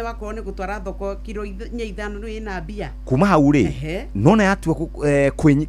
Wakorwo nĩ gũtwara thoko kiro inya ithano nĩ wĩna mbia. Kuma hau rĩ, nona yatua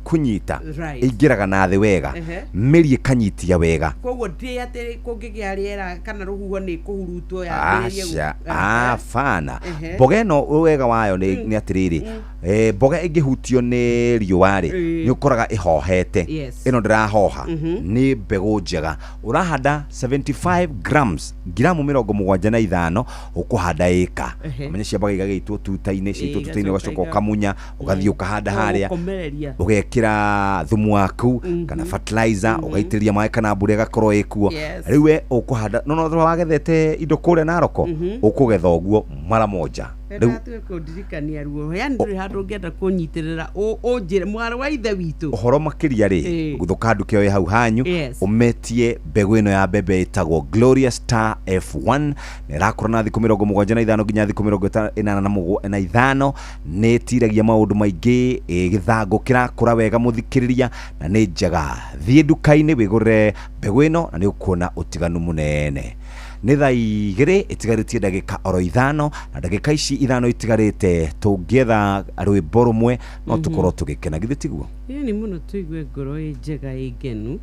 kũnyita, ĩingĩraga na thĩ wega, mĩri ĩkanyitia wega. Koguo ndĩ atĩ kũngĩgĩa rĩera kana rũhuho nĩ kũhurutwo yambĩrĩrie Aca, abana. Mboga ĩno wega wayo nĩ atĩrĩrĩ, mboga ĩngĩhutio nĩ riũa rĩ, nĩ ũkoraga ĩhohete. Ĩno ndĩrahoha, nĩ mbegũ njega. Ũrahanda 75 grams, ngiramu 75 ũkũhanda ĩka. Ũmenye ciambaga igagĩitwo tuta-inĩ, ciaitwo tuta-inĩ igacoka ũgacoka ũkamunya, ũgathiĩ ũkahanda harĩa, Gũkomereria. ũgekĩra thumu waku kana fertilizer, ũgaitĩrĩria maĩ kana mbura ĩgakorwo ĩkuo. Rĩu we ũkũhanda no no wagethete indo kũrĩa Naroko, ũkũgetha ũguo mara moja. Rĩu Ndatue kũndirikania ruo, yani ndũrĩ handũ ũngĩenda kũnyitĩrĩra ũnjĩre mwarĩ wa ithe witũ. Ũhoro makĩria rĩ, gũthũka nduka ĩyo ĩ hau hanyu, ũmetie mbegũ ĩno ya mbembe ĩtagwo Gloria Star F1, na ĩrakũra na thikũ 75 nginya thikũ 85. Nĩ ĩtiragia maũndũ maingĩ, gĩthangũ kĩrakũra wega mũthikĩrĩria, na nĩ njega. Thiĩ nduka-inĩ wĩgũrĩre mbegũ ĩno na nĩ ũkuona ũtiganu mũnene. Nĩ thaa 2 ĩtigarĩtie ndagĩka oro 5, na ndagĩka ici 5 itigarĩte tũngĩetha rwĩmbo rũmwe no tũkorwo tũgĩkena, githĩ tiguo? Ĩĩ mũno, tũigue ngoro ĩ njega ĩ ngenu,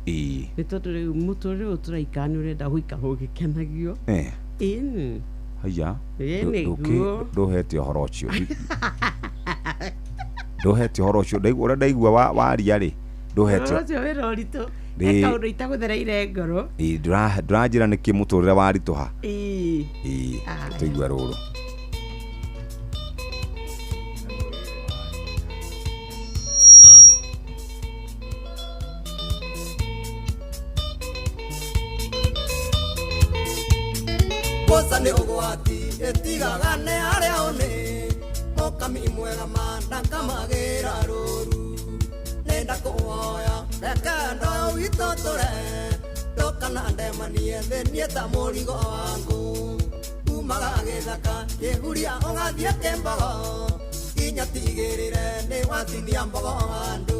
nĩ tondũ rĩu mũtũrĩre ũyũ tũraikara nĩ ũrenda gũikara ũgĩkenagio. Ĩni. Haya. Ĩĩ, nĩguo. Ndũhete ũhoro ũcio, ndũhete ũhoro ũcio. Ndaigua ũrĩa ndaigua waria rĩ, ndũhete. Ũhoro ũcio wĩna ũritũ. He kaũndũ itagũthereire ngoro. Ĩĩ, ndũranjĩra nĩkĩ mũtũrĩre waritũha. Ĩĩ. Ĩĩ, tũigue rũrũ. Mboca nĩ ũgwati ĩtigaga nĩ harĩa ũnĩ mũkami mwega ma ndakamagĩra rũru nĩ ndakũhoya reke ndoyo witũ tũre ndũkana ndemanie thĩ niĩ ta mũrigo wangu umaga gĩthaka kĩhuria ũgathiĩ kĩmbogo nginya tigĩrĩre nĩ watinia mbogo handũ.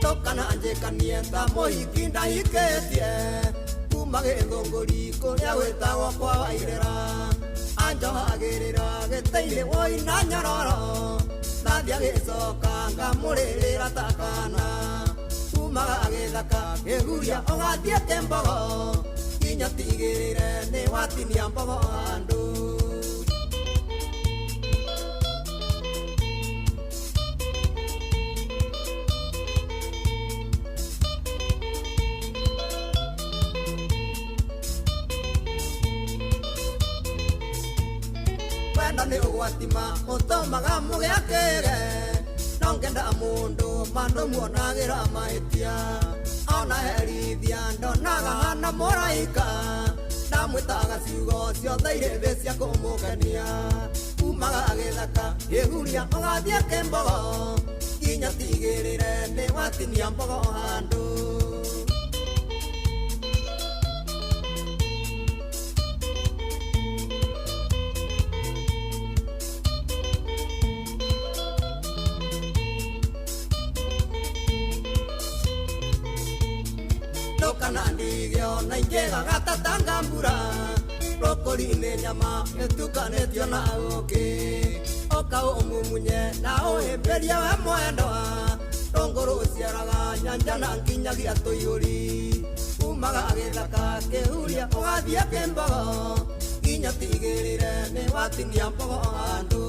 Ndũkana njĩkanie ta mũhiki ndahikĩtie kuma gĩthũngũri kũrĩa gwĩtagwo kwa Wairĩra anjohagĩrĩra gĩtĩ-inĩ woi na nyororo ndathiĩ agĩcoka ngamũrĩrĩra ta kana umaga gĩthaka kĩhuria ũgathiĩ kĩmbogo nginya tigĩrĩre nĩ watinia mbogo handũ. Wendo nĩ ũgwati ma ũtũmaga mũgĩakĩre no ngenda mũndũ mandũ muonagĩra mahĩtia ona herithia ndonaga hana mũraika ndamwĩtaga ciugo ciothe irĩ thĩ cia kũmũkenia umaga gĩthaka kĩhuria ũgathiĩ kĩmbogo nginya tigĩrĩre nĩ watinia mbogo handũ. Ndũkana ndige ona ingĩgaga tatanga mbura rũkũri-inĩ nyama ĩtukanĩtio na ũkĩ ũka ũmumunye na ũhĩmbĩrie we mwendwa rũngũ rũciaraga nyanja na nginyagia tũiyũri umaga gĩthaka kĩhuria ũgathiĩ kĩmbogo nginya tigĩrĩre nĩ watinia mbogo handũ.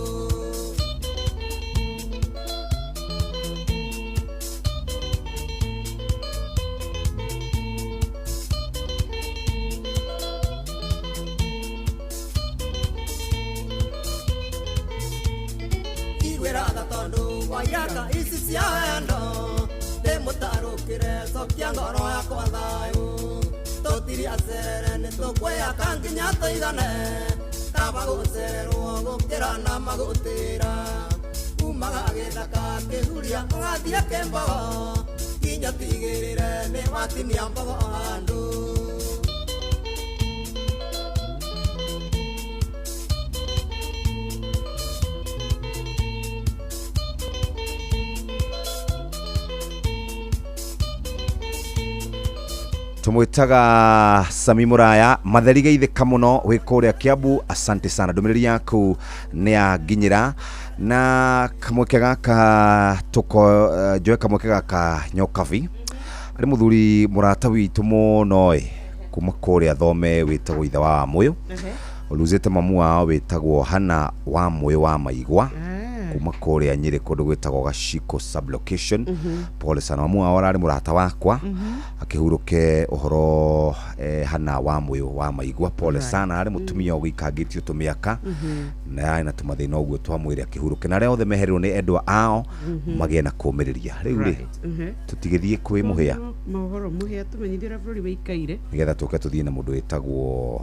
Iguĩraga tondũ wa iraka ici cia wendo ndĩmũtarũkĩre cokia ngoro yakwa thayũ tũtiri acerere nĩ tũkwĩyaka nginya tũigane kaba gũcererwo gũkĩra na magũtĩra umaga gĩthaka kĩhuria ũgathiĩ kĩmbogo nginya tigĩrĩre nĩ watinia mbogo handũ. Tumwitaga Sami Muraya Matheri geithĩka mũno wĩ kũrĩa Kiambu. Asante sana, ndũmĩrĩri yaku nĩ yanginyĩra. Na kamweke gaka tuko njoe kamweke gaka Nyokabi arĩ mũthuri mũrata witũ mũno ĩ kuma kũrĩa thome wĩtagwo ithe wa Wamũyũ, ũluzĩte mamu wao wĩtagwo Hana wa Mũyũ wa Maigwa kuma kũrĩa Nyĩrĩ kũndũ gwĩtagwo Gaciko sublocation. Pole sana, mamu wao ararĩ mũrata wakwa, akĩhurũke ũhoro Hana wa Mũyũ wa Maigwa. Pole sana, arĩ mũtumia ũgĩikangĩtio tũmĩaka na yarĩ na tũmathĩna ũguo twa mwĩrĩ, akĩhurũke, na arĩa othe mehereirwo nĩ endwa ao magĩe na kũũmĩrĩria. Rĩu rĩ, tũtigĩthiĩ kwĩ Mũhĩa. Mohoro Mũhĩa, tũmenyithie ũrĩa bũrũri wĩikaire, nĩgetha tũke tũthiĩ na mũndũ wĩtagwo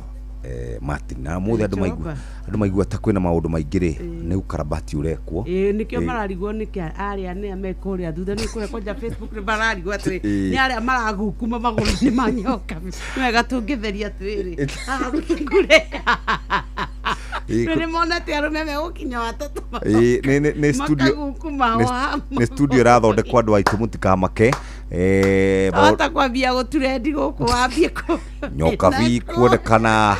Martin. Na mũthĩ andũ maigua, andũ maigua ta kwĩna maũndũ maingĩ rĩ, nĩ ukarabati ũrekwo. Ĩĩ, nĩkĩo mararigwo nĩkĩ arĩa nĩa me kũrĩa thutha, nĩ kũrĩa kwanja Facebook nĩ mararigwo atĩrĩ, nĩ arĩa maragukuma magũrũ-inĩ ma nyoka. Nĩ wega tũngĩtheria atĩrĩrĩ, haha gũtikure. Nĩ monete arũme megũkinya watatũ nĩ studio makagukuma o haha. Nĩ studio ĩrathondekwo, andũ aitũ mũtikamake. Hota kwambia gũturendi gũkũ wambie kũ Nyokabi kuonekana.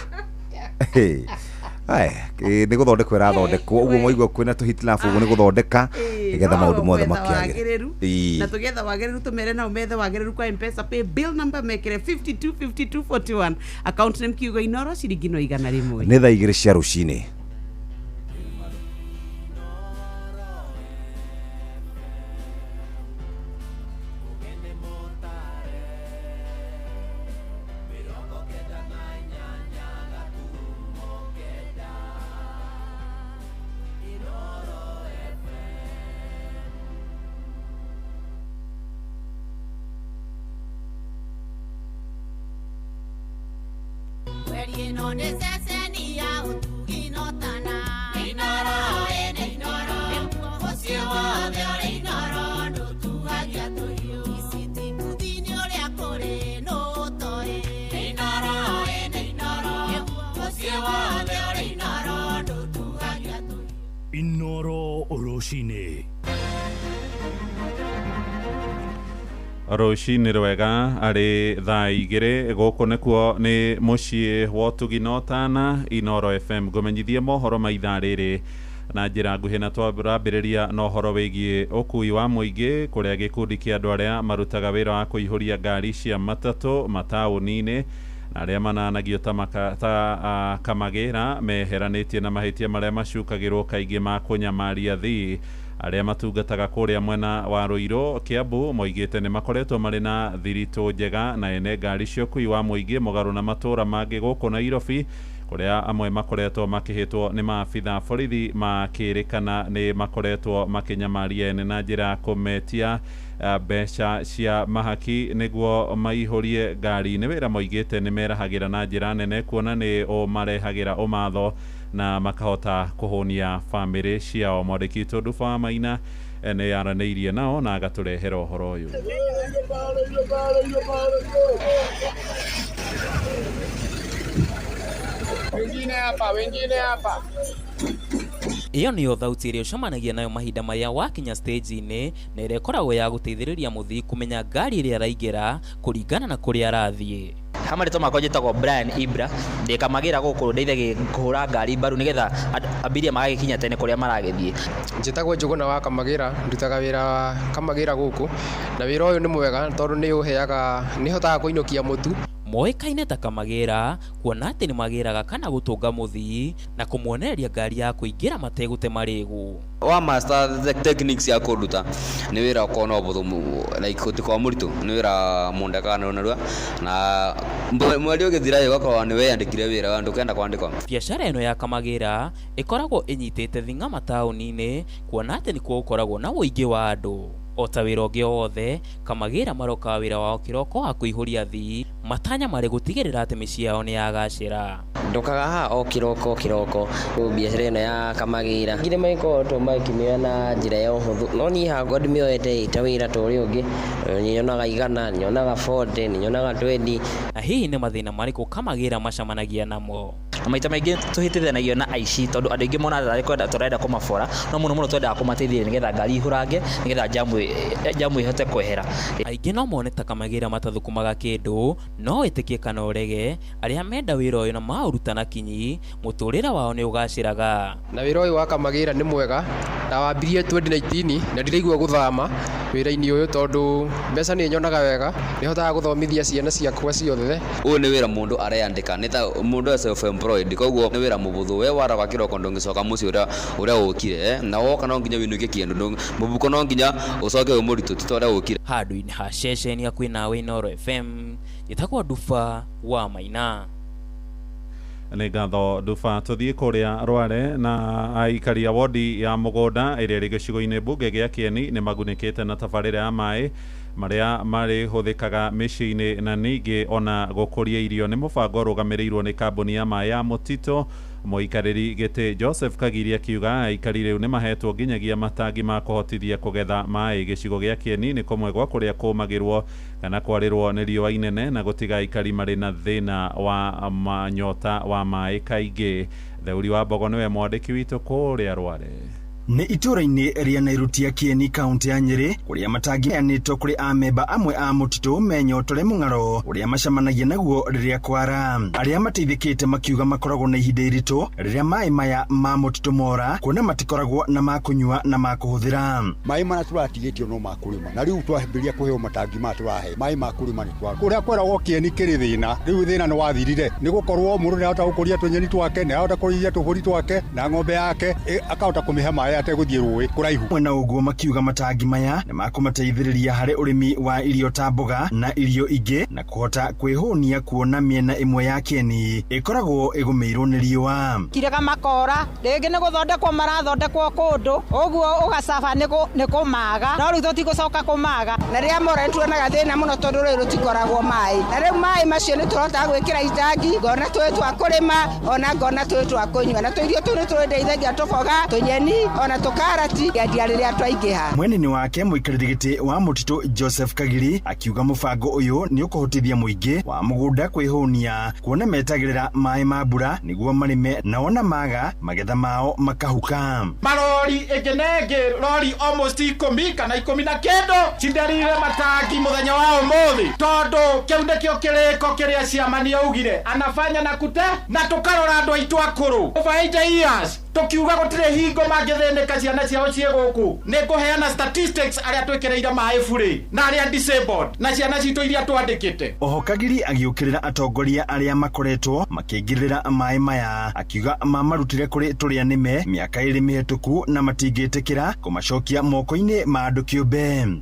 Ai, nĩ gũthondekwo ĩrathondekwo ũguo, mwaigua kwĩna tũhitilabu ũguo nĩ gũthondeka nĩgetha maũndũ mothe makĩagĩre. Na tũgetha wagĩrĩru, tũmere nao methe wagĩrĩru kwa Mpesa pay bill number mekĩre 525241, account name kiugo Inoro, ciringi no 100. Nĩ thaa 2 cia rũcinĩ. Ĩno nĩ ceceni ya ũtugi notana Inoro ĩnĩ Inoro, mũciĩ wothe ũrĩ Inoro, ndũtuagia tũhiũ ici ti mbuthi-inĩ ũrĩa kũrĩ nũtoĩ. Inoro ĩnĩ Inoro, mũciĩ wothe ũrĩ Inoro, ndũtuagia tũhiũ. Inoro rũcinĩ. Rũcinĩ rwega, arĩ thaa 2, gũkũ nĩkuo nĩ mũciĩ wa ũtugi na ũtana, Inoro FM. Ngũmenyithie mohoro ma ithaa rĩrĩ na njĩra nguhĩ, na twambĩrĩria na ũhoro wĩgiĩ ũkui wa mũingĩ, kũrĩa gĩkundi kĩa andũ arĩa marutaga wĩra wa kũihũria ngari cia matatũ mataũni-inĩ na arĩa mananagio ta, maka, ta kamagĩra meheranĩtie na mahĩtia marĩa macukagĩrwo kaingĩ ma kũnyamaria thii arĩa matungataga kũrĩa mwena wa Ruiru Kiambu. Moigĩte nĩ makoretwo marĩ na thiritũ njega na ene ngari cia ũkui wa mũingĩ, mũgarũ na matũra mangĩ gũkũ Nairobi, kũrĩa amwe makoretwo makĩhĩtwo nĩ maabitha borithi makĩrĩkana nĩ makoretwo makĩnyamaria ene na njĩra ya kũmetia mbeca cia mahaki nĩguo maihũrie ngari. Nĩ wĩra moigĩte nĩ merahagĩra na njĩra nene, kuona nĩ ũmarehagĩra ũmatho na makahota kũhũnia bamĩrĩ ciao. Mwandĩki witũ Nduba wa Maina nĩ aranĩirie nao na agatũrehera ũhoro ũyũ. Wengine hapa, wengine hapa. Ĩyo nĩyo thauti ĩrĩa ũcemanagia nayo mahinda marĩa wakinya stage-inĩ, na ĩrĩa ĩkoragwo ya gũteithĩrĩria mũthii kũmenya ngari ĩrĩa araingĩra kũringana na kũrĩa arathiĩ. Ha marĩtwa makwa njĩtagwo Brian Ibra, ndĩ kamagĩra gũkũ, ndeithagia kũhũra ngari mbaru nĩgetha abiria magagĩkinya tene kũrĩa maragĩthiĩ. Njĩtagwo Njũgũna wa Kamagĩra, ndutaga wĩra wa Kamagĩra gũkũ, na wĩra ũyũ nĩ mwega tondũ nĩ ũheaga, nĩ hotaga kũinũkia mũtu. Moĩkaine ta kamagĩra kuona atĩ nĩ magĩraga kana gũtũnga mũthii na kũmuonereria ngari ya kũingĩra mategũte marĩgũ. Wa master the techniques ya kũruta, nĩ wĩra ũkoragwo na ũhũthũ, like gũtikoragwo mũritũ, nĩ wĩra mũndũ ekaga narua narua, na mweri ũgĩthira ũgakorwo nĩ weyandĩkire wĩra ndũkenda kwandĩkwo. Biacara ĩno ya kamagĩra ĩkoragwo ĩnyitĩte thing'a mataũni-inĩ, kuona atĩ nĩkuo gũkoragwo na ũingĩ wa andũ. O ta wĩra ũngĩ o wothe, kamagĩra marokaga wĩra wao kĩroko wa kũihũria athii, matanya marĩ gũtigĩrĩra atĩ mĩciĩ yao nĩ yagacĩra. Ndokaga haha o kĩroko kĩroko biacara ĩno ya kamagĩra ngire magĩkorwo makĩmĩoya na njĩra ya ũhũthũ, no niĩ hakwa ndĩmĩoete ĩ ta wĩra ta ũrĩa ũngĩ. Nĩ nyonaga 100, nĩ nyonaga 40, nĩ nyonaga 20. Na hihi nĩ mathĩna marĩkũ kamagĩra macemanagia namo? Na maita maingĩ tũhĩtithanagio na aici tondũ andũ aingĩ monaga tarĩ kwenda tũrenda kũmabora, no mũno mũno twendaga kũmateithĩrĩria nĩgetha ngari ihũrange, nĩgetha njamu ĩhote kwehera. Aingĩ no mone ta kamagĩra matathũkũmaga kĩndũ, no wĩtĩkie kana ũrege, arĩa menda wĩra ũyũ na maũruta na kinyi, mũtũrĩre wao nĩ ũgacĩraga. Na wĩra ũyũ wa kamagĩra nĩ mwega, ndawambirie 2019 na ndiraigua gũthama wĩra-inĩ ũyũ tondũ mbeca nĩ nyonaga wega, nĩ hotaga gũthomithia ciana ciakwa ciothe. Ũyũ nĩ wĩra mũndũ areyandĩka, nĩ ta mũndũ e self employed, koguo nĩ wĩra mũhũthũ. We waraga kĩroko ndũngĩcoka mũciĩ ũrĩa ũrĩa ũkire, na woka no nginya wĩinũkie kĩndũ, mũbuko no nginya ũcoke wĩ mũritũ, ti ta ũrĩa ũkire. Handũ-inĩ ha ceceni ya kwĩnawe Inooro FM, njĩtagwo Nduba wa Maina. Nĩ ngatho Nduba. Tũthiĩ kũrĩa Rware na aikari a wodi ya Mũgũnda ĩrĩa ĩrĩ gĩcigo-inĩ mbunge gĩa Kĩeni nĩ magunĩkĩte na tabarĩra ya maĩ marĩa marĩhũthĩkaga mĩciĩ-inĩ na ningĩ ona gũkũria irio. Nĩ mũbango ũrũgamĩrĩirwo nĩ kambuni ya maĩ ya Mũtitũ. Mũikarĩri gĩtĩ Joseph Kagiri akiuga aikari rĩu nĩ mahetwo nginyagia matangi ma kũhotithia kũgetha maĩ. Gĩcigo gĩa Kĩeni nĩ kũmwe gwa kũrĩa kũmagĩrwo kana kwarĩrwo nĩ riũa inene na gũtiga aikari marĩ na thĩna wa manyota wa maĩ kaingĩ. Theuri wa Mbogo nĩwe mwandĩki witũ kũrĩa Rware. Nĩ itũũra-inĩ rĩa Nairutia Kĩeni kaunti ya Nyĩrĩ kũrĩa matangi maheanĩtwo kũrĩ amemba amwe a mũtitũ menyotore mũng'aro ũrĩa macemanagia naguo rĩrĩa kwara. Arĩa mateithĩkĩte makiuga makoragwo na ihinda iritũ rĩrĩa maĩ maya ma mũtitũ mora, kuona matikoragwo na ma kũnyua na ma kũhũthĩra. Maĩ marĩa tũratigĩtio no ma kũrĩma, na rĩu twambĩrĩria kũheo matangi maya tũrahe maĩ ma kũrĩma nĩ twa kũrĩa kweragwo Kĩeni kĩrĩ thĩna, rĩu thĩna nĩ wathirire nĩ gũkorwo mũndũ nĩ arahota gũkũria tũnyeni twake, nĩ arahota kũrĩithia tũbũri twake na ng'ombe yake akahota kũmĩhe maĩ ategũthiĩ rũĩ kũraihu. Mwena ũguo makiuga matangi maya nĩ makũmateithĩrĩria harĩ ũrĩmi wa irio ta mboga na irio ingĩ na kũhota kwĩhũnia, kuona mĩena ĩmwe ya Kĩeni ĩkoragwo ĩgũmĩirwo nĩ riũa. Kirega makora rĩngĩ nĩ gũthondekwo marathondekwo kũndũ ũguo ũgacaba nĩ kũmaga, no rĩu tũtigũcoka kũmaga. Na rĩrĩa mora nĩtuonaga thĩna mũno tondũ rĩu rũtikoragwo maĩ, na rĩu maĩ macio nĩ tũrotaga gwĩkĩra itangi, ngona tũĩ twa kũrĩma ona ngona tũĩ twa kũnyua, na tũirio tũu nĩ tũrĩndeithagia tũboga, tũnyeni ona tũkarati endia rĩrĩa twaingĩha. Mwena-inĩ wake mũikarĩri gĩtĩ wa mũtitũ Joseph Kagiri akiuga mũbango ũyũ nĩ ũkũhotithia mũingĩ wa mũgũnda kwĩhũnia, kuona metagĩrĩra maĩ ma mbura nĩguo marĩme na ona maga magetha mao makahuka. Marori ĩngĩ na ĩngĩ rori almost 10 kana 19 cinderire matangi mũthenya wa ũmũthĩ, tondũ kĩu nĩkĩo kĩrĩko kĩrĩa ciamani augire anafanya na kute, na tũkarora andũ aitũ akũrũ over 80 years tukiuga gũtirĩ hingo mangĩthĩnĩka ciana ciao ciĩ gũkũ. Nĩ ngũheana statistics arĩa twĩkĩrĩire maĩ burĩ na arĩa disabled na ciana citũ iria twandĩkĩte. Oho Kagiri agĩũkĩrĩra atongoria arĩa makoretwo makĩingĩrĩra maĩ maya, akiuga mamarutire kũrĩ tũrĩa nĩme mĩaka ĩrĩ mĩhetũku na matingĩtĩkĩra kũmacokia moko-inĩ ma andũ kĩũmbe.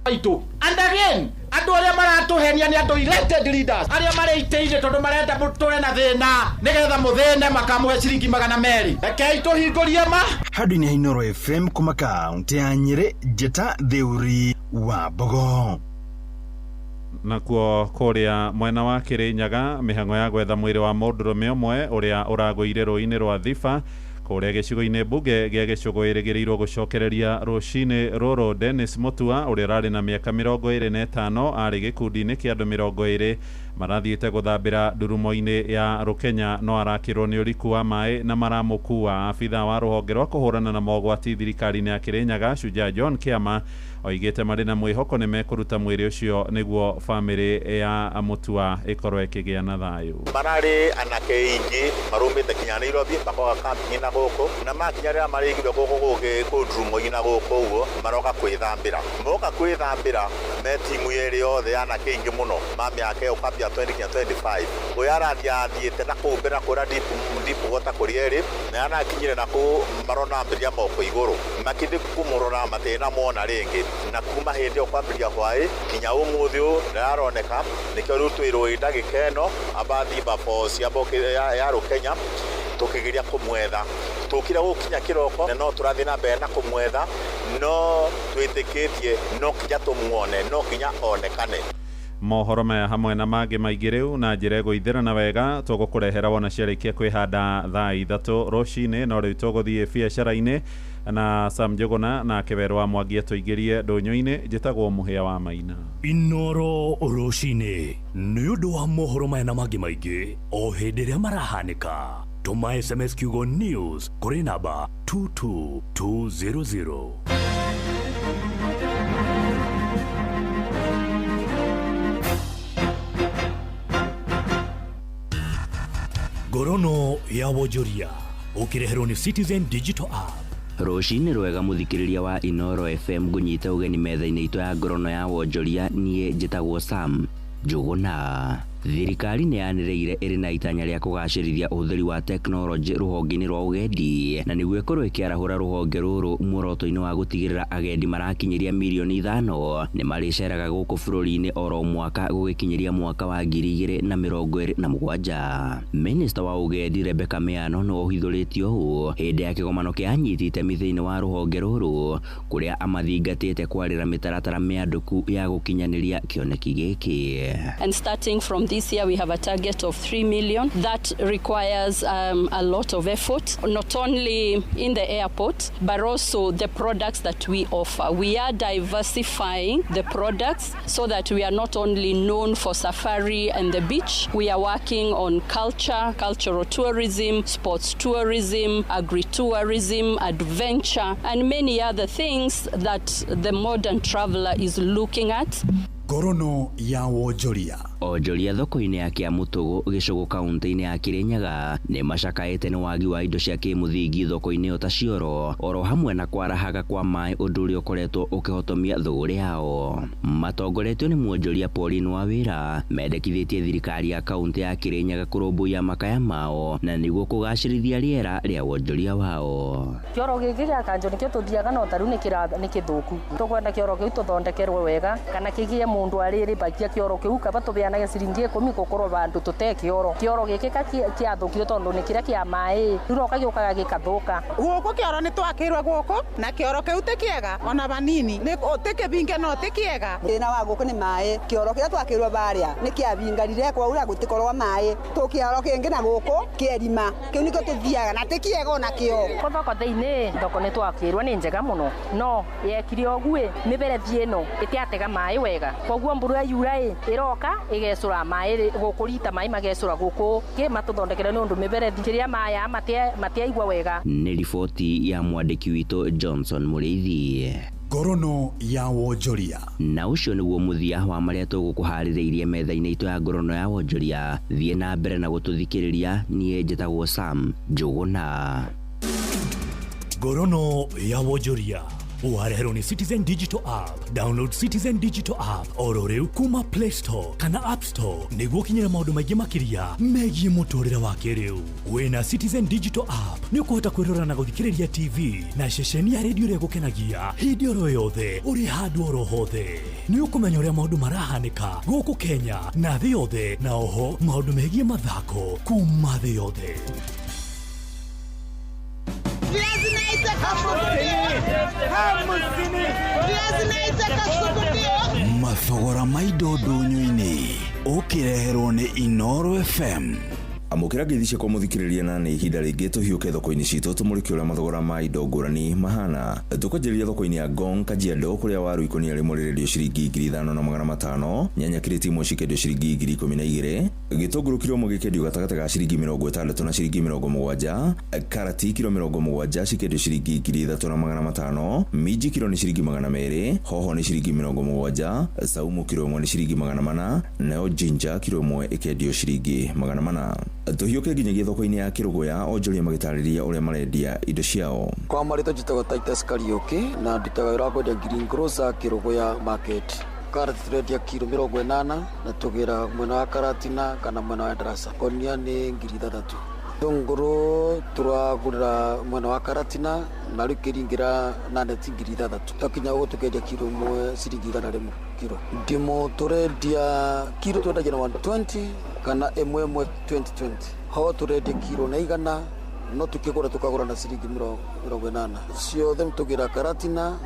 And again, andũ arĩa maratũhenia nĩ andũ elected leaders arĩa marĩ itĩ-inĩ tondũ marenda mũtũre na thĩna nĩgetha mũthĩne makamũhe ciringi 200. Rekei tũhingũrie ma. Handũ-inĩ ha Inooro FM kuma kaunti ya Nyĩrĩ, Njĩta Theuri wa Mbogo. Nakuo kũrĩa mwena wa Kĩrĩnyaga, mĩhang'o ya gwetha mwĩrĩ wa mũndũrũme ũmwe ũrĩa ũragũire rũĩ-inĩ rwa Thiba kũrĩa gĩcigo-inĩ mbunge gĩa Gĩcũgũ ĩrĩgĩrĩirwo gũcokereria rũcinĩ rũrũ. Dennis Mutua ũrĩa ũrarĩ na mĩaka 25 arĩ gĩkundi-inĩ kĩa andũ 20 marathiĩte gũthambĩra ndurumo-inĩ ya Rũkenya, no arakĩrwo nĩ ũriku wa maĩ na maramũkua. Abithaa wa rũhonge rwa kũhũrana na mogwati thirikari-inĩ ya Kĩrĩnyaga Shujaa John Kĩama oigĩte marĩ na mwĩhoko nĩ mekũruta mwĩrĩ ũcio nĩguo bamĩrĩ ya Mutua ĩkorwo ĩkĩgĩa na thayũ. Mararĩ anake aingĩ marumĩte kinya Nairobi makoga camping na gũkũ, na makinya rĩrĩa marĩigire gũkũ gũkĩ kũu ndurumo-inĩ na gũkũ ũguo maroka kwĩthambĩra. Moka kwĩthambĩra me timu yerĩ yothe ya anake aingĩ mũno ma mĩaka ĩyo kwambia 20 kinya 25. Ũyũ arathiĩ athiĩte na kũu mbere kũrĩa deep water kũrĩa ĩrĩ, na anakinyire na kũu marona ambĩrĩria moko igũrũ makĩthiĩ kũmũrora matĩna mona rĩngĩ, na kuma hĩndĩ ĩyo kwambĩrĩria hwaĩ kinya ũmũthĩ ũyũ ndararoneka. Nĩkĩo rĩu twĩ rũĩ ndagĩka ĩno amba Thiba Falls ya Rũkenya tũkĩgeria kũmwetha. Tũkire gũkinya kĩroko na no tũrathiĩ na mbere na kũmwetha, no twĩtĩkĩtie no kinya tũmuone, no kinya onekane. Mohoro maya hamwe na mangĩ maingĩ rĩu na njĩra ĩgũithĩrana wega tũgũkũrehera wona ciarĩkia kwĩhanda thaa 3 rũcinĩ. No rĩu tũgũthiĩ biacara-inĩ na Sam Njũgũna na Kĩwerũ wa Mwangi atũingĩrie ndũnyũ-inĩ. Njĩtagwo Mũhĩa wa Maina. Inooro rũcinĩ nĩ ũndũ wa mohoro maya na mangĩ maingĩ o hĩndĩ ĩrĩa marahanĩka. Tũma SMS kiugo news kũrĩ namba 22200. Ngorono ya wonjoria ũkĩreherwo nĩ Citizen Digital App. Rũcinĩ rwega mũthikĩrĩria wa Inoro FM, ngũnyite ũgeni metha-inĩ itũ ya ngorono ya wonjoria. Niĩ njĩtagwo Sam Njũgũna. Thirikari nĩ yanĩrĩire ĩrĩ na itanya rĩa kũgacĩrithia ũhũthĩri wa tekinoronjĩ rũhonge-inĩ rwa ũgendi, na nĩguo ĩkorwo ĩkĩarahũra rũhonge rũrũ muoroto-inĩ wa gũtigĩrĩra agendi marakinyĩria mirioni 5 nĩ marĩceraga gũkũ bũrũri-inĩ oro mwaka gũgĩkinyĩria mwaka wa 2027. Minista wa ũgendi Rebecca Miano nĩ ũhithũrĩtio ũũ hĩndĩ ya kĩgomano kĩa anyiti itemi thĩinĩ wa rũhonge rũrũ, kũrĩa amathingatĩte kwarĩra mĩtaratara mĩandũku ya gũkinyanĩria kĩoneki gĩkĩ. And starting from this year, we have a target of 3 million. That requires a lot of effort, not only in the airport, but also the products that we offer. We are diversifying the products so that we are not only known for safari and the beach. We are working on culture, cultural tourism, sports tourism, agritourism, adventure, and many other things that the modern traveler is looking at. Ngorono ya wonjoria. Onjoria thoko-inĩ ya Kĩamũtũgũ gĩcũgũ kaunti-inĩ ya Kĩrĩnyaga nĩ macakaĩte nĩ wagi wa indo cia kĩmũthingi thoko-inĩ ĩyo ta cioro oro hamwe na kwarahaga kwa maĩ, ũndũ ũrĩa ũkoretwo ũkĩhotomia thũgũrĩ yao. Matongoretio nĩ mwonjoria Pauline Wawĩra, mendekithĩtie thirikari ya kaunti ya Kĩrĩnyaga kũrũmbũiya makaya mao na nĩguo kũgacĩrithia rĩera rĩa wonjoria wao. Kĩoro gĩkĩ gĩa kanjũ nĩkĩo tũthiaga no tarĩu nĩ kĩthũku. Tũkwenda kĩoro kĩu tũthondekerwo wega kana kĩgĩe mũndũ arĩrĩbakia kĩoro kĩu kaba tũbeanage ciringi 10 gũkorwo vandũ tũte kĩoro. Kĩoro gĩkĩ kĩathũkire tondũ nĩ kĩrĩa kĩa maĩ rĩu roka gĩũkaga gĩkathũka. Gũkũ kĩoro nĩ twakĩirwo gũkũ na kĩoro kĩu ti kĩega ona vanini, nĩ ti kĩbinge no ti kĩega. Thĩna wa gũkũ nĩ maĩ, kĩoro kĩrĩa twakĩirwo barĩa nĩ kĩabingarire kwaura gũtikorwo maĩ, tũkĩoro kĩngĩ na gũkũ kĩerima kĩu nĩkĩo tũthiaga na ti kĩega ona kĩo. Kũ thoko thĩinĩ thoko nĩ twakĩirwo nĩ njega mũno no yekire ũguo mĩberethi ĩno ĩtiatega maĩ wega, koguo mbura yura ĩroka ĩgecũra maĩ gũkũ rita maĩ magecũra gũkũ kĩ matũthondekere nĩ ũndũ mĩberethi kĩrĩa maya matiaigua wega. Nĩ riboti ya mwandĩki witũ Johnson Mũrĩithi. Ngorono ya wonjoria. Na ũcio nĩguo mũthia wa marĩa tũgũkũharĩrĩirie metha-inĩ itũ ya ngorono ya wonjoria. Thiĩ na mbere na gũtũthikĩrĩria. Niĩ njĩtagwo Sam Njũgũna. Ngorono ya wonjoria wareherwo nĩ Citizen Digital App. Download Citizen Digital App oro rĩu kuma Play Store kana App Store nĩguo ũkinyĩre maũndũ maingĩ makĩria megiĩ mũtũrĩre wa kĩrĩu. Wĩna Citizen Digital App nĩ ũkũhota kwĩrora na gũthikĩrĩria TV na ceceni ya redio ĩrĩa ĩgũkenagia hĩndĩ oro yothe ũrĩ handũ oro hothe. Nĩ ũkũmenya ũrĩa maũndũ marahanĩka gũkũ Kenya na thĩ yothe, na oho maũndũ megiĩ mathako kuma thĩ yothe. Mathogora ma indo ndũnyũ-inĩ ũkĩreherwo nĩ Inoro FM. Amũkĩra ngeithi ciakwa mũthikĩrĩria, na nĩ ihinda rĩngĩ tũhiũke thoko-inĩ citũ tũmũrĩke ũrĩa mathogora ma indo ngũrani mahana. Tũkwanjĩrĩria thoko-inĩ ya Ngong Kajiado kũrĩa waru ikũnia rĩmwe rĩrendio ciringi 5,500, nyanya kirĩti imwe cikĩendio ciringi 12,000, gĩtũngũrũ kiro ĩmwe gĩkĩendio gatagatĩ ga ciringi 60 na ciringi 70, karati kiro 70 cikĩendio ciringi 3,500, minji kiro nĩ ciringi 200, hoho nĩ ciringi 70, saumu kiro ĩmwe nĩ ciringi 400, nayo ginger kiro ĩmwe ĩkĩendio ciringi 400. Tũhiũke nginyagia thoko-inĩ ya Kĩrũgũya, onjoria magĩtarĩria ũrĩa marendia indo ciao. Kwa marĩtwa njĩtagwo Titus Kariũki na ndutaga wĩra wa kwendia green grocer Kĩrũgũya market. Karati tũrendia kiro 80 na tũgĩraga mwena wa Karatina kana mwena wa Ndarasa. Konia nĩ 3,000. Tũngũrũ tũragũrĩra mwena wa Karatina na rĩu kĩringĩra na neti 6,000. Twakinya ũguo tũkendia kiro ĩmwe ciringi 100 kiro. Ndimũ tũrendia kiro twendagia na 120 kana ĩmwe ĩmwe 2020. Ho tũrendia kiro na 100 no tukĩgũra tũkagũra na ciringi 80. Ciothe tũgĩra Karatina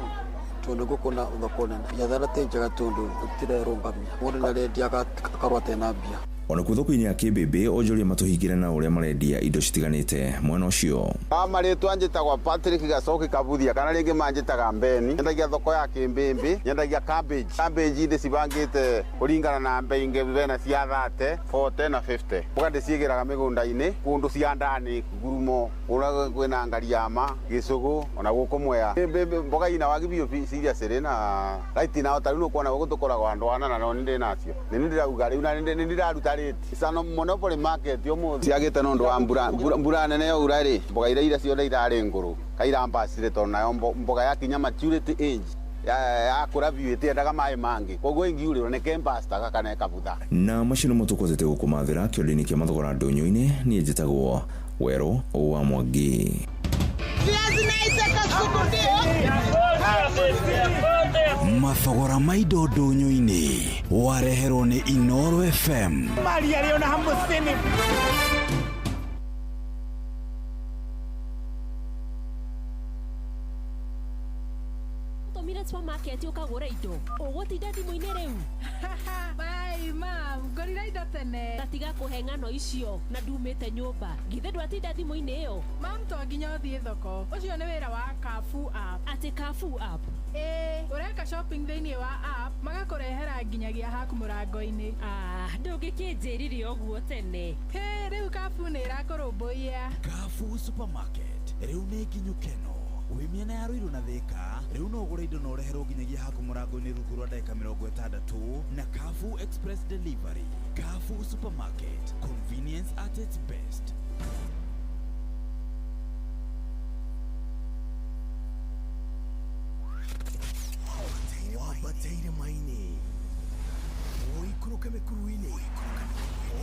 tondũ gũkũ na thoko nene. Biathara ti njega tondũ gũtirerũngamia. Mũndũ nĩarendia akarwo atarĩ na mbia. Onakuo thoko-inĩ ya Kĩmbĩmbĩ onjoria matũhingĩre na ũrĩa marendia indo citiganĩte mwena ũcio. Marĩtwa njĩtagwo Patrick Gacoki Kabuthia kana rĩngĩ manjĩtaga Mbeni. Nyendagia thoko ya Kĩmbĩmbĩ, nyendagia cabbage. Cabbage ndĩcibangĩte kũringana na mbei bena cia 30, 40 na 50. Mboga ndĩciĩgĩraga mĩgũnda-inĩ kũndũ cia ndani ngurumo kũrĩa kwĩna Ngariama, Gĩcũgũ ona gũkũ Mwea. Kĩmbĩmbĩ mboga ina wagi biũ ciria cirĩ na right now ta rĩu nĩũkuona gũkũ tũkoragwo andũ ana na no nĩ ndĩ nacio. Nĩ ndĩrauga rĩu na nĩ ndĩraruta rĩti. It's monopoly market ũmũthĩ. Ciagĩte nĩ ũndũ wa mbura nene yaura rĩ, mboga iria ciothe irarĩ ngũrũ kairambacire tondũ nayo mboga yakinya maturity age yakũra biũ ĩtiendaga maĩ mangĩ, koguo ĩngiurĩrwo nĩ kembastaga kana ĩkabutha. Na macio nĩmo tũkwazete gũkũmathĩra kĩondo-inĩ kĩa mathogora ndũnyũ-inĩ. Niĩ njĩtagwo Werũ wa Mwangi. Mathogora ma indo ndũnyũ-inĩ wareherwo nĩ Inoro FM. Mali aliona 50. Tũmire supermarket ũkagũra indo ũgũtinda thimũ-inĩ rĩu. Bye mam, ngorire indo tene. Tatiga kũhe ng'ano icio na ndumĩte nyũmba. Githĩ ndwatinda thimũ-inĩ ĩyo? Mam, to nginya ũthiĩ thoko. Ũcio nĩ wĩra wa Carrefour app. Atĩ Carrefour app? Ĩĩ, ũreka shopping thĩinĩ wa app magakũrehera nginyagia haku mũrango-inĩ. Ah, ndũngĩkĩnjĩrire ũguo tene. Hĩ, rĩu Carrefour nĩ ĩrakũrũmbũiya. Carrefour supermarket rĩu nĩ nginyu keno. Wĩ mĩena ya Ruiru na Thika rĩu no ũgũre indo na ũreherwo nginyagia haku mũrango-inĩ rungu rwa ndagĩka 60 na Carrefour Express Delivery. Carrefour Supermarket, convenience at its best. Wambateire maini ũikũrũke mĩkuru-inĩ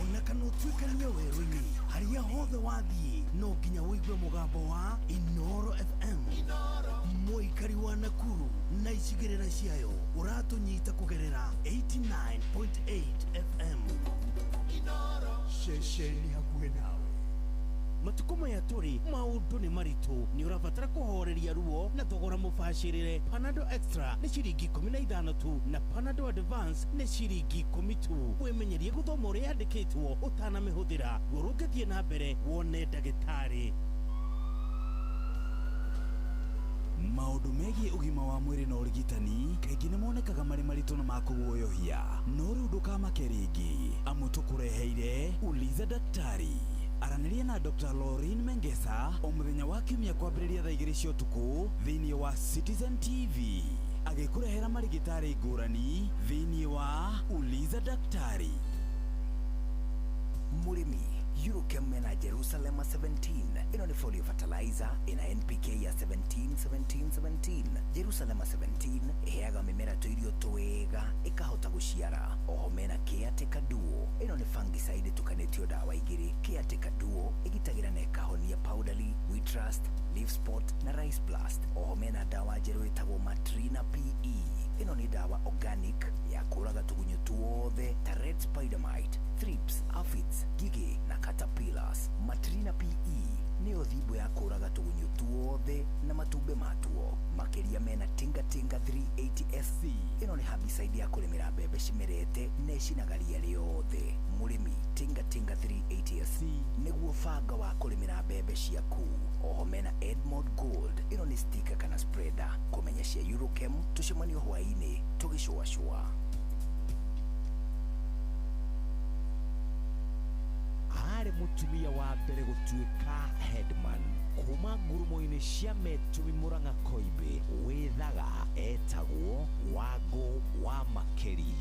ona kana ũtuĩkanie werũ-inĩ harĩa hothe wathiĩ no nginya ũigue mũgambo wa Inoro FM. Mũikari wa Nakuru na icigĩrĩra ciayo ũratũnyita kũgerera 89.8 FM. Ceceni hakuhĩ nawe. Matukũ maya tũrĩ maũndũ nĩ maritũ, nĩ ũrabatara kũhoreria ruo na thogora mũbacĩrĩre. Panadol Extra nĩ ciringi 15 tu na Panadol Advance nĩ ciringi 10 tu. Wĩmenyerie gũthoma ũrĩa yandĩkĩtwo ũtanamĩhũthĩra, ruo rũngĩthiĩ na mbere wone ndagĩtarĩ. Maũndũ megiĩ ũgima wa mwĩrĩ na ũrigitani kaingĩ nĩ monekaga marĩ maritũ na ma kũguoyohia, no rĩu ndũkamake rĩngĩ amu tũkũreheire Uliza Daktari. Aranĩria na Dr. Lauren Mengesa o mũthenya wa kiumia kwambĩrĩria thaa 2 cia ũtukũ thĩinĩ wa Citizen TV, agĩkũrehera marigĩtarĩ ngũrani thĩinĩ wa Uliza Daktari. Mũrĩmi, Eurochem mena Jerusalem 17. Ĩno nĩ folio fertilizer ĩna NPK ya 17 17 17. Jerusalem 17 ĩheaga mĩmera tũirio twega ĩkahota gũciara. Oho mena Caretaker Duo. Ĩno nĩ fungicide ĩtukanĩtio ndawa igĩrĩ. Caretaker Duo ĩgitagĩra na ĩkahonia powdery, wheat rust, leaf spot na rice blast. Oho mena ndawa njerũ ĩtagwo Matrina PE. Ĩno nĩ ndawa organic ya kũraga tũgunyũ tuothe ta red spider mite, thrips, aphids, ngigĩ na caterpillars. Matrina PE nĩyo thimbo ya kũraga tũgunyũ tuothe na matumbĩ matuo. Makĩria mena Tinga Tinga 380 SC. Ĩno nĩ herbicide ya kũrĩmĩra mbembe cimerete na ĩcinaga ria rĩothe. Mũrĩmi, Tinga Tinga 380 SC nĩguo banga wa kũrĩmĩra mbembe ciaku. Oho mena Edmond Gold. Ĩno nĩ sticker kana spreader. Kũmenya cia Eurochem tũcemanio hwaĩ-inĩ tũgĩcũacũa. Arĩ mũtumia wa mbere gũtuĩka headman kuma ngurumo-inĩ cia Metumi Murang'a Koimbĩ wĩthaga etagwo Wangũ wa Makeri.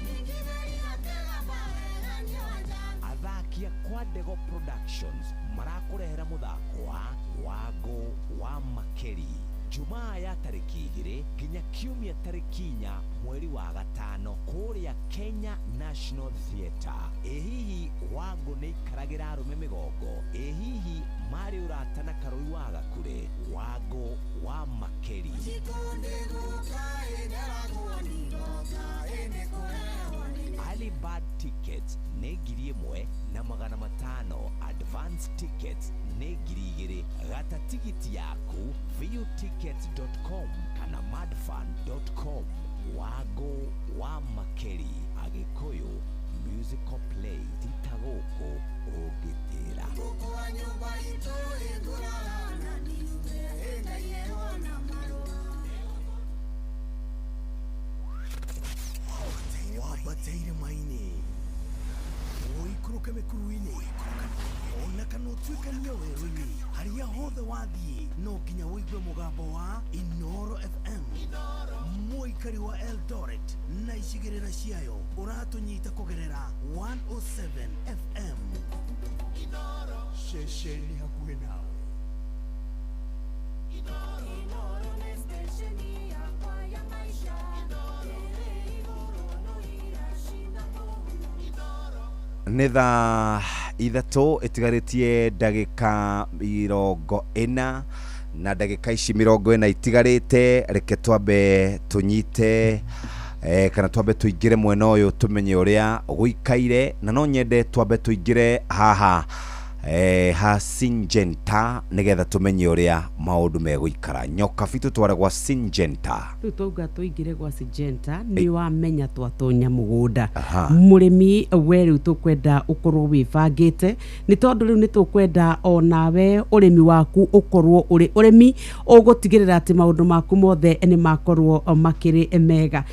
Athaki a Kwa Ndego Productions marakũrehera mũthako wa Wangũ wa Makeri Jumaa ya tarĩki 2 nginya kiumia tarĩki 4 mweri wa 5 kũrĩa Kenya National Theatre. Ĩ hihi Wangũ nĩ ikaragĩra arũme mĩgongo? Ĩ hihi marĩ ũrata na Karũi wa Gakure? Wangũ wa Makeri. Early bird tickets nĩ 1,500, advance tickets nĩ 2,000. Gata tigiti yaku viewtickets.com kana madfun.com. Wangũ wa Makeri, Agĩkũyũ Musical play tita gũkũ ũngĩtĩra. Wambate irĩma-inĩ, ũikũrũke mĩkuru-inĩ, ona kana ũtuĩkanie werũ-inĩ, harĩa hothe wathiĩ no nginya ũigue mũgambo wa Inoro FM. Mũikari wa Eldoret na icigĩrĩra ciayo ũratũnyita kũgerera 107 FM. Ceceni hakuhĩ nawe. Nĩ thaa 3 ĩtigarĩtie ndagĩka 40, na ndagĩka ici 40 itigarĩte, reke twambe tũnyite kana twambe tũingĩre mwena ũyũ tũmenye ũrĩa gũikaire, na no nyende twambe tũingĩre haha ha Syngenta nĩgetha tũmenye ũrĩa maũndũ megũikara. Nyoka bitũ tware gwa Syngenta. Rĩu twauga tũingĩre gwa Syngenta, nĩ wamenya twatonya mũgũnda. Mũrĩmi we rĩu tũkwenda ũkorwo wĩbangĩte, nĩ tondũ rĩu nĩ tũkwenda onawe ũrĩmi waku ũkorwo ũrĩ ũrĩmi ũgũtigĩrĩra atĩ maũndũ maku mothe nĩ makorwo makĩrĩ mega.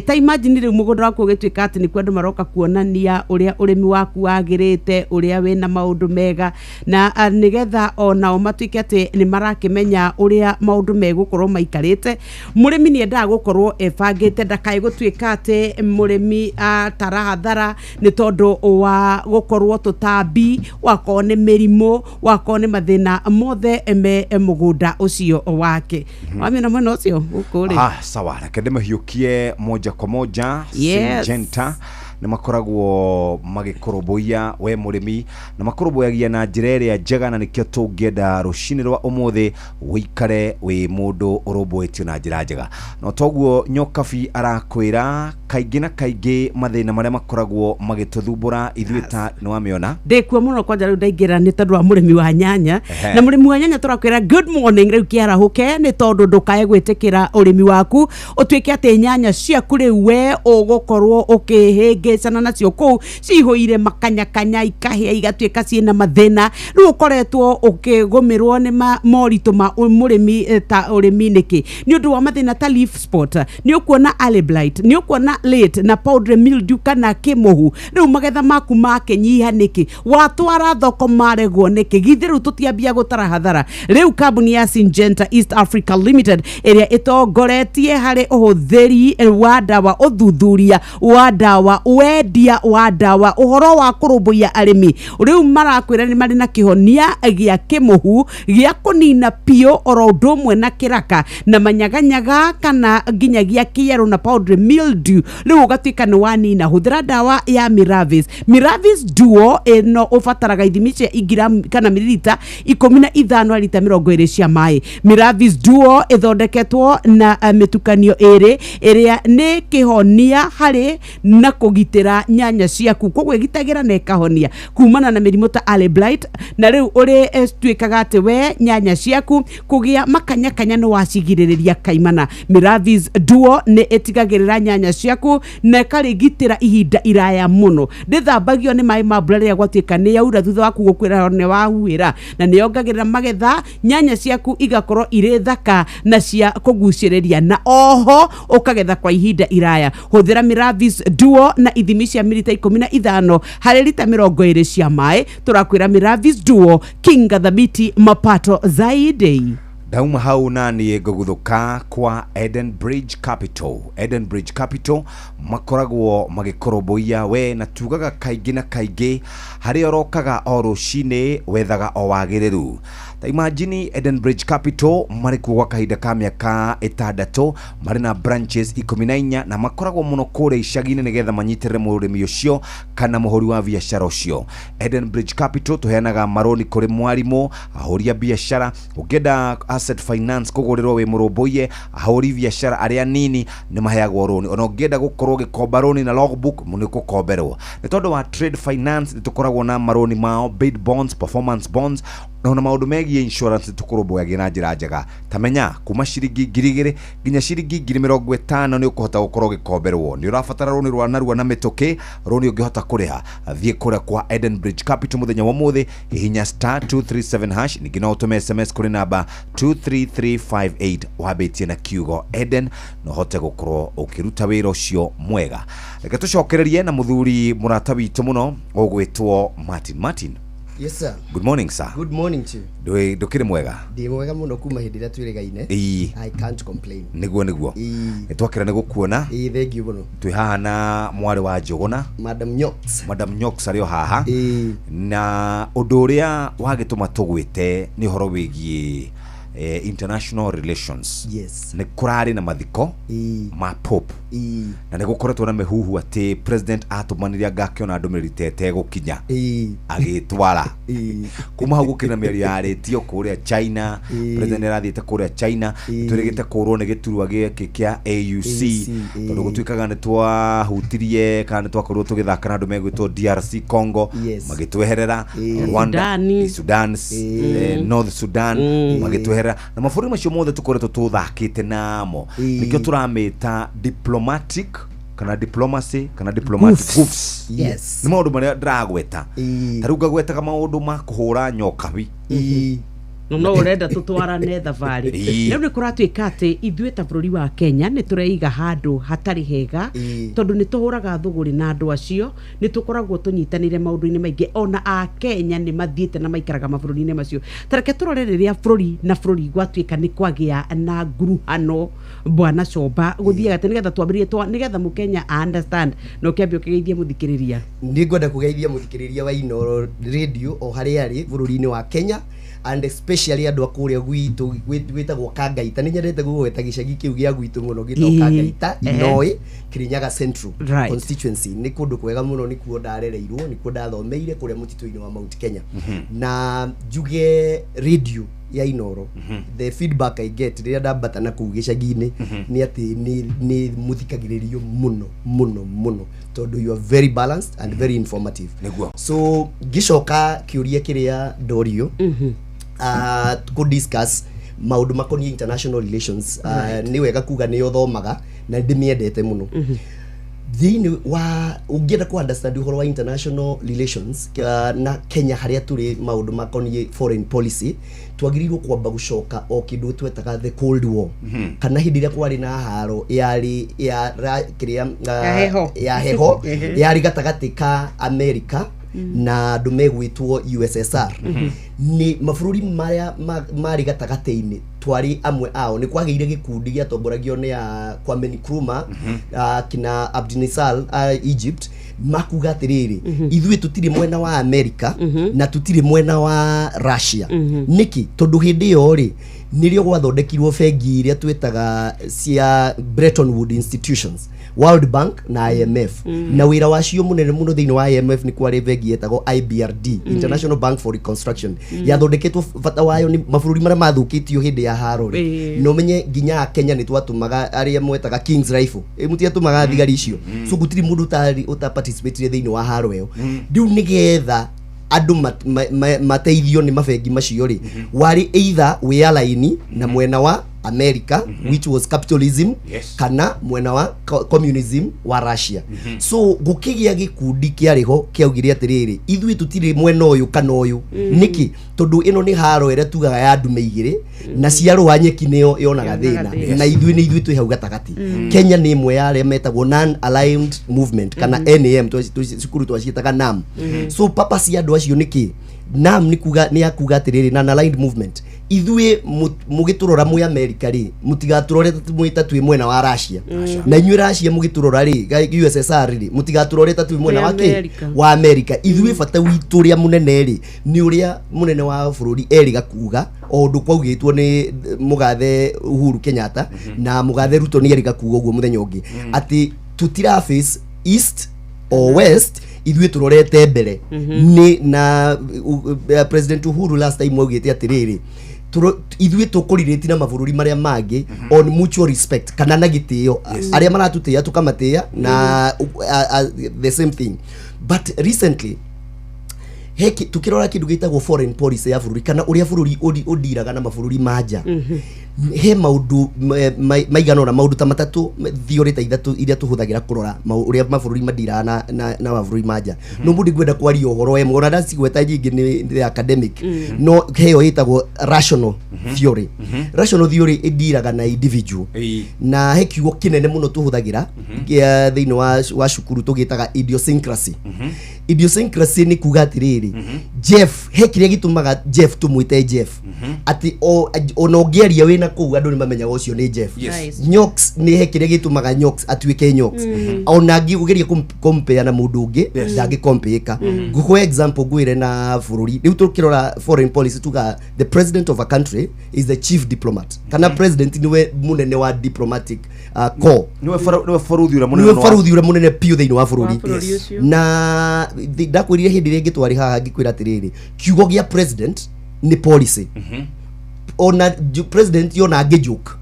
Ta imagine rĩu mũgũnda waku ũgĩtuĩka atĩ nĩkuo andũ maroka kuonania ũrĩa ũrĩmi waku wagĩrĩte, ũrĩa wĩna maũndũ mega, na nĩgetha onao matuĩke atĩ nĩ marakĩmenya ũrĩa maũndũ megũkorwo maikarĩte. Mũrĩmi nĩ endaga gũkorwo ebangĩte, ndakae gũtuĩka atĩ mũrĩmi atara hathara nĩ tondũ wa gũkorwo tũtambi, wakorwo nĩ mĩrimũ, wakorwo nĩ mathĩna mothe me mũgũnda ũcio wake. Wamĩona mwena ũcio gũkũ rĩ? Sawa, reke ndĩmĩhiũkie moja kwa moja. Yes. Syngenta nĩ makoragwo magĩkũrũmbũiya we mũrĩmi, na makũrũmbũyagia na njĩra ĩrĩa njega, na nĩkĩo tũngĩenda rũcinĩ rwa ũmũthĩ ũikare wĩ mũndũ ũrũmbũĩtio na njĩra njega. No toguo Nyokabi arakwĩra kaingĩ na kaingĩ mathĩna marĩa makoragwo magĩtũthumbũra ithuĩ ta nĩ wamĩona. Ndĩkuo mũno kwanja rĩu ndaingĩra nĩ tondũ wa mũrĩmi wa nyanya. Ehe. Na mũrĩmi wa nyanya tũrakwĩra good morning rĩu kĩarahũke, nĩ tondũ ndũkae gwĩtĩkĩra ũrĩmi waku ũtuĩke atĩ nyanya ciaku rĩu we ũgũkorwo ũkĩhĩngĩcana nacio kũu cihũire makanyakanya, ikahĩa, igatuĩka ciĩna mathĩna. Rĩu ũkoretwo ũkĩgũmĩrwo nĩ moritũ ma mũrĩmi ta ũrĩmi nĩkĩ? Nĩ ũndũ wa mathĩna ta leaf spot, nĩ ũkuona early blight, nĩ ũkuona late na powdery mildew kana kĩmũhu. Rĩu magetha maku makĩnyiha nĩkĩ? Watwara thoko maregwo nĩkĩ? Githĩ rĩu tũtiambia gũtara hathara? Rĩu kambuni ya Syngenta East Africa Limited ĩrĩa ĩtongoretie harĩ ũhũthĩri wa ndawa, ũthuthuria wa ndawa, wendia wa ndawa, ũhoro wa kũrũmbũiya arĩmi, rĩu marakwĩra nĩ marĩ na kĩhonia gĩa kĩmũhu gĩa kũnina piũ oro ũndũ ũmwe na kĩraka na manyaganyaga kana nginyagia kĩerũ na powdery mildew. Rĩu ũgatuĩka nĩ wanina. Hũthĩra ndawa ya Miravis. Miravis Duo ĩno ũbataraga ithimi cia igramu kana mililita 15 lita 20 cia maĩ. Miravis Duo ĩthondeketwo na mĩtukanio ĩrĩ ĩrĩa nĩ kĩhonia harĩ na kũgitĩra nyanya ciaku, koguo ĩgitagĩra na ĩkahonia kumana na mĩrimũ ta early blight. Na rĩu ũrĩ tuĩkaga atĩ we nyanya ciaku kũgĩa makanyakanya nĩ wacigirĩrĩria kaimana. Miravis Duo nĩ ĩtigagĩrĩra nyanya ciaku na ĩkarĩgitĩra ihinda iraya mũno. Ndĩthambagio nĩ maĩ ma mbura rĩrĩa gwatuĩka nĩ yaura thutha waku gũkwĩra nĩ wahuhĩra, na nĩ yongagĩrĩra magetha, nyanya ciaku igakorwo irĩ thaka na cia kũgucĩrĩria, na oho ũkagetha kwa ihinda iraya. Hũthĩra Miravis Duo na ithimi cia mililita 15 harĩ lita 20 cia maĩ. Tũrakwĩra Miravis Duo, kinga thabiti, mapato zaidi. Ndauma hau naniĩ ngũguthũka kwa Eden Bridge Capital. Eden Bridge Capital makoragwo magĩkũrũmbũiya we, na tugaga kaingĩ na kaingĩ harĩa ũrokaga o rũcinĩ wethaga o wagĩrĩru. Ta imagine Eden Bridge Capital marĩ kuo gwa kahinda ka mĩaka 6, marĩ na branches 14, na makoragwo mũno kũrĩa icagi-inĩ nĩgetha manyitĩrĩre mũrĩmi ũcio kana mũhũri wa biacara ũcio. Eden Bridge Capital tũheanaga marũni kũrĩ mwarimũ, ahũri a biacara, ũngĩenda asset finance kũgũrĩrwo wĩ mũrũmbũiye, ahũri biacara arĩa nini nĩ maheagwo rũni. Ona ũngĩenda gũkorwo ũgĩkomba rũni na logbook nĩ ũgũkomberwo. Nĩ tondũ wa trade finance nĩ tũkoragwo na marũni mao, bid bonds, performance bonds, Na ona maũndũ megiĩ insurance tũkũrũmbũyagia na njĩra njega. Ta menya kuma ciringi 2,000 nginya ciringi 50,000 nĩ ũkũhota gũkorwo ũgĩkomberwo. Nĩ ũrabatara rũni rwa narua na mĩtũkĩ, rũni ũngĩhota kũrĩha. Thiĩ kũrĩa kwa Eden Bridge Capital mũthenya wa ũmũthĩ, hihinya star 237 hash, ningĩ no ũtũme SMS kũrĩ namba 23358 wambĩtie na kiugo Eden na ũhote gũkorwo ũkĩruta wĩra ũcio mwega. Reke tũcokererie na mũthuri mũrata witũ mũno ũgwĩtwo Martin. Martin. Yes sir. Good morning, sir. Good morning to you. Ndũkĩrĩ mwega? Ndĩ mwega mũno kuma hĩndĩ ĩrĩa twĩrĩgaine. Ĩĩ. I can't complain. Nĩguo. Nĩ twakĩra nĩ gũkuona. Ĩĩ, thank you mũno. Twĩ haha na mwarĩ wa Njũgũna. Madam Nyox. Madam Nyox arĩ o haha. Na ũndũ ũrĩa wagĩtũma tũgwĩte nĩ ũhoro wĩgiĩ international relations. Yes. Nĩ kũrarĩ na mathiko ma Pope. Na nĩ gũkoretwo na mĩhuhu atĩ president atũmanire anga akĩona ndũmĩrĩri ta ĩtegũkinya agĩtwara. Kuma hau gũkĩrĩ na mĩario yarĩtio kũrĩa China. President nĩarathiĩte kũrĩa China. Twĩrĩgĩte kũrwo nĩ gĩturwa gĩkĩ kĩa AUC, tondũ gũtuĩkaga nĩ twahutirie kana nĩ twakorirwo tũgĩthaka na andũ megwĩtwo DRC Congo. Magĩtweherera. Rwanda, Sudani. Sudan, North Sudan magĩtweherera, na mabũrũri macio mothe tũkoretwo tũthakĩte namo. Nĩkĩo tũramĩta diplomatic kana diplomacy kana diplomatic goofs. Yes. Nĩ maũndũ marĩa ndĩragweta. Ta rĩu ngagwetaga maũndũ ma kũhũra nyokabi. No ũrenda tũtwarane thabarĩ. Rĩu nĩ kũratuĩka atĩ ithuĩ ta bũrũri wa Kenya nĩ tũreiga handũ hatarĩ hega, tondũ nĩ tũhũraga thũgũrĩ na andũ acio, nĩ tũkoragwo tũnyitanĩire maũndũ-inĩ maingĩ. Ona a Kenya nĩ mathiĩte na maikaraga mabũrũri-inĩ macio. Ta reke tũrore rĩrĩa bũrũri na bũrũri gwatuĩka nĩ kwagĩa na nguruhano, bwana Comba, gũthiaga atĩ nĩgetha twambĩrĩrie nĩgetha mũkenya a understand, na ũkĩambia ũkĩgeithia mũthikĩrĩria. Nĩ ngwenda kũgeithia mũthikĩrĩria wa Inooro Radio o harĩa arĩ bũrũri-inĩ wa Kenya, and especially andũ a kũrĩa gwitũ gwĩtagwo Kangaita. Nĩ nyendete gũgweta gĩcagi kĩu gĩa gwitũ mũno gĩtagwo Kangaita, Inoi, Kirinyaga Central constituency. Nĩ kũndũ kwega mũno, nĩkuo ndarereirwo, nĩkuo ndathomeire, kũrĩa mũtitũ-inĩ wa Mount Kenya. Na njuge radio ya Inooro, the feedback I get rĩrĩa ndambata na kũu gĩcagi-inĩ nĩ atĩ nĩ mũthikagĩrĩrio mũno mũno mũno, tondũ you are very balanced and very informative. Nĩguo. So ngĩcoka kĩũria kĩrĩa ndorio, kũ discuss maũndũ makoniĩ international relations, nĩ wega kuga nĩ ũthomaga na ndĩmĩendete mũno. Thĩinĩ wa ũngĩenda kũ understand ũhoro wa international relations na Kenya harĩa tũrĩ maũndũ makoniĩ foreign policy, twagĩrĩirwo kwamba gũcoka o kĩndũ twetaga the Cold War, kana hĩndĩ ĩrĩa kwarĩ na haro yarĩ ya kĩrĩa Ya heho. ya heho yarĩ gatagatĩ ka America na andũ megwĩtwo USSR. Nĩ mabũrũri marĩa marĩ gatagatĩ-inĩ, twarĩ amwe ao. Nĩ kwagĩire gĩkundi gĩatongoragio nĩ a Kwame Nkrumah, kina Abdinasir Egypt, makuga atĩrĩrĩ, ithuĩ tũtirĩ mwena wa America na tũtirĩ mwena wa Russia. Nĩkĩ? Tondũ hĩndĩ ĩyo rĩ, nĩrĩo gwathondekirwo bengi iria twĩtaga cia Bretton Woods institutions, World Bank na IMF. Na wĩra wacio mũnene mũno thĩinĩ wa IMF nĩ kwarĩ bengi yetagwo IBRD, International Bank for Reconstruction, yathondeketwo bata wayo nĩ mabũrũri marĩa mathũkĩtio hĩndĩ ya haro rĩ. Na ũmenye nginya Kenya nĩ twatũmaga arĩa mwetaga Kings Rifle, mũtiatũmaga thigari icio. So gũtirĩ mũndũ ũtarĩ ũta participate thĩinĩ wa haro ĩyo. Rĩu nĩgetha andũ mateithio nĩ mabengi macio rĩ, warĩ either wĩ align na mwena wa America, which was capitalism, kana mwena wa communism wa Russia. So gũkĩgĩa gĩkundi kĩarĩ ho kĩaugire atĩrĩrĩ, ithuĩ tũtirĩ mwena ũyũ kana ũyũ. Nĩkĩ? Tondũ ĩno nĩ haro ĩrĩa tugaga ya ndume igĩrĩ, na ciarũa nyeki nĩyo yonaga Yonaga thĩna. thĩna. Na ithuĩ nĩ ithuĩ twĩ hau gatagatĩ. Kenya nĩ ĩmwe ya arĩa metagwo non aligned movement kana NAM, cukuru twaciĩtaga NAM. So purpose ya andũ acio nĩ kĩ? NAM nĩ kuga, nĩ ya kuga atĩrĩrĩ, non aligned movement, ithuĩ mũgĩtũrora mwĩ America rĩ, mũtigatũrore ta mwĩ ta twĩ mwena wa Russia. Na inyuĩ Russia mũgĩtũrora rĩ, USSR rĩ, mũtigatũrore ta twĩ mwena Twĩ wa kĩ? America. Wa America. Ithuĩ bata witũ ũrĩa mũnene rĩ, nĩ ũrĩa mũnene wa bũrũri erĩga kuga, o ũndũ kwaugĩtwo nĩ mũgathe Uhuru Kenyatta na mũgathe Ruto nĩ erĩga kuga ũguo mũthenya ũngĩ, atĩ tũtira face east or west, ithuĩ tũrorete mbere. Nĩ na President Uhuru last time augĩte atĩrĩrĩ, ithuĩ tũkũrirĩti na mabũrũri marĩa mangĩ on mutual respect kana na gĩtĩo, arĩa maratũtĩĩa tũkamatĩĩa na the same thing. But recently he He tukirora kindu gitagwo foreign policy ya bururi kana uria bururi udiraga na mabũrũri ma nja, he maundu maigana ũna, maundu ta matatu, theory ta ithatu iria tuhuthagira kurora uria mabũrũri madiraga na mabũrũri ma nja. No mũndũ ngwenda kwaria ũhoro ĩmwe, ona ndacigweta nyingĩ nĩ academic, no heyo ĩtagwo rational theory. Rational theory ĩndiraga na individual, na he kiugo kinene muno tuhuthagira gĩa thĩinĩ wa cukuru tũgĩtaga idiosyncrasy. Idiosyncrasy nĩ kuga atĩrĩrĩ, Jeff, he kĩrĩa gĩtũmaga Jeff tũmwĩte Jeff, atĩ ona ũngĩaria wĩna kũu andũ nĩ mamenyaga ũcio nĩ Jeff. Yes. Nyox, nĩ he kĩrĩa gĩtũmaga Nyox atuĩke Nyox. Ona angĩgeria compare na mũndũ ũngĩ, ndangĩkompĩka. Ngũkũhe example, ngwĩre na bũrũri rĩu tũkĩrora foreign policy tuga the president of a country is the chief diplomat, kana president niwe munene wa diplomatic corps. Niwe baruthi ũrĩa mũnene Niwe mũno baruthi ũrĩa mũnene biũ thĩinĩ wa bũrũri. Wa bũrũri ũcio. Na ndakwĩrire hĩndĩ ĩrĩa ĩngĩ twarĩ haha ngĩkwĩra atĩrĩrĩ, kiugo gĩa president nĩ policy. Ona president yona angĩ joke,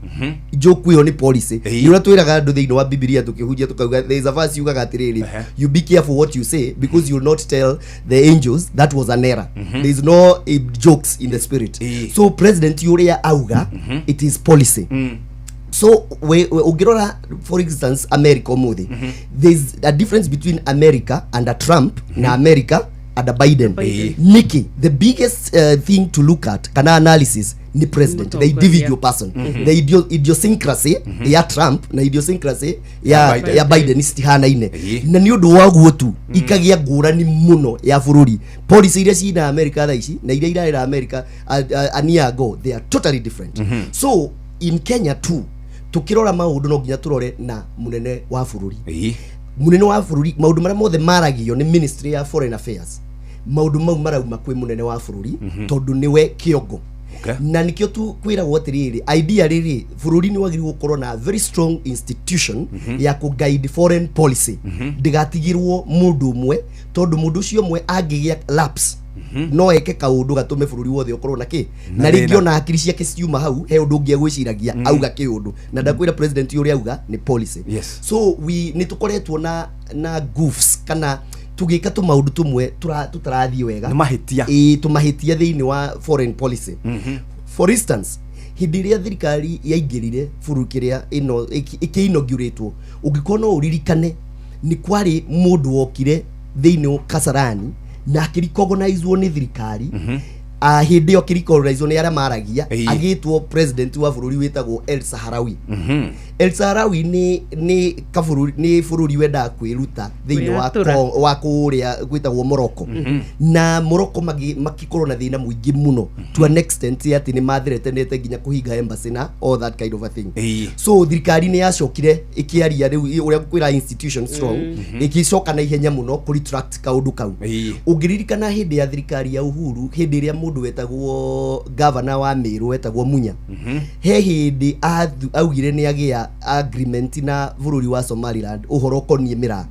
joke ĩyo nĩ policy. Nĩ ũrĩa twĩraga andũ thĩinĩ wa Bibilia tũkĩhunjia, tũkauga there is a verse yugaga atĩrĩrĩ, "You be careful what you say because you will not tell the angels that was an error." There is no jokes in the spirit. So president ũrĩa auga, it is policy. So we ũngĩrora for instance America ũmũthĩ, there's a difference between America under Trump na America under Biden. Biden. Niki the biggest thing to look at kana analysis ni president, the Mũtongoria. individual person. The idiosyncrasy ya Trump na idiosyncrasy ya Biden. ya Biden citihanaine, na nĩ ũndũ wa guo tu ikagĩa ngũrani mũno ya bũrũri. Policy iria cina America thaa ici na iria irarĩra America a year ago, they are totally different. So in Kenya too, tukirora maũndũ no nginya tũrore na mũnene wa bũrũri. Mũnene wa bũrũri, maũndũ marĩa mothe maragio nĩ ministry ya foreign affairs, maũndũ mau marauma kwĩ mũnene wa bũrũri, tondũ nĩwe kĩongo. Na nikĩo tu kwĩragwo atĩrĩrĩ, idea rĩrĩ bũrũri nĩ wagĩrĩirwo gũkorwo na very strong institution ya kũ guide foreign policy, ndĩgatigĩrwo mũndũ ũmwe, tondũ mũndũ ũcio ũmwe angĩgĩa lapse no eke kaũndũ gatũme bũrũri wothe ũkorwo na kĩ Na na rĩngĩ thĩna. Ona hakiri ciake ciuma hau, he ũndũ ũngĩ agwĩciragia auga kĩũndũ, na ndakwĩra president ũrĩa auga nĩ policy. So we nĩ tũkoretwo na goofs kana tũgĩka tũmaũndũ tũmwe tũtarathiĩ wega. Nĩ mahĩtia. Ĩĩ, tũmahĩtia thĩinĩ wa foreign policy. For instance, hĩndĩ ĩrĩa thirikari yaingĩrire bũrũri kĩrĩa ĩno ĩkĩ-inauguratwo, ũngĩkorwo no ũririkane, nĩ kwarĩ mũndũ wokire thĩinĩ wa Kasarani na akĩrecognizwo nĩ thirikari. Hĩndĩ ĩyo akĩrecognizwo nĩ arĩa maragia, agĩtwo president wa bũrũri wĩtagwo El Saharawi. El Saharawi nĩ kabũrũri, nĩ bũrũri wendaga kwĩruta thĩinĩ wa Kwĩyatũra. Wa kũrĩa gwĩtagwo Morocco. Na Morocco makĩkorwo na thĩna mũingĩ mũno to an extent atĩ nĩ mathreatenete nginya kũhinga embassy na all that kind of a thing. So thirikari nĩ yacokire ĩkĩaria rĩu ũrĩa kwĩra institution strong, ĩgĩcoka na ihenya mũno kũ retract kaũndũ kau. Ũngĩririkana hĩndĩ ya thirikari ya Uhuru, hĩndĩ ĩrĩa mũndũ wetagwo gavana wa Meru wetagwo Munya, he hĩndĩ augire nĩ agĩa agreement na bũrũri wa Somaliland ũhoro ũkoniĩ mĩraa,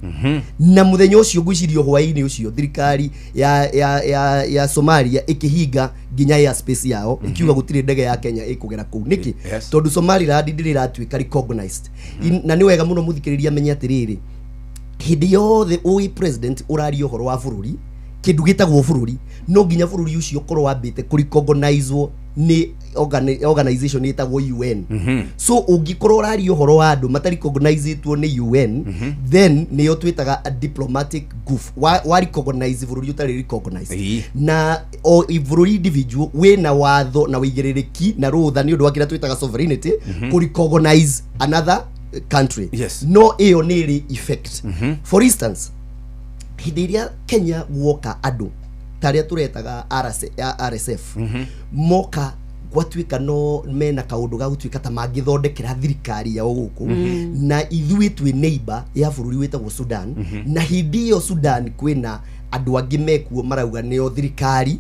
na mũthenya ũcio ngwĩciria hwaĩ-inĩ ũcio thirikari ya Somalia ĩkĩhinga nginya airspace yao, ĩkiuga gũtirĩ ndege ya Kenya ĩkũgera kũu. Nĩkĩ? Tondũ Somaliland ndĩrĩ ĩratuĩka recognized. Na nĩ wega mũno mũthikĩrĩria amenye atĩrĩrĩ, hĩndĩ yothe ũĩ president ũraria ũhoro wa bũrũri, kĩndũ gĩtagwo bũrũri, no nginya bũrũri ũcio ũkorwo wambĩte kũrecognizwo nĩ organization ĩtagwo UN. So ũngĩkorwo ũraria ũhoro wa andũ matarecognizĩtwo nĩ UN, then nĩyo twĩtaga a diplomatic goof wa recognize bũrũri ũtarĩ recognized. Na o bũrũri individual wĩna watho na wĩigĩrĩrĩki na rũtha nĩ ũndũ wa kĩrĩa twĩtaga sovereignty kũ recognize another country. No ĩyo nĩ ĩrĩ effect. For instance, hĩndĩ ĩrĩa Kenya guoka andũ ta arĩa tũretaga RSF moka gwatuĩka no mena kaũndũ ga gũtuĩka ta mangĩthondekera thirikari yao gũkũ, na ithuĩ twĩ neighbor ya bũrũri wĩtagwo Sudan, na hĩndĩ ĩyo Sudan kwĩna andũ angĩ mekuo marauga nĩo thirikari.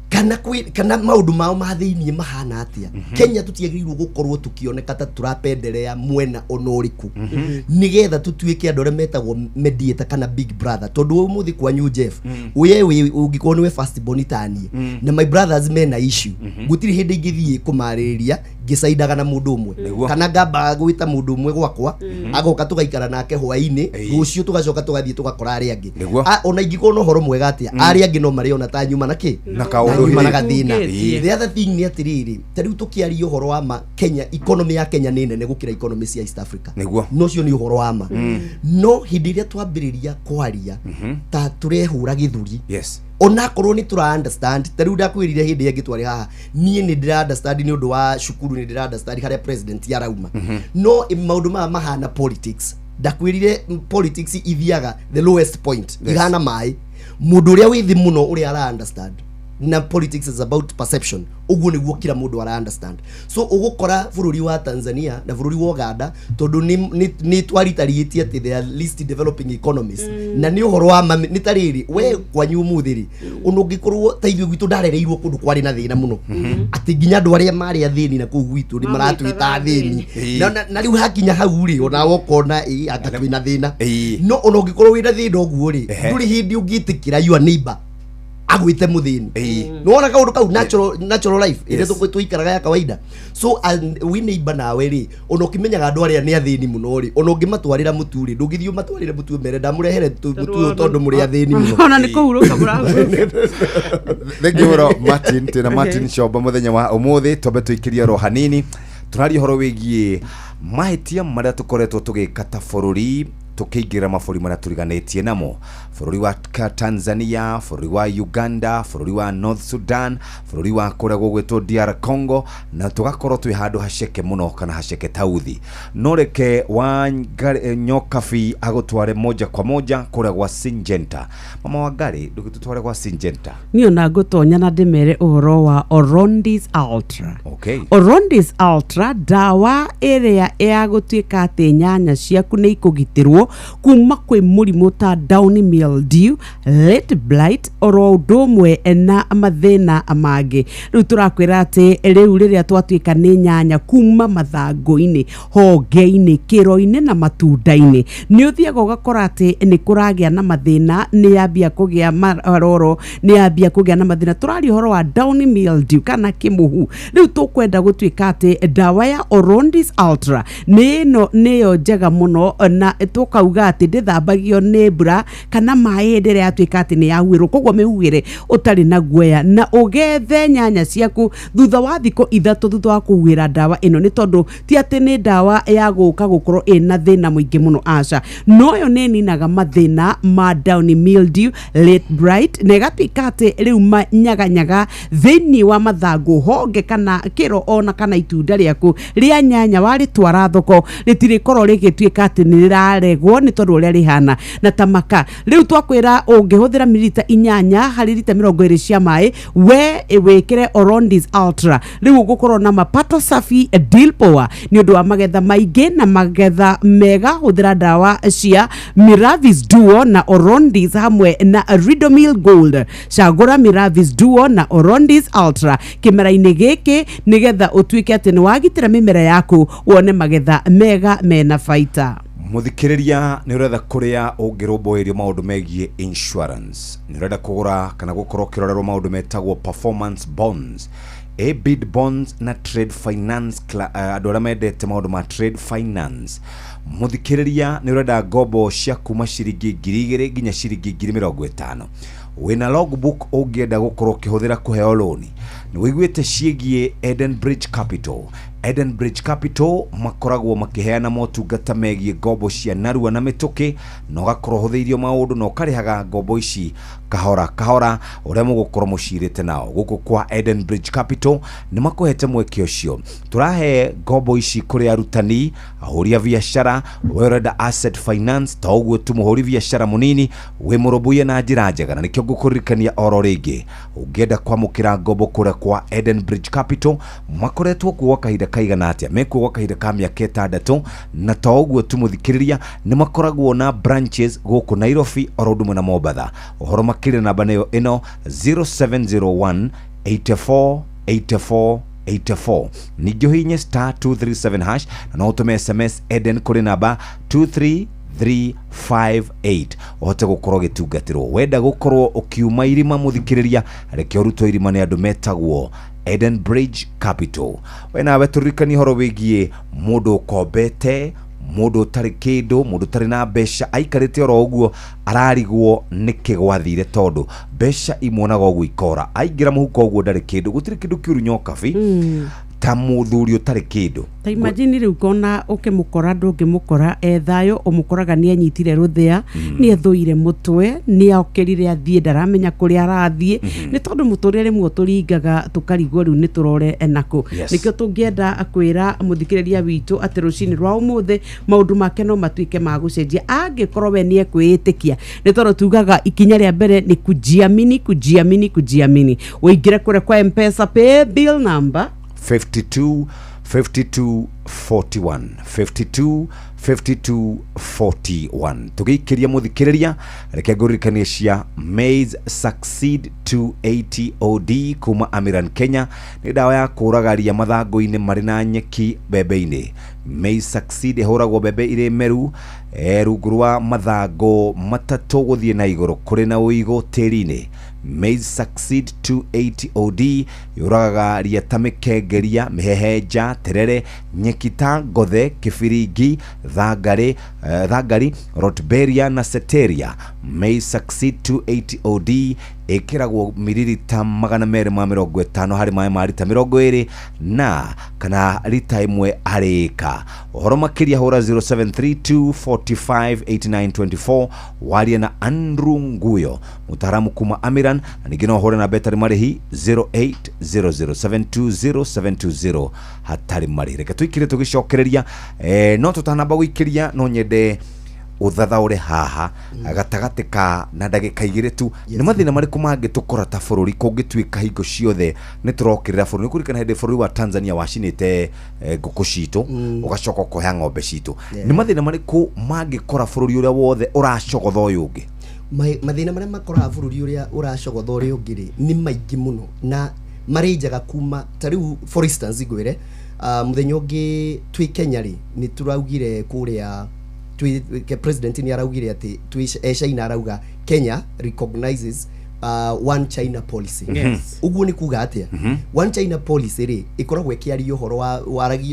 Kana kwĩ kana maũndũ mao ma thĩiniĩ mahana atĩa. Kenya tũtiagĩrĩirwo gũkorwo tũkĩoneka ta tũrapenderea mwena ona ũrĩkũ, nĩgetha tũtuĩke andũ arĩa metagwo mediator kana big brother, tondũ ũmũthĩ kwanyu, Jeff, we wĩ ũngĩkorwo nĩwe first born taniĩ na my brothers mena issue, gũtirĩ hĩndĩ ingĩthiĩ kũmarĩrĩria ngĩcaidaga na mũndũ ũmwe kana ngamba gwĩta mũndũ ũmwe gwakwa, agoka tũgaikara nake hwainĩ, rũciũ tũgacoka tũgathiĩ tũgakora arĩa angĩ. Ona ingĩkorwo na ũhoro mwega atĩa, arĩa angĩ no marĩona ta nyuma na kĩ Na kaũndũ nyuma na hĩ. gathĩna. Ĩĩ. The other thing nĩ atĩrĩrĩ, ta rĩu tũkĩaria ũhoro wa ma, Kenya, economy ya Kenya nĩ nene gũkĩra economy cia East Africa. No ũcio nĩ ũhoro wa ma, no hĩndĩ ĩrĩa twambĩrĩria kwaria ta tũrehũra gĩthũri, onakorwo nĩ tũra understand, ta rĩu ndakwĩrire hĩndĩ ĩngĩ twarĩ haha, niĩ nĩ ndĩra understand nĩ ũndũ wa cukuru, nĩ ndĩra understand harĩa president arauma, no maũndũ maya mahana politics. Ndakwĩrire politics ithiaga the lowest point. Ihana maĩ, mũndũ ũrĩa wĩ thĩ mũno ũrĩa ara understand, na politics is about perception, ũguo nĩguo kila mũndũ ara understand. So ũgũkora bũrũri wa Tanzania na bũrũri wa Uganda, tondũ nĩ twaritarĩtie atĩ they are least developing economies, na nĩ ũhoro wa ma. Nĩ ta rĩrĩ, we kwanyu ũmũthĩ rĩ, ona ũngĩkorwo ta ithuĩ gwitũ ndarereirwo kũndũ kwarĩ na thĩna mũno, atĩ nginya andũ arĩa marĩ athĩni na kũu gwitũ nĩ maratwĩta athĩni. Na rĩu hakinya hau rĩ, onawe ũkona ĩ anga twĩna thĩna, no ona ũngĩkorwo wĩna thĩna ũguo rĩ, ndũrĩ hĩndĩ ũngĩtĩkĩra your neighbor agwĩte mũthĩni. Nĩwona kaũndũ kau, natural life ĩrĩa tũikaraga ya kawaida. So and wĩ neighbor nawe rĩ, ona ũkĩmenyaga andũ arĩa nĩ athĩni mũno rĩ, ona ũngĩmatwarĩra mũtu rĩ, ndũngĩthiĩ ũmatwarĩre mũtu ũmere ndamũrehere mũtu ũyũ tondũ mũrĩ athĩni mũno. Ona nĩ kũhurũka mũrahurũka. Thengiũ mũno, Martin. Twĩna Martin Shomba mũthenya wa ũmũthĩ. Twambe tũikĩrie oro hanini, tũraria ũhoro wĩgiĩ mahĩtia marĩa tũkoretwo tũgĩka ta bũrũri tũkĩingĩra mabũrũri marĩa tũriganĩtie namo, bũrũri wa Tanzania, bũrũri wa Uganda, bũrũri wa North Sudan, bũrũri wa kũrĩa gũgwĩtwo DR Congo, na tũgakorwo twĩ handũ haceke mũno kana haceke tauthi. No reke wa Nyokabi agũtware moja kwa moja kũrĩa gwa Syngenta. Mama wa Ngari, ndũgĩtũtware gwa Syngenta. Niĩ ona ngũtonya na ndĩmere ũhoro wa Orondis Ultra. Orondis Ultra, ndawa ĩrĩa ya gũtuĩka atĩ nyanya ciaku nĩ ikũgitĩrwo kuma kwĩ mũrimũ ta downy mildew, late blight, oro ũndũ ũmwe na mathĩna mangĩ. Rĩu tũrakwĩra atĩ rĩu rĩrĩa twatuĩka nĩ nyanya kuma mathangũ-inĩ, honge-inĩ, kĩro-inĩ na matunda-inĩ, nĩ ũthiaga ũgakora atĩ nĩ kũragĩa na mathĩna, nĩ yambia kũgĩa maroro, nĩ yambia kũgĩa na mathĩna. Tũraria ũhoro wa downy mildew kana kĩmũhu. Rĩu tũkwenda gũtuĩka atĩ ndawa ya Orondis Ultra nĩ ĩno nĩyo njega mũno, na tũkauga atĩ ndĩthambagio nĩ mbura kana maĩ hĩndĩ ĩrĩa yatuĩka atĩ nĩ yahuhĩrwo. Koguo mĩhuhĩre ũtarĩ na guoya na ũgethe nyanya ciaku thutha wa thikũ 3 thutha wa kũhuhĩra ndawa ĩno, nĩ tondũ ti atĩ nĩ ndawa ya gũka gũkorwo ĩna thĩna mũingĩ mũno, aca, no yo nĩ ĩninaga mathĩna ma downy mildew, late blight, na ĩgatuĩka atĩ rĩu manyaganyaga thĩinĩ wa mathangũ, honge kana kĩro ona kana itunda rĩaku rĩa nyanya warĩtwara thoko rĩtirĩkorwo rĩgĩtuĩka atĩ nĩ rĩraregwo nĩ tondũ ũrĩa rĩhana na tamaka. Rĩu twakwĩra ũngĩhũthĩra mililita 8 harĩ lita 20 cia maĩ, we wĩkĩre Orondis Ultra, rĩu ũgũkorwo na mapato safi deal power nĩ ũndũ wa magetha maingĩ na magetha mega. Hũthĩra ndawa cia Miravis Duo na Orondis hamwe na Ridomil Gold. Cagũra Miravis Duo na Orondis Ultra kĩmera-inĩ gĩkĩ nĩgetha ũtuĩke atĩ nĩ wagitĩra mĩmera yaku wone magetha mega mena baita. Muthikiriria, nĩ ũretha kũrĩa ũngĩrũmbũĩrio maũndũ megiĩ insurance, nĩ ũrenda kũgũra kana gũkorwo ũkĩrorerwo maũndũ metagwo performance bonds, bid bonds na trade finance, andũ arĩa mendete maũndũ ma trade finance. Muthikiriria, nĩ ũrenda ngombo cia kuma ciringi 2,000 nginya ciringi 50,000, wĩna logbook ũngĩenda gũkorwo ũkĩhũthĩra kũheo loni, nĩ wĩiguĩte ciĩgiĩ Eden Bridge Capital. Eden Bridge Capital makoragwo makĩheana motungata megiĩ ngombo cia narua na mĩtũkĩ, na ũgakorwo ũhũthĩirio maũndũ na ũkarĩhaga ngombo ici kahora kahora ũrĩa mũgũkorwo mũcirĩte nao. Gũkũ kwa Eden Bridge Capital nĩ makũhete mweke ũcio. Tũrahe ngombo ici kũrĩ arutani, ahũri a biacara, we ũrenda asset finance, ta ũguo tu mũhũri biacara mũnini wĩ mũrũmbũiye na njĩra njega. Na nĩkĩo ngũkũririkania oro rĩngĩ, ũngĩenda kwamũkĩra ngombo kũrĩa kwa Eden Bridge Capital, makoretwo kuo gwa kahinda kaigana atĩa? Mekuo gwa kahinda ka mĩaka 6. Na to ũguo tu, mũthikĩrĩria, nĩ makoragwo na branches gũkũ Nairobi oro ũndũ ũmwe na Mombatha. Ũhoro makĩria, namba nĩyo ĩno, 0701. 84 84 84. Ningĩ ũhihinye star 237 hash na no ũtũme SMS Eden kũrĩ namba 23358 ũhote gũkorwo ũgĩtungatĩrwo. Wenda gũkorwo ũkiuma irima, mũthikĩrĩria, reke ũrutwo irima nĩ andũ metagwo Eden Bridge Capital. We nawe tũririkanie ũhoro wĩgiĩ mũndũ ũkombete, mũndũ ũtarĩ kĩndũ, mũndũ ũtarĩ na mbeca, aikarĩte oro ũguo ararigwo nĩkĩ gwathire, tondũ mbeca imuonaga ũguo ikora, aingĩra mũhuko ũguo ndarĩ kĩndũ, gũtirĩ kĩndũ kĩũru nyokabi ta mũthuri ũtarĩ kĩndũ. Ta imagine rĩu kona ũkĩmũkora, ndũngĩmũkora e thayũ, ũmũkoraga nĩ anyitire rũthĩa, nĩ ethũire mũtwe, nĩ okĩrire athiĩ, ndaramenya kũrĩa arathiĩ, nĩ tondũ mũtũrĩre rĩmwe tũringaga tũkarigwo rĩu nĩ tũrore nakũ. Nĩkĩo tũngĩenda kwĩra mũthikĩrĩria witũ atĩ rũcinĩ rwa ũmũthĩ maũndũ make no matuĩke ma gũcenjia angĩkorwo we nĩ ekwĩĩtĩkia, nĩ tondũ tugaga ikinya rĩa mbere nĩ kujiamini, kujiamini, kujiamini. Ũingĩre kũrĩa kwa M-Pesa pay bill number 52 52 41, 52 52 41. Tũgĩikĩria mũthikĩrĩria, reke ngũririkanie cia Maize Succeed 280 OD kuma Amiran Kenya, nĩ ndawa ya kũraga ria mathangũ-inĩ marĩ na nyeki mbembe-inĩ. Maize Succeed ĩhũragwo mbembe irĩ meru, rungu rwa mathangũ 3 gũthiĩ na igũrũ kũrĩ na ũigũ tĩri-inĩ. Maize Succeed 280 OD yũragaga ria ta mĩkengeria, mĩhehenja, terere, nyeki ta ngothe, kĩbiringi, thangari, rotberia na seteria. Maize Succeed 280 OD ĩkĩragwo miririta 250 harĩ maĩ ma rita 20 na kana rita 1 harĩ ĩka. Ũhoro makĩria hũra 0732 45 89 24, warie na Andrew Nguyo, mũtaaramu kuma Amiran, na ningĩ no ũhũre namba ĩtarĩ marĩhi 0800 720 720 hatarĩ marĩhi. Reke tũikire tũgĩcokereria, no tũtanamba gũikĩria no nyende ũthathaũre haha gatagatĩ ka na ndagĩka 2 tu, nĩ mathĩna marĩkũ mangĩtũkora ta bũrũri kũngĩtuĩka hingo ciothe nĩ tũrokĩrĩra bũrũri? Nĩ kũririkana hĩndĩ bũrũri wa Tanzania wacinĩte ngũkũ citũ, ũgacoka ũkoya ng'ombe citũ. Nĩ mathĩna marĩkũ mangĩkora bũrũri ũrĩa wothe ũracogotha ũyũ ũngĩ? Mathĩna marĩa makoraga bũrũri ũrĩa ũracogotha ũrĩa ũngĩ rĩ, nĩ maingĩ mũno na marĩ njaga kuma ta rĩu, for instance, ngwĩre, mũthenya ũngĩ twĩ Kenya rĩ, nĩ tũraugire kũrĩa president nĩ araugire atĩ twĩ China, arauga Kenya recognizes one China policy. Ũguo nĩ kuga atĩa? One China policy rĩ, ĩkoragwo ĩkĩaria ũhoro wa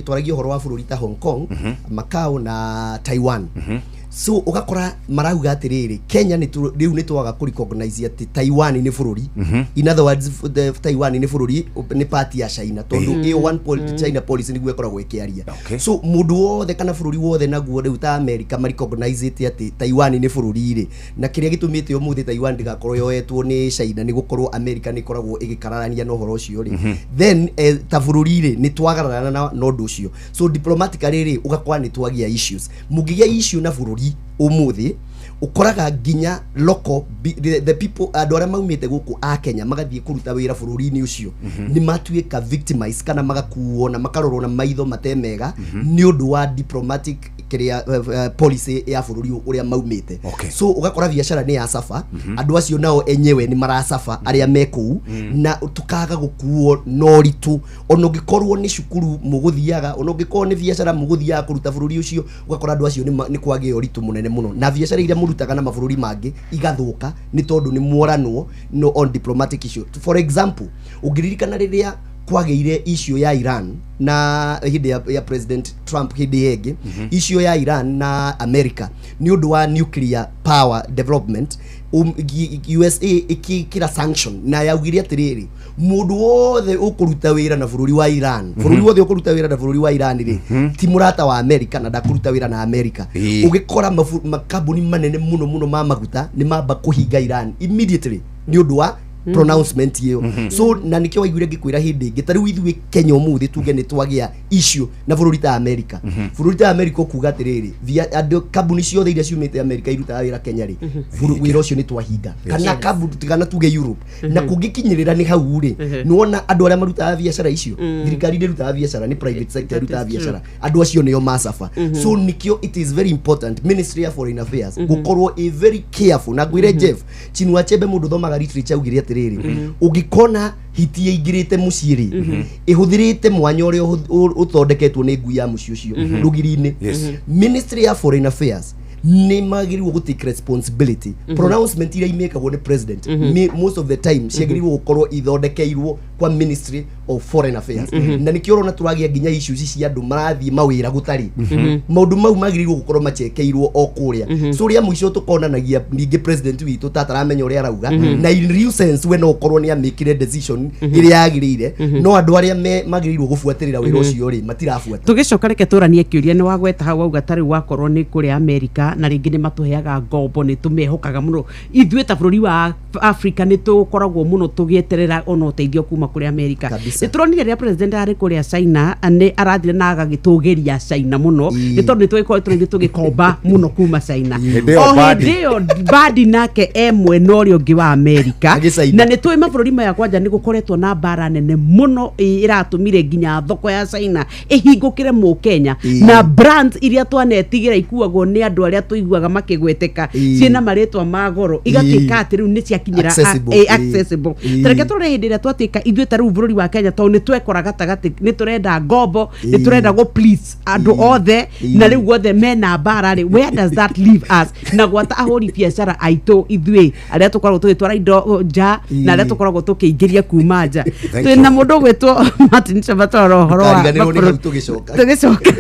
twaragia ũhoro wa bũrũri ta Hong Kong, Macau na Taiwan. So ũgakora marauga atĩrĩrĩ, Kenya rĩu nĩ twaga kũ recognize atĩ Taiwan nĩ bũrũri. In other words, the Taiwan nĩ bũrũri, nĩ part ya China, tondũ ĩyo one China policy nĩguo ĩkoragwo ĩkĩaria. So mũndũ wothe kana bũrũri wothe naguo rĩu ta America marecognize atĩ Taiwan nĩ bũrũri rĩ, na kĩrĩa gĩtũmĩte ũmũthĩ Taiwan ndĩgakorwo yoetwo nĩ China nĩ gũkorwo America nĩ ĩkoragwo ĩgĩkararania na ũhoro ũcio rĩ, then ta bũrũri rĩ, nĩ twagararana na ũndũ ũcio. So diplomatically rĩ, ũgakora nĩ twagĩa issues. Mũngĩgĩa issue na bũrũri ũmũthĩ, ũkoraga nginya local the people, andũ arĩa maumĩte gũkũ a Kenya magathiĩ kũruta wĩra bũrũri-inĩ ũcio, nĩ matuĩka victimized kana magakuo na makarorwo na maitho mate mega nĩ ũndũ wa diplomatic kĩrĩa policy ya bũrũri ũrĩa maumĩte. So ũgakora biacara nĩ ya suffer, andũ acio nao enyewe nĩ marasuffer arĩa me kũu, na tukaga gũkuo na ũritũ. Ona ũngĩkorwo nĩ cukuru mũgũthiaga, ona ũngĩkorwo nĩ biacara mũgũthiaga kũruta bũrũri ũcio, ũgakora andũ acio nĩ kwagĩa ũritũ mũnene mũno, na biacara iria mũrutaga na mabũrũri mangĩ igathũka nĩ tondũ nĩ mworanwo no on diplomatic issue. For example, ũngĩririkana rĩrĩa kwagĩire issue ya Iran na hĩndĩ ya President Trump, hĩndĩ ĩngĩ issue ya Iran na America nĩ ũndũ wa nuclear power development, USA ĩkĩkĩra sanction na yaugire atĩrĩrĩ, mũndũ wothe ũkũruta wĩra na bũrũri wa Iran, bũrũri wothe ũkũruta wĩra na bũrũri wa Iran rĩ, ti mũrata wa America na ndakũruta wĩra na America. Ũgĩkora makambuni manene mũno mũno ma maguta nĩ mamba kũhinga Iran immediately nĩ ũndũ wa pronouncement ĩyo. So na nĩkĩo waiguire ngĩkwĩra hĩndĩ ĩngĩ, ta rĩu ithuĩ Kenya ũmũthĩ tuge nĩ twagĩa issue na bũrũri ta America, bũrũri ta America ũkuga atĩrĩrĩ, andũ kambuni ciothe iria ciumĩte America irutaga wĩra Kenya rĩ, wĩra ũcio nĩ twahinga, kana kambuni kana tuge Europe, na kũngĩkinyĩrĩra nĩ hau rĩ, nĩwona andũ arĩa marutaga biacara icio, thirikari ndĩrutaga biacara, nĩ private sector That ĩrutaga is true. biacara, andũ acio nĩo masuffer. So nĩkĩo it is very important Ministry ya Foreign Affairs gũkorwo ĩ very careful. Na ngwĩre Jeff, Chinua Achebe, mũndũ ũthomaga literature, augire atĩrĩrĩ Atĩrĩrĩ, ũngĩkona hiti ĩingĩrĩte mũciĩ rĩ, ĩhũthĩrĩte mwanya ũrĩa ũthondeketwo nĩ ngui ya mũciĩ ũcio rũgiri-inĩ. Ministry ya Foreign Affairs nĩ magĩrĩirwo gũ take responsibility. Pronouncement iria imĩkagwo nĩ president, most of the time ciagĩrĩirwo gũkorwo ithondekeirwo kwa Ministry of Foreign Affairs. Na nĩkĩo ũrona tũragĩa nginya issues cia andũ marathiĩ mawĩra gũtarĩ. Maũndũ mau magĩrĩirwo gũkorwo macekeirwo o kũrĩa. So rĩa mũico tũkonanagia ningĩ president witũ ta ataramenya ũrĩa arauga. Na in real sense, we no ũkorwo nĩ amĩkire decision ĩrĩa yagĩrĩire, no andũ arĩa magĩrĩirwo gũbuatĩrĩra wĩra ũcio rĩ, matirabuata. Tũgĩcoka, reke tũranie kĩũria. Nĩ wagweta hau wauga ta rĩu wakorwo nĩ kũrĩa Amerika na rĩngĩ nĩ matũheaga ngombo, nĩ tũmehokaga mũno. Ithuĩ ta bũrũri wa Africa nĩ tũkoragwo mũno tũgĩeterera ona ũteithio kuma kũrĩ Amerika. Kabisa. Nĩ tũronire rĩrĩa president arĩ kũrĩa China, nĩ arathire na agagĩtũgĩria China mũno, nĩ tondũ nĩ tũgĩkorwo tũrĩthiĩ tũgĩkomba mũno kuma China. Hĩndĩ ĩyo O Badi. hĩndĩ ĩyo Badi nake e mwena ũrĩa ũngĩ wa Amerika. Agĩcaina. Na nĩ tũĩ mabũrũri maya kwanja nĩ gũkoretwo na mbara nene mũno ĩratũmire nginya thoko ya China ĩhingũkĩre mũkenya. Na brands iria twanetigĩra ikuagwo nĩ andũ arĩa tũiguaga makĩgweteka ciĩna marĩtwa ma goro igatuĩka atĩ rĩu nĩ ciakinyĩra Accessible. Accessible. Tareke tũrore hĩndĩ ĩrĩa twatuĩka ithuĩ ta rĩu bũrũri wa Kenya, tondũ nĩ twekora gatagatĩ, nĩ tũrenda ngombo, nĩ tũrenda gũ please andũ othe, na rĩu guothe mena mbara rĩ, where does that leave us na gwata ahũri biacara aitũ, ithuĩ arĩa tũkoragwo tũgĩtwara indo nja na arĩa tũkoragwo tũkĩingĩria kuma nja? Thank Twĩna you. mũndũ ũgwĩtwo Martin Chabatoro ũhoro wa Ndũkariganĩrwo nĩ hau mabũrũri. tũgĩcoka. Tũgĩcoka.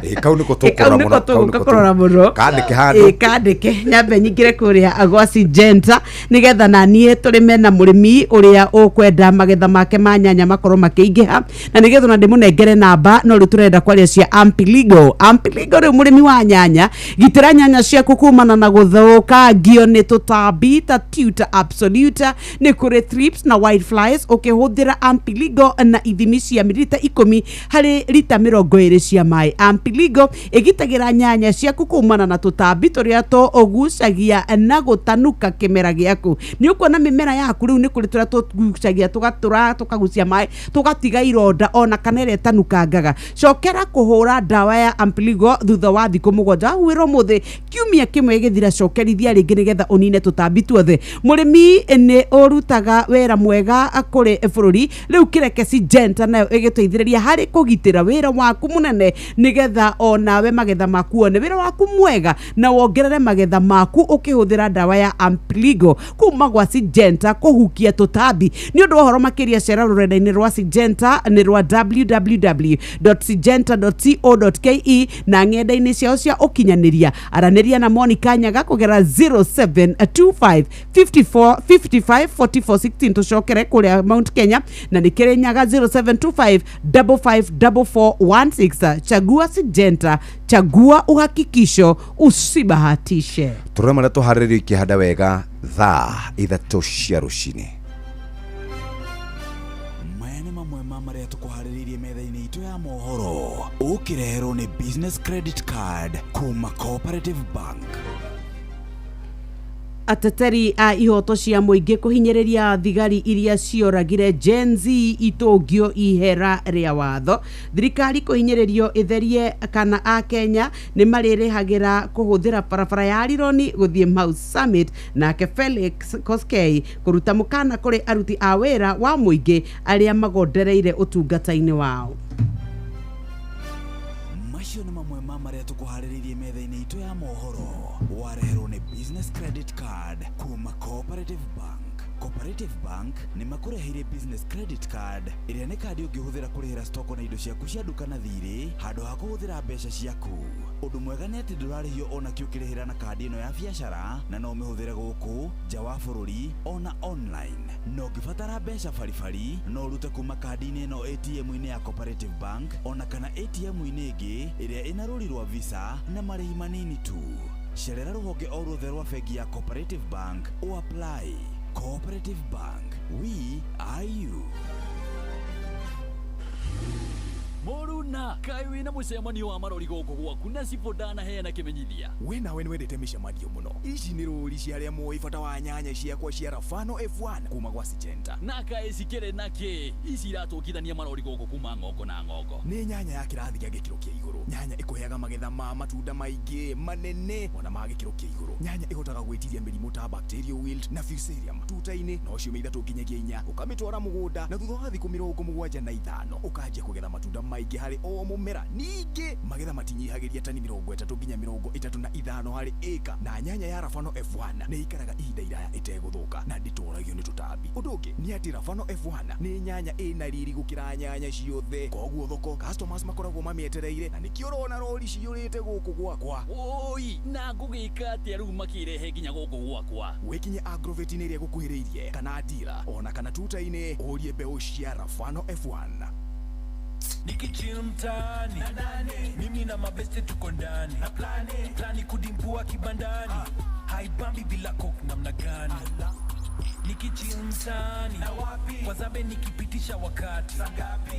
Ĩ, kau nĩko Ĩ, kau tũkũrora nĩko mũno, kau tũgũka nĩko kũrora mũno. Kandĩke handũ. Ĩ, kandĩke nyambe nyingĩre kũrĩa gwa Syngenta nĩgetha na niĩ tũrĩme na mũrĩmi ũrĩa ũkwenda magetha make ma nyanya makorwo makĩingĩha, na nĩgetha ona ndĩmũnengere namba. No rĩu tũrenda kwaria cia Ampiligo. Ampiligo, rĩu mũrĩmi wa nyanya, gitĩra nyanya ciaku kumana na gũthũkangio nĩ tũtambi ta Tuta absoluta, nĩ kũrĩ thrips na white flies, ũkĩhũthĩra Ampiligo na ithimi cia mililita 10 harĩ rita 20 cia maĩ. Ampiligo ĩgitagĩra nyanya ciaku kumana na tũtambi tũrĩa tũgucagia na gũtanuka kĩmera gĩaku. Nĩ ũkuona mĩmera yaku rĩu nĩ kũrĩ tũrĩa tũgucagia, tũgatũra, tũkagucia maĩ, tũgatiga ironda ona kana ĩrĩa ĩtanukangaga. Cokera kũhũra ndawa ya Ampiligo thutha wa thikũ 7. Wahuhĩra ũmũthĩ, kiumia kĩmwe gĩthira cokerithia rĩngĩ nĩgetha ũnine tũtambi tuothe. Mũrĩmi nĩ ũrutaga wĩra mwega kũrĩ bũrũri. Rĩu kĩreke Syngenta nayo ĩgĩteithĩrĩria harĩ kũgitĩra wĩra waku mũnene, nĩgetha onawe magetha maku one wĩra waku mwega na wongerere magetha maku ũkĩhũthĩra ndawa ya Ampligo kuma gwa Syngenta kũhukia tũtambi. Nĩ ũndũ wa ũhoro makĩria, cera rũrenda-inĩ rwa Syngenta nĩ rwa www.syngenta.co.ke na ng'enda-inĩ ciao cia ũkinyanĩria. Aranĩria na Monica Nyaga kũgerera 0725 54 55 44 16. Tũcokere kũrĩa Mount Kenya na nĩ Kĩrĩnyaga, 0725 55 4416. Chagua Syngenta, chagua uhakikisho, usibahatishe. Tũrore marĩa tũharĩrĩrio ikĩhanda wega thaa 3 cia rũcinĩ. Maya nĩ mamwe ma marĩa tũkũharĩrĩirie metha-inĩ itũ ya mohoro, ũkĩreherwo nĩ Business Credit Card kuma Cooperative Bank. Ateteri a ihoto cia mũingĩ kũhinyĩrĩria thigari iria cioragire Gen Z itũngio ihera rĩa watho. Thirikari kũhinyĩrĩrio ĩtherie kana a Kenya nĩ marĩrĩhagĩra kũhũthĩra barabara ya Rironi gũthiĩ Mau Summit. Nake Felix Koskei kũruta mũkana kũrĩ aruti a wĩra wa mũingĩ arĩa magondereire ũtungata-inĩ wao. Macio nĩ mamwe ma marĩa tũkũharĩrĩirie metha-inĩ itũ ya mohoro, wareherwo nĩ Business Credit Card kuma Cooperative Bank. Cooperative Bank nĩ makũreheire Business Credit Card, ĩrĩa nĩ kandi ũngĩhũthĩra kũrĩhĩra stoko na indo ciaku cia nduka na thirĩ handũ ha kũhũthĩra mbeca ciaku. Ũndũ mwega nĩ atĩ ndũrarĩhio ona kĩ ũkĩrĩhĩra na kandi ĩno ya biacara, na no ũmĩhũthĩre gũkũ nja wa bũrũri ona online. Na ũngĩbatara mbeca baribari, no ũrute kuma kandi-inĩ ĩno ATM-inĩ ya Cooperative Bank ona kana ATM-inĩ ĩngĩ ĩrĩa ĩna rũri rwa Visa na marĩhi manini tu. Cerera rũhonge o ruothe rwa bengi ya Cooperative Bank o apply. Cooperative Bank, we are you. Njuguna kaĩ wĩna mũcemanio wa marori gũkũ gwaku na cibũ ndanaheana kĩmenyithia. We nawe nĩwendete mĩcemanio mũno. Ici nĩ rũri cia arĩa moĩ bata wa nyanya ciakwa cia Rafano F1 kuma gwa Syngenta. Na kaĩ cikĩrĩ na kĩ? Ici iratũngithania marori gũkũ kuma ng'ongo na ng'ongo. Nĩ nyanya ya kĩrathi gĩa gĩkĩro kĩa igũrũ. Nyanya ĩkũheaga magetha ma matunda maingĩ manene ona ma gĩkĩro kĩa igũrũ. Nyanya ĩhotaga gwĩtiria mĩrimũ ta bacterial wilt na fusarium tuta-inĩ no ciumia 3 nginyagia 4 ũkamĩtwara mũgũnda na thutha wa thikũ 75 ũkanjia kũgetha matunda maingĩ harĩ o mũmera. Ningĩ magetha matinyihagĩria tani 30 nginya 35 harĩ ĩka. Na nyanya ya Rafano F1 nĩ ĩikaraga ihinda iraya ĩtegũthũka na ndĩtũragio nĩ tũtambi. Ũndũ ũngĩ nĩ atĩ Rafano F1 nĩ nyanya ĩna riri gũkĩra nyanya ciothe, koguo thoko customers makoragwo mamĩetereire na nĩkĩo ũrona rori ciyũrĩte gũkũ gwakwa. Oi, na ngũgĩka atĩa rĩu makĩrehe nginya gũkũ gwakwa? Wĩkinye agrovet-inĩ ĩrĩa ĩgũkuhĩrĩirie kana dealer ona kana tuta-inĩ ũrie mbeũ cia Rafano F1. Nikichill mtaani mimi na mabeste tuko ndani na plani kudimbua kibandani haibambi bila coke namna gani. Nikichill mtaani kwa zabe nikipitisha wakati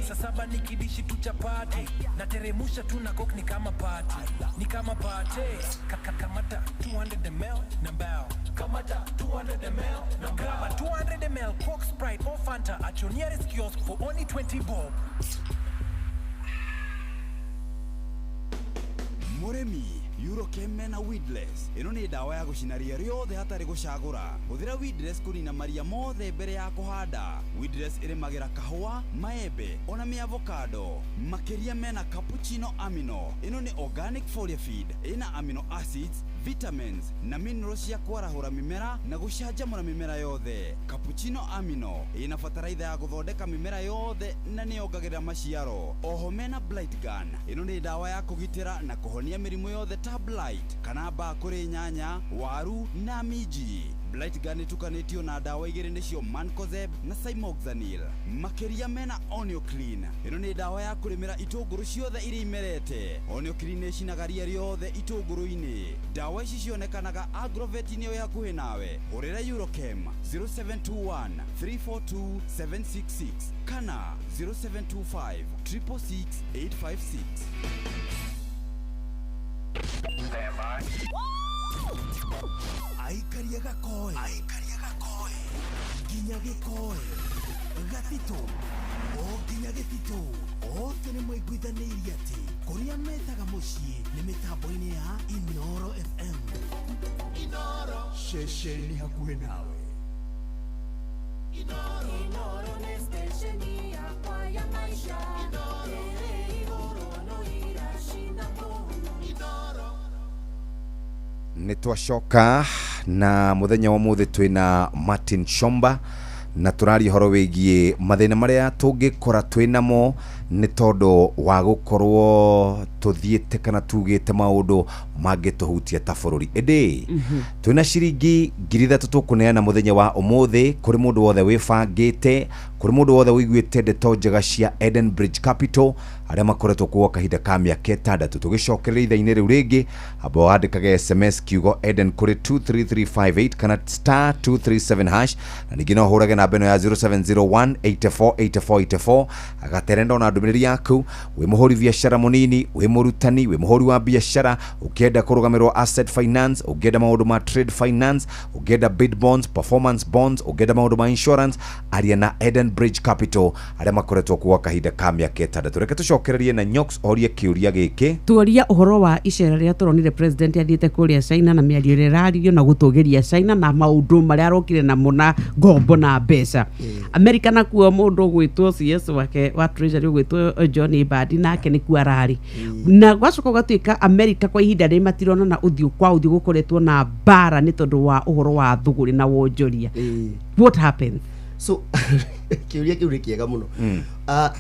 saa saba nikidishi tu chapati na teremusha tu na coke ni kama party, ni kama party. Kamata 200 ml na mbao, kamata 200 ml na grab a 200 ml Coke, Sprite or Fanta at your nearest kiosk for only 20 bob. Mũrĩmi, Eurochem na Weedless ĩno nĩ ndawa ya gũcina ria rĩothe hatarĩ gũcagũra. Hũthĩra Weedless kũnina maria mothe mbere ya kũhanda. Weedless ĩrĩmagĩra kahũa, maembe ona mĩavocado. Makĩria mena cappuccino amino. Ĩno nĩ organic foliar feed ĩna amino acids, vitamins na minerals cia kwarahũra mĩmera na gũcanjamũra mĩmera yothe. Cappuccino amino ĩna bataraitha ya gũthondeka mĩmera yothe na nĩyongagĩrĩra maciaro. Oho mena blight gun. Ĩno nĩ ndawa ya kũgitĩra na kũhonia mĩrimũ yothe ta blight kana mbaa kũrĩ nyanya, waru na minji. Blight gun ĩtukanĩtio na ndawa igĩrĩ nĩcio Mancozeb na Cymoxanil. Makĩria mena Onioclean. Ĩno nĩ ndawa ya kũrĩmĩra itũngũrũ ciothe iria imerete. Onioclean nĩĩcinaga ria rĩothe itũngũrũ-inĩ. Ndawa ici cionekanaga agrovet-inĩ ĩ hakuhĩ nawe. Hũrĩra Eurochem 0721 342 766 kana 0725 666 856. Stand by. Aikaria gakoe, aikaria gakoe, nginya gĩkoe, gatitũ, o nginya gĩtitũ, othe nĩ maiguithanĩirie atĩ kũrĩa metaga mũciĩ nĩ mĩtambo-inĩ ya Inoro FM. Inoro ceceni hakuhĩ nawe. Inoro, Inoro nĩ stesheni yakwa ya maisha. Inoro ĩrĩ igũrũ no iracina kũu. Inoro. Nĩ twacoka na mũthenya wa mũthĩ twĩna Martin Shomba na tũraria ũhoro wĩgiĩ mathĩna marĩa tũngĩkora twĩnamo nĩ tondũ wa gũkorwo tũthiĩte kana tugĩte maũndũ mangĩtũhutia ta bũrũri. Ĩndĩ twĩna ciringi 3,000 tũkũneana mũthenya wa ũmũthĩ kũrĩ mũndũ wothe wĩbangĩte, kũrĩ mũndũ wothe ũiguĩte ndeto njega cia Eden Bridge Capital arĩa makoretwo kuo kahinda ka mĩaka 6. Tũgĩcokereria ithaa-inĩ rĩu rĩngĩ, amba wandĩkage SMS kiugo Eden kũrĩ 23358 kana star 237 hash, na ningĩ no ũhũrage namba ĩno ya 0701 84 84 84 agatere ndona ndũmĩrĩri yaku. Wĩ mũhũri biacara mũnini, wĩ mũrutani, wĩ mũhũri wa biacara, ũkĩenda kũrũgamĩrwo asset finance, ũngĩenda maũndũ ma trade finance, ũngĩenda bid bonds, performance bonds, ũngĩenda maũndũ ma insurance, aria na Eden Bridge Capital arĩa makoretwo kuo kahinda ka mĩaka 6. Reke tũcokererie na Nyox orie kĩũria gĩkĩ. Tuoria ũhoro wa icera rĩrĩa tũronire president athiĩte kũrĩa China na mĩario ĩrĩa ĩraririo na gũtũgĩria China na maũndũ marĩa arokire namo na ngombo na mbeca. America nakuo mũndũ ũgwĩtwo CS wake wa Treasury ũgwĩtwo John Badi nake nĩkuo ararĩ. Na gwacoka gũgatuĩka America kwa ihinda rĩrĩ matironana ũthiũ kwa ũthiũ, gũkoretwo na mbara nĩ tondũ wa ũhoro wa thũgũrĩ na wonjoria. What happens? So kĩũria kĩu nĩ kĩega mũno.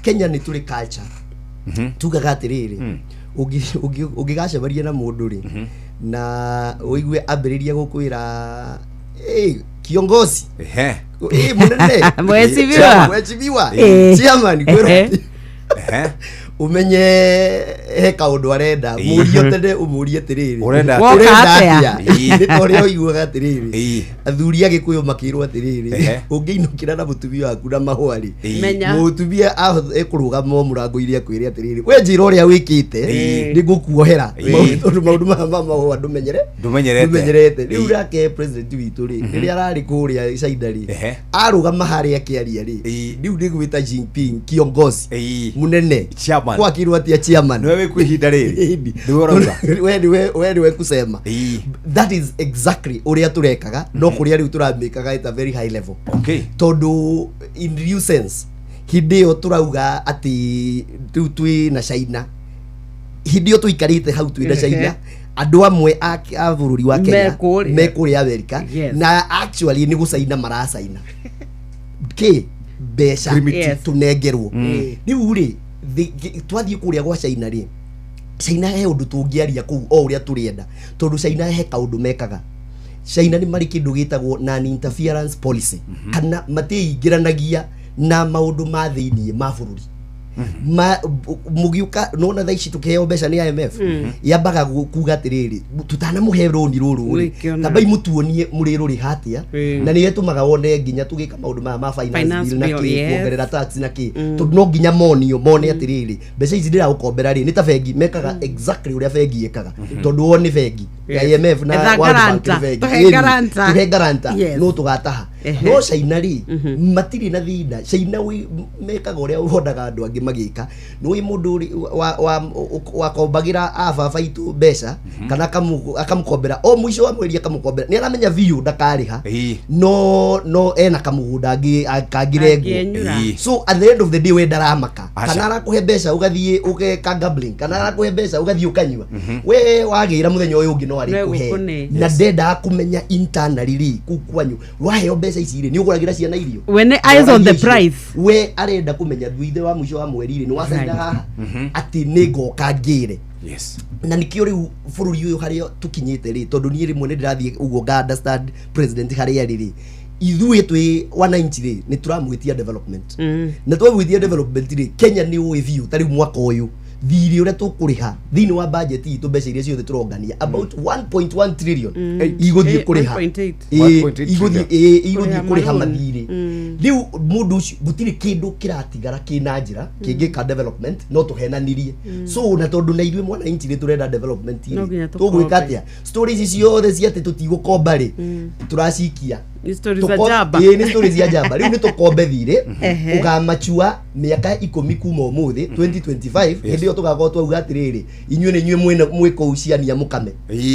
Kenya nĩ tũrĩ culture tugaga atĩrĩrĩ, ũngĩgacemania na mũndũ rĩ na ũigue ambĩrĩria gũkwĩra kiongozi, mũnene, Mheshimiwa. mheshimiwa, Eh. chairman, kwĩrwo Umenye he kaũndũ arenda. Mũrie tene, ũmũrie atĩrĩrĩ, Ũrenda atĩa? Woka atĩa? Nĩ ta ũrĩa ũiguaga atĩrĩrĩ, athuri a Gĩkũyũ makĩrwo atĩrĩrĩ, ũngĩinũkĩra na mũtumia waku na mahũa rĩ, Menya. Mũtumia ekũrũgama o mũrango-inĩ akwĩre atĩrĩrĩ, we njĩra ũrĩa wĩkĩte, nĩngũkuohera. Tondũ maũndũ maya ma mahũa ndũmenyere Ndũmenyerete. Ndũmenyerete. Rĩu nake president witũ rĩ, rĩrĩa ararĩ kũrĩa China rĩ, arũgama harĩa akĩaria rĩ, rĩu nĩ gwĩta Jinping kiongozi munene. Chairman. Gwakirwo atia chairman? Nĩwe wĩ ihinda rĩrĩ. Nĩwe ũrauga. We nĩwe kusema. That is exactly ũrĩa tũrekaga, no kũrĩa rĩu tũramĩkaga at a very high level. Tondũ in real sense, hĩndĩ ĩyo tũrauga atĩ rĩu twĩ na China, hĩndĩ ĩyo tũikarĩte hau twĩ na China, andũ amwe a bũrũri wa Kenya Me kũrĩa. Me kũrĩa America. Na actually nĩ gũcaina maracaina kä mbeca tũnengerwo. Rĩu rĩ, twathiĩ kũrĩa gwa China rĩ, China he ũndũ tũngĩaria kũu o ũrĩa tũrĩenda, tondũ China he kaũndũ mekaga. China nĩ marĩ kĩndũ gĩtagwo non interference policy, kana matiingĩranagia na maũndũ ma thĩiniĩ ma bũrũri. Ma mũgiũka nona thaa ici tũkĩheo mbeca nĩ IMF, yambaga kuga atĩrĩrĩ, tũtanamũhe rũni rũrũ rĩ, Wĩkĩona. tambai mũtuonie mũrĩrũrĩha atĩa. Na nĩ ĩtũmaga wone nginya tũgĩka maũndũ maya ma finance Finance bill na bill, kĩ, kuongerera tax na kĩ, tondũ no nginya monio mone atĩrĩrĩ, mbeca ici ndĩragũkombera rĩ, nĩ ta bengi mekaga, exactly ũrĩa bengi ĩkaga, tondũ o nĩ bengi ya IMF na Etha World Bank guarantor. nĩ bengi. Tũhe Ĩni, guarantor. tũhe guarantor. No tũgataha. No China rĩ, matirĩ na thĩna. China mekaga ũrĩa wonaga andũ angĩ magĩka. Nĩ mũndũ wakombagĩra a baba itũ mbeca, kana akamũkombera o mũico wa mweri, akamũkombera, nĩ aramenya biũ ndakarĩha, no ena kamũgũnda kangĩrengwo. Angĩenyũra. So at the end of the day, we ndaramaka Aca. kana arakũhe mbeca ũgathiĩ ũgeka gambling, kana arakũhe mbeca ũgathiĩ ũkanyua. We wagĩra mũthenya ũyũ ũngĩ no arĩkũhe. Nĩegũkũne. Na ndendaga kũmenya internally rĩ, kũu kwanyu waheo mbeca ici rĩ, nĩ ũgũragĩra ciana irio. We nĩ eyes on the prize. We arenda kũmenya thutha wa mũico wa mweri rĩ, nĩ wacaina haha atĩ nĩ ngoka ngĩre. Na nikĩo rĩu bũrũri ũyũ harĩa tũkinyĩte rĩ, tondũ niĩ rĩmwe nĩ ndĩrathiĩ ũguo nga understand president harĩa arĩ rĩ, ithuĩ twĩ wananchi rĩ, nĩ tũramwĩtia development. Na twamwĩtia development rĩ, Kenya nĩ ũĩ biũ ta rĩu mwaka ũyũ thirĩ ũrĩa tũkũrĩha thĩinĩ wa budget itũ, mbeca iria ciothe tũrongania, about 1.1 trillion igũthiĩ kũrĩha. 1.8. Ĩ, 1.8 igũthiĩ trillion. ĩ, igũthiĩ Kũrĩha kũrĩha marũni. mathirĩ. Rĩu mũndũ ũcio gũtirĩ kĩndũ kĩratigara kĩna njĩra kĩngĩka development, no tũhenanirie. So na tondũ na ithuĩ mwananchi nĩ tũrenda development No rĩ, nginya tũgwĩka tũkombe. atĩa? Stories ici ciothe cia atĩ tũtigũkomba rĩ, tũracikia. Nĩ stories cia njamba. Ĩĩ, nĩ stories cia njamba. Rĩu nĩ tũkombe thirĩ ũgamachua mĩaka 10 kuma ũmũthĩ, 2025. Hĩndĩ ĩyo tũgakorwo twauga atĩrĩrĩ, inyuĩ nĩ inyuĩ mwĩ kũu ciania mũkame,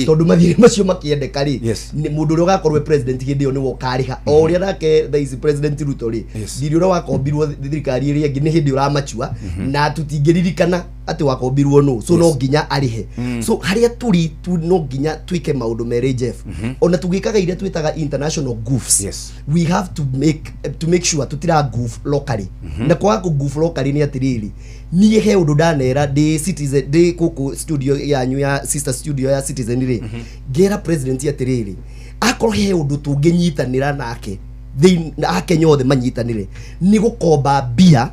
tondũ mathirĩ macio makĩendeka rĩ, nĩ mũndũ ũrĩa ũgakorwo e president hĩndĩ ĩyo nĩwe ũkarĩha. O ũrĩa nake thaa ici President Ruto rĩ, thirĩ ũrĩa wakombirwo thirikari ĩrĩa ĩngĩ nĩ hĩndĩ ũramachua, na tũtingĩririkana atĩ wakombirwo nũ, so no nginya arĩhe. So harĩa tũrĩ tu, no nginya twĩke maũndũ merĩ, Jeff. Ona tũgĩkaga iria twĩtaga international goofs, we have to make sure tutira goof locally. Na kwaga kũ goof locally nĩ atĩrĩrĩ, niĩ he ũndũ ndanera ndĩ Citizen, ndĩ gũkũ studio yanyu ya sister studio ya Citizen rĩ, ngera president atĩrĩrĩ, akorwo he ũndũ tũngĩnyitanĩra nake na Akenya othe manyitanĩre, nĩ gũkomba mbia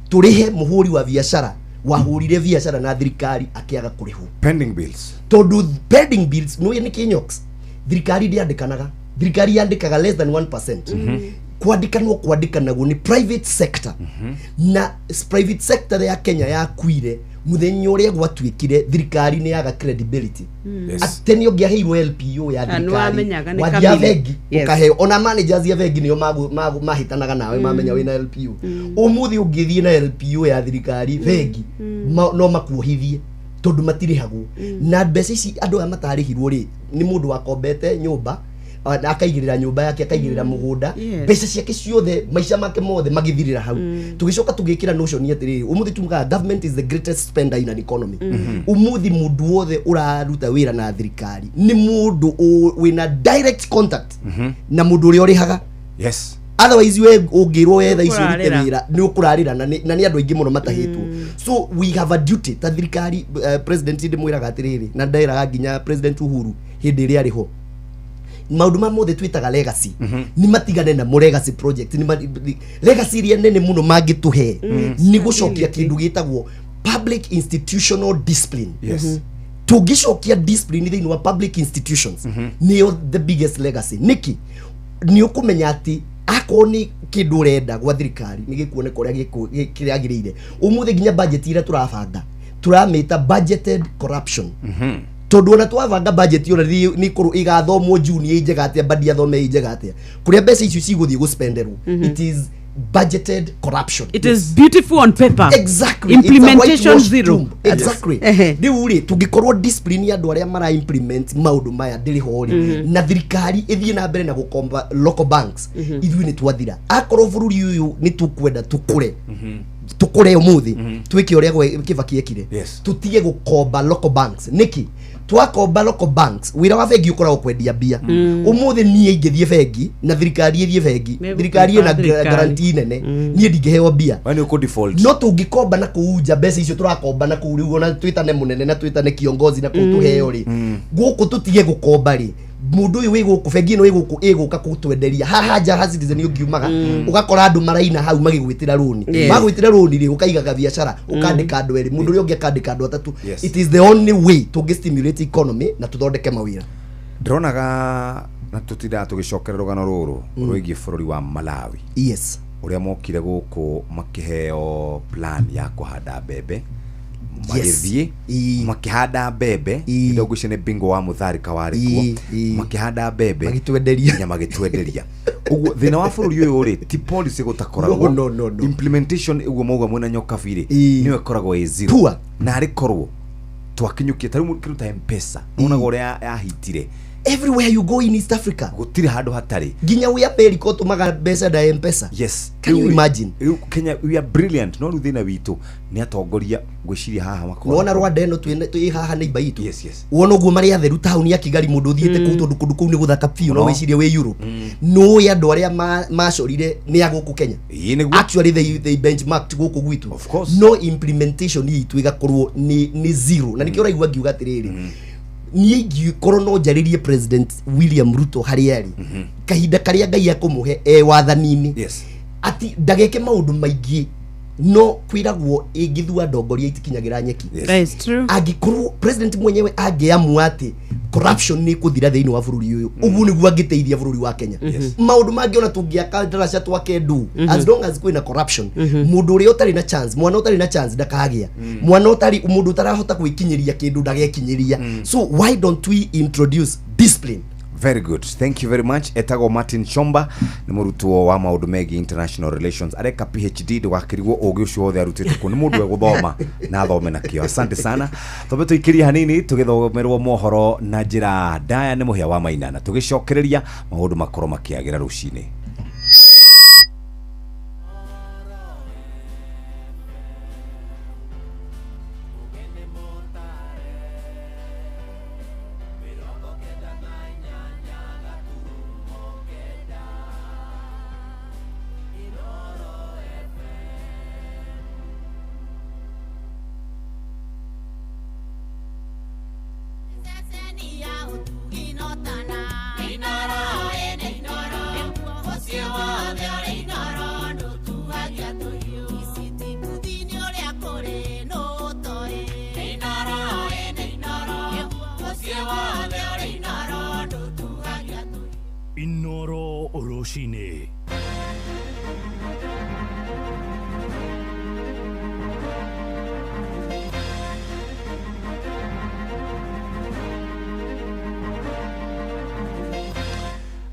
tũrĩhe mũhũri wa biacara wahũrire biacara na thirikari akĩaga kũrĩhwo. Pending bills. Tondũ pending bills nĩ nĩ kĩnyox, thirikari ndĩandĩkanaga, thirikari yandĩkaga less than 1%. Kwandĩkanwo kwandĩkanagwo nĩ private sector, na private sector ya Kenya yakuire mũthenya ũrĩa gwatuĩkire thirikari nĩ yaga credibility. Atĩ nĩ ũngĩaheirwo LPO ya Ah, nĩ thirikari, wamenyaga nĩ wathiĩ kamiri. bengi ũkaheo, ona managers ya bengi nĩo mahĩtanaga nawe mamenya wĩna LPO. Ũmũthĩ ũngĩthiĩ na LPO ya thirikari bengi, no makuohithie tondũ matirĩhagwo. Na mbeca ici andũ aya matarĩhirwo rĩ, nĩ mũndũ wakombete nyũmba, na akaigĩrĩra nyũmba yake, akaigĩrĩra mũgũnda, mbeca ciake ciothe, maica make mothe magĩthirĩra hau. Tũgĩcoka tũgĩkĩra notion atĩrĩrĩ, ũmũthĩ tugaga government is the greatest spender in an economy. Ũmũthĩ mũndũ wothe ũraruta wĩra na thirikari nĩ mũndũ wĩna direct contact na mũndũ ũrĩa ũrĩhaga. Otherwise we ũngĩrwo wetha icio ũrute Nĩũkũrarĩra. wĩra nĩ ũkũrarĩra, na nĩ andũ aingĩ mũno matahĩtwo. So we have a duty ta thirikari. President ndĩmwĩraga atĩrĩrĩ, na nderaga nginya President Uhuru hĩndĩ ĩrĩa arĩ ho, maũndũ ma mothe twĩtaga legacy nĩ matigane namo. Legacy project nĩ legacy iria nene mũno mangĩtũhe nĩ gũcokia kĩndũ gĩtagwo Public institutional discipline. Yes. Tũngĩcokia discipline thĩinĩ wa public institutions, nĩyo the biggest legacy. Nĩkĩ? Nĩ ũkũmenya atĩ akorwo nĩ kĩndũ ũrenda gwa thirikari, nĩ gĩkuoneka ũrĩa kĩragĩrĩire. Ũmũthĩ nginya budget iria tũrabanga tũramĩta budgeted corruption, tondũ ona twabanga budget, ona nĩ kũrũ ĩgathomwo June ĩ njega atĩa, badi athome ĩ njega atĩa, kũrĩa mbeca icio cigũthiĩ gũspenderwo, it is budgeted corruption. It is beautiful on paper. Exactly. Implementation It's a whitewashed zero. tomb. Exactly. Rĩu rĩ, tũngĩkorwo discipline ya andũ arĩa mara implement maũndũ maya ndĩrĩ ho rĩ, na thirikari ĩthiĩ na mbere na gũkomba local banks, ithuĩ nĩ twathira. Akorwo bũrũri ũyũ nĩ tũkwenda tũkũre, tũkũre ũmũthĩ, twĩke ũrĩa Kibaki ekire. Tũtige gũkomba local banks. Nĩkĩ twakomba local banks? Wĩra wa bengi ũkoragwo kwendia mbia. Ũmũthĩ niĩ ingĩthiĩ bengi na thirikari ĩthiĩ bengi, Megũkomba thirikari ĩna thirikari. guarantee nene, niĩ ndingĩheo mbia. We nĩ ũkũ default. No tũngĩkomba na kũu nja, mbeca icio tũrakomba na kũu rĩu, ona twĩtane mũnene na twĩtane kiongozi na kũu, tũheo rĩ, gũkũ tũtige gũkomba rĩ, mũndũ ũyũ wĩ gũkũ, bengi ĩno ĩ gũkũ ĩgũka gũtwenderia haha nja ha Citizen. Ũngiumaga ũgakora andũ maraina hau magĩgwĩtĩra rũni. Magwĩtĩra rũni rĩ, ũkaigaga biacara, ũkandĩka andũ erĩ, mũndũ ũrĩa ũngĩ akandĩka andũ atatũ. It is the only way tũngĩ stimulate economy na tũthondeke mawĩra. Ndĩronaga na tũtindaga tũgĩcokera rũgano rũrũ rwĩgiĩ bũrũri wa Malawi, ũrĩa mokire gũkũ makĩheo plan ya kũhanda mbembe, magĩthiĩ makĩhanda mbembe. Indo ngwĩciria nĩ bingo wa Mutharika warĩ kuo, makĩhanda mbembe magĩtwenderia, nginya magĩtwenderia. Ũguo thĩna wa bũrũri ũyũ rĩ, ti policy gũtakoragwo. No. Implementation, ũguo mauga mwena nyokabi rĩ, nĩyo ĩkoragwo ĩ zero. Poor. Na arĩ korwo twakinyũkie ta rĩu kĩndũ ta Mpesa, nĩwonaga ũrĩa yahitire. Everywhere you go in East Africa, gũtirĩ handũ hatarĩ. Nginya wĩ America ũtũmaga mbeca na Mpesa. Can you Rĩu rĩ, imagine? Rĩu Kenya we are brilliant, no rĩu thĩna witũ nĩ atongoria ngwĩciria haha makoragwo. Nona Rwanda ĩno twĩ haha neighbor itũ. Yes. Wona ũguo marĩ atheru, taũni ya Kigali, mũndũ ũthiĩte kũu, tondũ kũndũ kũu nĩ gũthaka biũ, no Mũno. wĩcirie wĩ Europe. Nũĩ andũ arĩa macorire nĩ a gũkũ Kenya. Ĩĩ nĩguo. Actually they benchmarked gũkũ gwitũ. Of course. No implementation itũ ĩgakorwo nĩ zero, na nĩkĩo ũraigua ngiuga atĩrĩrĩ, niĩ ingĩkorwo no njarĩrie President William Ruto harĩa arĩ, kahinda karĩa Ngai akũmũhe e wathani-inĩ, ati ndageke maũndũ maingĩ, no kwĩragwo ĩngĩthua ndongoria itikinyagĩra nyeki. That is true. Angĩkorwo president mwenyewe angĩamua atĩ corruption nĩ ĩkũthira thĩinĩ wa bũrũri ũyũ, ũguo nĩguo angĩteithia bũrũri wa Kenya. Maũndũ mangĩ ona tũngĩaka ndaraca, twake ndu, as long as kwĩna corruption, mũndũ ũrĩa ũtarĩ na chance, mwana ũtarĩ na chance ndakagĩa, mwana ũtarĩ, mũndũ ũtarahota gwĩkinyĩria kĩndũ ndagekinyĩria. So why don't we introduce discipline? Very good, thank you very much. Etagwo Martin Chomba, nĩ mũrutwo wa maũndũ megiĩ international relations, areka PhD. Ndũgakĩrigwo ũgĩ ũcio wothe arutĩte kuo, nĩ mũndũ egũthoma na athome na kĩo. Asante sana. Twambe tũikĩrie hanini tũgĩthomerwo mohoro na njĩra ndaya nĩ mũhĩa wa Maina, na tũgĩcokereria maũndũ makorwo makĩagĩra rũcinĩ. Inoro Rũcinĩ.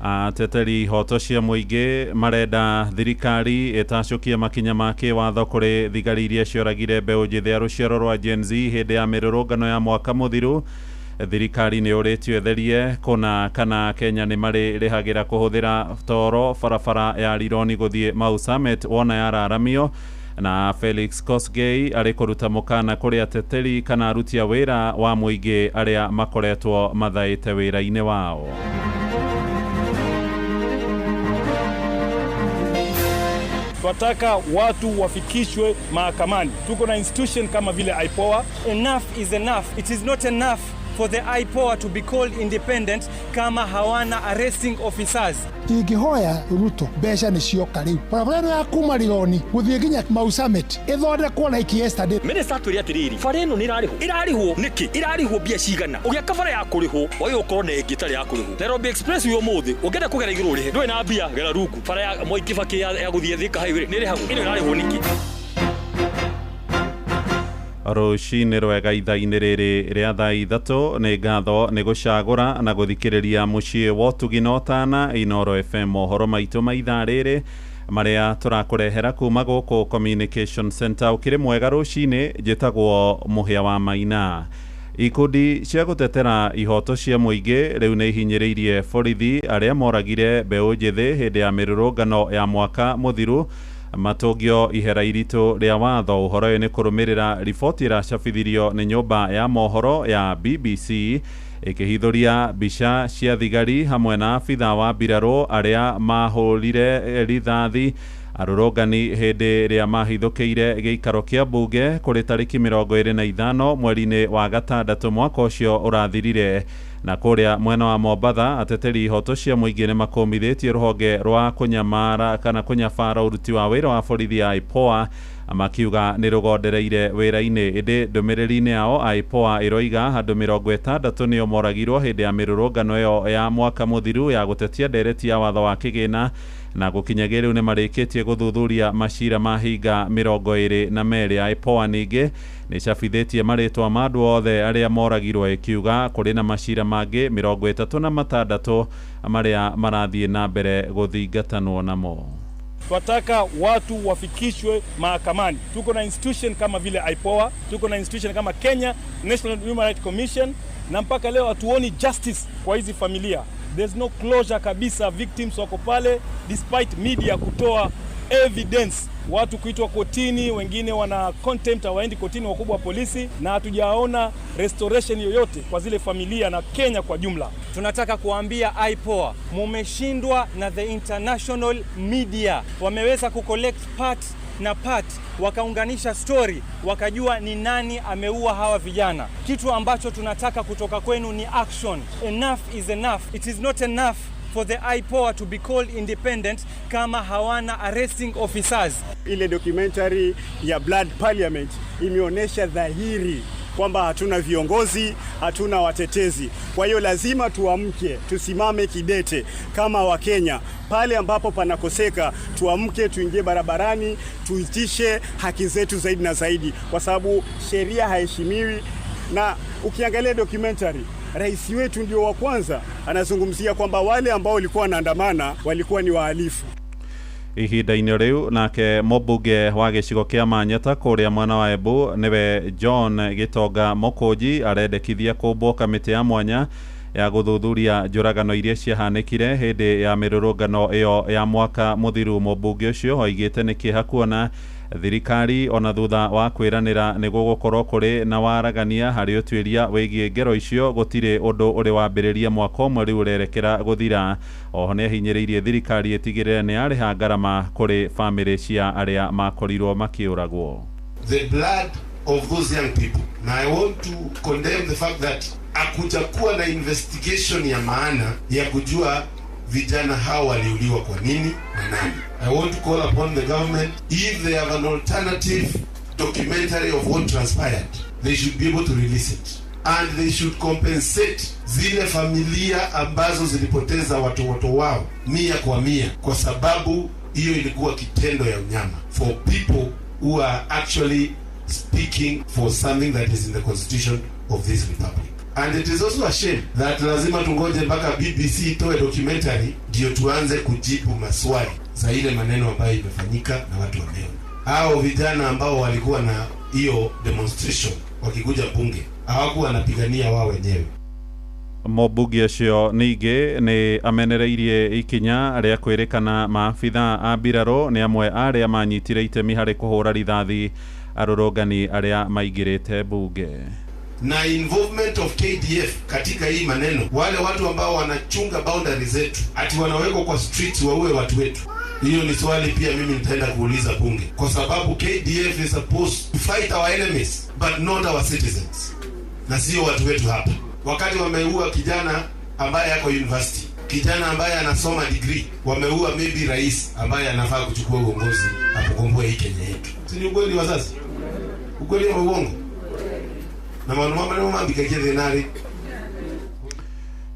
Ateteri ihoto cia mũingĩ marenda thirikari ĩtacũkie makinya ma kĩwatho kũrĩ thigari iria cioragire mbeũ njĩthĩ ya rũciaro rwa Gen Z hĩndĩ ya mĩrũrũngano ya mwaka mũthiru. Thirikari nĩ ũrĩtio ĩtherie kũna kana Kenya nĩ marĩrĩhagĩra kũhũthĩra toro barabara ya Rironi gũthiĩ Mau Summit wona yararamio. Na Felix Kosgei arĩ kũruta mũkana kũrĩ ateteri kana aruti a wĩra wa mũingĩ arĩa makoretwo mathaĩte wĩra-inĩ wao. Tunataka watu wafikishwe mahakamani. Tuko na institution kama vile IPOA. Enough is enough. It is not enough for the IPOA to be called independent kama hawana arresting officers. Ingĩhoya Ruto mbeca nĩ cioka rĩu barabara ĩno ya kuma Rironi gũthiĩ nginya Mau Summit ĩthondekwo like yesterday. Minista atwĩre atĩrĩrĩ, bara ĩno nĩ ĩrarĩhwo, ĩrarĩhwo nĩkĩ, ĩrarĩhwo mbia cigana? Ũgĩaka bara ya kũrĩhwo wagĩrĩirwo gũkorwo na ĩngĩ ĩtarĩ ya kũrĩhwo. Nairobi Expressway ũmũthĩ ũngĩenda kũgera igũrũ ũrĩhe, ndũrĩ na mbia gera rungu. Bara ya Moi Kibaki ya gũthiĩ Thika Highway nĩ ĩrĩhagwo, ĩno ĩrarĩhwo nĩkĩ? Rũcinĩ rwega ithaa-inĩ rĩrĩ rĩa thaa 3 nĩ ngatho nĩ gũcagũra na gũthikĩrĩria mũciĩ wa ũtugi na ũtana Inooro FM. Mohoro maitũ ma ithaa rĩrĩ marĩa tũrakũrehera kuma gũkũ Communication Center. Ũkĩrĩ mwega rũcinĩ, njĩtagwo Mũhĩa wa Maina. Ikundi cia gũtetera ihoto cia mũingĩ rĩu nĩ ihinyĩrĩirie borithi arĩa moragire mbeũ njĩthĩ hĩndĩ ya mĩrũrũngano ya mwaka mũthiru matũngio ihera iritũ rĩa watho. Ũhoro ũyũ nĩ kũrũmĩrĩra riboti ĩracabithirio nĩ nyũmba ya mohoro ya BBC ĩkĩhithũria mbica cia thigari hamwe na abitha wa mbirarũ arĩa mahũrire rithathi arũrũngani hĩndĩ ĩrĩa mahithũkĩire gĩikaro kĩa mbunge kũrĩ tarĩki 25 mweri-inĩ wa gatandatũ mwaka ũcio ũrathirire. Na kũrĩa mwena wa Mombatha ateteri ihoto cia mũingĩ nĩ makũmithĩtie rũhonge rwa kũnyamara kana kũnyabara ũruti wa wĩra wa borithi ya IPOA makiuga nĩ rũgondereire wĩra-inĩ. Ĩndĩ ndũmĩrĩri-inĩ yao IPOA ĩroiga andũ 60 nĩo moragirwo hĩndĩ ya mĩrũrũngano ĩyo ya mwaka mũthiru ya gũtetia ndereti ya watho wa kĩgĩna, na gũkinyagia rĩu nĩ marĩkĩtie gũthuthuria macira ma hinga 22. IPOA ningĩ nĩ icabithĩtie marĩtwa ma andũ othe arĩa moragirwo ĩkiuga kũrĩ na macira mangĩ 36 marĩa marathiĩ na mbere gũthingatanwo namo. Twataka watu wafikishwe mahakamani. Tuko na institution kama vile IPOA, tuko na institution kama Kenya National Human Rights Commission, na mpaka leo hatuoni justice kwa hizi familia. There's no closure kabisa, victims wako pale despite media kutoa evidence, watu kuitwa kotini, wengine wana contempt, hawaendi kotini, wakubwa wa polisi, na hatujaona restoration yoyote kwa zile familia na Kenya kwa jumla. Tunataka kuambia IPOA mumeshindwa na the international media. Wameweza kucollect part na part, wakaunganisha story, wakajua ni nani ameua hawa vijana. Kitu ambacho tunataka kutoka kwenu ni action. Enough is enough. It is not enough for the IPOA to be called independent kama hawana arresting officers. Ile documentary ya Blood Parliament imeonyesha dhahiri kwamba hatuna viongozi, hatuna watetezi. Kwa hiyo lazima tuamke, tusimame kidete kama Wakenya. Pale ambapo panakoseka, tuamke, tuingie barabarani, tuitishe haki zetu zaidi na zaidi, kwa sababu sheria haiheshimiwi. Na ukiangalia documentary, rais wetu ndio wa kwanza anazungumzia kwamba wale ambao walikuwa wanaandamana walikuwa ni wahalifu. Ihinda-inĩ rĩu nake mũmbunge wa gĩcigo kĩa Manyata kũrĩa mwena wa Embu nĩwe John Gĩtonga Mũkũnji arendekithia kũmbwo kamĩtĩ ya mwanya ya gũthuthuria njũragano iria ciahanĩkire hĩndĩ ya mĩrũrũngano ĩyo ya mwaka mũthiru. Mũmbunge ũcio oigĩte nĩ kĩeha kuona thirikari ona thutha wa kwĩranĩra nĩ gũgũkorwo kũrĩ na waragania harĩ ũtuĩria wĩgiĩ ngero icio gũtirĩ ũndũ ũrĩ wambĩrĩria mwaka ũmwe rĩu ũrerekera gũthira. Oho nĩ ahinyĩrĩirie thirikari ĩtigĩrĩre nĩ yarĩha ngarama kũrĩ bamĩrĩ cia arĩa makorirwo makĩũragwo. The blood of those young people. Now I want to condemn the fact that hakujakuwa na investigation ya maana ya kujua vijana hao waliuliwa kwa nini na nani. I want to call upon the government, if they have an alternative documentary of what transpired, they should be able to release it. And they should compensate zile familia ambazo zilipoteza watoto wao 100%, kwa sababu hiyo ilikuwa kitendo ya unyama for people who are actually speaking for something that is in the constitution of this republic. And it is also a shame that lazima tungoje mpaka BBC itoe documentary ndio tuanze kujibu maswali za ile maneno ambayo imefanyika na watu wameona. Hao vijana ambao walikuwa na hiyo demonstration wakikuja bunge hawakuwa wanapigania wao wenyewe. Mũmbunge ũcio ningĩ nĩ amenereirie ikinya rĩa kwĩrĩkana maabitha a mbirarũ nĩ amwe arĩa manyitire itemi harĩ kũhũra rithathi arũrũngani arĩa maingĩrĩte mbunge. Na involvement of KDF katika hii maneno, wale watu ambao wanachunga boundary zetu ati wanawekwa kwa streets waue watu wetu, hiyo ni swali pia mimi nitaenda kuuliza bunge, kwa sababu KDF is supposed to fight our enemies but not our citizens, na sio watu wetu hapa. Wakati wameua kijana ambaye ako university, kijana ambaye anasoma degree, wameua maybe rais ambaye anafaa kuchukua uongozi akukomboe hii Kenya yetu. Si ni ukweli wazazi? Ukweli ama uongo? Na maũndũ mamwe nĩmo mambikagia thĩna-rĩ.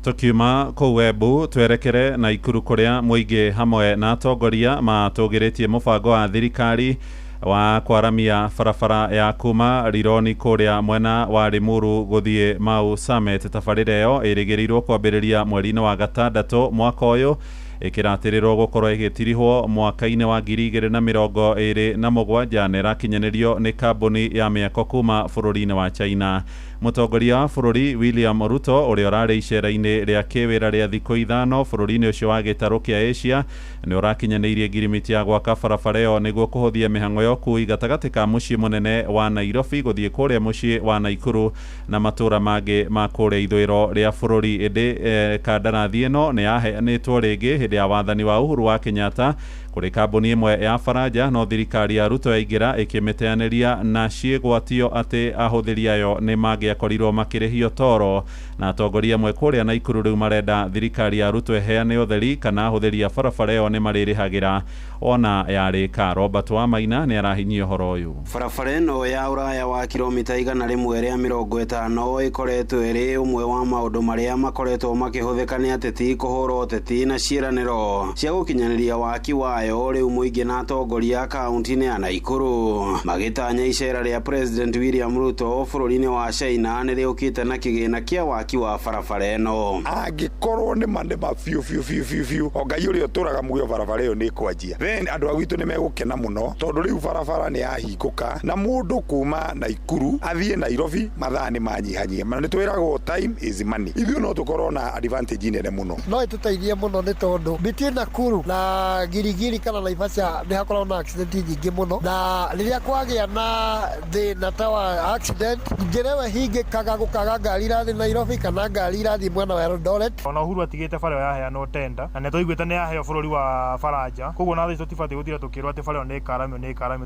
Tukiuma kũu Embu twerekere Naikuru kũrĩa mũingĩ hamwe na atongoria matũgĩrĩtie mũbango wa thirikari wa kwaramia barabara ya kuma Rironi kũrĩa mwena wa Limuru gũthiĩ Mau Summit. Tabarĩra ĩyo ĩrĩgĩrĩirwo kwambĩrĩria mweri-inĩ wa gatandatũ mwaka ũyũ, ĩkĩratĩrĩrwo gũkorwo ĩgĩtirihwo mwaka-inĩ wa 2027 na ĩrakinyanĩrio nĩ kambuni ya mĩako kuma bũrũri-inĩ wa China. Mũtongoria wa bũrũri William Ruto ũrĩa ũrarĩ icera-inĩ rĩa kĩwĩra rĩa thikũ 5 bũrũri-inĩ ũcio wa gĩtarũ kĩa Asia nĩ ũrakinyanĩirie ngirimiti ya gwaka barabara ĩyo nĩguo kũhũthia mĩhang'o ya ũkui gatagatĩ ka mũciĩ mũnene wa Nairobi gũthiĩ kũrĩa mũciĩ wa Naikuru na matũũra mangĩ ma kũrĩa ithũĩro rĩa bũrũri. Ĩndĩ kandarathi ĩno nĩ yaheanĩtwo rĩngĩ hĩndĩ ya wathani wa Uhuru wa Kenyatta kũrĩ kambuni ĩmwe ya Faranja, no thirikari ya Ruto yaingĩra ĩkĩmĩteanĩria na ciĩgwatio atĩ ahũthĩri ayo nĩ mangĩakorirwo makĩrĩhio toro. Na atongoria amwe kũrĩa Naikuru rĩu marenda thirikari ya Ruto ĩheane ũtheri kana ahũthĩri a barabara ĩyo nĩ marĩrĩhagĩra ona yarĩka. Robert Wamaina nĩ arahinyia ũhoro ũyũ. Barabara ĩno ya ũraya wa kilomita 150 ĩkoretwo ĩrĩ ũmwe wa maũndũ marĩa makoretwo makĩhũthĩka nĩ ateti kũhũra ũteti na ciĩranĩro cia gũkinyanĩria waki wayo. Rĩu mũingĩ na atongoria kaunti-inĩ ya Naikuru magĩtanya icera rĩa President William Ruto bũrũri-inĩ wa China nĩ rĩũkĩte na kĩgĩna kĩa waki wa barabara ĩno. Angĩkorwo nĩ ma nĩ ma biũ biũ biũ biũ biũ, o Ngai ũrĩa ũtũraga muoyo barabara ĩyo nĩ ĩkwanjia, then andũ a gwitũ nĩ megũkena mũno tondũ rĩu barabara nĩ yahingũka na mũndũ kuma Naikuru athiĩ Nairobi mathaa nĩ manyihanyiha. Na nĩ twĩragwo time is money, ithuĩ no tũkorwo na advantage nene mũno. No ĩtũteithie mũno nĩ tondũ between Nakuru na Girigiri kana Naivasha nĩ hakoragwo na accident nyingĩ mũno, na rĩrĩa kwagĩa na thĩna ta wa accident njĩra ĩyo ĩhingĩkaga gũkaga ngari irathiĩ Nairobi kana ngari irathiĩ mwena wa Eldoret. Ona Uhuru atigĩte bara ĩyo yaheanwo tenda na nĩ twaiguĩte nĩ yaheo bũrũri wa Faranja, koguo na thaa ici tũtibatiĩ gũtinda tũkĩrwo atĩ bara ĩyo nĩ ĩkaramio nĩ ĩkaramio.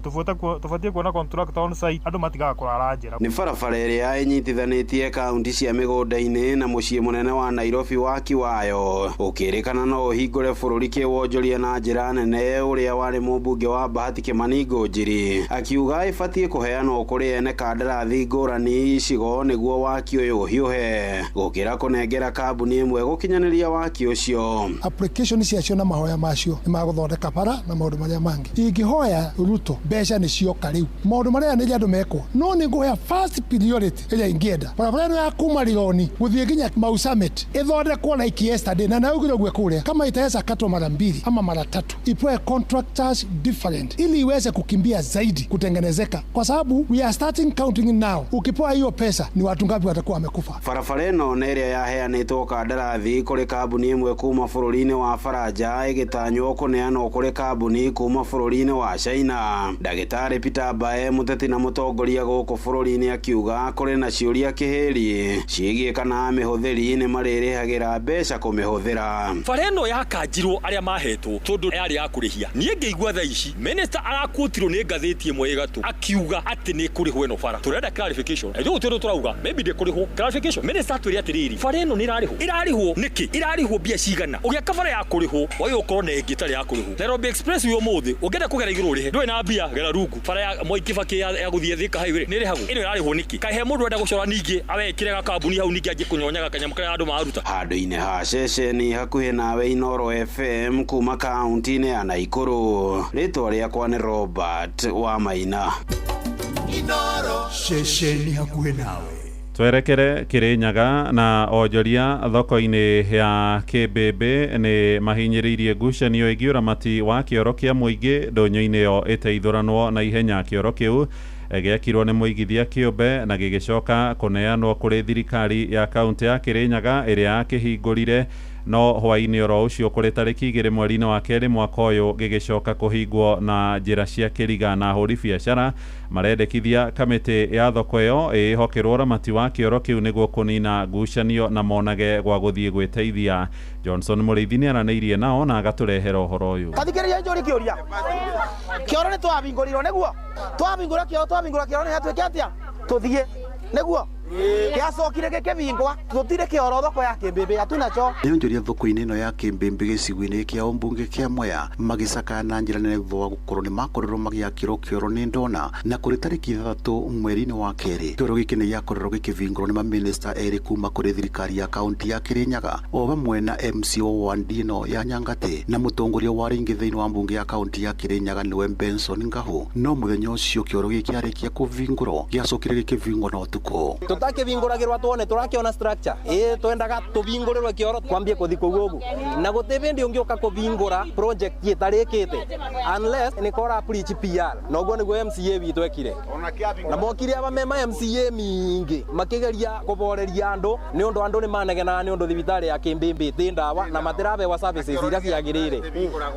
Tũbatiĩ kuona contractor on site, andũ matigaga kũrara njĩra. Nĩ barabara ĩrĩa ĩnyitithanĩtie kaunti cia mĩgũnda-inĩ na mũciĩ mũnene wa Nairobi waki wayo ũkĩrĩkana no ũhingũre bũrũri kĩwonjoria na njĩra nene. Ũrĩa warĩ mũmbunge wa Bahati Kimani Ngũnjiri akiuga ĩbatiĩ kũheanwo kũrĩ ene kandarathi ngũrani icigo nĩguo waki ũyũ ũhiũhe gũkĩra kũnengera kambuni ĩmwe gũkinyanĩria waki ũcio. Application ciacio na mahoya macio nĩ magũthondeka bara na maũndũ marĩa mangĩ. Ingĩhoya Ruto mbeca nĩ cioka rĩu, maũndũ marĩa nĩ andũ mekwo, no nĩ ngũhoya first priority ĩrĩa ingĩenda barabara ĩno ya kuma Rironi gũthiĩ nginya Mau Summit ĩthondekwo like yesterday, na naugire ũguo kũrĩa kama itaweza katwa mara mbili ama mara tatu, ipewe contractors different ili iweze kukimbia zaidi kutengenezeka, kwa sababu we are starting counting now. Ukipewa hiyo pesa ni watu ngapi watakuwa wamekufa? Barabara ĩno nĩ ĩrĩa yaheanĩtwo kandarathi kũrĩ kambuni ĩmwe kuma bũrũri-inĩ wa Faranja ĩgĩtanywo kũneanwo kũrĩ kambuni kuma bũrũri-inĩ wa China. Ndagĩtarĩ Peter Mbae, mũteti na mũtongoria gũkũ bũrũri-inĩ, akiuga kũrĩ na ciũria kĩhĩri ciĩgiĩ kana amĩhũthĩri nĩ marĩrĩhagĩra mbeca kũmĩhũthĩra. Bara ĩno yakanjirwo arĩa mahetwo tondũ yarĩ ya kũrĩhia. Niĩ ngĩigua thaa ici minister arakuotirwo nĩ ngathĩti ĩmwe ĩgatũ akiuga atĩ nĩ kũrĩhwo ĩno bara. Tũrenda clarification. Ithuĩ gũtirĩ ũndũ tũrauga, maybe ndĩkũrĩhwo. Clarification. Minister atwĩre atĩrĩrĩ, bara ĩno nĩ ĩrarĩhwo. Ĩrarĩhwo nĩkĩ? Ĩrarĩhwo mbia cigana? Ũgĩaka bara ya kũrĩhwo wagĩrĩirwo ũkorwo na ĩngĩ ĩtarĩ ya kũrĩhwo. Nairobi Express ũyũ ũmũthĩ ũngĩenda kũgera igũrũ ũrĩhe, ndũrĩ na mbia gera rungu. Bara ya Moi Kibaki ya gũthiĩ Thika Highway nĩ ĩrĩhagwo. Ĩno ĩrarĩhwo nĩkĩ? Kaĩ he mũndũ ũrenda gũcora ningĩ awekĩre gakambuni hau ningĩ anjie kũnyonyaga kanyamũ karĩa andũ maruta. Handũ-inĩ ha ceceni hakuhĩ nawe Inooro FM kuma kaunti-inĩ ya Naikuru, rĩtwa rĩakwa nĩ Robert Wamaina. Inooro ceceni hakuhĩ nawe. Twerekere Kirinyaga na onjoria thoko-inĩ ya Kĩmbĩmbĩ nĩ mahinyĩrĩirie ngucanio ĩgiĩ ũramati wa kĩoro kĩa mũingĩ ndũnyũ-inĩ ĩyo ĩteithũranwo na ihenya. Kĩoro kĩu gĩakirwo nĩ mũigithia kĩũmbe na gĩgĩcoka kũneanwo kũrĩ thirikari ya kaunti ya Kirinyaga ĩrĩa yakĩhingũrire no hwaĩ-inĩ oro ũcio kũrĩ tarĩki 2 mweri-inĩ wa kerĩ mwaka ũyũ gĩgĩcoka kũhingwo na njĩra cia kĩriga. Na ahũri biacara marendekithia kamĩtĩ ya thoko ĩyo ĩĩhokerwo ũramati wa kĩoro kĩu nĩguo kũnina ngucanio na monage gwa gũthiĩ gwĩteithia. Johnson Mũrĩithi nĩ aranĩirie nao na agatũrehera ũhoro ũyũ. Tathikĩrĩria njũri kĩũria kĩoro nĩ twahingũrirwo nĩguo twahingũra kĩoro twahingũra kĩoro nĩ hatuĩke atĩa tũthiĩ nĩguo Gĩacokire gĩkĩbingwa tũtirĩ kĩoro thoko ya Kĩmbĩmbĩ hatuna choo. Nĩ thoko-inĩ ĩno ya Kĩmbĩmbĩ gĩcigo-inĩ kĩa ũmbunge kĩa Mwea magĩcakaya na njĩra nene thutha wa gũkorwo nĩ makorirwo magĩakĩrwo kĩoro nĩ ndona na kũrĩ tarĩki 6 mweri-inĩ wa kerĩ kĩoro gĩkĩ nĩ gĩakorirwo gĩkĩbingũrwo nĩ mamĩnĩsta erĩ kuma kũrĩ thirikari ya kaunti ya Kĩrĩnyaga o hamwe na MC wa wandi ĩno ya Nyangatĩ na mũtongoria wa rĩngĩ thĩinĩ wa mbunge ya kaunti ya Kĩrĩnyaga nĩwe Benson Ngahu. No mũthenya ũcio kĩoro gĩkĩ kĩarĩkia kũbingũrwo gĩacokire gĩkĩbingwo na ũtukũ. Tũtakĩbingũragĩrwa tuone tũrakĩona structure ĩ twendaga tũbingũrĩrwe kĩoro kwambie kũthi kũu ũguo na gũtĩ bĩndĩ ũngĩũka kũbingũra project ĩtarĩkĩte unless nĩ kora preach PR na ũguo nĩguo MCA witũ ekire na mokire aba mema MCA mingĩ makĩgeria kũboreria andũ nĩ ũndũ andũ nĩ manegenaga nĩ ũndũ thibitarĩ ya Kĩmbĩmbĩ tĩ ndawa na matirabewa services iria ciagĩrĩire.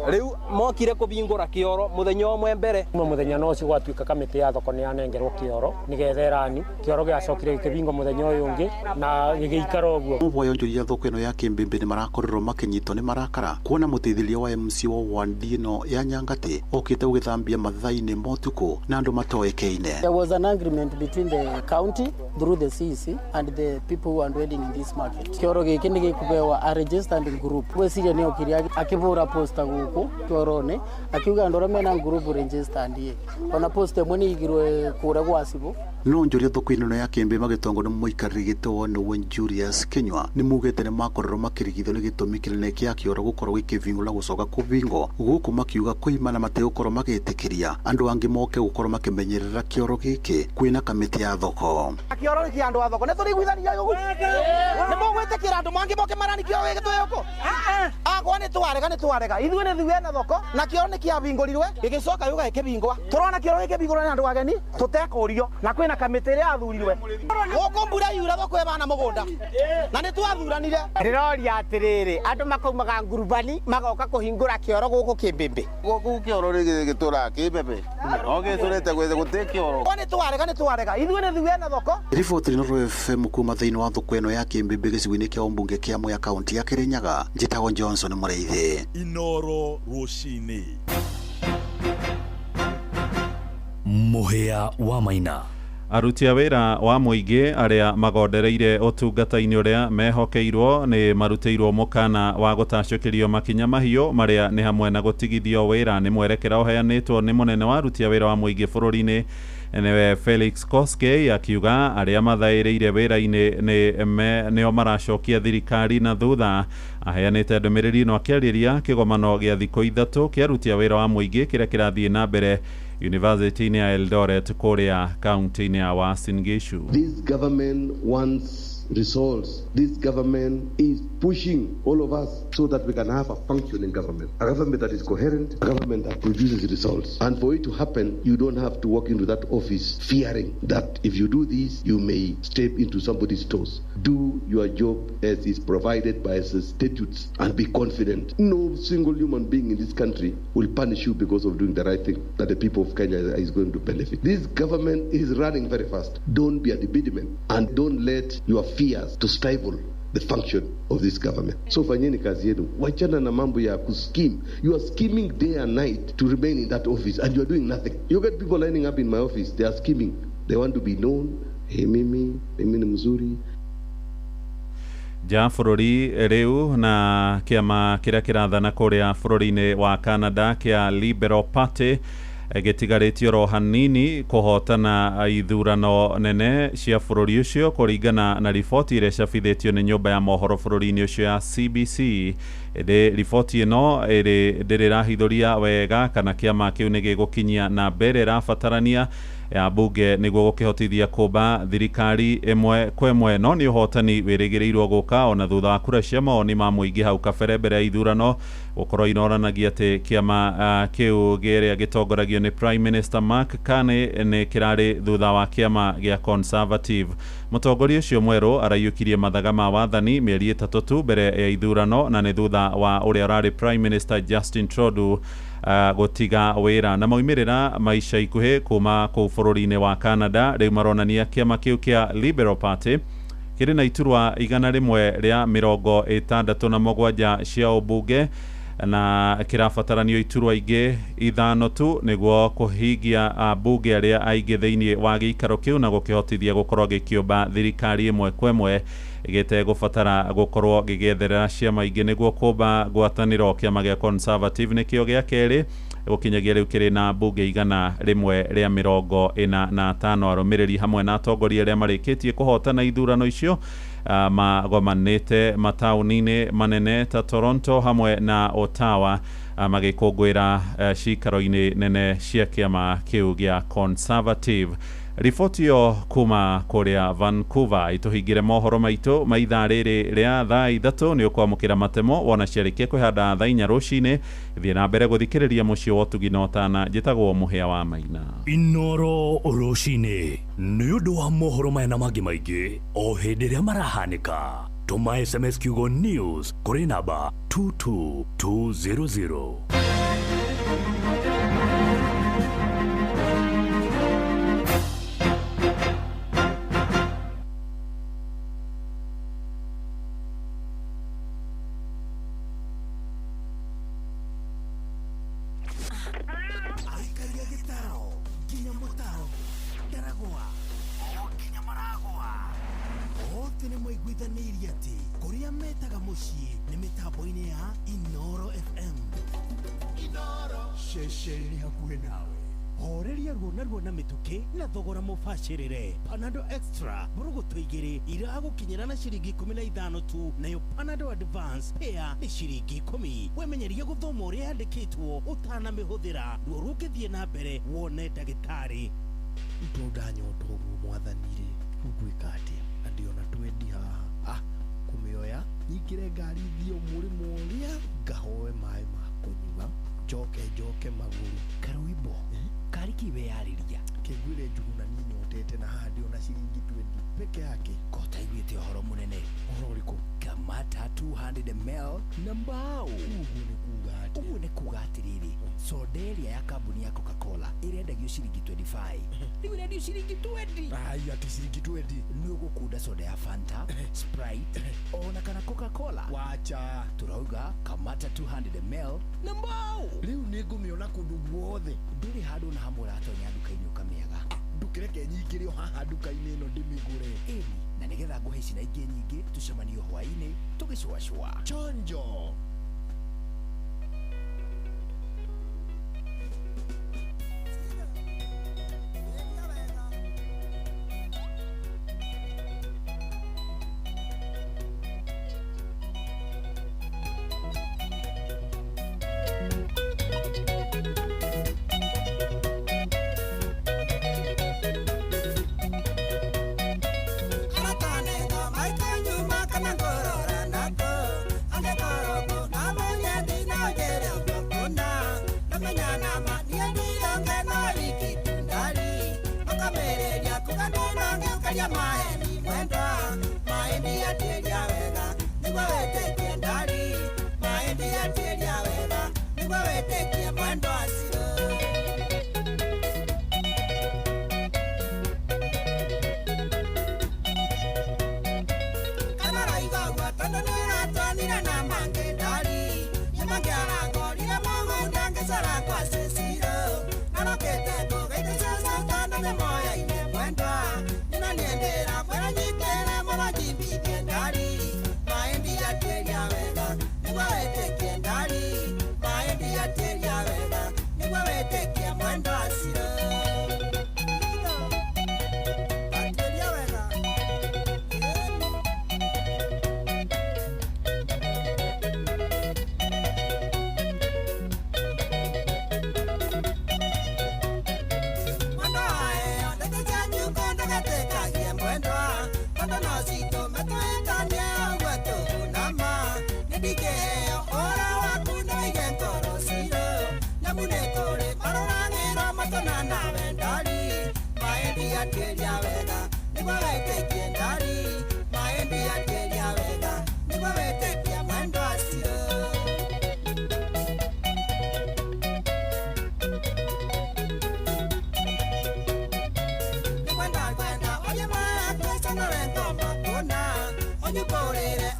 Rĩu mokire kũbingũra kĩoro mũthenya ũmwe mbere. Mũthenya no ũcio gwatuĩka kamĩtĩ ya thoko nĩ yanengerwo kĩoro nĩgetha ĩrani kĩoro gĩacokire gĩkĩbingwo mũthenya ũyũ ũngĩ na gĩgĩikara ũguo. Mũboyo njũria thoko ĩno ya Kĩmbĩmbĩ nĩ marakorirwo makĩnyitwo nĩ marakara kuona mũteithĩrĩria wa MC wa wandi ĩno ya Nyangatĩ okĩte gũgĩthambia mathaa-inĩ ma ũtukũ na andũ matoĩkaine. There was an agreement between the county through the CEC and the people who are dwelling in this market. Kĩoro gĩkĩ nĩ gĩkũbewa a registered group. Gwĩciria nĩ okire akĩbũra poster gũkũ kĩoro-inĩ akiuga andũ arĩa mena group registered ĩ ona poster ĩmwe nĩ igirwe kũrĩa gwa cibũ. No njũria thoko-inĩ ĩno ya Kĩmbĩ magĩtongwo nĩ mũikarĩri gĩtĩ nĩwe Julius Kinyua nĩ mugĩte nĩ makorirwo makĩrigithio nĩ gĩtũmi kĩnene kĩa kĩoro gũkorwo gĩkĩbingwo na gũcoka kũbingwo gũkũ makiuga kũimana mategũkorwo magĩtĩkĩria andũ angĩ moke gũkorwo makĩmenyerera kĩoro gĩkĩ kwĩna kamĩtĩ ya thoko. Kĩoro nĩ kĩa andũ a thoko nĩ tũrĩiguithania ũguo nĩ mũgwĩtĩkĩra andũ mangĩ moke marani kĩoro gĩkĩ twĩ gũkũ akwa nĩ twarega nĩ twarega ithuĩ nĩ ithuĩ ene thoko na kĩoro nĩ kĩabingũrirwe gĩgĩcoka gĩũka gĩkĩbingwa tũrona kĩoro gĩkĩbingũrwo nĩ andũ ageni tũtekũrio na kwĩna kamĩtĩ ĩrĩa yathurirwe gũkũ mbura yura thoko ĩbana mũgũnda na nĩ twathuranire. Ndĩroria atĩrĩrĩ andũ makaumaga ngurubani magoka kũhingũra kĩoro gũkũ Kĩmbĩmbĩ. Gũkũ kĩoro rĩ gĩtũraga Kĩmbĩmbĩ no gĩtũrĩte gũtĩ kĩoro. Nĩ twarega nĩ twarega ithuĩ nĩ ithuĩ ene thoko. Riboti Inooro FM kuma thĩinĩ wa thoko ĩno ya Kĩmbĩmbĩ gĩcigo-inĩ kĩa ũmbunge kĩa Mwea kaunti ya Kĩrĩnyaga njĩtagwo Johnson Mũrĩithi. Inooro rũcinĩ. Mũhĩa wa Maina. Aruti a wĩra wa mũingĩ arĩa magondereire ũtungata-inĩ ũrĩa mehokeirwo nĩ marutĩirwo mũkana wa gũtacũkĩrio makinya mahiũ marĩa nĩ hamwe na gũtigithio wĩra nĩ mwerekera ũheanĩtwo nĩ mũnene wa aruti a wĩra wa mũingĩ bũrũri-inĩ nĩwe Felix Koskei akiuga arĩa mathaĩrĩire wĩra-inĩ nĩo maracokia thirikari na thutha. Aheanĩte ndũmĩrĩri ĩno akĩarĩria kĩgomano gĩa thikũ 3 kĩa aruti a wĩra wa mũingĩ kĩrĩa kĩrathiĩ na mbere University ya Eldoret kũrĩa kaunti-inĩ ya Uasin Gishu. This government wants results. This government is pushing all of us so that we can have a functioning government, a government that is coherent, a government that produces results. And for it to happen, you don't have to walk into that office fearing that if you do this, you may step into somebody's toes. Do your job as is provided by the statutes and be confident. No single human being in this country will punish you because of doing the right thing that the people of Kenya is going to benefit. This government is running very fast. Don't be an impediment and don't let your fears to stifle the function of this government. So fanyeni kazi yenu, wachana na mambo ya kuscheme. You are scheming day and night to remain in that office and you are doing nothing. You get people lining up in my office, they are scheming. They want to be known. Hey, mimi ni mzuri. Ja bũrũri rĩu na kĩama kĩrĩa kĩrathana kũrĩa bũrũri-inĩ wa Canada kĩa Liberal Party gĩtigarĩtio oro hanini kũhotana ithurano nene cia bũrũri ũcio kũringana na riboti ĩrĩa ĩcabithĩtio nĩ nyũmba ya mohoro bũrũri-inĩ ũcio ya CBC. Ĩndĩ riboti ĩno ndĩrĩ ĩrahithũria wega kana kĩama kĩu nĩ gĩgũkinyia na mbere ĩrabatarania ya bunge nĩguo gũkĩhotithia kũmba thirikari ĩmwe kwa ĩmwe. No nĩ ũhotani wĩrĩgĩrĩirwo gũka ona thutha wa kura cia mawoni ma mũingĩ hau kabere mbere ya ithurano gũkorwo inoranagia atĩ kĩama kĩu kĩrĩa gĩtongoragio nĩ Prime Minister Mark Carney nĩ kĩrarĩ thutha wa kĩama gĩa Conservative. Mũtongoria ũcio mwerũ araiyũkirie mathaga ma wathani mĩeri 3 tu mbere ya ithurano na nĩ thutha wa ũrĩa ũrarĩ Prime Minister Justin Trudeau gũtiga wĩra. Na maumĩrĩra maica ikuhĩ kuma kũu bũrũri-inĩ wa Canada rĩu maronania kĩama kĩu kĩa Liberal Party kĩrĩ na iturwa 167 cia ũmbunge Na kĩrabataranio iturwa ingĩ 5 tu nĩguo kũhingia ambunge arĩa aingĩ thĩinĩ wa gĩikaro kĩu na gũkĩhotithia gũkorwo gĩkĩũmba thirikari ĩmwe kwa ĩmwe gĩtegũbatara gũkorwo gĩgĩetherera ciama ingĩ nĩguo kũmba ngwatanĩro. Kĩama gĩa Conservative nĩkĩo gĩa kerĩ gũkinyagia rĩu kĩrĩ na mbunge 145. Arũmĩrĩri hamwe na atongoria arĩa marĩkĩtie kũhotana ithurano icio magomanĩte mataũni-inĩ manene ta Toronto hamwe na Ottawa, magĩkũngũĩra cikaro-inĩ nene cia kĩama kĩu gĩa Conservative. Riboti ĩyo kuma kũrĩa Vancouver itũhingĩre mohoro maitũ ma ithaa rĩrĩ rĩa thaa 3. Nĩ ũkwamũkĩra matemo wona ciarĩkia kwĩhanda thaa 4 rũcinĩ. Thiĩ na mbere gũthikĩrĩria Mũciĩ wa Ũtugi na Ũtana. Njĩtagwo Mũhĩa wa Maina. Inoro rũcinĩ nĩ ũndũ wa mohoro maya na mangĩ maingĩ o hĩndĩ ĩrĩa marahanĩka, tũma SMS kiugo news kũrĩ namba 22200. Aikaria gĩtaro nginya mũtaro ndaragwa o nginya maragwa othe nĩ maiguithanĩirie atĩ kũrĩa metaga mũciĩ nĩ mĩtambo-inĩ ya Inoro FM. Inoro ceceni hakuhĩ nawe. Horeria ruo naruo na mĩtũkĩ na thogora mũbacĩrĩre. Panado Extra mbũrũgũtũ 2 iragũkinyĩra na ciringi 15 tu, nayo Panado Advance pea nĩ ciringi 10. Wemenyeria gũthoma ũrĩa yandĩkĩtwo ũtanamĩhũthĩra. Ruo rũngĩthiĩ na mbere wone ndagĩtarĩ. Tondũ ndanyota ũguo mwathani rĩ, rĩu ngwĩka atĩa? Na ndĩona twendi haha, kũmĩoya nyingĩre ngari thiĩ mũrĩmo ũrĩa ngahoe maĩ ma kũnyua, njoke njoke magũrũ. Karũimbo karĩ kĩ weyarĩria? Kĩnguire njugu na niĩ nyotete na haha ndĩona ciringi 20 peke yake. Ko taiguĩte ũhoro mũnene? Ũhoro ũrĩkũ? Kamata 200 ml na mbao. Ũguo nĩ kuga atĩa? Ũguo nĩ kuga atĩrĩrĩ, soda ĩrĩa ya kambuni ya Coca-Cola ĩrendagio ciringi 25, rĩu ĩrendio ciringi 20. Ai, atĩ ciringi 20? Nĩ ũgũkunda soda ya Fanta, Sprite ona kana Coca-Cola. Wacha. Turauga kamata 200 ml na mbao. Rĩu nĩ ngũmĩona kũndũ guothe. Ndũrĩ handũ na hamwe ũratonya nduka-inĩ ũkamĩaga. Ndũkĩreke nyingĩre o haha nduka-inĩ ĩno ndĩmĩgũre. Ĩni, na nĩgetha ngũhe ici na ingĩ nyingĩ, tũcemanio hwaĩ-inĩ tũgĩcũacũa. Chonjo.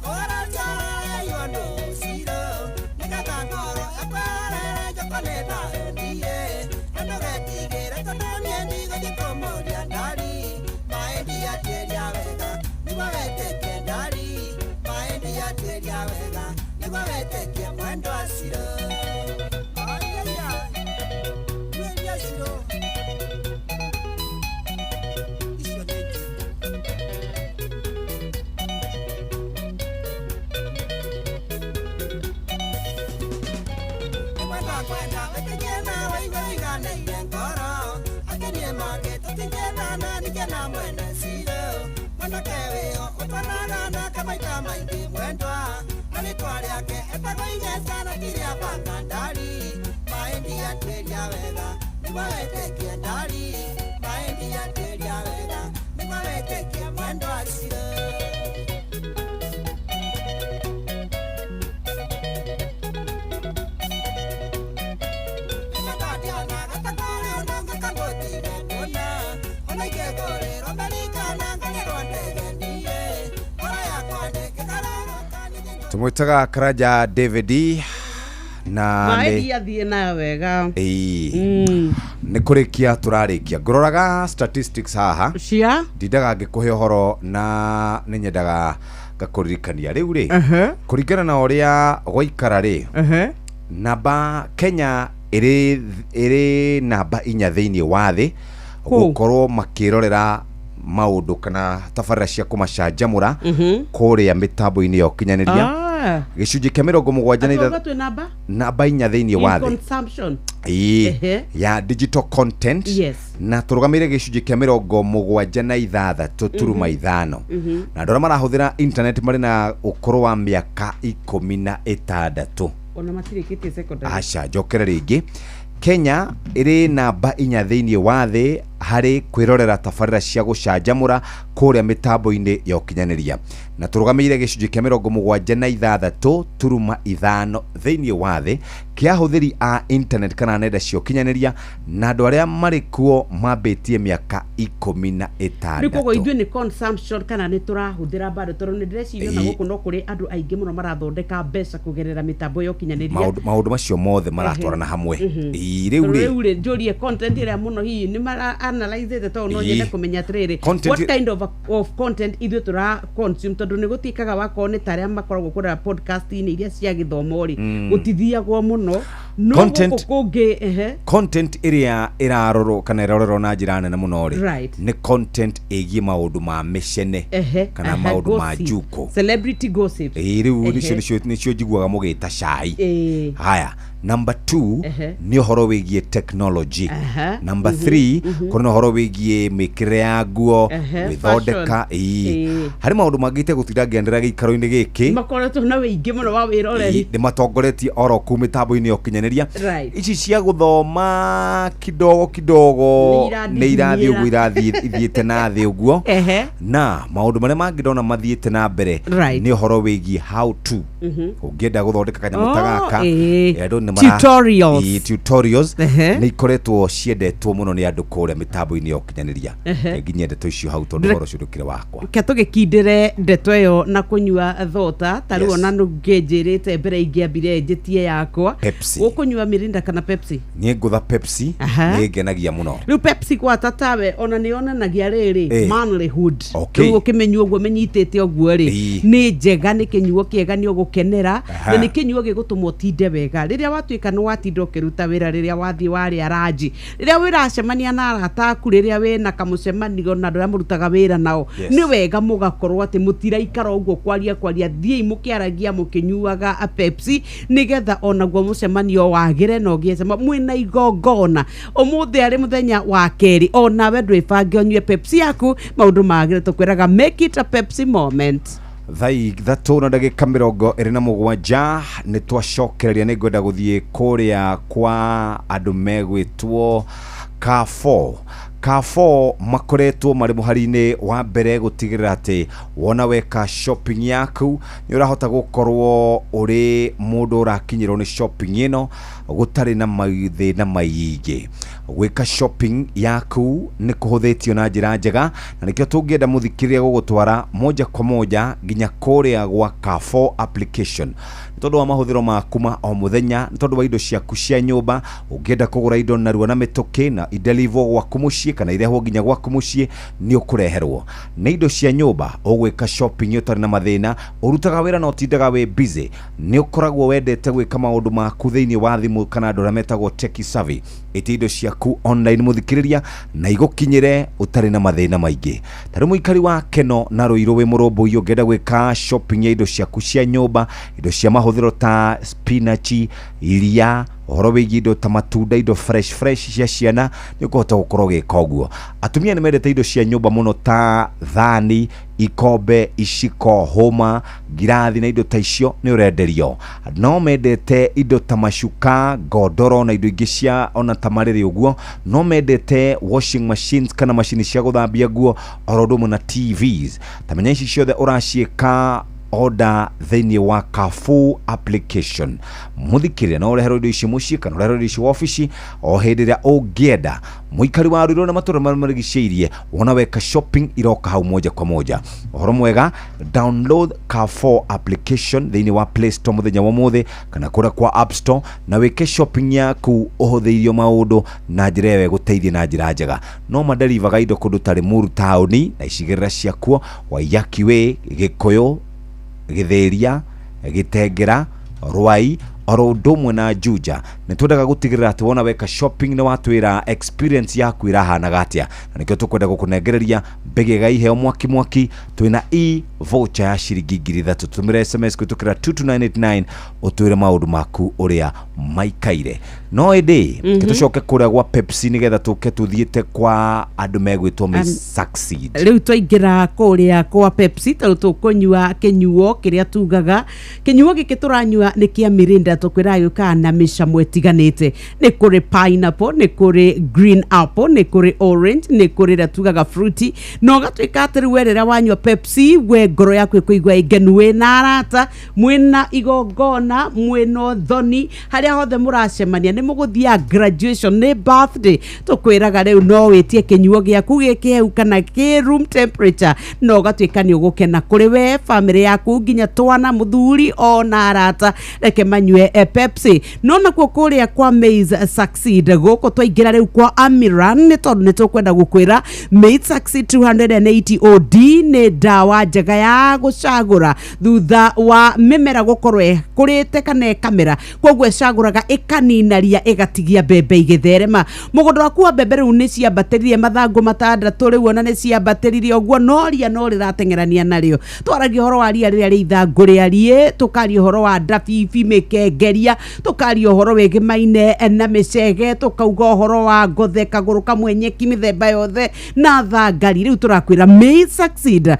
Ora Ndiatuĩria wega nĩguo wetĩkie mwendo aciro. Ayaya, tuĩria ciro. Icio nĩ njĩra. Nĩmwenda kwenda wĩtĩkie na waigue ũiganĩire ngoro atĩ niĩ make tũtingĩendana ningĩ na mwene ciro mwanake wĩyo ũtwanaga nake maita maingĩ mwendwa na rĩtwa rĩake etagwo Igeca na ti rĩa banga ndari maĩ ndiatuĩria wega nĩguo wĩtĩkie ndari maĩ ndiatuĩria wega nĩguo wĩtĩkie mwendwa ciro. Tũmwĩtaga Karanja David na maĩ nĩ ndiathiĩ nayo wega. Ĩĩ. Nĩ kũrĩkia tũrarĩkia ngũroraga statistics haha cia ndindaga ngĩkũhe ũhoro na nĩ nyendaga ngakũririkania rĩu rĩ kũringana na ũrĩa gwaikara rĩ namba Kenya ĩrĩ namba 4 thĩinĩ wa thĩ gũkorwo makĩrorera maũndũ kana tabarĩra cia kũmacanjamũra kũrĩa mĩtambo-inĩ ya ũkinyanĩria gĩcunjĩ kĩa mĩrongo mũgwanja na Atauga ithatũ twĩ namba namba 4 thĩinĩ wa In thĩ consumption. Ĩĩ, Ehe. ya digital content Yes. na tũrũgamĩire gĩcunjĩ kĩa 76.5 na andũ arĩa marahũthĩra internet marĩ na ũkũrũ wa mĩaka 16. Ona matirĩkĩtie secondary. Aca njokere rĩngĩ Kenya ĩrĩ namba 4 thĩinĩ wa thĩ harĩ kwĩrorera tabarĩra cia gũcanjamũra kũrĩa mĩtambo-inĩ ya ũkinyanĩria na tũrũgamĩire gĩcunjĩ kĩa 76.5 thĩinĩ wa thĩ kĩa ahũthĩri a internet kana nenda cia ũkinyanĩria na andũ arĩa marĩ kuo mambĩtie mĩaka Rĩu koguo 16. ithuĩ nĩ consumption kana nĩ tũrahũthĩra bado tondũ nĩ ndĩreciria ona Ĩĩ. gũkũ no kũrĩ andũ aingĩ mũno marathondeka mbeca kũgerera mĩtambo ya ũkinyanĩria. Maũndũ macio mothe maratwarana hamwe. Ĩĩ, rĩu Tondũ rĩ rĩu rĩ njũrie content ĩrĩa mũno hihi nĩ mara analyzĩte tondũ no Ĩĩ. nyende kũmenya atĩrĩrĩ Content- what kind of content ithuĩ tũra consume tondũ nĩ gũtuĩkaga wakorwo nĩ ta arĩa makoragwo kũrĩa podcast-inĩ iria cia gĩthomo rĩ gũtithiagwo mũno no gũkũ kũngĩ ehe Content ĩrĩa ĩrarorwo kana ĩrorerwo na njĩra nene mũno rĩ Right. nĩ content ĩgiĩ maũndũ ma mĩcene ehe kana ehe, maũndũ ma gossip. njuko. Celebrity gossip. Ĩĩ, rĩu Ehe. nĩcio njiguaga mũgĩta cai. Ĩĩ. Haya, number 2 Ehe. nĩ ũhoro wĩgiĩ technology. Aha. Number 3 kũrĩ na ũhoro wĩgiĩ mĩkĩrĩre ya nguo Ehe, gwĩthondeka. fashion. Ĩĩ. Ĩĩ. Harĩ maũndũ mangĩ itegũtinda ngĩanĩrĩra gĩikaro-inĩ gĩkĩ makoretwo na wĩingĩ mũno wa wĩroreri. Nĩ matongoretie oro kũu mĩtambo-inĩ ya ũkinyanĩria. Right. Ici cia gũthoma kidogo kidogo Nĩ nĩ irathiĩ ũguo irathiĩ irathiĩ ithiĩte na thĩ ũguo Ehe. na maũndũ marĩa mangĩ ndona mathiĩte na mbere Right. nĩ ũhoro wĩgiĩ how to ũngĩenda gũthondeka kanyamũ ta Oh, gaka ĩĩ. andũ nĩ mara- Tutorials. Ĩĩ, tutorials nĩ ikoretwo ciendetwo mũno nĩ andũ kũrĩa mĩtambo-inĩ ya ũkinyanĩria. Ehe. Nginyie ndeto icio hau tondũ ũhoro ũcio ndũkĩrĩ wakwa. Reke tũgĩkindĩre ndeto ĩyo na kũnyua thota ta rĩu Yes. ona nũngĩnjĩrĩte mbere ingĩambire njĩtie yakwa. Pepsi. Ũkũnyua Mirinda kana Pepsi? Niĩ ngũtha Pepsi. Aha. Nĩ ngenagia mũno. Rĩu Pepsi gwata tawe ona nĩ yonanagia rĩrĩ Ĩ. manlyhood. Okay. Rĩu ũkĩmĩnyua ũguo mĩnyitĩte ũguo rĩ Ĩ. nĩ njega nĩ kĩnyuo kĩega nĩ ũgũkenera Aha. na nĩ kĩnyuo gĩgũtũma ũtinde wega rĩrĩa watuĩka nĩ watinda ũkĩruta wĩra rĩrĩa wathiĩ warĩa ranji rĩrĩa wĩracemania na arata aku rĩrĩa wĩna kamũcemanio na andũ arĩa mũrutaga wĩra nao. Yes. Nĩ wega mũgakorwo atĩ mũtiraikara ũguo kwaria kwaria thiĩi mũkĩaragia mũkĩnyuaga a Pepsi nĩgetha onaguo mũcemanio wagĩre na ũgĩe cama mwĩna igongona ũmũthĩ arĩ mũthenya wa kerĩ onawe ndwĩbange ũnyue Pepsi yaku maũndũ magĩre tũkwĩraga make it a Pepsi moment. Thaa 3:27 nĩ twacokereria nĩ ngwenda gũthiĩ kũrĩa kwa andũ megwĩtwo Carrefour. Carrefour makoretwo marĩ mũhari-inĩ wa mbere gũtigĩrĩra atĩ wona weka shopping yaku nĩ ũrahota gũkorwo ũrĩ mũndũ ũrakinyĩrwo nĩ shopping ĩno gũtarĩ na mathĩna maingĩ. Gwĩka shopping yaku nĩ kũhũthĩtio na njĩra njega na nĩkĩo tũngĩenda mũthikĩrĩria gũgũtwara moja kwa moja nginya kũrĩa gwa Carrefour application. Nĩ tondũ wa mahũthĩro maku ma o mũthenya, nĩ tondũ wa indo ciaku cia nyũmba, ũngĩenda kũgũra indo narua na mĩtũkĩ na idelivwo gwaku mũciĩ kana irehwo nginya gwaku mũciĩ, nĩ ũkũreherwo. Nĩ indo cia nyũmba, ũgwĩka shopping ũtarĩ na mathĩna, ũrutaga wĩra na ũtindaga wĩ busy, nĩ ũkoragwo wendete gwĩka maũndũ maku thĩinĩ wa thimũ kana andũ arĩa metagwo tech savvy. Ĩtia indo ciaku online mũthikĩrĩria na igũkinyĩre ũtarĩ na mathĩna maingĩ. Ta rĩu mũikari wa Keno na Ruiru wĩ mũrũmbũiyi ũngĩenda gwĩka shopping ya indo ciaku cia nyũmba, indo cia mahũthĩro ta spinach, iria, ũhoro wĩgiĩ indo ta matunda, indo fresh fresh cia ciana, nĩ ũkũhota gũkorwo ũgĩka ũguo. Atumia nĩ mendete indo cia nyũmba mũno ta thani, ikombe, iciko, hũma, ngirathi na indo ta icio nĩ ũrenderio. No mendete indo ta macuka, ngondoro na indo ingĩ cia ona ta marĩrĩ ũguo. No mendete washing machines kana macini cia gũthambia nguo oro ũndũ ũmwe na TVs. Ta menya ici ciothe ũraciĩka order thĩinĩ wa Carrefour application. Mũthikĩrĩria no ũreherwo indo ici mũciĩ kana ũreherwo indo ici wabici o hĩndĩ ĩrĩa ũngĩenda. Mũikari wa Ruiru na matũũra marĩa marigicĩirie, wona weka shopping iroka hau moja kwa moja. Ũhoro mwega, download Carrefour application thĩinĩ wa Play Store mũthenya wa ũmũthĩ kana kũrĩa kwa App Store na wĩke shopping yaku ũhũthĩirio maũndũ na njĩra ĩyo ĩgũteithie na njĩra njega. No maderivaga indo kũndũ ta Limuru taũni na icigĩrĩra ciakuo, Waiyaki Way, Gĩkũyũ, Gĩthĩria, Gĩtengera, Rwai oro ũndũ ũmwe na Juja. Nĩ twendaga gũtigĩrĩra atĩ wona weka shopping nĩ watwĩra experience yaku ĩrahanaga atĩa, na nĩkĩo tũkwenda gũkũnengereria mbĩgĩga iheo mwaki mwaki. Twĩna e voucher ya ciringi 3,000. Tũmĩre SMS kũhĩtũkĩra 22989 ũtwĩre maũndũ maku ũrĩa maikaire. No ĩndĩ tũcoke kũrĩa gwa Pepsi nĩgetha tũke tũthiĩte kwa andũ megwĩtwo Miss Succeed. Rĩu twaingĩra kũrĩa kwa Pepsi tondũ tũkũnyua kĩnyuo kĩrĩa tugaga kĩnyuo gĩkĩ tũranyua nĩ kĩa Mirinda, tũkwĩraga gĩũkaga na mĩcamo ĩtiganĩte. Nĩ kũrĩ pineapple, nĩ kũrĩ green apple, nĩ kũrĩ orange, nĩ kũrĩ ĩrĩa tugaga fruity, na ũgatuĩka atĩ rĩu we rĩrĩa wanyua Pepsi we ngoro yaku ĩkũigua ĩngenu, wĩna arata, mwĩna igongona, mwĩna ũthoni, harĩa hothe mũracemania, nĩ mũgũthiaga graduation, nĩ birthday, tũkwĩraga rĩu no wĩtie kĩnyuo gĩaku gĩkĩhehu kana kĩ room temperature na ũgatuĩka nĩ ũgũkena kũrĩ we, bamĩrĩ yaku, nginya twana, mũthuri ona arata, reke manyue Pepsi. No nakuo kũrĩa kwa Maize Succeed gũkũ twaingĩra rĩu kwa Amiran nĩ tondũ nĩ tũkwenda gũkwĩra Maize Succeed 280 OD nĩ ndawa njega ya gũcagũra thutha wa mĩmera gũkorwo ĩkũrĩte kana ĩkamera, koguo ĩcagũraga ĩkanina ria ĩgatigia mbembe igĩtherema. Mũgũnda waku wa mbembe rĩu nĩ ciambatĩrire mathangũ matandatũ, rĩu ona nĩ ciambatĩrire ũguo, no ria no rĩrateng'erania narĩo. Twaragia ũhoro wa ria rĩrĩa rĩ ithangũ rĩa riĩ, tũkaria ũhoro wa ndabibi mĩkengeria, tũkaria ũhoro wĩgĩmaine na mĩcege, tũkauga ũhoro wa ngothe, kagũrũ kamwe, nyeki mĩthemba yothe na thangari. Rĩu tũrakwĩra Maize Succeed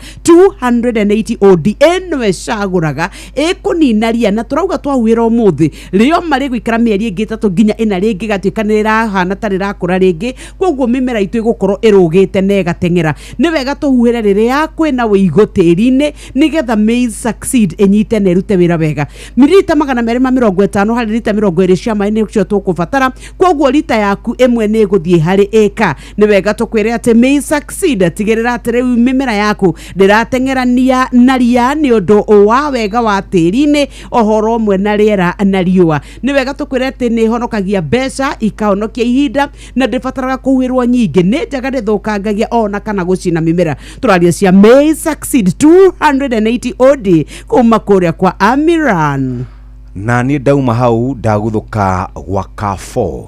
280 OD ĩno ĩcagũraga ĩkũnina ria, na tũrauga twahuĩra ũmũthĩ rĩoma rĩgũikara mĩeri ĩngĩ 3 nginya 4 rĩngĩ gatuĩka nĩ rĩrahana ta rĩrakũra rĩngĩ, koguo mĩmera itũ ĩgũkorwo ĩrũgĩte na ĩgateng'era. Nĩ wega tũhuhĩre rĩrĩa kwĩna wĩigũ tĩri-inĩ nĩgetha Maize Succeed ĩnyite na ĩrute wĩra wega. Mililita 250 harĩ rita 20 cia maĩ nĩcio tũkũbatara, koguo rita yaku ĩmwe nĩ ĩgũthiĩ harĩ ĩka. Nĩ wega tũkwĩre atĩ Maize Succeed tigĩrĩra atĩ rĩu mĩmera yaku ndĩrateng'erania na ria nĩ ũndũ wa wega wa tĩri-inĩ ũhoro ũmwe na rĩera na riũa. Nĩ wega tũkwĩre atĩ nĩ ĩhonokagia mbeca, ikahonokia ihinda na ndĩbataraga kũhuhĩrwo nyingĩ, nĩ njega, ndĩthũkangagia ona kana gũcina mĩmera. Tũraria cia Maize Succeed 280 OD kuma kũrĩa kwa Amiran. Na niĩ ndauma hau ndaguthũka gwa Carrefour.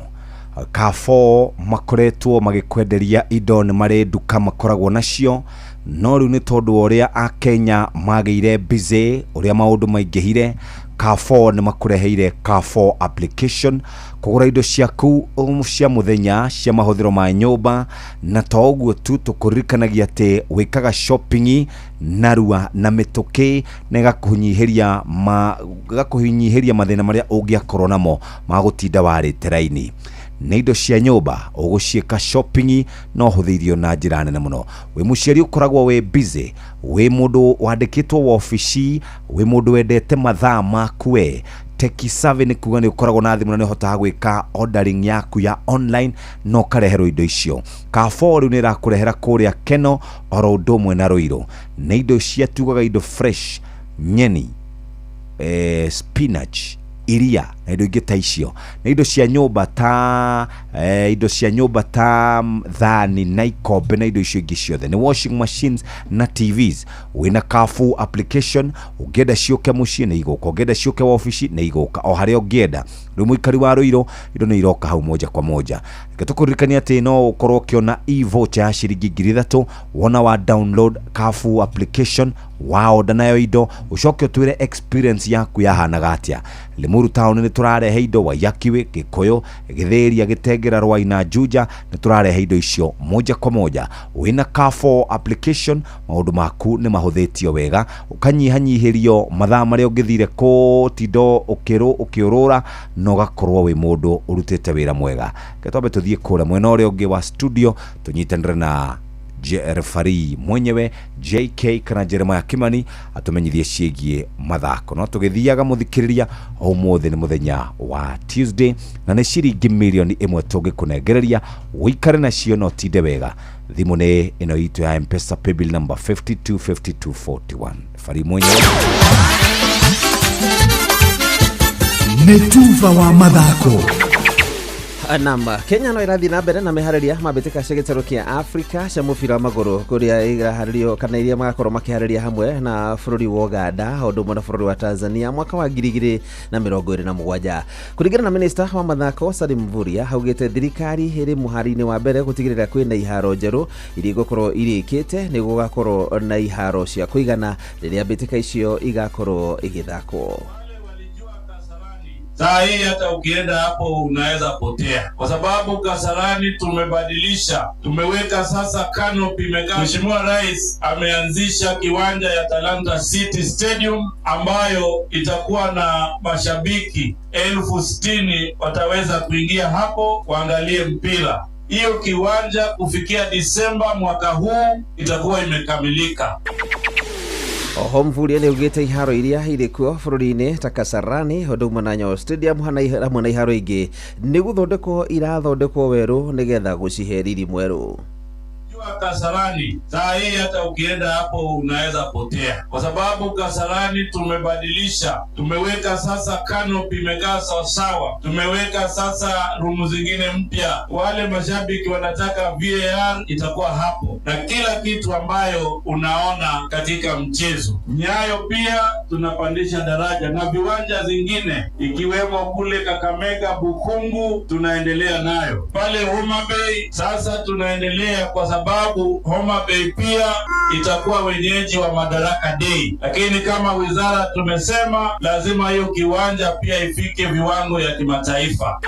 Carrefour makoretwo magĩkwenderia indo, nĩ marĩ nduka makoragwo nacio, no rĩu nĩ tondũ wa ũrĩa akenya magĩire busy, ũrĩa maũndũ maingĩhire, Carrefour nĩ makũreheire Carrefour application kũgũra indo ciaku cia mũthenya cia mahũthĩro ma nyũmba. Na to ũguo tu, tũkũririkanagia atĩ wĩkaga shopping narua na mĩtũkĩ na ĩgakũnyihĩria mathĩna marĩa ũngĩakorwo namo ma gũtinda warĩte raini. Nĩ indo cia nyũmba ũgũciĩka shopping no ũhũthĩirio na njĩra nene mũno. Wĩ mũciari ũkoragwo wĩ busy, wĩ mũndũ wandĩkĩtwo wabici, wĩ mũndũ wendete mathaa maku we, tech savvy nĩ kuga nĩ ũkoragwo na thimũ na nĩ ũhotaga gwĩka ordering yaku ya online na ũkareherwo indo icio. Carrefour rĩu nĩ ĩrakũrehera kũrĩa Keno oro ũndũ ũmwe na Ruiru. Nĩ indo cia tugaga indo fresh, nyeni, Spinach, iria na indo ingĩ ta icio, na indo cia nyũmba ta indo cia nyũmba ta thani na ikombe na indo icio ingĩ ciothe, nĩ washing machines na TVs. Wĩna Carrefour application, ũngĩenda ciũke mũciĩ nĩ igũka, ũngĩenda ciũke wabici nĩ igũka, o harĩa ũngĩenda. Rĩu mũikari wa Rũirũ, indo nĩ iroka hau moja kwa moja. Reke tũkũririkanie atĩ no ũkorwo ũkĩona e-voucher ya ciringi 3000 wona wa download Carrefour application, wa order nayo indo, ũcoke ũtwĩre experience yaku yahanaga atĩa. Limuru town nĩ tũrarehe indo, Wayakiwe, Gĩkũyũ, Gĩthĩria, Gĩtengera, Rwai na Juja, nĩ tũrarehe indo icio moja kwa moja. Wĩna Carrefour application, maũndũ maku nĩ mahũthĩtio wega, ũkanyihanyihĩrio mathaa marĩa ũngĩthire kũtindo ũkĩũrũra, na ũgakorwo wĩ mũndũ ũrutĩte wĩra mwega. Reke twambe tũthiĩ kũrĩa mwena ũrĩa ũngĩ wa studio, tũnyitanĩre na referee mwenyewe JK kana Jeremiah Kimani atumenyithie ciĩgiĩ mathako. No tũgĩthiaga mũthikĩrĩria, ũmũthĩ nĩ mũthenya wa Tuesday na nĩ ciringi 1 mirioni tũngĩkũnengereria ũikare nacio na ũtinde wega. Thimũ nĩ ĩno itũ ya M-Pesa, paybill number 525241. Referee mwenyewe. Nĩ tuba wa mathako. Nam, Kenya no ĩrathiĩ na mbere na meharĩria ma mbĩtĩka cia gĩtarũ kĩa Africa cia mũbira wa magũrũ, kũrĩa iraharĩrio kana iria magakorwo makĩharĩria hamwe na bũrũri wa Uganda o ũndũ ũmwe na bũrũri wa Tanzania mwaka wa 2027. Kũringana na minista wa mathako Salim Mvurya, augĩte thirikari ĩrĩ mũhari-inĩ wa mbere gũtigĩrĩra kwĩna iharo njerũ iria igũkorwo irĩkĩte nĩguo gũgakorwo na iharo cia kũigana rĩrĩa mbĩtĩka icio igakorwo igĩthakwo. Saa hii hata ukienda hapo unaweza potea, kwa sababu Kasarani tumebadilisha, tumeweka sasa canopy imekaa. Mheshimiwa Rais ameanzisha kiwanja ya Talanta City Stadium ambayo itakuwa na mashabiki 60,000 wataweza kuingia hapo waangalie mpira. Hiyo kiwanja kufikia Disemba mwaka huu itakuwa imekamilika. Oho Mvurya nĩ augĩte iharo iria irĩ kuo bũrũri-inĩ ta Kasarani ũndũ ũmwe na Nyayo Stadium hamwe na iharo ingĩ nĩ gũthondekwo irathondekwo werũ nĩgetha gũcihe riri mwerũ. Kasarani saa hii hata ukienda hapo unaweza potea, kwa sababu Kasarani tumebadilisha, tumeweka sasa canopy imekaa sawasawa, tumeweka sasa rumu zingine mpya. Wale mashabiki wanataka VAR itakuwa hapo na kila kitu ambayo unaona katika mchezo. Nyayo pia tunapandisha daraja na viwanja zingine ikiwemo kule Kakamega, Bukungu tunaendelea nayo pale Homa Bay. Sasa tunaendelea kwa sababu Homa Bay pia itakuwa wenyeji wa Madaraka Day, lakini kama wizara tumesema lazima hiyo kiwanja pia ifike viwango ya kimataifa.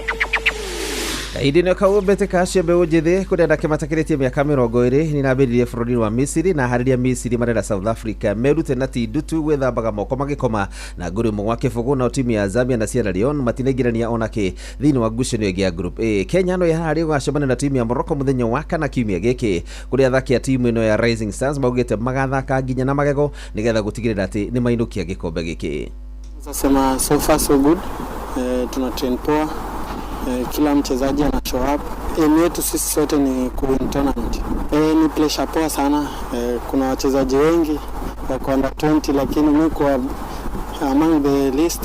Kahinda-inĩ kau, mbĩtĩka cia mbeũ njĩthĩ kũrĩ anake matakĩrĩtie mĩaka 20 nĩ irambĩrĩirie bũrũri wa Misiri, na harĩria Misiri marera South Africa merute na ti ndutu gwĩthambaga moko magĩkoma na ngũrĩ 1-0. Nao timu ya Zambia na Sierra Leone matinaingĩrania onakĩ thĩinĩ wa ngucanio ĩngĩ ya Group A. Kenya no ĩharĩrie gũgacemania na timu ya Morocco mũthenya wa kana kiumia gĩkĩ, kũrĩa athaki a timu ĩno ya Rising Stars maugĩte magathaka nginya na magego nĩgetha gũtigĩrĩra atĩ nĩ mainũkia gĩkombe gĩkĩ. Sema so far so good. Tuna train poa. Kila mchezaji ana show up. Aim yetu sisi sote ni kuwin tournament. Ni pressure poa sana. Kuna wachezaji wengi wako under 20, lakini mi kuwa among the list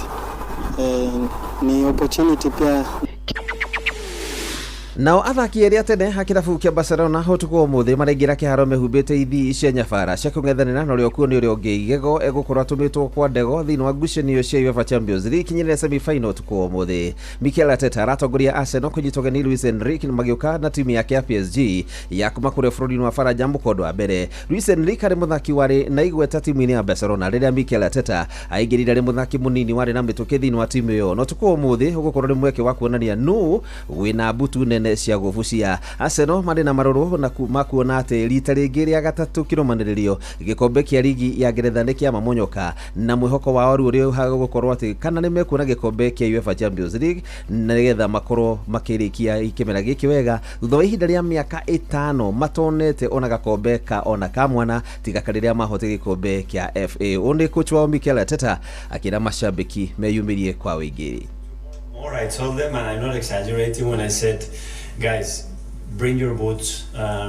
ni opportunity pia. Nao athaki erĩ a tene a kĩrabu kĩa Barcelona ũtukũ wa ũmũthĩ maraingĩra kĩharo mehumbĩte ithii cia nyabara cia kũng'ethanĩra na ũrĩa ũkuo nĩ ũrĩa ũngĩ igego egũkorwo atũmĩtwo kwa ndego thĩinĩ wa ngucanio cia UEFA Champions League kinyĩrĩra semi final ũtukũ wa ũmũthĩ. Mikel Arteta aratongoria Arsenal kũnyitwo ũgeni Luis Enrique magĩũka na timu yake ya PSG ya kuma kũrĩa bũrũri-inĩ wa Faranja mũkondo wa mbere. Luis Enrique arĩ mũthaki warĩ na igweta timu-inĩ ya Barcelona rĩrĩa Mikel Arteta aingĩrire arĩ mũthaki mũnini warĩ na mĩtũkĩ thĩinĩ wa timu ĩyo, na ũtukũ wa ũmũthĩ ũgũkorwo nĩ mweke wa kuonania nũ wĩna mbutu nene cia gũbucia. Arsenal marĩ na marũrũ na makuona atĩ rita rĩngĩ rĩa gatatũ kĩrũmanĩrĩrio gĩkombe kĩa rigi ya Ngeretha nĩ kĩamamonyoka, na mwĩhoko wao rĩu ũrĩ gũkorwo atĩ kana nĩ mekuona gĩkombe kĩa UEFA Champions League na nĩgetha makorwo makĩrĩkia kĩmera gĩkĩ wega thutha wa ihinda rĩa mĩaka 5 matonete ona gakombe ka ona ka mwana tiga karĩrĩa mahotire gĩkombe kĩa FA. Ũyũ nĩ coach wao Mikel Arteta akĩra mashabiki meyumĩrie kwa wĩingĩ. More I told them, and I'm not exaggerating when I said, guys, bring your boots,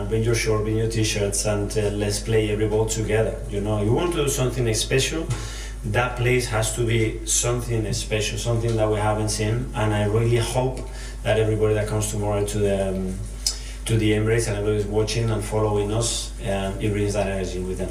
bring your short, bring your t-shirts, and let's play every ball together. You want to do something special, That place has to be something special, something that we haven't seen, and I really hope that everybody that comes tomorrow to the Emirates and everybody's watching and following us, it brings that energy with them.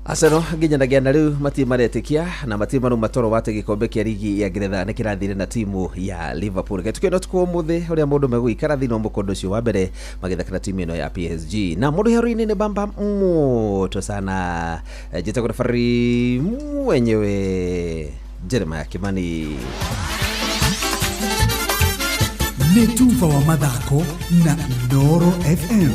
Arsenal nginyanagia na riu matirĩ maretĩkia na matirĩ maruma toro wa atĩ gĩkombe kĩa rigi ya Ngeretha nĩ kĩrathire na timu ya Liverpool. Reke tũkĩone ũtukũ wa ũmũthĩ ũrĩa maũndũ megũikara thĩinĩ wa mũkondo ũcio wa mbere magĩthaka na timu ĩno ya PSG. Na mũndũ hero-inĩ nĩ bamba moto sana, njĩtagwo referee mwenyewe Jeremiah Kimani. Nĩ tuba wa mathako na Inooro FM.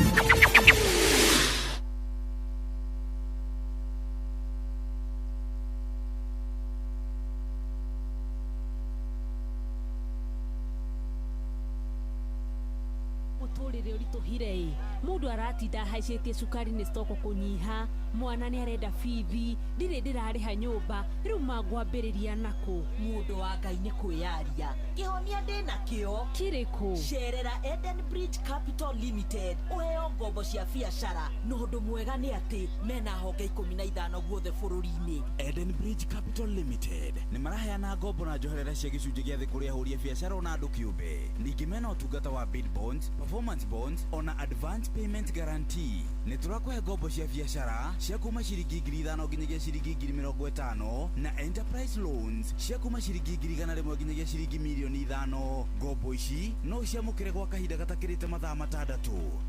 Mũtũrĩre ũritũhire mũndũ aratinda ahaicĩtie cukari nĩ stoko kũnyiha, mwana nĩ arenda bithi, ndirĩ ndĩrarĩha nyũmba, rĩu mangwambĩrĩria nakũ? Mũndũ wa Ngai nĩ kwĩyaria kĩhonia ndĩnakĩo kĩrĩkũ? Cerera Eden Bridge Capital Limited ũheo ngombo cia biacara, na ũndũ mwega nĩ atĩ mena honge 15 guothe bũrũri-inĩ. Eden Bridge Capital Limited nĩ maraheana ngombo na njoherera cia gĩcunjĩ gĩa thĩ kũrĩ ahũri a biacara ona andũ kĩũmbe. Ningĩ mena ũtungata wa bid bonds, performance bonds ona advance payment guarantee. Nĩ tũrakũhe ngombo cia biacara cia kuma ciringi 5,000 nginyagia ciringi 50,000 na enterprise loans cia kuma ciringi 100,000 nginyagia ciringi 5,000,000. Ngombo ici no ciamũkĩre gwa kahinda gatakĩrĩte mathaa 6.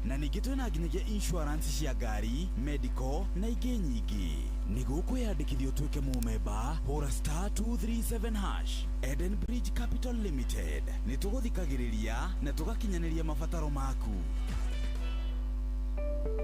Na ningĩ twĩna nginyagia insurance cia ngari, medical na ingĩ nyingĩ. Nĩguo kwĩyandĩkithia ũtuĩke mũmemba, hũra *237#. Eden Bridge Capital Limited nĩ tũgũthikagĩrĩria na tũgakinyanĩria mabataro maku.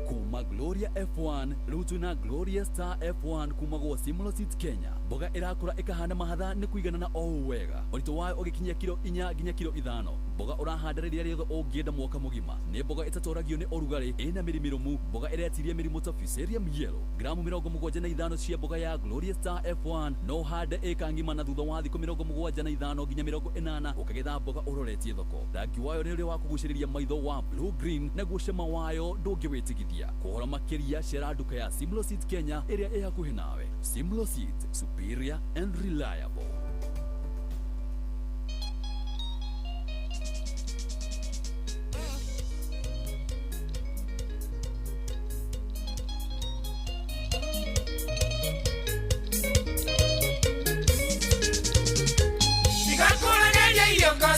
Kuma Gloria F1 rĩu twĩna Gloria Star F1 kuma gwa Simlo Seeds Kenya. Mboga ĩrakũra ĩkahana mahatha nĩ kũiganana o ũũ wega, ũritũ wayo ũgĩkinyia kiro 4 nginya kiro 5. Mboga ũrahanda rĩrĩa rĩothe ũngĩenda mwaka mũgima. Nĩ mboga ĩtatoragio nĩ ũrugarĩ, ĩna mĩri mĩrũmu, mboga ĩretiria mĩrimũ ta Fusarium yellow. Gramu 75 cia mboga ya Gloria Star F1 no ũhande ĩka ng'ima na thutha wa thikũ 75 nginya 80 ũkagetha mboga ũroretie thoko. Rangi wayo nĩ ũrĩa wa kũgucĩrĩria maitho wa blue green, naguo cama wayo ndũngĩwĩtigithia. Kũhoro makĩria cera nduka ya Simlo Seeds Kenya ĩrĩa ĩ hakuhĩ nawe. Simlo Seeds, superior and reliable.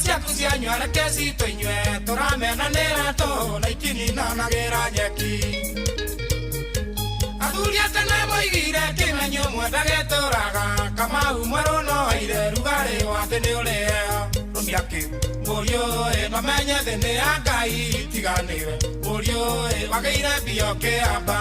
Ciaku cianyua reke citũ inyue tũramenanĩra tũhũ na ikininanagĩra nyeki. Athuri a tene moigire kĩmenyo mwendagĩtũraga Kamau mwerũ no aire rugarĩ wa thĩ nĩ ũrĩheo. Rũmia kĩu mũriũ ĩ mamenye thĩ nĩ ya Ngai tiganĩwe, mũriũ ĩ wagĩire mbia ũkĩamba.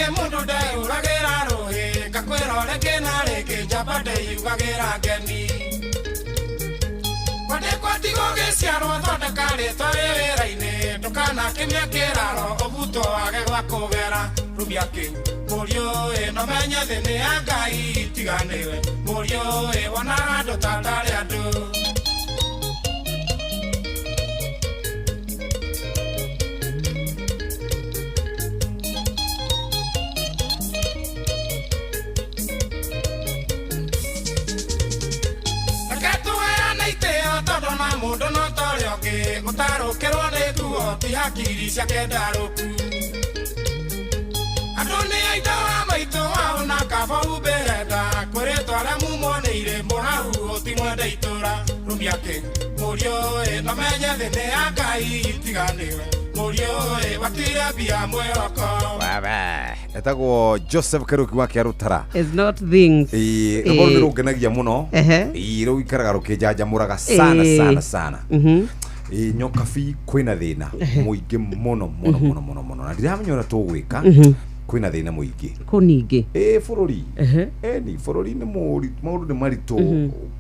Mundu ndeũragĩra rũhĩ ngakwĩra rĩngĩ na rĩngĩ njamba ndĩyugagĩra ngemi. Kwandĩkwo ti gũgĩciarwo thondeka rĩtwa rĩ wĩra-inĩ ndũkanakĩmie kĩraro ũbutwo wage gwa kũgera. Rũmia kĩu mũriũ ĩ no menye thĩ nĩ ya Ngai tiganĩwe, mũriũ ĩ wonaga andũ ta ndarĩ andũ. Mundu no torĩa ũngĩ gũtarũkĩrwo nĩ nguo ti hakiri ciake ndarũku. Andũ nĩ aitũ wa maitũ wao na kaba humbĩre nda kwĩrĩtwo arĩa mumonĩire mũrahu ũtimwende itũra. Rũmia kĩu mũriũ ĩ no menye thĩ nĩ ya Ngai tiganĩwe, mũriũ ĩ watire mbia mwĩhoko. Etagwo Joseph Kariuki wa Kĩarũtara. It's not things. Rũgano nĩ rũngenagia mũno. Rũu ikaraga rũkĩnjanjamũraga sana sana sana. Nyokabi kwĩna thĩna mũingĩ mũno mũno mũno mũno mũno na ndiramenya ũrĩa tũgwĩka. Kwĩna thĩna mũingĩ. Kũ ningĩ? Ĩ bũrũri. Ĩni bũrũri nĩ mũri maũndũ nĩ maritũ.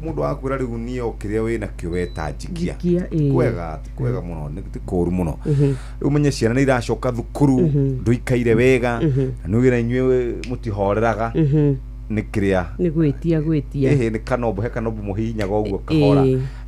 Mũndũ akwĩra rĩu niĩ o kĩrĩa wĩna kĩo weta njikia. Njikia, ĩĩ. Kwega, ti kwega mũno, nĩ ti kũũru mũno. Rĩu ũmenye ciana nĩ iracoka thukuru, ndũikaire wega, na nĩ wĩra inyuĩ mũtihoreraga. Nĩ kĩrĩa Nĩ gwĩtia gwĩtia. Ĩhĩ nĩ kanombo, he kanombo mũhihinyaga ũguo kahora.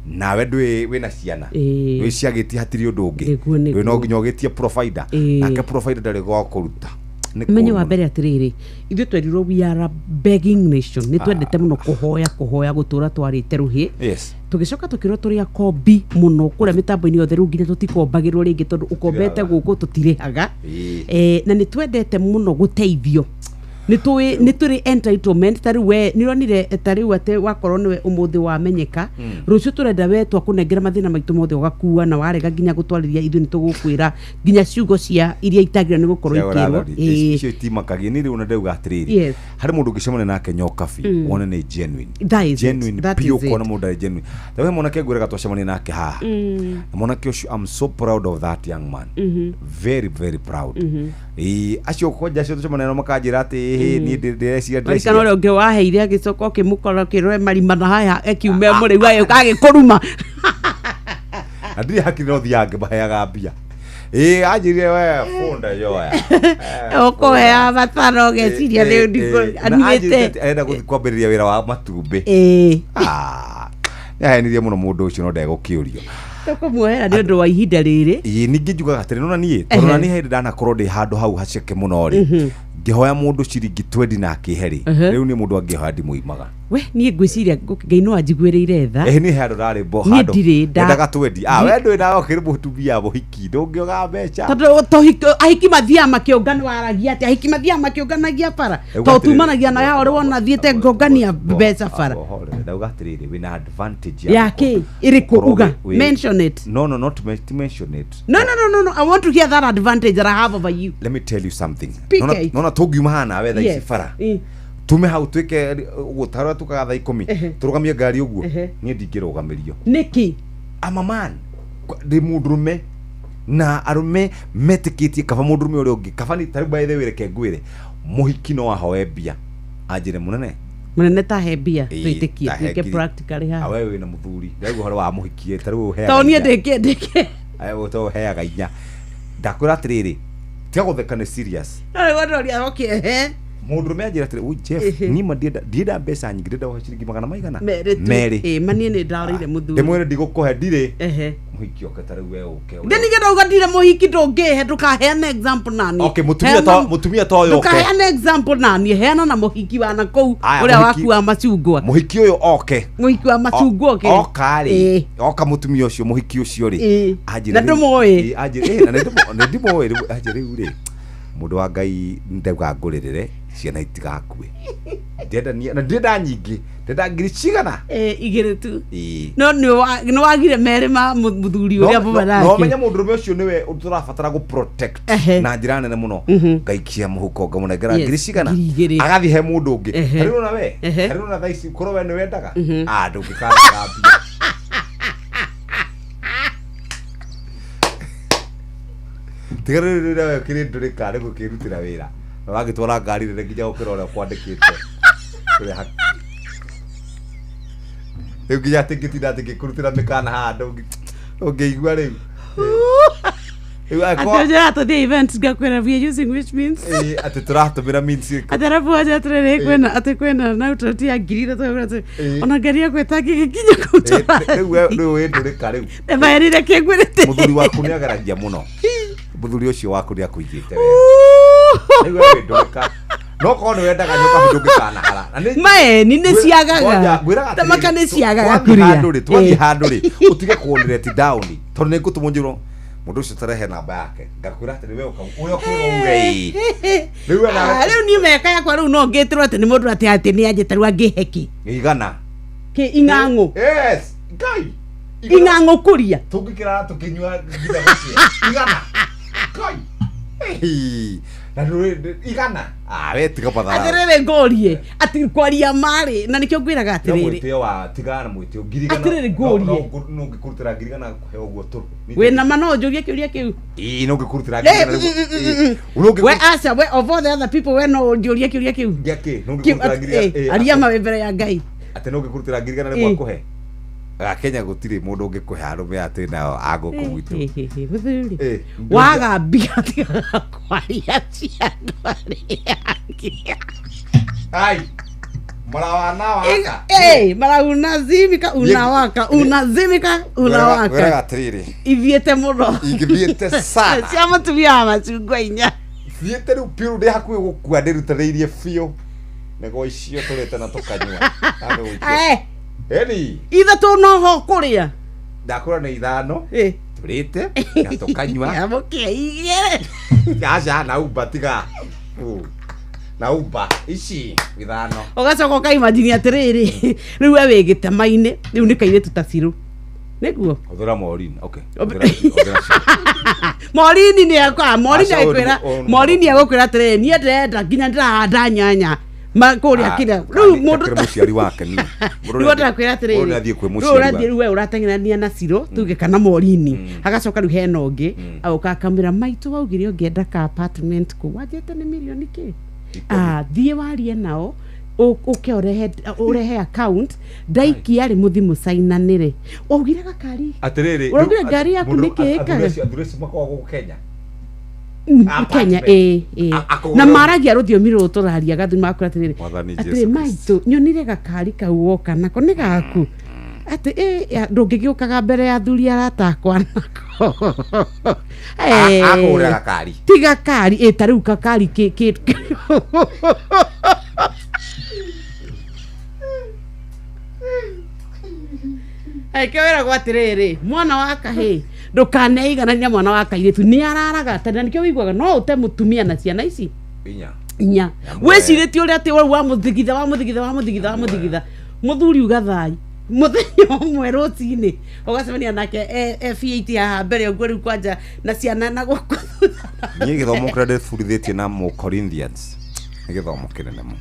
Nawe ndwĩ wĩna ciana. Ndwĩ ciagĩtie hatirĩ ũndũ ũngĩ. Nĩguo, nĩguo. Ndwĩ no nginya ũgĩtie provider. Nake provider ndarĩ gwa kũruta. Nĩ Menye kũũru wa mũno. mbere atĩrĩrĩ, ithuĩ twerirwo we are a begging nation, nĩ twendete mũno kũhoya kũhoya gũtũra twarĩte rũhĩ. Yes. Tũgĩcoka tũkĩrwo tũrĩ akombi mũno kũrĩa mĩtambo-inĩ yothe, rĩu nginya tũtikombagĩrwo rĩngĩ tondũ ũkombete gũkũ tũtirĩhaga. Na nĩ twendete mũno gũteithio, nĩ tũĩ nĩ tũrĩ entitlement. Ta rĩu we nĩ ũronire ta rĩu atĩ wakorwo nĩwe ũmũthĩ wamenyeka, rũciũ tũrenda we twakũnengera mathĩna maitũ mothe ũgakua, na warega nginya gũtwarĩria ithuĩ nĩ tũgũkwĩra nginya ciugo cia iria itagĩrĩire nĩ gũkorwo Cia ikĩrwo. ũrathoni. Icio itimakagia nĩ rĩu na ndauga atĩrĩrĩ, harĩ mũndũ ũngĩcemania nake nyokabi, wone nĩ genuine. That is it. Genuine That biũ, is it. ũkona mũndũ arĩ genuine. Ta we mwanake ngwĩraga twacemania nake haha, na mwanake ũcio, I'm so proud of that young man, very very proud. Ĩĩ, acio kwanja acio tũcemania nao makanjĩra atĩ ĩhĩ, niĩ ndĩreciria Marikana ndĩreciria ũrĩa ũngĩ waheire agĩcoka ũkĩmũkora ũkĩrore marima na haya ekiume mũrĩu agĩũka agĩkũruma. Na ndirĩ hakiri no thiaga ngĩmaheaga mbia. Ĩĩ, anjĩrire we bunda yoya Ũkũhea batara ũgeciria rĩu ndikũ anyuĩte. Arenda gũthiĩ kwambĩrĩria wĩra wa matumbĩ. Nĩahenirie mũno mũndũ ũcio, no ndegũkĩũrio. Tũkũmuohera nĩ ũndũ wa ihinda rĩrĩ. Ĩĩ, ningĩ njugaga atĩrĩ, nona niĩ tondũ na niĩ hĩndĩ ndanakorwo ndĩ handũ hau haceke mũno rĩ, ngĩhoya mũndũ ciringi 20 na akĩhe rĩ, rĩu nĩ mũndũ angĩhoya ndimũimaga. We niĩ ngwĩciria Ngai no anjiguĩrĩire tha. Ĩhĩ, niĩ he handũ ndarĩ bo Niĩ handũ ndirĩ nda- ndendaga 20. Ah, we ndũĩ nawe ũkĩrĩ mũtumia mũhiki ndũngĩoga mbeca. Tondũ ahiki mathiaga makĩũngana, waragia atĩ ahiki mathiaga makĩũnganagia bara, Rĩu to atĩrĩrĩ, tumanagia na yaho rĩ wona thiĩte ngongania mbeca bara. Horere, ndauga atĩrĩrĩ, wĩna advantage Ya kĩ ĩrĩkũ? gũkorwo Uga, mention it. No, no, not to mention it. No, no, no, no, no, I want to hear that advantage that I have over you. Let me tell you something. Speak Nona it. nona tũngiuma haha nawe thaa ici bara, tume hau twĩke ũguo tarĩa tukaga thaa 10, tũrũgamie ngari ũguo, niĩ ndingĩrũgamĩrio. Nĩkĩ? I'm a man, ndĩ mũndũrũme, na arũme metĩkĩtie kaba mũndũrũme ũrĩa ũngĩ kaba nĩ tarĩu. By the way, reke ngwĩre, mũhiki no ahoe mbia anjĩre mũnene. Mũnene tahe mbia. Ĩĩ, Twĩtĩkie tahe twĩke ngiri. practically haha. Awe wĩna mũthuri, ndauga ũhoro wa mũhiki tarĩu ũheaga Tondũ niĩ inya. ndĩkĩ ndĩkĩ Aya, to ũheaga inya. Ndakwĩra atĩrĩrĩ, tiga gũtheka, nĩ serious. No rĩu ndoria, okay, ehe. Mũndũrũme anjĩra atĩrĩ, "Ui Jeff, niĩ ma ndienda mbeca nyingĩ, ndĩrenda ũhe ciringi magana maigana Merĩ tu. merĩ." Ĩĩ, ma niĩ nĩ ndarĩire mũthuri. Ndĩmwĩre ndigũkũhe, ndirĩ. Mũhiki oke tarĩu we ũke Ndĩ ningĩ ndauga ndirĩ mũhiki, ndũngĩhe, ndũkaheane example naniĩ. Okay, mũtumia mũtumia ta ũyũ oke. Ndũkaheane example naniĩ, heana na mũhiki wa na kũu Aya, ũrĩa waku wa macungwa. Mũhiki ũyũ oke. Mũhiki wa macungwa oke. Oka rĩ, oka mũtumia ũcio, mũhiki ũcio rĩ, anjĩre Na rĩu- ndũmũĩ? Ĩĩ, anjĩre, ĩĩ, na nĩ ndimũĩ. Rĩu anjĩre rĩu rĩ, mũndũ wa Ngai, ndauga ngũrĩrĩre ciana itigakue, ndĩrenda na ndĩrenda nyingĩ, ndĩrenda ngiri cigana? Ĩĩ, igĩrĩ tu. Ĩĩ. No nĩ wagire merĩ ma mũthuri No- ũrĩa no- muma no menye nake. mũndũrũme ũcio nĩwe tũrabatara gũ protect na njĩra nene mũno. Ngaikia mũhuko ngamũnengera Yes, ngiri cigana, ngiri igĩrĩ. agathiĩ he mũndũ ũngĩ. Tarĩu ona we, tarĩu ona thaa ici korwo we nĩ wendaga, ah, ndũngĩkanaga mbia. Tiga rĩu rĩrĩa we ũkĩrĩ ndũrĩka nĩ gũkĩrutĩra wĩra na wagĩtwara ngari nene nginya gũkĩra ũrĩa kwandĩkĩte ũrĩa rĩu nginya atĩ ngĩtinda atĩ ngĩkũrutĩra mĩkana haha ndũngĩigua rĩu. Rĩu Atĩ ũnjĩra tũthiĩ events ngakwĩra we are using which means. Ĩĩ, atĩ tũratũmĩra means ĩrĩkũ? Atĩ arabu wanja atĩrĩrĩ, kwĩna atĩ kwĩna na ũteti ya 3000 atĩ ona ngari yakwa ĩtangĩgĩkinya kũu. Rĩu rĩu wĩ ndũrĩka rĩu. Nĩmaerire kĩngwĩrĩte. Mũthuri waku nĩ ageragia mũno, mũthuri ũcio waku nĩ akũigĩte wega. Rĩu we wĩ ndũrĩka, no korwo nĩ wendaga nyoka ndũngĩkanahara. Na Maeni nĩ ciagaga. Ngoja, ngwĩraga Tamaka atĩrĩrĩ, nĩ ciagaga twathiĩ kũrĩa. handũ rĩ, twathiĩ handũ rĩ, ũtige kũnĩreti down tondũ nĩ ngũtũmwo njĩrwo mũndũ ũcio tarehe namba yake, ngakwĩra atĩrĩ we ũka ũrĩa ũkwĩrwo uge ĩĩ. Rĩu we nawe- Ah, rĩu niĩ meka yakwa rĩu no ngĩtĩrwo atĩ nĩ mũndũ atĩ atĩ nĩ anjĩte rĩu angĩhe kĩ Igana. Kĩ ing'ang'ũ? Yes, Ngai. Ing'ang'ũ kũria. Tũngĩkĩrara tũkĩnyua nginya gũkĩe. Igana. Ngai. Hey. Na ndũrĩ igana. Ah, we tiga patha. Atĩrĩrĩ ngũrie atĩ kwaria marĩ na nĩkĩo ngwĩraga No atĩrĩrĩ mwĩtĩo wa tigana mwĩtĩo ngiri igana. Atĩrĩrĩ, ngũrie. No ngĩkũrutĩra ngiri igana ngũhe ũguo tũ. Wĩna ma no ũnjũrie kĩũria kĩu. Ĩĩ no ngĩkũrutĩra ngiri igana. Rĩu, we aca we of all the other people we no ũnjũrie kĩũria kĩu. Gĩakĩ? No Kĩu, ngĩkũrutĩra ngiri aria ma wĩ mbere ya Ngai. Atĩ no ngĩkũrutĩra ngiri igana rĩmwe akũhe. Gakenya gũtirĩ mũndũ ũngĩkũhe arũme atĩ nao a gũkũ gwitũ. Mũthuri waga mbia tigaga kwaria cia andũ arĩa angĩ. Ai. Marawana waka. Mara unazimika unawaka unazimika Weraga unawaka atĩrĩrĩ. Ithiĩte mũno. Ingĩthiĩte sana. Cia mũtumia wa macungwa inya. Thiĩte rĩu biũ ndĩ hakuhĩ gũkua ndĩrutanĩirie biũ. Nĩguo icio tũrĩte na tũkanyua. Eni. Ithatũ noho kũrĩa. Ndakũra nĩ ithano. Tũrĩte na tũkanyua. Amũkĩa igĩrĩ. Aca na uba tiga. Na uba ici ithano. Ũgacoka ũkaimajini atĩrĩrĩ rĩu we wĩ gĩtema-inĩ rĩu nĩ kairĩtu ta cirũ nĩguo. Hũthĩra Maureen. Okay. Morini nĩ akwa Morini Aca, ũyũ agĩkwĩra ũyũ nĩ Morini agũkwĩra atĩrĩrĩ niĩ ndĩrenda nginya ndĩrahanda nyanya ma kũrĩa kĩrĩa rĩu mũndũ Ndakĩrĩ mũciari wake niĩ. Rĩu ndĩrakwĩra atĩrĩrĩ Mũndũ nĩathiĩ kwĩ rĩu mũciari ũrathiĩ wake. rĩu we ũrateng'erania na Ciro tuge kana Morini hagacoka rĩu hena ũngĩ agoka akamwĩra maitũ waugire ũngĩenda ka apartment kũ wanjĩte nĩ mirioni kĩ. Ah, thiĩ warie nao ũke ũrehe account ndaikia rĩ mũthi mũcainanĩre waugire gakari Atĩrĩrĩ. Ũraugire ngari yaku nĩ kĩ ĩkaga? Athuri acio makoragwo gũkũ Kenya. Kenya ĩ ĩ na maragia rũthiomi rũrũ tũraria gathuri makwĩra atĩrĩrĩ Mwathani atĩrĩ Jesu maitũ nyonire gakari kau woka nako nĩ gaku atĩ ndũngĩgĩũkaga mbere ya athuri arata akwa nako. Akũgũrĩra gakari. Ti gakari ĩ ta rĩu gakari kĩ kĩ Eke wĩragwo atĩrĩrĩ mwana wa kahĩĩ ndũkaneiganania mwana wa kairĩtu nĩ araraga tene na nĩkĩo wĩiguaga no ũte mũtumia na ciana ici Inya. Inya wĩcirĩtie ũrĩa atĩ wau wamũthigitha wamũthigitha wamũthigitha wamũthigitha mũthuri uga thai mũthenya ũmwe rũcinĩ ũgacemania nake e F8 haha mbere ũguo rĩu kwanja na ciana na gũkũ. Niĩ gĩthomo kĩrĩa ndĩbundithĩtie na mũ Corinthians nĩ gĩthomo kĩnene mũno.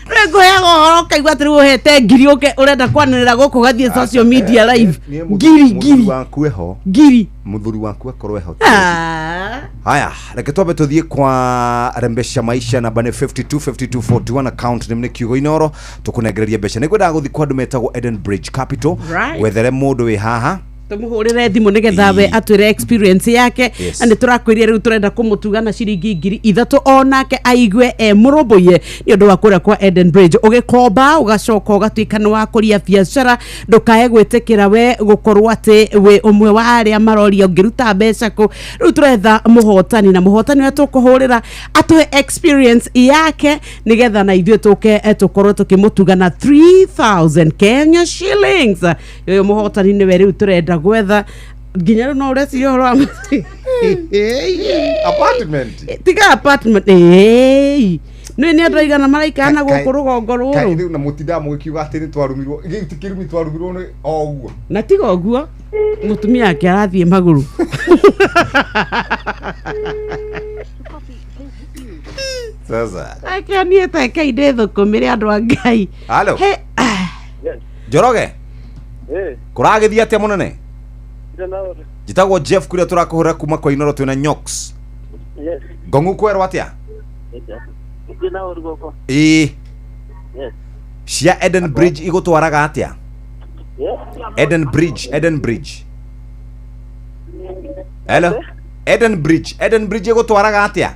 Rĩu ngũheaga ũhoro ũkaigua atĩ rĩu ũhete ngiri ũke ũrenda kwanĩrĩra gũkũ ũgathiĩ social media live ngiri Mũthuri ngiri waku eho. Ngiri. Mũthuri waku akorwo eho. Ah. Haya, reke twambe tuthiĩ kwa rembesha maisha namba nĩ 52 52 41 account nĩ kiugo inoro tũkũnengereria mbeca nĩ ngwendaga gũthiĩ kwa andũ metagwo Eden Bridge Capital Right. wethere mũndũ wĩ haha tũmũhũrĩre thimũ nĩgetha we atwĩre experience yake. Yes. Na nĩ tũrakwĩria rĩu tũrenda kũmũtuga na ciringi 3000 onake aigue e mũrũmbũiye nĩ ũndũ wa kũrĩa kwa Eden Bridge ũgĩkomba ũgacoka ũgatuĩka nĩ wakũria biacara ndũkae gwĩtĩkĩra we gũkorwo atĩ wĩ ũmwe wa arĩa maroria ũngĩruta mbeca kũ rĩu tũretha mũhotani na mũhotani ũrĩa tũkũhũrĩra atũhe experience yake nĩgetha na ithuĩ tũke tũkorwo tũkĩmũtuga na 3000 Kenya shillings ũyũ mũhotani nĩwe rĩu tũrenda gwetha nginya rĩu no ũreciria ũhoro wa apartment tiga apartment ĩĩ nĩ nĩ andũ aigana maraikara na gũkũ rũgongo Kaĩ rũrũ rĩu na mũtindaga mũgĩkiuga atĩ nĩ twarumirwo gĩu ti kĩrumi twarumirwo nĩ o ũguo. Na tiga ũguo mũtumia wake arathiĩ magũrũ. Sasa. Akĩonie ta kei ndĩ thũkũmĩre andũ a Ngai. Halo. He- Njoroge kũragĩthiĩ atĩa mũnene? Njĩtagwo Jeff kũrĩa tũrakũhũrĩra kuma kwa Inoro twĩna Nyox. Yes. Ngong'u kwerwo atĩa? Ndina ũru gũkũ. Ĩĩ. Yes. Cia Eden Bridge igũtwaraga atĩa? Yes. Eden Bridge, Eden Bridge. Hello. Eden Bridge, Eden Bridge igũtwaraga atĩa?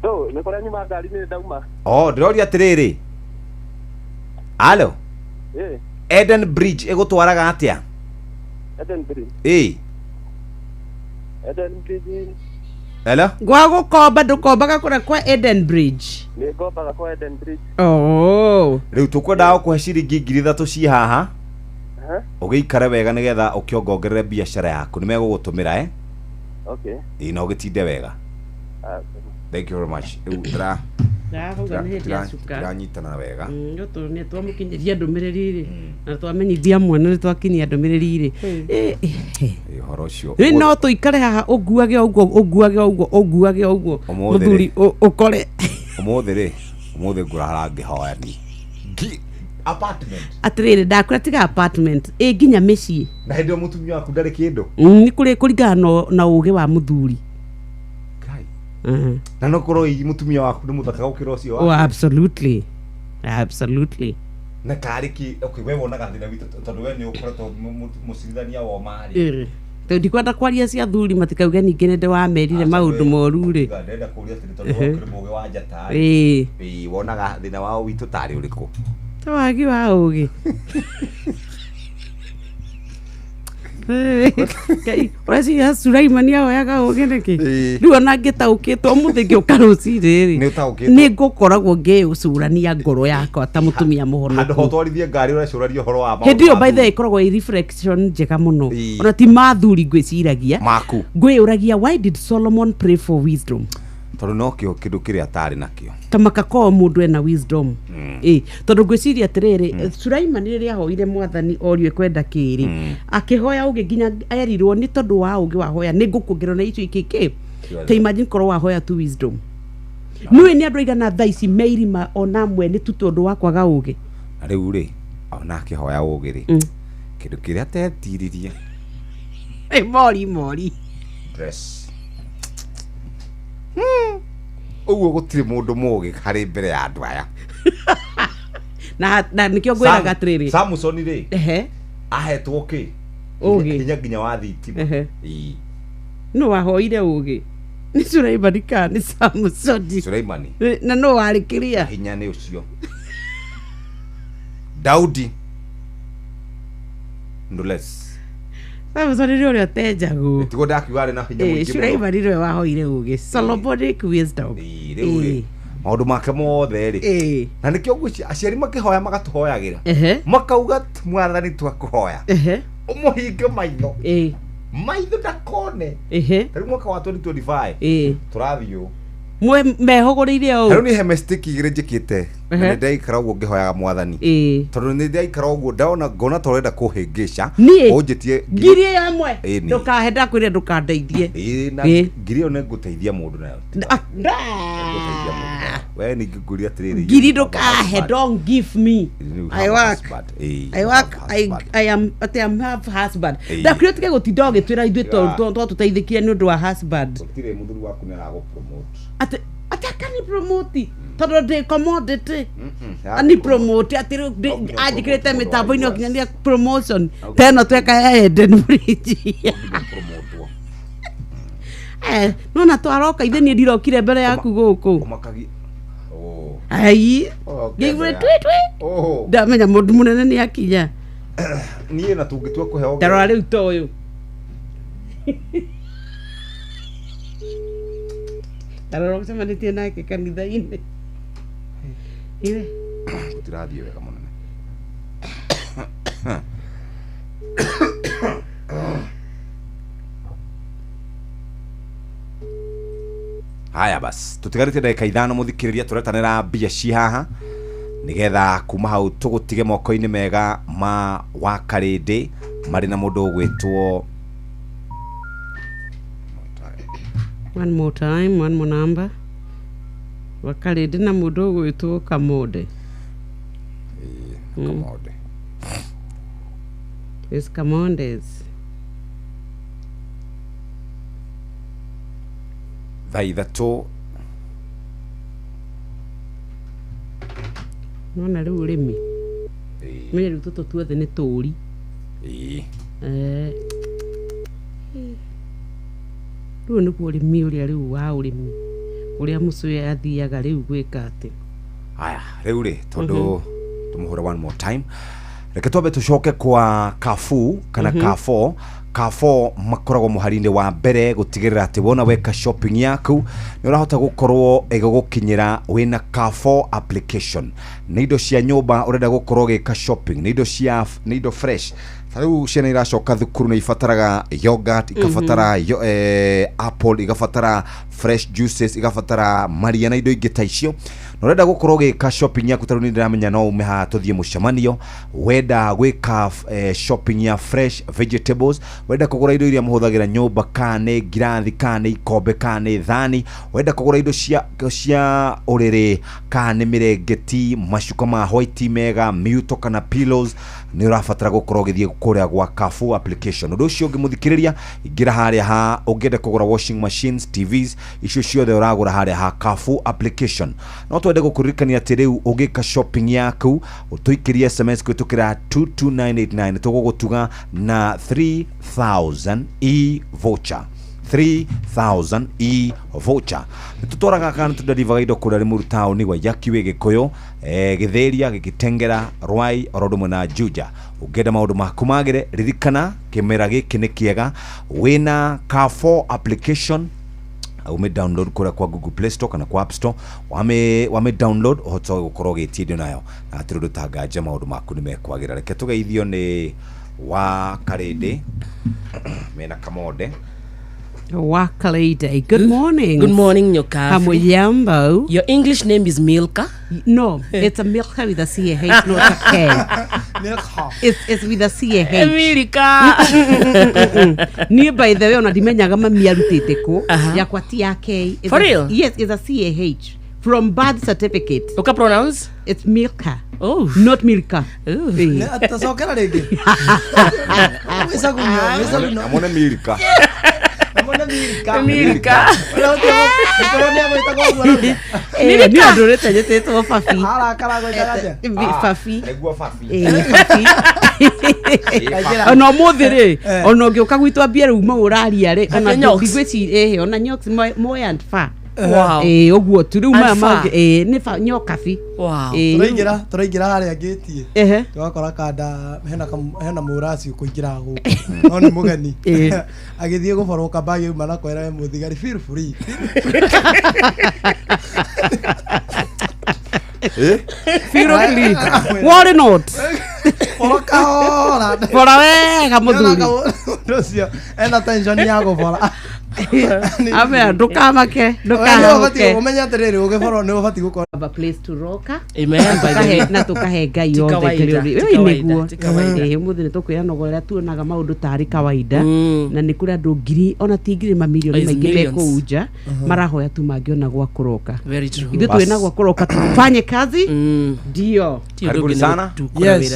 So, nĩ kũrĩa nyuma ngari-inĩ ndauma. Oh, ndĩroria atĩrĩrĩ. Halo. Ĩĩ. Eden Bridge igũtwaraga atĩa? Eden Bridge. Ĩĩ. Eden Bridge. Hello. Gwa gũkomba ndũkombaga kũrĩa kwa Eden Bridge. Nĩ ngombaga kwa Eden Bridge. Oh. Rĩu tũkwendaga gũkũhe ciringi 3000 ci haha Aha. ũgĩikare wega nĩgetha ũkĩongongerere biacara yaku nĩ megũgũtũmĩra eh? Okay. Ĩĩ na ũgĩtinde wega. Ah, Thank you very much. Rĩu Ndahauga nĩ hĩndĩ ya cuka. tiranyitana wega. Nĩ twamũkinyĩria ndũmĩrĩri rĩ na twamenyithia mwana nĩ twakinyia ndũmĩrĩri rĩ. Ĩĩ, Ũhoro ũcio. Rĩ no tũikare haha ũnguage ũguo, ũnguage ũguo, ũnguage ũguo. Ũmũthĩ rĩ. Mũthuri ũkore. Ũmũthĩ rĩ, ũmũthĩ ngũrara ngĩhoya ni. Apartment. Atĩrĩrĩ, ndakwĩra tiga apartment ĩ nginya mĩciĩ. Na hĩndĩ ĩyo mũtumia waku ndarĩ kĩndũ. Nĩ kũrĩ kũringana na ũgĩ wa mũthuri. Na no korwo ĩ mũtumia waku nĩ mũthaka gũkĩra ũcio Oh, waku. absolutely, absolutely. Na karĩ kĩ, okay, we wonaga thĩna witũ tondũ we nĩ ũkoretwo mũcirithania wa ma rĩ. Tondũ ndikwenda kwaria cia athuri matikauge ningĩ nĩ ndĩwamerire maũndũ moru rĩ. Ndĩrenda kũũria atĩrĩ tondũ we ũkĩrĩ mũũgĩ wa njata rĩ. Ĩĩ, wonaga thĩna wao witũ tarĩ ũrĩkũ? Ta wagi wa ũgĩ. Ngai, ũreciria Sulaimani ahoyaga ũgĩ nĩkĩ? Rĩu ona ngĩtaũkĩtwo ũmũthĩ ngĩũka rũcinĩ rĩ, Nĩ ũtaũkĩtwo. nĩ ngũkoragwo ngĩũcũrania ngoro yakwa ta mũtumia Handũ ha mũhonoku. ũtwarithie ngari ũrecũrania ũhoro wa maũndũ Hĩndĩ ĩyo ma by the way thuri. ĩkoragwo ĩ reflection njega mũno. Ona ti mathuri ngwĩciragia. Maku. Ngwĩyũragia, why did Solomon pray for wisdom? Tondũ nokĩo kĩndũ kĩrĩa atarĩ nakĩo. Ta makakorwo mũndũ ena wisdom. Ĩ, tondũ ngwĩciria atĩrĩrĩ, Sulaimani rĩrĩa ahoire mwathani orio ekwenda kĩrĩ, akĩhoya ũgĩ nginya erirwo nĩ tondũ wa ũgĩ wahoya nĩ ngũkuongerera na icio ingĩ kĩ. Ta imagine korwo wahoya tu wisdom. Nĩũĩ nĩ andũ aigana thaa ici me irima ona amwe nĩ tu tondũ wa kwaga ũgĩ. Na rĩu rĩ, ona akĩhoya ũgĩ rĩ, kĩndũ kĩrĩa atetiririe. Ĩ, mori mori. Dress. Ũguo gũtirĩ mũndũ mũgĩ harĩ mbere ya andũ aya. Na nĩkĩo ngwĩraga atĩrĩrĩ. Samson rĩ, Ehe. ahetwo kĩ? Ũgĩ. Hinya nginya wa thitima. Ehe. Ĩĩ. Nũ wahoire ũgĩ? Nĩ Sulaimani kana nĩ Samsoni? Sulaimani. Na nũ warĩ kĩrĩa? Hinya nĩ ũcio. Daudi. Ndules. Samsoni nĩ ũrĩa ũtenjagwo. Tiguo ndakiuga arĩ na hinya mũingĩ mũno. Sulaimani nĩwe wahoire ũgĩ. Solomonic wisdom. Rĩu rĩ, maũndũ make mothe rĩ, na nĩkĩo ngwĩciria aciari makĩhoya magatũhoyagĩra. Makauga mwathani twakũhoya. Ũmũhinge maitho. Maitho ndakone. Ta rĩu mwaka wa 2025 tũrathiĩ ũũ. Mwe mehũgũrĩire Ta ũũ. rĩu niĩ he mistake igĩrĩ njĩkĩte na nĩ ndaikara ũguo ngĩhoyaga mwathani. Tondũ nĩ ndaikara ũguo ndona ngona ta ũrenda kũhĩngĩca. Niĩ? Ũnjĩtie Ngiri ĩyo ĩmwe. Ĩĩ, niĩ. Ndũkahe, ndakwĩrire ndũkandeithie. Ĩĩ, na ngiri ĩyo nĩ ngũteithia mũndũ nayo. Ngũteithia mũndũ nayo. We ningĩ ngũria atĩrĩrĩ, Ngiri you have a ndũkahe, husband. don't give me. You I have a work. husband. Ĩĩ, I you work, have a husband. I am, atĩ am have husband. Ĩĩ. Ndakwĩrire ũtige gũtinda ũgĩtwĩra ithuĩ Yeah. twatũteithĩkire nĩ ũndũ wa husband. Gũtirĩ mũthuri waku nĩ aragũ-promote. Atĩ atĩ akani promote tondũ ndĩ commodity. Ani promote atĩ rĩu anjĩkĩrĩte mĩtambo-inĩ o nginya nĩ promotion ta ĩno tweka ya Eden Bridge. Nona twaroka ithe niĩ ndirokire mbere yaku gũkũ. Ũmakagia. Oh. Ai. Oh, Ngĩigua mbere twi twi. Oh. Ndamenya mũndũ mũnene nĩ akinya. Niĩ na tũngĩtua kũheo Ndarora rĩu ta ũyũ. Ndarora ũcemanĩtie nake kanitha-inĩ. Ire. Gũtirathiĩ wega mũnene. Haya basi, tutigarĩtie ndagĩka ithano mũthikĩrĩria, tũretanĩra mbia ci haha nĩgetha kuma hau tũgũtige moko-inĩ mega ma Wakarĩndĩ marĩ na mũndũ ũgwĩtwo One more time, one more number. Wakarĩndĩ na mũndũ ũgwĩtwo Kamonde. Kamonde. It's Kamondes. Thaa ithatũ. Nona rĩu ũrĩmi. Menye rĩu tũtũ tuothe nĩ tũri. Ĩĩ. Rĩu nĩguo ũrĩmi ũrĩa rĩu wa ũrĩmi ũrĩa mũcũĩ athiaga rĩu gwĩka atĩ. Haya, rĩu rĩ tondũ tũmũhũre one more time, reke twambe tũcoke kwa Carrefour kana Carrefour. Carrefour makoragwo mũhari-inĩ wa mbere gũtigĩrĩra atĩ wona weka shopping yaku nĩ ũrahota gũkorwo ĩgĩgũkinyĩra wĩna Carrefour application. Nĩ indo cia nyũmba ũrenda gũkorwo ũgĩka shopping, nĩ indo cia, nĩ indo fresh. Ta rĩu ciana iracoka thukuru nĩ ibataraga yogurt, igabatara apple, igabatara fresh juices, igabatara maria na indo ingĩ ta icio. Na ũrenda gũkorwo ũgĩka shopping yaku, ta rĩu nĩ ndĩramenya no ume haha tũthiĩ mũcemanio, wenda gwĩka shopping ya fresh vegetables, Wenda kũgũra indo iria mũhũthagĩra nyũmba, kana nĩ ngirathi, kana nĩ ikombe, kana nĩ thani, wenda kũgũra indo cia ũrĩrĩ, kana nĩ mĩrengeti, macuka ma white mega, miuto kana pillows, nĩ ũrabatara gũkorwo ũgĩthiĩ kũrĩa gwa Carrefour application. Ũndũ ũcio ũngĩ mũthikĩrĩria, ingĩra harĩa ha ũngĩenda kũgũra washing machines, TVs, icio ciothe ũragũra harĩa ha Carrefour application. No twende gũkũririkania atĩ rĩu ũngĩka shopping yaku ũtũikĩrie SMS kũhĩtũkĩra 22989 tũgũgũtuga na 3000 e voucher. 3000 e voucher. Nĩtũtwaraga kana nĩtũnderivaga indo kũrĩa Limuru taũni, Waiyaki wĩ Gĩkũyũ, Gĩthĩria, Gĩgĩtengera, Rwai, oro ũndũ ũmwe na Juja. Ũngĩenda maũndũ maku magĩre, ririkana kĩmera gĩkĩ nĩ kĩega, wĩna Carrefour application ume download kũrĩa kwa Google Play Store kana kwa App Store, wame download ũhote gũkorwo ũgĩtia indo nayo, na hatirĩ ũndũ tanganja, maũndũ maku nĩ mekwagĩra. Reke tũgeithio nĩ wa Karĩndĩ mena Kamonde. Wakalede. Good morning. Good morning, Nyokabi. Hamuyambo. Your English name is Milka? No, it's a Milka with a C-A-H, not a K. Milka. It's with a C-A-H. Milka. Niĩ by the way, ona ndimenyaga mami arutĩte kũ. Yakwa ti ya K. For real? Yes, it's a C-A-H. From birth certificate. Uka pronounce? It's Milka. Oh. Not Milka. Atacokera rĩngĩ. Amone Milka. Milka. Nĩ andũrĩte njĩtĩtwo Fabi. Fabi. Fabi. Ona ũmũthĩ rĩ, ona ũngĩũka gwitũ ambie rĩu mau ũraria rĩ, ona ndigwĩci ona nyox moy and fa. Wow. Ũguo tu rĩu maya mangĩ nĩ nyokabi. Wow. Tũraingĩra harĩa ngĩtie. Tũgakora kanda hena mũraci ũkũingĩra gũkũ. No nĩ mũgeni. Agĩthiĩ gũboroka bagi auma na kwĩra mũthigari feel free. Feel free. Worry not. Boroka hora. Bora wega mũthuri. Ũcio ena tension ya gũbora. Ame ndukamake ndukahamuke. Ũmenye atĩrĩrĩ ũgĩborwo nĩ ũbatiĩ gũkorwo a place to rock. Amen. Na tukahe Ngai yothe kĩrĩa nĩguo. Ũmũthĩ nĩ tũkwĩra ũrĩa tuonaga maũndũ tarĩ kawaida, na nĩ kũrĩ andũ ngiri ona ti ngiri mamirioni maingĩ me kũu nja marahoya tu mangĩona gwa kũroka. Ithuĩ twĩna gwa kũroka, tufanye kazi ndio. Karibuni sana. Yes.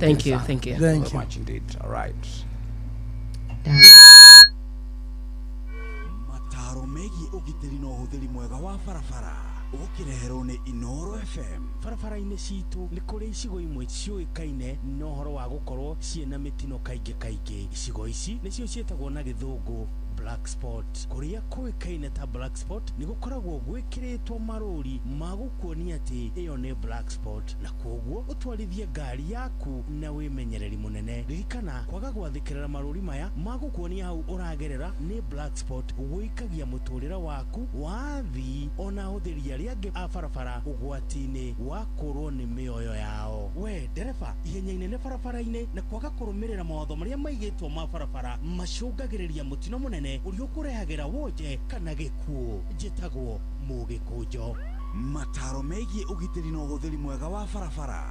Thank you, thank you. Thank you much indeed. All right. Mataro megiĩ ũgitĩri na ũhũthĩri mwega wa barabara ũkĩreherwo nĩ Inooro FM. Barabara-inĩ citũ nĩ kũrĩ icigo imwe ciũĩkaine na ũhoro wa gũkorwo ciĩna mĩtino kaingĩ kaingĩ. Icigo ici nĩcio ciĩtagwo na gĩthũngũ black spot. Kũrĩa kũĩkaine ta black spot nĩ gũkoragwo gwĩkĩrĩtwo marũri ma gũkuonia atĩ ĩyo nĩ black spot, na kwoguo ũtwarithie ngari yaku na wĩmenyereri mũnene. Ririkana kwaga gwathĩkĩra marũri maya ma gũkuonia hau ũragerera nĩ black spot gũikagia mũtũrĩre waku wathi ona ahũthĩri arĩa angĩ a barabara ũgwati-inĩ wa kũrwo nĩ mĩoyo yao. We ndereba, ihenya inene barabara-inĩ na kwaga kũrũmĩrĩra mawatho marĩa maigĩtwo ma barabara macũngagĩrĩria mũtino mũnene ũrĩa ũkũrehagĩra wonje kana gĩkuũ. Njĩtagwo Mũgĩkũnjo. Mataro megiĩ ũgitĩri na ũhũthĩri mwega wa barabara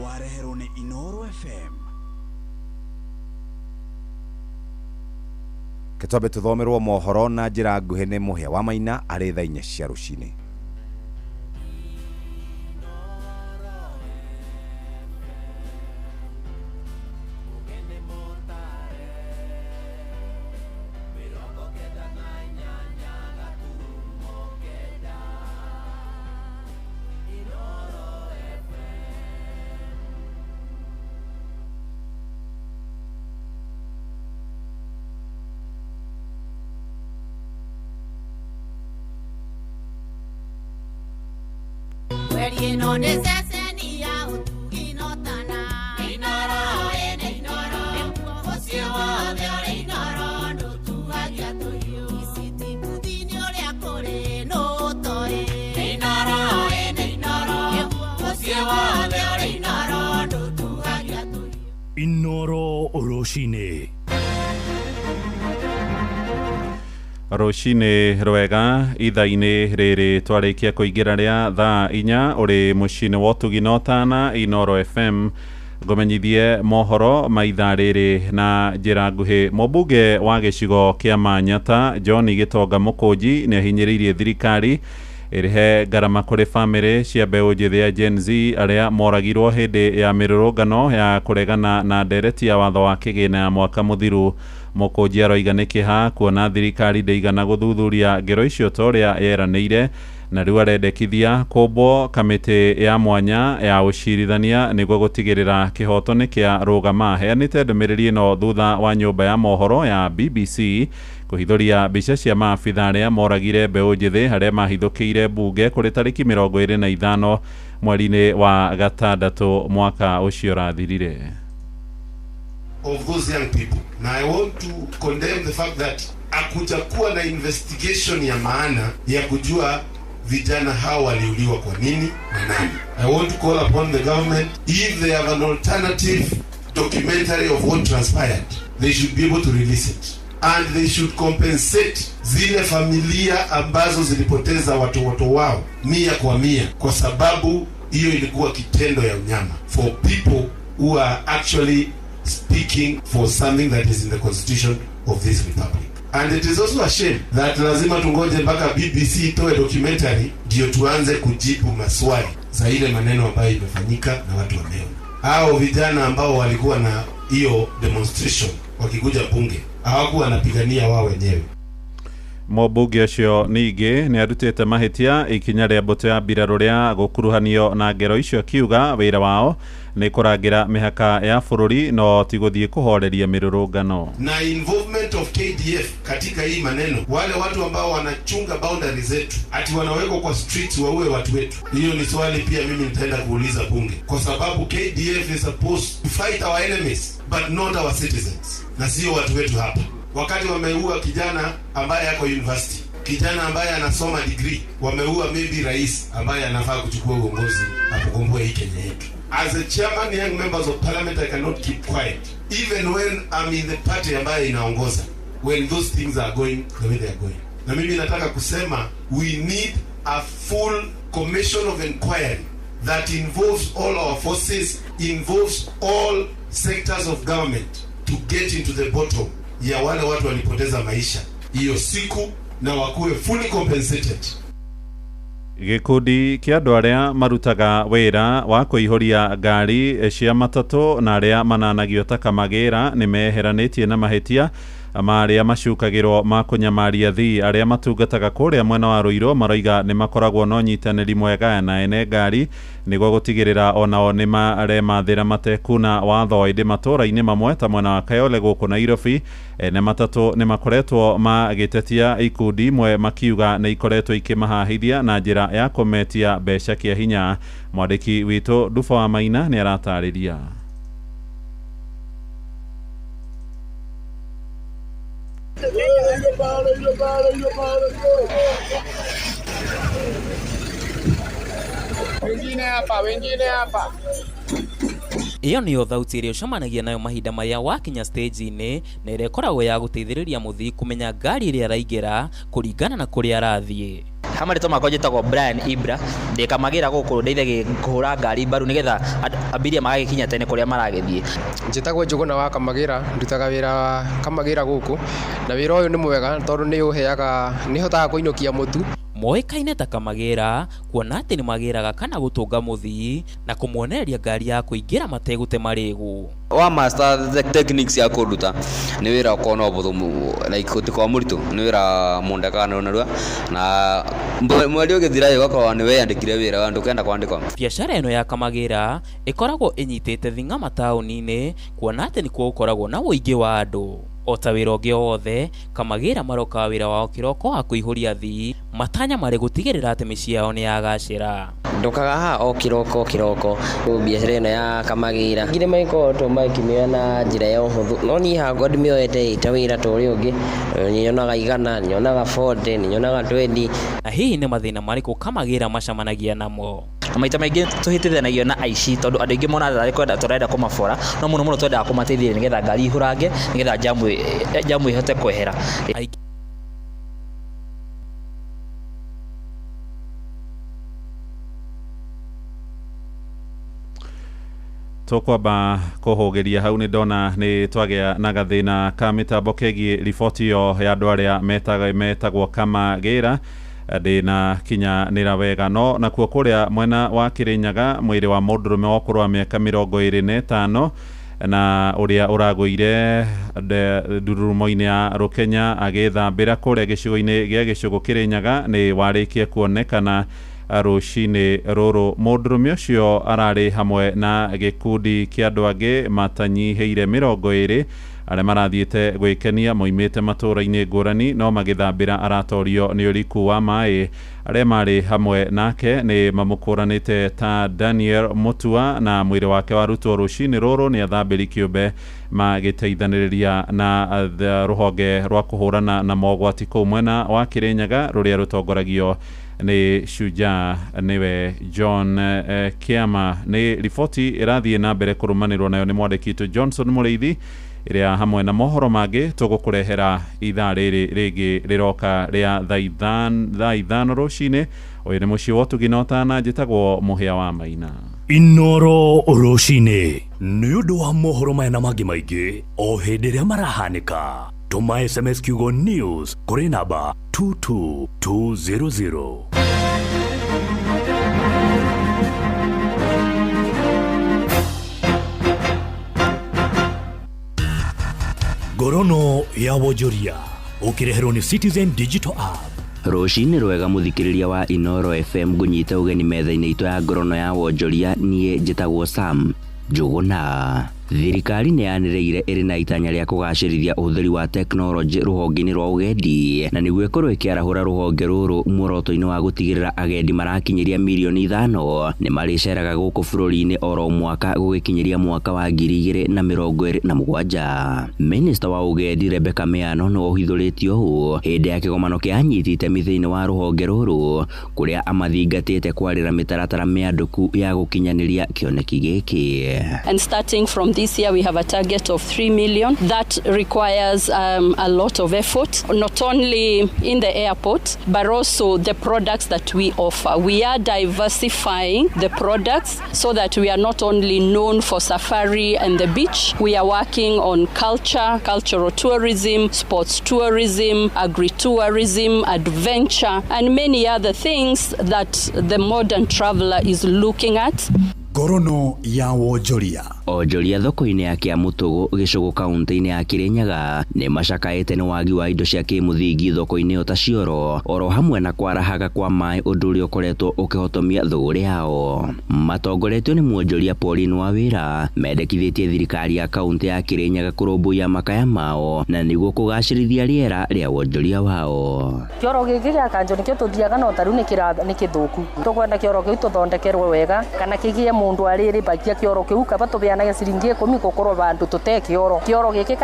wareherwo nĩ Inooro FM. Ketwambe tuthomerwo mohoro na njĩra nguhĩ nĩ Mũhĩa wa Maina arĩ thaa 4 cia rũcinĩ. Inoro rũcinĩ. Rũcinĩ rwega ithaa-inĩ rĩrĩ twarĩkia kũingĩra rĩa thaa 4 ũrĩ mũciĩ-inĩ wa ũtugi na ũtana Inooro FM. Ngũmenyithie mohoro ma ithaa rĩrĩ na njĩra nguhĩ. Mũmbunge wa gĩcigo kĩa Manyata John Gĩtonga Mũkũnji nĩ ahinyĩrĩirie thirikari ĩrĩhe ngarama kũrĩ bamĩrĩ cia mbeũ njĩthĩ ya Gen Z arĩa moragirwo hĩndĩ ya mĩrũrũngano ya kũregana na ndereti ya watho wa kĩgĩna ya mwaka mũthiru. Mũkũnji aroiga nĩ kĩeha kuona thirikari ndĩigana gũthuthuria ngero icio ta ũrĩa yeranĩire, na rĩu arendekithia kũmbwo kamĩtĩ ya mwanya ya ũcirithania nĩguo gũtigĩrĩra kĩhoto nĩ kĩa rũgama. Heanĩte ndũmĩrĩri ĩno thutha wa nyũmba ya mohoro ya BBC kũhithũria mbica cia maabitha arĩa moragire mbeũ njĩthĩ arĩa mahithũkĩire mbunge kũrĩ tarĩki 25 mweri-inĩ wa gatandatũ mwaka ũcio ũrathirire. Of those young people. Now I want to condemn the fact that hakujakuwa na investigation ya maana ya kujua vijana hao waliuliwa kwa nini na nani. I want to call upon the government, if they have an alternative documentary of what transpired, they should be able to release it. And they should compensate zile familia ambazo zilipoteza watoto wao 100%, kwa sababu hiyo ilikuwa kitendo ya unyama for people who are actually speaking for something that is in the constitution of this republic. And it is also a shame that lazima tungoje mpaka BBC itoe documentary ndio tuanze kujibu maswali za ile maneno ambayo imefanyika na watu wameona. Hao vijana ambao walikuwa na hiyo demonstration wakikuja bunge hawakuwa wanapigania wao wenyewe. Mũmbunge ũcio ningĩ nĩ arutĩte mahĩtia ikinya rĩa mbũtũ ya mbirarũ rĩa gũkuruhanio na ngero icio, akiuga wĩra wao nĩ kũrangĩra mĩhaka ya bũrũri no ti gũthiĩ kũhoreria mĩrũrũngano. Na involvement of KDF katika hii maneno, wale watu ambao wanachunga boundary zetu ati wanawekwa kwa streets waue watu wetu, hiyo ni swali pia mimi nitaenda kuuliza bunge, kwa sababu KDF is supposed to fight our enemies but not our citizens, na sio watu wetu hapa. Wakati wameua kijana ambaye yako university, kijana ambaye anasoma degree, wameua maybe rais ambaye anafaa kuchukua uongozi na kukomboa hii Kenya yetu. As a chairman young members of parliament, I cannot keep quiet even when I'm in the party ambaye inaongoza, when those things are going the way they are going. Na mimi nataka kusema we need a full commission of inquiry that involves all our forces, involves all sectors of government to get into the bottom ya wale watu walipoteza maisha hiyo siku na wakuwe fully compensated. Gĩkundi kĩa andũ arĩa marutaga wĩra wa kũihũria ngari cia matatũ na arĩa mananagio ta kamagĩra nĩ meheranĩtie na mahĩtia marĩa macukagĩrwo ma kũnyamaria thii. Arĩa matungataga kũrĩa mwena wa Ruiru maroiga nĩ makoragwo na ũnyitanĩri mwega na ene ngari nĩguo gũtigĩrĩra onao nĩ maremathĩra matekuna watho. Ĩndĩ matũra-inĩ mamwe ta mwena wa Kayole gũkũ Nairobi, ene matatũ nĩ makoretwo magĩtetia ikundi imwe makiuga nĩ ikoretwo ikĩmahahithia na njĩra ya kũmetia mbeca kĩa hinya. Mwandĩki witũ Nduba wa Maina nĩ aratarĩria. Wengine hapa, wengine hapa. Iyo niyo thauti ĩrĩa ũcemanagia nayo mahinda marĩa wakinya stage-inĩ na ĩrĩa ĩkoragwo ya gũteithĩrĩria mũthii kũmenya ngari ĩrĩa araingĩra kũringana na kũrĩa arathiĩ. Ha marĩtwa makwa njĩtagwo Brian Ibra, ndĩ Kamagĩra gũkũ ndeithagia kũhũra ngari mbaru nĩgetha abiria magagĩkinya tene kũrĩa maragĩthiĩ. Njĩtagwo Njũgũna wa Kamagĩra, ndutaga wĩra wa Kamagĩra gũkũ, na wĩra ũyũ nĩ mwega tondũ nĩ ũheaga, nĩ hotaga kũinũkia mũtu. Moĩkaine ta Kamagĩra kuona atĩ nĩ magĩraga kana gũtũnga mũthii na kũmuonereria ngari ya kũingĩra mategũte marĩgũ. Wa master the techniques ya kũruta nĩ wĩra ũkoragwo na ũhũthũ, like gũtikoragwo mũritũ, nĩ wĩra mũndũ ekaga narua na mweri ũgĩthira ũgakorwo nĩ weyandĩkire wĩra ndũkenda kwandĩkwo. Biacara ĩno ya Kamagĩra ĩkoragwo ĩnyitĩte thing'a mataũni-inĩ kuona atĩ nĩkuo gũkoragwo na ũingĩ wa andũ. O ta wĩra ũngĩ o wothe, Kamagĩra marokaga wĩra wao kĩroko wa kũihũria athii, matanya marĩ gũtigĩrĩra atĩ mĩciĩ yao nĩ yagacĩra. Ndokaga haha o kĩroko kĩroko biacara ĩno ya Kamagĩra ngire magĩkorwo makĩmĩoya na njĩra ya ũhũthũ, no niĩ hakwa ndimĩoete ta wĩra ta ũrĩa ũngĩ. Nyonaga 100, nyonaga 40, nyonaga 20. Na hihi nĩ mathĩna marĩkũ Kamagĩra macemanagia namo? Na maita maingĩ tũhĩtithanagia na aici tondũ andũ aingĩ monaga tarĩ kwenda tũrenda kũmabora, no mũno mũno twendaga kũmateithĩrĩria nĩgetha ngari ihũrange, nĩgetha njamu ĩhote kwehera. Tũkwamba kũhũgĩria hau nĩ ndona nĩ twagĩa na gathĩna ka mĩtambo kegiĩ riboti ĩyo ya andũ arĩa metagwo Kamagĩra ndĩna kinyanĩra wega. No nakuo kũrĩa mwena wa Kĩrĩnyaga, mwĩrĩ wa mũndũrũme wa ũkũrũ wa mĩaka 25 na ũrĩa ũragũire ndururumo-inĩ ya Rũkenya agĩthambĩra kũrĩa gĩcigo-inĩ gĩa Gĩcũgũ Kĩrĩnyaga nĩ warĩkia kuonekana rũcinĩ rũrũ. Mũndũrũme ũcio ararĩ hamwe na gĩkundi kĩa andũ angĩ matanyihĩire 20 arĩa marathiĩte gwĩkenia moimĩte matũũra-inĩ ngũrani, no magĩthambĩra aratorio nĩ ũriku wa maĩ. Arĩa marĩ hamwe nake nĩ mamũkũranĩte ta Daniel Mutua, na mwĩrĩ wake warutwo rũcinĩ rũrũ nĩ athambĩri kĩũmbe magĩteithanĩrĩria na rũhonge rwa kũhũrana na mogwati kũu mwena wa Kĩrĩnyaga rũrĩa rũtongoragio nĩ Shujaa nĩwe John Kiama. Nĩ riboti ĩrathiĩ na mbere kũrũmanĩrwo nayo nĩ mwandĩki witũ Johnson Mũrĩithi, ĩrĩa hamwe na mohoro mangĩ tũgũkũrehera ithaa rĩrĩ rĩngĩ rĩroka rĩa thaa 5 rũcinĩ. Ũyũ nĩ mũciĩ wa ũtugi na ũtana, njĩtagwo Mũhĩa wa Maina. Inoro rũcinĩ nĩ ũndũ wa mohoro maya na mangĩ maingĩ o hĩndĩ ĩrĩa marahanĩka. Tũma SMS kiugo news kũrĩ namba 22200. Ngorono ya wonjoria ũkĩreherwo nĩ Citizen Digital App. Rũcinĩ rwega mũthikĩrĩria wa Inoro FM, ngũnyite ũgeni metha-inĩ itũ ya ngorono ya wonjoria. Niĩ njĩtagwo Sam Njũgũna. Thirikari nĩ yanĩrĩire ĩrĩ na itanya rĩa kũgacĩrithia ũhũthĩri wa tekinoronjĩ rũhonge-inĩ rwa ũgendi, na nĩguo ĩkorwo ĩkĩarahũra rũhonge rũrũ muoroto-inĩ wa gũtigĩrĩra agendi marakinyĩria mirioni 5 nĩ marĩceraga gũkũ bũrũri-inĩ oro mwaka gũgĩkinyĩria mwaka wa 2027. Minista wa ũgendi Rebecca Miano nĩ ũhithũrĩtio ũũ hĩndĩ ya kĩgomano kĩa anyiti itemi thĩinĩ wa rũhonge rũrũ, kũrĩa amathingatĩte kwarĩra mĩtaratara mĩandũku ya gũkinyanĩria kĩoneki gĩkĩ. And starting from this year, we have a target of 3 million. That requires a lot of effort, not only in the airport, but also the products that we offer. We are diversifying the products so that we are not only known for safari and the beach. We are working on culture, cultural tourism, sports tourism, agri-tourism, adventure, and many other things that the modern traveler is looking at. Ngorono ya wonjoria. Onjoria thoko-inĩ ya Kĩamũtũgũ gĩcũgũ kaunti-inĩ ya Kĩrĩnyaga nĩ macakaĩte nĩ wagi wa indo cia kĩmũthingi thoko-inĩ ĩyo ta cioro oro hamwe na kwarahaga kwa maĩ, ũndũ ũrĩa ũkoretwo ũkĩhotomia thũgũrĩ yao. Matongoretio nĩ mwonjoria Pauline Wawĩra mendekithĩtie thirikari ya kaunti ya Kĩrĩnyaga kũrũmbũiya makaya mao na nĩguo kũgacĩrithia rĩera rĩa wonjoria wao. Kĩoro gĩkĩ gĩa kanjũ nĩkĩo tũthiaga no tarĩu nĩ kĩthũku. Tũkwenda kĩoro kĩu tũthondekerwo wega kana kĩgĩe mũndũ arĩrĩbakia kĩoro kĩu kaba tũbeanage ciringi 10 gũkorwo vandũ tũte kĩoro. Kĩoro gĩkĩ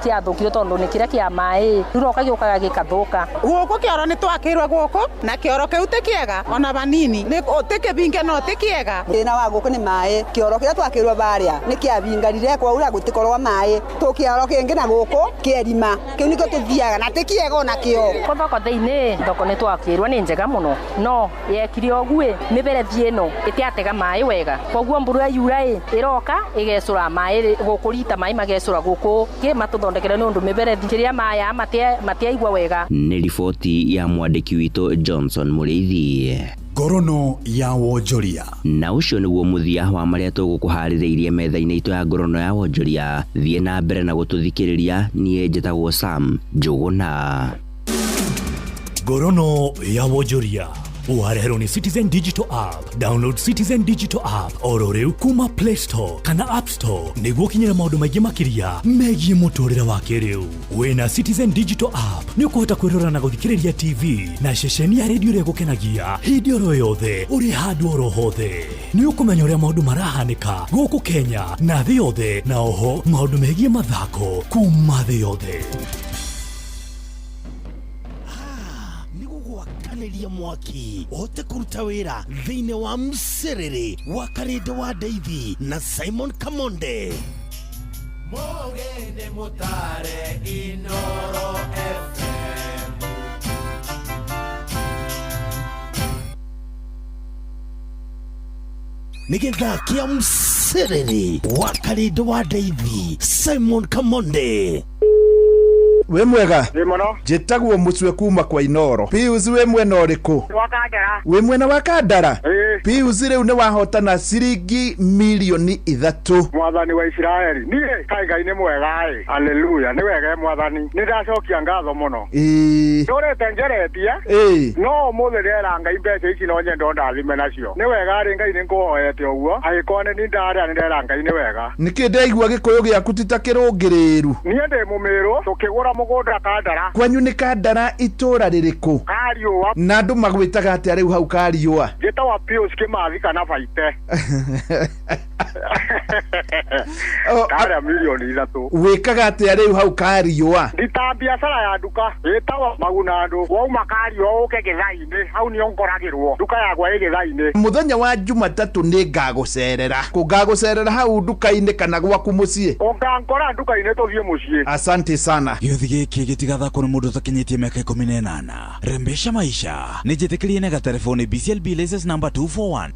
kĩathũkire tondũ nĩ kĩrĩa kĩa maĩ rĩu roka gĩũkaga gĩkathũka. Gũkũ kĩoro nĩ twakĩirwo gũkũ na kĩoro kĩu ti kĩega ona vanini, ti kĩbinge no ti kĩega. Thĩna wa gũkũ nĩ maĩ, kĩoro kĩrĩa twakĩirwo barĩa nĩ kĩabingarire kwaura gũtikorwo maĩ, tũkĩoro kĩngĩ na gũkũ kĩerima kĩu nĩkĩo tũthiaga na ti kĩega ona kĩo. Kũ thoko thĩinĩ thoko nĩ twakĩirwo nĩ njega mũno no yekire ũguo mĩberethi ĩno ĩtiatega maĩ wega, koguo mbura yura ĩroka ĩgecũra maĩ gũkũ rita maĩ magecũra gũkũ kĩ matũthondekere nĩ ũndũ mĩberethi kĩrĩa maya matiaigua wega. Nĩ riboti ya mwandĩki witũ Johnson Mũrĩithi. Ngorono ya wonjoria. Na ũcio nĩguo mũthia wa marĩa tũgũkũharĩrĩirie metha-inĩ itũ ya ngorono ya wonjoria. Thiĩ na mbere na gũtũthikĩrĩria. Niĩ njĩtagwo Sam Njũgũna. Ngorono ya wonjoria ũwareherwo nĩ Citizen Digital App. Download Citizen Digital App oro rĩu kuma Play Store kana App Store nĩguo ũkinyĩre maũndũ maingĩ makĩria megiĩ mũtũrĩre wa kĩrĩu. Wĩna Citizen Digital App nĩ ũkũhota kwĩrora na gũthikĩrĩria TV na ceceni ya redio ĩrĩa ĩgũkenagia hĩndĩ oro yothe ũrĩ handũ oro hothe. Nĩ ũkũmenya ũrĩa maũndũ marahanĩka gũkũ Kenya na thĩ yothe, na oho maũndũ megiĩ mathako kuma thĩ yothe. Gwakanĩria mwaki ũhote kũruta wĩra thĩinĩ wa mcerere wa Karĩndĩ wa Ndeithi na Simon Kamonde. Mũgĩnĩ mũtare Inoro FM. Nĩ gĩthaa kĩa mcereri wa Karĩndũ wa Ndeithi Simon Kamonde. Wĩ mwega? Wĩ mũno. Njĩtagwo mũcwe kuma kwa Inoro. Pius, wĩ mwena ũrĩkũ? Wa Kandara. Wĩ mwena wa Kandara? Ĩĩ. Pius, rĩu nĩ wahotana ciringi mirioni 3. Mwathani wa Isiraeli, niĩ kaĩ Ngai nĩ mwega ĩ. Haleluya, nĩ wega mwathani, nĩ ndacokia ngatho mũno. Ndũrĩte ngeretie. No ũmũthĩ ndera Ngai mbeca ici no nyende ũndathime nacio. Nĩ wega rĩ Ngai, nĩ ngũhoete ũguo, angĩkorwo nĩ ni ndarĩa, nĩ ndera Ngai nĩ wega. Nĩkĩ ndaigua gĩkũyũ gĩaku ti ta kĩrũngĩrĩru? Niĩ ndĩ mũmĩrũ, tũkĩgũra mũgũnda Kandara. Kwanyu nĩ Kandara itũũra rĩrĩkũ? Kariũa. Na andũ magwĩtaga atĩa rĩu hau Kariũa? Njĩtagwo Pius Kĩmathi kana Baite. Ndarĩa mirioni 3. Wĩkaga atĩa rĩu hau Kariũa? Ndita biacara ya nduka ĩtagwo Maguna Andũ. Wauma Kariũa ũke Gĩthai-inĩ, hau nĩho ngoragĩrwo, nduka yakwa ĩ Gĩthai-inĩ. Mũthenya wa Jumatatũ nĩ ngagũcerera. Kũ ngagũcerera, hau nduka-inĩ kana gwaku mũciĩ? Ũngangora nduka-inĩ, tũthiĩ mũciĩ. Asante sana. Gĩũthi gĩkĩ gĩtigathakwo nĩ mũndũ ũtakinyĩtie mĩaka 18. Rembesha maisha nĩ njĩtĩkĩrie nega telefoni BCLB license number 241.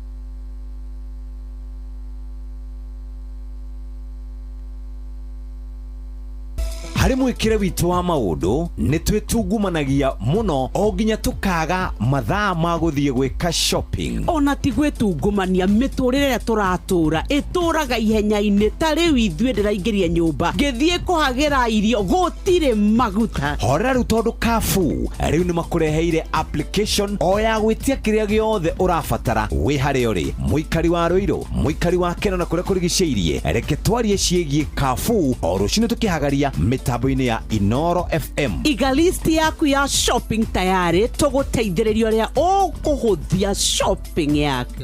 Harĩ mwĩkĩre witũ wa maũndũ nĩ twĩtungumanagia mũno o nginya tũkaga mathaa ma gũthiĩ gwĩka shopping. Ona ti gwĩtungumania, mĩtũrĩre ĩrĩa tũratũra ĩtũraga ihenya-inĩ. Ta rĩu ithuĩ ndĩraingĩria nyũmba ngĩthiĩ kũhagĩra irio, gũtirĩ maguta. Horera rĩu, tondũ Carrefour rĩu nĩ makũreheire application o ya gwĩtia kĩrĩa gĩothe ũrabatara wĩ harĩa ũrĩ. Mũikari wa Rũirũ, mũikari wa Keno na kũrĩa kũrigicĩirie, reke twarie ciĩgiĩ Carrefour o rũcinĩ tũkĩhagaria mĩtambo-inĩ ya Inoro FM. Iga list yaku ya shopping tayarĩ, tũgũteithĩrĩria ũrĩa ũkũhũthia shopping yaku.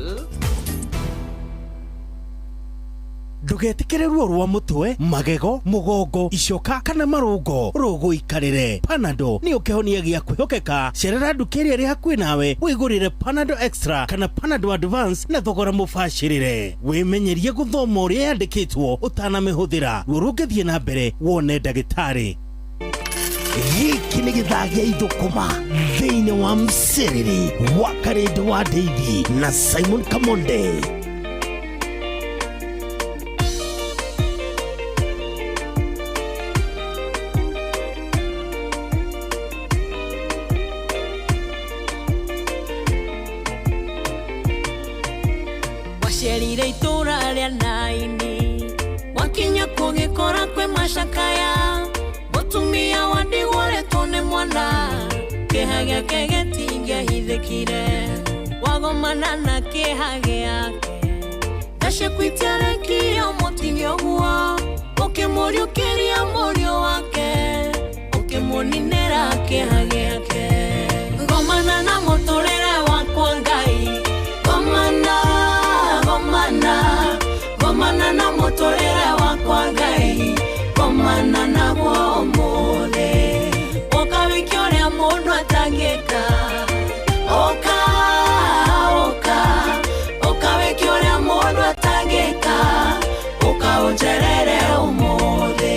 Ndũgetĩkĩre ruo rwa mũtwe, magego, mũgongo, icoka kana marũngo rũgũikarĩre. Panado nĩyo kĩhonia gĩa kwĩhokeka. Cerera nduka ĩrĩa ĩrĩ hakuhĩ nawe wĩgũrĩre Panado Extra kana Panado Advance na thogora mũbacĩrĩre. Wĩmenyerie gũthoma ũrĩa yandĩkĩtwo ũtanamĩhũthĩra. Ruo rũngĩthiĩ na mbere, wone ndagĩtarĩ. Gĩkĩ nĩ gĩthaa gĩa ithũkũma thĩinĩ wa mcereri wa Karĩndũ wa Ndeithi na Simon Kamonde. Wacerire itũra rĩa Naini, wakinya kũgĩkora kwĩ macakaya. Mũtumia wa ndigwa nĩ mwana, kĩeha gĩake gĩtingĩahithĩkire. Wagomana na kĩeha gĩake, ndacĩkwitiarekia mũtige ũguo. Ũkĩmũriũkĩria mũriũ wake, ũkĩmũninĩra kĩeha gĩake. Ngomana na mũtũrĩre wakwa Ngai, ngomana, ngomana, ngomana na mũtũrĩre wakwa Ngai, ngomana naguo ũmũthĩ. Ũka wĩke ũrĩa mũndũ atangĩka, ũka, ũka, ũka wĩke ũrĩa mũndũ atangĩka, ũka ũnjerere ũmũthĩ.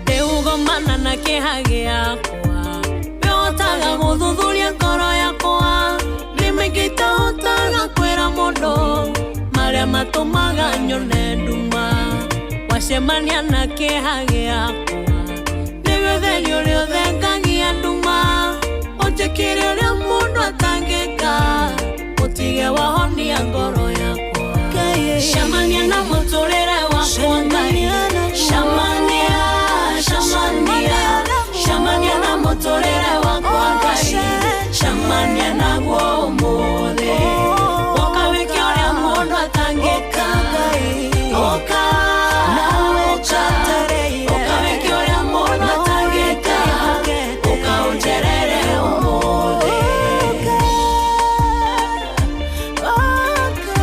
Ndĩugomana na kĩeha gĩakwa, wĩhotaga gũthuthuria ngoro yakwa. Rĩmwe itahotaga kwĩra mũndũ marĩa matũmaga nyone nduma. Wacemania na kĩeha gĩakwa, nĩwe ũtheri ũrĩa ũthengagia nduma. Ũnjĩkĩre ũrĩa mũndũ atangĩka, ũtige wahonia ngoro yakwa. Cemania na mũtũrĩre wakwa Ngai, cemania, cemania, cemania na mũtũrĩre wakwa Ngai, cemania naguo ũmũthĩ. Ũka wĩke ũrĩa mũndũ atangĩka, ũka, ũka, ũka wĩke ũrĩa mũndũ atangĩka, ũka ũnjerere ũmũthĩ. Ũka,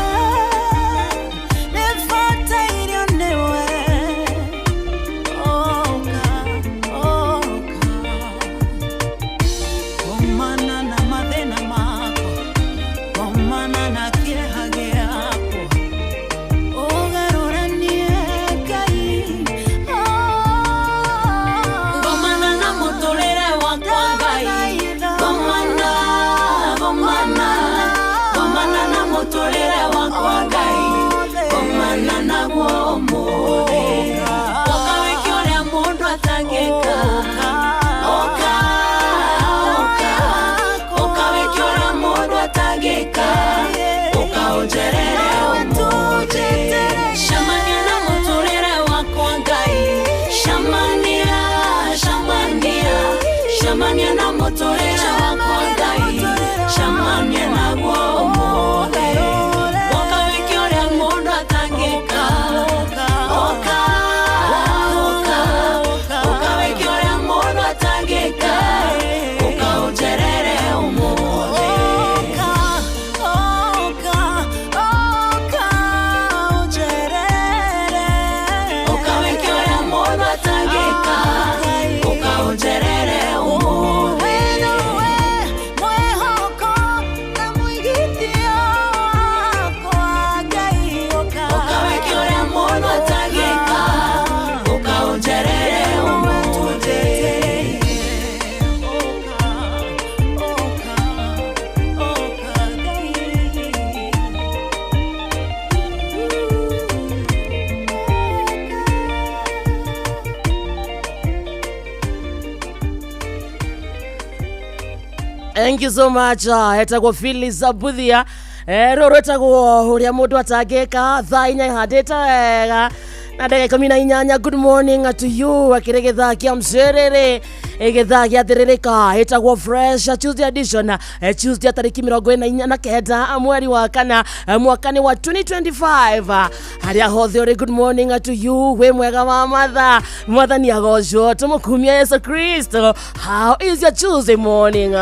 Thank you so much. Etagwo Phyllis Abuthia. Rũrũ rwĩtagwo ũrĩa mũndũ atangĩka thaa inya ihandĩte wega na ndagĩka 18. Good morning to you. Akĩrĩ gĩthaa kĩa mcerere, gĩthaa gĩa thĩrĩrĩka, ĩtagwo Fresh Tuesday edition, Tuesday tarĩki 49 mweri wa kana, mwaka nĩ wa 2025. Harĩa hothe ũrĩ, good morning to you. Wĩ mwega wa matha, mwathani agocwo, tũmũkumia Yesu Kristo. How is your Tuesday morning?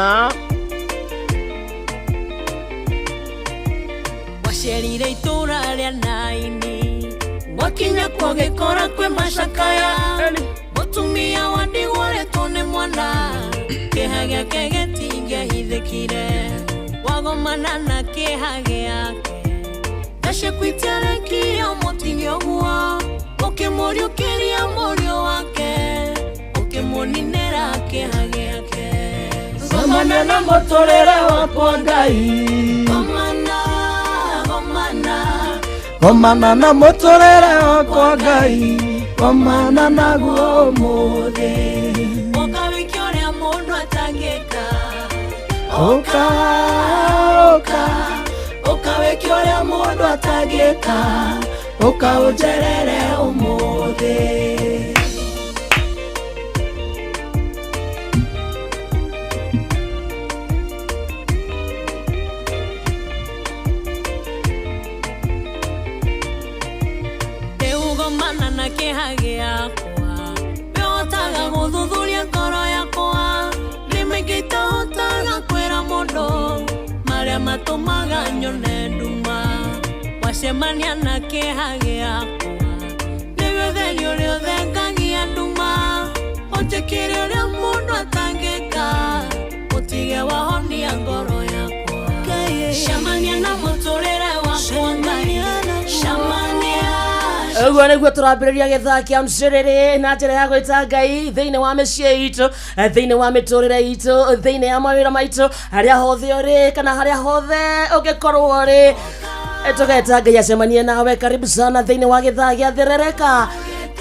Wacerire itũra rĩa Naini, wakinya kwa gĩkora kwĩ macakaya, mũtumia wa ndigwa aretwo nĩ mwana, kĩeha gĩake gĩtingĩahithĩkire, wagomana na kĩeha gĩake, gacekuitiarekia mũtige ũguo, ũkĩmũriũkĩria mũriũ wake, ũkĩmũninĩra kĩeha gĩake. Gomana na mũtũrĩre wakwa Ngai. Gomana, gomana. Gomana na mũtũrĩre wakwa Ngai, gomana naguo ũmũthĩ. Ũka wĩke ũrĩa mũndũ atangĩka. Ũka, ũka, ũka wĩke ũrĩa mũndũ atangĩka, ũka ũnjerere ũmũthĩ. Rĩu gomana na kĩeha gĩakwa, wĩhotaga gũthuthuria ngoro yakwa, nĩ maingĩ itahotaga kwĩra mũndũ, marĩa matũmaga nyone nduma, wacemania na kĩeha gĩakwa, nĩwe ũtheri ũrĩa ũthengagia nduma, ũnjĩkĩre ũrĩa mũndũ atangĩka, ũtige wahonia ngoro yakwa. Cemania na mũtũrĩre wakwa Ngai, cemania. Ũguo nĩguo tũrambĩrĩria gĩthaa kĩa mcerere na njĩra ya gwĩta Ngai thĩinĩ wa mĩciĩ itũ, thĩinĩ wa mĩtũrĩre itũ, thĩinĩ ya mawĩra maitũ, harĩa hothe ũrĩ kana harĩa hothe ũngĩkorwo ũrĩ, tũgeta Ngai acemanie nawe. Karibu sana thĩinĩ wa gĩthaa gĩa thĩrĩrĩka,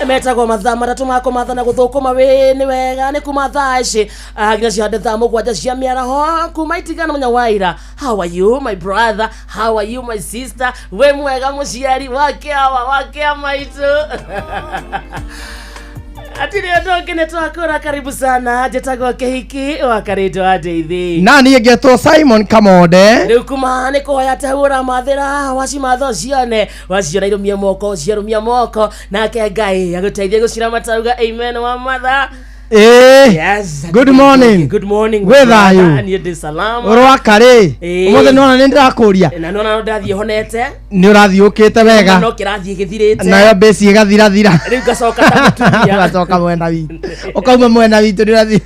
metagwo mathaa matatũ ma kũmatha na gũthũkũma wĩ nĩ wega, nĩ kuma thaa ici nginya cihande thaa 7 cia mĩaraho kuma itigana mũnya wa ira. How are you my brother? How are you my sister? Wĩ mwega mũciari wa kĩawa wa kĩa maitũ? Atirĩ ũndũ ũngĩ nĩ twakũra. Karibu sana, njĩtagwo Kĩhiki wa Karĩndũ wa Ndeithi. Na niĩ ngetwo Simon Kamonde. Rĩu kuma nĩ kũhoya tahũra mathĩra wacimatha ũcione, waciona irũmie moko, ũciarũmia moko, nake Ngai agũteithie gũcira matauga amen wa matha. Yes. Good morning. Good morning. Wĩ thayũ? Niĩ ndĩ salama. Ũrwaka rĩ? Ĩĩ. Ũmũthĩ nĩwona nĩ ndĩrakũria. Na nĩwona no ndathiĩ honete. Nĩ ũrathiĩ ũkĩte wega. No kĩrathiĩ gĩthirĩte. Nayo mbĩci ĩgathirathira. Rĩu ngacoka ta mũtumia. Ũgacoka mwena witũ. Ũkauma mwena witũ nĩ ũrathiĩ.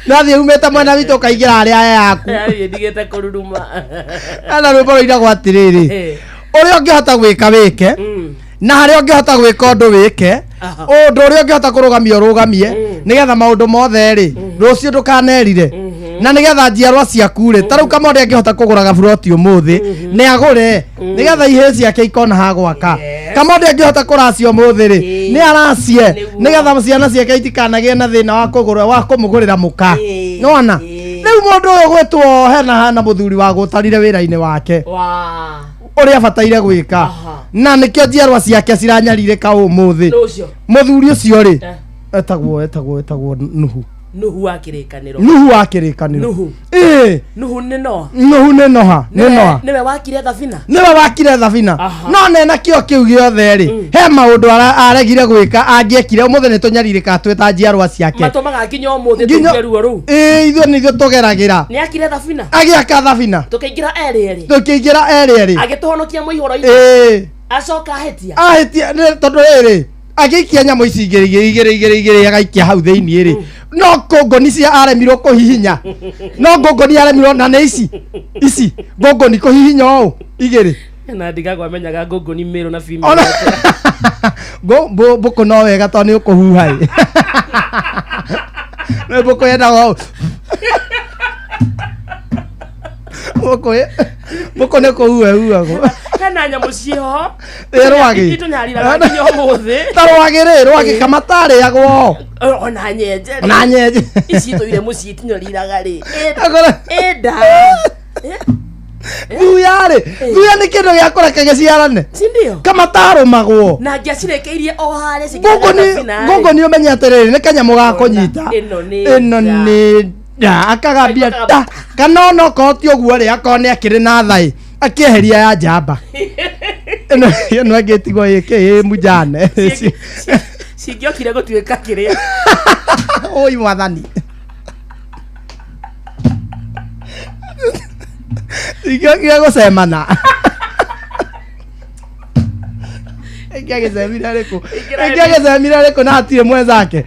Nĩ ũrathiĩ umĩte mwena witũ ũkaingĩra harĩa yaku. Ndathiĩ ndigĩte kũruruma. Ana rwĩmbo rũinagwo atĩrĩrĩ. Ũrĩa ũngĩhota gwĩka wĩke. Na harĩa ũngĩhota gwĩka ũndũ wĩke, ũndũ ũrĩa ũngĩhota kũrũgamia ũrũgamie, nĩgetha maũndũ mothe rĩ rũciũ ndũkanerire, na nĩgetha njiarwa ciaku rĩ, ta rĩu Kamonde angĩhota kũgũra gaburoti ũmũthĩ nĩ agũre, nĩgetha ihĩĩ ciake ikona ha gwaka. Kamonde angĩhota kũracia ũmũthĩ rĩ nĩ aracie, nĩgetha ciana ciake itikanagĩe na thĩna wa kũgũra wa kũmũgũrĩra mũka. Nĩwona rĩu mũndũ ũyũ gwĩtwo hena hana mũthuri wa gũtarire wĩra-inĩ wake ũrĩa abataire gwĩka, na nĩkĩo njiarwa ciake ciranyarirĩka ũmũthĩ. Mũthuri ũcio rĩ etagwo Nuhu. Nuhu wa kĩrĩkanĩro. Nuhu wa kĩrĩkanĩro. Nuhu. Ĩĩ. Nuhu nĩ Noa. Nuhu nĩ Noa, nĩ Noa. Nĩwe wakire thabina. Nĩwe wakire thabina. No nena kĩo kĩu gĩothe rĩ, he maũndũ aregire gwĩka angĩekire ũmũthĩ nĩ tũnyarirĩkaga twĩ ta njiarwa ciake. Matũmaga nginya ũmũthĩ tũigue ruo rũu. Ĩĩ, ithuĩ nĩ ithuĩ tũgeragĩra. Nĩ akire thabina. Agĩaka thabina. Tũkĩingĩra erĩ erĩ. Tũkĩingĩra erĩ erĩ. Agĩtũhonokia mũihũro-inĩ. Ĩĩ. Acoka ahĩtia. Ahĩtia tondũ rĩrĩ agĩikia nyamũ ici igĩrĩ igĩrĩ igĩrĩ igĩrĩ igĩrĩ agaikia hau thĩinĩ rĩ, no ngũngũni cia aremirwo kũhihinya, no ngũngũni aremirwo, na nĩ ici ici ngũngũni kũhihinya ũũ igĩrĩ. Na ndigagwo amenyaga ngũngũni mĩrũ na female. Mbũkũ no wega tondũ nĩ ũkũhuha ĩ. Nĩ mbũkũ yendaga ũũ. Mbũkũ nĩ kũhuha ĩhuhagwo. Hena nyamũ ciĩho. Ĩ, rwagĩ. Itũnyariraga nginya ũmũthĩ. Ta rwagĩ rĩ, rwagĩ kamatarĩagwo. Ona nyenje rĩ. Ona nyenje. Ici itũire mũciĩ itinyariraga rĩ. Akora- Ĩnda. Thuya rĩ, thuya nĩ kĩndũ gĩa kũreke gĩciarane. Si ndio? Kamatarũmagwo. Na angĩacirekeire o harĩa Ngũngũ nĩ ngũngũ nĩ ũmenye atĩrĩrĩ nĩ kanyamũ ga kũnyita. Ĩno nĩ Ĩno nĩ nda akagambia ta kana ona okorwo ti ũguo rĩ akorwo nĩ akĩrĩ na thaĩ akĩeheria ya njamba. Ĩno ĩno ĩngĩtigwo ĩkĩ ĩ mũnjane. Cingĩokire gũtuĩka kĩrĩa. Oi mwathani. Ingĩokire gũcemana. Ĩngĩagĩcemire rĩkũ? Ĩngĩagĩcemire rĩkũ na hatirĩ mwenzake?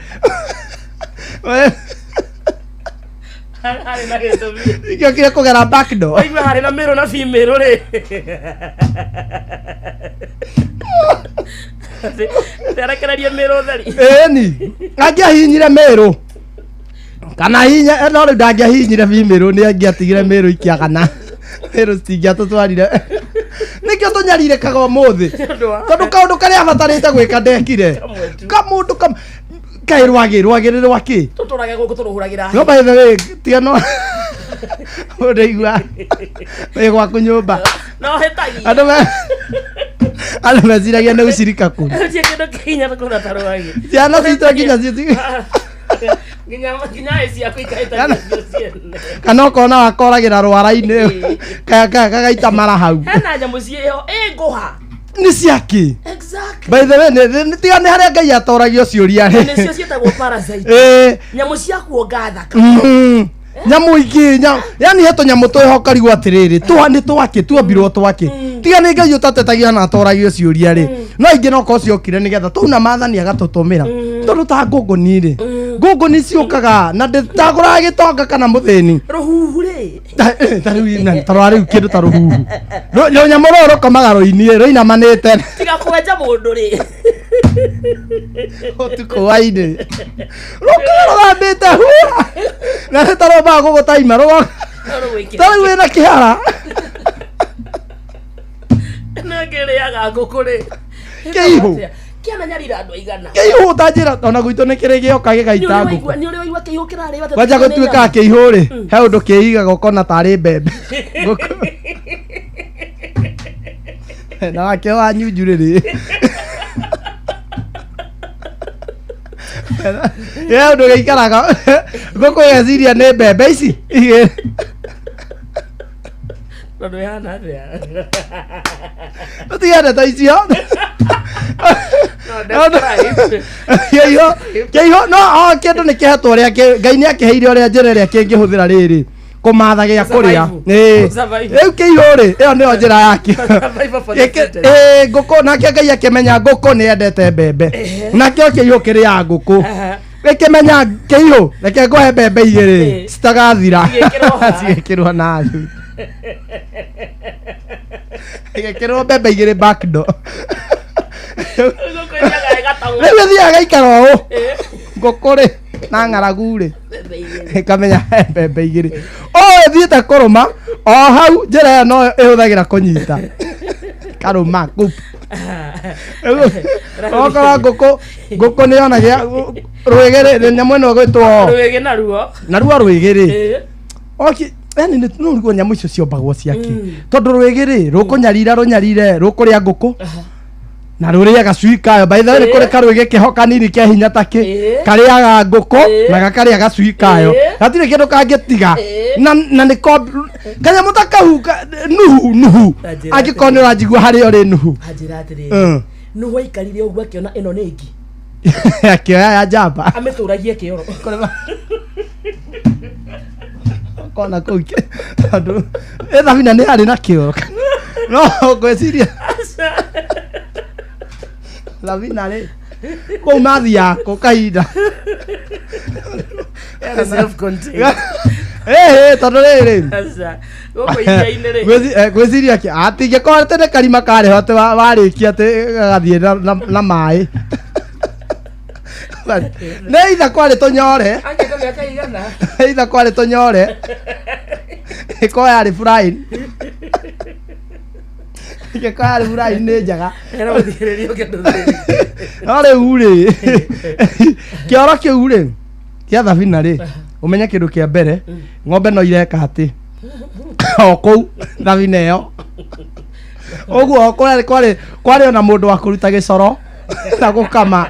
Harĩ na gĩtũmi. Ingĩokire kũgera back door. Waigua harĩ na mĩrũ na bimĩrũ rĩ. Atĩ arekererie mĩrũ theri. Ĩni. Angĩahihinyire mĩrũ. Kana hinya no rĩu ndangĩahihinyire bimĩrũ nĩ angĩatigire mĩrũ ikĩagana. Mĩrũ citingĩatũtwarire. Nĩkĩo tũnyarirĩkaga ũmũthĩ. Tondũ kaũndũ karĩa abatarĩte gwĩka ndekire. Kamũndũ kam kaĩ rwagĩ rwagĩ rĩ rwakĩ? Tũtũrage gũkũ tũrũhũragĩra. No by the way, tiga no ũraigua wĩ gwaku nyũmba. No hĩtagia. Andũ me andũ meciragia nĩ ũcirika kũ. Gũtirĩ kĩndũ kĩhinya kũra ta rwagĩ. Ciana citũ nginya citi Nginya nginya ĩ ciaku ikahĩtania cio ciene. kana ũkona wakoragĩra rwara-inĩ kagaita mara hau. Hena nyamũ ciĩho ĩ ngũha. Nĩ ciakĩ? Exactly. By the way, tiga nĩ harĩa Ngai atoragio ciũria Na rĩ. nĩcio ciĩtagwo parasite. Ĩ. Nyamũ cia kuonga thaka. Nyamũ ingĩ yani he tũnyamũ twĩho ũkarigwo atĩrĩrĩ twa nĩ twakĩ tuombirwo twakĩ tiga nĩ Ngai ũtatetagia na atoragio ciũria rĩ no ingĩ no korwo ciokire nĩgetha twauna maathani agatũtũmĩra tondũ ta ngũngũni rĩ ngũngũni ciũkaga na ndĩtagũraga gĩtonga kana mũthĩni. Rũhuhu rĩ. Ta rĩu na ta rwa rĩu kĩndũ ta rũhuhu rũnyamũ rũrũ rũkomaga rũiniĩ rũinamanĩte Tiga kwenja mũndũ rĩ. Ũtukũ wa-inĩ rũkaga rũthambĩte hua na nĩ ta rũmbaga gũgũtaima rũgoka ta rĩu wĩna kĩhara. Na ngĩrĩaga ngũkũ rĩ. Kĩihũ. Kĩananyarira andũ aigana. Kĩihũ ta njĩra ona gwitũ nĩ kĩrĩ gĩoka gĩgaita ngũkũ. Nĩ ũrĩ waigua kĩihũ kĩrarĩo atĩ Kwanja tũtirĩ gũtuĩkaga nyama? kĩihũ rĩ he ũndũ kĩigaga ũkona tarĩ mbembe ngũkũ na wakĩo wa nyunju rĩrĩ he ũndũ gĩikaraga ngũkũ ĩgeciria nĩ mbembe ici igĩrĩ. Tondũ ĩhana atĩa? Tũtige ndeto icio. No, describe. Kĩihũ kĩihũ no o kĩndũ nĩ kĩhetwo ũrĩa Ngai nĩ akĩheire ũrĩa njĩra ĩrĩa kĩngĩhũthĩra rĩrĩ kũmatha gĩa kũrĩa. Gũsurvive. Ĩĩ. Gũsurvive. Rĩu kĩihũ rĩ ĩyo nĩyo njĩra yakĩo. Survival for the fittest. Ĩĩ, ngũkũ nake Ngai akĩmenya ngũkũ nĩ yendete mbembe nakĩo kĩihũ kĩrĩaga ngũkũ gĩkĩmenya kĩihũ reke ngũhe mbembe igĩrĩ citagathira Cigĩkĩrwo ha? cigĩkĩrwo na thĩ gĩkĩrwo mbembe igĩrĩ back door. Ngũkũ ĩrĩaga ĩgatang'ũra. Rĩu ĩthiaga ĩgaikara ũũ ngũkũ rĩ na ng'aragu rĩ ĩkamenya he mbembe igĩrĩ o ĩthiĩte kũrũma o hau njĩra ĩyo no ĩhũthagĩra kũnyita karũma kup. Okorwo ngũkũ ngũkũ nĩ yonagia rwĩgĩ rĩ nyamũ ĩno ĩgwĩtwo Rwĩgĩ naruo. Naruo rwĩgĩ rĩ Ĩĩ. oki yani nĩ no rĩguo nyamũ icio ciombagwo ciake tondũ rwĩgĩ rĩ rũkũnyarira rũnyarire rũkũrĩa ngũkũ na rũrĩe gacui kayo. By the way, nĩ kũrĩ karwĩgĩ keho kanini ke hinya takĩ karĩaga ngũkũ na gakarĩa gacui kayo gatirĩ kĩndũ kangĩtiga na nĩ ko kanyamũ ta kau nuhu nuhu. Ta njĩra Angĩkorwo nĩ ũranjigua harĩa ũrĩ nuhu. Anjĩra atĩrĩrĩ. Nũ waikarire ũguo akĩona ĩno nĩ ngi. Akĩoya ya njamba. Amĩtũragie kĩoro. Kona kũu tondũ ĩ thabina nĩ yarĩ na kĩoro no ngwĩciria thabina rĩ kũu mathiaga kũ kahinda. Yarĩ self-contained. Ĩhĩ tondũ rĩrĩ Aca. Gũkũ iria-inĩ rĩ. Ngwĩciria atingĩkorwo atĩ nĩ karima karĩ ho atĩ warĩkia atĩ gagathiĩ na maĩ nĩ itha kwarĩ tũnyore. Angĩka mĩaka igana. Itha kwarĩ tũnyore ĩkorwo yarĩ frying Ingĩkorwo yarĩ Fulani nĩ njega. Era mũthikĩrĩria ũkĩndũthĩrĩria. No rĩu rĩ, kĩoro kĩu rĩ kĩa thabina rĩ, ũmenye kĩndũ kĩa mbere, ng'ombe no ireka atĩ o kũu thabina ĩyo ũguo kwarĩ kwarĩ kwarĩ ona mũndũ wa kũruta gĩcoro na gũkama.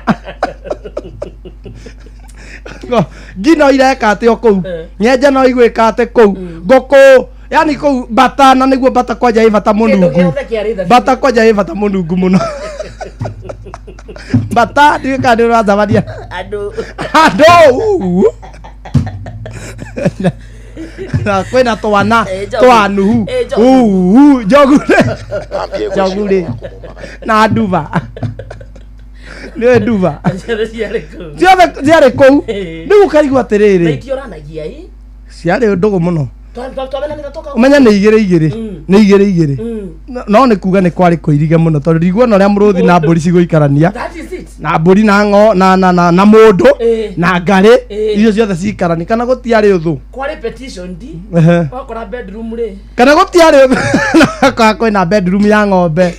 Ngi no ireka atĩ o kũu, nyenje no igwĩka atĩ kũu, ngũkũ yani kũu bata, na nĩguo bata kwanja ĩ bata Kĩndũ mũnungu. gĩothe kĩarĩ thabina. Bata kwanja ĩ bata mũnungu mũno. Bata ndiũĩ kana nĩ ũracemania Andũ. Andũ uu. Na kwĩna twana Eh, njogu. twa Nuhu. Eh, njogu. Uu, njogu rĩ, njogu rĩ na nduba, nĩũĩ nduba. Ciothe ciarĩ kũu. Ciothe ciarĩ kũu. Eh. Rĩu ũkaigua Na atĩrĩrĩ, itioranagia ĩ. ciarĩ ndũgũ mũno. Twamenanĩte tũkauga. Ũmenye nĩ igĩrĩ igĩrĩ, nĩ igĩrĩ igĩrĩ. No no nĩ kuga nĩ kwarĩ kũirige mũno, tondũ ndiguona ũrĩa mũrũthi na mbũri cigũikarania. That is it. Na mbũri na ng'o na na na na mũndũ Eh. na ngarĩ, Eh. icio ciothe ciikarani kana gũtiarĩ ũthũ. Kwarĩ petition ndi. Ehe. Wakora bedroom rĩ. Kana gũtiarĩ ũthũ kwa kwĩna bedroom ya ng'ombe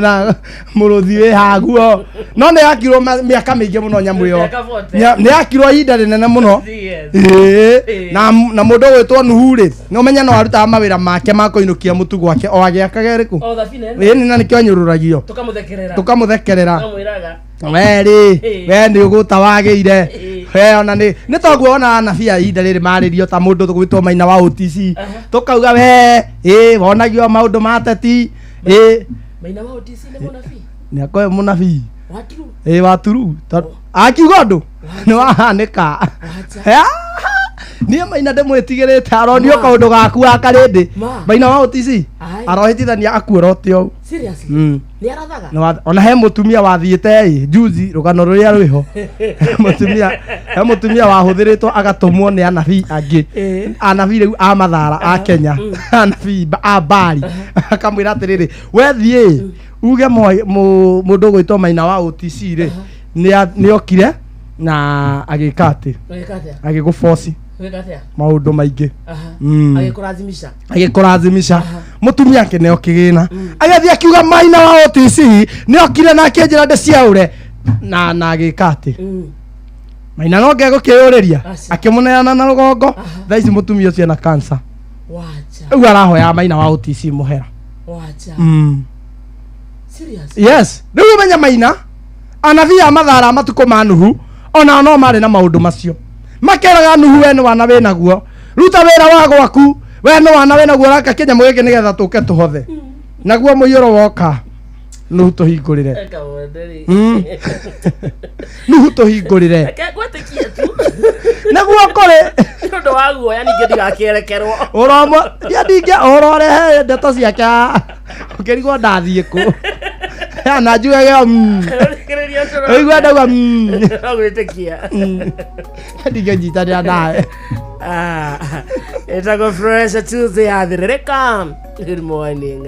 na mũrũthi wĩ haguo, no nĩ yakirwo mĩaka mĩingĩ mũno nyamũ ĩyo. Mĩaka 40. Nĩ yakirwo ihinda rĩnene mũno. Yes. Ĩĩ. Ĩĩ. Na mũndũ ũgwĩtwo Nuhu rĩ, nĩ ũmenye no arutaga mawĩra make ma kũinũkia mũtu gwake o agĩakaga ĩrĩkũ. O thabina ĩno. Ĩĩ, na nĩkĩo anyũrũragio. Tũkamũthekerera. Tũkamũthekerera. Tũkamwĩraga. We rĩ, Ĩĩ. we nĩ ũgũta wagĩire. Ĩĩ. We ona nĩ toguo ona anabii a ihinda rĩrĩ marĩrio ta mũndũ gwĩtwo Maina wa OTC, tũkauga we ĩ wonagio maũndũ ma teti ĩ. Maina wa OTC nĩ mũnabii. Nĩ akoe mũnabii. Wa true. Ĩ, wa turu. Akiuga ũndũ nĩ wahanĩka. Niĩ Maina ndĩmwĩtigĩrĩte, aronio Ma. kaũndũ gaku wa karĩndĩ. Ma. Maina wa OTC Ai. arohĩtithania akuorote ũũ. Seriously. Nĩ arathaga. Ona he mũtumia wathiĩte ĩ juzi, rũgano rũrĩa rwĩho, mũtumia, he mũtumia wahũthĩrĩtwo agatũmwo nĩ anabii angĩ, Ĩĩ. anabii rĩu a Mathara a Kenya, anabii a Bari, akamwĩra atĩrĩrĩ, we thiĩ uge mũndũ ũgwĩtwo Maina wa OTC rĩ nĩ okire na agĩka atĩ Ũgĩka atĩa? agĩgũboci Ũgĩka atĩa? maũndũ maingĩ. Aha. Agĩkũrathimisha. Agĩkũrathimisha. Mũtumia akĩneo kĩgĩna, agĩthiĩ akiuga Maina wa OTC nĩ okire na akĩnjĩra ndĩciaũre na agĩka atĩ Maina no ngegũkĩyũrĩria, Aca. akĩmũneana na rũgongo. Thaa ici mũtumia ũcio ena cancer. Wacha. Rĩu arahoya Maina wa OTC mũhera. Wacha. Serious. Yes, rĩu ũmenye Maina, anabii a Mathara matukũ ma Nuhu onao no marĩ na maũndũ macio, makeraga Nuhu, we nĩ wana wĩnaguo, ruta wĩra wa gwaku, we nĩ wana wĩnaguo, raka kĩnyamũ gĩkĩ nĩgetha tũke tũhothe naguo mũiyũro woka. Nuhu tũhingũrĩre. Eka wende rĩ. Nuhu tũhingũrĩre. Reke ngwĩtĩkie tu. Nĩguo kũrĩ. Nĩ ũndũ wa guoya ningĩ ndigakĩerekerwo. Ũromo ya ndingĩ ũrorehe ndeto ciake haha. Ũkĩrigwo ndathiĩ kũ Ya, na njugage o. Thikĩrĩria ũcio. Ũigue ndauga. No gwĩtĩkia. Ndingĩnyitanĩra nawe. Ah, ĩtagwo Fresh Tuesday ya Thĩrĩrĩka. Good morning.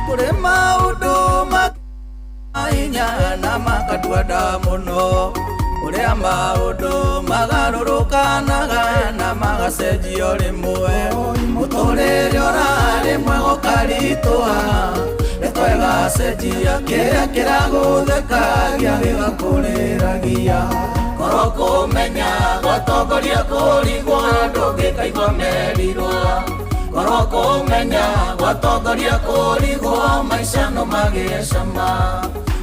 Kũrĩ maũndũ mahinya na makatuanda mũno, ũrĩa maũndũ magarũrũkanaga na magacenjio rĩmwe, mũtũrĩre ũrarĩ mwega ũkaritũha, ndeto ĩgacenjia, kĩrĩa kĩragũthekagia gĩgakũrĩragia. Korwo kũmenya gwatongoria kũrigwo, ndũngĩkaigua merirwo. Korwo kũmenya gwatongoria kũrigwo, maica no magĩe cama.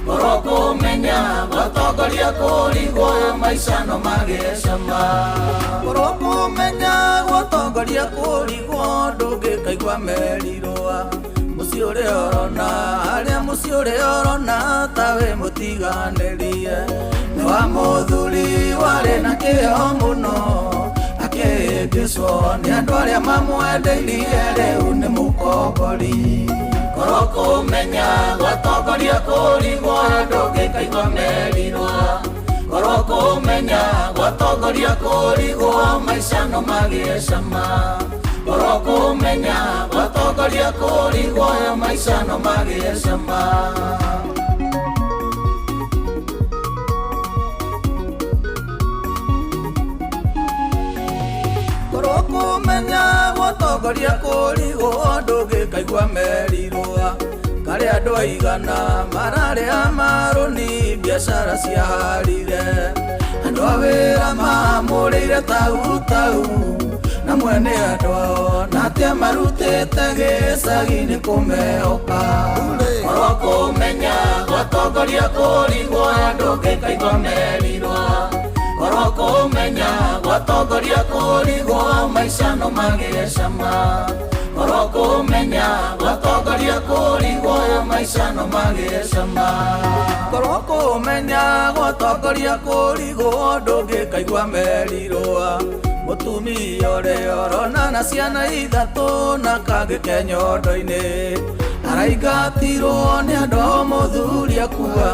Korwo kũmenya gwatongoria kũrigwo, maica no magĩe cama. Korwo kũmenya gwatongoria kũrigwo, ndũngĩkaigua merirwo. Mũciĩ ũrĩa ũrona harĩa, mũciĩ ũrĩa ũrona ta wĩ mũtiganĩrie, nĩ wa mũthuri warĩ na kĩo mũno, akĩhĩngĩcwo nĩ andũ arĩa mamwendeirie, rĩu nĩ mũkombori. Korwo kũmenya gwatongoria kũrigwo, ndũngĩkaigua merirwo. Korwo kũmenya gwatongoria kũrigwo, maica no magĩe cama. Korwo kũmenya gwatongoria kũrigwo, maica no magĩe cama. gwatongoria kũrigwo ndũngĩkaigua merirũa karĩ andũ aigana mararĩ marũni biacara ciaharire andũ a wĩra mamũrĩire tau tau na mwene andũ ao na atĩa marutĩte gĩcagi-inĩ kũmehoka korwo kũmenya gwatongoria kũrigwo ndũngĩkaigua merirũa korwo kũmenya gwatongoria kũrigwo maica no magĩe cama korwo kũmenya gwatongoria kũrigwo maica no magĩe cama korwo kũmenya gwatongoria kũrigwo ndũngĩkaigua merirũa mũtumia ũrĩa ũrona na ciana ithatũ na kangĩ ke nyondo-inĩ araingatirwo nĩ andũ ao mũthuri akua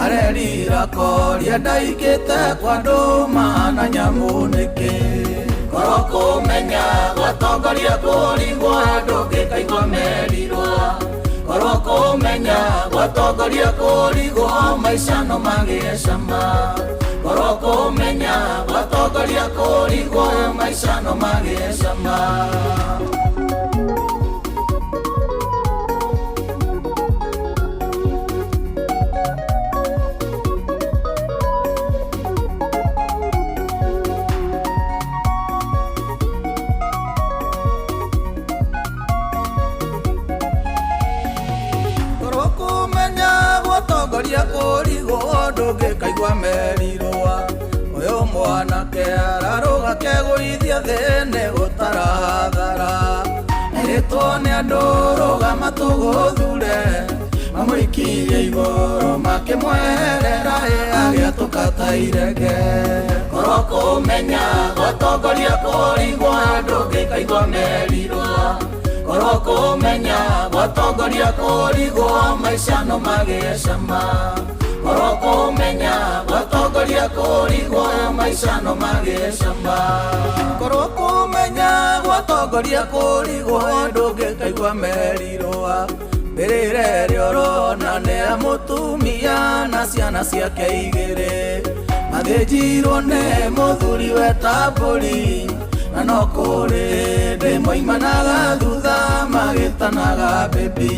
arerira koria ndaikĩte kwa ndũma na nyamũ nĩkĩ korwo kũmenya gwatongoria kũrigwo ndũngĩkaigua merirũa korwo kũmenya gwatongoria kũrigwo maica no magĩe cama korwo kũmenya gwatongoria kũrigwo maica no magĩe cama. Gwatongoria kũrigwo ndũngĩkaigua merirũa ũyũ mwanake ararũga kegũithia thĩ nĩ gũtara hathara erĩtwo nĩ andũ rũgama tũgũthure mamũikirie igũrũ makĩmweherera agĩatũka ta irenge korwo kũmenya gwatongoria kũrigwo ndũngĩkaigua merirũa korwo kũmenya gwatongoria kũrigwo maica no magĩe cama korwo kũmenya gwatongoria kũrigwo maica no magĩe cama korwo kũmenya gwatongoria kũrigwo ndũngĩkaigua merirũa mbĩrĩra ĩrĩa ũrona nĩ ya mũtumia na ciana ciake igĩrĩ mathĩnjirwo nĩ mũthuri weta mbũri na no kũrĩ ndĩ moimanaga thutha magĩtanaga bebi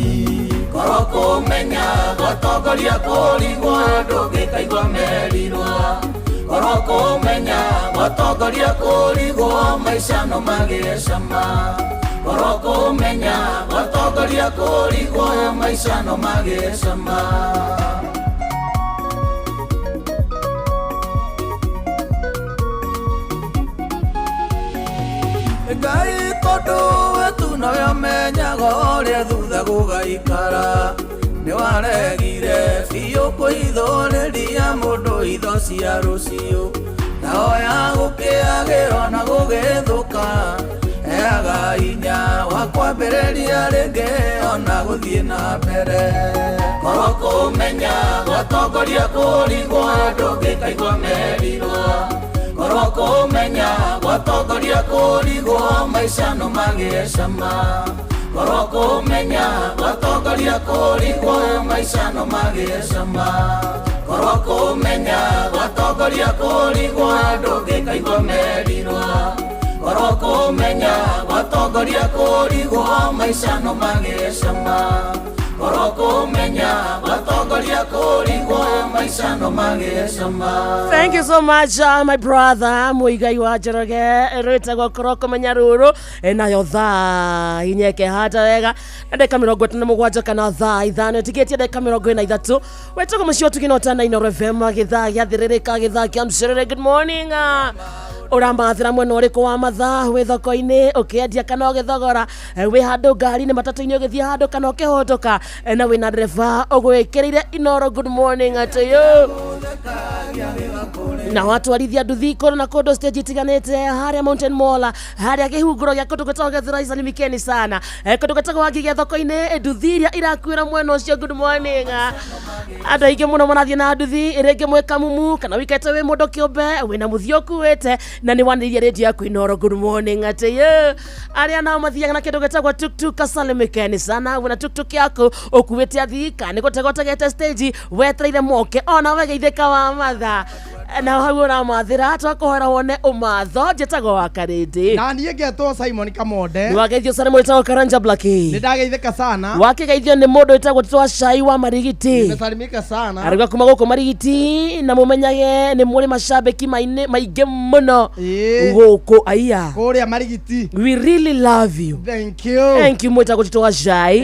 korwo kũmenya gwatongoria kũrigwo ndũngĩkaigua merirũa korwo kũmenya gwatongoria kũrigwo maica no magĩe cama korwo kũmenya gwatongoria kũrigwo maica no magĩe cama. Ngai tondũ wetu nowe ũmenyaga ũrĩa thutha gũgaikara nĩwaregire biũ kũhithũrĩria mũndũ hitho cia rũciũ ndahoya gũkĩagĩrwo na gũgĩthũka heaga hinya wa kwambĩrĩria rĩngĩ ona gũthiĩ na mbere korwo kũmenya gwatongoria kũrigwo ndũngĩkaigua merirũa korwo kũmenya gwatongoria kũrigwo maica no magĩe cama korwo kũmenya gwatongoria kũrigwo maica no magĩe cama korwo kũmenya gwatongoria kũrigwo ndũngĩkaigua merirũa korwo kũmenya gwatongoria kũrigwo maica no magĩe cama korwo kũmenya gwatongoria kũrigwo maica no magĩe cama. Thank you so much my brother Muigai wa Njoroge rwĩtagwo korwo kũmenya rũrũ nayo thaa inyeke hata wega na ndagĩka 37 kana thaa 5 ĩtigĩtie ndagĩka 43 wetagwo mũciĩ ũtugĩ na Inooro FM gĩthaa gĩathĩrĩrĩka gĩthaa kĩa mcerere. Good morning. Ũramathĩra mwena ũrĩkũ wa mathaa wĩ thoko-inĩ ũkĩendia kana ũgĩthogora wĩ handũ ngari-inĩ matatũ-inĩ ũgĩthiĩ handũ kana ũkĩhũtũka na wĩna ndereba ũgwĩkĩrĩire Inooro. Good morning to you. Na watwarithia nduthi kũndũ na kũndũ stage itiganĩte harĩa Mountain Mall harĩa kĩhunguro gĩa kũndũ gwĩtagwo Gĩthũrai salimikeni sana kũndũ gwĩtagwo Wangigĩ thoko-inĩ nduthi iria irakuĩra mwena ũcio. Good morning. Andũ aingĩ mũno marathiĩ na nduthi rĩngĩ mwĩ kamumu kana wĩikaite wĩ mũndũ kĩũmbe wĩna mũthia ũkuĩte na nĩ wanĩrĩria rĩndio yaku Inooro. Good morning to you. Arĩa nao mathiaga na kĩndũ gĩtagwo tuktuk salimikeni sana wĩna tuktuk yaku ũkuĩte athii kana nĩ gũtega ũtegete stage wetereire moke ona we geithĩka wa mathaa. Na hau ũramathĩra twakũhora wone ũmatho njĩtagwo wa Karĩndĩ. Na niĩ ngetwo Simon Kamonde. Nĩ wageithio sana mũndũ wĩtagwo Karanja Blaki. Nĩ ndageithĩka sana. Wakĩgeithio nĩ mũndũ wĩtagwo Tito wa Cai wa Marigiti. Nimesalimika sana. Arauga kuma gũkũ Marigiti na mũmenyage nĩ mũrĩ macambĩki maingĩ mũno gũkũ aiya. Kũrĩa Marigiti. We really love you. Thank you. Thank you mwĩtagwo Tito wa Cai.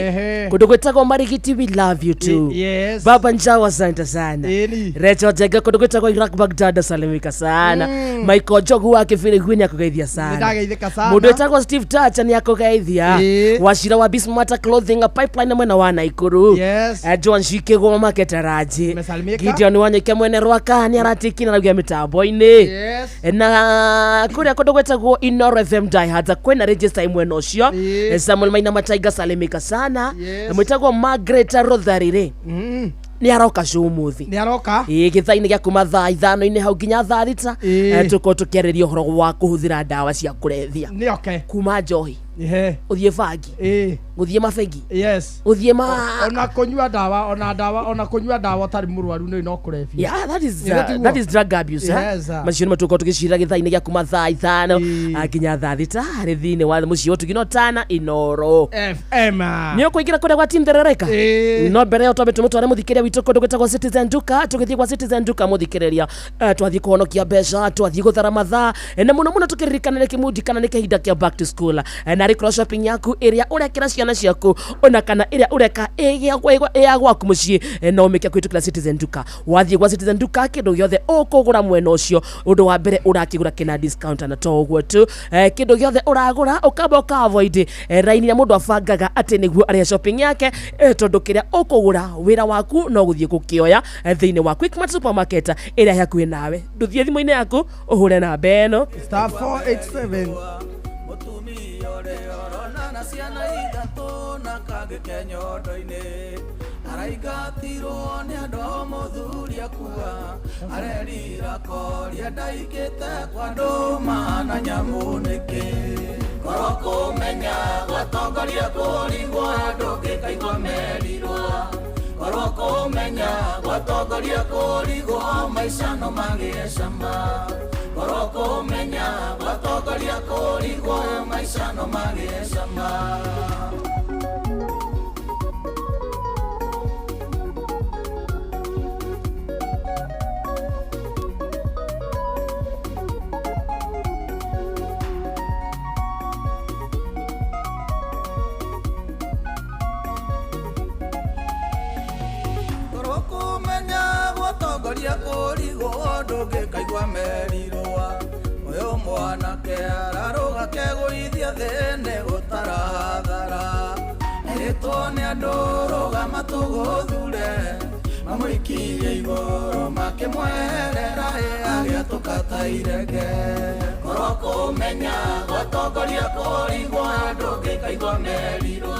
Kũndũ gwĩtagwo Marigiti we love you too. Yes. Baba Njau asante sana. Recho Jega kũndũ gwĩtagwo Iraq Baghdad salimika sana. Michael Njogu wa Kĩbĩrĩgu nĩ akũgeithia sana. Nĩndageithĩka sana. Mũndũ wĩtagwo Steve Tacha nĩ akũgeithia. Wacira wa Bismata Clothing Pipeline mwena wa Naikuru. Yes. John Shikĩgwo Maketaraji. Nimesalimika. Gideon Wanyike mwene Rwaka nĩ aratikina arauga mĩtambo-inĩ. Yes. Na kũrĩa kũndũ gwĩtagwo Inoro FM Diehards kwĩna register mwena ũcio. Samuel Maina Mataiga salimika sana. Yes. Mwĩtagwo Margaret Rothari rĩ. Nĩ aroka cumuthi. Nĩ aroka. Ĩĩ gĩthaa-inĩ gĩa kuma thaa 5 hau nginya thaa 6 tũkorwo tũkĩarĩria ũhoro wa kũhũthĩra ndawa cia kũrebia. Nĩ oke. Kuma njohi. Ũthiĩ bangi. Ũthiĩ mabengi. Yes. Ũthiĩ ma ona kũnyua ndawa ona ndawa ona kũnyua ndawa ũtarĩ mũrwaru nĩ no kũrebia. Yeah, that is drug abuse. Yes. Macio nĩ tũkorwo tũgĩcira gĩthaa-inĩ gĩa kuma thaa 5 nginya thaa 6 harĩ thĩinĩ wa mũciĩ ũtugino tana Inoro FM. Nĩ ũkũingĩra kũrĩa gwa Team Therereka. No mbere ĩyo twambe tũmũtware mũthikĩrĩria witũ kũndũ gwĩtagwo Citizen Duka. Tũgĩthiĩ gwa Citizen Duka mũthikĩrĩria, twathiĩ kũhonokia mbeca, twathiĩ gũthara mathaa, na mũno mũno tũkĩririkana nĩ kĩmundi kana nĩ kĩhinda kĩa back to school. Na rĩkorwo shopping yaku ĩrĩa ũrekĩra ciana ciaku ona kana ĩrĩa ũreka ĩ gwaku mũciĩ, no ũmĩke kũhĩtũkĩra Citizen Duka. Wathiĩ gwa Citizen Duka kĩndũ gĩothe ũkũgũra mwena ũcio, ũndũ wa mbere ũrakĩgũra kĩna discount, na to ũguo tu, kĩndũ gĩothe ũragũra ũkamba ũka avoid raini ĩrĩa mũndũ abangaga atĩ nĩguo arĩhe shopping yake, tondũ kĩrĩa ũkũgũra wĩra waku no gũthiĩ gũkĩoya thĩinĩ wa Quickmart supermarket ĩrĩa hakuhĩ nawe. Ndũthiĩ thimũ-inĩ yaku ũhũre namba ĩno star 487. Ciana ithatũ na kangĩ ke nyondo-inĩ araingatirwo nĩ andũ ao mũthuri akua arerira koria ndaikĩte kwa ndũma na nyamũ nĩkĩ korwo kũmenya gwatongoria kũrigwo ndũngĩkaigua merirwo korwo kũmenya gwatongoria kũrigwo maica no magĩe cama korwo kũmenya gwatongoria kũrigwo maica no magĩe cama. Korwo kũmenya gwatongoria kũrigwo ndũngĩkaigua merirwo ũyũ mwanake ararũga kegũithia thĩ nĩ gũtarathara erĩtwo nĩ andũ rũgama tũgũthure mamũikirie igũrũ makĩmweherera agĩatũka ta irenge korwo kũmenya gwatongoria kũrigwo ndũngĩkaigua merirwo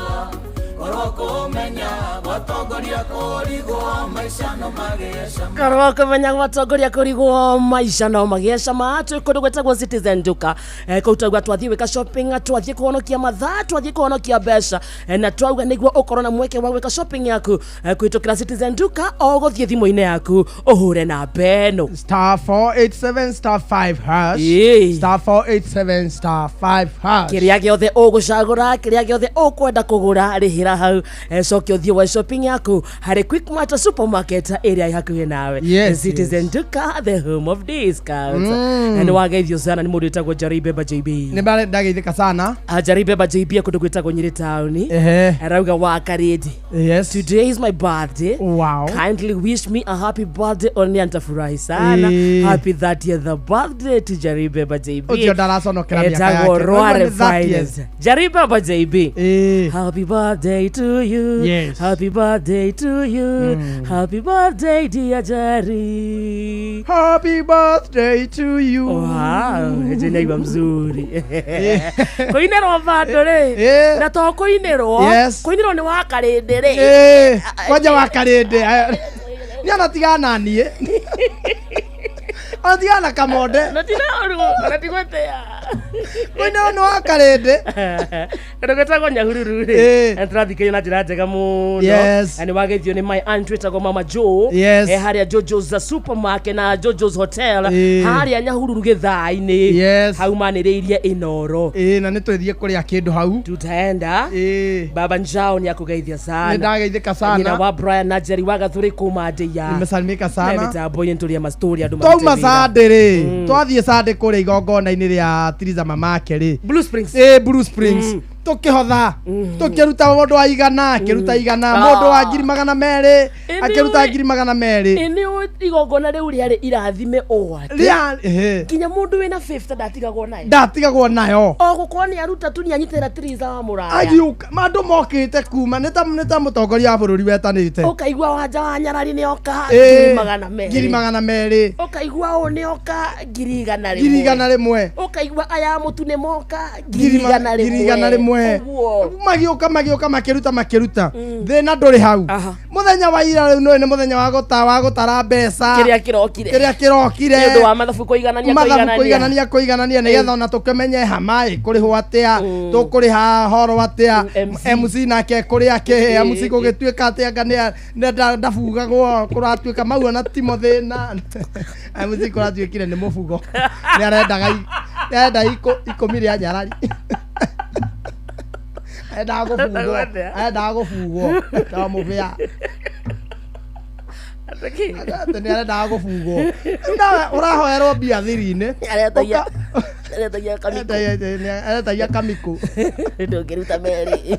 korwo kũmenya gwatongoria kũrigwo maica no magĩe cama. Korwo kũmenya gwatongoria kũrigwo maica no magĩe cama. Twĩ kũndũ gwĩtagwo Citizen Duka, kũu twauga twathiĩ gwĩka shopping, twathiĩ kũhonokia mathaa, twathiĩ kũhonokia mbeca, na twauga nĩguo ũkorwo na mweke wa gwĩka shopping yaku kũhĩtũkĩra Citizen Duka, o gũthiĩ thimũ-inĩ yaku ũhũre namba ĩno star 487 star 5 hash star 487 star 5 hash. Kĩrĩa gĩothe ũgũcagũra, kĩrĩa gĩothe ũkwenda kũgũra rĩhĩra hau, cokia ũthiĩ wa shopping yaku harĩ Quickmart supermarket ĩrĩa ĩ hakuhĩ nawe. Yes, Citizen Duka, the home of discounts. Nĩ wageithio sana nĩ mũndũ wĩtagwo Njari Beba JB. Nĩ ndageithĩka sana. Njari Beba JB kũndũ gwĩtagwo Nyĩrĩ taũni. Arauga wa Karĩndĩ. Yes. Today is my birthday. Wow. Kindly wish me a happy birthday on nitafurahi sana. Happy 30th birthday to Njari Beba JB. Ũcio ndaraconokera mĩaka yake. Etagwo Rware Ũguo nĩ 30th. Finance. Njari Beba JB. Happy birthday to you. Yes. Happy birthday to you. Happy birthday dear Jerry. Happy birthday to you. Wow, eje naiba mzuri. Koinerwo bado rĩ. Na to koinerwo. Yes. Koinerwo nĩ wa Karĩndĩ rĩ. Kwanja wa Karĩndĩ. Nĩ anatigana niĩ. Anatigana Kamonde. Na tinaru, na tigwetea. Mũinĩrwo nĩ wa Karĩndĩ. Kĩndũ gĩtagwo Nyahururu rĩ, Ĩĩ. tũrathikĩrĩria na njĩra njega mũno. Yes. Na nĩ wageithio nĩ my aunt wĩtagwo Mama Joe. Yes. Harĩa Jojo's Supermarket na Jojo's Hotel Ĩĩ. harĩa Nyahururu gĩthaa-inĩ. Yes. Hau manĩrĩirie Inooro. Ĩĩ, na nĩ twĩthiĩ kũrĩa kĩndũ hau. Tutaenda. Ĩĩ. Baba Njao nĩ akũgeithia sana. Nĩ ndageithĩka sana. Nyina wa Brian na Jerry wa Gathuri kuma Ndĩa. Nimesalimika sana. Na mĩtambo-inĩ nĩtũrĩa mastori andũ Twauma marute wĩra. Sunday rĩ, twathiĩ Sunday kũrĩa igongona-inĩ rĩa Tiriza mamake rĩ. Blue Springs. Ĩĩ, Blue Springs. Tũkĩhotha, tũkĩruta mũndũ wa igana, akĩruta igana, mũndũ wa 200,000, akĩruta 200,000. Ĩ nĩ ũĩ igongona rĩu rĩarĩ irathime ũũ atĩ Ĩhĩ. nginya mũndũ wĩna 50 ndatigagwo nayo. Ndatigagwo nayo. O gũkorwo nĩ aruta tu nĩ anyitĩra Tiriza wa mũraya. Agiũka, andũ mokĩte kuma nĩ ta nĩ ta mũtongoria wa bũrũri wetanĩte. Ũkaigua wanja wa nyarari nĩ oka Ĩĩ, 200,000. 200,000. Ũkaigua ũũ nĩ oka 100,000. 100,000. Ũkaigua aya mũtu nĩ moka 100,000. 100,000. Ũguo. Magĩũka magĩũka makĩruta makĩruta. Thĩna ndũrĩ hau. Mũthenya wa ira rĩu nĩ nĩ mũthenya wa gũta wa gũtara mbeca. Kĩrĩa kĩrokire. Kĩrĩa kĩrokire. Nĩ ũndũ wa mathabu kũiganania mathabu kũiganania. kũiganania kũiganania nĩgetha ona tũkĩmenye hama ĩ kũrĩhwo atĩa, tũkũrĩha horo atĩa, MC nake kũrĩa kĩ, MC gũgĩtuĩka atĩa anga nĩ ndabugagwo kũratuĩka mau ona timo thĩna. MC kũratuĩkire nĩ mũbugo, nĩ arendaga nĩ arenda 10 rĩa nyarari. Arendaga gũbugwo, arendaga gũbugwo ta mũbĩa. Atĩ nĩ arendaga gũbugwo. Rĩu nawe ũrahoerwo mbia thiri-inĩ. Aretagia aretagia kamikũ. Aretagia kamikũ. Ndũngĩruta merĩ.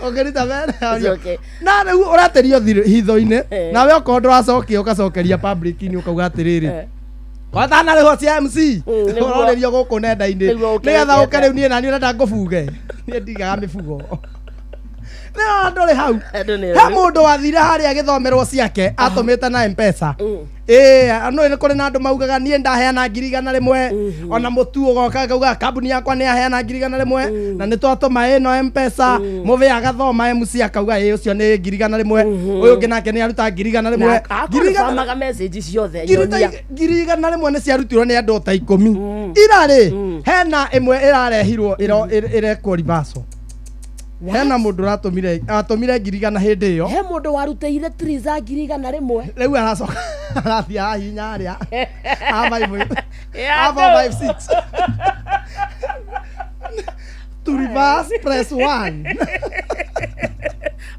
Ũngĩruta merĩ. Ũcoke. Na rĩu ũratĩrio hitho-inĩ, nawe okorwo ndũracokia ũgacokeria public-inĩ ũkauga atĩrĩrĩ, watanarĩhwo cia MC nĩguo. ũrorĩrio gũkũ nenda-inĩ Nĩguo ũke nĩgetha wĩke ũke rĩu niĩ naniĩ ũrenda ngũbuge, niĩ ndigaga mĩbugo. Nĩ ndũrĩ hau. Andũ nĩ He oru. mũndũ wathire harĩa agĩthomerwo ciake atũmĩte na Mpesa. Ĩĩ, no nĩ kũrĩ na andũ maugaga niĩ ndaheana 100,000, ona mũtu ũgoka akauga kambuni yakwa nĩ yaheana 100,000 na nĩ twatũma ĩno Mpesa, mũthĩ agathoma MC akauga ĩ ũcio nĩ 100,000, ũyũ ũngĩ nake nĩ aruta 100,000. Na akonfamaga message ciothe nyonia. 100,000 nĩ ciarutirwo nĩ andũ ta 10. Ira rĩ, hena ĩmwe ĩrarehirwo ĩrekwo reversal. Hena mũndũ ũratũmire atũmire 100,000 hĩndĩ ĩyo. He mũndũ warutĩire Tiriza 100,000. Rĩu aracoka arathiĩ arahihinya harĩa A five Ya A four five six to reverse press 1.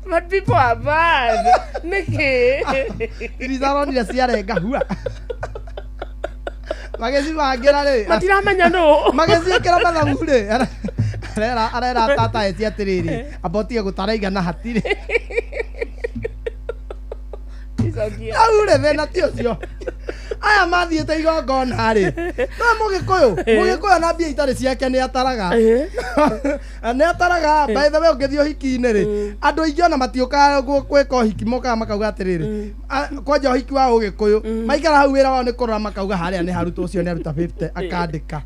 But people are bad. Nĩkĩ? Tiriza aronire ciarenga hua. Magĩcibangĩra rĩ. Matiramenya nũ. Magĩciĩkĩra mathabu rĩ. Arera arera tata eti atĩrĩrĩ, amba ũtige gũtara igana hatirĩ. Icokie. Hau rĩ thĩna ti ũcio. Aya mathiĩte igongona rĩ, no mũgĩkũyũ, mũgĩkũyũ na mbia itarĩ ciake nĩ ataraga. Nĩ ataraga, by the way ũngĩthiĩ ũhiki-inĩ rĩ, andũ aingĩ ona matiũkaga gwĩka ũhiki, mokaga makauga atĩrĩrĩ, kwanja ũhiki wa ũgĩkũyũ, maikara hau wĩra wao nĩ kũrora makauga harĩa nĩ harutwo ũcio nĩ aruta 50 akandĩka.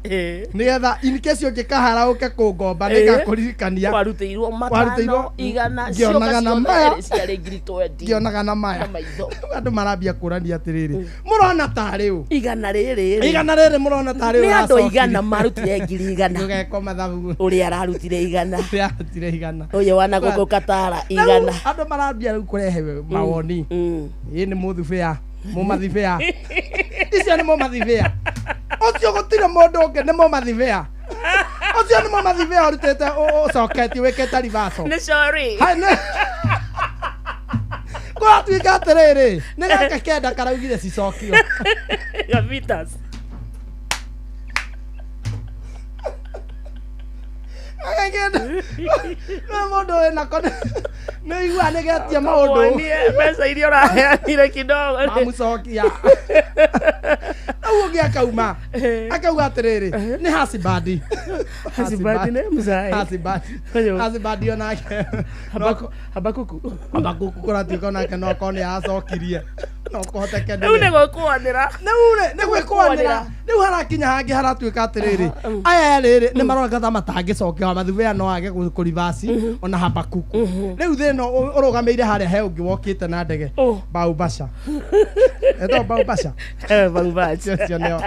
Nĩgetha in case ũngĩkahara ũke kũngomba nĩngakũririkania. Warutĩirwo matano Warutĩirwo igana ngĩonaga cioka na ciothe maya. erĩ ciarĩ 20,000. Ngĩonaga na maya. Na maitho. Andũ marambia kũrania atĩrĩrĩ, mũrona tarĩ ũ? Igana rĩrĩ rĩ. Igana rĩrĩ mũrona tarĩ ũ Nĩ andũ ũracokire? igana marutire 100,000. Ndũgekwo mathabu. Ũrĩa ararutire igana. Ũrĩa ararutire igana. Ũyũ wana gũkũ Katara Rĩu igana. andũ marambia rĩu kũrehe mawoni. Ĩ nĩ mũthubĩa, mũmathibĩa. Icio nĩ mũmathibĩa. Ũcio gũtirĩ mũndũ ũngĩ nĩ mũmathibĩa. Ũcio nĩ mũmathibĩa ũrutĩte ũcoketie wĩkĩte reversal. Nĩ sorry. Hai, nĩ kũratuĩka atĩrĩrĩ, nĩ gaka kenda karaugire cicokio. Gavitas. Gaka kenda. No mũndũ wĩnako nĩ ũiguaga nĩ getia maũndũ. Wonie mbeca iria ũraheanire kidogo. Mamucokia. Rĩu ũngĩ akauma akauga atĩrĩrĩ, nĩ hasibandi. Hasibandi nĩ mũcai. Hasibandi. Hasibandi onake. Habakuku. Habakuku kũratuĩka onake no akorwo nĩ aracokirie. No kũhoteke Rĩu nĩ gwĩkũanĩra. Rĩu rĩ nĩ gwĩkũanĩra. Rĩu harakinya hangĩ haratuĩka atĩrĩrĩ, aya erĩ rĩ nĩ maroneka ta matangĩcokia Mathubea no age kũrivasi ona Habakuku. Rĩu thĩna ũrũgamĩire harĩa he ũngĩ wokĩte na ndege. Baubasha. Etagwo Baubasha. Baubasha. Ũcio nĩo,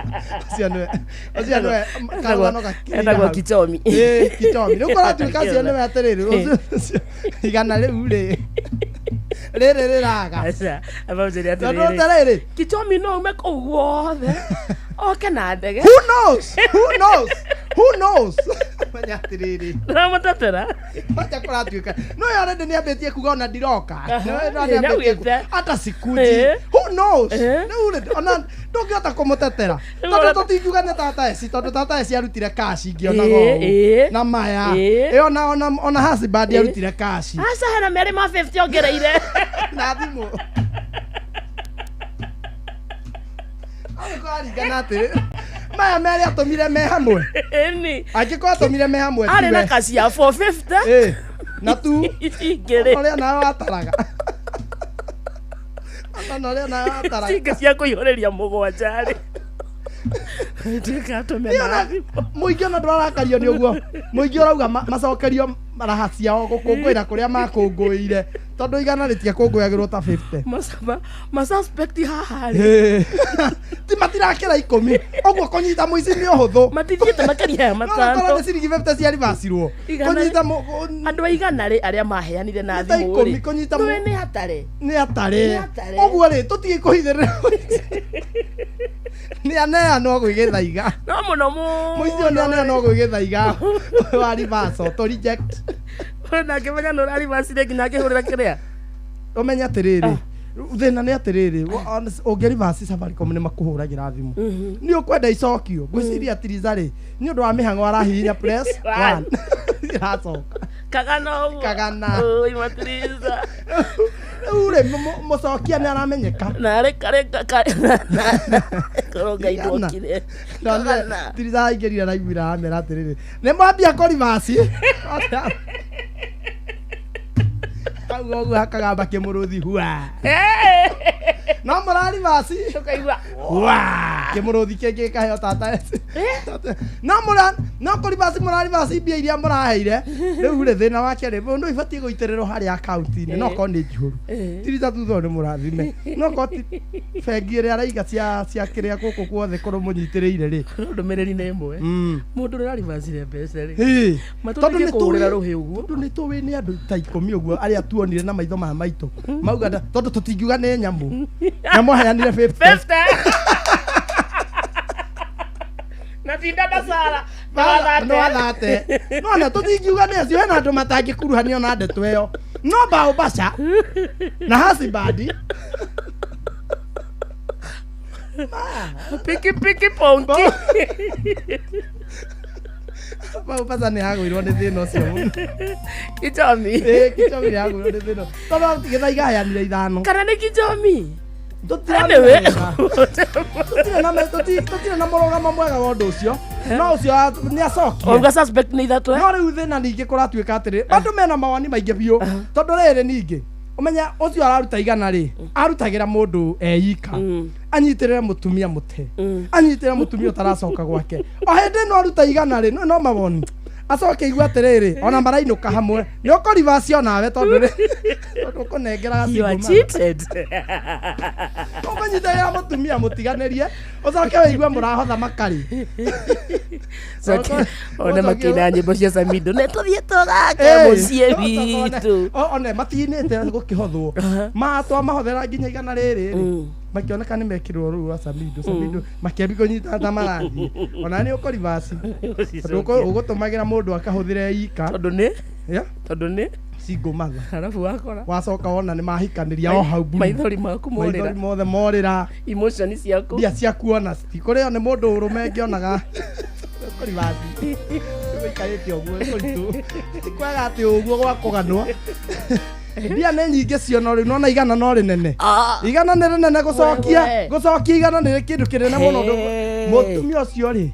ũcio nĩwe, ũcio nĩwe karũgano gakirĩire Etagwo hau. Kichomi. Ĩĩ, Kichomi. Rĩu kũratuĩka ũcio nĩwe atĩrĩrĩ, igana rĩu rĩ rĩrĩ rĩraga. Aca, aba njĩre Tondũ atĩrĩrĩ. atĩrĩrĩ, Kichomi no ume kũu guothe oke na ndege. Who knows? Who knows? Who knows? Menya atĩrĩrĩ. Ndĩramũtetera. Wacha kũratuĩka. No yo already nĩambĩtie kuga ona ndiroka. Aha, No yo ĩ, nĩambĩtie nĩaugĩte. kuga, hata sikuji. Ĩ. Who knows? Ĩ. Rĩu rĩ, ona ndũngĩhota kũmũtetera. Rĩu Tondũ ona- tũtingiuga nĩ tata eci, tondũ tata eci arutire cash ingĩonaga Ĩ, ũũ. ĩ. Na maya. Ĩ. Ĩ, ona husband Ĩ. arutire cash. Aca hena merĩ ma 50 ongereire. Na thimũ. Angĩkorwo aringana atĩrĩ, maya merĩ atũmire me hamwe. Ĩni. Angĩkorwo atũmire me hamwe Arĩ na tiwe. kaci ya 450. Ĩ, na tu Ici ingĩ rĩ. ũrĩa nawe wataraga. Ona ũrĩa nawe wataraga. Ici ingĩ cia kũihũrĩria mũgwanja rĩ. Tuĩka atũme na thimũ. Mũingĩ ona ndũrarakario nĩ ũguo. Mũingĩ ũrauga macokerio raha ciao gũkũngũĩra kũrĩa makũngũĩire. Tondũ igana rĩtiakũngũyagĩrwo ta 50. Masuspect haha rĩ. Ĩ. Ti matirakĩra 10. Ũguo kũnyita mũici nĩ ũhũthũ. Matithiĩte makĩria ya No onakorwo matano. nĩ ciringi 50 ciaribacirwo. Igana- Kũnyita Andũ a igana rĩ arĩa maheanire na Nĩ ta thimũ ikũmi, rĩ. kũnyita Nĩũĩ nĩ hatarĩ. nĩ atarĩ. Nĩ atarĩ. Ũguo rĩ tũtige kũhithĩrĩra mũici. Nĩ aneanwo gwĩ gĩthaiga. No mũno mũno. Mũici ũyũ nĩ aneanwo gwĩ gĩthaiga wa reversal, tũ reject. Na ngĩmenya nĩ ũraribacire nginya akĩhũrĩra kĩrĩa. Ũmenye atĩrĩrĩ, thĩna nĩ atĩrĩrĩ, ũngĩrivasi Safaricom nĩ makũhũragĩra thimũ. Nĩ ũkwenda icokio. Ngwĩciria Tiriza rĩ, nĩ ũndũ wa mĩhang'o arahihinya press One. 1. Iracoka. Kagana ũguo. Kagana. Ũi Matiriza. Rĩu rĩ, mũcokia nĩ aramenyeka. Na rĩ karĩ korwo Ngai ndokire. Kagana. Tiriza aingĩrire raiguira aramera atĩrĩrĩ, nĩ mwambia kũrivasi. Kauga ũguo hakagamba kĩmũrũthi hua. No mũrarivasi. Ũkaigua. Hua. Kĩmũrũthi kĩngĩ gĩkaheo tata eci. No mũra no kũrivasi mũrarivasi mbia iria mũraheire. Rĩu rĩ thĩna wake rĩ, mũndũ ibatiĩ gũitĩrĩrwo harĩa akaunti-inĩ no korwo nĩ njihũru. Tiriza thutha ũyũ nĩ mũrathime. No korwo ti bengi ĩrĩa araiga cia kĩrĩa gũkũ guothe kũrũ mũnyitĩrĩire rĩ. Ndũmĩrĩri nĩ ĩmwe. Mũndũ ũrĩa ũraribacire mbeca rĩ. Ĩ. Matũtige nĩ kũhũrĩra tũĩ- rũhĩ ũguo. Tondũ nĩ tũĩ nĩ andũ ta 10 ũguo arĩa tuonire na maitho ma maitũ. Mauga tondũ tũtingiuga nĩ nyamũ. Nyamũ aheanire 50. 50. Na tinda na Sara. No athate. No na tũtingiuga nĩ acio hena andũ matangĩkuruhanio na ndeto ĩyo. No bao baca na hasibandi. Piki piki ponki. Bao baca nĩ agũirwo nĩ thĩna ũcio mũno. Kichomi. Ĩ, Kichomi nĩ agũirwo nĩ thĩna. Tondũ gĩthaiga aheanire 5. Kana nĩ Kichomi? Anyway. Tũtirĩ na mũrũgamo mwega wa ũndũ ũcio. No ũcio nĩ acokie. Auga suspect nĩ ithatũ. No rĩu thĩna ningĩ kũratuĩka atĩrĩ, andũ mena mawoni maingĩ biũ. Tondũ rĩrĩ ningĩ, ũmenya ũcio araruta igana rĩ, arutagĩra mũndũ eika. Anyitĩrĩre mũtumia mũte. Anyitĩrĩre mũtumia ũtaracoka gwake. O hĩndĩ ĩno aruta igana rĩ, no mawoni. Acoke igua atĩrĩrĩ, ona marainũka hamwe. Nĩ ũkũrivaci onawe tondũ rĩ, tondũ ũkũnengeraga You are single mother. cheated. Ũkũnyitĩrĩra mũtumia mũtiganĩrie, ũcoke wĩigue mũrahotha makari. Coke one makĩina nyĩmbo cia Samido. Nĩ tũthiĩ tũthake mũciĩ witũ. One matinĩte gũkĩhothwo. Twamahothera nginya igana rĩrĩ rĩ, makĩoneka nĩ mekĩrwo rũu rwa Samido. Samido makĩambia kũnyita ta marathiĩ. Ona nĩ ũkũrivasi. Tondũ ũgũtũmagĩra mũndũ akahũthĩre ika. Tondũ nĩ? Yeah. Tondũ nĩ? Single mother. Arabu wakora. Wacoka wona nĩ mahikanĩria o hau mburu. Maithori maku morĩra. Maithori mothe morĩra. Emotion ciaku. Mbia ciaku ona citikũrĩo nĩ mũndũ ũrũme ngĩonaga. Ũkũrivasi. Ũikarĩte ũguo kũritũ. Ti kwega atĩ ũguo gwa kũganwo. Mbia nĩ nyingĩ cio no rĩu nona igana no rĩnene. Igana nĩ rĩnene gũcokia. Wewe. Gũcokia igana nĩ kĩndũ kĩnene mũno. Hey. Mũtumia ũcio rĩ,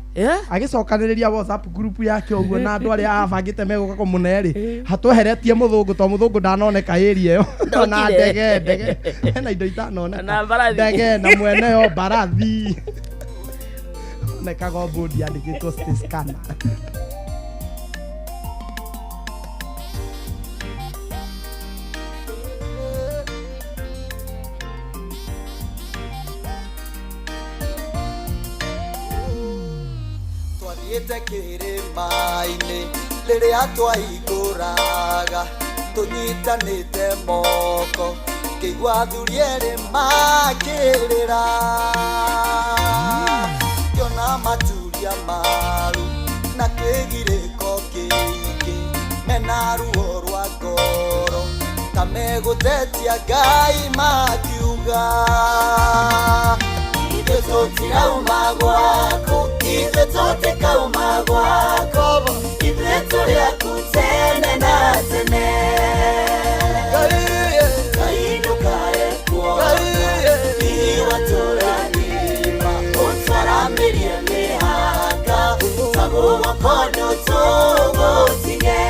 agĩcokanĩrĩria WhatsApp group yake ũguo na andũ arĩa abangĩte megũka kũmũne rĩ, hatweheretie mũthũngũ to mũthũngũ ndanoneka area ĩyo. Ona Ndokire. ndege, hena indo itanoneka. Ona mbarathi. Ndege na mwene yo mbarathi. Onekaga o board yandĩkĩtwo Stay Scanner. Tũthiĩte kĩrĩma-inĩ rĩrĩa twaihingũraga tũnyitanĩte moko ngĩigua athuri erĩ makĩrĩra ngĩona maturia maru na kĩgirĩko kĩingĩ mena ruo rwa ngoro ta megũtetia Ngai makiuga ithuĩ tũtirauma gwaku ithuĩ tũtikauma gwaku ithuĩ tũrĩ aku tene na tene Ngai ndũkae kuona iwatũrathima ũtwaramĩrie mĩhaka ta guoko ndũtũgũtige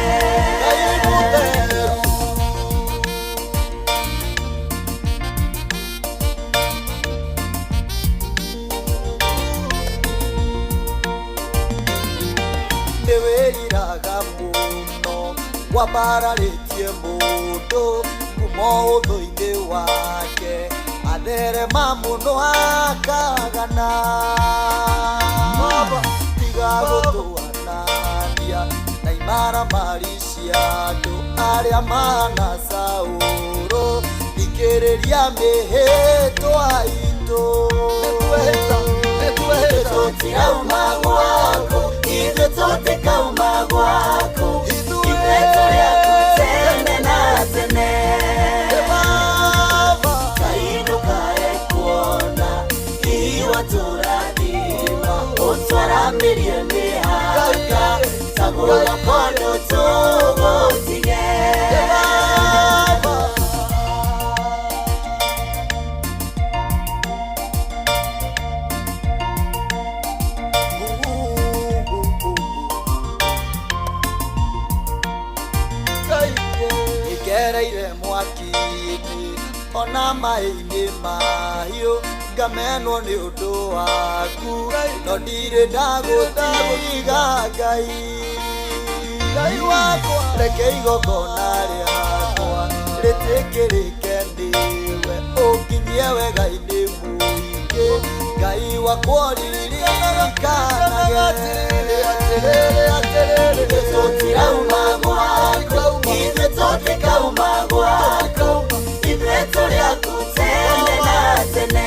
nĩwĩriraga mũno wambararĩtie mũndũ kuma ũthũ-inĩ wake atherema mũno akagana tiga gũtũanania na imaramari cia andũ arĩa mahana Saũlũ thikĩrĩria mĩhĩtwa itũ ithuĩ tũtirauma gwaku ithuĩ tũtikauma gwaku ithuĩ tũrĩ aku tene na tene Ngai ndũkae kuona iwatũrathima ũtwaramĩrie mĩhaka ta guoko ndũtũgũtige ngereire mwaki-inĩ ona maĩ-inĩ mahiũ ngamenwo nĩ ũndũ waku no ndirĩ ndagũtiga Ngai Ngai wakwa reke igongona rĩakwa rĩtĩkĩrĩke nĩwe ũnginyie wega-inĩ mũingĩ Ngai wakwa ũririkanage ithuĩ tũtirauma gwaku ithuĩ tũtikauma gwaku ithuĩ tũrĩ aku tene na tene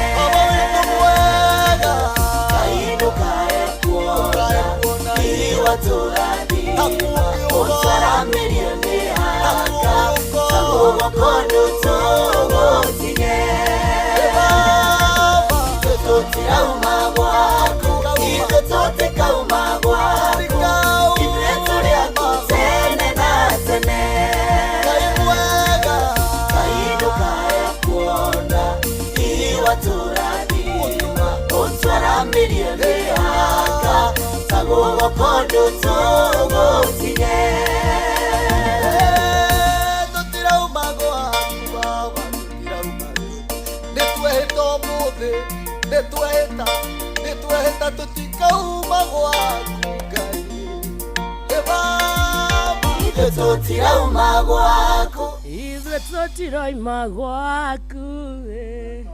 Ngai ndũkae kuona iwatũrathima ũtwaramĩrie mĩhaka ta guoko ndũtũgũtige ithuĩ tũtirauma gwaku ithuĩ tũtikauma gwaku ithuĩ tũrĩ aku tene na tene Ngai ndũkae kuona iwatũrathima ũtwaramĩrie mĩhaka ta guoko ndũtũgũtige tũtirauma gwaku baba tũtirauma nĩtwehĩta ũmũthĩ nĩtwehĩta nĩtwehĩta tũtikauma gwaku Ngai ĩ baba ithuĩ tũtirauma gwaku ithuĩ tũtirauma gwaku eh.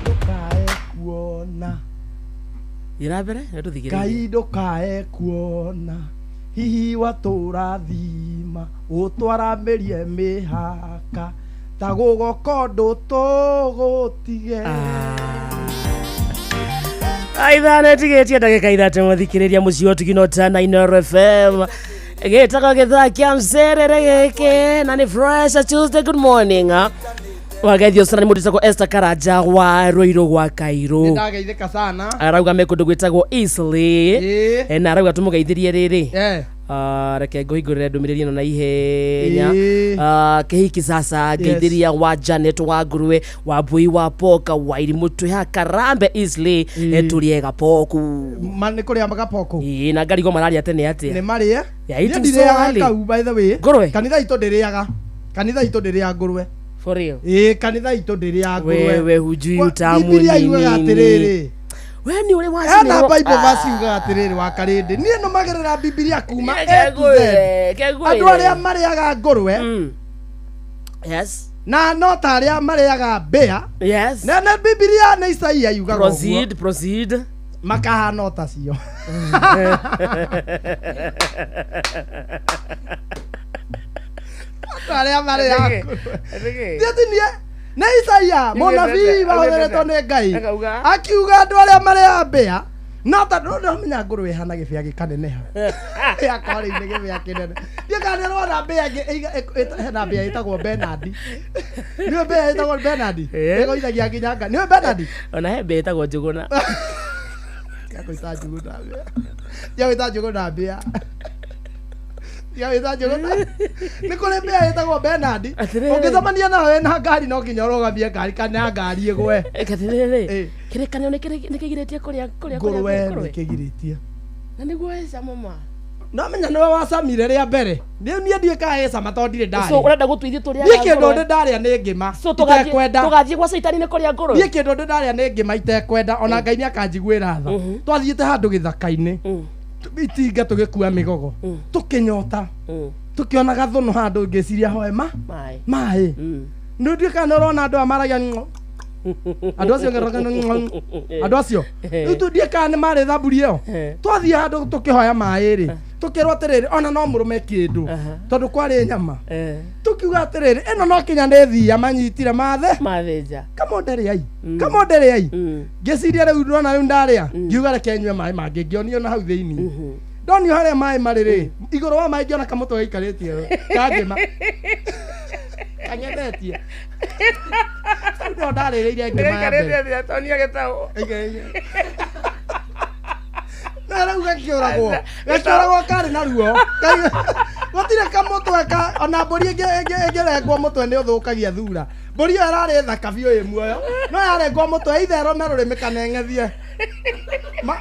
Ndũkae kuona Thiĩ na mbere nĩ tũthikĩrĩrie Ngai ndũkae kuona hihi watũrathima ũtwaramĩrie mĩhaka ta gũgoko ndũtũgũtige aithano ĩtigĩtie ndagĩka ithatũ mũthikĩrĩria mũciĩ wa ũtugi na Inooro FM gĩtagwo gĩthaa kĩa mcerere gĩkĩ na nĩ fresh Tuesday good morning wageithio sana nĩ mũndũ wĩtagwo Esther Karanja wa Rũirũ gwa Kairũ nĩndageithĩka sana arauga me kũndũ gwĩtagwo Eastleigh Ĩĩ. na arauga tũmũgeithĩrie rĩrĩ Eh. Reke ngũhingũrĩre ndũmĩrĩri ĩno na ihenya Ĩĩ. Kĩhiki sasa ngeithĩria wa Janet wa Ngũrwe wa Mbui wa Poka wa Irimũ twĩ haha Karambe Eastleigh tũrĩe gapoku Ma nĩ kũrĩa gapoko Ĩĩ, na ngarigwo mararia tene atĩa nĩ marĩe Yeah, it Niĩ is so ndirĩaga early. kau by the way Ngũrwe? kanitha itũ ndĩrĩaga kanitha itũ ndĩrĩaga ngũrwe For real? Ĩĩ kanitha itũ ndĩrĩaga ngũrwe Wewe hujui Kwa- utamu Bibilia ni yugaga nini. atĩrĩrĩ We nĩ ũrĩ ena wacinĩrwo Bible verse yugaga atĩrĩrĩ wa karĩndĩ niĩ nũmagĩrĩra Bibilia kuma A to Z Kengũire, kengũire. andũ arĩa marĩaga ngũrwe Yes. Na no ta arĩa marĩaga mbĩa. Yes. Na Bibilia nĩ Isaia yugaga ũguo. Proceed, proceed. Makahana o tacio. Andũ arĩa marĩaga ngũrwe. Ti atĩ niĩ nĩ Isaia mũnabii wahũthĩrĩtwo nĩ Ngai Akauga? Akiuga andũ arĩa marĩaga mbĩa no ta ndũramenya ngũrwe ĩhana gĩbĩa gĩkaneneha yakwa rĩu nĩ gĩbĩa kĩnene. Ndiũ kana nĩ ũrona mbĩa ĩngĩ hena mbĩa ĩtagwo Bernard. Nĩũĩ mbĩa ĩtagwo Bernard? Ĩgũithagia nginya nga. Nĩũĩ Bernard? Ona he mbĩa ĩtagwo Njũgũna. Tiga gwĩta Njũgũna mbĩa. Tiga gwĩta Njũgũna mbĩa. Tiga gwĩta Njũgũna. Nĩ kũrĩ mbĩa ĩtagwo Bernard. Ũngĩcemania nayo ĩna ngari no nginya ũrũgamie ngari kana ngari ĩgwe. Atĩrĩrĩ, kĩrĩkanĩro nĩ kĩgirĩtie kũrĩa kũrĩa Ngũrwe kũrĩa nĩ kĩgirĩtie. Na nĩguo ĩcama ma. No menya nĩwe wacamire rĩa mbere. Niĩ niĩ ndiũĩ kana ĩcama tondũ ndirĩ So ndarĩa. ũrenda gũtwithia tũrĩa Niĩ kĩndũ ndĩ ndarĩa nĩ ngĩma. So tũgathiĩ Itekwenda. tũgathiĩ gwa caitani nĩ kũrĩa ngũrwe. Niĩ kĩndũ ndĩ ndarĩa nĩ ngĩma itekwenda ona Ngai nĩ akanjiguĩra tha. Twathiĩte handũ gĩthaka-inĩ. Itinga tũgĩkua mĩgogo. Tũkĩnyota. Tũkĩona gathũnũ handũ ngĩciria hoe ma Maĩ. maĩ. Nĩ ndiũĩ kana nĩ ũrona andũ aya maragia ngo. Andũ acio andũ acio rĩu tũthiĩ kana nĩ marĩ thamburi ĩyo twathiĩ handũ tũkĩhoya maĩ rĩ tũkĩrwo atĩrĩrĩ ona no mũrũme kĩndũ tondũ kwarĩ nyama tũkiuga atĩrĩrĩ ĩno no kinya nĩ thia manyitire mathe mathĩnja kamonderĩai kamonderĩai ngĩciria rĩu ndona rĩu ndarĩa ngiuga reke nyue maĩ mangĩ ngĩonio na hau thĩinĩ ndonio harĩa maĩ marĩ rĩ igũrũ wa maĩ ngĩona kamũtwe gaikarĩtie kangĩma kang'ethetie rĩu nĩho ndarĩrĩire ngĩma ya mbere tonia gĩtaũ. Na rĩu gakĩũragwo gakĩũragwo karĩ na ruo gũtirĩ kamũtwe ka ona mbũri ĩngĩrengwo mũtwe nĩ ũthũkagia thura. Mbũri ĩyo ĩrarĩ thaka biũ ĩ muoyo no yarengwo mũtwe ithe ĩrũme rũrĩmĩ kana ĩng'ethie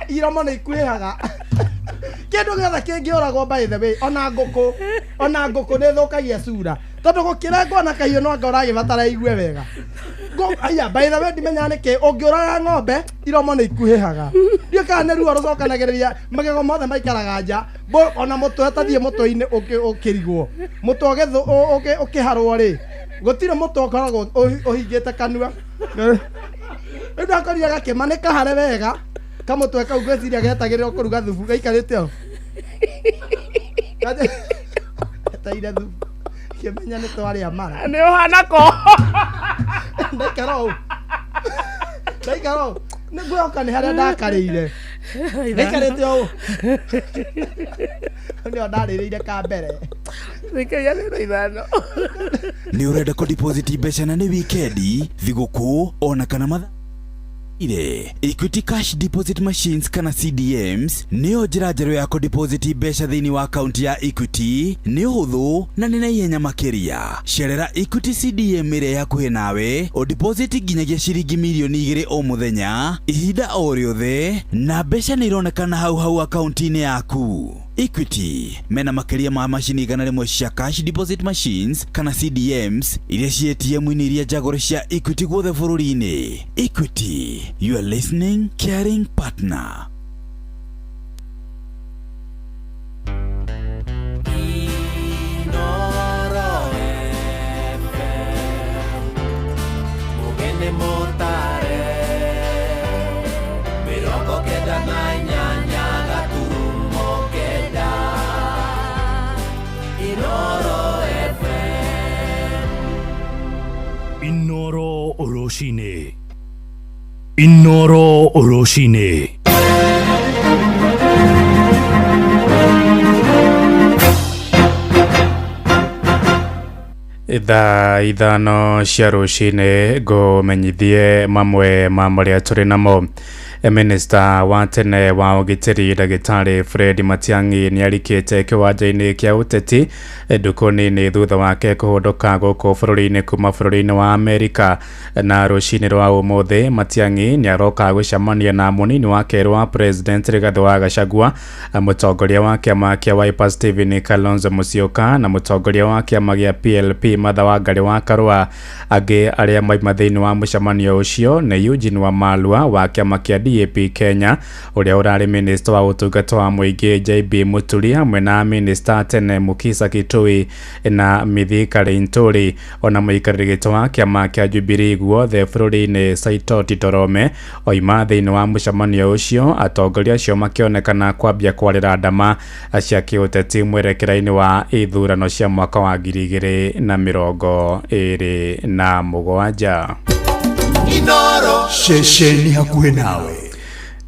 iromo nĩ ikuhĩhaga. Kĩndũ gĩothe kĩngĩũragwo by the way ona ngũkũ nĩ ĩthũkagia cura tondũ gũkĩrengwo na kahiũ no anga ũragĩbatara igue wega. Aya by the way ndimenyaga nĩkĩ ũngĩũraga ng'ombe iromo nĩ ikuhĩhaga. Ndiũĩ kana nĩ ruo rũcokanagĩrĩria magego mothe maikaraga nja ona mũtwe tathiĩ mũtwe-inĩ ũkĩrigwo mũtwe ũkĩharwo rĩ gũtirĩ mũtwe ũkoragwo ũhingĩte kanua. Rĩu ndakorire gakĩma nĩ kahare wega kamũtwe kau ngwĩciria getagĩrĩrwo kũruga thubu gaikarĩte o eteire thubu kĩmenya nĩ twarĩa mara. Nĩ ũhana ko. Ndaikara ũũ ndaikara ũũ nĩ ngwĩhoka nĩ harĩa ndakarĩire ndaikarĩte ũũ nĩho ndarĩrĩire ka mbere. Thikaria neno ithano. Nĩ ũrenda kũ deposit mbeca na nĩ wikendi thigũkũ ona kana mathaa ire Equity Cash Deposit Machines kana CDMs nĩyo njĩra njerũ ya kũ-deposit mbeca thĩinĩ wa akaunti ya Equity. Nĩ ũhũthũ na nĩ na ihenya makĩria. Cerera Equity CDM ĩrĩa hakuhĩ nawe ũdeposit nginyagia ciringi mirioni 2 o mũthenya ihinda o rĩothe na mbeca nĩ ironekana hau hau akaunti-inĩ yaku. Equity mena makĩria ma macini 100 cia cash deposit machines kana CDMs iria ci ATM-inĩ iria njagũre cia Equity guothe bũrũri-inĩ. Equity, your listening caring partner. Mugene motare 98 gaturumo kenda Inoro FM. Inoro Rũcinĩ. Inoro Rũcinĩ. Thaa 5 cia rũcinĩ ngũmenyithie mamwe ma marĩa tũrĩ namo. Minista wa tene wa ũgitĩri ndagĩtarĩ Fred Matiang'i nĩarikĩte kĩwanja-inĩ kĩa ũteti ndukũ nini thutha wake kũhũndũka gũkũ bũrũri-inĩ kuma bũrũri-inĩ wa Amerika. Na rũcinĩ rwa ũmũthĩ Matiang'i nĩaroka gũcemania na mũnini wa kerĩ wa President Rigathĩ wa Gachagua, mũtongoria wa kĩama kĩa Wiper Stephen Kalonzo Musyoka na mũtongoria wa kĩama gĩa PLP Martha Wangari wa Karũa. Angĩ arĩa maima thĩinĩ wa mũcemanio ũcio nĩ Eugene Wamalwa wa kĩama kĩa DAP Kenya ũrĩa ũrarĩ minista wa ũtungata wa mũingĩ JB Muturi hamwe na minista tene Mukisa Kitui na Mithika Linturi ona mũikarĩri gĩtĩ wa kĩama kĩa Jubilee guothe bũrũri-inĩ Saitoti Torome oima thĩinĩ wa mũcemanio ũcio. Atongoria acio makĩonekana kwambia kwarĩra ndama cia kĩũteti mwerekera-inĩ wa ithurano cia mwaka wa 2027. Ceceni hakuhĩ nawe.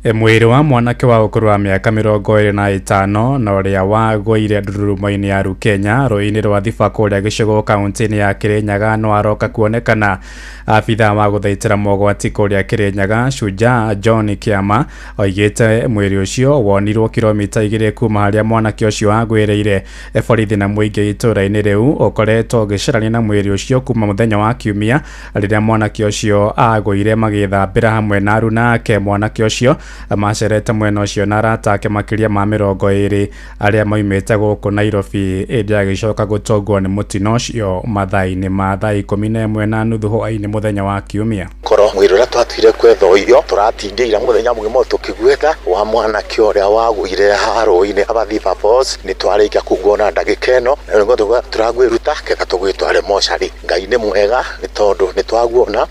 Mwĩrĩ wa mwanake wa ũkũrũ wa mĩaka 25 na ũrĩa wagũire ndururumo-inĩ ya Rukenya rũĩ-inĩ rwa Thiba kũrĩa gĩcigo kaunti-inĩ ya Kirinyaga no aroka kuonekana. Abithaa wa gũthaitĩra mogwati kũrĩa Kirinyaga Shujaa John Kĩama oigĩte mwĩrĩ ũcio wonirwo kilomita 2 kuma harĩa mwanake ũcio agwĩrĩire. Borithi na mũingĩ itũũra-inĩ rĩu ũkoretwo ũgĩcarania na mwĩrĩ ũcio kuma mũthenya wa kiumia rĩrĩa mwanake ũcio agũire magĩthambĩra hamwe na aruna ake. Mwanake ũcio macerete mwena ũcio na arata ake makĩria ma 20 arĩa maumĩte gũkũ Nairobi ĩndĩ agĩcoka gũtongwo nĩ mũtino ũcio mathaa-inĩ ma thaa 11:30 hwaĩ-inĩ mũthenya wa kiumia. Korwo mwĩrĩ ũrĩa twatuire kwetha ũiyo tũratindĩire mũthenya mũgima tũkĩgwetha wa mwanake ũrĩa wagũire haha rũĩ-inĩ aba Thiba Falls nĩ twarĩkia kuguona ndagĩka ĩno na rĩu tũragwĩruta ketha tũgwĩtware mocarĩ. Ngai nĩ mwega nĩ tondũ nĩ twaguona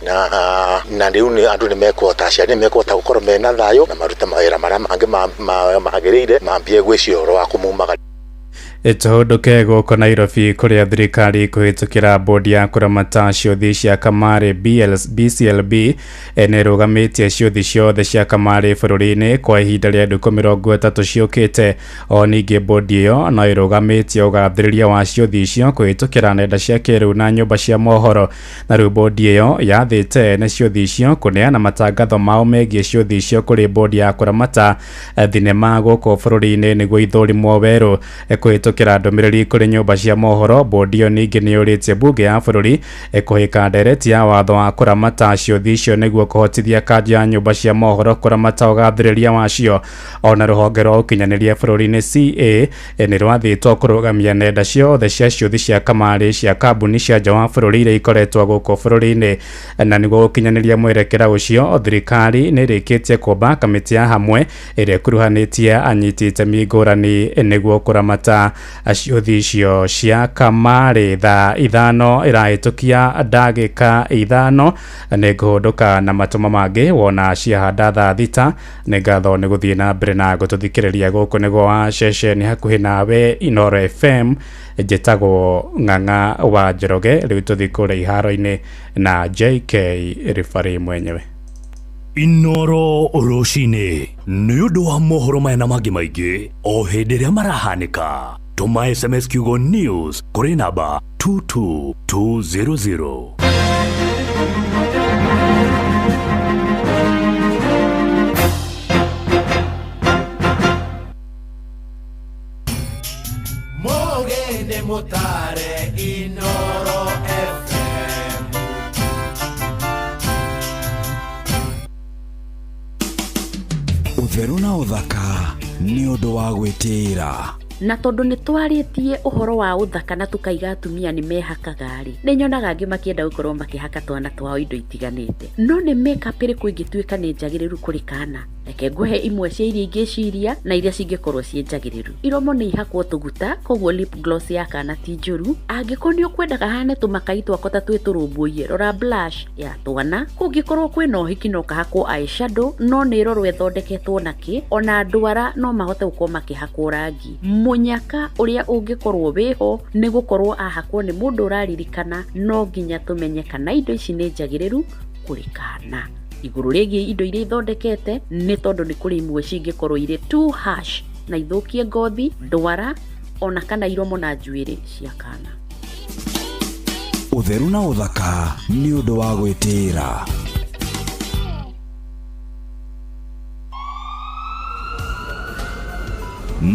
na rĩu andũ nĩ mekũhota, aciari nĩ mekũhota gũkorwo mena thayũ na marute mawĩra marĩa mangĩ magĩrĩire mambie gwĩciria ũhoro wa kũmumagaria. Tũhũndũke gũkũ Nairobi kũrĩa thirikari kũhĩtũkĩra bodi ya kũramata ciũthi cia kamarĩ BCLB nĩ ĩrũgamĩtie ciũthi ciothe cia kamarĩ bũrũri-inĩ kwa ihinda rĩa ndukũ 30 ciũkĩte. O ningĩ bodi ĩyo no ĩrũgamĩtie ũgathĩrĩria wa ciũthi icio kũhĩtũkĩra nenda cia kĩrĩu na nyũmba cia mohoro. Na rĩu bodi ĩyo yathĩte ene ciũthi icio kũneana matangatho mao megiĩ ciũthi icio kũrĩ bodi ya kũramata thinema gũkũ bũrũri-inĩ nĩguo ithũrimwo werũ. Kũhĩtũkĩra ndũmĩrĩri kũrĩ nyũmba cia mohoro, bodi ĩyo ningĩ nĩ yũrĩtie bunge ya bũrũri kũhĩka ndereti ya watho wa kũramata ciũthi icio nĩguo kũhotithia kanjũ ya nyũmba cia mohoro kũramata ũgathĩrĩria wacio. Ona rũhonge rwa ũkinyanĩria bũrũri-inĩ CA nĩ rwathĩtwo kũrũgamia nenda ciothe cia ciũthi cia kamarĩ cia kambuni cia nja wa bũrũri iria ikoretwo gũkũ bũrũri-inĩ. Na nĩguo gũkinyanĩria mwerekera ũcio, thirikari nĩ ĩrĩkĩtie kũmba kamĩtĩ ya hamwe ĩrĩa ĩkuruhanĩtie anyiti itemi ngũrani nĩguo kũramata ciũthi icio cia kamarĩ. Thaa 5 ĩrahĩtũkia ndagĩka 5 nĩ ngũhũndũka na matũma mangĩ wona ciahanda thaa 6. Nĩ ngatho nĩ gũthiĩ na mbere na gũtũthikĩrĩria gũkũ nĩguo wa ceceni hakuhĩ nawe Inooro FM. Njĩtagwo Ng'ang'a wa Njoroge. Rĩu tũthiĩ kũrĩa iharo-inĩ na JK Ribari mwenyewe. Inooro rũcinĩ nĩ ũndũ wa mohoro maya na mangĩ maingĩ o hĩndĩ ĩrĩa marahanĩka. Tũma SMS kiugo news kũrĩ namba 22200. Mugende mutare Inooro FM. Ũtheru na ũthaka nĩ ũndũ wa gwĩtĩĩra. Na tondu nĩ twarĩtie ũhoro wa ũthaka na tukaiga atumia nĩ mehakaga rĩ, nĩ nyonaga angĩ makĩenda gũkorwo makĩhaka twana twao indo itiganĩte. No nĩ makeup ĩrĩkũ ĩngĩtuĩka nĩ njagĩrĩru kũrĩ kana? Reke ngũhe imwe cia iria ingĩciria na iria cingĩkorwo ciĩ njagĩrĩru. Iromo nĩ ihakwo tũguta, koguo lip gloss ya kana ti njũru. Angĩkorwo nĩ ũkwenda kahane tũmakai twako ta twĩ tũrũmbũiye, rora blush ya twana. Kũngĩkorwo kwĩna ũhiki no kahakwo eyeshadow, no nĩ ĩrorwo ĩthondeketwo nakĩ. Ona ndwara no mahote gũkorwo makĩhakwo rangi. Mũnyaka ũrĩa ũngĩkorwo wĩho nĩ gũkorwo ahakwo nĩ mũndũ ũraririkana. No nginya tũmenye kana indo ici nĩ njagĩrĩru kũrĩ kana. Igũrũ rĩgiĩ indo iria ithondekete, nĩ tondũ nĩ kũrĩ imwe cingĩkorwo irĩ too harsh na ithũkie ngothi, ndwara ona kana iromo na njuĩrĩ cia kana. Ũtheru na ũthaka nĩ ũndũ wa gwĩtĩĩra.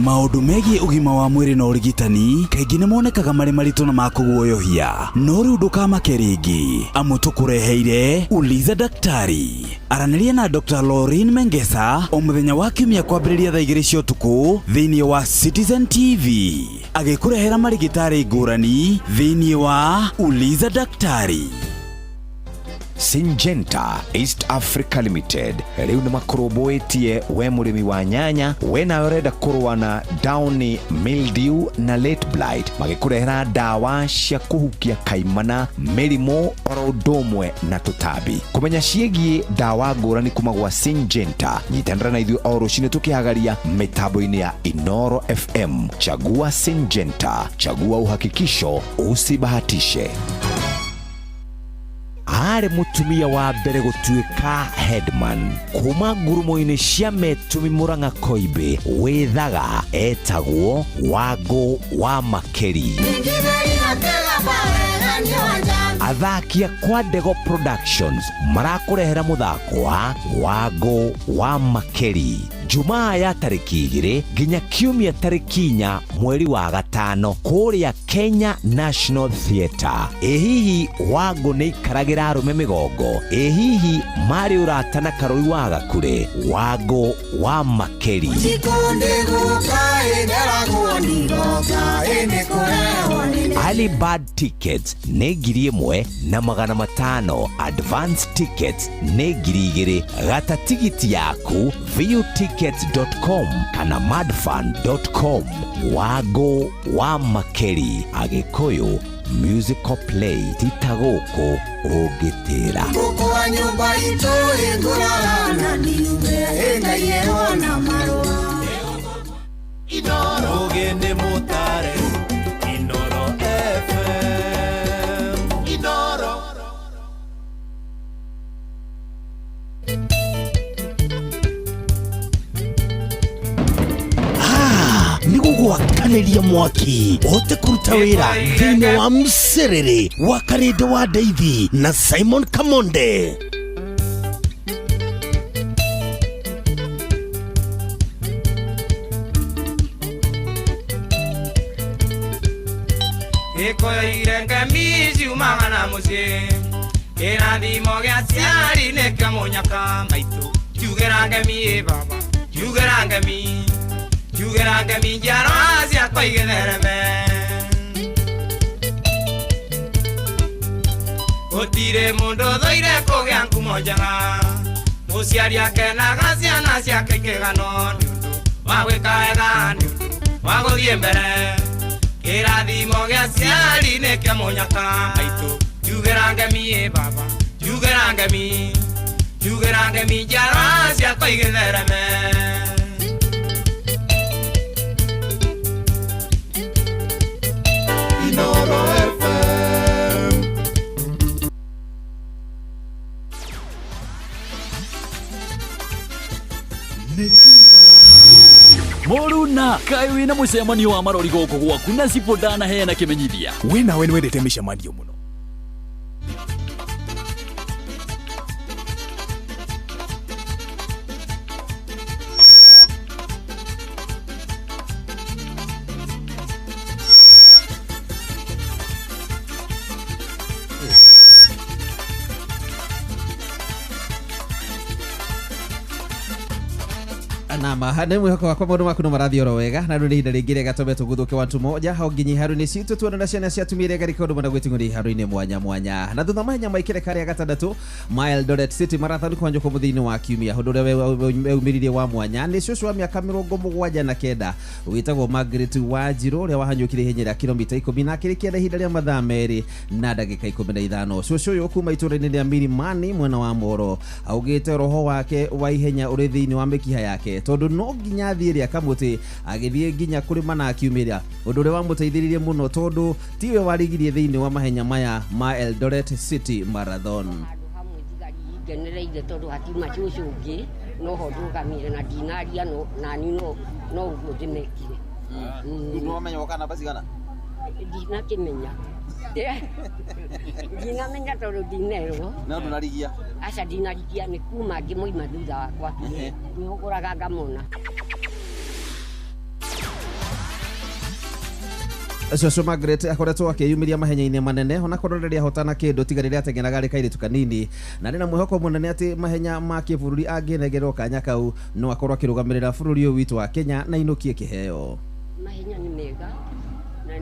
Maũndũ megiĩ ũgima wa mwĩrĩ na ũrigitani kaingĩ nĩ monekaga marĩ maritũ na ma kũguoyohia, no rĩu ndũkamake rĩngĩ amu tũkũreheire Uliza Daktari. Aranĩria na Dr. Lauren Mengesa o mũthenya wa kiumia kwambĩrĩria thaa 2 cia ũtukũ thĩinĩ wa Citizen TV, agĩkũrehera marigĩtarĩ ngũrani thĩinĩ wa Uliza Daktari. Syngenta East Africa Limited rĩu nĩ makũrũmbũĩtie we mũrĩmi wa nyanya, we nawe ũrenda kũrũa na downy mildew na late blight, magĩkũrehera ndawa cia kũhukia kaimana, mĩrimũ oro ũndũ ũmwe na tũtambi. Kũmenya ciĩgiĩ ndawa ngũrani kuma gwa Syngenta, nyitanĩra na ithuĩ o rũcinĩ tũkĩhagaria mĩtambo-inĩ ya Inoro FM. Chagua Syngenta, chagua uhakikisho, usibahatishe. Arĩ mũtumia wa mbere gũtuĩka headman kuma ngurumo-inĩ cia Metumi Murang'a Koimbĩ wĩthaga etagwo Wangũ wa Makeri. Athaki a kwa Ndego Productions marakũrehera mũthako wa Wangũ wa Makeri Jumaa ya tarĩki 2 nginya Kiumia tarĩki 4 mweri wa 5 kũrĩa Kenya National Theatre. Ĩ hihi Wangũ nĩ ikaragĩra arũme mĩgongo? Ĩ hihi marĩ ũrata na Karũri wa Gakure? Wangũ wa Makeri. Early bird tickets nĩ 1,500, advance tickets nĩ 2,000. Gata tigiti yaku viewtickets.com kana madfun.com. Wangũ wa Makeri, Agĩkũyũ musical play, tita gũkũ ũngĩtĩra. Gũkũ nyũmba itũ ĩngũrara na niume ĩngaiyerwo na marũa. Inoro Ũgĩ nĩ mũtare Inoro FM Inoro. Nĩgũgwakanĩria mwaki ũhote kũruta wĩra thĩinĩ wa mcerere wa Karĩndĩ wa Ndeithi na Simon Kamonde. Gĩkũyũ irenge ciumaga na mũciĩ, kĩrathimo gĩa aciari nĩkĩo mũnyaka maitũ. Njugĩra ngemi ĩ baba, njugĩra ngemi, njugĩra ngemi njiarwa ciakwa igĩthereme. Gũtirĩ mũndũ ũthũire kũgĩa ngumo njega, mũciari akenaga ciana ciake ikĩganwo nĩ ũndũ wa gwĩka wega, nĩ ũndũ wa gũthiĩ mbere. Kĩrathimo gĩa aciari nĩkĩo mũnyaka maitũ. Njugĩra ngemi ĩ baba, njugĩra ngemi, njugĩra ngemi njiarwa ciakwa igĩthereme. Inoro FM. Mũruna kaĩ wĩna mũcemanio wa marori gũkũ gwaku na cibũ ndanaheana kĩmenyithia. We nawe nĩwendete mĩcemanio mũno. Nama nĩ mwĩhoko wakwa maũndũ maku no marathiĩ oro wega na rĩu nĩ ihinda rĩngĩ rĩega tũme tũguthũke wantu moja hau nginya iharo-inĩ citũ tuone na ciana cia atumia iria ngarika ũndũ mwena gwĩting'ũria iharo-inĩ mwanya mwanya. Na thutha mahenya maikĩre karĩa gatandatũ ma Eldoret City Marathon kũhanyũkwo mũthia-inĩ wa kiumia, ũndũ ũrĩa weumĩririe wa mwanya nĩ cũcũ wa mĩaka 79 wĩtagwo Margaret Wanjirũ ũrĩa wahanyũkire ihenya rĩa kilomita 10 na akĩrĩkia na ihinda rĩa mathaa 2 na ndagĩka 15. Cũcũ ũyũ kuma itũũra-inĩ rĩa Milimani mwena wa Moro augĩte roho wake wa ihenya ũrĩ thĩinĩ wa mĩkiha yake tondũ no nginya athiĩ rĩa kamũtĩ agĩthiĩ nginya kũrĩma na akiumĩra, ũndũ ũrĩa wamũteithĩrĩirie mũno tondũ tiwe warigirie thĩinĩ wa mahenya maya ma Eldoret City Marathon. Ngenereire tondũ hatiuma cũcũ ũngĩ noho ndũgamire na ndinaria nani no ũguo ndĩmekire. Nĩwamenya woka namba cigana? Ndinakĩmenya, ndinamenya tondũ ndinerwo. No ndũnarigia? Aca ndinarigia, nĩ kuma ngĩmoima thutha wakwa ngĩhũgũraga ngamona. Cũcũ Margaret akoretwo akĩyumĩria mahenya-inĩ manene onakorwo rĩrĩa ahotana kĩndũ tiga rĩrĩa ateng'eraga arĩ kairĩtu kanini, na arĩ na mwĩhoko mũnene atĩ mahenya ma kĩbũrũri angĩnengerwo kanya kau no akorwo akĩrũgamĩrĩra bũrũri ũyũ witũ wa Kenya na ainũkie kĩheo. Mahenya nĩ mega na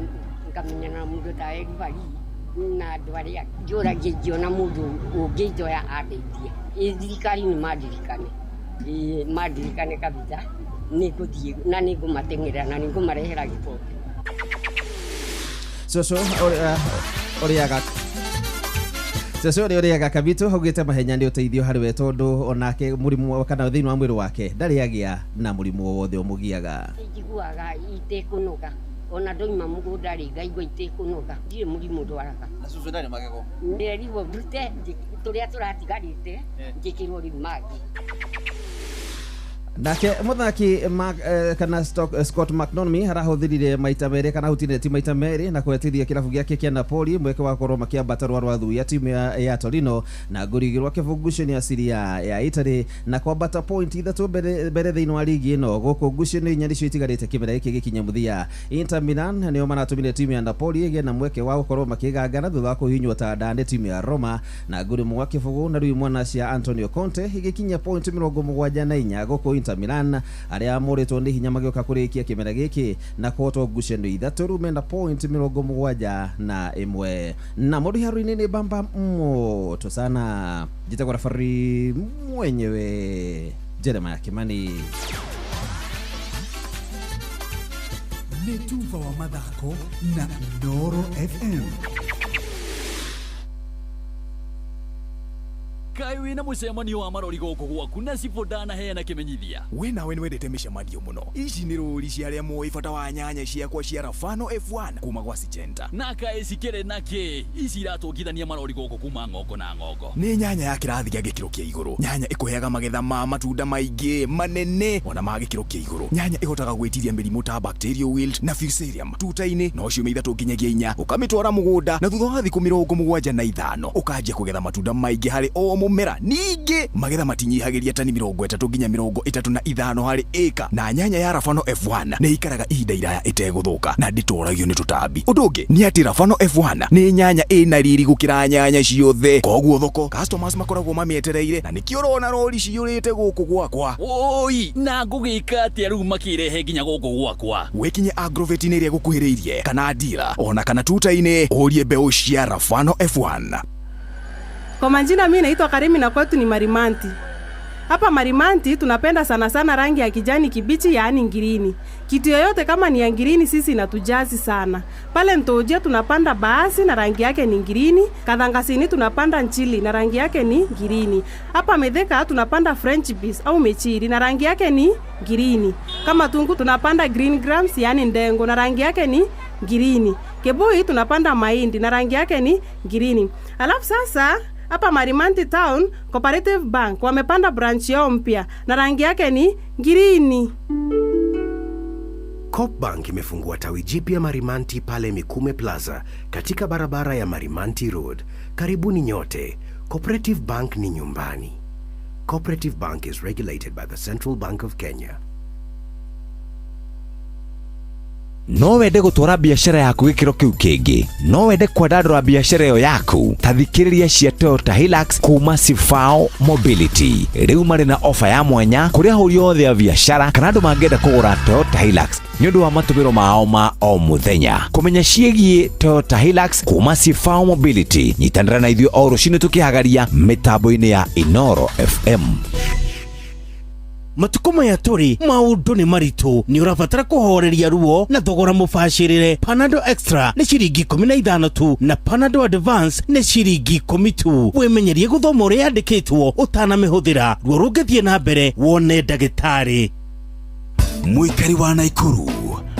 ngamenyana na mũndũ ta Eri Bari Na andũ arĩa njũragia ingĩona mũndũ ũngĩnjoya andeithie. Ĩ thirikari nĩ mandirikane. Ĩ mandirikane kabisa nĩ ngũthiĩ na nĩ ngũmateng'erera na nĩ ngũmarehera gĩkombe. Cũcũ ũrĩaga cũcũ ũrĩa ũrĩaga kabitũ augĩte mahenya nĩ ũteithio harĩ we tondũ onake mũrimũ kana thĩinĩ wa mwĩrĩ wake ndarĩ agĩa na mũrimũ o wothe ũmũgiaga. Njiguaga itekũnoga ona ndoima mũgũnda rĩ ngaigua itekũnoga ndirĩ mũrimũ ndwaraga. Na cũcũ ndarĩ magego? Nderirwo ndute tũrĩa tũratigarĩte njĩkĩrwo rĩu mangĩ. Nake muthaki kana Scott McNamee arahuthirire maita merĩ kana ahutire ti maita merĩ na kwetithia kirabu gĩake kĩa Napoli mweke wa korwo makĩambata rwa rwa thuya timu ya Torino na ngũrigi rwa kĩbungucio nĩ Serie A ya Italy na kwambata point ithatũ mbere thĩinĩ wa ligi ĩno gũkũ ngucio inya nĩcio itigarĩte kĩmera gĩkĩ gĩkinye mũthia. Inter Milan nĩo maratũmire timu ya Napoli ĩgĩe na mweke wa gũkorwo makĩgangana thutha wa kũhihinywo ta nda nĩ timu ya Roma na ngũri wa kĩbũgũ na rĩu mwana cia Antonio Conte igĩkinyia point 74 gũkũ Inter Milan arĩa morĩtwo nĩ hinya magĩũka kũrĩkia kĩmera gĩkĩ na kũhotwo ngucanio ithatũ rĩu mena point 71 na mũndũ haro-inĩ nĩ bamba moto sana. Njĩtagwo rafari mwenyewe Jeremiah Kimani. Nĩ tuba wa mathako na Inooro FM. Kaĩ wĩna mũcemanio wa marori gũkũ gwaku na cibũ ndanaheana kĩmenyithia. We nawe nĩwendete mĩcemanio mũno. Ici nĩ rũri cia arĩa moĩ bata wa nyanya ciakwa cia Rafano F1 kuma gwa Syngenta. Na kaĩ cikĩrĩ na kĩ? Ici iratũngithania marori gũkũ kuma ng'ongo na ng'ongo. Nĩ nyanya ya kĩrathi gĩa gĩkĩro kĩa igũrũ. Nyanya ĩkũheaga magetha ma matunda maingĩ manene ona ma gĩkĩro kĩa igũrũ. Nyanya ĩhotaga gwĩtiria mĩrimũ ta bacterial wilt na fusarium tuta-inĩ no ciumia 3 nginyagia 4 ũkamĩtwara mũgũnda na thutha wa thikũ 75 ũkanjia kũgetha matunda maingĩ harĩ o mũmera. Ningĩ magetha matinyihagĩria tani 30 nginya 35 harĩ ĩka na nyanya ya Rafano F1 nĩ ikaraga ihinda iraya ĩtegũthũka na ndĩtoragio nĩ tũtambi. Ũndũ ũngĩ nĩ atĩ Rafano F1 nĩ nyanya ĩna riri gũkĩra nyanya ciothe, koguo thoko customers makoragwo mamĩetereire na nĩkĩo ũrona rori ciyũrĩte gũkũ gwakwa. Oi, na ngũgĩka atĩa rĩu makĩrehe nginya gũkũ gwakwa? Wĩkinye agrovet-inĩ ĩrĩa ĩgũkuhĩrĩirie kana dealer ona kana tuta-inĩ ũrie mbeũ cia Rafano F1. Kwa majina mimi naitwa Karimi na kwetu ni Marimanti. Hapa Marimanti tunapenda sana sana rangi ya kijani kibichi, yaani ngirini. Kitu yoyote kama ni ya ngirini sisi inatujazi sana. Pale Ntojia tunapanda baasi na rangi yake ni ngirini, Kathangasini tunapanda nchili na rangi yake ni ngirini. Hapa Medheka tunapanda French beans au mechiri na rangi yake ni ngirini. Kama Tungu tunapanda green grams yaani ndengo na rangi yake ni ngirini. Kebui tunapanda mahindi na rangi yake ni ngirini. Alafu sasa hapa Marimanti Town Cooperative Bank wamepanda branch yao mpya na rangi yake ni ngirini. Coop Bank imefungua tawi jipya Marimanti pale Mikume Plaza katika barabara ya Marimanti Road. Karibuni nyote. Cooperative Bank ni nyumbani. Cooperative Bank is regulated by the Central Bank of Kenya. No wende gũtwara biacara yaku gĩkĩro kĩu kĩngĩ, no wende kwandandũra biacara ĩyo yaku, ta thikĩrĩria cia Toyota Hilux kuma Sifao Mobility. Rĩu marĩ na ofa ya mwanya kũrĩ ahũri othe a biacara kana andũ mangĩenda kũgũra Toyota Hilux nĩ ũndũ wa matũmĩro mao ma o mũthenya. Kũmenya ciĩgiĩ Toyota Hilux kuma Sifao Mobility, nyitanĩra na ithuĩ o rũcinĩ tũkĩhagaria mĩtambo-inĩ ya Inooro FM. Matukũ maya tũrĩ maũndũ nĩ maritũ, nĩ ũrabatara kũhoreria ruo na thogora mũbacĩrĩre. Panadol Extra nĩ ciringi 15 tu na Panadol Advance nĩ ciringi 10 tu. Wĩmenyerie gũthoma ũrĩa yandĩkĩtwo ũtanamĩhũthĩra. Ruo rũngĩthiĩ na mbere wone ndagĩtarĩ. Mũikari wa Naikuru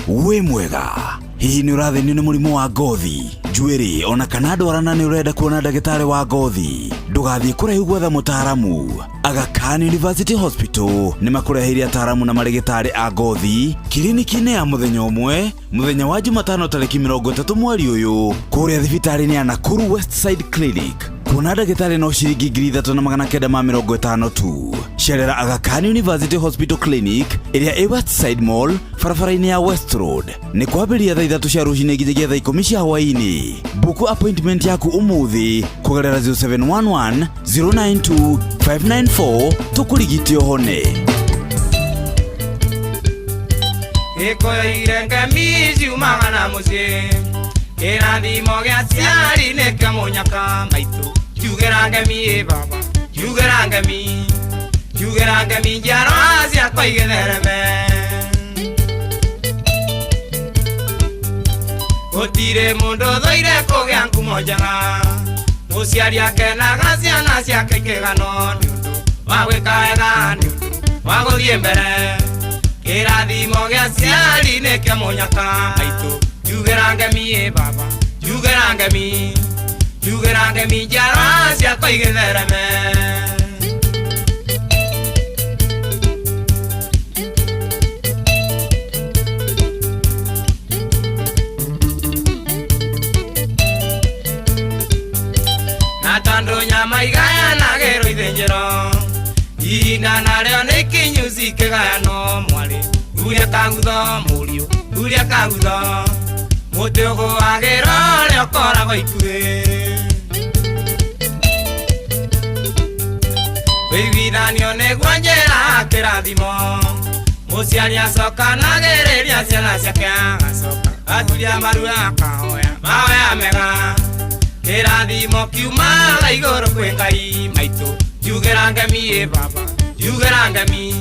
wĩ mwega, hihi nĩ ũrathĩnio nĩ mũrimũ wa ngothi, njuĩrĩ ona kana ndwara na nĩ ũrenda kuona ndagĩtarĩ wa ngothi? Ndũgathiĩ kũraihu gwetha mũtaaramu. Aga Khan University Hospital nĩ makũreheire ataaramu na marĩgĩtarĩ a ngothi kiriniki-inĩ ya mũthenya ũmwe mũthenya wa Jumatano tarĩki 30 mweri ũyũ kũrĩa thibitarĩ-inĩ ya Nakuru Westside Clinic. Kuona ndagĩtarĩ no ciringi 3950 tu. Cerera Aga Khan University Hospital Clinic ĩrĩa ĩ Westside Mall barabara-inĩ ya West Road. Nĩ kwambĩrĩria thaa 3 cia rũcinĩ nginyagia thaa 10 cia hwaĩ-inĩ. Buku appointment yaku ũmũthĩ kũgerera 0711 092 594 tũkũrigite ũhone. Gĩkũyũ irenge mici umaga na mũciĩ. Kĩrathimo gĩa aciari nĩ kĩamũnyaka maitũ Njugĩra ngemi ĩ baba njugĩra ngemi njugĩra ngemi njiarwa ciakwa igĩthereme Gũtirĩ mũndũ ũthũire kũgĩa ngumo njega Mũciari akenaga ciana ciake ikĩgano nĩ ũndũ wa gwĩka wega nĩ ũndũ wa gũthiĩ mbere Kĩrathimo gĩa aciari nĩ kĩamũnyaka maitũ Njugĩra ngemi ĩ baba njugĩra ngemi njugĩra ngemi njiarwa ciakwa igĩthereme Na tondũ nyama igayanagĩrwo ithĩnjĩro ihinda narĩo nĩ ikinyu cikĩgayanwo mwarĩ huria kagutho mũriũ huria kagutho mũtĩ ũgũagĩrwo ũrĩa ũkoragwo ikuhĩ Wĩiguithanio nĩguo njĩra ya kĩrathimo mũciari acokanagĩrĩria ciana ciake agacoka aturia maru akahoya mahoya mega Kĩrathimo kiumaga igũrũ kwĩ Ngai maitũ njugĩra ngemi ĩ baba njugĩra ngemi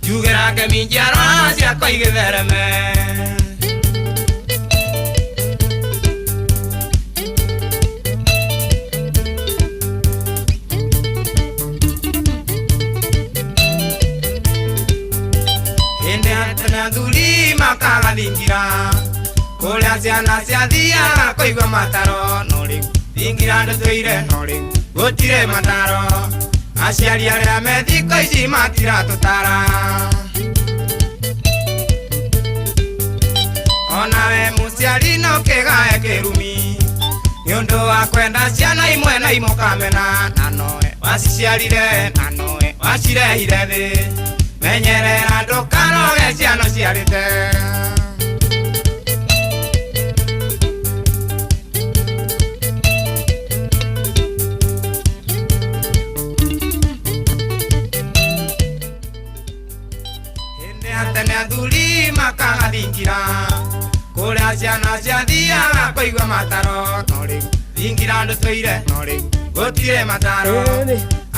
njugĩra ngemi njiarwa ciakwa igĩthereme Hĩndĩ ya tene athuri makaga thingira kũrĩa ciana ciathiaga kũigua mataro no rĩu thingira ndũtũire no rĩu gũtirĩ mataro aciari arĩa me thikũ ici matiratũtara Onawe mũciari no kĩgae kĩrumi nĩ ũndũ wa kwenda ciana imwe na imũkamena na nowe waciciarire na nowe wacirehire thĩ menyerera ndũkaroge ciana ũciarĩte Hĩndĩ ya tene athuri makaga thingira kũrĩa ciana ciathiaga kũigua mataro no rĩu thingira ndũtũire no rĩu gũtirĩ mataro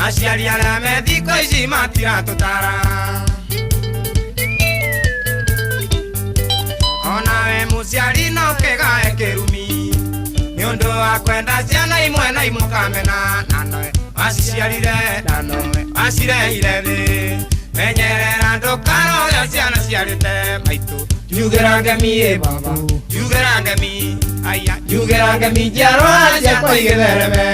aciari arĩa me thikũ ici matiratũtara Onawe mũciari no kĩgae kĩrumi nĩ ũndũ wa kwenda ciana imwe na imũkamena na nowe waciciarire na nowe wacirehire thĩ menyerera ndũkaroge ciana ciarĩte maitũ njugĩra ngemi ĩ baba njugĩra ngemi aya njugĩra ngemi njiarwa ciakwa igĩthereme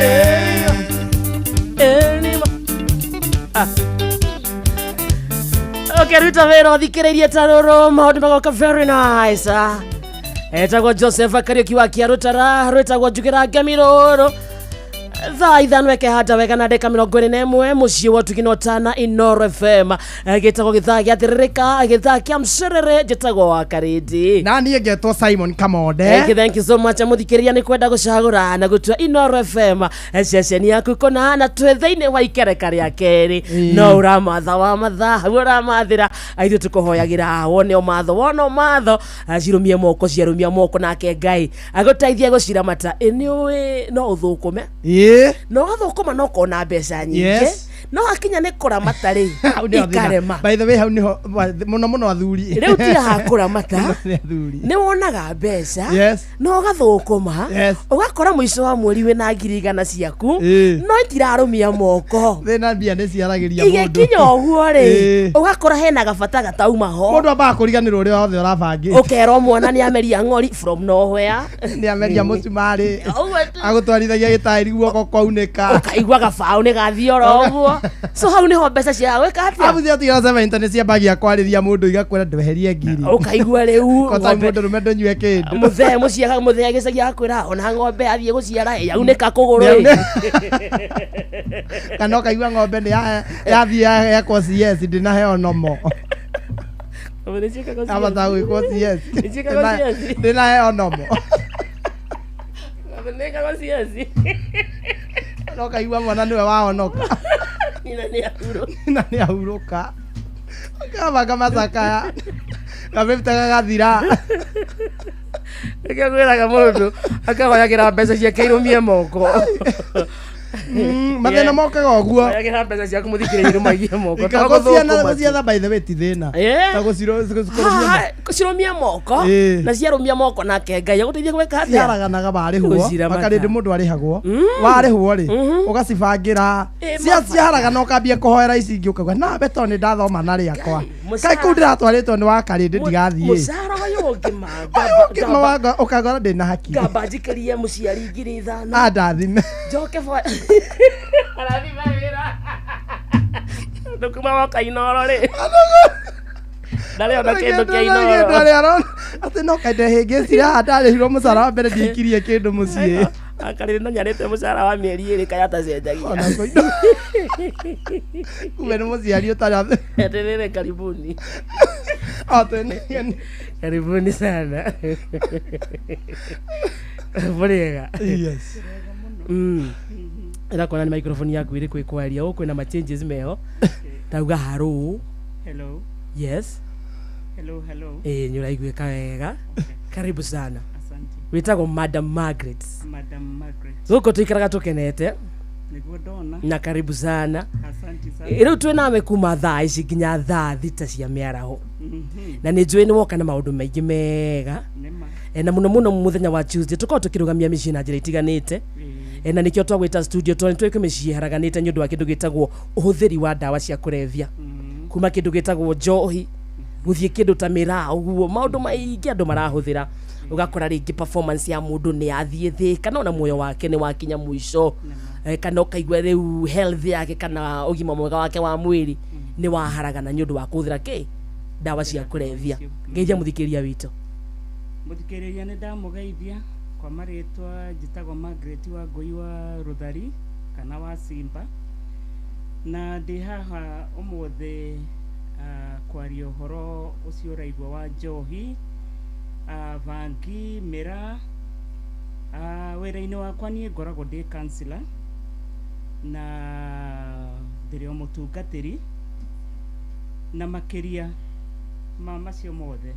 Ũkĩruta wĩra ũthikĩrĩirie ta rũrũ maũndũ magoka very nice etagwo Joseph Kariũki wa Kĩarũtara rwĩtagwo njugĩra ngemi rũrũ thaa 5 ekehanda wega na ndagĩka 21 mũciĩ wa ũtugi na ũtana Inooro FM gĩtagwo gĩthaa gĩa thĩrĩrĩka gĩthaa kĩa mcerere njĩtagwo wa Karĩndĩ na niĩ ngetwo Simon Kamonde Thank you so much mũthikĩrĩria nĩ kwenda gũcagũra na gũtua Inooro FM ceceni yaku kũna na twĩ thĩinĩ wa ikereka rĩa kerĩ no ũramatha wa mathaa hau ũramathĩra ithuĩ tũkũhoyagĩra wone ũmatho wona ũmatho cirũmie moko ciarũmia moko nake Ngai agũteithie gũciramata ĩ nĩ ũĩ no ũthũkũme no gathũkũma no kona mbeca nyingĩ no hakinya nĩ kũramata rĩ ikarema by the way hau niho mũno mũno athuri rĩu tiga ha kũramata nĩ wonaga mbeca no ũgathũkũma ũgakora mũico wa mweri wĩna 100,000 ciaku no itirarũmia moko thĩna mbia nĩ ciaragĩria mũndũ igĩkinya ũguo rĩ ũgakora hena gabata gatauma ho mũndũ ambaga kũriganĩrwo ũrĩa wothe ũrabangĩte ũkerwo mwana nĩ ameria ng'ori from nowhere nĩ ameria mũcumarĩ agũtwarithagia gĩtaĩri guoko kwaunĩka ũkaigua gabaũ nĩ gathiĩ oro ũguo so hau niho mbeca cia gwĩka atĩa abu ciatigara 70 nĩ ciambagia kwarĩria mũndũ igakwĩra ndweherie ngiri ũkaigua rĩu kota mũndũ rũme ndũnyue kĩndũ mũthee mũciaga mũthee gĩcagi agakwĩra ona ng'ombe athiĩ gũciara yaunĩka kũgũrũ ĩ kana ũkaigua ng'ombe nĩ yathiĩ yakwo CS ndĩnaheo nomo abata gwĩkwo CS ndĩnaheo nomo no kaigua mwana niwe wahonoka nyina nĩ ahurũka kaba kamacakaya gabĩbute gagathira Nĩkĩo ngwĩraga mũndũ akahoyagĩra mbeca ciake irũmie moko. Mathĩna mokaga ũguo. Hoyagĩra mbeca ciaku mũthikĩrĩria irũmagie moko. To Gũciana gũthũkũma tu. gũciatha by the way ti thĩna. Ta gũcirũmia. Cirũmia moko Ĩĩ. na ciarũmia moko nake Ngai agũteithie gwĩka atĩa? Ciaraganaga warĩhwo Gũciramata. makarĩndĩ mũndũ arĩhagwo warĩhwo rĩ ũgacibangĩra Ĩ, cia mama. ciaragana ũkambia kũhoera ici ingĩ ũkauga nabe tondũ nĩ ndathoma na rĩakwa Mũcara- kaĩ kũu ndĩratwarĩtwo nĩ wa karĩndĩ ndigathiĩ Mũcara ũyũ ũngĩma ũngĩma wanga ũkagora ndĩna haki ngamba njikĩrie mũciari 5,000 andathime njoke bo arathime wĩra ndũkuma woka Inoro rĩ ndarĩ ona kĩndũ kĩa Inoro atĩ no kainde hĩngĩ ciraha ndarĩhirwo mũcara wa mbere ndiikirie kĩndũ mũciĩ. Akarĩrĩ no nyarĩte mũcara wa mĩeri 2 kaya atacenjagia. Kumbe nĩ mũciari ũtarĩ. Atĩrĩrĩ, karibuni. Atĩ karibuni sana. Mũrĩega? Yes. Ĩrakuona nĩ microphone yaku ĩrĩkũ ĩkwaria ũũ kwĩna ma changes meho tauga harũ. Hello. Yes. Hello, hello. Ĩĩ nĩ ũraiguĩka wega. Karibu sana. Asante. Wĩtagwo Madam Margaret. Madam Margaret. Gũkũ tũikaraga tũkenete. Nĩguo ndona. Na karibu sana. Asante sana. Rĩu twĩ nawe kuma thaa ici nginya thaa 6 cia mĩaraho. Na nĩ njũĩ nĩ woka na maũndũ maingĩ mega. Nĩma. Na mũno mũno mũthenya wa Tuesday tũkoragwo tũkĩrũgamia mĩciĩ na njĩra itiganĩte. Na nĩkĩo twagwĩta studio tondũ nĩ twĩ mĩciĩ haraganĩte nĩ ũndũ wa kĩndũ gĩtagwo ũhũthĩri wa ndawa cia kũrebia. Kuma kĩndũ gĩtagwo njohi gũthiĩ kĩndũ ta mĩraa ũguo maũndũ maingĩ andũ marahũthĩra ũgakora rĩngĩ performance ya mũndũ nĩ yathiĩ thĩ kana ona muoyo wake nĩ wakinya mũico. Kana ũkaigua rĩu health yake kana ũgima mwega wake wa mwĩrĩ nĩ waharagana nĩ ũndũ wa kũhũthĩra kĩ ndawa cia kũrebia. Ngeithia mũthikĩrĩria witũ. Mũthikĩrĩria nĩ ndamũgeithia kwa marĩtwa njĩtagwo Margaret wa Ngũi wa Rũthari kana wa Simba na ndĩ haha ũmũthĩ kwaria ũhoro ũcio ũraigua wa njohi, bangi, mĩraa. Wĩra-inĩ wakwa niĩ ngoragwo ndĩ counselor na ndĩrĩ o mũtungatĩri na makĩria ma macio mothe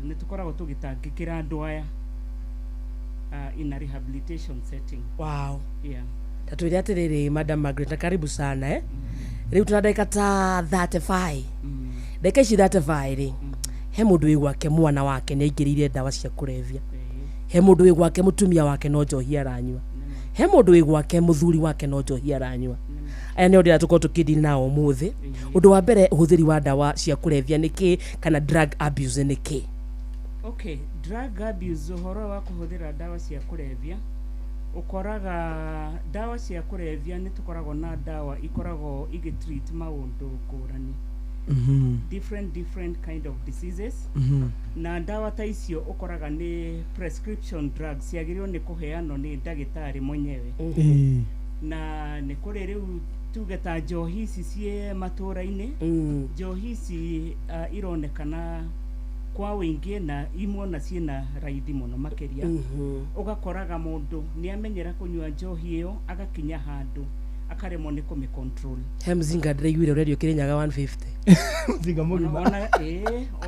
nĩ tũkoragwo tũgĩtangĩkĩra andũ aya in a rehabilitation setting. Wow. Yeah. Tatwĩre atĩrĩrĩ Madam Margaret na karibu sana rĩu tũna ndagĩka ta 35 ndagĩka ici 35 rĩ he mũndũ wĩ gwake mwana wake nĩ aingĩrĩire ndawa cia kũrebia, he mũndũ wĩ gwake mũtumia wake no njohi aranyua, he mũndũ wĩ gwake mũthuri wake no njohi aranyua. Aya nĩo ndĩrenda tũkorwo tũkĩndini nao ũmũthĩ. Ũndũ wa mbere ũhũthĩri wa ndawa cia kũrebia nĩ kĩ kana drug abuse nĩ kĩ? Okay, drug abuse ũhoro wa kũhũthĩra ndawa cia kũrebia ũkoraga ndawa cia kũrebia nĩ tũkoragwo na ndawa ikoragwo igĩtreat maũndũ ngũrani. Different kind of diseases. Na ndawa ta icio ũkoraga nĩ prescription drugs ciagĩrĩirwo nĩ kũheanwo nĩ ndagĩtarĩ mwenyewe. Na nĩ kũrĩ rĩu tuge ta njohi ici ciĩ matũra-inĩ. Njohi ici ironekana kwa wĩingĩ na imwe ona ciĩna raithi mũno makĩria. Ũgakoraga mũndũ nĩ amenyera kũnyua njohi ĩyo agakinya handũ akaremwo nĩ kũmĩ control. He mzinga ndĩraiguire ũrendio Kĩrĩnyaga 150. Mzinga mũgima. Ona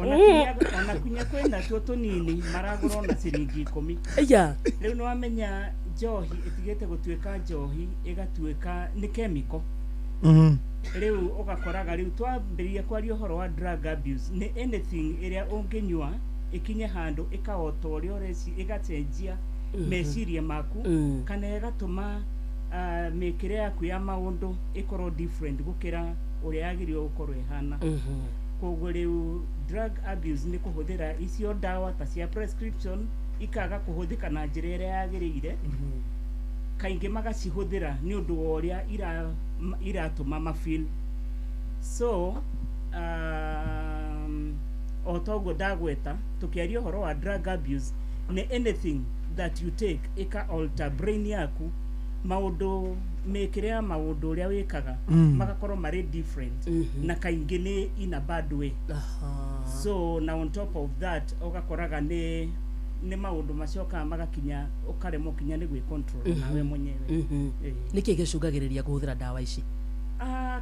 ona kinya kwĩna tuo tũnini maragũra ona ciringi 10. Aya. Rĩu nĩ wamenya njohi ĩtigĩte gũtuĩka njohi ĩgatuĩka nĩ chemical. Rĩu ũgakoraga rĩu twambĩrĩria kwaria ũhoro wa drug abuse nĩ anything ĩrĩa ũngĩnyua ĩkinye handũ ĩkaota ũrĩa ũreci ĩgacenjia meciria maku kana ĩgatũma mĩkĩre yaku ya maũndũ ĩkorwo different gũkĩra ũrĩa yagĩrĩirwo gũkorwo ĩhana. Koguo rĩu drug abuse nĩ kũhũthĩra icio ndawa ta cia prescription ikaga kũhũthĩka na njĩra ĩrĩa yagĩrĩire. Kaingĩ magacihũthĩra nĩ ũndũ wa ũrĩa iratũma ma feel. So o toguo ndagweta tũkĩaria ũhoro wa drug abuse nĩ anything that you take ĩka alter brain yaku maũndũ mĩkĩre ya maũndũ ũrĩa wĩkaga magakorwo marĩ different na kaingĩ nĩ in a bad way. So na on top of that ũgakoraga nĩ maũndũ macokaga magakinya ũkaremwo kinya nĩ gwĩ control nawe mwenyewe. Nĩkĩ gĩcũngagĩrĩria kũhũthĩra ndawa ici?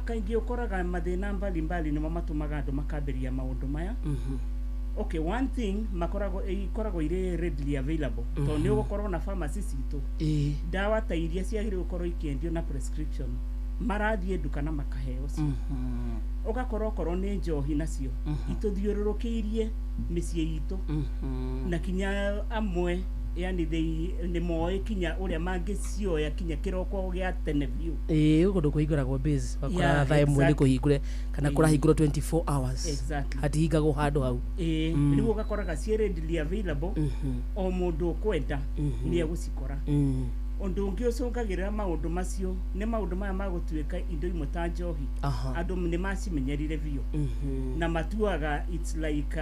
Kaingĩ ũkoraga mathĩna mbalimbali nĩmo matũmaga andũ makambĩrĩria maũndũ maya. Okay, one thing makoragwo ikoragwo irĩ readily available tondũ nĩ ũgũkorwo na pharmacy citũ. Ndawa ta iria ciagĩrĩirwo gũkorwo ikĩendio na prescription marathiĩ nduka na makaheo cio. Ũgakorwo okorwo nĩ njohi nacio itũthiũrũrũkĩirie mĩciĩ itũ na kinya amwe, yani they nĩ moĩ kinya ũrĩa mangĩcioya kinya kĩroko gĩa tene biũ. Ĩĩ, kũndũ kũhingũragwo base wakora thaa 1 nĩ kũhingũre kana kũrahingũrwo 24 hours. Hatihingagwo handũ hau. Ĩĩ. Rĩu ũgakoraga ciĩ readily available, o mũndũ ũkwenda nĩ egũcikora. Ũndũ ũngĩ ũcũngagĩrĩra maũndũ macio nĩ maũndũ maya ma gũtuĩka indo imwe ta njohi, andũ nĩ macimenyerire biũ na matuaga it's like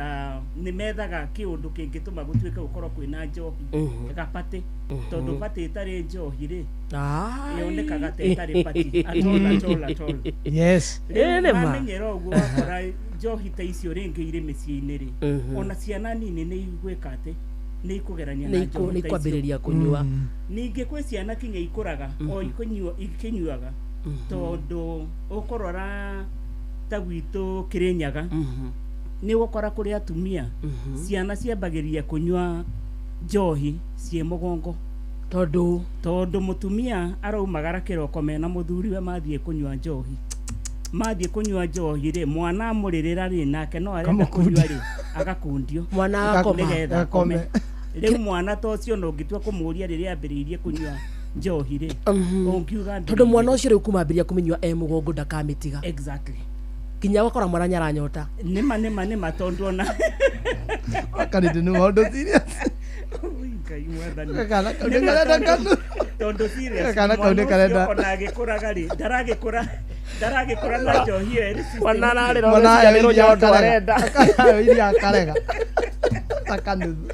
nĩ methaga kĩũndũ kĩngĩtũma gũtuĩke gũkorwo kwĩna njohi, gapatĩ, tondũ patĩ ĩtarĩ njohi rĩ, yonekaga ta ĩtarĩ pati at all, at all, at all. Ĩĩ, nĩ Rĩu ma. mamenyera ũguo, wakora njohi ta icio rĩngĩ irĩ mĩciĩ-inĩ rĩ, ona ciana nini nĩ igwĩka atĩ nĩ ikũgerania na njohi nĩ ta icio. ikwambĩrĩria kũnyua. Ningĩ kwĩ ciana kinya ikũraga o ikũnyua ikĩnyuaga, tondũ ũkũrora ta gwitũ Kĩrĩnyaga nĩ ũgũkora kũrĩ atumia ciana ciambagĩrĩria kũnyua njohi ciĩ mũgongo, tondũ mũtumia araumagara kĩroko mena mũthuriwe, mathiĩ kũnyua njohi, mathiĩ kũnyua njohi rĩ, mwana amũrĩrĩra rĩ, nake no arenda kũnyua rĩ, agakundio. Mwana agakoma. Nĩgetha akome. Rĩu mwana ta ũcio no ũngĩtua kũmũria rĩrĩa ambĩrĩirie kũnyua njohi rĩ, ũngiuga Tondũ mwana ũcio rĩu kuma ambĩrĩria kũmĩnyua e mũgongo ndakamĩtiga. Nginya ũgakora mwana nĩaranyota. Nĩma, nĩma, nĩma, tondũ ona Karĩndĩ nĩ maũndũ serious. Ui, Ngai mwathani. Kana kau nĩ Nĩma, karenda tondũ serious, Kana kau mwana nĩ karenda. ũcio ona agĩkũraga rĩ, ndaragĩkũra na njohi ĩyo ĩrĩ system-inĩ. Mwana ararĩra. Mwana Ũreciria nĩ ayo iria rũnyondo akarega. arenda. Akayo iria akarega. Takanuthu.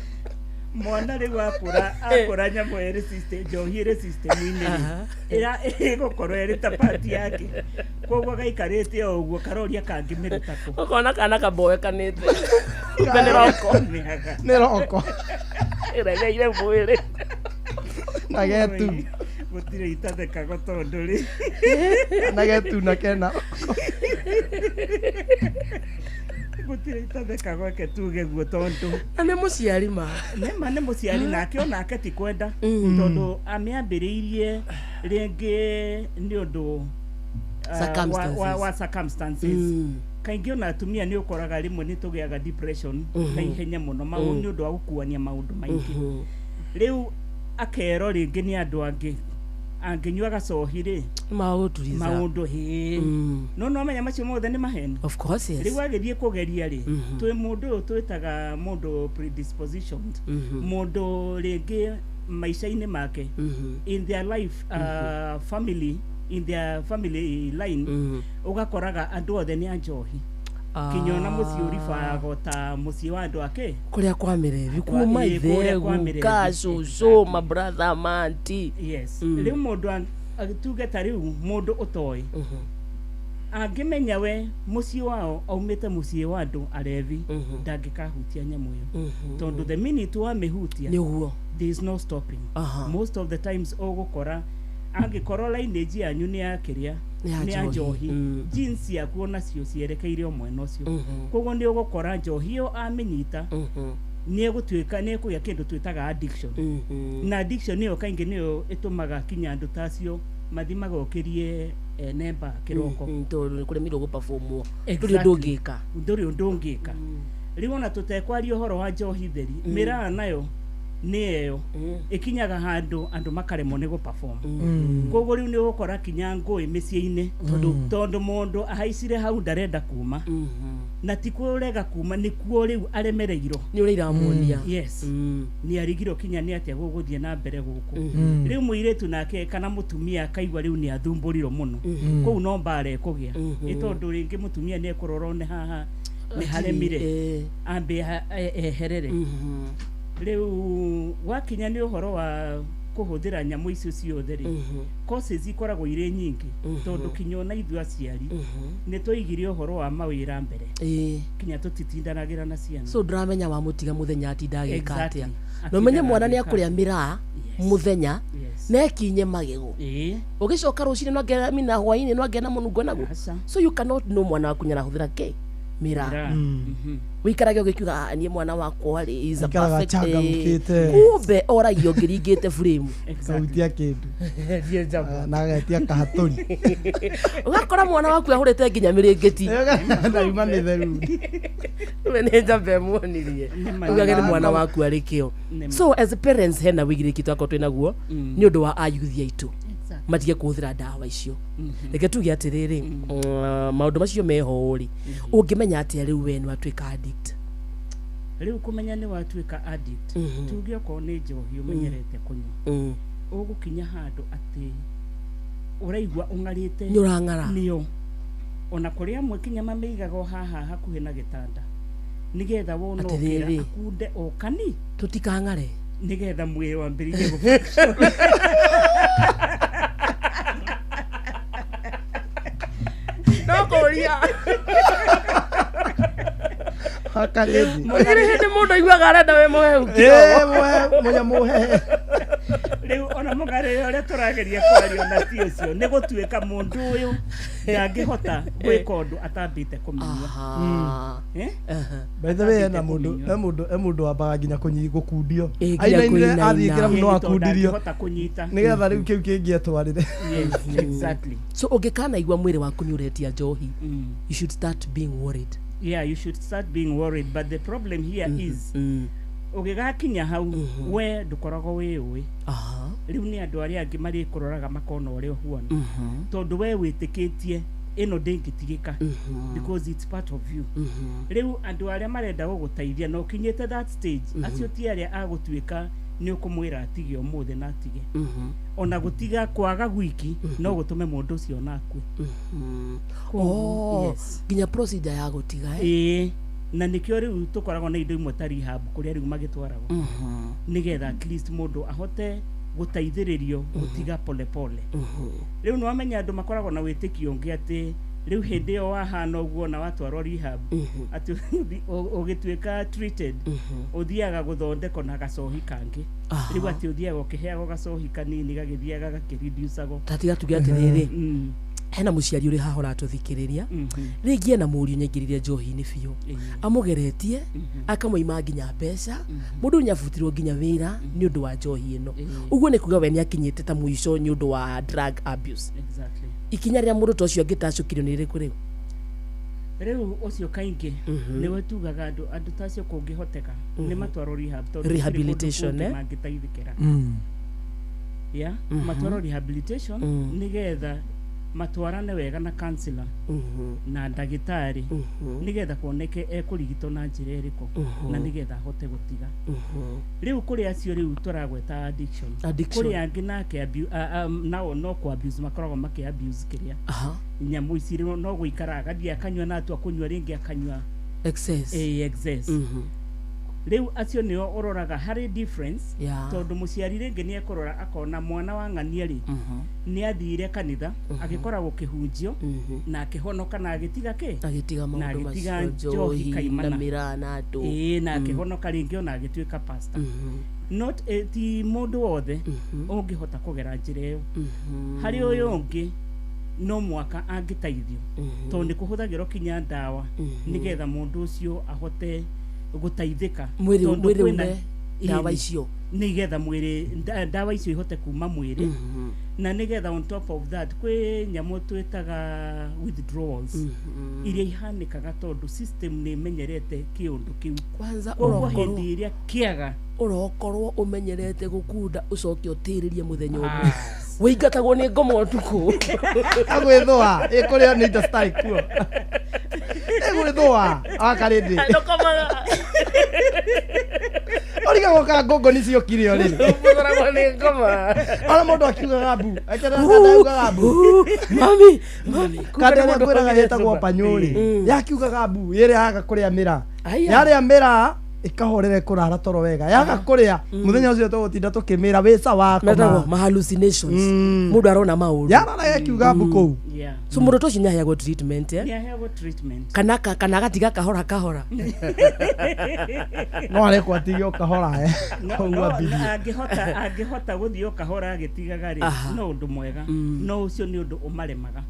Mwana rĩu akũra nyamũ ĩrĩ system, njohi ĩrĩ system-inĩ rĩ, ĩra ĩgũkorwo ĩrĩ ta part yake, koguo gaikarĩte o ũguo karoria kangĩmĩruta kũ. Ũkona kana kamboekanĩte, kumbe nĩ roko. Mĩhaga. Nĩ roko. Ĩregeire mwĩrĩ. Na getu. Gũtirĩ itathekago tondũ rĩ, Na getu na kena. Gũtirĩ itathekago, eke tuge guo tondũ Na nĩ mũciari ma. Nĩma, nĩ mũciari, nake onake ti kwenda, tondũ amĩambĩrĩirie rĩngĩ nĩ ũndũ wa circumstances. Kaingĩ ona atumia nĩ ũkoraga rĩmwe nĩ tũgĩaga depression na ihenya mũno nĩ ũndũ wa gũkuania maũndũ maingĩ. Rĩu akerwo rĩngĩ nĩ andũ angĩ angĩnyua gacohi rĩ, Magũturiza. Maũndũ hĩ, no no menya macio mothe nĩ maheni. Of course, yes. Rĩu agĩthiĩ kũgeria rĩ, twĩ mũndũ ũyũ twĩtaga mũndũ predispositioned, mũndũ rĩngĩ maica-inĩ make, in their life, family, in their family line, ũgakoraga andũ othe nĩ a njohi, kinya ona mũciĩ ũribago ta mũciĩ wa andũ ake Kũrĩa kwa mĩrebi kuma Ĩĩ, ithe, kũrĩa kwa guka, mĩrebi. cũcũ, mabratha, manti. Rĩu mũndũ tuge ta rĩu mũndũ ũtoĩ angĩmenya we mũciĩ wao aumĩte mũciĩ wa andũ arevi, ndangĩkahutia nyamũ ĩyo, tondũ the minute wamĩhutia, Nĩguo. there is no stopping. Most of the times ũgũkora angĩkorwo lineage yanyu nĩ ya kĩrĩa, Nĩ ya nĩ ya njohi. njohi, genes ciaku onacio cierekeire o mwena ũcio. Koguo nĩ ũgũkora njohi ĩyo amĩnyita, nĩ egũtuĩka nĩ ekũgĩa kĩndũ twĩtaga addiction, na addiction ĩyo kaingĩ nĩyo ĩtũmaga kinya andũ ta acio mathi magokĩrie ene mba kĩroko. Tondũ nĩ kũremirwo gũperformwo, ndũrĩ ũndũ ũngĩka. Ndũrĩ ũndũ ũngĩka. Rĩu ona tũtekwaria ũhoro wa njohi theri, mĩraa nayo nĩ ĩyo ĩkinyaga handũ andũ makaremwo nĩ gũperform. Koguo rĩu nĩ ũgũkora kinya ngũĩ mĩciĩ-inĩ, tondũ mũndũ ahaicire hau ndarenda kuma, na ti kũrega kuma, nĩkuo rĩu aremereirwo. Nĩ ũrĩa iramuonia. Yes, nĩ arigirwo kinya nĩ atĩa gũgũthiĩ na mbere gũkũ. Rĩu mũirĩtu nake kana mũtumia akaigua rĩu nĩ athumbũrirwo mũno, kũu no mbara ĩkũgĩa. Ĩ tondũ rĩngĩ mũtumia nĩ ekũrora one haha nĩ haremire, ambe eherere. Rĩu gwakinya nĩ ũhoro wa kũhũthĩra nyamũ icio ciothe rĩ, causes ikoragwo irĩ nyingĩ, tondũ kinya ona ithuĩ aciari nĩ twaigire ũhoro wa mawĩra mbere, kinya tũtitindanagĩra na ciana. So ndũramenya wamũtiga mũthenya atinda agĩka atĩa. Na Atindaga ũmenye mwana nĩ agĩka akũrĩa mĩraa mũthenya na ekinye magego, ũgĩcoka rũcinĩ no angĩra mina hwainĩ no angĩra na mũnungo naguo. So you cannot know mwana waku nĩarahũthĩra kĩ. mĩraa. Mĩraa. Wĩikarage ũgĩkiuga, "Ah, niĩ mwana wakwa rĩ is a Aikaraga perfect, eh." achangamkĩte. Kumbe oragio ngĩringĩte frame. Kautia kĩndũ na agetia kahatũri. Ũgakora mwana waku ahũrĩte nginya mĩrĩngĩti. Na yuma mĩtheru. We nĩ njamba ĩmuonirie. Nĩ Ugage nĩ mwana waku arĩ kĩo. Nĩ ma. So as parents, hena wĩigĩrĩki twakorwo twĩ naguo nĩ ũndũ wa ayuthi aitũ matige kũhũthĩra ndawa icio. Reke tuge atĩrĩrĩ, maũndũ macio meho rĩ, ũngĩmenya atĩa rĩu we nĩ watuĩka addict? Rĩu kũmenya nĩ watuĩka addict, tuge okorwo nĩ njohi ũmenyerete kũnyua, ũgũkinya handũ atĩ ũraigua ũng'arĩte. Nĩ ũrang'ara. Nĩo ona kũrĩ amwe kinya mamĩigaga o haha hakuhĩ na gĩtanda nĩgetha wona Atĩrĩrĩ. ũkĩra akunde o kani. Tũtikang'are. Nĩgetha mwĩrĩ wambĩrĩrie gũ No kũria. Akarĩthi. Gũtirĩ hĩndĩ mũndũ aiguaga arenda wĩ mũhehu. Mũnyamũhehe. Rĩu ona mũgarĩre ũrĩa tũrageria kwaria na ti ũcio, nĩ gũtuĩka mũndũ ũyũ ndangĩhota gwĩka ũndũ atambĩte kũmĩnyua. Eh? By the way, hena mũndũ he mũndũ he mũndũ wambaga nginya gũkundio. Ĩ, nginya Ainainire kũinaina. athiĩ kĩrabu no Ĩĩ, tondũ akundirio ndangĩhota kũnyita. nĩgetha rĩu kĩu kĩngĩ etwarĩre. Yes, exactly. So ũngĩkanaigua mwĩrĩ waku nĩ ũretia njohi, you should start being worried. Yeah, you should start being worried, but the problem here is ũgĩgakinya hau, we ndũkoragwo wĩ ũĩ. Rĩu nĩ andũ arĩa angĩ marĩkũroraga makona ũrĩa ũhuana, tondũ we wĩtĩkĩtie ĩno ndĩngĩtigĩka because it's part of you. Rĩu andũ arĩa marenda gũgũteithia na ũkinyĩte that stage, acio ti arĩa agũtuĩka nĩ ũkũmwĩra atige ũmũthĩ na atige. Ona gũtiga kwaga gwiki no gũtũme mũndũ ũcio ona akue. Koguo, Oh, yes. nginya procedure ya gũtiga, eh? Ĩĩ, na nĩkĩo rĩu tũkoragwo na indo imwe ta rehab kũrĩa rĩu magĩtwaragwo nĩgetha at least mũndũ ahote gũteithĩrĩrio gũtiga polepole. Rĩu nĩwamenya andũ makoragwo na wĩtĩkio ũngĩ atĩ rĩu hĩndĩ ĩyo wahana ũguo na watwarwo rehab, atĩ ũgĩtuĩka treated, ũthiaga gũthondekwo na gacohi kangĩ. Rĩu atĩ ũthiaga ũkĩheagwo gacohi kanini gagĩthiaga gakĩridiusagwo. Tatiga tuge atĩrĩrĩ, hena mũciari ũrĩ haha ũratũthikĩrĩria, rĩngĩ ena mũriũ nyaingĩrire njohi-inĩ biũ, amũgeretie akamũima nginya mbeca, mũndũ ũyũ nĩabutirwo nginya wĩra nĩ ũndũ wa njohi ĩno. Ũguo nĩ kuga we nĩakinyĩte ta mũico nĩ ũndũ wa drug abuse. Exactly. Ikinya rĩrĩa mũndũ ta ũcio angĩtacũkirio nĩ rĩrĩkũ rĩu? Rĩu ũcio kaingĩ nĩwe tugaga andũ ta acio kũngĩhoteka nĩ matwarwo rehab, tondũ gũtirĩ kũndũ Rehabilitation, kũngĩ eh? mangĩteithĩkĩra. Yeah, matwarwo rehabilitation nĩgetha matwarane wega na counselor na ndagĩtarĩ, nĩgetha kuoneke ekũrigitwo na njĩra ĩrĩkũ na nĩgetha ahote gũtiga. Rĩu kũrĩ acio rĩu tũragweta addiction. Addiction. Kũrĩ angĩ nake nao no kũ abuse makoragwo makĩ abuse kĩrĩa nyamũ ici. Rĩu no gũikara agathiĩ akanyua na atua kũnyua rĩngĩ akanyua. Excess. Ĩĩ, excess. Rĩu acio nĩo ũroraga harĩ difference, tondũ mũciari rĩngĩ nĩ ekũrora akona mwana wa ng'ania rĩ nĩ athire kanitha, agĩkoragwo kĩhunjio na akĩhonoka na agĩtiga kĩ. Agĩtiga Na maũndũ agĩtiga macio, njohi njohi na kaimana. mĩraa na andũ. Ĩĩ, na akĩhonoka rĩngĩ ona agĩtuĩka pastor. Not ti mũndũ wothe ũngĩhota kũgera njĩra ĩyo. Harĩ ũyũ ũngĩ no mwaka angĩteithio, tondũ nĩ kũhũthagĩrwo kinya ndawa nĩgetha mũndũ ũcio ahote gũteithĩka. Mwĩrĩ Tondũ mwĩrĩ kwĩna ume ndawa Ĩĩ, icio. Nĩgetha mwĩrĩ ndawa icio ihote kuma mwĩrĩ, na nĩgetha on top of that kwĩ nyamũ twĩtaga withdrawals iria ihanĩkaga tondũ system nĩ ĩmenyerete kĩũndũ kĩu. Kwanza Koguo ũrokorwo hĩndĩ ĩrĩa kĩaga ũrokorwo ũmenyerete gũkunda, ũcoke ũtĩrĩrie mũthenya ũmwe, wĩingatagwo nĩ ngoma ũtukũ. Agwĩthũa ĩkũrĩo nĩ indo citarĩ kuo, ĩgwĩthũa wakarĩndĩ. Ndũkomaga. Ũrigagwo ka ngongo nĩ ciokire o rĩrĩ. Ũkoragwo nĩ ngoma. Ona mũndũ akiugaga mbu ekeraugaga mbu. Mami, mami. Kanda ĩrĩa ngwĩraga ĩtagwo panyũrĩ yakiugaga mbu ĩrĩa yaga kũrĩa mĩra. Aya. Yarĩa mĩra. Ĩkahorera ĩkũrara toro wega yaga kũrĩa mũthenya ũcio tũgũtinda tũkĩmĩra wĩ sawa Metagwo koma ma hallucinations, mũndũ arona maũndũ. Yarara ĩkiuga mbu kũu. So mũndũ ta ũcio nĩ aheagwo treatment, eh? Nĩ aheagwo treatment. Kana agatiga kahora kahora. No arekwo atige o kahora, eh. No, Kũu no, ambirie. Angĩhota gũthiĩ o kahora agĩtigaga rĩ, no ũndũ mwega, no ũcio nĩ ũndũ ũmaremaga.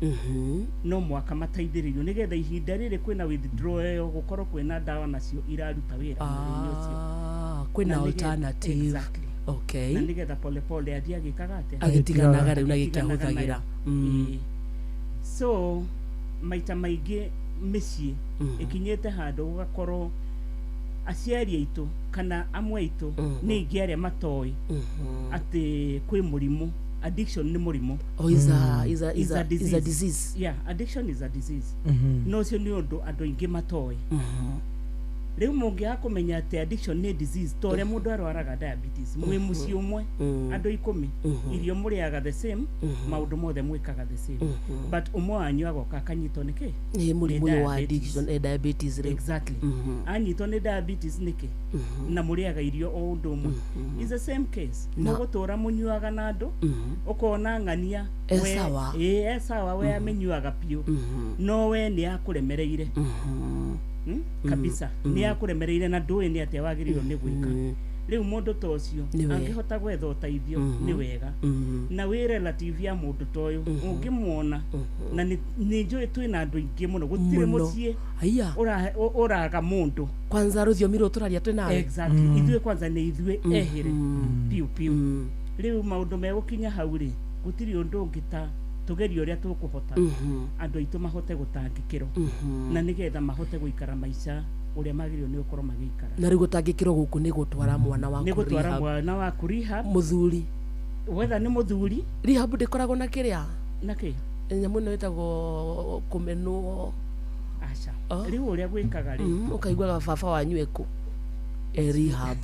No mwaka mateithĩrĩrio nĩgetha ihinda rĩrĩ kwĩna withdrawal ĩyo gũkorwo kwĩna ndawa nacio iraruta wĩra mwĩrĩ-inĩ ũcio. Ah, kwĩna Na alternative. Exactly. Na nĩgetha polepole athiĩ agĩkaga atĩa? Agĩtiganaga rĩu na Agĩtiganaga gĩkĩahũthagĩra. nayo. Ĩĩ. So maita maingĩ mĩciĩ ĩkinyĩte handũ gũgakorwo aciari aitũ kana amwe aitũ nĩ aingĩ arĩa matoĩ atĩ kwĩ mũrimũ, addiction nĩ mũrimũ. Oh, is a disease. Yeah, addiction is a disease. No ũcio nĩ ũndũ andũ aingĩ matoĩ. Rĩu mũngĩaga kũmenya atĩ addiction nĩ disease, ta ũrĩa mũndũ arwaraga diabetes, mwĩ mũciĩ ũmwe, andũ 10, irio mũrĩaga the same, maũndũ mothe mwĩkaga the same, but ũmwe wanyu agoka akanyitwo nĩ kĩ? Nĩ mũrimũ Nĩ ũyũ wa diabetes. addiction, diabetes rĩu. Exactly. Anyitwo nĩ diabetes nĩkĩ na mũrĩaga irio o ũndũ ũmwe? Is the same case. Mũgũtũra mũnyuaga na andũ, ũkona ng'ania E sawa. Ĩĩ, e sawa, we amĩnyuaga biũ, no we nĩ akũremereire. Kabisa, nĩ akũremereire na ndũĩ nĩ atĩa wagĩrĩirwo nĩ gwĩka. Rĩu mũndũ ta ũcio Nĩ wega. angĩhota gwetha ũteithio nĩ wega. Na wĩ relative ya mũndũ ta ũyũ ũngĩmuona, na nĩ njũĩ twĩna andũ aingĩ mũno, gũtirĩ Mũno. mũciĩ Aya. ũraga mũndũ. Kwanza rũthiomi rũrũ tũraria twĩ nawe. Exactly. Ithuĩ kwanza nĩ ithuĩ ehĩre piũ piũ. Rĩu maũndũ megũkinya hau rĩ, gũtirĩ ũndũ ũngĩ ta tũgerie ũrĩa tũkũhota andũ aitũ mahote gũtangĩkĩrwo na nĩgetha mahote gũikara maica ũrĩa magĩrĩirwo nĩ gũkorwo magĩikara. Na rĩu gũtangĩkĩrwo gũkũ nĩ gũtwara mwana waku Nĩ gũtwara rehab. mwana waku rehab. Mũthuri. Wetha nĩ mũthuri. Rehab ndĩkoragwo na kĩrĩa na kĩ? Nyamũ ĩno ĩtagwo kũmenwo. Aca, rĩu ũrĩa gwĩkaga rĩ, Ũkaiguaga baba wanyu ekũ? E rehab.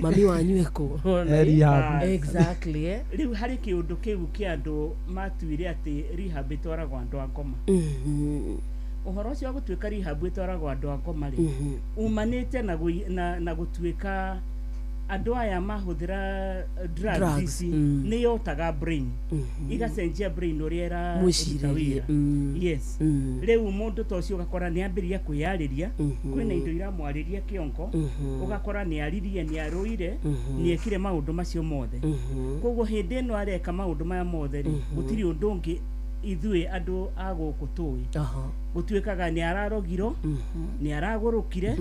Mami wanyu ekũ? E rehab. Exactly, eh? Rĩu harĩ kĩũndũ kĩu kĩa andũ matuire atĩ rehab ĩtwaragwo andũ a ngoma. Ũhoro ũcio wa gũtuĩka rehab ĩtwaragwo andũ a ngoma rĩ, umanĩte na gũtuĩka andũ aya mahũthĩra drugs Drugs, ici nĩ yotaga brain, igacenjia brain ũrĩa ĩraruta Mwĩcirĩrie, wĩra. Yes. Rĩu mũndũ ta ũcio ũgakora nĩ ambĩrĩria kwĩyarĩria, kwĩna indo iramwarĩria kĩongo, ũgakora nĩ aririe, nĩ arũire, nĩ ekire maũndũ macio mothe. Koguo hĩndĩ ĩno areka maũndũ maya mothe rĩ, gũtirĩ ũndũ ũngĩ ithuĩ andũ a gũkũ tũĩ. Gũtuĩkaga nĩ ararogirwo, nĩ aragũrũkire.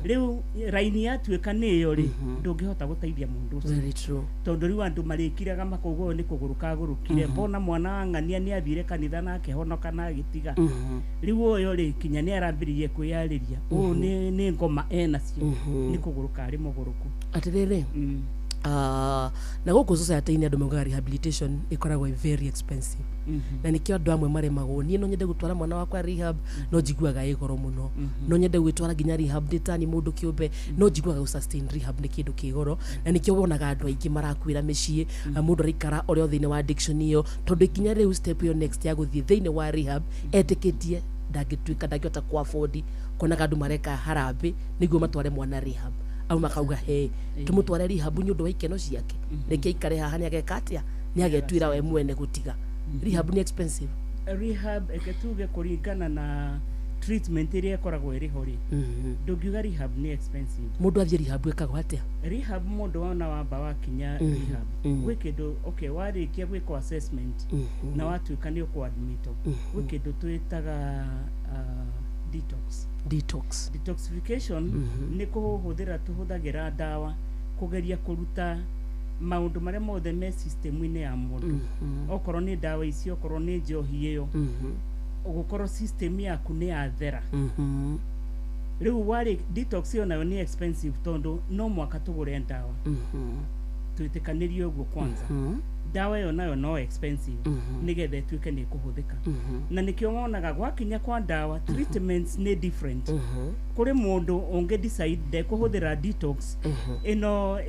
Rĩu raini yatuĩka nĩ ĩyo rĩ, ndũngĩhota gũteithia mũndũ ũcio. Very true. Tondũ rĩu andũ marĩkiraga makauga ũyũ nĩ kũgũrũka agũrũkire, mbona mwana wa ng'ania nĩ athire kanitha na akĩhonoka na agĩtiga. Rĩu ũyũ rĩ, kinya nĩ arambĩrĩirie kwĩyarĩria, ũyũ nĩ ngoma enacio, nĩ kũgũrũka arĩ mũgũrũku. Atĩrĩrĩ, na gũkũ society-inĩ andũ maugaga rehabilitation ĩkoragwo ĩ very expensive, na nĩkĩo andũ amwe maremagwo. Niĩ no nyende gũtwara mwana wakwa rehab, no njiguaga ĩ goro mũno. No nyende gwĩtwara nginya rehab ndĩ tani mũndũ kĩũmbe, no njiguaga gũ sustain rehab nĩ kĩndũ kĩ goro, na nĩkĩo wonaga andũ aingĩ marakuĩra mĩciĩ. Mũndũ araikara ũrĩa thĩinĩ wa addiction ĩyo, tondũ ikinya rĩu, step ĩyo next ya gũthiĩ thĩinĩ wa rehab, etĩkĩtie ndangĩtuĩka ndangĩhota ku afford. Konaga andũ mareka harambĩ nĩguo matware mwana rehab, au makauga he tũmũtware rehab nĩ ũndũ wa ikeno ciake, reke aikare haha, nĩ ageka atĩa, nĩ agetuĩra we mwene gũtiga. Rehab nĩ expensive. Rehab, eke tuge kũringana na treatment ĩrĩa ĩkoragwo ĩrĩ ho rĩ, ndũngiuga rehab nĩ expensive. Mũndũ athiĩ rehab ĩkagwo atĩa? Rehab, mũndũ wona wamba wakinya rehab, gwĩ kĩndũ, okay, warĩkia gwĩkwo assessment na watuĩka nĩ ũkũ-admitwo, gwĩ kĩndũ twĩtaga detox. Detox. Detoxification nĩ kũhũthĩra tũhũthagĩra ndawa kũgeria kũruta maũndũ marĩa mothe me system-inĩ ya mũndũ, okorwo nĩ ndawa icio, okorwo nĩ njohi ĩyo, ũgũkorwo system yaku nĩ yathera. Rĩu warĩ detox ĩyo nayo nĩ expensive, tondũ no mwaka tũgũre ndawa, twĩtĩkanĩrie ũguo kwanza. Ndawa ĩyo nayo no expensive nĩgetha ĩtuĩke nĩ ĩkũhũthĩka. Na nĩkĩo wonaga gwakinya kwa ndawa, treatments nĩ different. Kũrĩ mũndũ ũngĩ decide ndekũhũthĩra detox ĩno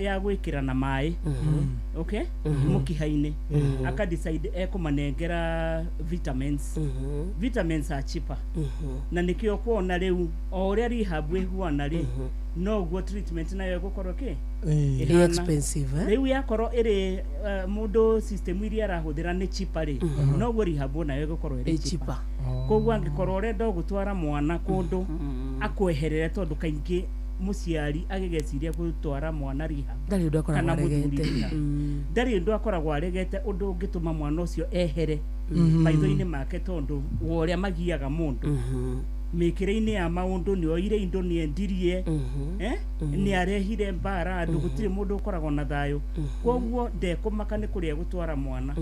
ya gwĩkĩra na maĩ, okay, mũkiha-inĩ, aka decide ekũmanengera vitamins. Vitamins are cheaper. Na nĩkĩo kuona rĩu o ũrĩa rehab ĩhuana rĩ, noguo treatment nayo ĩgũkorwo kĩ? Ĩ expensive, eh? Rĩu yakorwo ĩrĩ mũndũ system iria arahũthĩra nĩ cheaper rĩ, noguo rehab nayo ĩgũkorwo ĩrĩ Ĩ cheaper. cheaper. Koguo angĩkorwo ũrenda gũtwara mwana kũndũ akweherere, tondũ kaingĩ mũciari agĩgeciria gũtwara mwana rehab Ndarĩ ũndũ akoragwo kana mũthuri aregete. rehab, ndarĩ ũndũ akoragwo aregete ũndũ ũngĩtũma mwana ũcio ehere maitho-inĩ make, tondũ wa ũrĩa magiaga mũndũ mĩkĩre-inĩ ya maũndũ, nĩ oire indo, nĩ endirie, nĩ arehire mbara andũ, gũtirĩ mũndũ ũkoragwo na thayũ. Koguo ndekũmaka nĩ kũrĩa gũtwara mwana,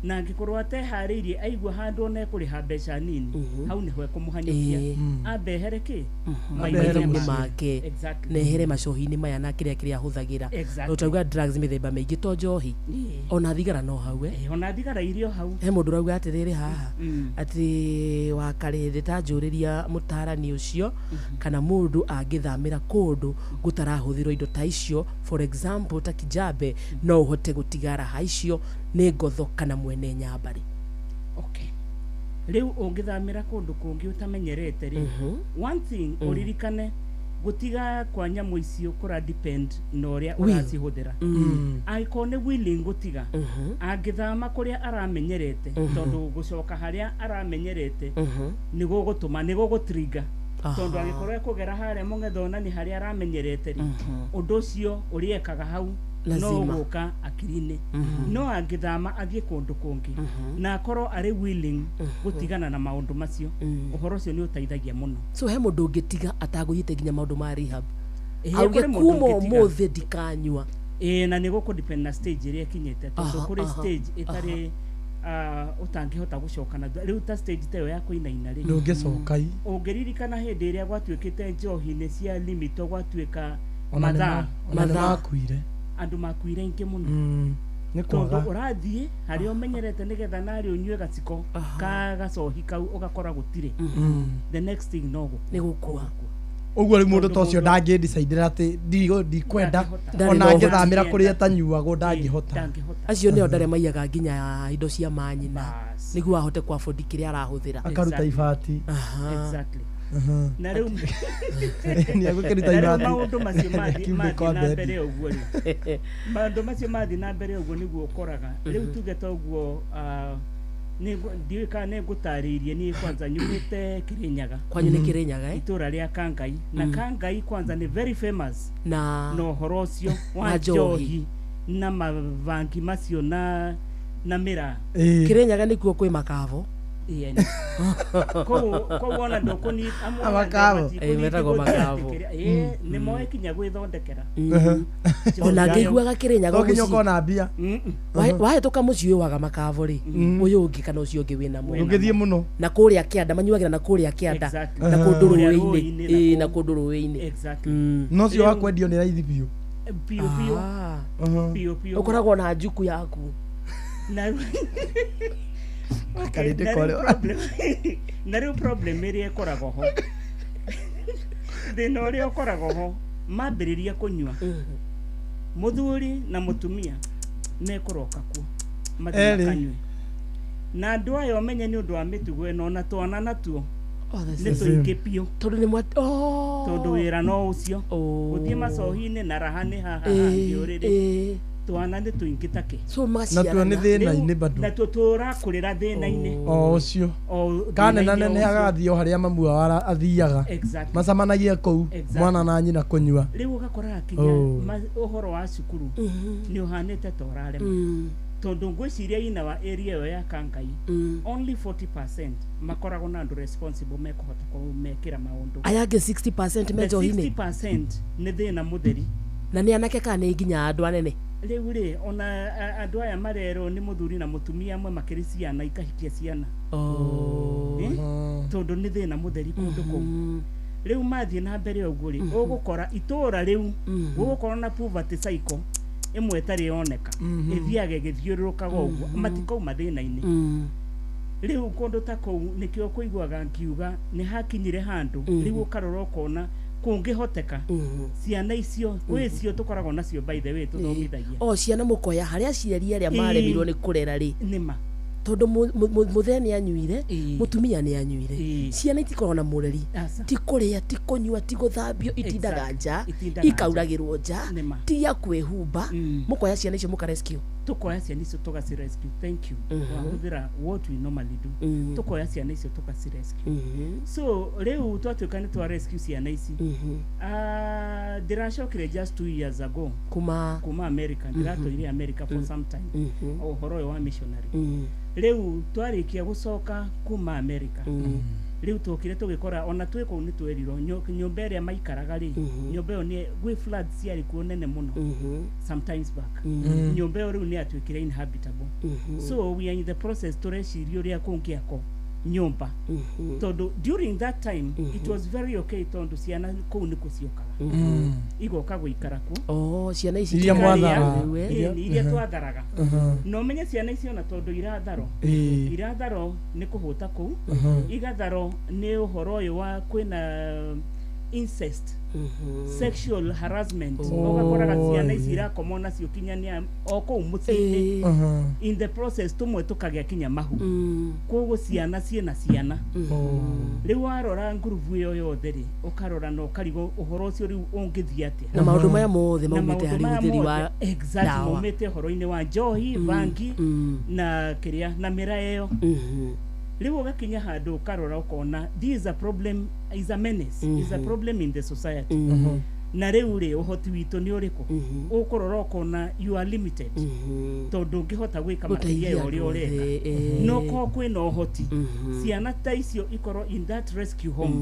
na angĩkorwo ateharĩirie, aigua handũ ona ekũrĩha mbeca nini, hau nĩho ekũmũhanyũkia ambehere kĩ maitho-inĩ make. Exactly. Nehere macohi-inĩ maya na kĩrĩa kĩrĩa ahũthagĩra. Exactly. Ũtauga drugs mĩthemba mĩingĩ to njohi, ona thigara no hau, eh? Ona thigara irio hau. He mũndũ ũrauga atĩrĩrĩ haha atĩ wakarĩndĩ ta njũrĩria mũtarani ũcio, kana mũndũ angĩthamĩra kũndũ gũtarahũthĩrwo indo ta icio, for example ta Kijabe, no ũhote gũtiga raha icio nĩ ngotho kana mwene nyambarĩ? Okay, rĩu ũngĩthamĩra kũndũ kũngĩ ũtamenyerete rĩ, one thing ũririkane, gũtiga kwa nyamũ icio kũra depend na ũrĩa Will. ũracihũthĩra. Angĩkorwo nĩ willing gũtiga, angĩthama kũrĩa aramenyerete, tondũ gũcoka harĩa aramenyerete nĩ gũgũtũma, nĩ gũgũtrigger, tondũ angĩkorwo ekũgera harĩa mũng'etho na nĩ harĩa aramenyerete rĩ, ũndũ ũcio ũrĩa ekaga hau no Lazima. gũka akiri-inĩ. No angĩthama athiĩ kũndũ kũngĩ na akorwo arĩ willing gũtigana na maũndũ macio, ũhoro ũcio nĩ ũteithagia mũno. So he mũndũ ũngĩtiga atagũthiĩte nginya maũndũ ma rehab, Ĩĩ, auge kũrĩ mũndũ kuma ũngĩtiga. ũmũthĩ ndikanyua? Ĩĩ, na nĩ gũkũ depend na stage ĩrĩa ĩkinyĩte, tondũ kũrĩ stage ĩtarĩ ũtangĩhota gũcoka na rĩu ta stage ta ĩyo ya kũinaina rĩ, Ndũngĩcoka i. Ũngĩririkana hĩndĩ ĩrĩa gwatuĩkĩte njohi nĩ cia limito, gwatuĩka Ona nĩ mathaa, ona nĩ makuire. Andũ makuire aingĩ mũno, Nĩ tondũ kwaga. ũrathiĩ harĩa ũmenyerete nĩgetha narĩ ũnyue gaciko ka gacohi kau, ũgakora gũtirĩ. The next thing no gũkua. Nĩ gũkua. Ũguo rĩu mũndũ Tondũ ta ũcio mũndũ- ndangĩdecidĩra atĩ ndikwenda, Ndarĩ ona na ũhoti. angĩthamĩra kũrĩa atanyuagwo ndangĩhota. Acio nĩo ndarĩa maiyaga nginya indo cia manyina nĩguo ahote kwa afford kĩrĩa arahũthĩra. Akaruta ibati. Exactly. Na rĩu Nĩ egũkĩruta na rĩu ibati. Maũndũ macio mathiĩ Akiuge kwa mathiĩ na bendi. mbere ũguo rĩ, maũndũ macio mathiĩ na mbere ũguo nĩguo ũkoraga rĩu tuge ta ũguo, ndiũĩ kana nĩ ngũtarĩirie, niĩ kwanza nyumĩte Kĩrĩnyaga. Kwanyu nĩ Kĩrĩnyaga, eh? Itũra rĩa Kangai, na Kangai kwanza nĩ very famous na ũhoro ũcio wa na njohi. Njohi na mavangi macio na mĩraa. Kĩrĩnyaga nĩkuo kwĩ makavo. Ĩĩ. Koguo ona ndũkũni amwe ona Makavo. matikũniti Ĩĩ, metagwo gũthiĩ makavo. atĩ kĩrĩa- ĩĩ, nĩ moĩ kinya gwĩthondekera. Ona ngĩiguaga Kĩrĩnyaga No nginya mũciĩ. ũkorwo na mbia. Wahĩtũka mũciĩ ũyũ waga makavo rĩ, ũyũ ũngĩ kana ũcio ũngĩ wĩnamo. Ndũngĩthiĩ mũno. Na kũrĩa kĩanda manyuagĩra, na kũrĩa kĩanda, Exactly. na kũndũ Kũrĩa rũĩ-inĩ. rũĩ-inĩ. Ĩĩ, na kũndũ rũĩ-inĩ. Exactly. No ũcio wa kwendio nĩ raithi biũ. Biũ biũ. Biũ biũ. Ũkoragwo na njuku yaku. Na Okay, Karĩndĩ na rĩu korĩ- na rĩu problem ĩrĩa ĩkoragwo ho, thĩna ũrĩa ũkoragwo ho, mambĩrĩria kũnyua, mũthuri na mũtumia mekũroka kuo mathiĩ Erĩ. makanyue, na andũ aya ũmenye nĩ ũndũ wa mĩtugo ĩno, ona twana natuo nĩ the tũingĩ biũ, tondũ nĩ mwa tondũ wĩra no ũcio gũthiĩ macohi-inĩ na raha nĩ haha hangĩ ũrĩrĩ, twana nĩ tũingĩ take. So Natuo nĩ thĩna-inĩ bado. Natuo tũrakũrĩra thĩna-inĩ. O ũcio. O Kanena thĩna-inĩ nene o ũcio. agathiĩ o harĩa mamu wao athiaga. Exactly. Macemanagia kũu, Exactly. mwana na nyina kũnyua. Rĩu ũgakora akinya ũhoro wa cukuru nĩ ũhanĩte ta ũrarema, tondũ ngwĩciria ina wa area ĩyo ya Kangai, only 40% makoragwo na andũ responsible mekũhota kũmekĩra maũndũ. Aya angĩ 60% me The njohi-inĩ. 60% nĩ thĩna mũtheri. Na nĩ anake kana nĩ nginya andũ anene? Rĩu rĩ, ona andũ aya marerwo nĩ mũthuri na mũtumia amwe makĩrĩ ciana, ikahikia ciana. Eh? Tondũ nĩ thĩna mũtheri kũndũ kũu. Rĩu mathiĩ na mbere ũguo rĩ, ũgũkora itũra rĩu gũgũkorwo na poverty cycle, Ĩmwe ĩtarĩ yoneka. Ĩthiaga ĩgĩthiũrũrũkaga ũguo, matikauma thĩna-inĩ. Rĩu kũndũ ta kũu nĩkĩo kũiguaga ngiuga nĩ hakinyire handũ rĩu ũkarora ũkona kũngĩhoteka ciana icio gwĩ cio tũkoragwo nacio, by the way, tũthomithagia. O ciana mũkoya harĩa aciari arĩa maremirwo nĩ kũrera rĩ. Nĩma. Tondũ mũthee nĩ anyuire, mũtumia nĩ anyuire, ciana itikoragwo na mũreri, ti kũrĩa, ti kũnyua, ti gũthambio, itindaga nja. Itindaga nja. Ikauragĩrwo nja. Nĩma. Ti ya kwĩhumba. Mũkoya ciana icio mũkarescue? Tukoya ciana icio tugaci rescue. Thank you. Wahũthĩra what we normally do. Tukoya ciana icio tugaci rescue. So rĩu twatuĩka nĩ twa rescue ciana ici. Ah, ndĩracokire just 2 years ago kuma kuma America. Ndĩratũire America for some time, o ũhoro ũyũ wa missionary. Rĩu twarĩkia gũcoka kuma America, rĩu twokire tũgĩkora ona twĩ kũu nĩ twerirwo nyũmba ĩrĩa maikaraga rĩ, nyũmba ĩyo nĩ gwĩ floods ciarĩ kuo nene mũno sometimes back. Nyũmba ĩyo rĩu nĩ yatuĩkire inhabitable. So we are in the process, tũreciria ũrĩa kũngĩakwo nyũmba, tondũ during that time it was very okay, tondũ ciana kũu nĩ kũciokaga, igoka gũikara kuo. Oh, ciana ici Iria ikaria mwathara. rĩu, eh? Ĩĩ, iria twatharaga. Na ũmenye ciana icio ona tondũ iratharo, iratharo nĩ kũhũta kũu, igatharo nĩ ũhoro ũyũ wa kwĩna incest, sexual harassment. Ũgakoraga ciana ici irakomwo nacio kinya nĩ o kũu mũciĩ-inĩ. In the process tũmwe tũkagĩa kinya mahu. Koguo ciana ciĩna ciana. Rĩu warora ngurubu ĩyo yothe rĩ, ũkarora na ũkarigwo ũhoro ũcio rĩu ũngĩthiĩ atĩa. Na maũndũ maya mothe Na maumĩte maũndũ harĩ maya ũhũthĩri mothe, wa exactly, ndawa. maumĩte ũhoro-inĩ wa njohi, bangi na kĩrĩa na mĩra ĩyo. Rĩu ũgakinya handũ ũkarora ũkona this is a problem, is a menace, is a problem in the society. Na rĩu rĩ, ũhoti witũ nĩ ũrĩkũ? Ũkũrora ũkona you are limited, tondũ ũngĩhota gwĩka makĩria ya Gũteithia ũrĩa andũ ũreka. othe, eh. No korwo kwĩna ũhoti, ciana ta icio ikorwo in that rescue home,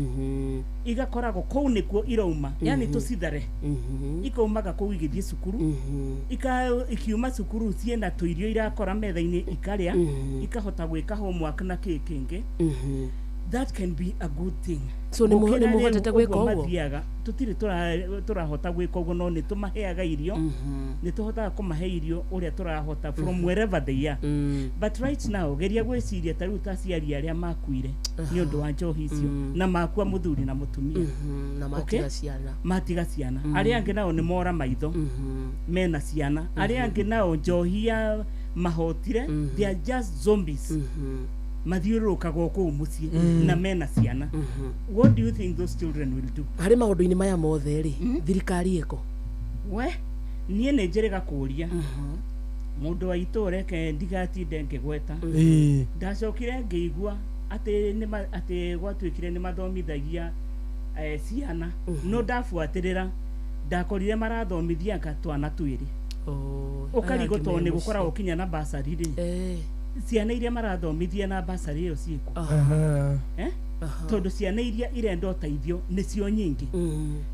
igakoragwo kũu nĩkuo irauma, yani tũcithare, ikaumaga kũu igĩthiĩ cukuru, ikiuma cukuru ciĩna tũirio irakora metha-inĩ ikarĩa, ikahota gwĩka homework na kĩ kĩngĩ. That can be a good thing. So nĩ Gũkĩra nĩ mũhotete rĩu gwĩka ũguo ũguo? Mathiaga, tũtirĩ tũrahota gwĩka ũguo, no nĩ tũmaheaga irio, nĩ tũhotaga kũmahe irio ũrĩa tũrahota from wherever they are. But right now geria gwĩciria ta rĩu ta aciari arĩa makuire nĩ ũndũ wa njohi icio, na makua mũthuri na mũtumia. Na Okay? matiga ciana. Matiga ciana. Arĩa angĩ nao nĩ mora maitho mena ciana. Arĩa angĩ nao njohi ya mahotire, they are just zombies, mathiũrũrũkaga o kũu mũciĩ na mena ciana. What do you think those children will do? Harĩ maũndũ-inĩ maya mothe rĩ, thirikari ĩko? We, niĩ nĩ njĩrĩga kũũria mũndũ wa itũũra, reke ndigatinde ngĩgweta. Ndacokire ngĩigua atĩ atĩ gwatuĩkire nĩ mathomithagia ciana, no ndabuatĩrĩra ndakorire marathomithia anga twana twĩrĩ. Ũkarigwo Aya angĩ tondũ me nĩ gũkoragwo mũciĩ. kinya na basari rĩ, ciana iria marathomithia na basari ĩyo ciĩkũ? Eh? Tondũ ciana iria irenda ũteithio nĩcio nyingĩ,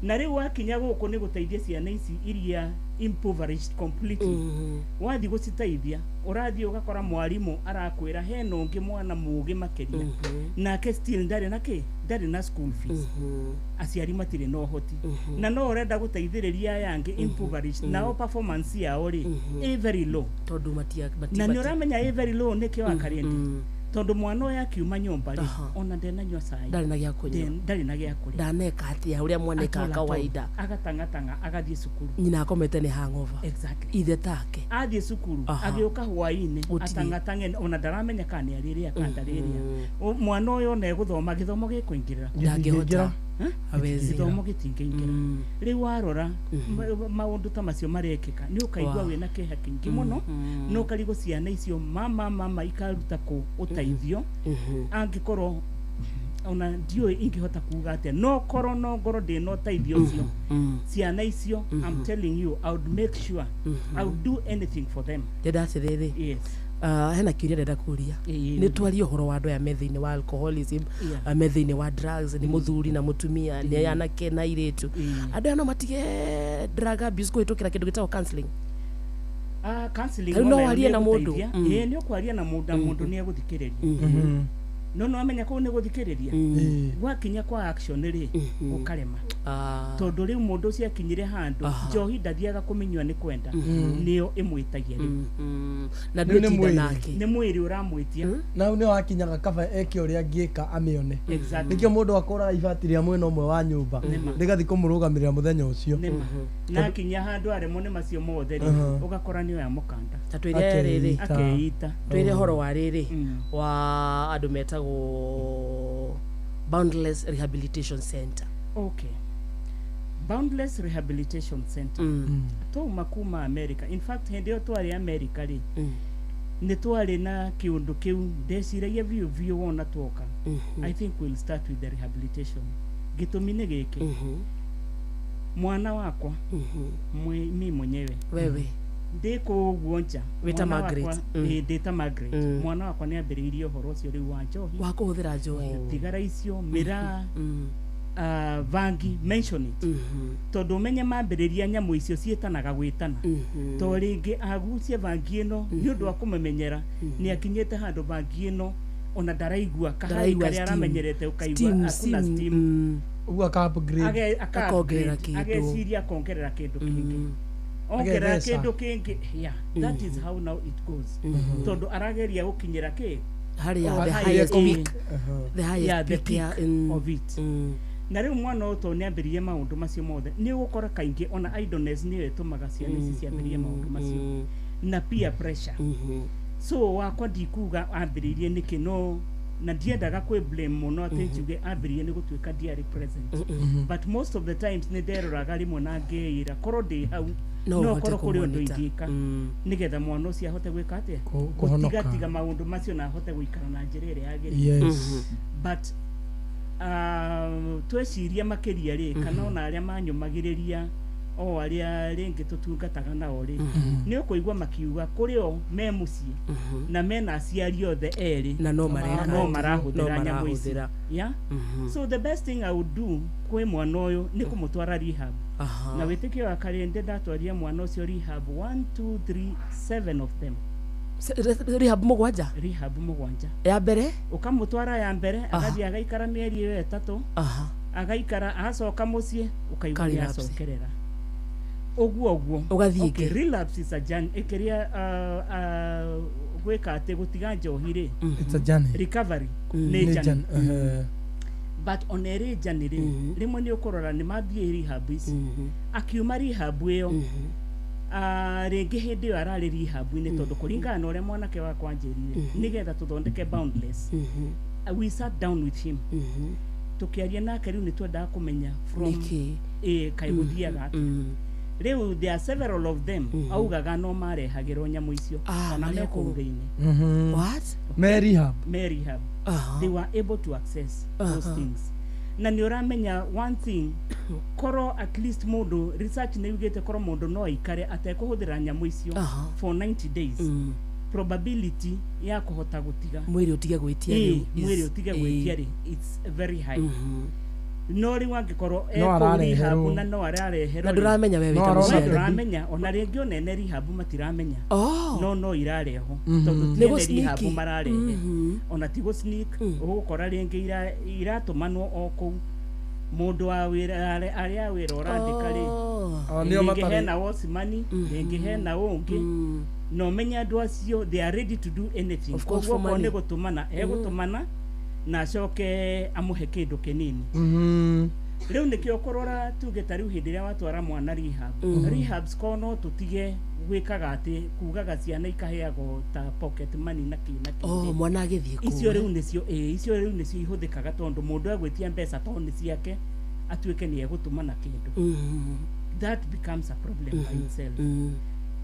na rĩu wakinya gũkũ nĩ gũteithia ciana ici iria impoverished completely, wathiĩ gũciteithia ũrathiĩ ũgakora mwarimũ arakwĩra hena ũngĩ mwana mũũgĩ makĩria, nake still ndarĩ na kĩ, ndarĩ na school fees, aciari matirĩ na ũhoti, na no ũrenda gũteithĩrĩria aya angĩ impoverished, nao performance yao rĩ ĩ very low. Tondũ matia Na nĩ ũramenya ĩ very low nĩkĩo, wakarĩndi, tondũ mwana ũyũ akiuma nyũmba rĩ, ona ndenanyua cai. Ndarĩ na gĩa kũnyua. Ndarĩ na gĩa kũrĩa. Ndaneka atĩa ũrĩa mwana ekaga At all, at all. kawaida. Agatang'atang'a agathiĩ cukuru. Nyina akomete nĩ hangover. Exactly. Ithe take. Athiĩ cukuru, agĩũka hwaĩ-inĩ, Gũtirĩ. atang'atang'e, ona ndaramenya kana nĩ arĩrĩa kana ndarĩrĩa. Mwana ũyũ ona egũthoma, gĩthomo gĩkũingĩrĩra? Ndangĩhota. Eh? Hawezi. Gĩthomo gĩtingĩingĩra. Rĩu warora maũndũ ta macio marekĩka, nĩ ũkaigua wĩna kĩeha kĩingĩ mũno, na ũkarigwo ciana icio mama mama ikaruta kũ ũteithio, angĩkorwo ona ndiũĩ ingĩhota kuga atĩa, no korwo no ngorwo ndĩna ũteithio ũcio, ciana icio, I'm telling you, I would make sure I would do anything for them. Ndenda atĩrĩrĩ. Yes. Hena kĩũria ndenda kũria. Nĩ twarie ũhoro wa andũ aya me thĩinĩ wa alcoholism, me thĩinĩ wa drugs, nĩ mũthuri na mũtumia, nĩ anake na airĩtu. Andũ aya no matige drug abuse kũhĩtũkĩra kĩndũ gĩtagwo counseling? Ah, counseling Tarĩu no onayo warie na mũndũ. nĩĩgũteithia. Ĩĩ, nĩ ũkwaria na mũndũ, na mũndũ nĩ egũthikĩrĩria. No nĩwamenya kũu nĩ gũthikĩrĩria, gwakinya kwa action rĩ, gũkarema. Tondũ rĩu mũndũ ũcio akinyire handũ njohi ndathiaga kũmĩnyua nĩ kwenda, nĩyo ĩmwĩtagia rĩu. Na Rĩu nĩ ndwĩtinda mwĩrĩ. nake. Nĩ mwĩrĩ ũramwĩtia. Na hau nĩho hakinyaga kaba eke ũrĩa angĩka amĩone. Exactly. Nĩkĩo mũndũ akũraga ibati rĩa mwena ũmwe wa nyũmba rĩgathiĩ kũmũrũgamĩrĩra mũthenya ũcio. Nĩma. Na akinya handũ aremwo nĩ macio mothe rĩ, ũgakora nĩ oya mũkanda. Ta twĩre rĩrĩ. Akeita. Twĩre ũhoro wa rĩrĩ wa andũ metagwo Boundless Rehabilitation Center. Okay. Boundless Rehabilitation Center. Twauma kuma America. In fact, hĩndĩ ĩyo twarĩ America rĩ, nĩ twarĩ na kĩũndũ kĩu ndeciragia biũ biũ wona twoka. I think we'll start with the rehabilitation. Gĩtũmi nĩ gĩkĩ. Mwana wakwa mi mwenyewe Wewe. Ndĩ kũu ũguo nja. Wĩta Mwana Margaret. wakwa- Ĩĩ, ndĩ ta Margaret. Mwana wakwa nĩ ambĩrĩirie ũhoro ũcio rĩu wa njohi, wa kũhũthĩra njohi, thigara icio, mĩraa, vangi, mention it, tondũ ũmenye mambĩrĩria nyamũ icio ciĩtanaga gwĩtana, to rĩngĩ agucie vangi ĩno nĩ ũndũ wa kũmĩmenyera, nĩ akinyĩte handũ vangi ĩno ona ndaraigua kahai Ndaraigua karĩa steam. aramenyerete, ũkaigua Steam, hakuna steam, steam. Ũguo aka upgrade. Aka Akongerera upgrade, kĩndũ. ageciria akongerera kĩndũ kĩngĩ, ongerera Agetheca. kĩndũ kĩngĩ. Yeah, that is how now it goes, tondũ arageria gũkinyĩra kĩ? Harĩa Oh, the highest highest peak. peak. The highest Yeah, the peak ya peak of it. Na rĩu mwana ũyũ tondũ nĩambĩrĩrie maũndũ macio mothe, nĩ ũgũkora kaingĩ ona idleness nĩyo ĩtũmaga ciana ici ciambĩrĩrie maũndũ macio na peer pressure. So wakwa ndikuga ambĩrĩirie nĩkĩ, no na ndiendaga kwĩ blame mũno atĩ njuge ambĩrĩirie nĩ gũtuĩka ndiarĩ present, but most of the times nĩ nderoraga rĩmwe na ngeĩra korwo ndĩ hau No no ũhote korwo kũrĩ ũndũ kũmonitor. ingĩka nĩgetha mwana ũcio ahote gwĩka atĩa, Kũhonoka. gũtigatiga maũndũ macio na ahote gũikara na njĩra ĩrĩa yagĩrĩire. But tweciria makĩria rĩ, kana ona arĩa manyũmagĩrĩria o arĩa rĩngĩ tũtungataga nao rĩ, nĩ ũkũigua makiuga kũrĩ o me mũciĩ na mena aciari othe erĩ Na no mareka no atĩ, marahũthĩra no nyamũ ici. marahũthĩra. Yeah? So the best thing I would do kwĩ mwana ũyũ nĩ kũmũtwara rehab. Na wĩtĩkio wa karĩndĩ ndatwarire mwana ũcio rehab 1 2 3 7 of them. Rehab mũgwanja? Rehab mũgwanja. Ya mbere? Ũkamũtwara ya mbere, agathiĩ agaikara mĩeri ĩyo 3, agaikara, agacoka mũciĩ, ũkaigua Ka nĩ relapse. acokerera ũguo ũguo. Ũgathiĩ Okay, ĩngĩ. relapse is a journey ĩkĩrĩa gwĩka atĩ gũtiga njohi rĩ, It's a journey. Recovery nĩ Nĩ journey. journey. But ona ĩrĩ journey rĩ, rĩmwe nĩ ũkũrora nĩ mathiĩ rehab ici, akiuma rehab ĩyo, rĩngĩ hĩndĩ ĩyo ararĩ rehab-inĩ, tondũ kũringana na ũrĩa mwanake wakwa anjĩrire, nĩgetha tũthondeke Boundless, we sat down with him, tũkĩaria nake, rĩu nĩ twendaga kũmenya from Nĩkĩ? Ĩ kaĩ gũthiaga atĩa rĩu. There are several of them augaga no marehagĩrwo nyamũ icio ona marĩ me o kũu kũu. thĩinĩ. What? Me rehab. Me rehab. They were able to access those things. Na nĩ ũramenya one thing, korwo at least mũndũ, research nĩ yugĩte korwo mũndũ no aikare atekũhũthĩra nyamũ icio for 90 days, probability ya kũhota gũtiga, Mwĩrĩ ũtige gwĩtia Ĩĩ, rĩu mwĩrĩ ũtige gwĩtia rĩ, it's very high. No rĩu angĩkorwo No ekũu arareherwo. rehab na no arareherwo Na rĩ, ndũramenya we No wĩta arona no mũciari. ndũramenya, ona rĩngĩ ona ene rehab matiramenya, no irarehwo tondũ ti Nĩ ene gũ-sneak. rehab mararehe, ona ti gũ-sneak, ũgũkora rĩngĩ iratũmanwo o kũu mũndũ wa wĩra arĩa a wĩra ũrandĩka rĩ, O nĩo rĩngĩ matarĩ. hena watchman, rĩngĩ hena ũngĩ, na ũmenye andũ acio they are ready to do anything. Of course, Koguo for okorwo money. nĩ gũtũmana egũtũmana na acoke amũhe kĩndũ kĩnini. Rĩu nĩkĩo kũrora tuge ta rĩu hĩndĩ ĩrĩa watwara mwana rehab, rehabs ko no tũtige gwĩkaga atĩ kugaga ciana ikaheagwo ta pocket money na kĩ na kĩ. Oh, mwana agĩthiĩ kũu, Icio eh? rĩu nĩcio, ĩĩ, icio rĩu nĩcio ihũthĩkaga tondũ mũndũ egwĩtia mbeca tondũ nĩ ciake, atuĩke nĩ egũtũmana kĩndũ. That becomes a problem by itself.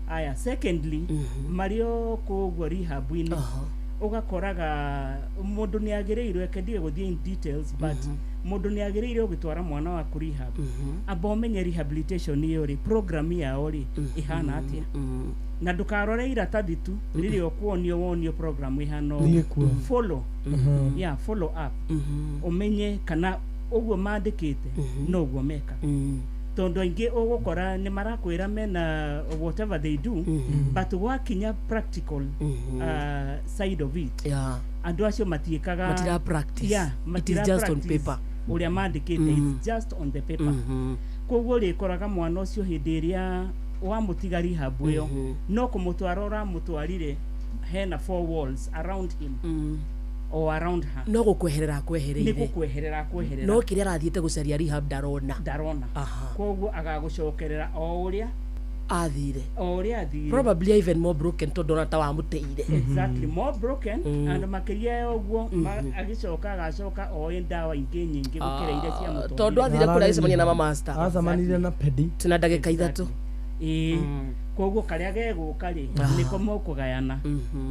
Aya, secondly, marĩ o kũu rehab-inĩ, ũgakoraga mũndũ nĩ agĩrĩirwo, eke ndige gũthiĩ in details, but mũndũ nĩ agĩrĩire ũgĩtwara mwana waku rehab, amba ũmenye rehabilitation ĩyo rĩ, program yao rĩ ĩhana atĩa, na ndũkarore iratathi tu rĩrĩa ũkuonio wonio program ĩhana ũũ. Thiĩ kuo. Follow, yeah, follow up, ũmenye kana ũguo mandĩkĩte noguo meka, tondũ aingĩ ũgũkora nĩ marakwĩra mena whatever they do, but gwakinya practical side of it, andũ acio matiĩkaga. Matira practice. Yeah, It is matira just on practice paper. Ũrĩa mandĩkĩte is just on the paper. Koguo rĩkoraga mwana ũcio hĩndĩ ĩrĩa wamũtiga rehab ĩyo, no kũmũtwara ũramũtwarire hena four walls around him or around her. No gũkweherera nĩ akwehereire. Gũkweherera akweherera. No kĩrĩa arathiĩte gũcaria rehab ndarona. Ndarona. Koguo agagũcokerera o ũrĩa athire. O ũrĩa athire. Probably even more broken tondũ ona ta wamũteire. Exactly, more broken. And makĩria ya ũguo, agĩcoka agacoka oĩ ndawa ingĩ nyingĩ gũkĩra iria ciamũtwarire. Tondũ athire kũrĩa agĩcemania na mamasta. Acemanirie na pedi. Tuna ndagĩka 3. Ĩĩ, koguo karĩa gegũka rĩ, nĩko mũkũgayana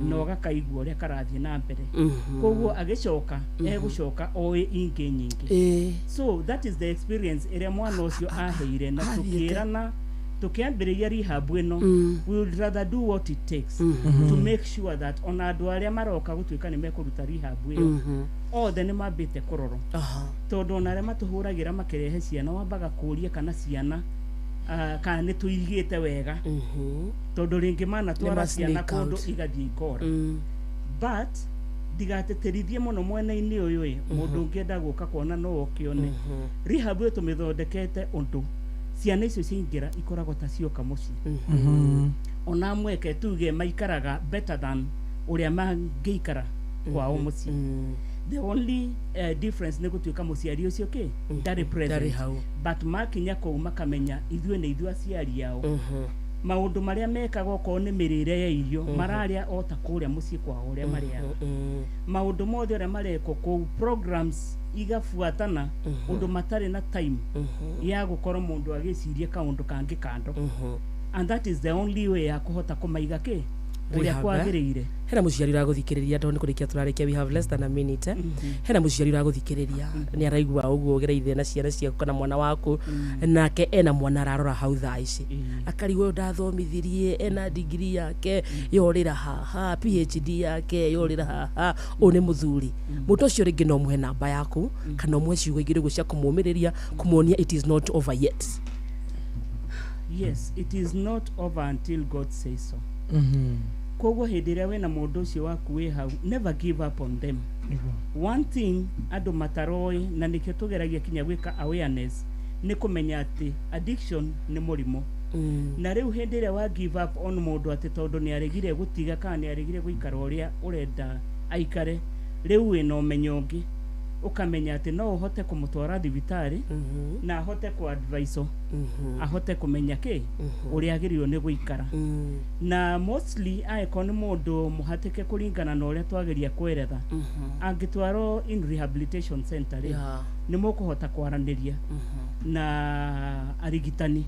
na ũgakaigua ũrĩa karathiĩ na mbere. Koguo agĩcoka egũcoka oĩ ingĩ nyingĩ. So that is the experience ĩrĩa mwana ũcio aheire na Athiĩte. Tũkĩrana tũkĩambĩrĩria rehab ĩno, we would rather do what it takes to make sure that ona andũ arĩa maroka gũtuĩka nĩ mekũruta rehab ĩyo, othe nĩ mambĩte kũrorwo, tondũ ona arĩa matũhũragĩra makĩrehe ciana, wambaga kũũria kana ciana kana nĩ tũigĩte wega, tondũ rĩngĩ manatwara Nĩ ma ciana sneak kũndũ out. Igathiĩ ikora. But ndigateterithie mũno mwena-inĩ ũyũ ĩ, mũndũ ũngĩenda gũka kuona no ũkĩone rehab ĩyo tũmĩthondekete ũndũ ciana icio ciaingĩra ikoragwo ta cioka mũciĩ. Ona amwe ke tuge maikaraga better than ũrĩa mangĩikara kwao mũciĩ. The only difference nĩ gũtuĩka mũciari ũcio kĩ ndarĩ present. Ndarĩ hau. But makinya kũu makamenya ithuĩ nĩ ithuĩ aciari ao. Maũndũ marĩa mekaga, okorwo nĩ mĩrĩre ya irio, mararĩa o ta kũrĩa mũciĩ kwao ũrĩa marĩaga. Maũndũ mothe ũrĩa marekwo kũu, programs igabuatana ũndũ matarĩ na time ya gũkorwo mũndũ agĩciria kaũndũ kangĩ kando. And that is the only way ya kũhota kũmaiga kĩ ũrĩa Rehab, eh? kwagĩrĩire. Hena mũciari ũragũthikĩrĩria, tondũ nĩ kũrĩkia tũrarĩkia, we have less than a minute, eh? Hena mũciari ũragũthikĩrĩria, nĩ araigua ũguo ũgereire na ciana ciaku kana mwana waku, nake ena mwana ararora hau thaa ici, akarigwo ũyũ ndathomithirie, ena digiri yake yorĩra haha, PhD yake yorĩra haha, ũyũ nĩ mũthuri. Mũndũ ũcio rĩngĩ no mũhe namba yaku kana ũmũhe ciugo igĩrĩ ũguo cia kũmũmĩrĩria, kũmuonia it is not over yet. Yes, it is not over until God says so. Koguo hĩndĩ ĩrĩa wĩna mũndũ ũcio waku wĩ hau, never give up on them. One thing andũ mataroĩ, na nĩkĩo tũgeragia kinya gwĩka awareness, nĩ kũmenya atĩ addiction nĩ mũrimũ. Na rĩu hĩndĩ ĩrĩa wa give up on mũndũ atĩ tondũ nĩ aregire gũtiga kana nĩ aregire gũikara ũrĩa ũrenda aikare, rĩu wĩna ũmenyo ũngĩ, ũkamenya atĩ no ũhote kũmũtwara thibitarĩ na ahote kũ-advise, ahote kũmenya kĩ ũrĩa agĩrĩirwo nĩ gũikara. Na mostly angĩkorwo nĩ mũndũ mũhatĩke kũringana na ũrĩa twageria kweretha, angĩtwarwo in rehabilitation center rĩ, nĩ mũkũhota kwaranĩria na arigitani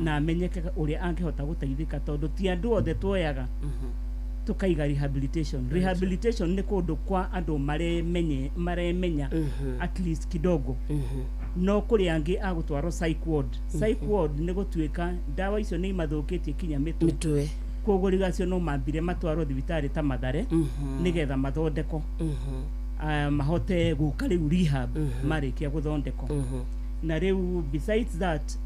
na amenyeke ũrĩa angĩhota gũteithĩka, tondũ ti andũ othe tuoyaga tukaiga rehabilitation. Rehabilitation nĩ kũndũ kwa andũ maremenya at least kidogo. No kũrĩ angĩ agũtwarwo psych ward. Psych ward nĩ gũtuĩka ndawa icio nĩ imathũkĩtie kinya mĩtwe. Mĩtwe. Koguo rĩu acio no mambire matwarwo thibitarĩ ta Mathare nĩgetha mathondekwo, mahote gũka rĩu rehab marĩkia gũthondekwo. Na rĩu besides that,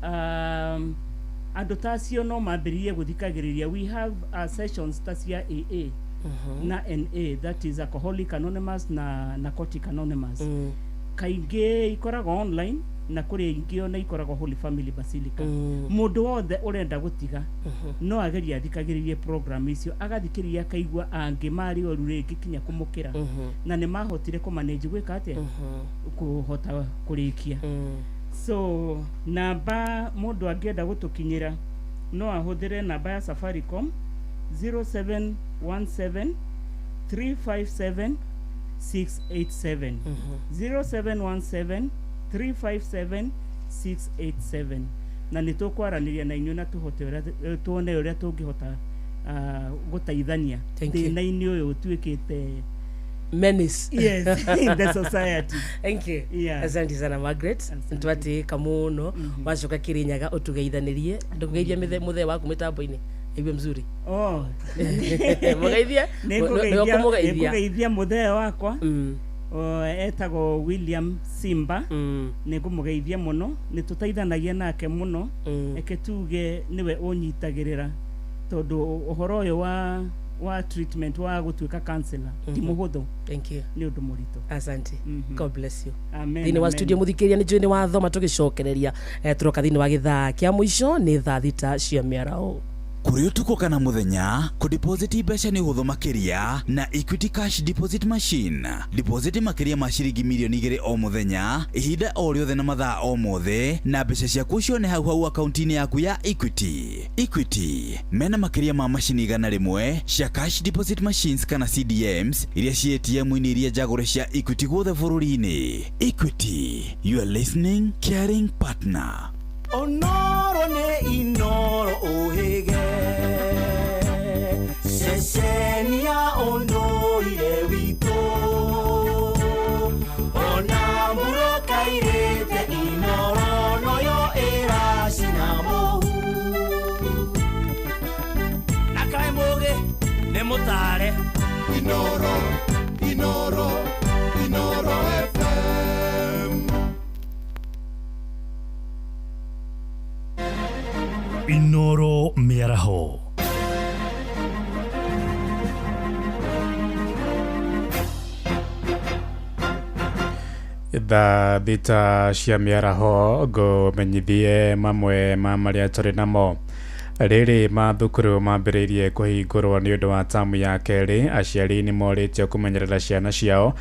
andũ ta acio no mambĩrĩrie gũthikagĩrĩria. We have sessions ta cia AA na NA, that is Alcoholic Anonymous na Narcotic Anonymous. Kaingĩ ikoragwo online na kũrĩ ingĩ ona ikoragwo Holy Family Basilica. Mũndũ wothe ũrenda gũtiga no agerie athikagĩrĩrie program icio, agathikĩrĩria akaigua angĩ marĩ oru rĩngĩ kinya kũmũkĩra na nĩ mahotire kũmanage gwĩka atĩa, kũhota kũrĩkia. So namba mũndũ angĩenda gũtũkinyĩra no ahũthĩre namba ya Safaricom 0717 357 687, 0717 357 687, na nĩ tũkwaranĩria na inyuĩ na tũhote ũrĩa tuone ũrĩa tũngĩhota gũteithania Thank you. thĩna-inĩ ũyũ ũtuĩkĩte menace. Yes, in the society. Thank you. Yeah. Asante sana, Margaret. Ntwatĩka mũno. Wacoka Kirinyaga ũtũgeithanirie, ndũgeithia mũthee waku mĩtambo-inĩ aigue mzuri. Oh. Mũgeithie. Nĩngũgeithia. Nĩũkũmũgeithia. Nĩngũgeithia mũthee wakwa. O, etagwo William Simba. Nĩngũmũgeithia mũno, nĩ tũteithanagia nake mũno. Reke tuge nĩwe ũnyitagĩrĩra tondũ ũhoro ũyũ wa Wa treatment wa gũtuĩka counselor ti mũhũthũ. Thank you. Nĩ ũndũ mũritũ. Asante. God bless you. Amen, Thĩinĩ wa amen. studio mũthikĩria nĩ njũĩ nĩ wathoma tũgĩcokereria tũroka thĩinĩ wa gĩthaa kĩa mũico nĩ thaa 6 cia mĩaraho. Kũrĩ ũtukũ kana mũthenya, kũdeposit mbeca nĩ ũhũthũ makĩria na Equity Cash Deposit Machine. Deposit makĩria ma ciringi mirioni 2 o mũthenya, ihinda o rĩothe na mathaa o mothe, na mbeca ciaku cione hau hau akaunti-inĩ yaku ya Equity. Equity mena makĩria ma macini 100 cia cash deposit machines kana CDMs iria ciĩ ATM-inĩ iria njagũre cia Equity guothe bũrũri-inĩ. Equity, your listening, caring partner. Onoro nĩ Inoro ũhĩge ceceni ya ũndũire witũ ona mbura kairĩte Inoro noyo ĩracina mũhu na kaĩ mũgĩ nĩ mũtare. Inoro, Inoro, Inoro FM. Inoro Mĩaraho. Thaa 6 cia mĩaraho ngũmenyithie mamwe ma marĩa tũrĩ namo. Rĩrĩ mathukuru mambĩrĩirie kũhingũrwo nĩ ũndũ wa tamu ya kerĩ, aciari nĩ morĩtio kũmenyerera ciana ciao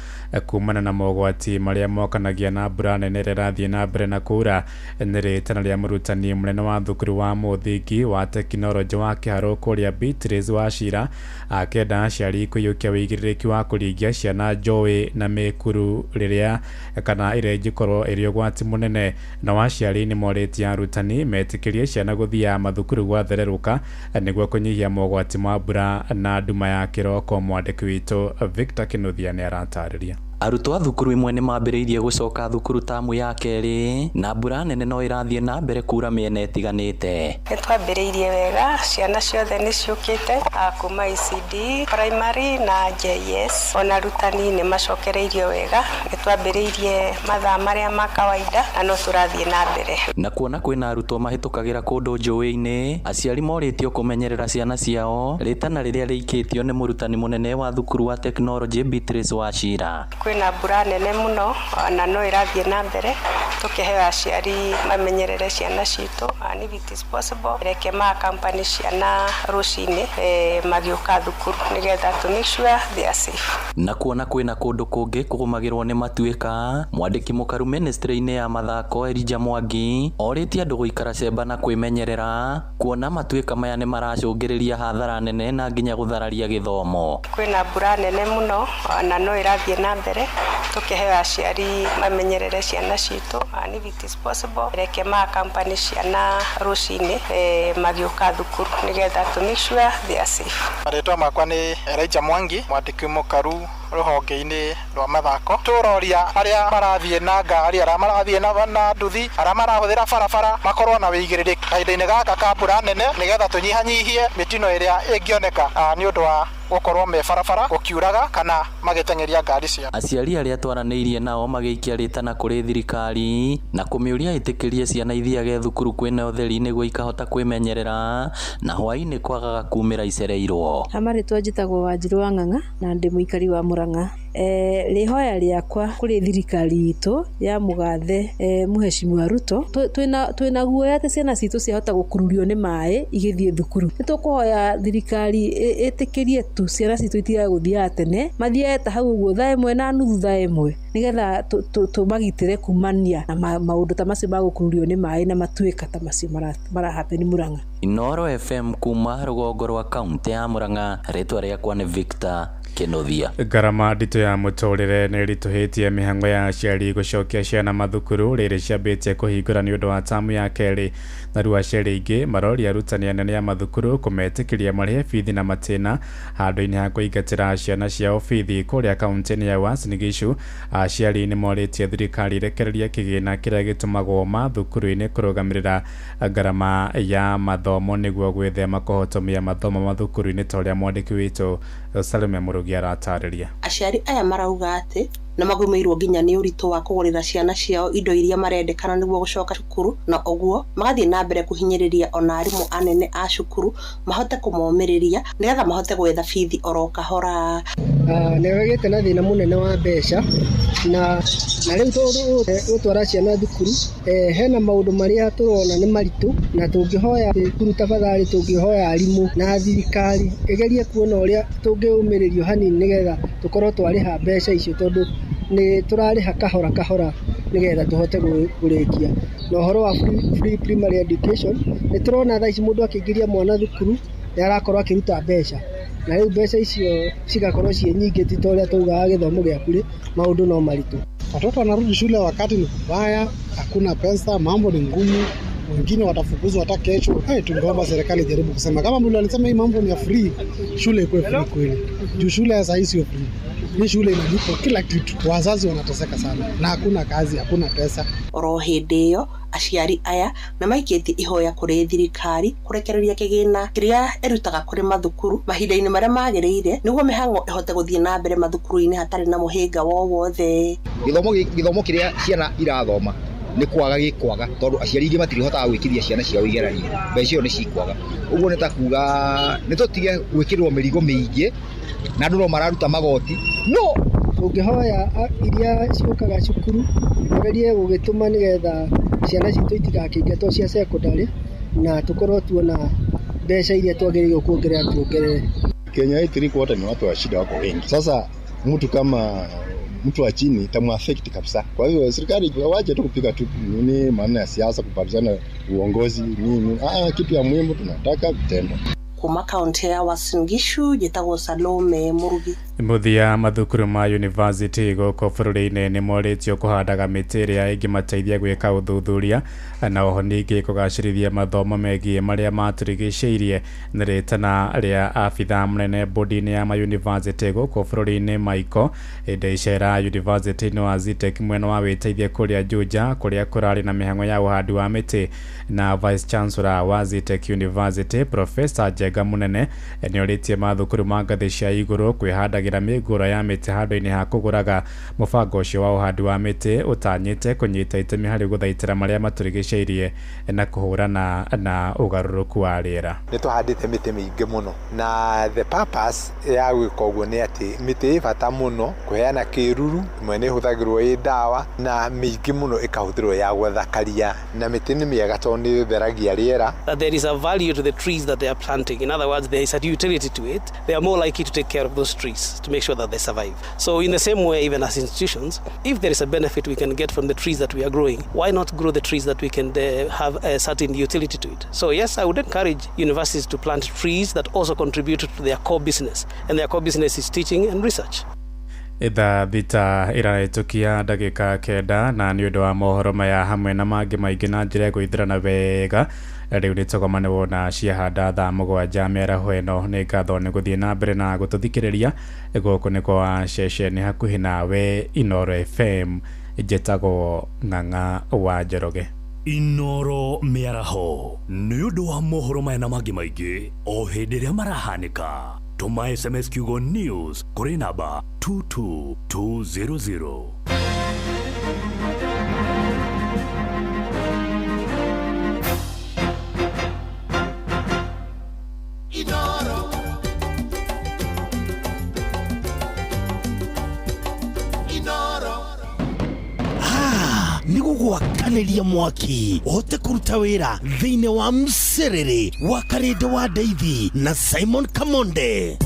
kumana na mogwati marĩa mokanagia na mbura nene ĩrĩa ĩrathiĩ na mbere na kuura. Nĩ rĩtana rĩa mũrutani mũnene wa thukuru wa mũthingi wa tekinoronjĩ wa Kĩharũ kũrĩa Beatrice Wachira akĩenda aciari kũiyũkia wĩigĩrĩrĩki wa kũringia ciana njũĩ na mĩkuru rĩrĩa kana ĩrĩa ĩngĩkorwo ĩrĩ ũgwati mũnene. Nao aciari nĩ morĩtie arutani metĩkĩrie ciana gũthiaga mathukuru gwathererũka nĩguo kũnyihia mogwati ma mbura na nduma ya kĩroko. Mwandĩki witũ Victor Kinuthia nĩ aratarĩria. Arutwo a thukuru imwe nĩ mambĩrĩirie gũcoka thukuru tamu ya kerĩ na mbura nene no ĩrathiĩ na mbere kura mĩena ĩtiganĩte. Nĩ twambĩrĩirie wega, ciana ciothe nĩ ciũkĩte kuma ECD primary na JS, ona arutani nĩ macokereirio wega. Nĩ twambĩrĩirie mathaa marĩa ma kawaida na no tũrathiĩ na mbere. Na kuona kwĩna arutwo mahĩtũkagĩra kũndũ njũĩ-inĩ, aciari morĩtio kũmenyerera ciana ciao rĩtana rĩrĩa rĩikĩtio nĩ mũrutani mũnene wa thukuru wa tekinoronjĩ Beatrice Wachira. Kwĩna mbura nene mũno na no ĩrathiĩ na mbere, tũkĩheo aciari mamenyerere ciana citũ, and if it is possible reke ma company ciana rũcinĩ magĩũka thukuru nĩgetha to make sure they are safe. Na kuona kwĩna kũndũ kũngĩ kũgũmagĩrwo nĩ matuĩka, mwandĩki mũkaru ministry-inĩ ya mathako Elijah Mwangi orĩtie andũ gũikara cemba na kwĩmenyerera kuona matuĩka maya nĩ maracũngĩrĩria hathara nene na nginya gũthararia gĩthomo. Kwĩna mbura nene mũno na no ĩrathiĩ na mbere, tũkĩheo aciari mamenyerere ciana citũ, and if it is possible reke ma company ciana rũcinĩ magĩũka thukuru nĩgetha to make sure they are safe. Marĩtwa makwa nĩ Elijah Mwangi, mwandĩki mũkaru rũhonge-inĩ rwa mathako. Tũroria arĩa marathiĩ na ngari, arĩa marathiĩ na nduthi, arĩa marahũthĩra barabara makorwo na wĩigĩrĩrĩki kahinda-inĩ gaka ka mbura nene nĩgetha tũnyihanyihie mĩtino ĩrĩa ĩngĩoneka nĩ ũndũ wa gũkorwo me barabara gũkiuraga kana magĩteng'eria ngari ciao. Aciari arĩa twaranĩirie nao magĩikia rĩtana kũrĩ thirikari na kũmĩũria ĩtĩkĩrie ciana ithiage thukuru kwĩna ũtheri nĩguo ikahota kwĩmenyerera na hwaĩ-inĩ kwagaga kumĩra icereirwo. Hamarĩtwa njĩtagwo Wanjirũ wa Ng'ang'a na ndĩ mũikari wa Murang'a. Rĩhoya rĩakwa kũrĩ thirikari itũ ya mũgathe Mheshimiwa Ruto, twĩna guoya atĩ ciana citũ ciahota gũkururio nĩ maĩ igĩthiĩ thukuru. Nĩ tũkũhoya thirikari ĩtĩkĩrie tu ciana citũ itigage gũthiaga tene, mathiage ta hau ũguo 1:30 1:00 nĩgetha tũmagitĩre kumania na maũndũ ta macio ma gũkururio nĩ maĩ na matuĩka ta macio marahappen Murang'a. Inoro FM kuma rũgongo rwa kaunti ya Murang'a, rĩtwa rĩakwa nĩ Victor Kinuthia. Ngarama nditũ ya mũtũrĩre nĩ ĩritũhĩtie mĩhang'o ya aciari gũcokia ciana mathukuru rĩrĩ ciambĩtie kũhingũra nĩ ũndũ wa tamu ya kerĩ. Na rĩu aciari aingĩ maroria arutani anene a mathukuru kũmetĩkĩria marĩhe bithi na matĩna handũ-inĩ ha kũingatĩra ciana ciao bithi. Kũrĩa kaunti-inĩ ya Uasin Gishu aciari nĩ morĩtie thirikari ĩrekererie kĩgĩna kĩrĩa gĩtũmagwo mathukuru-inĩ kũrũgamĩrĩra ngarama ya mathomo nĩguo gwĩthema kũhotomia mathomo mathukuru-inĩ ta ũrĩa mwandĩki witũ Salome Mũrugi aratarĩria. Aciari aya marauga atĩ Nĩ magũmĩirwo nginya nĩ ũritũ wa kũgũrĩra ciana ciao indo iria marendekana nĩguo gũcoka cukuru, na ũguo magathiĩ na mbere kũhinyĩrĩria ona arimũ anene a cukuru mahote kũmomĩrĩria nĩgetha mahote gwetha bithi oro kahora. Nĩ gĩte na thĩna mũnene wa mbeca na rĩu tũgũtwara ciana thukuru, hena maũndũ marĩa tũrona nĩ maritũ, na tũngĩhoya thukuru tafadhali, tũngĩhoya arimũ na thirikari ĩgerie kuona ũrĩa tũngĩũmĩrĩrio hanini nĩgetha tũkorwo twarĩha mbeca icio, tondũ nĩ tũrarĩha kahora kahora nĩgetha tũhote kũrĩkia. Na ũhoro wa free primary education, nĩ tũrona thaa ici mũndũ akĩingĩria mwana thukuru nĩ arakorwo akĩruta mbeca, na rĩu mbeca icio cigakorwo ciĩ nyingĩ, ti ta ũrĩa taugaga gĩthomo gĩa bure, maũndũ no maritũ. Watoto wanarudi shule wakati ni kubaya, hakuna pesa, mambo ni ngumu, wengine watafukuzwa hata kesho. Hey, tungeomba serikali ijaribu kusema kama mlio alisema hii mambo ni ya free, shule ikuwe free kweli. Juu shule ya sasa sio free. Ni shule inalipwa kila kitu. Wazazi wanateseka sana na hakuna kazi, hakuna pesa. Oro hĩndĩ ĩyo aciari aya nĩ maikĩtie ihoya kũrĩ thirikari kũrekereria kĩgĩna kĩrĩa ĩrutaga kũrĩ mathukuru mahinda-inĩ marĩa magĩrĩire nĩguo mĩhang'o ĩhote gũthiĩ na mbere mathukuru-inĩ hatarĩ na mũhĩnga wowothe. Gĩthomo kĩrĩa ciana irathoma nĩ kwaga gĩkwaga, tondũ aciari aingĩ matirihotaga gwĩkithia ciana ciao igeranio, mbeca icio nĩ cikwaga. Ũguo nĩ ta kuga nĩ tũtige gwĩkĩrwo mĩrigo mĩingĩ na andũ no mararuta magoti no tũngĩhoya iria ciũkaga cukuru magerie gũgĩtũma nĩgetha ciana citũ itigakĩingatwo cia secondary, na tũkorwo tuona mbeca iria twagĩrĩirwo kuongerera tuongerere. Kenya hii 3/4 ni watu wa shida wako wengi. Sasa mtu kama mtu wa chini itamuaffect kabisa. Kwa hiyo serikali waje tu kupika tu nini maana ya siasa, kupatana uongozi nini. Kitu ya muhimu tunataka vitendo. Kuma kaunti ya Uasin Gishu njĩtagwo Salome Murugi. Mũthia mathukuru ma university gũkũ bũrũri-inĩ nĩ morĩtio kũhandaga mĩtĩ ĩrĩa ĩngĩmateithia gwĩka ũthuthuria na oho ningĩ kũgacĩrithia mathomo megiĩ marĩa matũrigicĩirie. Nĩ rĩtana rĩa abithaa mũnene bodi-inĩ ya mayunivasĩtĩ gũkũ bũrũri-inĩ Michael hĩndĩ icera university-inĩ wa Zetech mwena wa wĩteithie kũrĩa Juja kũrĩa kũrarĩ na mĩhang'o ya ũhandi wa mĩtĩ. Na Vice Chancellor wa Zetech University Professor Njenga Munene nĩ orĩtie mathukuru ma ngathĩ cia igũrũ kwĩhandagĩra mĩngũrwa ya mĩtĩ handũ-inĩ ha kũgũraga. Mũbango ũcio wa ũhandi wa mĩtĩ ũtanyĩte kũnyita itemi harĩ gũthaitĩra marĩa matũrigicĩirie na kũhũrana na ũgarũrũku wa rĩera. Nĩ tũhandĩte mĩtĩ mĩingĩ mũno, na the purpose ya gwĩka ũguo nĩ atĩ mĩtĩ ĩ bata mũno kũheana kĩruru, ĩmwe nĩ ĩhũthagĩrwo ĩ ndawa na mĩingĩ mũno ĩkahũthĩrwo ya gũthakaria, na mĩtĩ nĩ mĩega tondũ nĩ ĩtheragia rĩera. That there is a value to the trees that they are planting. In other words, there is a utility to it. They are more likely to take care of those trees to make sure that they survive. So in the same way, even as institutions, if there is a benefit we can get from the trees that we are growing, why not grow the trees that we can have a certain utility to it? So yes, I would encourage universities to plant trees that also contribute to their core business, and their core business is teaching and research. Ithaa thita ĩrahĩtũkia ndagĩka 9 na nĩ ũndũ wa mohoro maya hamwe na mangĩ maingĩ na njĩra ya gwĩthirana wega rĩu nĩ tũgomane wona ciahanda thaa 7 mĩaraho ĩno. Nĩ ngatho nĩ gũthiĩ na mbere na gũtũthikĩrĩria. Gũkũ nĩ kwa ceceni hakuhĩ nawe Inoro FM. Njĩtagwo Ng'ang'a wa Njoroge. Inoro mĩaraho nĩ ũndũ wa mohoro maya na mangĩ maingĩ o hĩndĩ ĩrĩa marahanĩka. Tũma SMS kiugo news kũrĩ namba 22200. Inoro. Inoro. Nĩ gũgwakanĩria mwaki ũhote kũruta wĩra thĩinĩ wa mcerere wa Karĩndĩ wa Ndeithi na Simon Kamonde.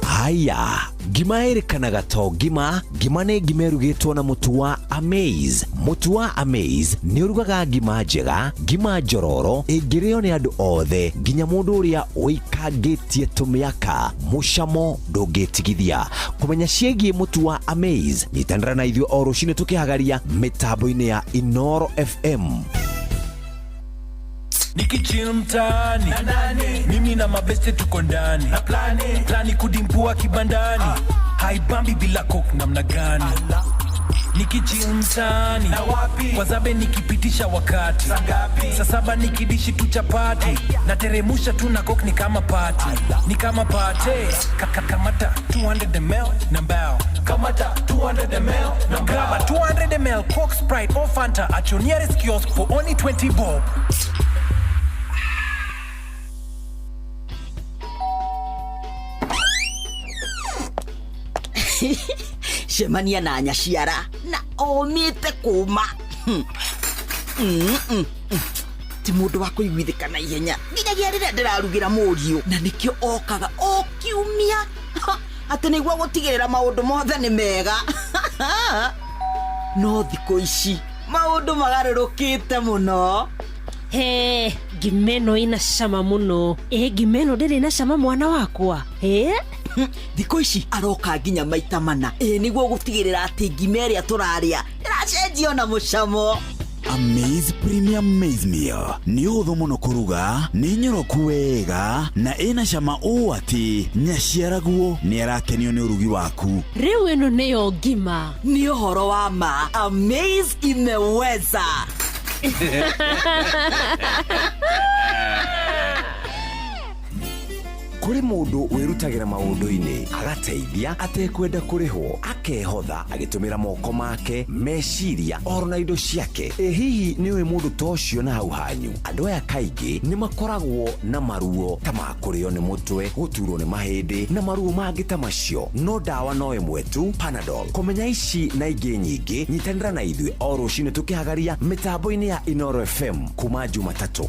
Haya, ngima ĩrĩkanaga to ngima. Ngima nĩ ngima ĩrugĩtwo na mũtu wa Amaze. Mũtu wa Amaze nĩ ũrugaga ngima njega, ngima njororo ĩngĩrĩo nĩ andũ othe, nginya mũndũ ũrĩa ũikangĩtie tũmĩaka. Mũcamo ndũngĩtigithia. Kũmenya ciĩgiĩ mũtu wa Amaze, nyitanĩra na ithuĩ o rũcinĩ tũkĩhagaria mĩtambo-inĩ ya Inoro FM. Nikichill mtaani, mimi na mabeste tuko ndani, na plani kudimpua kibandani, haibambi bila coke namna gani? Nikichill mtaani na wapi kwa zabe nikipitisha wakati saa saba nikidishi tu chapati nateremusha tu na coke ni kama party ni kama party kamata 200 ml na mbao kamata 200 ml na grab a 200 ml Coke, Sprite or Fanta at your nearest kiosk for only 20 bob. Cemania na nyaciara na omĩte kũma. Ti mũndũ wa kũiguithĩka na ihenya nginyagia rĩrĩa ndĩrarugĩra mũriũ, na nĩkĩo okaga o kiumia atĩ nĩguo gũtigĩrĩra maũndũ mothe nĩ mega. No thikũ ici maũndũ magarũrũkĩte mũno. He, ngima ĩno ĩna cama mũno. Ĩ ngima ĩno ndĩrĩ na cama mwana wakwa. He? Thikũ ici aroka nginya maita mana ĩ nĩguo gũtigĩrĩra atĩ ngima ĩrĩa tũrarĩa ĩracenjio na mũcamo. Amaze Premium Maize Meal nĩ ũhũthũ mũno kũruga, nĩ nyoroku wega na ĩna cama ũũ atĩ nyaciaraguo nĩ arakenio nĩ ũrugi waku. Rĩu ĩno nĩyo ngima. Nĩ ũhoro wa ma, Amaze imeweza. Kũrĩ mũndũ wĩrutagĩra maũndũ-inĩ agateithia atekwenda kũrĩhwo, akehotha agĩtũmĩra moko make, meciria oro na indo ciake. Ĩ hihi nĩ ũĩ mũndũ ta ũcio na hau hanyu? Andũ aya kaingĩ nĩ makoragwo na maruo ta ma kũrĩo nĩ mũtwe, gũturwo nĩ mahĩndĩ na maruo mangĩ ta macio. No ndawa no ĩmwe tu, Panadol. Kũmenya ici na ingĩ nyingĩ, nyitanĩra na ithuĩ o rũcinĩ tũkĩhagaria mĩtambo-inĩ ya Inoro FM kuma Jumatatũ.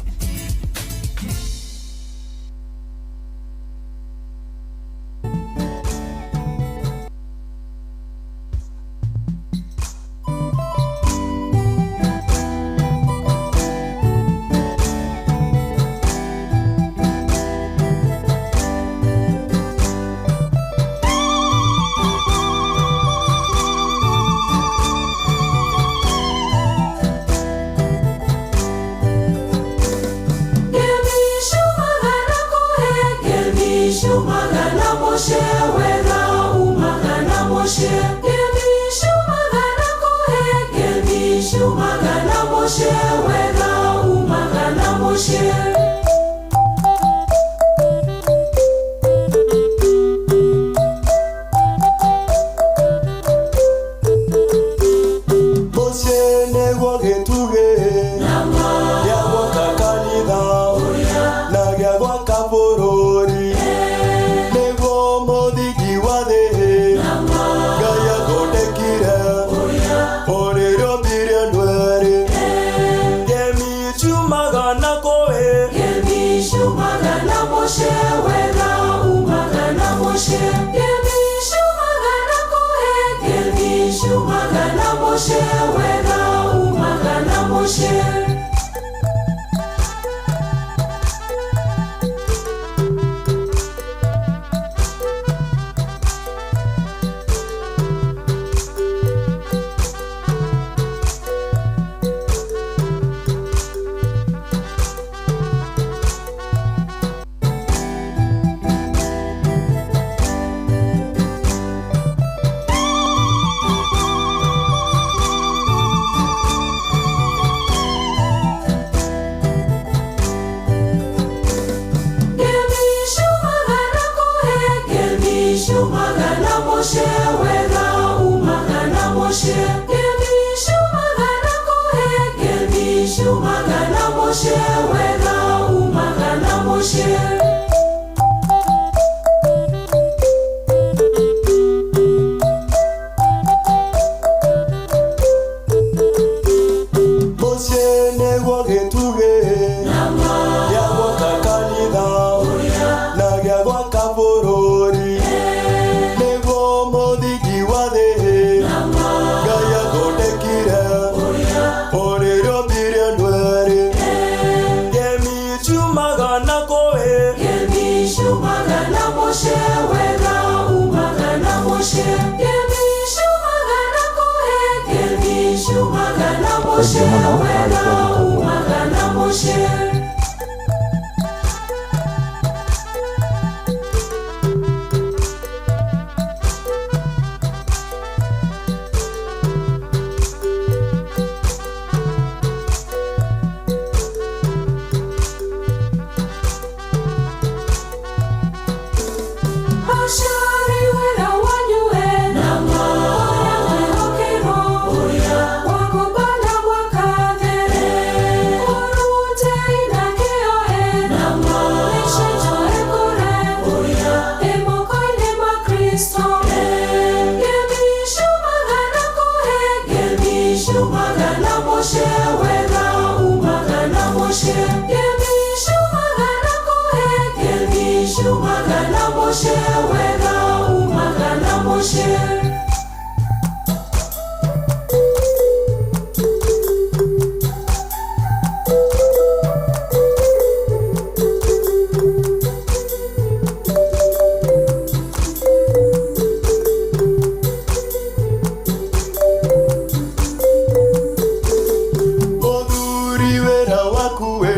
Mũthuri wĩra waku wĩ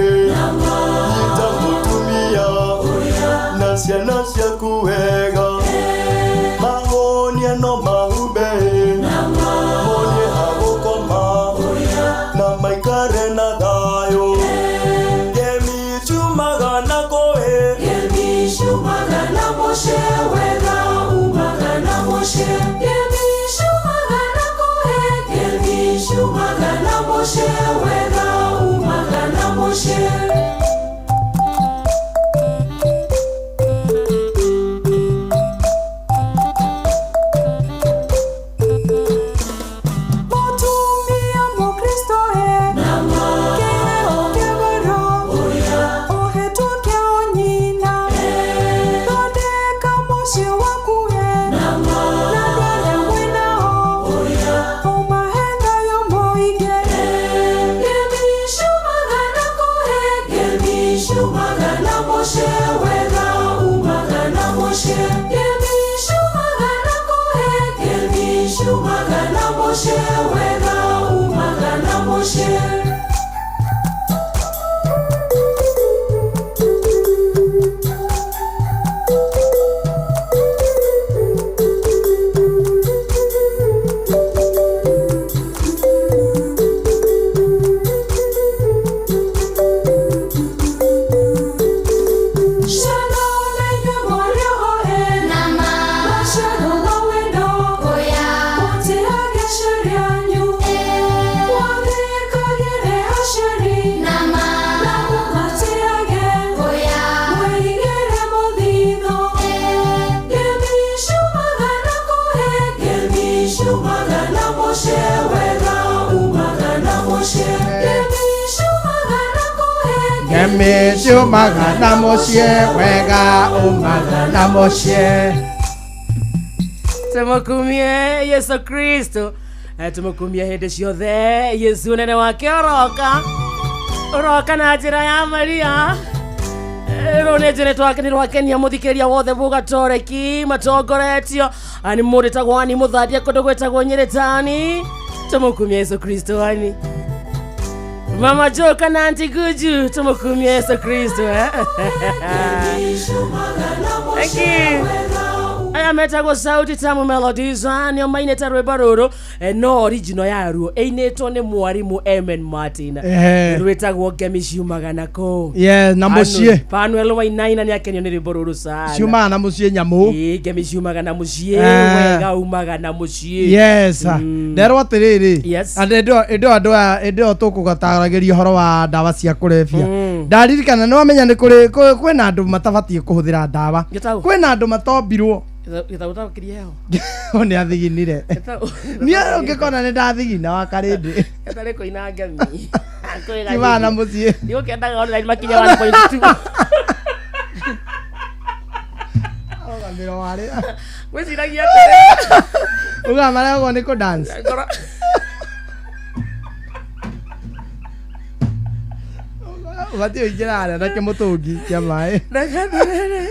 nyita mũtumia na ciana ciaku wega mahonia no mahumbe monie ha gũkoma na maikare na thayũ ngemi ciumaga na kũĩ Mũtumia Mũkristo e kĩheo kĩgoro ũhĩtwo kĩo nyina thondeka mũciĩ waku e na andũ arĩa mwĩnao ũmahe thayũ mũingĩ. Ngemi ciumaga na mũciĩ wega umaga na mũciĩ Tumukumie Yesu Kristo. Tumukumie hĩndĩ ciothe Yesu ũnene wake ũroka ũroka na njĩra ya Maria. Rũu nĩ njĩra twake nĩ rwakenia mũthikĩrĩria wothe mũgatoreki matongoretio. Nĩ mũndũ ĩtagwo ani mũthandia kũndũ gwĩtagwo Nyĩrĩtani. Tumukumie Yesu Kristo ani Mama Joka na Auntie Guju, tumukumie Yesu Kristo eh? Thank you. Aya metagwo Sauti Tamu Melodies nĩo mainĩte rwĩmbo rũrũ no original yaruo ĩinĩtwo nĩ mwarimũ Emen Martin. Ehe. Rwĩtagwo ngemi ciumaga na kũ. Yes, na mũciĩ. Panuel Wainaina nĩakenio nĩ rwĩmbo rũrũ sana. Ciumaga na mũciĩ nyamũ. Ĩĩ, ngemi ciumaga na mũciĩ wega umaga na mũciĩ. Yes. Nderwo atĩrĩrĩ Yes. and ĩndĩ ĩyo andũ aya ĩndĩ ĩyo tũkũgataragĩria ũhoro wa ndawa cia kũrebia ndaririkana nĩ wamenya nĩ kũrĩ kwĩna andũ matabatiĩ kũhũthĩra ndawa Gĩtaũ. kwĩna andũ matombirwo Gĩtaũ ũtaũkĩrie heho. nĩ athiginire niĩ ũngĩkona nĩ ndathigina wa karĩndĩ Ĩtarĩ kũina ngemi. Ciumaga na mũciĩ. Ndigũkĩendaga online makinya 1.2. Arũgamĩro warĩ Gwĩciragia atĩrĩ. ugaga marehagwo nĩ kũ dance Ngoro ũbatiĩ ũingĩre harĩa na kĩmũtũngi kĩa maĩ Ndagathĩrĩrĩ.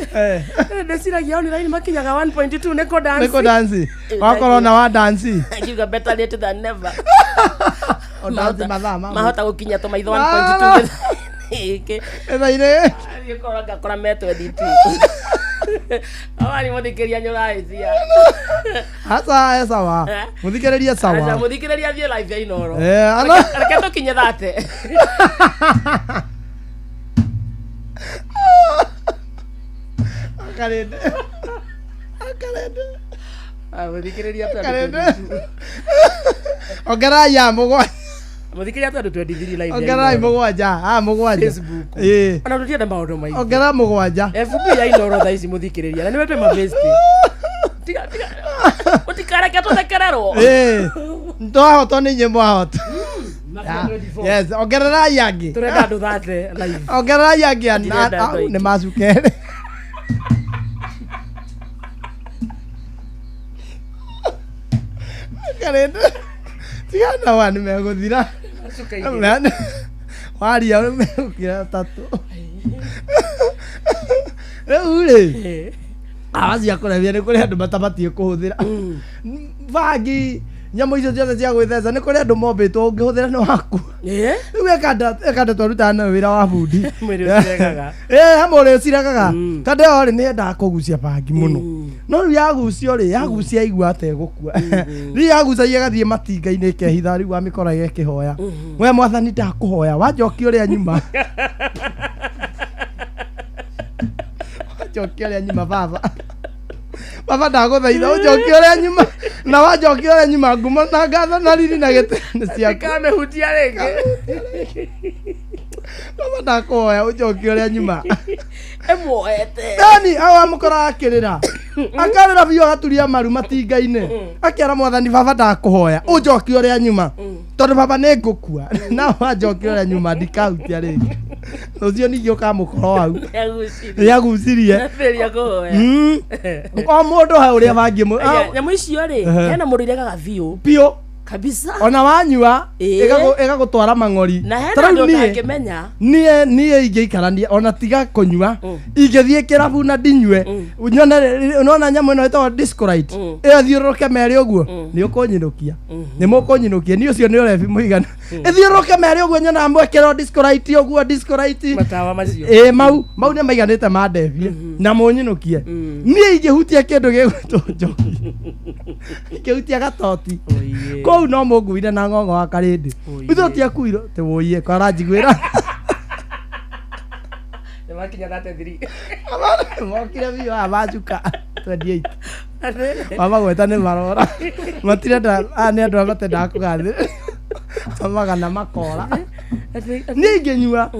Ndĩciragia online makinyaga 1.2 nĩ kũ dance. nĩ kũ dance wakorwo na wa dance Ngiuga better late than never. O dance mathaa ma Mahota gũkinya tũmaitho 1.2 gĩthaa-inĩ gĩkĩ. Gĩthaa-inĩ. Thiĩ korwo ngakora me 22. Awani mũthikĩria nĩ ũrahĩtia. aca e sawa Eh? mũthikĩrĩrie Aca sawa mũthikĩrĩria thiĩ live ya Inooro. Eh, ana- Reke tũkinye thate. Karĩndĩ. Mũthikĩrĩria Karĩndĩ. ongerai ya mũgwanja Mũthikĩrĩria tondũ 23 live ya ongerai Inooro. mũgwanja a mũgwanja Facebook. ĩĩ Ona tũtienda maũndũ maingĩ. ongera mũgwanja FB ya Inooro thaa ici mũthikĩrĩria na nĩwe twĩ mabesti. Tiga tiga mũtikareke tũthekererwo. ĩĩ twahotwo nĩ inyuĩ mwahota. Yes, ongererai angĩ. Tũrenda andũ 30 live. Ongererai angĩ Ndirenda andũ aingĩ. nĩ macukere. Karenda. Tigana wa nĩ megũthira. Macuka igĩrĩ. Waria nĩ megũkira tatũ. Rĩu rĩ, ndawa cia kũrebia nĩ kũrĩ andũ matabatiĩ kũhũthĩra. Bangi, nyamũ icio ciothe cia gwĩtheca nĩ kũrĩ andũ mombĩtwo ũngĩhũthĩra nĩ wakua. Rĩu ekanda twarutaga nayo wĩra wa bundi. Mwĩrĩ ũciregaga. Ĩ, he mwĩrĩ ũciregaga. Kanda ĩyo rĩ nĩ yendaga kũgucia bangi mũno. No rĩu yagucio rĩ, yagucia aigua ategũkua. Rĩu yagucagia ĩgathiĩ matinga-inĩ ĩkehitha rĩu wamĩkoraga ĩkĩhoya. We mwathani ndakũhoya, wanjokia ũrĩa nyuma. Wanjokia ũrĩa nyuma baba. Baba ndagũthaitha ũnjokie ũrĩa nyuma na wanjokia ũrĩa nyuma ngumo na ngatho na riri na gĩtĩo nĩ ciaku. Ndikamehutia rĩngĩ. Baba ndakũhoya ũnjokie ũrĩa nyuma. Ĩmuoete. Yani hau amũkoraga akĩrĩra. Akarĩra biũ agaturia maru matinga-inĩ. Akera mwathani baba ndakũhoya ũnjokie ũrĩa nyuma. Tondũ baba nĩ ngũkua. Na wanjokia ũrĩa nyuma ndikahutia rĩngĩ. Rũciũ ningĩ ũkamũkora hau. Yagucirie. Yagucirie. Yambĩrĩria kũhoya. O mũndũ he ũrĩa bangi mũ. Aya, nyamũ icio rĩ, Ehe. hena mũndũ iregaga biũ. Biũ. Kabisa. Ona wanyua Ĩĩ. ĩgagũtwara mang'ori. Na hena Ta rĩu andũ niĩ- ũtangĩmenya. niĩ ingĩikarania ona tiga kũnyua ingĩthiĩ kĩrabu na ndinyue nyone nona nyamũ ĩno ĩtagwo discolite ĩyo thiũrũrũke merĩ ũguo nĩ ũkũnyinũkia nĩ mũkũnyinũkia niĩ ũcio nĩ ũrebi mũigana ĩthiũrũrũke merĩ ũguo nyonaga mwekĩrwo discolite ũguo discolite Matawa macio. ĩĩ mau mau nĩ maiganĩte mandebie na mũnyinũkie niĩ ingĩhutia kĩndũ gĩgwĩtwo njohi ingĩhutia gatoti kũu no mũnguire na ng'ong'o wa karĩndĩ ithuĩ tiakuirwo tĩ wũiye kwaranjiguĩra Nĩmakinya 33. mokire biũ aya macuka 28 wamagweta nĩ marora matirenda aya nĩ andũ arĩa matendaga kũgathĩrĩria magana makora niĩ ingĩnyua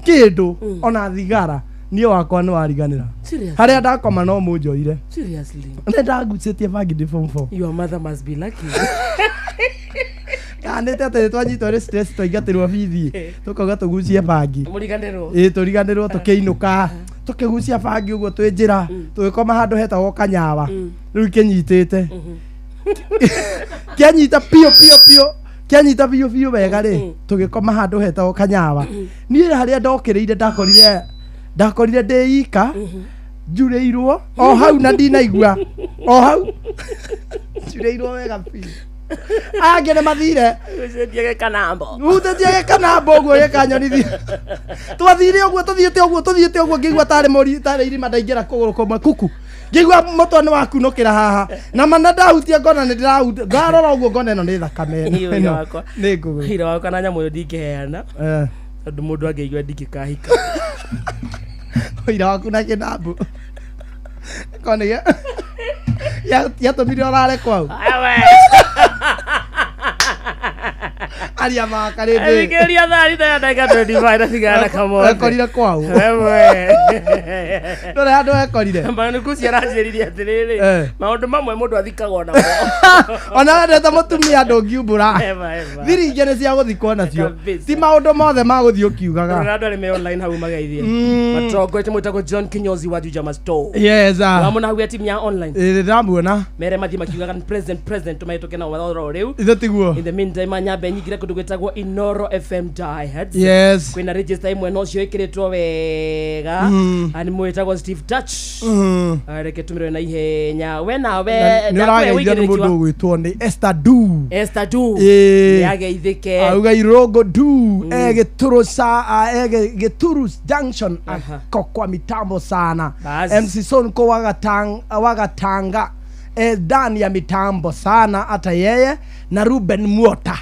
kĩndũ ona thigara niĩ wakwa nĩ wariganĩra Seriously? harĩa ndakoma no mũnjoire Seriously. nĩ ndagucĩtie bangi ndĩ form 4 Your mother must be lucky. kanĩte atĩ nĩ twanyitwo nĩ stress twaingatĩrwo bithi tũkauga tũgucie bangi Mũriganĩrwo. ĩ tũriganĩrwo tũkĩinũka tũkĩgucia bangi ũguo twĩ njĩra tũgĩkoma handũ hetagwo kanyawa rĩu kĩnyitĩte kĩanyita piũ piũ piũ kĩanyita biũ biũ wega rĩ tũgĩkoma handũ hetagwo kanyawa niĩ harĩa ndokĩrĩire ndakorire ndĩ ika njurĩirwo o hau na ndinaigua o hau njurĩirwo wega biũ angĩ nĩ mathire Gũcenjia gĩkanambo. hutĩtie gĩkanamba ũguo gĩkanyonithia twathire ũguo tũthiĩte ũguo tũthiĩte ũguo ngĩigua tarĩ mũri tarĩ irima ndaingĩra kũgũrũ kũmwe kuku ngĩigua mũtwe nĩ wakunũkĩra haha na mana ndahutia ngona nĩ ndĩrahutia ndarora ũguo ngona ĩno nĩ thakame Niĩ ũira ĩno wakwa. nĩ ngũgũ Ũira wakwa na nyamũ ĩyo ndingĩheana. Eh. Tondũ mũndũ angĩigua ndingĩkahika. ũira waku na kĩnambu kona yatũmire ũrare kwau aria makarĩndĩ Thikĩrĩria thaa thita na ndagĩka 25 na tigana na kamothe. Ekorire kwau. Wewe. Ndũrĩ handũ ekorire. Manuku ciaranjĩrire atĩrĩrĩ. Eh. Maũndũ mamwe mũndũ athikagwo namo. Ona wendete mũtumia ndũngiumbũra. Eva, eva. Thiri ingĩ nĩ cia gũthikwo nacio. Kabisa. Ti maũndũ mothe ma gũthiĩ ũkiugaga. Rora andũ arĩa me online hau mageithie. Matongoretie mwĩtagwo John Kinyozi wa Juja Masto. Yes, ah. Wamona hau ya timu ya online. Ĩĩ ndĩramuona. Mere mathiĩ makiugaga ni president president tũmahĩtũke na oro rĩu. Ithe tiguo. In the meantime nyambe nyingire kũndũ gwĩtagwo Inoro FM Diehards. Yes. Kwĩna register ĩmwe no cio ĩkĩrĩtwo wega. Na nĩ mwĩtagwo Steve Touch. Ah, Reke tũmĩrwe na ihenya. We nawe Nĩ ũrageithio nĩ mũndũ ũgwĩtwo nĩ Esther Du. Esther Du. Ĩĩ. Nĩ ageithĩke. Auga Irongo Du e Gĩtũrũ sa e Gĩtũrũ Junction ako kwa mitambo sana. Bas. MC Sonko wagatanga ndani ya mitambo sana hata yeye na Ruben Muota.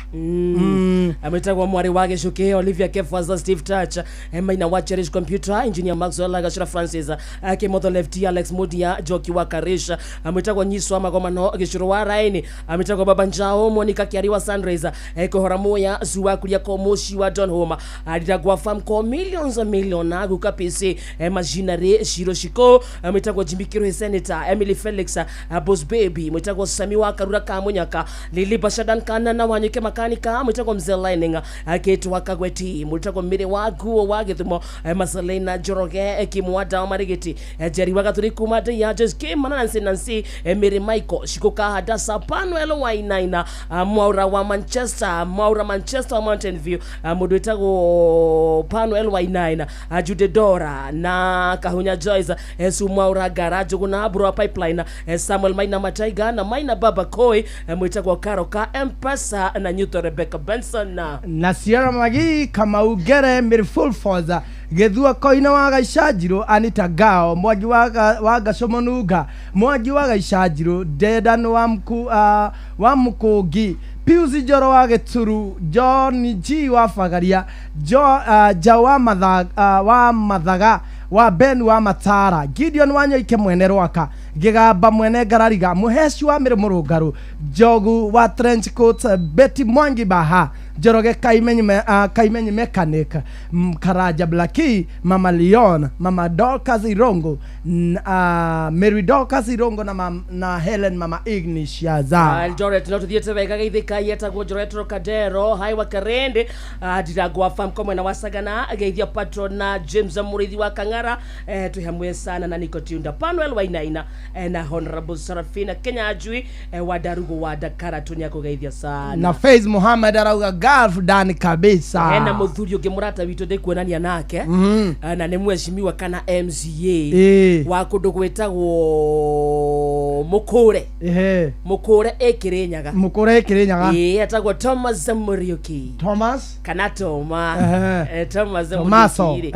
Ametagwo mwarĩ wa gĩcukĩ Olivia Kefaza Steve Touch Maina wa Cherish Computer Engineer Maxwell Agacira Francis Kimotho Lefty Alex Mudia Joki wa Karisha ametagwo Nyiswa Magomano Gĩcũrũ wa Raini ametagwo Baba Njao Monica Kiari wa Sunrise Kũhora Muya Zuwa Kuria ko Moshi wa Don Homa Ariragwa Farm ko millions a million na Guka PC Machinery Shiro Shiko ametagwo Jimmy Kirohe Senator Emily Felix Bos Rose Baby, mwitagwo Sami wa Karura ka Munyaka, Lili Bashadan kana na Wanyuke Makanika, mwitagwo Mzee Lining, Kate wa Kagweti, mwitagwo Mire wa Guo wa Githumo, Masalena Njoroge, Kimwada wa Marigiti, Jerry wa Gathuri kuma ya Just Kim Nancy Nancy, Mary Michael, Shikoka Hadasa, Panuel Wainaina, Mwaura wa Manchester, Mwaura Manchester Mountain View, mundu witagwo Panuel Wainaina, Jude Dora na Kahunya Joyce, Su Mwaura Gara, Njuguna Bro Pipeline, Samuel Maina Mataiga na Maina Baba Koi, mwitagwo Karoka Mpesa na Newton Rebecca Benson na Sierra Magi Kamau Ngere Mary Fulforza Gĩthua Koina wa Gaicanjirũ Anita Gao Mwangi wa Gacũmũnunga Mwangi wa Gaicanjirũ Dedan wa wa Mũkũngi Pius Njoro wa Gĩturu John G wa Bagaria Jau wa Mathaga wa Ben wa Matara Gideon wa Nyoike mwene Rwaka Gĩgamba mwene Ngarariga Mũheci wa Mĩrĩ Mũrũngarũ Njogu wa Trench Coat Betty Mwangi Baha Njoroge Kaimenyi Mechanic Karanja Blaki Mama Leon Mama Dorcas Irongo Mary Dorcas Irongo na Helen Mama Ignatia za Eldoret no tuthiete wega geithĩka yetagwo Njoroge Trocadero hai wa Karende Ndirangwa farm kwa mwena wa Sagana geithia patron na James Murithi wa Kang'ara twi hamwe sana na Nico Tiunda Panuel Wainaina na Honorable Sarafina Kenya Ajui wa Darugo wa Dakara tunia kugeithia sana na Faiz Muhammad arauga Golf dani kabisa ena muthuri ungi murata witu ndikuonania nake na ni mweshimiwa kana MCA wa kundu gwitagwo Mukure Mukure Ikirinyaga Mukure Ikirinyaga etagwo Thomas Muriuki Thomas kana Toma Thomas Muriuki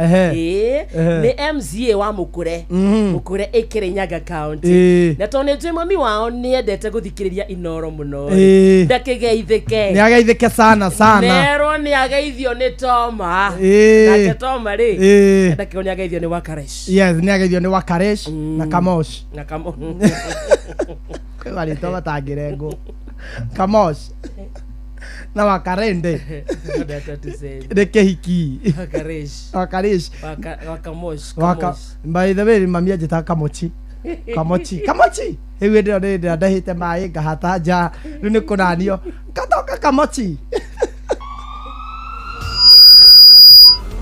ni MCA wa Mukure Mukure Ikirinyaga county na tondu nĩ mami wao ni endete guthikiriria Inoro muno ndakigeithike ni ageithike sana sana nerwo ni ageithio ni Toma nake Toma ri ndakĩo ni ageithio ni Wakaresh yes ni ageithio ni Wakaresh na Kamosh na Kamosh kwĩ marĩtwa matangĩrengwo Kamosh na Wakarende nĩ kĩhiki Wakaresh Wakaresh Wakamosh by the way mami anjĩtaga Kamochi Kamochi Kamochi rĩu hĩndĩ ĩyo nĩ ndahĩte maĩ ngahata nja rĩu nĩ kũnanio ngatoka Kamochi.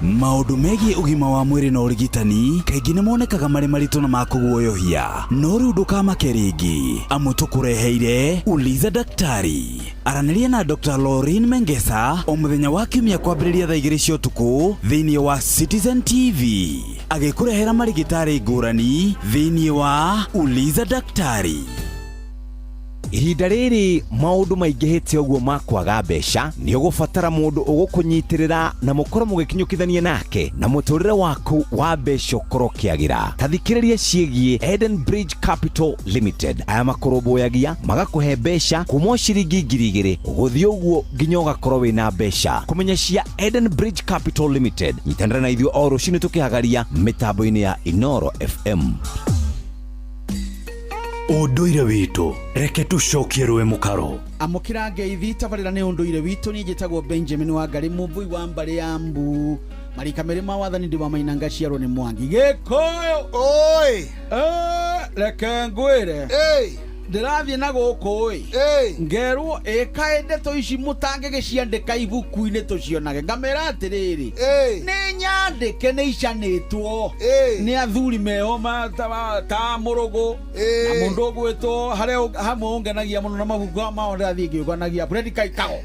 Maũndũ megiĩ ũgima wa mwĩrĩ na ũrigitani kaingĩ nĩ monekaga marĩ maritũ na makũguoyohia no rĩu ndũkamake rĩngĩ amu tũkũreheire Uliza Daktari. Aranĩria na Dr. Lauren Mengesa o mũthenya wa kiumia kwambĩrĩria thaa 2 cia ũtukũ thĩinĩ wa Citizen TV agĩkũrehera marigitari ngũrani thĩinĩ wa Uliza Daktari. Ihinda rĩrĩ maũndũ maingĩhĩte ũguo ma kwaga mbeca nĩ ũgũbatara mũndũ ũgũkũnyitĩrĩra na mũkorwo mũgĩkinyũkithania nake na mũtũrĩre waku wa mbeca ũkorwo ũkĩagĩra. Ta thikĩrĩria ciĩgiĩ Eden Bridge Capital Limited. Aya makũrũmbũyagia magakũhe mbeca kuma ciringi 2,000 gũthiĩ ũguo nginya ũgakorwo wĩna mbeca. Kũmenya cia Eden Bridge Capital Limited, nyitanĩra na ithuĩ o rũcinĩ tũkĩhagaria mĩtambo-inĩ ya Inoro FM. Ũndũire witũ reke tũcokie rũĩ mũkaro. Amũkĩra ngeithi tabarĩra nĩ ũndũire witũ. Niĩ njĩtagwo Benjamin Wangari Mũmbui wa mbarĩ ya Mbu marika merĩ ma wathani ndĩ wa Maina ngaciarwo nĩ Mwangi Gĩkũyũ. Oi reke ngwĩre ndĩrathiĩ na gũkũ ĩ ngerwo ĩkaĩ ndeto ici mũtangĩgĩciandĩka ibuku-inĩ tũcionage. Ngamĩra atĩrĩrĩ nĩ nyandĩke nĩ icanĩtwo nĩ athuri meho ta mũrũgũ na mũndũ ũgwĩtwo harĩa hamwe ũngenagia mũno na mabuku mao ndĩrathiĩ ngĩũganagia Fred Kaikago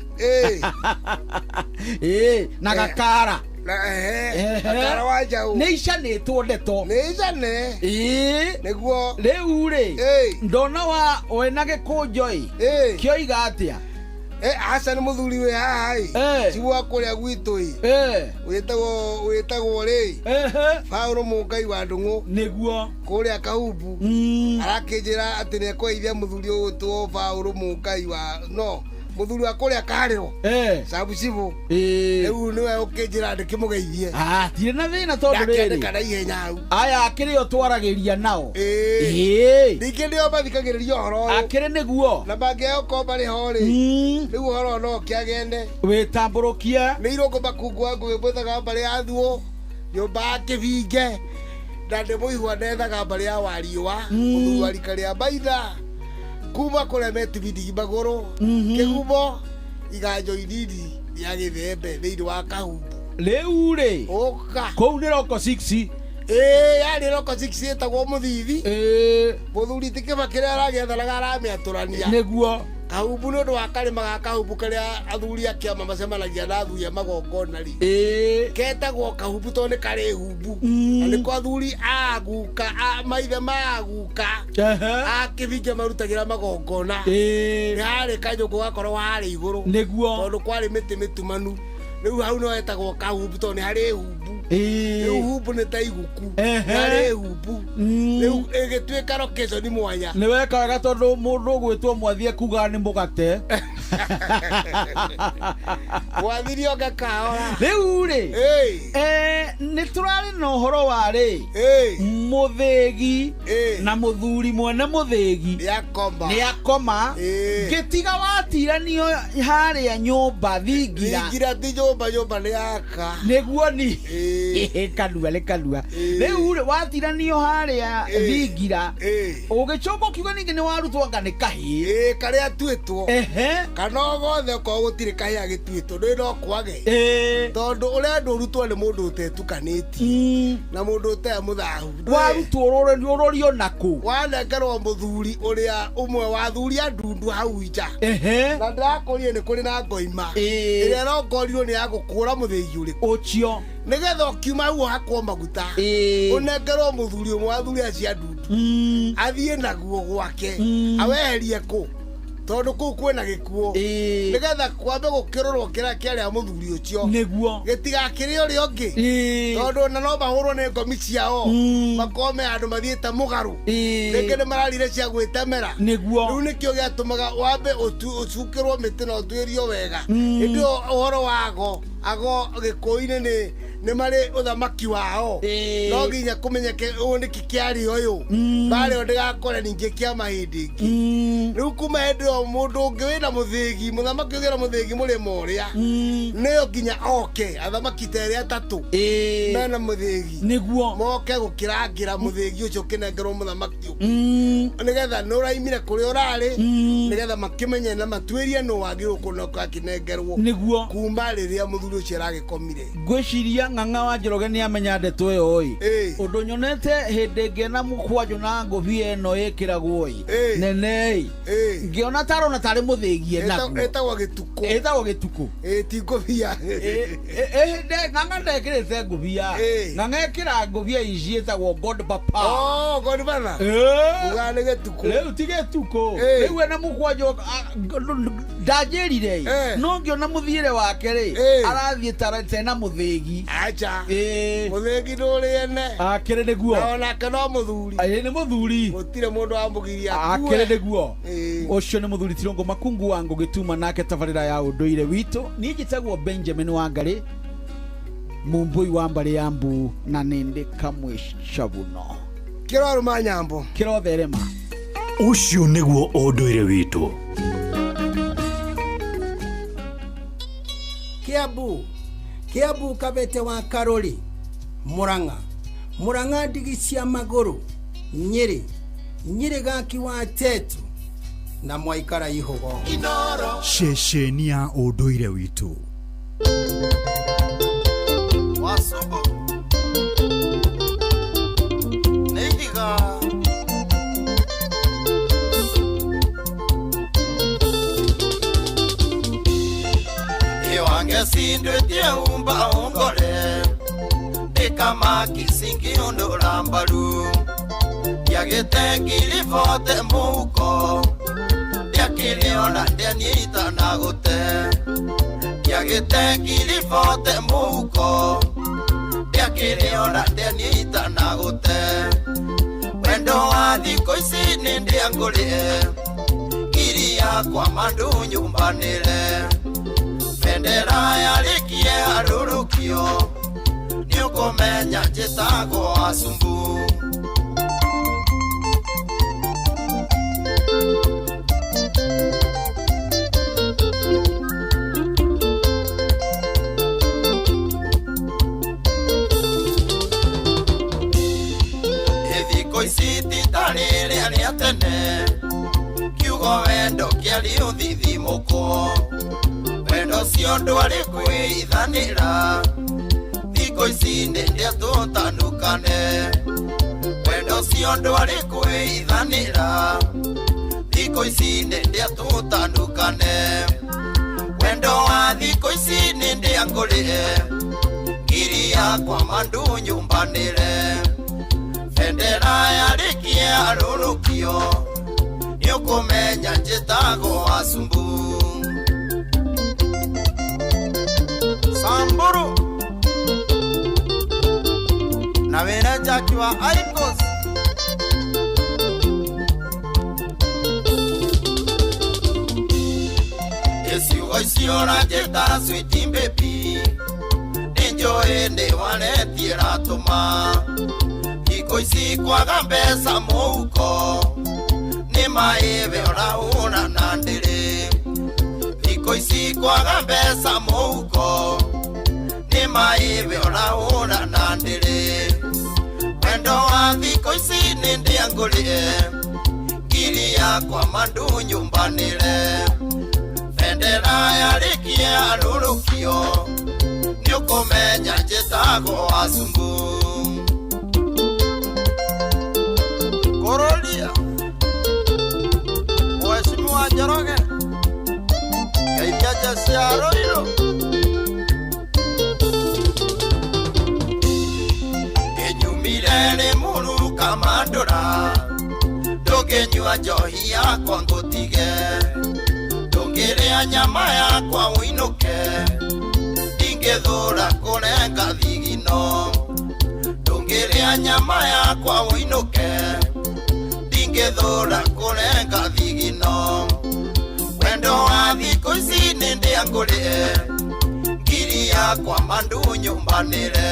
na Gakara nĩ icanĩtwo ndeto nĩ icane nĩguo rĩu rĩ ndona wa wĩna gĩkũnjo ĩ kĩoiga atĩa? Aca nĩ mũthuri wĩ haha ĩ ti wa kũrĩa gwitũ ĩ wĩtagwo rĩ Paũlũ Mũngai wa Ndũng'ũ nĩguo kũrĩa Kahumbu arakĩnjĩra atĩ nĩekũgeithia mũthuri ũgwĩtwo Paũlũ Mũngai wa no muthuri wa kuria kariro sabu cibu riu niwe ukinjira ndikimũgeithie. Tirĩ na thĩna tondũ rĩrĩ ndakĩandĩka na ihenya hau aya akĩrĩ o twaragĩria nao ningĩ nĩo mathikagĩrĩria ũhoro ũyũ akĩrĩ nĩguo na mangĩaga gũkorwo marĩ ho rĩ rĩu ũhoro ũyũ no ũkĩagende wĩtambũrũkie nĩ irũngũ makungu wa ngũgĩ mwethaga mbarĩ ya thuo nyũmba ya kĩbinge na ndĩ mũihwa ndethaga mbarĩ ya wariũa mũthuri wa rika rĩa maitha Kuma kũrĩa metibindigi magũrũ kĩgumo iganjo inini rĩa gĩthembe thĩinĩ wa kahumbu. Rĩu rĩ ũka kũu nĩ roko 6. Ĩĩ, yarĩ roko 6 ĩtagwo mũthithi. Mũthuri ti Kĩbakĩ kĩrĩa aragĩethanaga aramĩatũrania. Nĩguo. Kahumbu nĩ ũndũ wa karĩma ga kahumbu karĩa athuri a kĩama macemanagia na athuri a magongona rĩ. Ketagwo kahumbu tondũ nĩ karĩ humbu. Na nĩko athuri a guka a maithe ma guka a kĩbinge marutagĩra magongona. Nĩ harĩ kanyũngũ gakoragwo harĩ igũrũ. Nĩguo. Tondũ kwarĩ mĩtĩ mĩtumanu. Rĩu hau no hetagwo kahumbu tondũ nĩ harĩ humbu. Rĩu humbu nĩ ta iguku. Nĩ harĩ humbu. Rĩu ĩgĩtuĩka location mwanya. Nĩ weka wega tondũ mũndũ ũgwĩtwo mwathi ekugaga nĩ mũgate. Mwathiri oke kahora. Rĩu rĩ nĩ tũrarĩ na ũhoro wa rĩ mũthĩgi na mũthuri mwene mũthĩgi nĩ akoma ngĩtiga watiranio harĩa nyũmba thingira. Thingira ti nyũmba, nyũmba nĩ yaka. Nĩguo ni kanua nĩ kanua. Rĩu rĩ watiranio harĩa thingira ũgĩcoka ũkiuga ningĩ nĩ warutwo anga nĩ kahĩĩ. Karĩa tuĩtwo. Kana o gothe okorwo gũtirĩ kahĩĩ agĩtuĩtwo ndũĩ no kwage. Tondũ ũrĩa ndũrutwo nĩ mũndũ ũtetukanĩtie na mũndũ ũtarĩ mũthahu. Warutwo ũrorio nakũ? Wanengerwo mũthuri ũrĩa ũmwe wa athuri a ndundu hau nja. Na ndĩrakũria nĩ kũrĩ na ngoima ĩrĩa ĩrongorirwo nĩ ya gũkũra mũthĩgi ũrĩkũ. Ũcio. Nĩgetha ũkiuma hau ũhakwo maguta ũnengerwo mũthuri ũmwe wa athuri acio a ndundu athiĩ naguo gwake aweherie kũ tondũ kũu kwĩna gĩkuũ nĩgetha kwambe gũkĩrorwo kĩrĩa kĩarĩa mũthuri ũcio nĩguo gĩtigakĩrĩe ũrĩa ũngĩ tondũ ona no mahũrwo nĩ ngomi ciao makorwo me handũ mathiĩte mũgarũ rĩngĩ nĩ mararire cia gwĩtemera nĩguo. Rĩu nĩkĩo gĩatũmaga wambe ũcukĩrwo mĩtĩ na ũtuĩrio wega. Hĩndĩ ĩyo ũhoro wa ago ago gĩkũyũ-inĩ nĩ marĩ ũthamaki wao no nginya kũmenyeke ũũ nĩkĩ kĩarĩ ũyũ mbarĩ ĩyo ndĩgakore ningĩ kĩama hĩndĩ ĩngĩ. Rĩu kuma hĩndĩ ĩyo mũndũ ũngĩ wĩna mũthĩgi mũthamaki ũngĩ wĩna mũthĩgi mũrĩmo ũrĩa nĩyo nginya oke athamaki ta erĩ atatũ mena mũthĩgi nĩguo moke gũkĩrangĩra mũthĩgi ũcio ũkĩnengerwo mũthamaki ũngĩ nĩgetha nĩ ũraimire kũrĩa ũrarĩ nĩgetha makĩmenye na matuĩrie nũ wagĩrĩirwo kũnoka akĩnengerwo nĩguo kuma rĩrĩa mũthuri ũcio aragĩkomire. Ngwĩciria Ng'ang'a wa Njoroge nĩ amenya ndeto ĩyo ĩ ũndũ nyonete hĩndĩ ĩngĩ na mũkwanjũ na ngũbia ĩno ĩkĩragwo ĩ nene ĩ ngĩona tarona tarĩ mũthĩgi enaguo. Ĩtagwo gĩtukũ. Ĩtagwo gĩtukũ. Ti ngũbia. Ng'ang'a ndekĩrĩte ngũbia. Ng'ang'a ĩkĩra ngũbia ici ĩtagwo God Papa. Oh, Godfather. Ugaga nĩ gĩtukũ. Rĩu ti gĩtukũ. Rĩu ena mũkwanjũ ndanjĩrire ĩ no ngĩona mũthiĩre wake rĩ arathiĩ tena mũthĩgi. Acha. Mũthĩgi ndũrĩ ene. Akĩrĩ nĩguo. Na onake no mũthuri. Ĩ nĩ mũthuri. Gũtirĩ mũndũ wamũgiria akue. Akĩrĩ nĩguo. Ũcio nĩ mũthuri Tirũngũ Makungu wa Ngũgĩtuma nake tabarĩra ya ũndũire witũ. Niĩ njĩtagwo Benjamin Wangarĩ Mumbui wa mbarĩ ya Mbu na nĩndĩ kamwe cabuno. Kĩrorũma nyambo. Kĩrotherema. Ũcio nĩguo ũndũire witũ. Kiambu Kiambu kabete wa Karori Murang'a Murang'a ndigi cia magũrũ Nyĩrĩ Nyĩrĩ gaki wa Tetu na mwaikara ihogo. Ceceni ya ũndũire witũ. Wasubu Neidiga Iwange sindwetie umba ongole Ndikama kisingi undura mbaru Ndiagĩte ngiri bote mũhuko Ndiakĩrĩona ndianyita na gũte Ndiagĩte ngiri bote mũhuko Ndiakĩrĩona ndianyita na gũte Wendo wa thikũ ici nĩ ndĩangũrĩe Ngiri yakwa mandu nyumbanĩre Bendera yarĩkie arũrũkio Nĩũkũmenya njĩtagwo Asumbu. Ithiko ici ti ta rĩrĩa rĩa tene Kiugo kĩarĩ ũthithimũkwo wendo ũcio ndwarĩ kwĩithanĩra thikũ ici nĩndĩa tũtanukane wendo ũcio ndwarĩ kwĩithanĩra thikũ ici nĩndĩa tũtanukane wendo wa thikũ ici nĩndĩa ngũrĩre ngiri yakwa mandu nyumbanĩre bendera yarĩkie arũrũkio nĩũkũmenya njĩtagwo Asumbu Samburu na wĩra Jackie wa Icos Iciugo icio ũranjĩta sweet baby nĩnjũĩ nĩ waretie ratũma thikũ ici kwaga mbeca mũhuko nĩ maĩwe ũrahũra na ndĩrĩ thikũ ici kwaga mbeca mũhuko nĩ maĩwe ũrahũra na ndĩrĩ wendo wa thikũ ici nĩ ndĩa ngũrĩe ngiri yakwa mandu nyumbanĩre bendera yarĩkie arũrũkio nĩũkũmenya njĩtagwo Asumbu Korolia Mheshimiwa Njoroge Geithia jeshi ya Ruiru Kĩnyumire rĩ mũru kamandũra ndũngĩnyua njohi yakwa ngũtige ndũngĩrĩa nyama yakwa ũinũke ndingĩthũra kũrenga thigino ndũngĩrĩa nyama yakwa ũinũke ndingĩthũra kũrenga thigino wendo wa thikũ ici nĩndĩa ngũrĩe ngiri yakwa mandu nyumbanĩre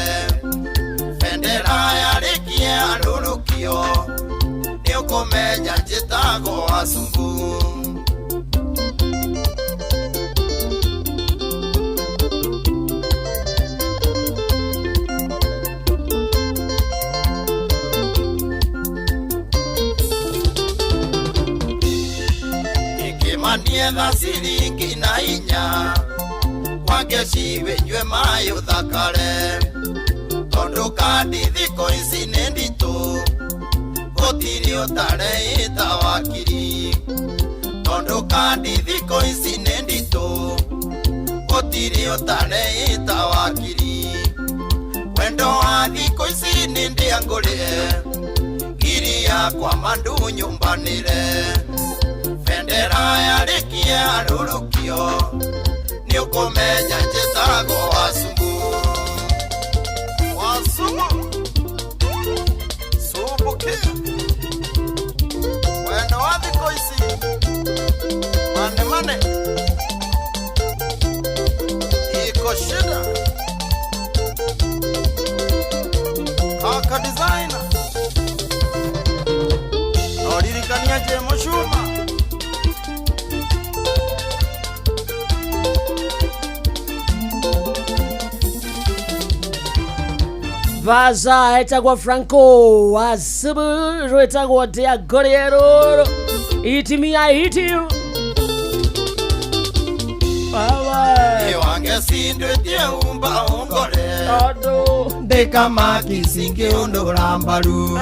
bendera yarĩkie arũrũkio nĩũkũmenya njĩtagwo Asumbu Ikimanietha ciringi na inya wangeci wĩnyue maĩ ũthakare tondũ kandi thikũ ici nĩ nditũ gũtirĩ ũtareĩta wakiri tondũ kandi thikũ ici nĩ nditũ gũtirĩ ũtareĩta wakiri wendo wa thikũ ici nĩ ndĩa ngũrĩe ngiri yakwa mandu nyumbanĩre bendera yarĩkie arũrũkio nĩũkũmenya njĩtagwo Asumbu Wasumbu Sumbukia wendo wa thikũ ici mane mane iko shida Kaka designer noririkania je Mushuma Vaza etagwo Franco Wasibu rwetagwo Dia Goriero itimia itiu Baba Iwange sindwetie umba ungore Tondu Ndikamaki singiundura mbaru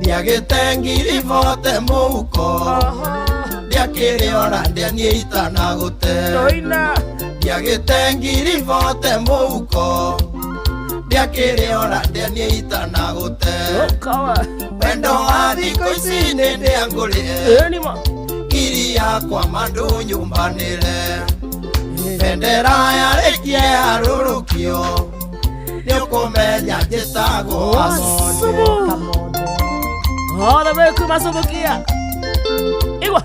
Ndiagĩte ngiri bote mũhuko Ndiakĩrĩ ora ndianie itanagũte Ndiagĩte ngiri bote mũhuko Ndiakĩrĩ ora ndianie itanagũte Wendo wa thikũ ici nĩ ndĩa ngũrĩe Ngiri yakwa mandu nyumbanĩre Bendera yarĩkie arũrũkio Nĩũkũmenya njĩtagwo Asubu Othe meku masubukia Igwa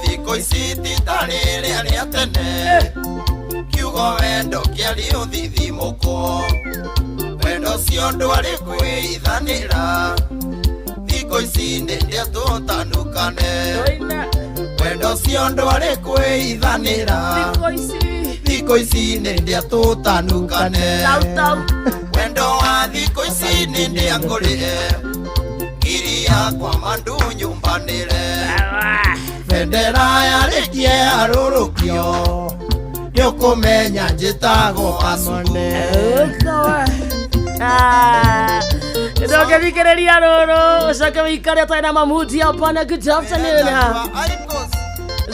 Thikũ ici ti ta rĩrĩa rĩa tene Kiugo wendo kĩarĩ ũthithimũkwo Wendo ũcio ndwarĩ kwĩithanĩra Thikũ ici nĩ ndĩa tũtanukane. Wendo ũcio ndwarĩ kwĩithanĩra. Thikũ ici nĩ ndĩa tũtanukane. Wendo wa thikũ ici nĩ ndĩa ngũrĩre. Ngiri yakwa mandu nyumbanĩre. Bendera yarĩkie yarũrũkio. Nĩũkũmenya njĩtagwo Kasuku. Ndoke rũrũ ũcoke wĩikare ũtarĩ na mamuti hapana. Good afternoon.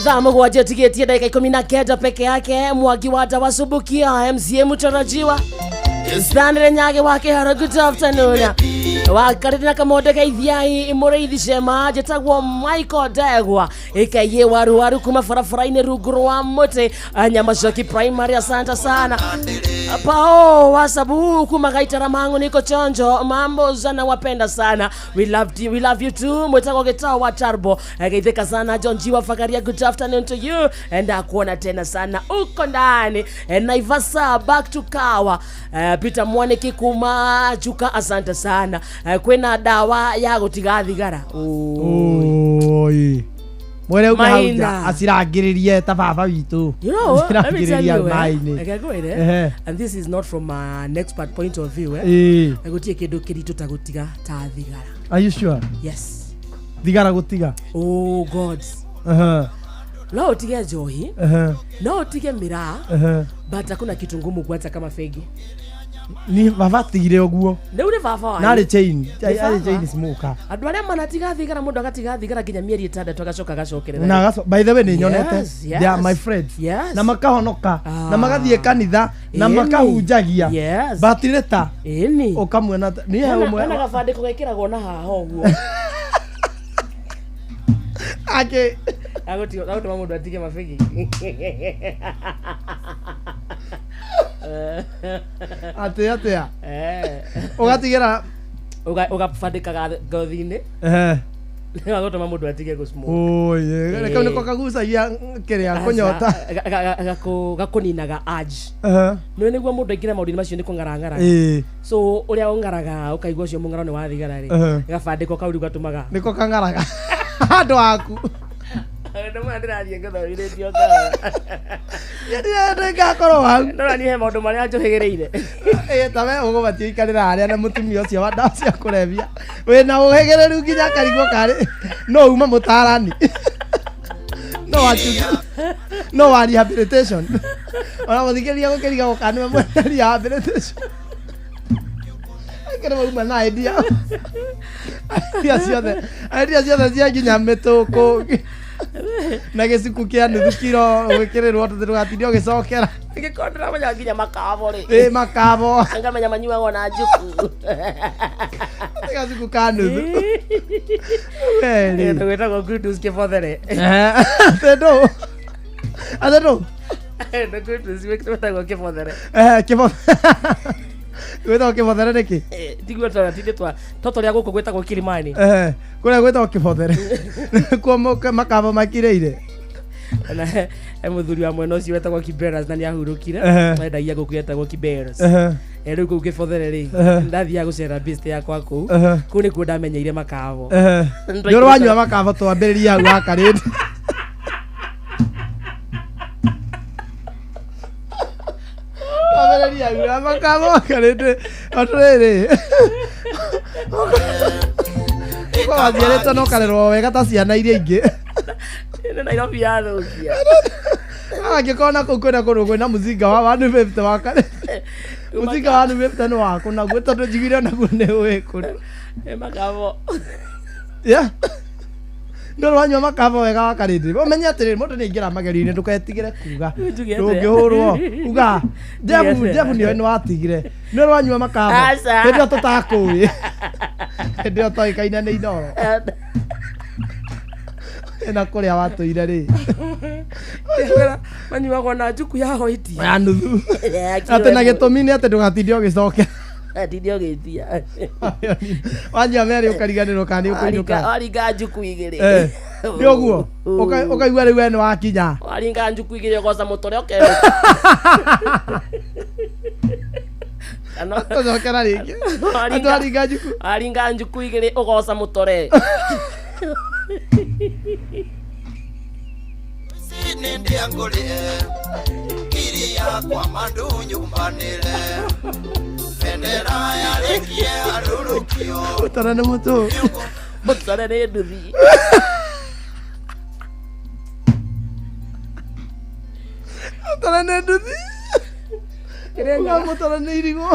Thaa mũgwanja ĩtigĩtie ndagĩka 19 peke yake. Mwangi wa Ndawacumbukia MCA mũtarajiwa Stanley Nyage wa Kĩharo, good afternoon. Wakarĩte na kamonde geithiai mũrĩithi cema njĩtagwo Michael Ndegwa ĩkaiye waru waru kuma barabara-inĩ rungu rwa mũtĩ Nyamacoki Primary, asante sana. Pao wasabu kuma Gaitara mangu niko chonjo mambo zana wapenda sana, we love you, we love you too. Mwetagwo Gitao wa Tarbo geithĩka sana. John G wa Fakaria, good afternoon to you and akuona tena sana uko ndani. Naivasa back to Kawa, Peter Mwaniki kuma Chuka, asante sana. Kwina dawa ya gutiga thigara. Oi mwene uge hau nja Maina. acirangĩrĩrie ta baba witũ. You know, let me tell Acirangĩrĩria you, maĩ-inĩ. Reke ngwĩre, Ehe. and this is not from an expert point of view, eh. Ĩĩ. Gũtirĩ kĩndũ kĩritũ ta gũtiga ta thigara. Are you sure? Yes. Thigara gũtiga. Oh God. Ehe. No ũtige njohi, Ehe. no ũtige miraa, Ehe. but hakuna kitu ngumu kuacha kama fegi. Ni baba atigire ũguo. Rĩu nĩ baba wanyu. Na arĩ chain, Nĩ arĩ baba. chain smoker. Andũ arĩa manatiga thigara mũndũ agatiga thigara nginya mĩeri 6 agacoka agacokerera. Na agaco, by the way nĩ nyonete. Yes, They are my yes. friends. Yes. Na makahonoka, na magathiĩ kanitha, na Ĩni. makahunjagia. Yes. But later, Ĩni. ũkamuona nĩ he Hena ũmwe hena gabandĩko gekĩragwo na haha ũguo. Ake. Agũtũma mũndũ atige mabegi. Atĩ atĩa? Ũgatigĩra Ũgabandĩkaga ngothi-inĩ. Ehe. Gagũtũma mũndũ atige gũ-smoke. Oi, kau nĩko kagucagia kĩrĩa kũnyota. Gakũninaga urge. Ehe. Nĩ nĩguo mũndũ aingĩre maũndũ-inĩ macio nĩ kũngarang'ara. Ĩĩ. So ũrĩa ũng'araga ũkaigua ũcio mũng'aro nĩ wa thigara rĩ. Ehe. Gabandĩko kau rĩu gatũmaga. Nĩko kang'araga handũ haku. Ndũmana ndĩrathiĩ ngũthomithĩtio ngara. Nĩngakorwo hau. Ndona niĩ he maũndũ marĩa njũhĩgĩrĩire. Ĩ ta we ũgũbatiĩ ũikarĩra harĩa na mũtumia ũcio wa ndawa cia kũrebia wĩna ũhĩgĩrĩru nginya akarigwo karĩ no uma mũtarani no wacu no wa rehabilitation ona mũthikĩrĩria gũkĩrigagwo kana nĩwe mwene rehabilitation akĩrĩ wauma na idea idea ciothe idea ciothe cia nginya mĩtũkũ na gĩcuku kĩa nuthu kiro gwĩkĩrĩrwo tondũ ndũgatinde ũgĩcokera. Ingĩkorwo ndĩramenya nginya makabo rĩ. Ĩ makabo. Ngamenya manyuagwo na njuku. Gacuku ka nuthu. Weri. Gwĩtagwo Kutus kĩbothere. Atĩ ndũ? Atĩ ndũ? Nĩ Kutus gwĩtagwo kĩbothere. Kĩbothere. Gwĩtagwo kĩbothere nĩkĩ? Tiguo twana tindĩ twa to tũrĩa gũkũ gwĩtagwo Kilimani. Kũrĩa gwĩtagwo kĩbothere. Kuo makabo makirĩire. Na he mũthuri wa mwena ũcio wetagwo Kiberas na nĩahurũkire. Endagia ngũkũ yetagwo Kiberas. Rĩu kũu kĩbothere rĩ, ndathiaga gũcera best yakwa kũu. Kũu nĩkuo ndamenyeire makabo. Nĩ ũrĩ wanyua makabo twambĩrĩrie hau wakarĩte. Twambĩrĩrie hau wa makabo wakarĩte. Atĩrĩrĩ. Ũkorwo waciarĩtwo na ũkarerwo wega ta ciana iria ingĩ. Nĩ Nairobi yathũkia. Angĩkorwo na kũu kwĩna kũndũ kwĩna mũcinga wa 150 wakarĩte. Mũcinga wa 150 nĩ waku naguo tondũ njiguire naguo nĩ ũĩ kũndũ. Makabo. Yeah. Nĩ ũrĩ wanyua makabo wega wakarĩte. Ũmenye atĩrĩrĩ mũndũ nĩ aingĩra magerio-inĩ ndũketigĩre kuga. Njuge atĩa? Ndũngĩhũrwo. Uga. Jebu Njuge atĩa? Jebu nĩoĩ nĩ watigire. Nĩ ũrĩ wanyua makabo. Aca. Hĩndĩ ĩyo tũtakũĩ. Hĩndĩ ĩyo toĩkaine nĩ Inooro. Na kũrĩa watũire rĩ. Manyuagwo na njuku ya hoiti. Ya nuthu. Atĩ na gĩtũmi nĩ atĩ ndũgatinde ũgĩcokera. Atinde ũgĩtia. Wanyua merĩ ũkariganĩrwo kana nĩ ũkũinũka. Waringa njuku igĩrĩ. Nĩ ũguo. Ũkaigua rĩu we nĩ wakinya. Waringa njuku igĩrĩ ũgoca mũtũre ũkenũka. Tũcokera rĩngĩ. Atĩ waringa njuku. Waringa njuku igĩrĩ ũgoca mũtũre. nĩ ndĩangũrĩe ngiri yakwa mandu nyumbanĩre bendera yarĩkie arurũkio Mũtore nĩ mũtũ. Mũtore nĩ nduthi. Mũtore nĩ nduthi. Uga mũtore nĩ irigũ.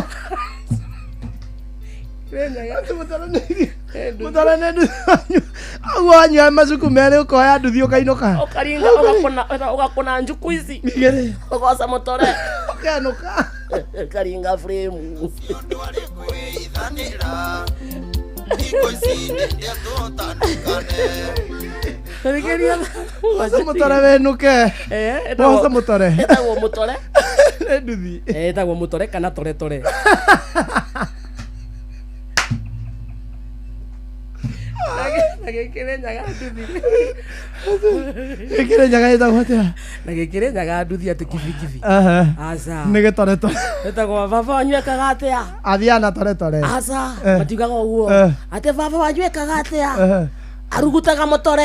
Atĩ mũtore nĩ irigũ. Mũtore nĩ nduthi. Ũguo wanyua macuku merĩ ũkoya nduthi ũkainũka. Ũkaringa ũgakũna njuku ici. Igĩrĩ. Ũgoca mũtore. Ũkenũka. Ũkaringa frame. Kwĩithanĩra thikũ ici nĩ ndĩatũtanukane. Woca mũtore wenũke. Woca mũtore. Ĩtagwo mũtore. Nĩ nduthi. Ĩtagwo mũtore kana tore tore. Na gĩkĩrĩ nyaga nduthi. Gĩkĩrĩ nyaga ĩtagwo atĩa? Na gĩkĩrĩ nyaga nduthi atĩ kibikibi. Aca. Nĩ gĩtoretore. Ĩtagwo baba wanyu ekaga atĩa? Athiaga na toretore. Aca. Matiugaga ũguo. Atĩ baba wanyu ekaga atĩa? Arugutaga mũtore.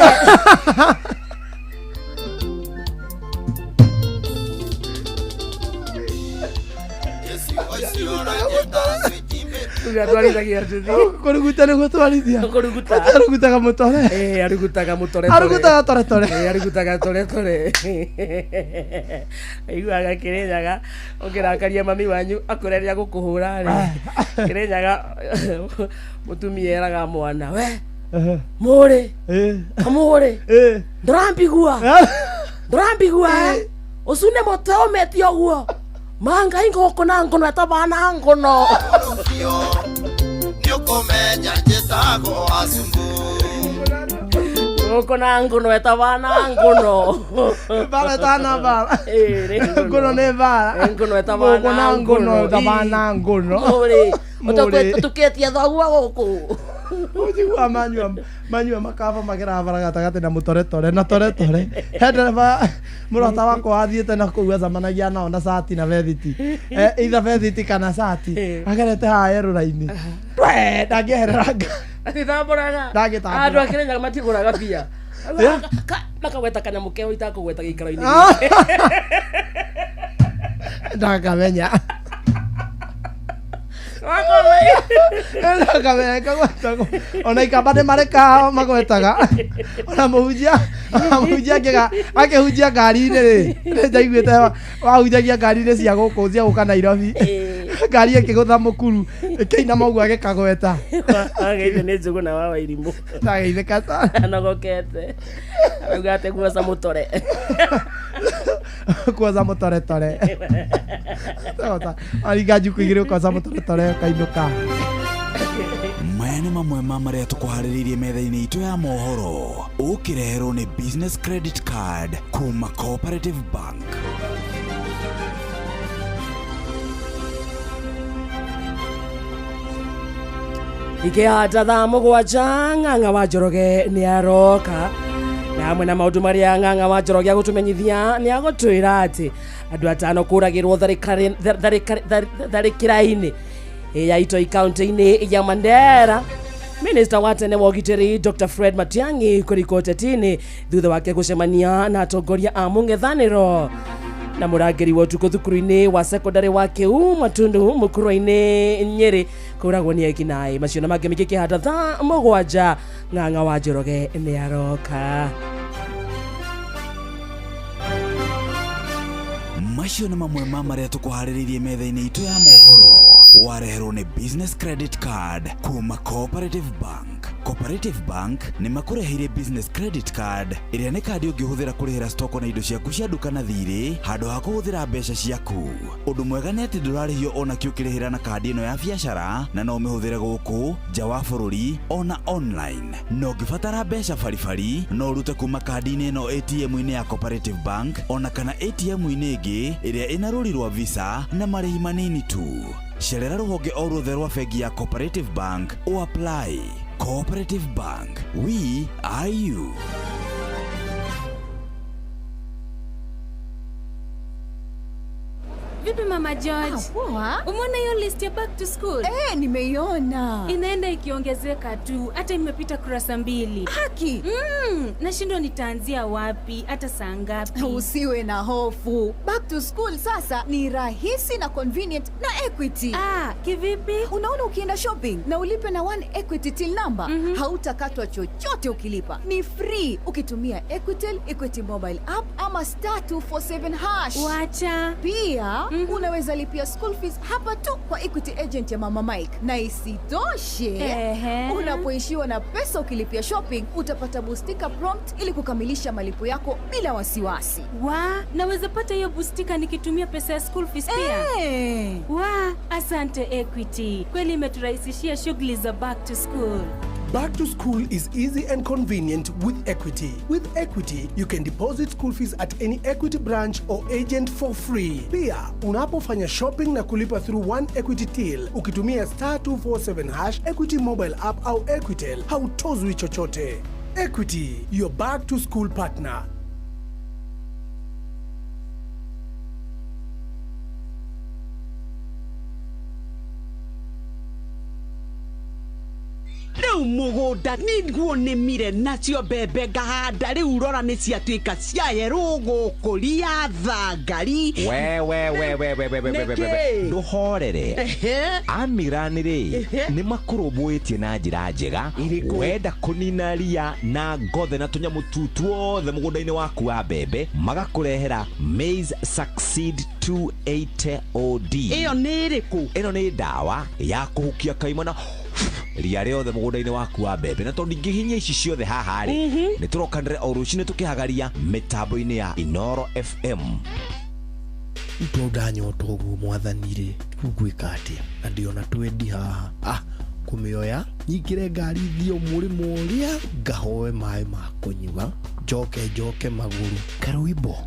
Atwarithagia nduthi. Kũruguta nĩguo twarithia. Kũruguta. Arugutaga mũtore. Arugutaga mũtore. Arugutaga toretore. Arugutaga toretore. Aiguaga Kĩrĩnyaga ũngĩrakaria mami wanyu akwĩre rĩrĩa gũkũhũra rĩ. Kĩrĩnyaga mũtumia eraga mwana we mũrĩ kamũrĩ ndũrambigua ndũrambigua ũcu nĩ mũtwe ũmĩtie ũguo mangai ngũkũ na ngũno ĩtabana ngũno. Nĩũkũmenya njĩtagwo acumbu. Ngũkũ na ngũno ĩtabana ngũno. Mbara ĩtana mbara. Ngũno nĩ mbara. Ngũno ĩtabana Ngũkũ na ngũno ĩtabana ngũno. Mũrĩ Mũrĩ. ũtũkĩtie thoguo gũkũ. Ũnjiguaga manyua makaba magerabara gatagatĩ na mũtoretore na toretore. He ndereba mũrata wakwa wathiĩte na kũu acemanagia nao na cati na bethiti. Either bethiti kana cati. Agerete haha erũra-inĩ. Twe ndangĩeherera Atitambũraga. Ndangĩtambũra. Andũ a Kĩrĩnyaga matigũraga bia. Makagweta kanyamũ keho itakũgweta gĩikaro-inĩ. Ndakamenya. Ndakamenya kagwetagwo. Ona ikamba nĩ mareka magwetaga. Ona mũhunjia akĩhunjia ngari-inĩ rĩ, nĩ njaiguĩte wahunjagia ngari-inĩ cia gũkũ cia gũka Nairobi. Ngari ĩkĩgũtha mũkuru ĩkĩinama ũguo agĩkagweta. Ageithio nĩ Njũgũna wa Wairimũ. Ndageithĩka sana. Anogokete. Arauga atĩ guoca mũtore. Kuoca mũtoretore. Waringa njuku igĩrĩ ũkoca mũtoretore ũkainũka. Maya nĩ mamwe ma marĩa tũkũharĩrĩirie metha-inĩ itũ ya mohoro ũkĩreherwo nĩ Business Credit Card kuma Cooperative Bank. Ikĩhata thaa mũgwanja Ng'ang'a wa Njoroge nĩ aroka na hamwe na maũndũ marĩa Ng'ang'a wa Njoroge agũtũmenyithia nĩ agũtwĩra atĩ andũ atano kũragĩrwo tharĩkĩra-inĩ ya Itoi kaunti-inĩ ya Mandera. Minista wa tene wa ũgitĩri Dr. Fred Matiang'i kũrikwo ũteti-inĩ thutha wake gũcemania na atongoria a mũng'ethanĩro. Na mũrangĩri wa ũtukũ thukuru-inĩ wa sekondari wa Kĩu Matundu mũkũrũ-inĩ Nyĩrĩ kũragwo nĩ ekinaĩ. Macio na mangĩ maingĩ kĩhanda thaa mũgwanja Ng'ang'a wa Njoroge nĩ aroka. Macio nĩ mamwe ma marĩa tũkũharĩrĩirie metha-inĩ itũ ya mohoro wareherwo nĩ Business Credit Card kuma Cooperative Bank. Cooperative Bank nĩ makũreheire Business Credit Card ĩrĩa nĩ kandi ũngĩhũthĩra kũrĩhĩra stoko na indo ciaku cia nduka na thirĩ handũ ha kũhũthĩra mbeca ciaku. Ũndũ mwega nĩ atĩ ndũrarĩhio ona kĩ ũkĩrĩhĩra na kandi ĩno ya biacara na no ũmĩhũthĩre gũkũ nja wa bũrũri ona online. Na ũngĩbatara mbeca baribari no ũrute kuma kandi-inĩ ĩno ATM-inĩ ya Cooperative Bank ona kana ATM-inĩ ĩngĩ ĩrĩa ĩna rũri rwa Visa na marĩhi manini tu. Cerera rũhonge o ruothe rwa bengi ya Cooperative Bank o apply. Cooperative Bank, we are you. Vipi Mama George? Poa. Umeona hiyo list ya back to school? Nimeiona. Inaenda ikiongezeka tu, hata imepita kurasa 2. Haki. Nashindwa nitaanzia wapi, hata saa ngapi? Usiwe na hofu. Back to school sasa ni rahisi na convenient na Equity. Kivipi? Unaona, ukienda shopping na ulipe na One Equity till number, hautakatwa chochote ukilipa. Ni free ukitumia Equitel, Equity mobile app ama star 247 hash. Wacha. Pia unaweza lipia school fees hapa tu kwa Equity agent ya Mama Mike. Na isitoshe, unapoishiwa na pesa ukilipia shopping, utapata bustika prompt ili kukamilisha malipo yako bila wasiwasi. Naweza pata hiyo bustika nikitumia pesa ya school fees pia? Wa, asante Equity. Kweli imeturahisishia shughuli za back to school. Back to school is easy and convenient with Equity. With Equity, you can deposit school fees at any Equity branch or agent for free. Pia, unapofanya shopping na kulipa through One Equity Till, ukitumia star 247 hash, Equity mobile app au Equitel, hautozwi chochote. Equity, your back to school partner. Rĩu mũgũnda nĩguo nĩmire nacio mbembe ngahanda rĩu rora nĩ ciatuĩka cia yerũ gũkũria thangari. We we we we we we we we we ndũhorere. Amirani rĩ nĩ makũrũmbũĩtie na njĩra njega. Wenda kũnina ria na ngothe na tũnyamũ tu tuothe mũgũnda-inĩ waku wa mbembe, magakũrehera Maize Succeed 280 OD. Ĩyo nĩ ĩrĩkũ? Ĩno nĩ ndawa ya kũhukia kaima na ria rĩothe mũgũnda-inĩ waku wa mbembe. Na tondũ ndingĩhinyia ici ciothe haha rĩ, nĩ tũrokanĩre o rũcinĩ tũkĩhagaria mĩtambo-inĩ ya Inoro FM. Tondũ ndanyota ũguo mwathani rĩ, rĩu ngwĩka atĩa? Na ndĩona twendi haha. Kũmĩoya nyingĩre ngari thiĩ mũrĩmo ũrĩa ngahoe maĩ ma kũnyua njoke njoke magũrũ. Karwimbo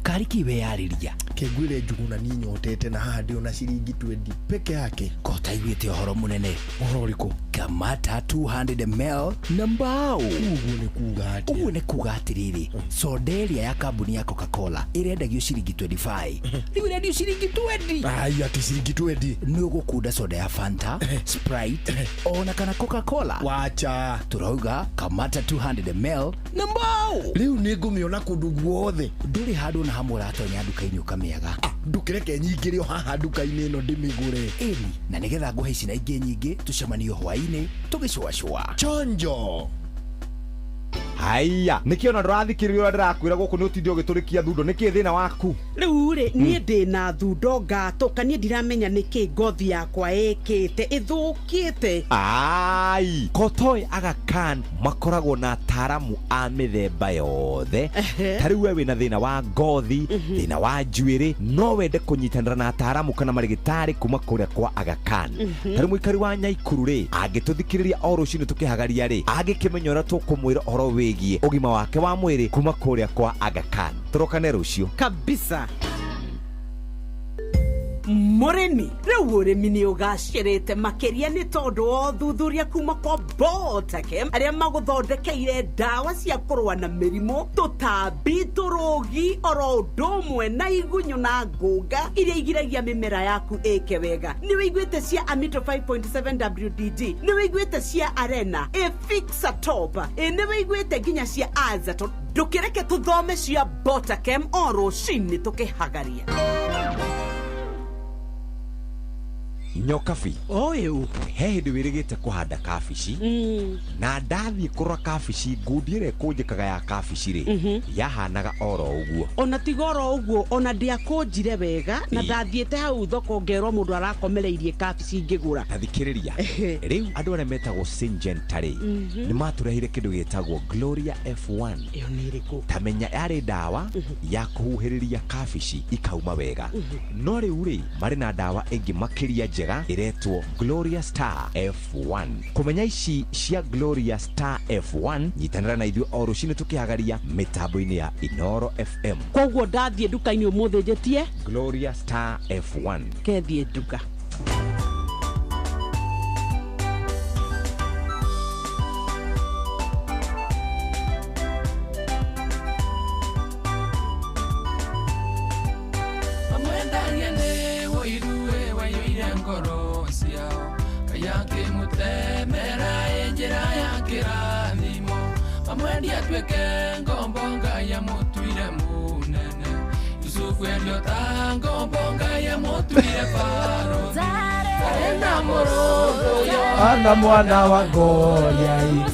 kari kĩ weyarĩria? Kengwĩre Njuguna niĩ nyotete na haha ndĩona ciringi 20 peke yake. Ko taiguĩte ũhoro mũnene? Ũhoro ũrĩkũ? Kamata 200 ml na mbao. Ũguo nĩ kuga atĩa? Ũguo nĩ kuga atĩrĩrĩ, soda ĩrĩa ya kambuni ya Coca-Cola ĩrendagio ciringi 25, rĩu ĩrendio ciringi 20. Ai, atĩ ciringi 20? Nĩ ũgũkunda soda ya Fanta, Sprite ona kana Coca-Cola. Wacha. Turauga Kamata 200 ml na mbao. Rĩu nĩ ngũmĩona kũndũ guothe. Ndũrĩ handũ na hamwe ũratonya nduka-inĩ ũkamĩaga. Ndũkĩreke nyingĩre o haha nduka-inĩ ĩno ndĩmĩgũre. Ĩni, na nĩgetha ngũhe ici na ingĩ nyingĩ tũcemanio hwaĩ-inĩ tũgĩcũacũa. Chonjo. Haiya, nĩkĩ ona ndũrathikĩrĩria ũrĩa ndĩrakwĩra gũkũ nĩ ũtinde ũgĩtũrĩkia thundo? Nĩkĩ thĩna waku? Rĩu rĩ, niĩ ndĩna thundo ngatũka, niĩ ndiramenya nĩkĩ ngothi yakwa ĩkĩte ĩthũkĩte. Ai, Kotoĩ Aga Khan makoragwo na ataaramu a mĩthemba yothe. Ta rĩu we wĩna thĩna wa ngothi, thĩna wa njuĩrĩ, no wende kũnyitanĩra na ataaramu kana marĩgĩtarĩ kuma kũrĩa kwa Aga Khan. Ta rĩu mũikari wa Nyaikuru rĩ, angĩtũthikĩrĩria o rũcinĩ tũkĩhagaria rĩ, angĩkĩmenya ũrĩa tũkũmwĩra ũhoro wĩgiĩ ũgima wake wa mwĩrĩ kuma kũrĩa kwa Aga Khan. Tũrokane rũciũ. Kabisa. Mũrĩmi, rĩu ũrĩmi nĩ ũgacĩrĩte makĩria nĩ tondũ wa ũthuthuria kuma kwa Botakem arĩa magũthondekeire ndawa cia kũrũa na mĩrimũ, tũtambi, tũrũgi, oro ũndũ ũmwe na igunyũ na ngũnga iria igiragia mĩmera yaku ĩke wega. Nĩ wĩiguĩte cia Amito 5.7 WDG, nĩ wĩiguĩte cia Arena, Efixatop, nĩ wĩiguĩte nginya cia Azaton. Ndũkĩreke tũthome cia Botakem o rũcinĩ tũkĩhagaria. Nyokabi ũyũ he hĩndĩ wĩrĩgĩte kũhanda kabici, na ndathiĩ kũrora kabici ngundi ĩrĩa ĩkũnjĩkaga ya kabici rĩ, yahanaga oro ũguo. Ona tiga oro ũguo, ona ndiakũnjire wega na ndathiĩte hau thoko ngerwo mũndũ arakomereirie kabici ngĩgũra. Ta thikĩrĩria, rĩu andũ arĩa metagwo Syngenta rĩ, nĩ matũreheire kĩndũ gĩtagwo Gloria F1. Ĩyo nĩ ĩrĩkũ? Ta menya yarĩ ndawa ya kũhuhĩrĩria kabici ikauma wega. No rĩu rĩ, marĩ na ndawa ĩngĩ makĩria njega ĩretwo Gloria Star F1. Kũmenya ici cia Gloria Star F1, nyitanĩra na ithuĩ o rũcinĩ tũkĩhagaria mĩtambo-inĩ ya Inoro FM. Koguo ndathiĩ nduka-inĩ ũmũthĩ njĩtie Gloria Star F1. Kethiĩ nduka. ngoro ciao Ngai akĩmũtemera ĩ njĩra ya kĩrathimo mamwendia atuĩke ngombo Ngai amũtuire mũnene Yusufu endio ta ngombo Ngai amũtuire barũthi arĩ na mũrũrũ Ana mwana wa Goliai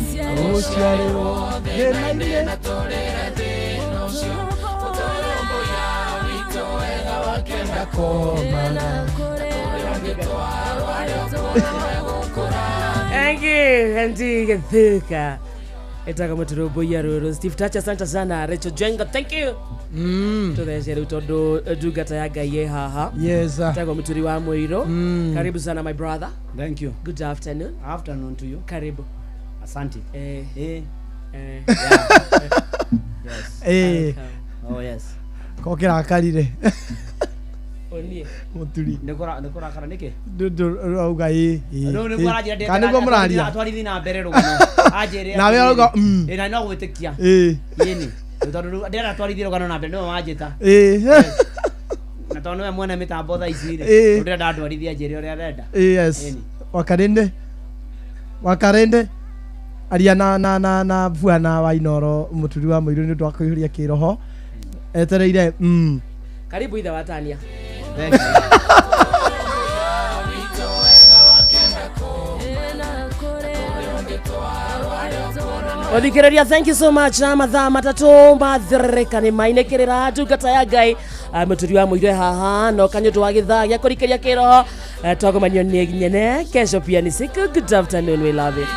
ũciarĩrwo thĩna-inĩ na tũrĩre thĩna ũcio ũtũrũmbũiya witũ wega wakenda kũmana ũngĩtwarwo arĩ ũkuona gũkũra. Thank you, Andy Githuka. Etaga muturumbuiya ruru. Steve Tacha, asante sana. Rachel Jenga, thank you. Tuthece riu tondu ndungata ya Ngai ĩ haha. Yes. Etagwo Muturi wa Muiru. Karibu sana my brother. Thank you. Good afternoon. Afternoon to you. Karibu. Asante. Eh. Eh. Eh. Yeah. Yes. Eh. Oh yes. Ko kĩrakarire Onie. Mũturi Nĩ kũrakara nĩkĩ? Rauga ĩ ĩ, Rĩu nĩguo ĩ. aranjĩra Kana nĩguo mũraria atwarithi na mbere rũgano. Anjĩre. Nawe ũrauga, Ĩ na no gwĩtĩkia. Ĩ. Ĩni. Tondũ rĩu ndĩrenda twarithie rũgano na mbere nĩwe wanjĩta. Ĩ. Na tondũ nĩwe mwene mĩtambo thaa ici rĩ. Ĩ. Rĩu ndĩrenda ndwarithie anjĩre ũrĩa arenda. Yes. Ĩni. Wakarende. Wakarende. Aria na na na na bwana wa Inoro Muturi wa Muiru nĩ ũndũ wa kũihũria kĩroho. Etereire. Karibu ithe wa Tania. Thank you. Othikĩrĩria, thank you so much. Na mathaa matatũ mathĩrĩrĩka nĩ mainĩkĩrĩra ndungata ya Ngai. Ah, Mũturi wa Mũirũ e haha no kanyũ ũndũ wa gĩthaa gĩa kũrikĩria kĩroho. Eh, twagomanio nĩ nyene kesho pia ni siku. Good afternoon, we love it.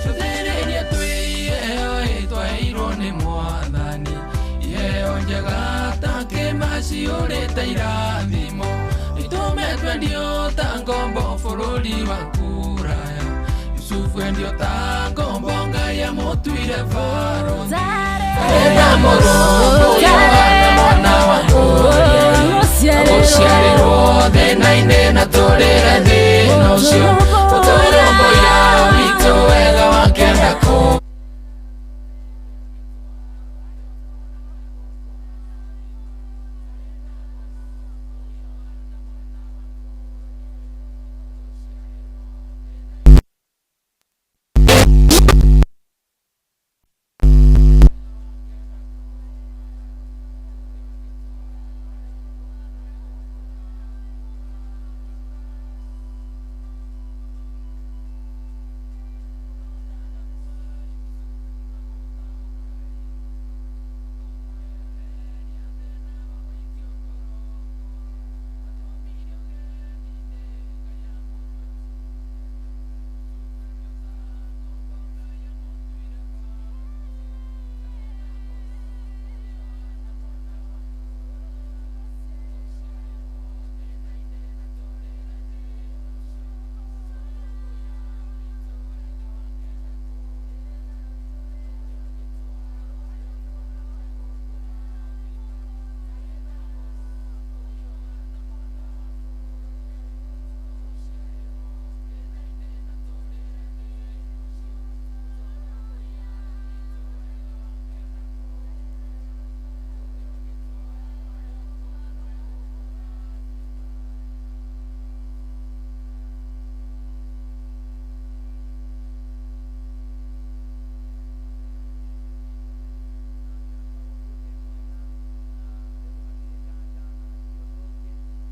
Cũthĩrĩria twĩ iheo ĩtwaheirwo nĩ mwathani iheo njega ta kĩma ciũrĩte irathimo itũme twendio ta ngombo bũrũri wa kũraya Yusufu endio ta ngombo Ngai amũtuire barũthi arĩ na mũrũngũ Yohana mwana wa Goliai agũciarĩrwo thĩna-inĩ na tũrĩre thĩna ũcio ũtũrũmbũiya witũ wega wakenda kũ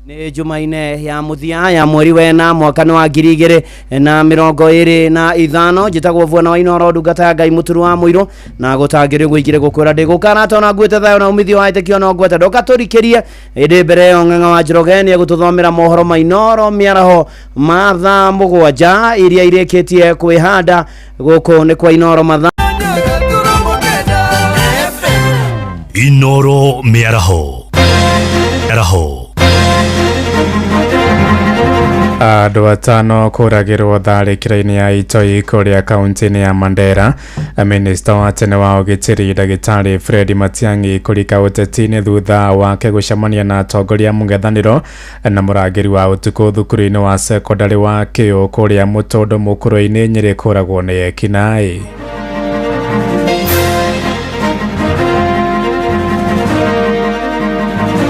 Nĩ jumaine ya mũthia ya mweri wena mwaka nĩ wa 2025 njĩtagwo bwana wa Inoro ndungata ya Ngai Mũturi wa Mũirũ na gũtangĩrĩ ũguo ingĩrĩ gũkwĩra ndĩgũkarata ona nguĩte thayũ na umithio wa ĩtĩkio no ngwete ndũkatũrikĩrie ĩndĩ mbere ĩyo Ng'ang'a wa Njoroge nĩ egũtũthomera mohoro ma Inoro mĩaraho ma thaa 7 iria irĩkĩtie kwĩhanda gũkũ nĩ kwa Inoro mathaa Inoro mĩaraho. Mĩaraho. Andũ atano kũragĩrwo tharĩkĩra-inĩ ya itoi kũrĩa kaunti-inĩ ya Mandera. Minista wa tene wa ũgitĩri ndagĩtarĩ Fred Matiang'i kũrika ũteti-inĩ thutha wake gũcemania na atongoria a mũng'ethanĩro na mũrangĩri wa ũtukũ thukuru-inĩ wa cekondarĩ wa Kĩũ kũrĩa Mũtũndũ Mũkũrwe-inĩ Nyĩrĩ kũragwo nĩ ekinaĩ.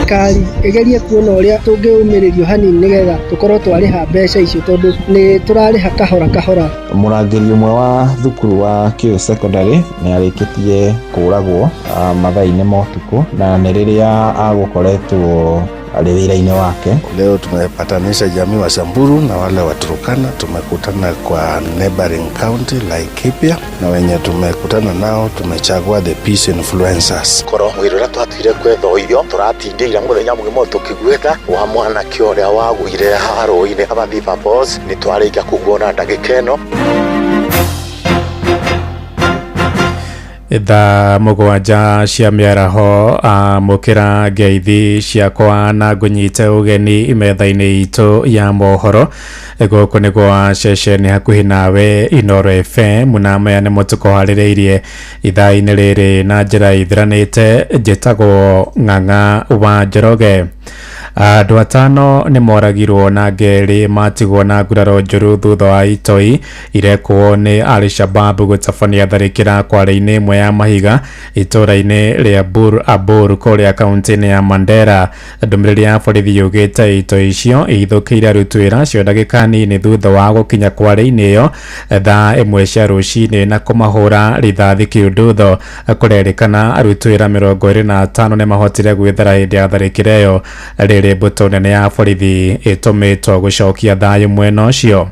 Thirikari ĩgerie kuona ũrĩa tũngĩũmĩrĩrio hanini nĩgetha tũkorwo twarĩha mbeca icio tondũ nĩ tũrarĩha kahora kahora. Mũrangĩri ũmwe wa thukuru wa Kĩũ Secondary nĩ arĩkĩtie kũragwo mathaa-inĩ ma ũtukũ na nĩ rĩrĩa agũkoretwo arĩ wĩra-inĩ wake. Leo tumepatanisha jamii wa Samburu na wale wa Turkana, tumekutana kwa neighboring county Laikipia, na wenye tumekutana nao tumechagua the peace influencers. Korwo mwĩrĩ ũrĩa twatuire kwetha irio tũratindĩire mũthenya mũgima tũkĩguĩka wa mwanake ũrĩa wagũire haha rũĩ-inĩ Abathiba Falls nĩ twarĩkia kuguona ndagĩka ĩno. Thaa mũgwanja cia mĩaraho, amũkĩra ngeithi ciakwa na ngũnyite ũgeni metha-inĩ itũ ya mohoro. Gũkũ nĩ gwa ceceni hakuhĩ nawe Inooro FM, na maya nĩmo tũkũharĩrĩirie ithaa-inĩ rĩrĩ na njĩra ithiranĩte. Njĩtagwo Ng'ang'a wa Njoroge. Andũ atano nĩ moragirwo na ngerĩ matigwo na nguraro njũru thutha wa itoi irekwo nĩ Al-Shabab gũtabania tharĩkĩra kware-inĩ ĩmwe ya mahiga itũũra-inĩ rĩa Bur Abur kũrĩa kaunti-inĩ ya Mandera. Ndũmĩrĩri ya borithi yugĩte itoi icio ihithũkĩire aruti wĩra acio ndagĩka nini thutha wa gũkinya kware-inĩ ĩyo thaa 1 cia rũcinĩ na kũmahũra rithathi kĩundutho. Kũrerĩkana aruti wĩra 25 nĩ mahotire gwĩthara hĩndĩ ya tharĩkĩra ĩyo rĩrĩ mbũtũ nene ya borithi ĩtũmĩtwo gũcokia thayũ mwena ũcio.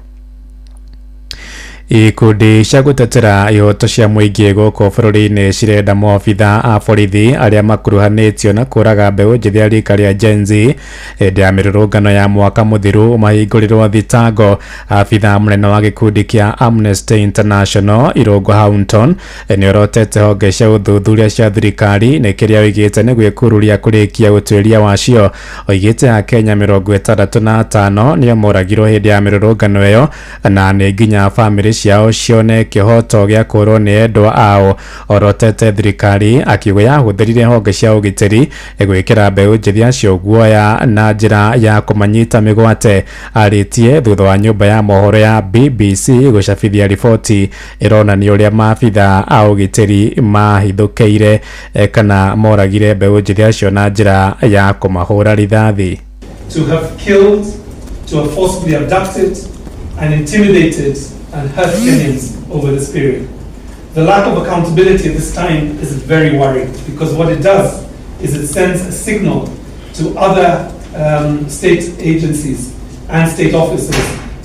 Ikundi cia gũtetera ihoto cia mũingĩ gũkũ bũrũri-inĩ cirenda maobitha a borithi arĩa makuruhanĩtio na kũraga mbeũ njĩthĩ ya rika rĩa Gen Z hĩndĩ ya mĩrũrũngano ya mwaka mũthiru mahingũrĩrwo thitango. Abitha mũnene wa gĩkundi kĩa Amnesty International Irũngũ Haunton nĩ orotete honge cia ũthuthuria cia thirikari nĩ kĩrĩa oigĩte nĩ gwĩkururia kũrĩkia ũtuĩria wacio. Oigĩte Akenya 65 nĩo moragirwo hĩndĩ ya mĩrũrũngano ĩyo na nĩ nginya bamĩrĩ ciao cione kĩhoto gĩa kũrwo nĩ endwa ao. Orotete thirikari akiuga yahũthĩrire honge cia ũgitĩri gwĩkĩra mbeũ njĩthĩ acio guoya na njĩra ya kũmanyita mĩgwate. Arĩtie thutha wa nyũmba ya mohoro ya BBC gũcabithia riboti ĩronania ũrĩa maabitha a ũgitĩri mahithũkĩire kana moragire mbeũ njĩthĩ acio na njĩra ya kũmahũra rithathi. To have killed, to have forcibly abducted and intimidated and hurt Kenyans over this period. The lack of accountability at this time is very worrying, because what it does is it sends a signal to other state agencies and state officers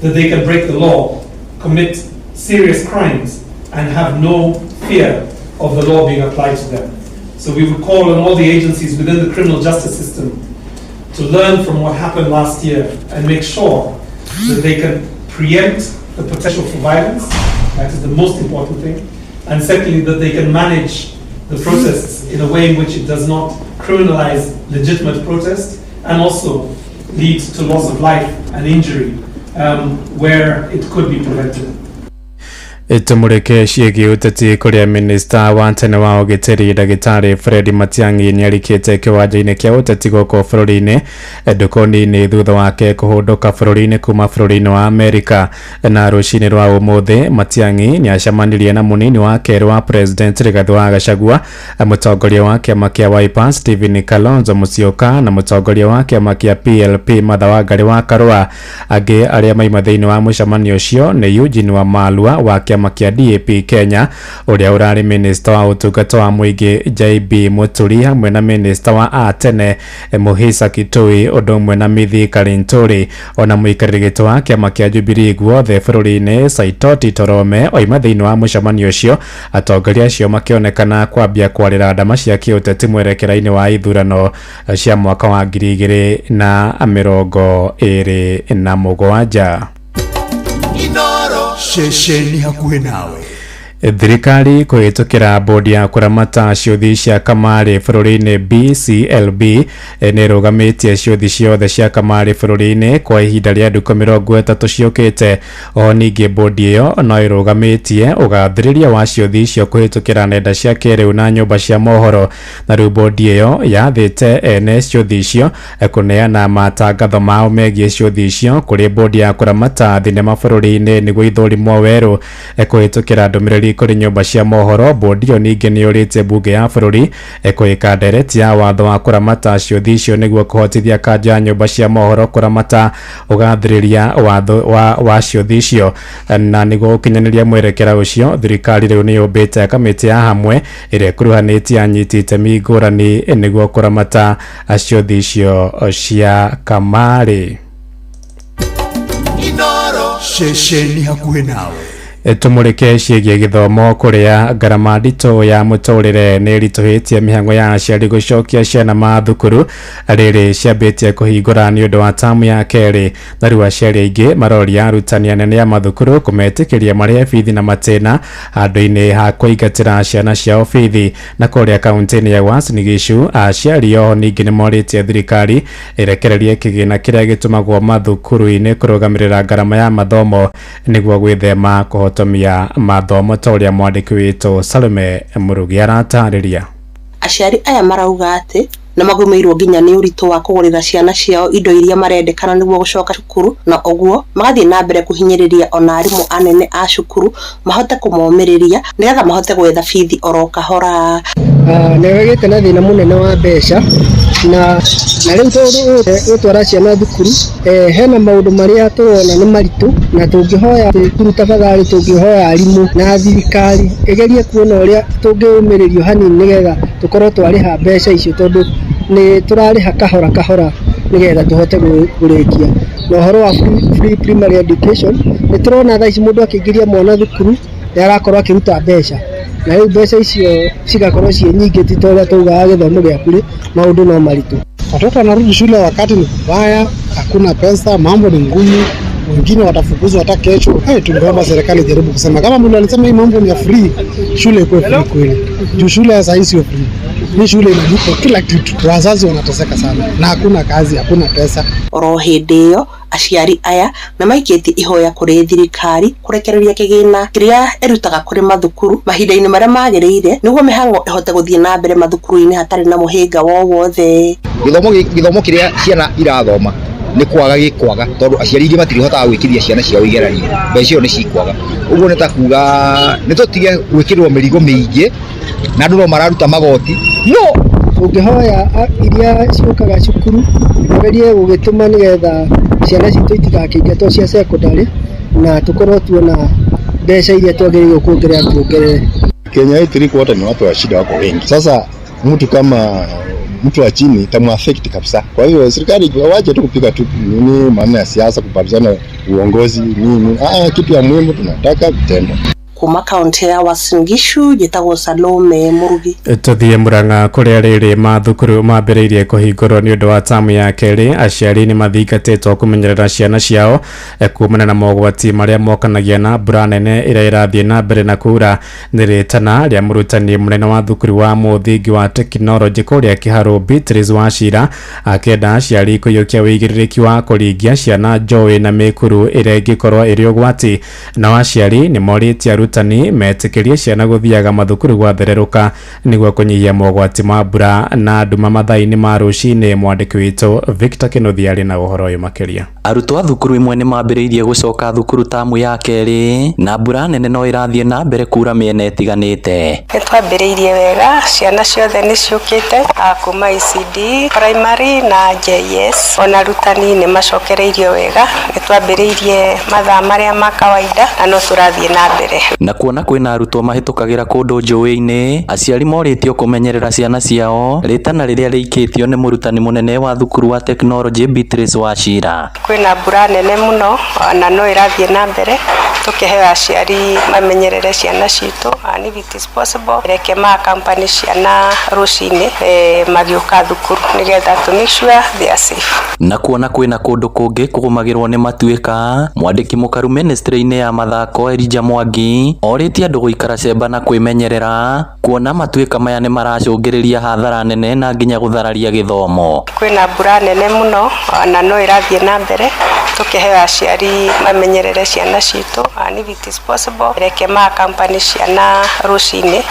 that they can break the law, commit serious crimes, and have no fear of the law being applied to them. So we would call on all the agencies within the criminal justice system to learn from what happened last year and make sure that they can preempt the potential for violence. That is the most important thing. And secondly, that they can manage the protests in a way in which it does not criminalize legitimate protest and also lead to loss of life and injury where it could be prevented. Tumurike ciĩgiĩ ũteti kũrĩa minista wa tene wa ũgitĩri ndagĩtarĩ Fred Matiang'i nĩarikĩte kĩwanja-inĩ kĩa ũteti gũkũ bũrũri-inĩ ndũkũ nini thutha wake kũhũndũka bũrũri-inĩ kuma bũrũri-inĩ wa Amerika. Na rũcinĩ rwa ũmũthĩ Matiang'i nĩacemanirie na mũnini wa kerĩ wa president Rigathĩ wa Gachagua, mũtongoria wa kĩama kĩa Wiper Stephen Kalonzo Musyoka na mũtongoria wa kĩama kĩa PLP Martha Wangari wa Karua. Angĩ arĩa maima thĩinĩ wa mũcemanio ũcio nĩ Eugene Wamalwa wa kĩama kĩa DAP Kenya ũrĩa ũrarĩ minista wa ũtungata wa mũingĩ JB Muturi hamwe na minista wa atene Muhisa Kitui ũndũ ũmwe na Mithi Kalinturi. Ona mũikarĩri gĩtĩ wa kĩama kĩa Jubilee guothe bũrũri-inĩ Saitoti Torome oima thĩinĩ wa mũcemanio ũcio. Atongoria acio makĩonekana kwambia kwarĩra ndama cia kĩũteti mwerekera-inĩ wa ithurano cia mwaka wa 2027. Ceceni hakuhĩ nawe. Thirikari kũhĩtũkĩra bodi ya kũramata ciũthi cia kamarĩ bũrũri-inĩ BCLB nĩ ĩrũgamĩtie ciũthi ciothe cia kamarĩ bũrũri-inĩ kwa ihinda rĩa ndukũ 30 ciũkĩte. Oho ningĩ bodi ĩyo no ĩrũgamĩtie ũgathĩrĩria wa ciũthi icio kũhĩtũkĩra nenda cia kĩrĩu na nyũmba cia mohoro. Na rĩu bodi ĩyo yathĩte ene ciũthi icio kũneana matangatho mao megiĩ ciũthi icio kũrĩ bodi ya kũramata thinema bũrũri-inĩ nĩguo ithũrimwo werũ kũhĩtũkĩra ndũmĩrĩri kũrĩ nyũmba cia mohoro. Bodi ĩyo ningĩ nĩ yũrĩtie mbunge ya bũrũri kũĩka ndereti ya watho wa kũramata ciũthi icio nĩguo kũhotithia kanja ya nyũmba cia mohoro kũramata ũgathĩrĩria watho wa ciũthi icio. Na nĩguo gũkinyanĩria mwerekera ũcio, thirikari rĩu nĩ yũmbĩte kamĩtĩ ya hamwe ĩrĩa ĩkuruhanĩtie anyiti itemi ngũrani nĩguo kũramata ciũthi icio cia kamarĩ. Ceceni hakuhĩ nawe. Tumũrĩke ciĩgiĩ gĩthomo kũrĩa ngarama nditũ ya mũtũrĩre nĩ ĩritũhĩtie mĩhang'o ya aciari gũcokia ciana mathukuru rĩrĩ ciambĩtie kũhingũra nĩ ũndũ wa tamu ya kerĩ. Na rĩu aciari aingĩ maroria arutani anene a mathukuru kũmetĩkĩria marĩhe bithi na matĩna handũ-inĩ ha kũingatĩra ciana ciao bithi. Na kũrĩa kaunti-inĩ ya Uasin Gishu, aciari oho ningĩ nĩ morĩtie thirikari ĩrekererie kĩgĩna kĩrĩa gĩtũmagwo mathukuru-inĩ kũrũgamĩrĩra ngarama ya mathomo nĩguo gwĩthema kũhotomia mathomo ta ũrĩa mwandĩki witũ Salome Mũrugi aratarĩria. Aciari aya marauga atĩ nĩ magũmĩirwo nginya nĩ ũritũ wa kũgũrĩra ciana ciao indo iria marendekana nĩguo gũcoka cukuru, na ũguo magathiĩ na mbere kũhinyĩrĩria ona arimũ anene a cukuru mahote kũmomĩrĩria nĩgetha mahote gwetha bithi oro kahora. Nĩ gĩte na thĩna mũnene wa mbeca na rĩu tũgũtwara ciana thukuru, hena maũndũ marĩa tũrona nĩ maritũ, na tũngĩhoya thukuru tafadhali, tũngĩhoya arimũ na thirikari ĩgerie kuona ũrĩa tũngĩũmĩrĩrio hanini nĩgetha tũkorwo twarĩha mbeca icio, tondũ nĩ tũrarĩha kahora kahora nĩgetha tũhote kũrĩkia. Na ũhoro wa free primary education, nĩ tũrona thaa ici mũndũ akĩingĩria mwana thukuru nĩ arakorwo akĩruta mbeca, na rĩu mbeca icio cigakorwo ciĩ nyingĩ, ti ta ũrĩa taugaga gĩthomo gĩa bure, maũndũ no maritũ. Watoto wanarudi shule wakati ni kubaya, hakuna pesa, mambo ni ngumu, wengine watafukuzwa hata kesho. Hey, tungeomba serikali ijaribu kusema kama mimi alisema hii mambo ni ya free, shule ikuwe free kweli. Juu shule ya sasa sio free. Ni shule inalipa kila kitu. Wazazi wanateseka sana na hakuna kazi, hakuna pesa. Oro hĩndĩ ĩyo aciari aya nĩ maikĩtie ihoya kũrĩ thirikari kũrekereria kĩgĩna kĩrĩa ĩrutaga kũrĩ mathukuru mahinda-inĩ marĩa magĩrĩire nĩguo mĩhang'o ĩhote gũthiĩ na mbere mathukuru-inĩ hatarĩ na mũhĩnga wowothe. Gĩthomo kĩrĩa ciana irathoma nĩ kwaga gĩkwaga tondũ aciari aingĩ matirihotaga gwĩkithia ciana ciao igeranio, mbeca icio nĩ cikwaga. Ũguo nĩ ta kuga nĩ tũtige gwĩkĩrwo mĩrigo mĩingĩ na andũ no mararuta magoti no Ũngĩhoya iria ciũkaga cukuru magerie gũgĩtũma nĩgetha ciana citũ itigakĩingatwo cia secondary, na tũkorwo tuona mbeca iria twagĩrĩirwo kuongerera tuongerere. Kenya hii 3/4 ni watu wa shida wako wengi. Sasa mtu kama mtu wa chini itamuaffect kabisa. Kwa hiyo serikali wache tu kupika tu nini maana ya siasa, kubadilishana uongozi nini. Kitu ya muhimu tunataka vitendo. Kuma kaunti ya Uasin Gishu njĩtagwo Salome Murugi. Tũthiĩ Murang'a kũrĩa rĩrĩ mathukuru mambĩrĩirie kũhingũrwo nĩ ũndũ wa tamu ya kerĩ. Aciari nĩ mathingatĩtwo kũmenyerera ciana ciao kumana na mogwati marĩa mokanagia na mbura nene ĩrĩa ĩrathiĩ na mbere na kuura. Nĩ rĩtana rĩa mũrutani mũnene wa thukuru wa mũthingi wa tekinoronjĩ kũrĩa Kĩharũ Beatrice Wachira akĩenda aciari kũiyũkia wĩigĩrĩrĩki wa kũringia ciana njũĩ na mĩkuru ĩrĩa ĩngĩkorwo ĩrĩ ũgwati. Nao aciari nĩ morĩtie arutani metĩkĩrie ciana gũthiaga mathukuru gwathererũka nĩguo kũnyihia mogwati ma mbura na nduma mathaa-inĩ ma rũcinĩ. Mwandĩki witũ Victor Kĩnuthia arĩ na ũhoro ũyũ makĩria. Arutwo a thukuru imwe nĩ mambĩrĩirie gũcoka thukuru tamu ya kerĩ na mbura nene no ĩrathiĩ na mbere kura mĩena ĩtiganĩte. Nĩ twambĩrĩirie wega, ciana ciothe nĩ ciũkĩte kuma ECD primary na JS, ona arutani nĩ macokereirio wega. Nĩ twambĩrĩirie mathaa marĩa ma kawaida na no tũrathiĩ na mbere. Na kuona kwĩna arutwo mahĩtũkagĩra kũndũ njũĩ-inĩ, aciari morĩtio kũmenyerera ciana ciao rĩtana rĩrĩa rĩikĩtio nĩ mũrutani mũnene wa thukuru wa tekinoronjĩ Beatrice Wachira. Kwĩna mbura nene mũno na no ĩrathiĩ na mbere, tũkĩheo aciari mamenyerere ciana citũ, and if it is possible reke ma company ciana rũcinĩ magĩũka thukuru nĩgetha to make sure they are safe. Na kuona kwĩna kũndũ kũngĩ kũgũmagĩrwo nĩ matuĩka, mwandĩki mũkaru ministry-inĩ ya mathako Elijah Mwangi Mũrĩmi orĩtie andũ gũikara cemba na kwĩmenyerera kuona matuĩka maya nĩ maracũngĩrĩria hathara nene na nginya gũthararia gĩthomo. Kwĩna mbura nene mũno na no ĩrathiĩ na mbere, tũkĩheo aciari mamenyerere ciana citũ, and if it is possible reke ma company ciana rũcinĩ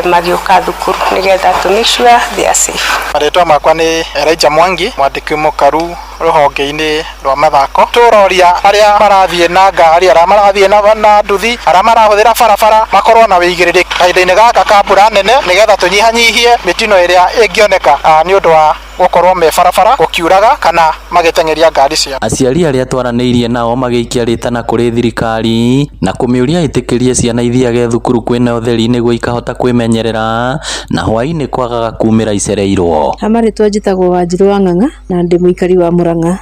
magĩũka thukuru nĩgetha to make sure they are safe. Marĩtwa makwa nĩ Elijah Mwangi, mwandĩki mũkaru rũhonge-inĩ rwa mathako. Tũroria arĩa marathiĩ na ngari, arĩa marathiĩ na nduthi, arĩa marahũthĩra barabara makorwo na wĩigĩrĩrĩki kahinda-inĩ gaka ka mbura nene, nĩgetha tũnyihanyihie mĩtino ĩrĩa ĩngĩoneka nĩ ũndũ wa gũkorwo me barabara gũkiuraga kana magĩteng'eria ngari ciao. Aciari arĩa twaranĩirie nao magĩikia rĩtana kũrĩ thirikari na kũmĩũria ĩtĩkĩrie ciana ithiage thukuru kwĩna ũtheri nĩguo ikahota kwĩmenyerera na hwaĩ-inĩ kwagaga kumĩra icereirwo. Hamarĩtwa njĩtagwo Wanjirũ wa Ng'ang'a na ndĩ mũikari wa Murang'a.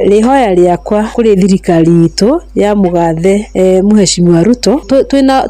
Rĩhoya rĩakwa kũrĩ thirikari itũ ya mũgathe Mheshimiwa Ruto,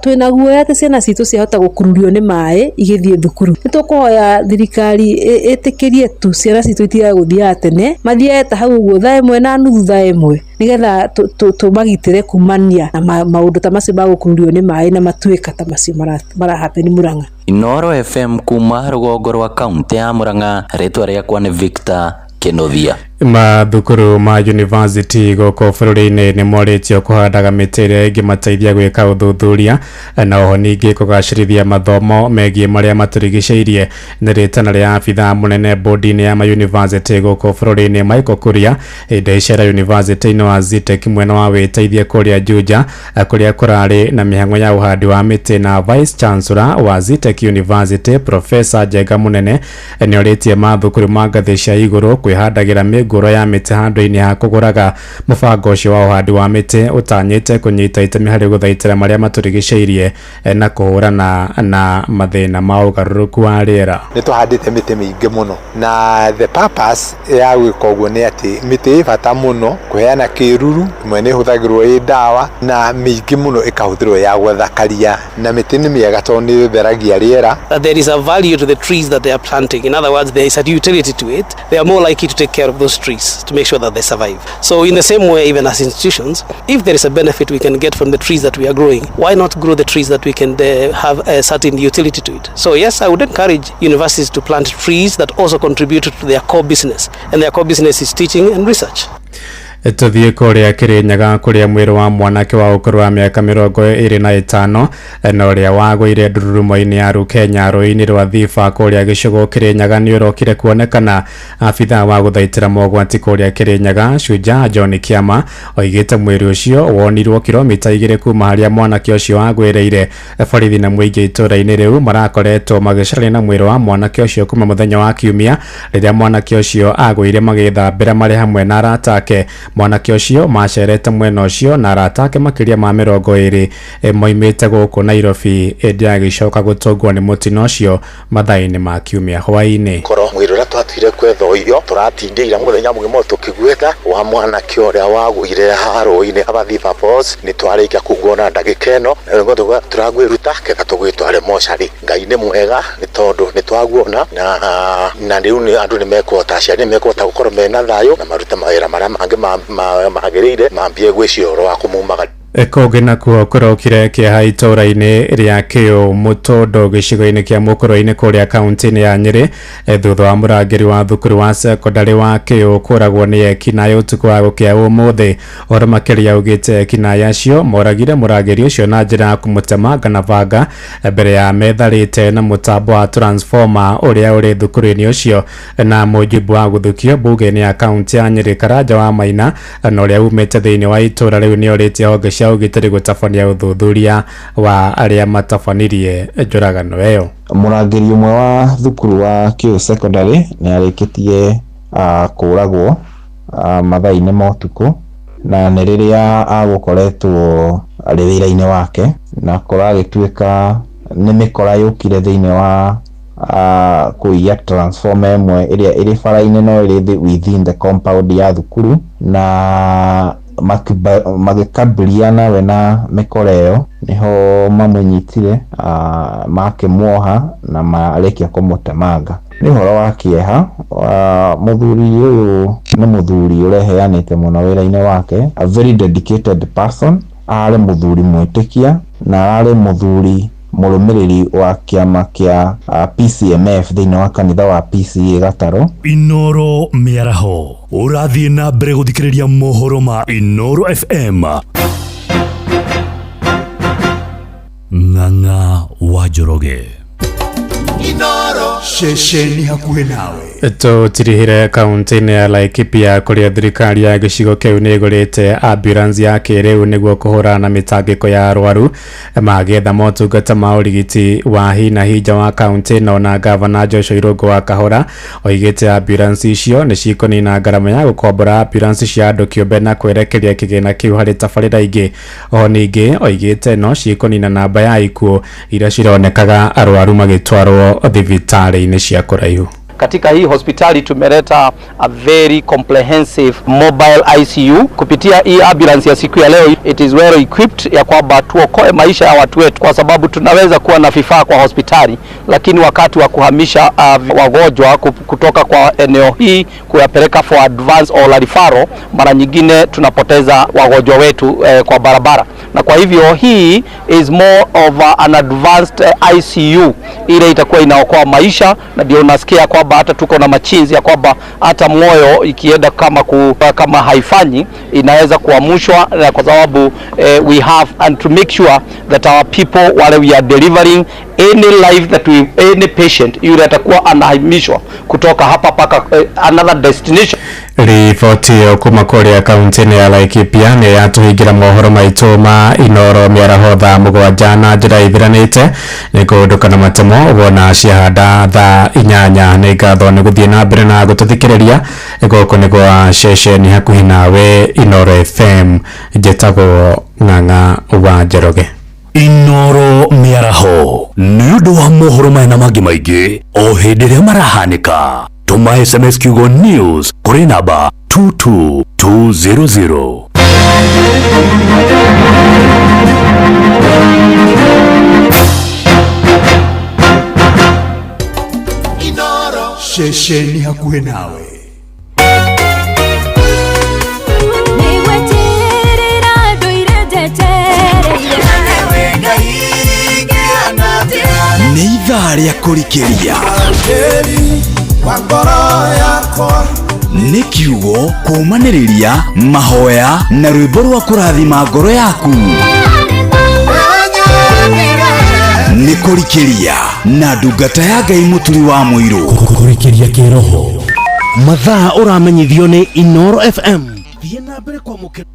twĩna guoya atĩ ciana citũ ciahota gũkururio nĩ maĩ igĩthiĩ thukuru. Nĩ tũkũhoya thirikari ĩtĩkĩrie tu ciana citũ itigage gũthiaga tene, mathiage ta hau ũguo 1:30 1:00, nĩgetha tũmagitĩre kumania na maũndũ ta macio ma gũkururio nĩ maĩ na matuĩka ta macio marahappen Murang'a. Inooro FM kuma rũgongo rwa kaunti ya Murang'a, rĩtwa rĩakwa nĩ Victor Kĩnuthia. Mathukuru ma university gũkũ bũrũri-inĩ nĩ morĩtio kũhandaga mĩtĩ ĩrĩa ĩngĩmateithia gwĩka ũthuthuria na oho ningĩ kũgacĩrithia mathomo megiĩ marĩa matũrigicĩirie. Nĩ rĩtana rĩa abithaa mũnene bodi-inĩ ya mayuniversity gũkũ bũrũri-inĩ Michael Kuria hĩndĩ icera university-inĩ wa Zetech mwena wa wĩteithie kũrĩa Juja, kũrĩa kũrarĩ na mĩhang'o ya ũhandi wa mĩtĩ. Na Vice Chancellor wa Zetech University Professor Njenga Mũnene nĩ orĩtie mathukuru ma ngathĩ cia igũrũ kwĩhandagĩra mĩngũrwa ya mĩtĩ handũ-inĩ ha kũgũraga. Mũbango ũcio wa ũhandi wa mĩtĩ ũtanyĩte kũnyita itemi harĩ gũthaitĩra marĩa matũrigicĩirie na kũhũrana na mathĩna ma ũgarũrũku wa rĩera. Nĩ tũhandĩte mĩtĩ mĩingĩ mũno, na the purpose ya gwĩka ũguo nĩ atĩ mĩtĩ ĩ bata mũno kũheana kĩruru, ĩmwe nĩ ĩhũthagĩrwo ĩ ndawa na mĩingĩ mũno ĩkahũthĩrwo ya gũthakaria, na mĩtĩ nĩ mĩega tondũ nĩ ĩtheragia rĩera. That there is a value to the trees that they are planting. In other words, there is a utility to it. They are more likely to take care of those trees to make sure that they survive. So in the same way, even as institutions, if there is a benefit we can get from the trees that we are growing, why not grow the trees that we can have a certain utility to it? So yes, I would encourage universities to plant trees that also contribute to their core business, and their core business is teaching and research. Tũthiĩ kũrĩa Kĩrĩnyaga kũrĩa mwĩrĩ wa mwanake wa ũkũrũ wa mĩaka 25 na ũrĩa wagũire ndururumo-inĩ ya Rukenya rũĩ-inĩ rwa Thiba kũrĩa gĩcũgũ Kĩrĩnyaga nĩ ũrokire kuonekana. Abithaa wa gũthaitĩra mogwati kũrĩa Kĩrĩnyaga Shujaa John Kĩama oigĩte mwĩrĩ ũcio wonirwo kilomita 2 kuma harĩa mwanake ũcio agwĩrĩire. Borithi na mũingĩ itũũra-inĩ rĩu marakoretwo magĩcarania na mwĩrĩ wa mwanake ũcio kuma mũthenya wa Kiumia rĩrĩa mwanake ũcio agũire magĩthambĩra marĩ hamwe na arata ake. Mwanake ũcio macerete mwena ũcio na arata ake makĩria ma 20 moimĩte gũkũ Nairobi ĩndĩ agĩcoka gũtũngwo nĩ mũtino ũcio mathaa-inĩ ma Kiumia hwaĩ-inĩ. Korwo mwĩrĩ ũrĩa twatuire kwetha irio tũratindĩire mũthenya mũgima tũkĩgwetha wa mwanake ũrĩa wagũire harũĩ-inĩ Abathiba Falls, nĩ twarĩkia kuguona ndagĩka ĩno na tũragwĩruta kega tũgwĩtware mocarĩ. Ngai nĩ mwega nĩ tondũ nĩ twaguona na rĩu andũ nĩ mekũhota, aciari nĩ mekũhota gũkorwo mena thayũ na marute mawĩra marĩa mangĩ magĩrĩire mambie gwĩciria ũhoro wa kũmumaga. Kũngĩ nakuo kũrokire kĩeha itũũra-inĩ rĩa Kĩũ Mũtũndũ gĩcigo-inĩ kĩa Mũkũrwe-inĩ kũrĩa kaunti-inĩ ya Nyĩrĩ thutha wa mũrangĩri wa thukuru wa sekondarĩ wa Kĩũ kũragwo nĩ ekinaĩ ũtukũ wa gũkĩa ũmũthĩ. Ũhoro makĩria augĩte ekinaĩ acio moragire mũrangĩri ũcio na njĩra ya kũmũtemanga na banga mbere ya metharĩte na mũtambo wa transformer ũrĩa ũrĩ thukuru-inĩ ũcio. Na mujibu wa gũthukio mbunge-inĩ ya kaunti ya Nyĩrĩ Karanja wa Maina na ũrĩa umĩte thĩinĩ wa itũũra rĩu nĩ orĩtie honge cia ũgitĩri gũtabania ũthuthuria wa arĩa matabanirie njũragano ĩyo. Mũrangĩri ũmwe wa thukuru wa Kĩũ Secondary nĩ arĩkĩtie kũragwo mathaa-inĩ ma ũtukũ, na nĩ rĩrĩa agũkoretwo arĩ wĩra-inĩ wake, na kũragĩtuĩka nĩ mĩkora yũkire thĩinĩ wa kũiya transformer ĩmwe ĩrĩa ĩrĩ bara-inĩ no ĩrĩ within the compound ya thukuru, na magĩkabiliana we na mĩkora ĩyo, nĩho mamũnyitire makĩmuoha na marĩkia kũmũtemanga. Nĩ ũhoro wa kĩeha, mũthuri ũyũ nĩ mũthuri ũreheanĩte mũno wĩra-inĩ wake, a very dedicated person, arĩ mũthuri mwĩtĩkia. na ararĩ mũthuri mũrũmĩrĩri wa kĩama kĩa PCMF thĩinĩ wa kanitha wa PCA Gatarũ. Inoro mĩaraho ũrathiĩ na mbere gũthikĩrĩria mohoro ma Inoro FM. Ng'ang'a wa Njoroge. Inoro ceceni hakuhĩ nawe. Tũtirihire kaunti-inĩ ya Laikipia kũrĩa thirikari ya gĩcigo kĩu nĩ ĩgũrĩte ambulance ya kĩrĩu nĩguo kũhũrana na mĩtangĩko ya arwaru magĩetha motungata ma ũrigiti wa hi na hi nja wa kaunti ĩno. Na gavana Joshua Irũngũ wa Kahũra oigĩte ambulance icio nĩ cikũnina ngarama ya gũkombora ambulance cia andũ kĩũmbe na kwerekeria kĩgĩna kĩu harĩ tabarĩra ingĩ. O ningĩ oigĩte no cikũnina namba ya ikuũ iria cironekaga arwaru magĩtwarwo thibitarĩ-inĩ cia kũraihu. Katika hii hospitali tumeleta a very comprehensive mobile ICU kupitia hii ambulance ya siku ya leo. It is well equipped ya kwamba tuokoe maisha ya watu wetu, kwa sababu tunaweza kuwa na vifaa kwa hospitali, lakini wakati wa kuhamisha wagonjwa kutoka kwa eneo hii kuyapeleka for advance or referral, mara nyingine tunapoteza wagonjwa wetu kwa barabara. Na kwa hivyo hii is more of an advanced ICU ile itakuwa inaokoa maisha, na ndio unasikia kwamba hata tuko na machinzi ya kwamba hata moyo ikienda kama haifanyi inaweza kuamshwa, kwa sababu we have and to make sure that our people wale we are delivering any life that we any patient yule atakuwa anahamishwa kutoka hapa paka another destination. Riboti ĩyo kuma kũrĩa kaunti-inĩ ya Laikipia nĩ yatũhingĩra mohoro maitũ ma Inoro mĩaraho thaa 7 na njĩra ithiranĩte nĩ kũndũka na matemo wona ciahanda thaa 8. Nĩ ngatho nĩ gũthiĩ na mbere na gũtũthikĩrĩria. Gũkũ nĩ gwa ceceni hakuhĩ nawe Inoro FM. Njĩtagwo Ng'ang'a wa Njoroge. Inoro mĩaraho nĩ ũndũ wa mohoro maya na mangĩ maingĩ o hĩndĩ ĩrĩa marahanĩka. Tũma SMS kiugo news kũrĩ namba 22200. Inoro ceceni hakuhĩ nawe. Nĩ ithaa rĩa kũrikĩria nĩ kiugo kũũmanĩrĩria mahoya na rwĩmbo rwa kũrathima ngoro yaku. Nĩ kũrikĩria na ndungata ya Ngai Mũturi wa Mũirũ. Kũrikĩria kĩroho mathaa ũramenyithio nĩ Inoro FM. Thiĩ na mbere kwamũkĩra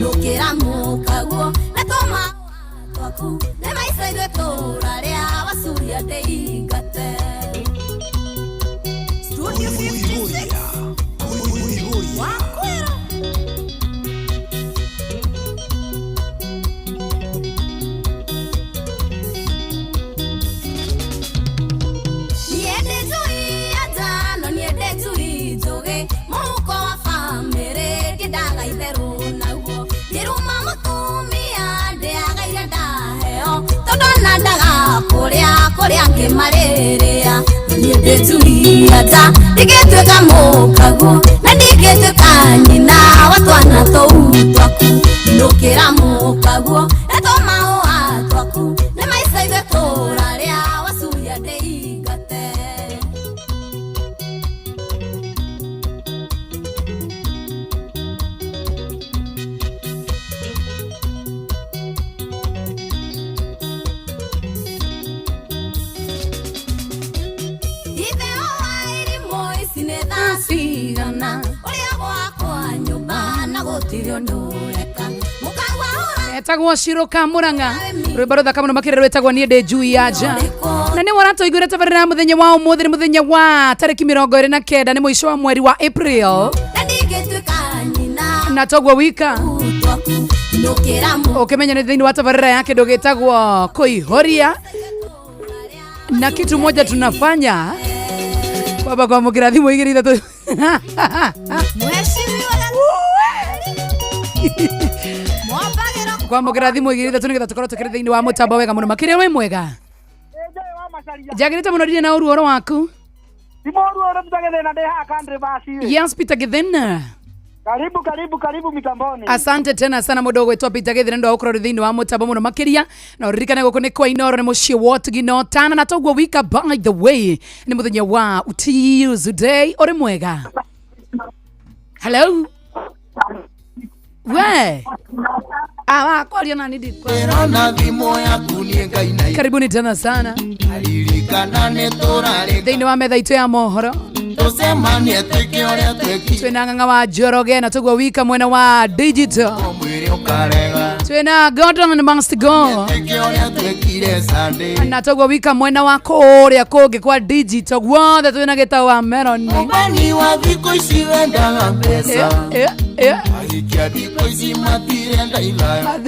Inũkĩra mũkaguo na tũma twaku nĩ maica ithuĩ tũrarĩa wacuria ndĩingate. Studio 56 wakwĩra Niende njui ya njano, niende njui njũgĩ, mũhuko wa bamĩrĩ ndiendaga itherũ naguo. Ngĩruma mũtumia ndĩaga iria ndaheo, tondũ ona ndaga kũrĩa kũrĩa angĩ marĩrĩa. Niende njui ya nja, ndingĩtuĩka mũkaguo, na ndingĩtuĩka nyina wa twana tũu twaku. Inũkĩra mũkaguo, na tũmahũa twaku, nĩ maica ithuĩ tũrarĩa wacuria ndĩingate. Itheo wa irimũ ici nĩ thaa cigana, ũrĩa gwakwa nyũmba na gũtirĩ ũndũ ũreka. Mũkagwa hũra Etagwo Shiroka Murang'a, rwimbo ruthaka muno makĩria rwĩtagwo niĩ ndĩ njui ya nja. Na nĩ waratũiguĩra tabarĩra ya mũthenya wa ũmũthĩ, nĩ mũthenya wa tarĩki 29, nĩ mũico wa mweri wa April, na ndingĩtuĩka nyina na toguo wika inũkĩra ũkĩmenya nĩ thĩinĩ wa tabarĩra ya kĩndũ gĩtagwo kũihũria, na kitu moja tunafanya kwamba kwamũkĩra thimũ igĩrĩ ithatũ Mheshimiwa Mwambagĩra kwamũkĩra thimũ igĩrĩ ithatũ nĩgetha tũkorwo tũkĩrĩ thĩinĩ wa mũtambo wega mũno makĩria. Wĩ mwega? Njagĩrĩte mũno, ndirĩ na ũru ũhoro waku. Timoru ore Peter Githena ndĩ haha country bus. Yes, Peter Githena. Karibu karibu karibu mitamboni. Asante tena sana mũndũ ũgwĩtwo Peter Githena ndå wa gũkorwo thĩinĩ wa mũtambo mũno makĩria, na ũririkane gũkũ nĩ kwa Inoro, nĩ mũciĩ wa Ũtugi tana na toguo wika. By the way, nĩ mũthenya wa Tuesday. Ũrĩ mwega? Hello, we awa kwaria nani Ndĩrona thimũ yaku niĩ ngainaina. Karibuni tena sana Ririkana nĩ tũrarĩ thĩinĩ wa metha itũ ya mohoro. Tũcemanie twĩke ũrĩa twekire. Twĩna Ng'ang'a wa Njoroge na toguo wika mwena wa digital. Mwĩrĩ ũkarega. Twĩna Gordon must go. Twĩke ũrĩa twekire Sunday. Na toguo wika mwena wa kũrĩa kũngĩ kwa digital guothe twĩna Gĩtau wa Meroni. Ũmani wa thikũ ici wendaga mbeca. Eh. Ahikia thikũ ici matirenda ithayo.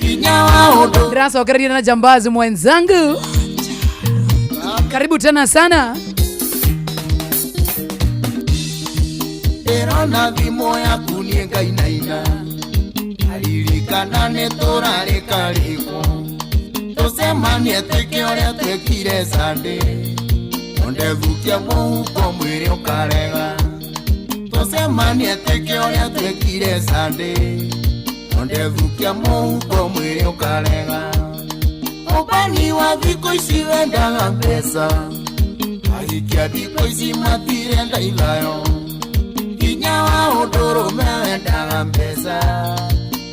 Hinya wa ũndũ. Ndĩracokereria na jambazi mwenzangu, karibu tena sana. Ndĩrona thimũ yaku niĩ ngainaina. Ririkana nĩ tũrarĩkarĩkwo. Tũcemanie twĩke ũrĩa twekire Sunday. Ondethukia mũhuko mwĩrĩ ũkarega. Tũcemanie twĩke ũrĩa twekire Sunday. Ondethukia mũhuko mwĩrĩ ũkarega. Ũbani wa thikũ ici wendaga mbeca. Ahikia thikũ ici matirenda ithayo. Hinya wa ũndũrũme wendaga mbeca.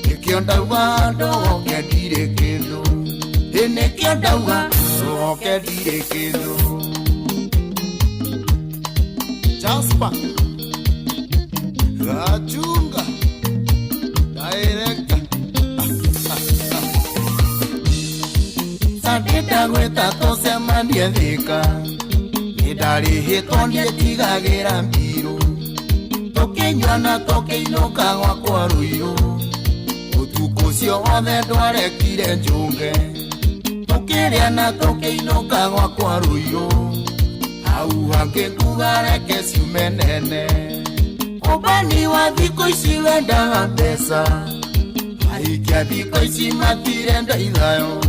Nĩkĩo ndauga ndũgoke ndirĩ kĩndũ. Ĩ nĩkĩo ndauga ndũgoke ndirĩ kĩndũ. Jasper Gachunga Director. Sunday ndagwĩta tũcemanie Thika. Nĩ ndarĩhĩtwo ndiĩtigagĩra mbirũ. Tũkĩnyua na tũkĩinũka gwakwa Rũirũ. Ũtukũ ũcio wothe ndwarekire njũnge. Tũkĩrĩa na tũkĩinũka gwakwa Rũirũ. Hau hangĩ nguga reke ciume nene. Ũbani wa thikũ ici wendaga mbeca. Ahikia thikũ ici matirenda ithayo.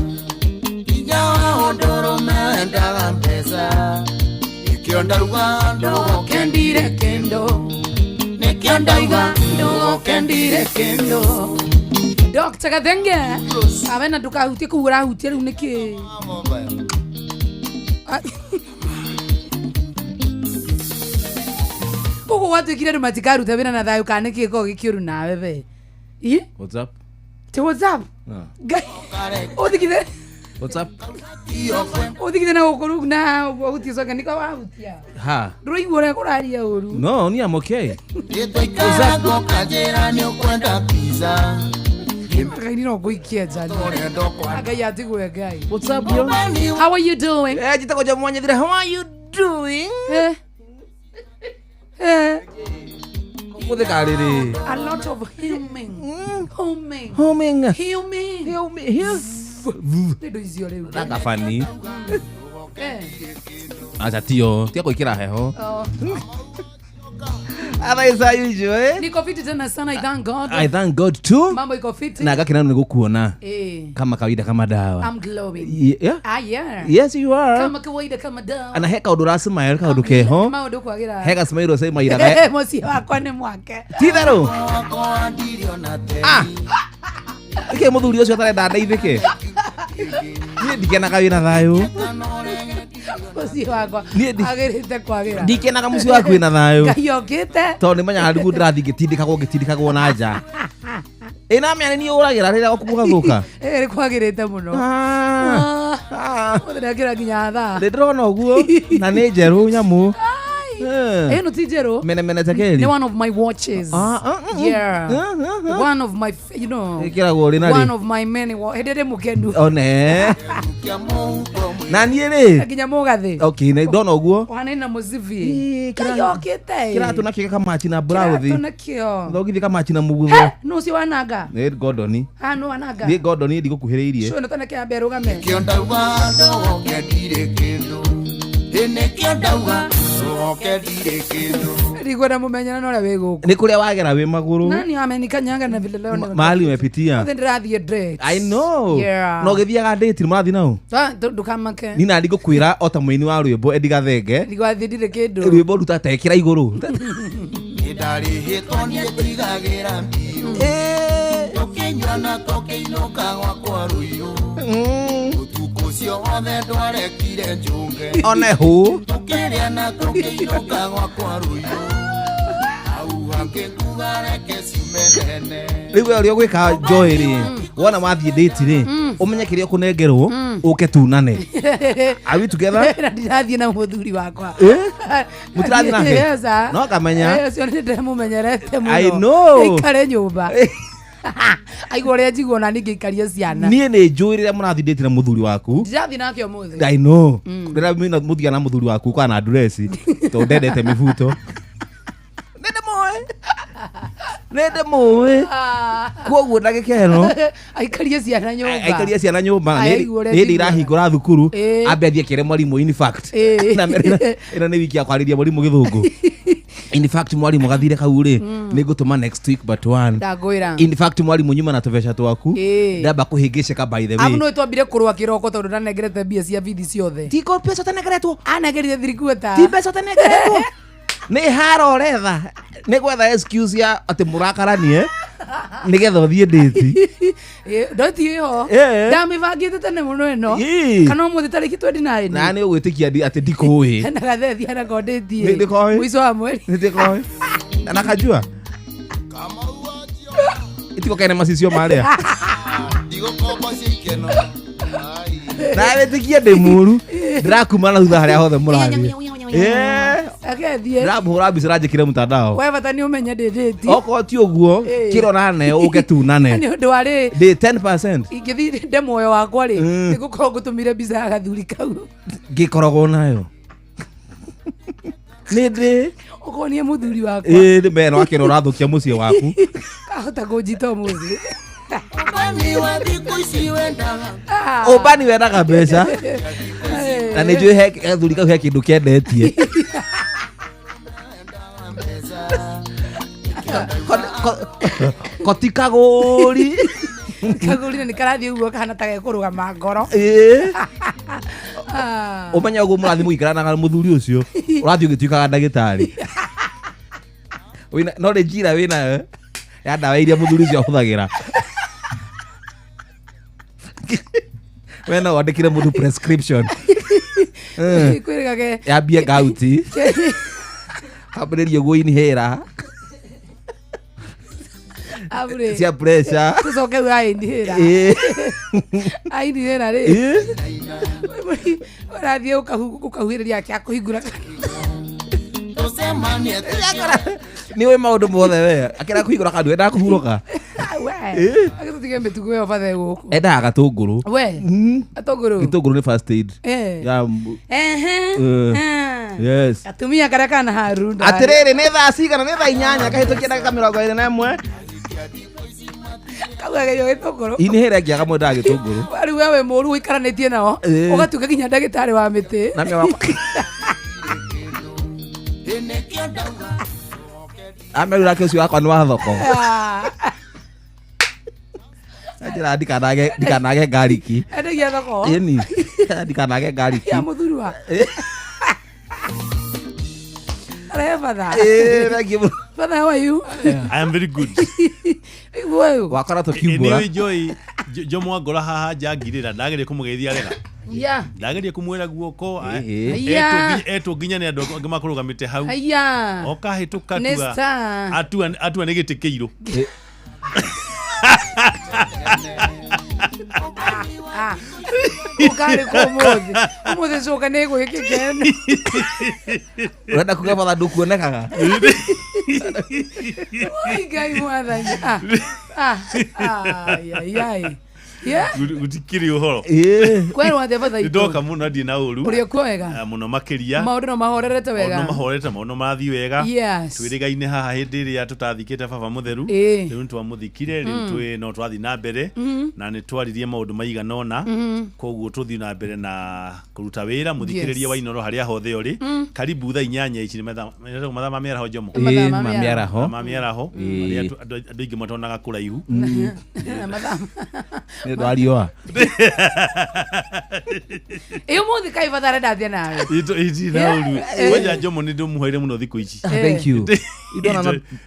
Hinya wa ũndũrũme wendaga mbeca. Nĩkĩo ndauga ndũgoke ndirĩ kĩndũ. Nĩkĩo ndauga ndũgoke ndirĩ kĩndũ. Dr. Gathenge awe na ndukahutie kũu ũrahutia rĩu nĩkĩ? Koguo gwatuĩkire andũ matikaruta wĩra na thayũ kana nĩkĩ gĩkoragwo gĩkĩũru nawe we? Ĩ? What's up? Ti what's up? Ah. Ngai, ũthikithe. What's up? Uthigite na gũkũ na ũguo coke niko wahutia. Ha. Ndũraigua ũrĩa kũraria ũru. No, ni I'm okay. Twaikara nĩ ũkwenda pizza. Ngai no ngũikie nja. Ngai atigwe Ngai. What's up, yo? How are you doing? Eh, njĩtagwo Jomo Wanyethira. How are you doing? Eh. Eh. Ũmũthĩ karĩrĩ. A lot of humming. Humming. Humming. Humming. Humming. Nĩ indo icio rĩu. Na kabani. Eh. Acha tio, tia gwĩkĩra heho. Oh. Otherwise, how you doing? Niko fiti tena sana, I thank God. I thank God too. Mambo iko fiti. Na gakena nĩ gũkuona. Eh. Kama kawaida kama dawa. I'm glowing. Yeah. Ah, yeah. Yes, you are. Kama kawaida kama dawa. Ana he kaũndũ ũracmile kaũndũ keho. Maũndũ kwagĩra. He gacmile ũcemairaga. Mũciĩ wakwa nĩ mwake. Ti therũ. Ah. Nĩkĩ mũthuri ũcio atarenda ndeithĩke? Niĩ ndikenaga wĩna thayũ. Mũciĩ wakwa Niĩ ndi- agĩrĩte kwagĩra. Ndikenaga mũciĩ waku wĩna thayũ. Ngai okĩte. Tondũ nĩ menyaga nĩguo ndĩrathiĩ ngĩtindĩkagwo ngĩtindĩkagwo na nja. Ĩ na mĩa nĩ niĩ ũragĩra rĩrĩa gwaku gũgathũka. Ĩ kwagĩrĩte mũno. Ah. Ũmũthĩ ndekĩra nginya thaa. Nĩ ndĩrona ũguo na nĩ njerũ nyamũ. Eh. Ĩno ti njerũ. Menemene tekeri. Nĩ one of my watches. Yeah. One of my, you know. Ĩkĩragwo rĩ na rĩ? One of my many hĩndĩ ĩrĩa mũkenu. One. Na niĩ rĩ. Nginya mũgathĩ. Okay, nĩ ndona ũguo. Ũhanaine na mũcibi. Ngai okĩte. Kĩratũ nakĩo gĩkamachi na blouse. Kĩratũ nakĩo. Thogithi kamachi na mũgutho. Nũ ũcio wananga? Nĩ Gordon. Ah, nũ wananga? Nĩ Gordon ndigũkuhĩrĩirie. Cũ ĩno tene kĩambe rũgame. Nĩkĩo ndauga ndogoke ndirĩ kĩndũ. Ĩ nĩkĩo ndauga ndogoke ndirĩ kĩndũ. Ndikwenda mũmenyana na ũrĩa wĩ gũkũ. Nĩ kũrĩa wagera wĩ magũrũ. Nani amenikanyanga na vile leo ndio. Mahali umepitia. Ũmũthĩ ndĩrathiĩ date. I know. Yeah. No gĩthiaga date mũrathiĩ nao? Ndũkamake. Ni na ndigũkwĩra o ta mũini wa rwĩmbo Eddie Gathenge. Ndigwathiĩ ndirĩ kĩndũ. Rwĩmbo ruta tekĩra igũrũ. Nĩndarĩhĩtwo niĩ ndigagĩra mbiũ. Tũkĩnyua na tũkĩinũka gwakwa rũirũ. Ũtukũ ũcio wothe ndwarekire njũnge. One hũ. Tũkĩrĩa na tũkĩinũka gwakwa rũirũ. Hau hangĩkuga reke ciume nene. Rĩu we ũrĩa ũgwĩka Joy rĩ, wona wathiĩ date rĩ, ũmenye kĩrĩa ũkũnengerwo, ũke tunane. Are we together? Na ndirathiĩ na mũthuri wakwa. Eh? Mũtirathiĩ nake? Yes, ah. No kamenya. Eh, ũcio nĩ ndĩramũmenyerete mũno. I know. Aikare nyũmba. Aigua ũrĩa njigua ona niĩ ngĩikaria ciana. Niĩ nĩ njũĩ rĩrĩa mũrathiĩ date na mũthuri waku. Ndirathiĩ nake ũmũthĩ. I know. Rĩrĩa mũthiaga na mũthuri waku kana na ndureci tondũ ndendete mĩbuto. Nĩ ndĩmũĩ. Koguo ndagĩka ĩno Aikarie ciana nyũmba. aikarie ciana nyũmba na Aigua ũrĩa nĩ hĩndĩ njigua. irahingũra thukuru Ĩĩ. ambe athiĩ akĩre mwarimũ in fact. Ĩĩ. Na ĩno nĩ wiki ya kwarĩria mwarimũ gĩthũngũ. In fact mwarimũ gathire kau rĩ nĩ ngũtũma next week but one. Ndangwĩra. In fact mwarimũ nyuma na tũbeca twaku Ĩĩ. ndamba kũhĩngĩcĩka by the way. Amu nĩ twambire kũrũa kĩroko tondũ ndanengerete mbia cia bithi ciothe. Tiko mbeca ũtanengeretwo. Anengerire three-quarter. Ti mbeca ũtanengeretwo. Nĩ haro ũretha. Nĩ gwetha excuse ya atĩ mũrakaranie nĩgetha ũthiĩ date. Ndoti ĩho. Ĩĩ. Ndamĩbangĩte tene mũno ĩno. Ĩĩ. Kana ũmũthĩ tarĩki 29. Na nĩ ũgwĩtĩkia atĩ ndikũĩ. Hena gathethi anakondetie. Nĩ ndĩkoĩ. Mũico wa mweri. Nĩ ndĩkoĩ. Na nakajua. Itiko kene macicio marĩa. Ndigũkomba cia ikeno. Na wĩtĩkie ndĩ mũru. Ndĩrakuma na thutha harĩa hothe mũrathiĩ. Ĩĩ. Akethiĩ. Ndĩramũhũra mbica ũranjĩkĩre mtandao. We bata nĩ ũmenye ndĩ date. Okorwo ti ũguo Ĩĩ. kĩro na ne ũke tunane. Nĩ ũndũ wa rĩ. Ndĩ 10% Ingĩthiĩ nde muoyo wakwa rĩ. Nĩngũkorwo ngũtũmire mbica ya gathuri kau. Ngĩkoragwo nayo. Nĩ ndĩ. Ũkorwo niĩ mũthuri wakwa. Ĩĩ nĩ mena wakĩra ũrathũkia mũciĩ waku. Kahota kũnjita ũmũthĩ. Ũmbani wa thikũ ici wendaga. Ũmbani wendaga mbeca. Na nĩ njũĩ he gathuri kau he kĩndũ kendetie. Koti kagũri. Kagũri na nĩ karathiĩ ũguo kahana ta gekũrũgama ngoro. Ĩĩ. Ũmenye ũguo mũrathiĩ mũgĩikaranaga na mũthuri ũcio ũrathiĩ ũgĩtuĩkaga ndagĩtarĩ. Wĩna no nĩ njira wĩnayo ya ndawa iria mũthuri ũcio ahũthagĩra. We no wandĩkĩre mũndũ prescription. Kwĩrĩgage. Yambie gauti. Ambĩrĩrie ũguo inhaler. Abure. Cia pressure. Tucoke u ainihĩra. Ĩĩ. Ainihĩra rĩ. Ĩĩ. Ũrathiĩ ũkahuhĩrĩria akĩakũhingũra. Nĩ ũĩ maũndũ mothe we. Akĩra kũhingũra kanua endaga kũhurũka. We. Ĩĩ. Agĩtũtige mĩtugo ĩyo bathe gũkũ. Endaga gatũngũrũ. We. Gatũngũrũ. Gĩtũngũrũ nĩ first aid. Eh. Ya Ehe. Yes. Atumia karĩa kana harunda. Atĩrĩrĩ nĩ thaa cigana? Nĩ thaa 8 kahĩtũkia ndagĩka 21. Kaugagerio gĩtũngũrũ. Inihĩra ngĩaga mwendaga gĩtũngũrũ. Rĩu we wĩ mũru ũikaranĩtie nao. Ĩĩ. Ũgatuĩka nginya ndagĩtarĩ wa mĩtĩ. Na mĩawa. Amerura ke ũcio wakwa nĩ wa thoko. Njĩra ndikanage ngariki. Endagia thoko. Ĩni. Ndikanage ngariki. Ya mũthuri wa. Arehe batha. Ĩĩ, thank you. Father, how are you? I am very good. Wakora tũkiumbũra. Anyway, Joy, Jomo angora haha njangirĩra ndageria kũmũgeithia rega. Yeah. Ndageria kũmwĩra guoko. Yeah. Etwo nginya nĩ andũ angĩ makũrũgamĩte hau. Aya. Okahĩtũka Nĩ atua. star. Atua nĩ gĩtĩ kĩirũ. Ũkarĩ kũ ũmũthĩ? Ũmũthĩ coka nĩ gwĩkĩkeno. Ũrenda kuga batha ndũkuonekaga? Oi, Ngai mwathani. Ai, ai, ai. Yeah. Gũtikĩrĩ ũhoro. Kwerwo atĩa batha itũ? Ndoka mũno ndirĩ na ũru. Ũrĩ okuo wega? Mũno makĩria. Maũndũ no mahorerete wega? Maũndũ no mahorerete, maũndũ no marathiĩ wega. Yes. Twĩrĩgaine haha hĩndĩ ĩrĩa tũtathikĩte baba mũtheru. Ĩĩ. Rĩu nĩtwamũthikire, rĩu twĩ no twathiĩ na mbere na nĩtwaririe maũndũ maigana ũna. Koguo tũthiĩ na mbere na kũruta wĩra mũthikĩrĩria wa Inooro harĩa hothe ũrĩ. Karibu thaa 8 ici nĩ mathaa ma mĩaraho Jomo. Ĩĩ, ma mĩaraho. Ma mĩaraho. Ĩĩ. Arĩa andũ aingĩ matonaga kũraihu. Mathaa. Nĩ ũndũ wa riũa. Ĩ ũmũthĩ kaĩ batha arenda athiĩ nawe? Itirĩ na ũru. Kwanja Jomo nĩ ndĩmũheire mũno thikũ ici. Thank you.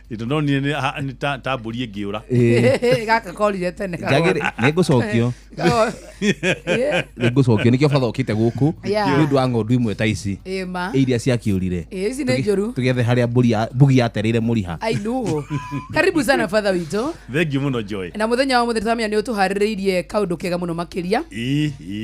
Indo ndonire nĩ ta mbũri ĩngĩũra. Gaka korire tene. Nĩngũcokio. Nĩngũcokio nĩkĩo batha ũkĩte gũkũ nĩ ũndũ wa ng'ondu imwe ta ici. Ĩma. Iria ciakĩũrire. Ĩ ici nĩ njũru. Tũgethe harĩa mbugi yatereire mũriha. I know. Karibu sana fatha witũ. Thank you mũno Joy. Na mũthenya wa mũthĩ tũramenya nĩ ũtũharĩrĩirie kaũndũ kega mũno makĩria.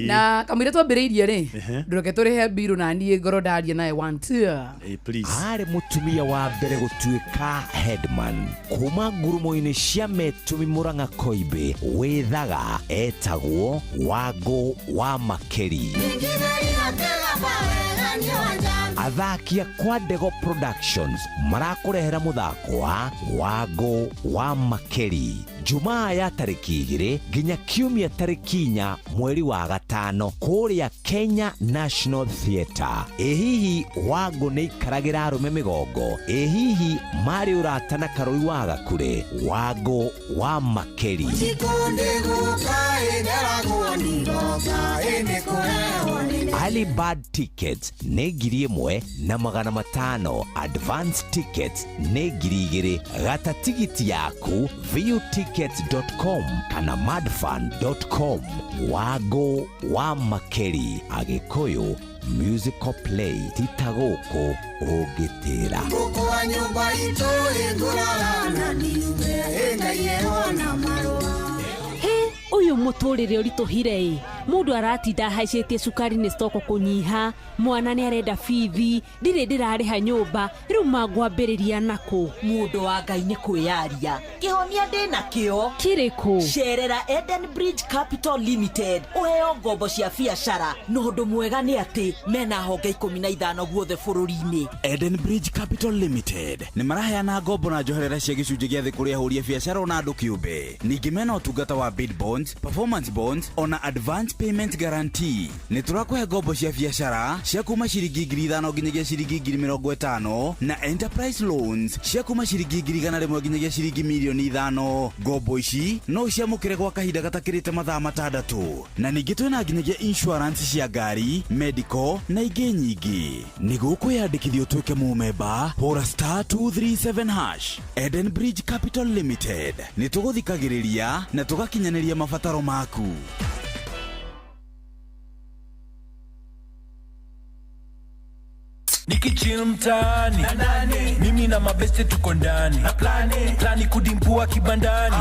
Na kamũira twambĩrĩirie rĩ, ndũreke tũrĩhe mbirũ na niĩ ngoro ndaria naye 1 2. Please. Arĩ mũtumia wa mbere gũtuĩka headman kuma ngurumo-inĩ cia Metumi Murang'a Koimbĩ wĩthaga etagwo Wangũ wa Makeri. Athaki a Kwa Ndego Productions marakũrehera mũthako wa Wangũ wa Makeri Jumaa ya tarĩki 2 nginya Kiumia tarĩki 4 mweri wa 5 kũrĩa Kenya National Theatre. Ĩ hihi Wangũ nĩ ikaragĩra arũme mĩgongo? Ĩ hihi marĩ ũrata na Karũri wa Gakure? Wangũ wa Makeri. Early bird tickets nĩ 1,500, advance tickets nĩ 2,000. Gata tigiti yaku viewtickets.com kana madfun.com. Wangũ wa Makeri, Agĩkũyũ musical play tita gũkũ ũngĩtĩra. Uyu muturire urituhire i mundu aratinda ahaicetie cukari ni stoko kunyiha mwana ni arenda bithi ndire ndirariha nyumba riu mangwambiriria naku mundu wa Ngai ni kwiyaria kihonia ndina kio kiriku cerera Eden Bridge Capital Limited uheo ngombo cia biacara no undu mwega ni ati mena honge 15 guothe bururi-ini. Eden Bridge Capital Limited ni maraheana ngombo na njoherera cia gicunjĩ gĩa thĩ kũrĩ ahũri a biacara ona andũ kĩũmbe. Ningĩ mena ũtungata wa bid bonds, performance bonds ona advance payment guarantee. Nĩ tũrakũhe ngombo cia biacara cia kuma ciringi 5,000 nginyagia ciringi 50,000 na enterprise loans cia kuma ciringi 100,000 nginyagia ciringi 5,000,000. Ngombo ici no ũciamũkĩre gwa kahinda gatakĩrĩte mathaa 6 na ningĩ twĩna nginyagia insurance cia ngari, medical na ingĩ nyingĩ. Nĩguo kwĩyandĩkithia ũtuĩke mũmemba, hũra *237# Eden Bridge Capital Limited. Nĩ tũgũthikagĩrĩria na tũgakinyanĩria mabataro maku. Nikichill mtaani, mimi na mabeste tuko ndani, plani kudimpua. Nikiwa kibandani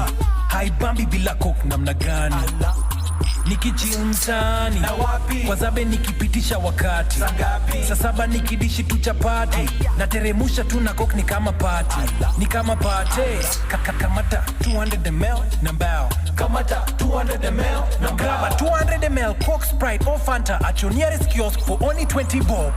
haibambi bila coke namna gani nikichill mtaani wazabe nikipitisha wakati saa saba nikidishi tu chapati nateremusha tu na coke ni kama party ni kama party kamata 200 ml na mbao kamata 200 ml na grab a 200 ml Coke, Sprite or Fanta at your nearest kiosk for only 20 bob.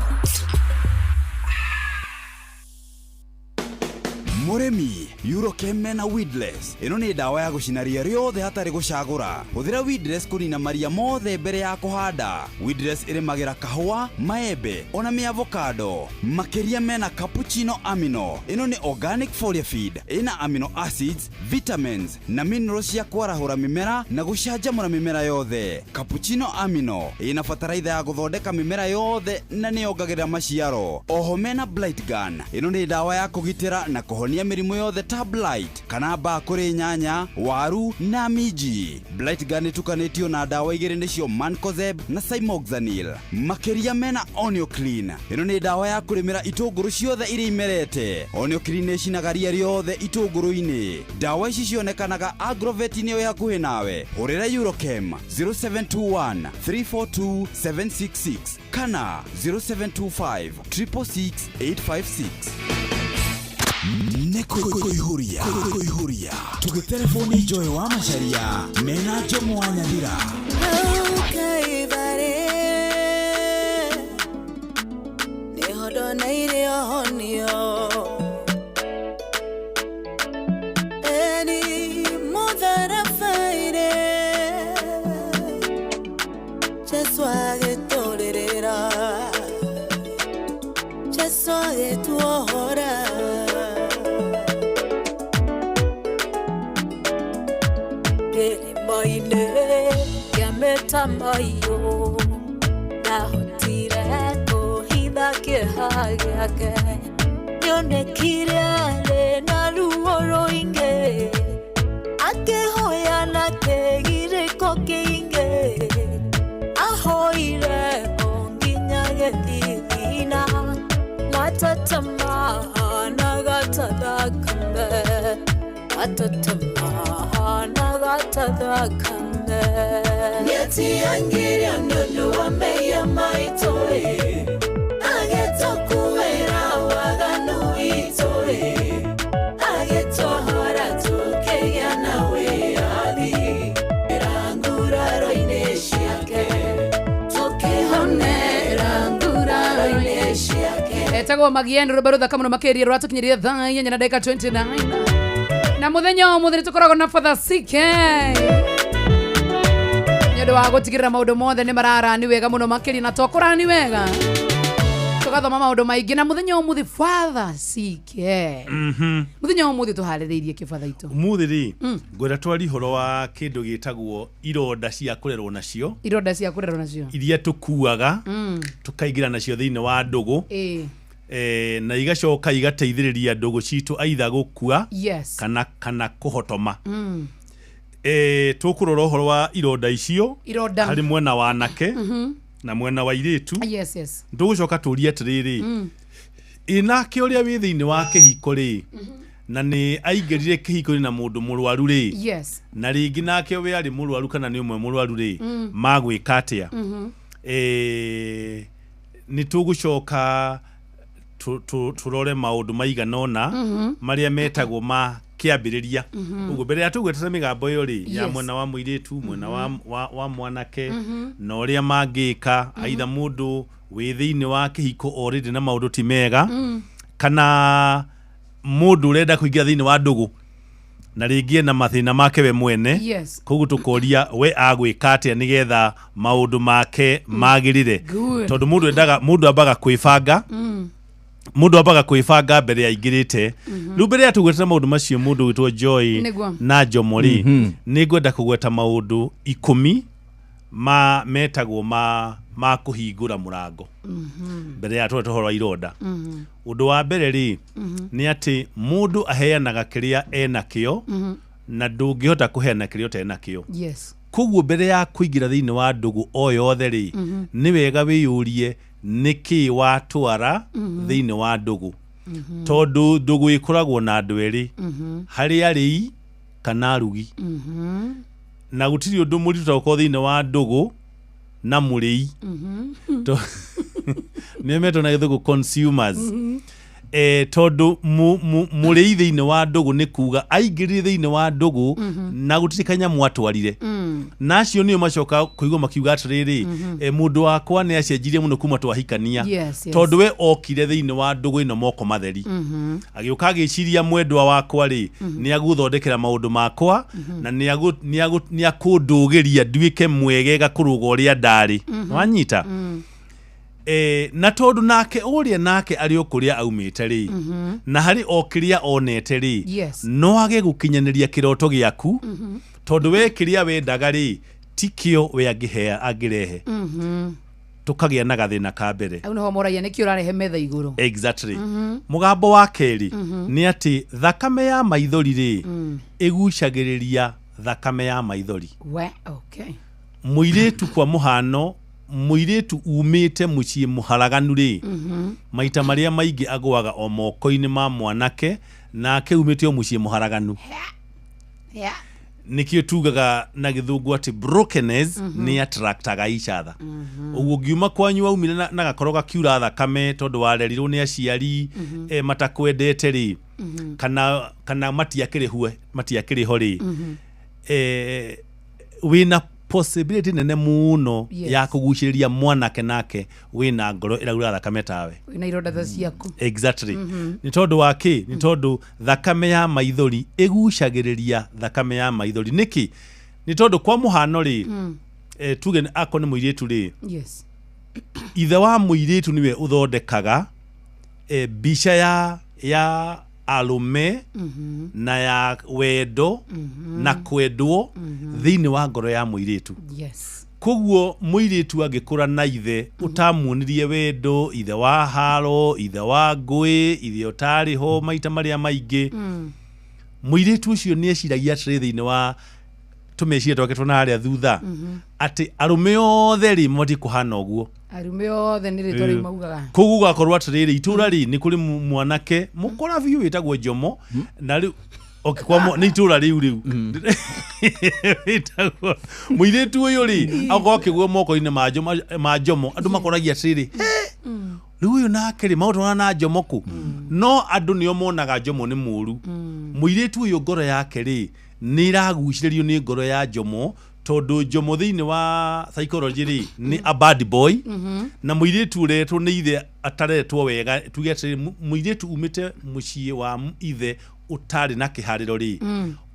Mũrĩmi Eurochem na Weedless ĩno nĩ ndawa ya gũcina ria rĩothe hatarĩ gũcagũra. Hũthĩra Weedless kũnina maria mothe mbere ya kũhanda. Weedless ĩrĩmagĩra kahũa, maembe ona mĩavocado. Makĩria mena cappuccino amino. Ĩno nĩ organic foliar feed ĩna amino acids, vitamins na minerals cia kwarahũra mĩmera na gũcanjamũra mĩmera yothe. Cappuccino amino ĩna bataraitha ya gũthondeka mĩmera yothe na nĩyongagĩrĩra maciaro. Oho mena blight gun. Ĩno nĩ ndawa ya kũgitĩra na kũhonia mĩrimũ yothe ta blight kana mbaa kũrĩ nyanya, waru na minji. Blight gun ĩtukanĩtio na ndawa igĩrĩ nĩcio Mancozeb na Cymoxanil. Makĩria mena Onioclean. Ĩno nĩ ndawa ya kũrĩmĩra itũngũrũ ciothe iria imerete. Onioclean ĩcinaga ria rĩothe itũngũrũ-inĩ. Ndawa ici cionekanaga agrovet-inĩ ĩ hakuhĩ nawe. Hũrĩra Eurochem 0721 342 766 kana 0725 666 856. Nĩ kũihũria kũihũria tũgĩtelefoni Joy wa Macharia mena Jomo wa Nyathira. Mayo nahotire kuhitha kĩeha gĩake nĩonekire arĩ na ruo rũingĩ akĩhoya na kĩgirĩko kĩingĩ ahoire o nginya gĩthithina matatama na gatathakame matatama na gatathakame Nĩatiangirio nĩ ũndũ wa mehia maitũ agĩtũkuĩra waganu witũ agĩtũhora tũkĩgĩa na wĩyathi nguraro-inĩ ciake tũkĩhonera nguraro-inĩ ciake. Etagwo Magiendo rwĩmbo rũthaka mũno makĩria rũratũkinyĩria thaa 8 na ndagĩka 29 na mũthenya wa ũmũthĩ nĩtũkoragwo na Father CK nĩ wa gũtigĩrĩra maũndũ mothe nĩ mararani wega mũno makĩria na tokũrani wega tũgathoma maũndũ maingĩ na mũthenya wa ũmũthĩ Father CK mũthenya wa ũmũthĩ tũharĩrĩirie kĩ Father itũ ũmũthĩ rĩ ngwenda twari ũhoro wa kĩndũ gĩtagwo ironda cia kũrerwo nacio ironda cia kũrerwo nacio iria tũkuaga tũkaingĩra nacio thĩinĩ wa ndũgũ na igacoka igateithĩrĩria ndũgũ citũ aitha gũkua kana kũhotoma. Tũkũrora ũhoro wa ironda icio harĩ mwena wa anake na mwena wa airĩtu. Yes, yes. Tũgũcoka tũrie atĩrĩrĩ ĩnake ũrĩa wĩ thĩinĩ wa kĩhiko rĩ na nĩ aingĩrire kĩhiko-inĩ na mũndũ mũrwaru rĩ yes. na rĩngĩ nake we arĩ mũrwaru kana nĩ ũmwe mũrwaru rĩ magwĩka atĩa. Nĩ tũgũcoka tũrore maũndũ maigana ũna marĩa metagwo ma kĩambĩrĩria ũguo mbere ya tũgwetete mĩgambo ĩyo rĩ ya mwena wa mũirĩtu mwena wa mwanake na ũrĩa mangĩka aitha mũndũ wĩ thĩinĩ wa kĩhiko already na maũndũ ti mega kana mũndũ ũrenda kũingĩra thĩinĩ wa ndũgũ na rĩngĩ ena mathĩna make we mwene koguo tũkoria we agwĩka atĩa nĩgetha maũndũ make magĩrĩre tondũ mũndũ endaga mũndũ ambaga kwĩbanga mundu ambaga kwibanga mbere aingirite riu mbere ya tugwetera maundu macio mundu witwo Joy na Jomo ri ni ngwenda kugweta maundu 10 ma metagwo ma kuhingura murango mbere ya twete horo ironda. Undu wa mbere ri ni ati mundu aheanaga kiria ena kio na ndungihota kuheana kiria utena kio. Yes. Koguo mbere ya kuingira thiini wa ndugu o yothe ri ni wega wiyurie niki watwara thiini wa ndugu tondu ndugu ikoragwo na andu eri hari arĩi Kana arugi. Na gũtirĩ ũndũ mũritũ ta gũkorwo thĩinĩ wa ndũgũ na mũrĩi. Nĩo metwo na gĩthũngũ consumers. Tondũ mũrĩi thĩinĩ wa ndũgũ nĩ kuga aingĩrire thĩinĩ wa ndũgũ na gũtirĩ kanyamũ atwarire. Na acio nĩo macoka kũigua makiuga atĩrĩrĩ, mũndũ wakwa nĩ acenjirie mũno kuma twahikania. Tondũ we okire thĩinĩ wa ndũgũ ĩno moko matheri. Agĩũka agĩciria mwendwa wakwa rĩ, nĩ agũthondekera maũndũ makwa na nĩ akũndũgĩria nduĩke mwegega kũrũga ũrĩa ndarĩ. Wanyita? Na tondũ nake ũrĩa nake arĩ o kũrĩa aumĩte rĩ, na harĩ o kĩrĩa onete rĩ, no age gũkinyanĩria kĩroto gĩaku, tondũ we kĩrĩa wendaga rĩ tikĩo we angĩrehe. Tũkagĩa na gathĩna ka mbere. Hau nĩho moragia nĩkĩ ũrarehe metha igũrũ. Exactly. Mũgambo wa kerĩ nĩ atĩ thakame ya maithori rĩ, ĩgucagĩrĩria thakame ya maithori. We, okay. Mũirĩtu kwa mũhano, mũirĩtu umĩte mũciĩ mũharaganu rĩ, maita marĩa maingĩ agũaga o moko-inĩ ma mwanake nake umĩte o mũciĩ mũharaganu. Nĩkĩo tugaga na gĩthũngũ atĩ brokenness nĩ attractaga each other. Ũguo ũngiuma kwanyu waumire na gakoro gakiura thakame tondũ warerirwo nĩ aciari matakwendete rĩ, kana matiakĩrĩ ho rĩ, wĩna possibility nene mũno ya kũgucĩrĩria mwanake nake wĩna ngoro ĩraura thakame tawe. Wĩna ironda ta ciaku. Exactly. Nĩ tondũ wa kĩ? Nĩ tondũ thakame ya maithori ĩgucagĩrĩria thakame ya maithori. Nĩkĩ? Nĩ tondũ kwa mũhano rĩ, tuge akorwo nĩ mũirĩtu rĩ, ithe wa mũirĩtu nĩwe ũthondekaga mbica ya arũme na ya wendo na kwendwo thĩinĩ wa ngoro ya mũirĩtu. Koguo mũirĩtu angĩkũra na ithe ũtamuonirie wendo, ithe wa haro, ithe wa ngũĩ, ithe ũtarĩ ho maita marĩa maingĩ, mũirĩtu ũcio nĩ eciragia atĩrĩ thĩinĩ wa tũmeciria twake twona harĩa thutha, atĩ arũme othe rĩ mabatiĩ kũhana ũguo. Arũme othe nĩ rĩtwa rĩu maugaga. Koguo gũgakorwo atĩrĩrĩ, itũra rĩ nĩ kũrĩ mwanake mũkora biũ wĩtagwo Njomo, na rĩu okay, kwa nĩ itũra rĩu rĩu. Wĩtagwo mũirĩtu ũyũ rĩ, akorwo akĩgũa moko-inĩ ma Njomo, andũ makoragia atĩrĩrĩ, rĩu ũyũ nake rĩ, maũtwarana na Njomo kũ? No andũ nĩo monaga Njomo nĩ mũru. Mũirĩtu ũyũ ngoro yake rĩ, nĩ ĩragucĩrĩrio nĩ ngoro ya Njomo, tondũ Njomo thĩinĩ wa psychology rĩ, nĩ a bad boy, na mũirĩtu ũretwo nĩ ithe ataretwo wega, tuge atĩrĩrĩ, mũirĩtu umĩte mũciĩ wa ithe ũtarĩ na kĩharĩro rĩ,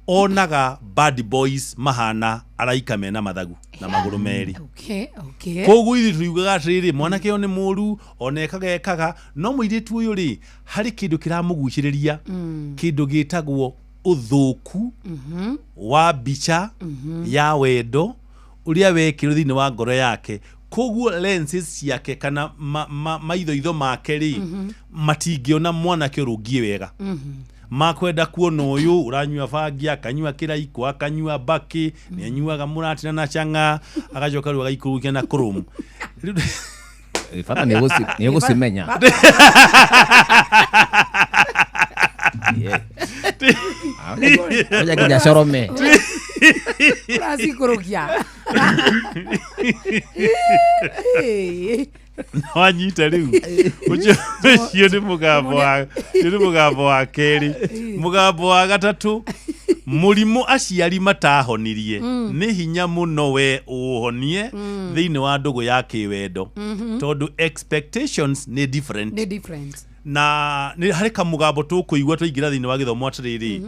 onaga bad boys mahana araika mena mathagu na magũrũ merĩ. Okay, okay. Koguo ithuĩ tũriugaga atĩrĩrĩ, mwanake ũyũ nĩ mũru, ona ekaga ekaga, no mũirĩtu ũyũ rĩ, harĩ kĩndũ kĩramũgucĩrĩria, kĩndũ gĩtagwo ũthũku wa mbica ya wendo ũrĩa wekĩrwo thĩinĩ wa ngoro yake. Koguo lenses ciake kana maithoitho make rĩ, matingĩona mwanake ũrũngiĩ wega. Makwenda kuona ũyũ ũranyua bangi, akanyua kĩraikũ, akanyua mbakĩ, nĩ anyuaga mũratina na chang'aa, agacoka rĩu agaikũrũkia na kũrũmu. Bata nĩ ũgũcimenya. Ngoja nginya corome. Ũracikũrũkia. Wanyita rĩu. Ũcio nĩ mũgambo wa, ũcio nĩ mũgambo wa kerĩ. Mũgambo wa gatatũ, mũrimũ aciari matahonirie, nĩ hinya mũno we ũũhonie thĩinĩ wa ndũgũ ya kĩwendo. Tondũ expectations nĩ different. Nĩ different. Na nĩ harĩ kamũgambo tũkũigua twaingĩra thĩinĩ wa gĩthomo atĩrĩrĩ,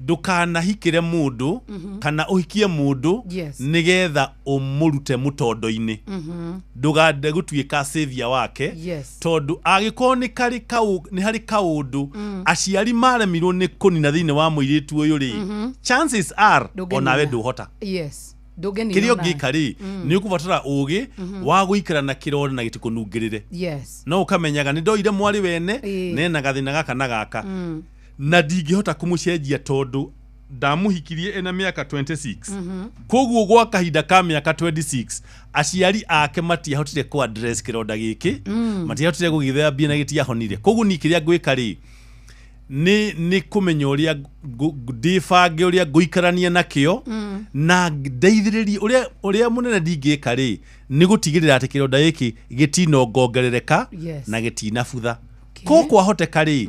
ndũkanahikĩre mũndũ kana ũhikie mũndũ nĩgetha ũmũrute mũtondo-inĩ. Ndũgande gũtuĩka savior wake. Tondũ angĩkorwo nĩ karĩ nĩ harĩ kaũndũ aciari maremirwo nĩ kũnina thĩinĩ wa mũirĩtu ũyũ rĩ, chances are Ndũngĩnina. onawe ndũhota. Ndũngĩnina Kĩrĩa onawe. ũngĩka rĩ, nĩ ũkũbatara ũgĩ wa gũikara na kĩronda na gĩtikũnungĩrĩre. No ũkamenyaga nĩ ndoire mwarĩ wene, nena gathĩna gaka na gaka. Na ndingĩhota kũmũcenjia tondũ ndamũhikirie ena mĩaka 26. Koguo gwa kahinda ka mĩaka 26, aciari ake matiahotire kũ address kĩronda gĩkĩ, matiahotire gũgĩthambia na gĩtiahonire. Koguo niĩ kĩrĩa ngwĩka rĩ, Nĩ kũmenya ũrĩa ndĩbange ũrĩa ngũikarania nakĩo na ndeithĩrĩrie ũrĩa mũnene ndingĩka rĩ nĩ gũtigĩrĩra atĩ kĩronda gĩkĩ gĩtinongongerereka na gĩtinabutha. Ko kwahoteka rĩ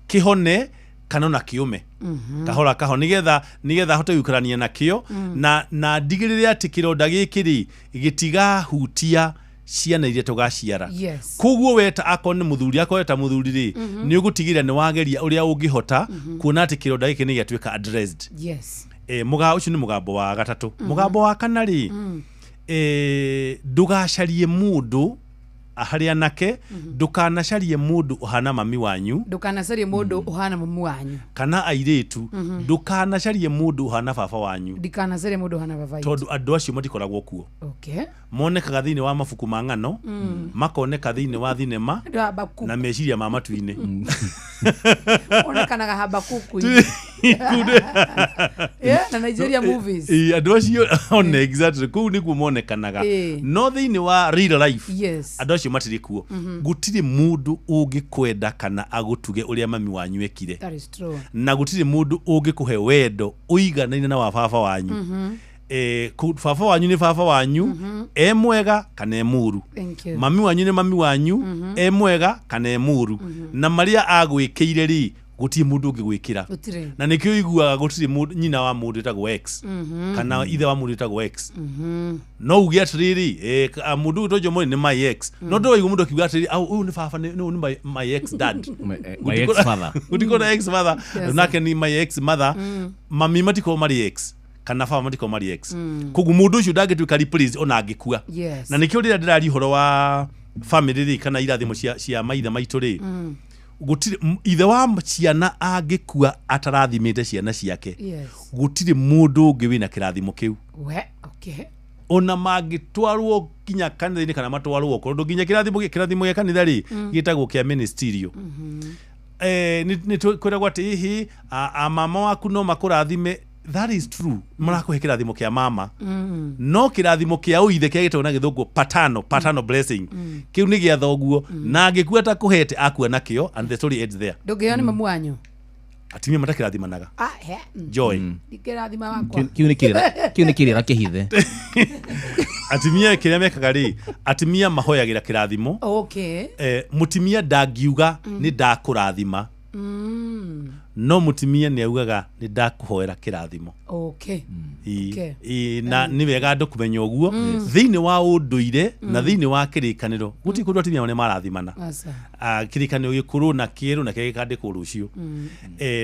kĩhone kana ona kĩũme kahora kahora nĩgetha hote gũikarania nakĩo na ndigĩrĩre atĩ kĩronda gĩkĩ rĩ gĩtigahutia ciana iria tũgaciara. Koguo weta akorwo nĩ mũthuri akorwo ta mũthuri rĩ nĩ ũgũtigĩrĩra nĩ wageria ũrĩa ũngĩhota kuona atĩ kĩronda gĩkĩ nĩ gĩatuĩka addressed. Ũcio nĩ mũgambo wa gatatũ. Mũgambo wa kana rĩ ndũgacarie mũndũ harĩ anake, ndũkanacarie mũndũ ũhana mami wanyu, ndũkanacarie mũndũ ũhana mami wanyu, kana airĩtu ndũkanacarie mũndũ ũhana baba wanyu, ndikanacarie mũndũ ũhana baba witũ, tondũ andũ acio matikoragwo kuo. Monekaga thĩinĩ wa mabuku ma ng'ano, makoneka thĩinĩ wa thinema na meciria ma matu-inĩ. Onekanaga Habakuku. Yeah, na Nigeria movies. Andũ acio one exactly kũu nĩkuo monekanaga. No thĩinĩ wa real life andũ acio matirĩ kuo. Gũtirĩ mũndũ ũngĩkwenda kana agũtuge ũrĩa mami wanyu ekire. That is true. Na gũtirĩ mũndũ ũngĩkũhe wendo ũiganaine na wa baba wanyu. Baba wanyu nĩ baba wanyu, e mwega kana e mũru. Mami wanyu nĩ mami wanyu, e mwega kana e mũru. Na marĩa agwĩkĩire rĩ gũtirĩ mũndũ ũngĩgwĩkĩra. Na nĩkĩo iguaga gũtirĩ mũndũ nyina wa mũndũ wĩtagwo ex kana ithe wa mũndũ wĩtagwo ex. No uge atĩrĩrĩ mũndũ ũyũ Jomo nĩ my ex. No ndũraigua mũndũ akiuga atĩrĩrĩ ũyũ nĩ baba nĩ my ex dad. My ex father. Gũtikorwo ex father nake ni my ex mother. Mami matikorwo marĩ ex kana baba matikorwo marĩ ex. Koguo mũndũ ũcio ndangĩtuĩka replace ona angĩkua. Na nĩkĩo rĩrĩa ndĩraria ũhoro wa family rĩ kana irathimo cia maithe maitũ rĩ gũtirĩ ithe wa ciana angĩkua atarathimĩte ciana ciake. Gũtirĩ mũndũ ũngĩ wĩna kĩrathimo kĩu. Ona mangĩtwarwo nginya kanitha-inĩ kana matwarwo tondũ nginya kĩrathimo gĩa kanitha rĩ gĩtagwo kĩa ministerial. Nĩ kwĩragwo atĩ hihi mama waku no makũrathime. That is true. Marakũhe kĩrathimo kĩa mama. No kĩrathimo kĩa ũithe kĩa gĩtagwo na gĩthũngũ paternal blessing. Kĩu nĩ gĩa thoguo na angĩkua ta kũhete akua nakĩo and the story ends there. Ndũngĩheo nĩ mamu wanyu. Atumia matakĩrathimanaga. Joy. Ndikĩrathima wakwa. Kĩu nĩ kĩrĩra kĩhithe. Atumia kĩrĩa mekaga rĩ, atumia mahoyagĩra kĩrathimo. Mũtumia ndangiuga nĩ ndakũrathima. No mũtumia nĩ augaga nĩ ndakũhoera kĩrathimo. Na nĩ wega andũ kũmenya ũguo thĩinĩ wa ũndũire na thĩinĩ wa kĩrĩkanĩro gũtirĩ kũndũ atumia nĩ marathimana. Kĩrĩkanĩro gĩkũrũ na kĩerũ na kĩrĩa gĩkandĩkwo rũciũ.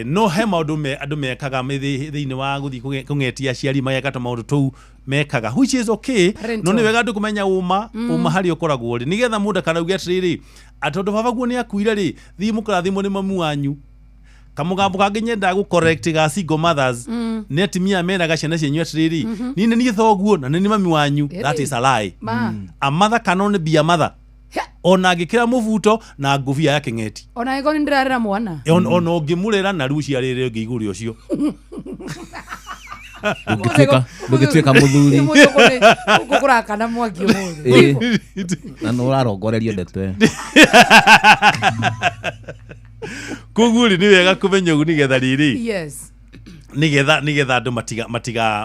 No he maũndũ andũ mekaga thĩinĩ wa gũthiĩ kũng'etia aciari mageka tũmaũndũ tũu mekaga which is okay. No nĩ wega andũ kũmenya ũma harĩa ũkoragwo rĩ nĩgetha mũndũ akarauge atĩrĩrĩ atĩ tondũ baba guo nĩ akuire rĩ thiĩ mũkarathimwo nĩ mamu wanyu. Kamũgambo kangĩ nyendaga gũ correct ga single mothers nĩ atumia meraga ciana cianyu atĩrĩrĩ niĩ nĩ niĩ thoguo na nĩ niĩ mami wanyu. That is a lie. A mother can only be a mother. Ona angĩkĩra mũbuto na ngũbia ya kĩng'eti. Ona angĩkorwo nĩ ndĩrarera mwana. Ona ũngĩmũrera na ruo ciarĩrĩre ũngĩ igũrũ ũcio. Ndũngĩtuĩka mũthuri. Gũkũ kũrakana mwaki ũmũthĩ. Na nĩ ũrarongorerio ndeto ĩyo. Koguo rĩ nĩ wega kũmenya ũguo nĩgetha rĩrĩ nĩgetha andũ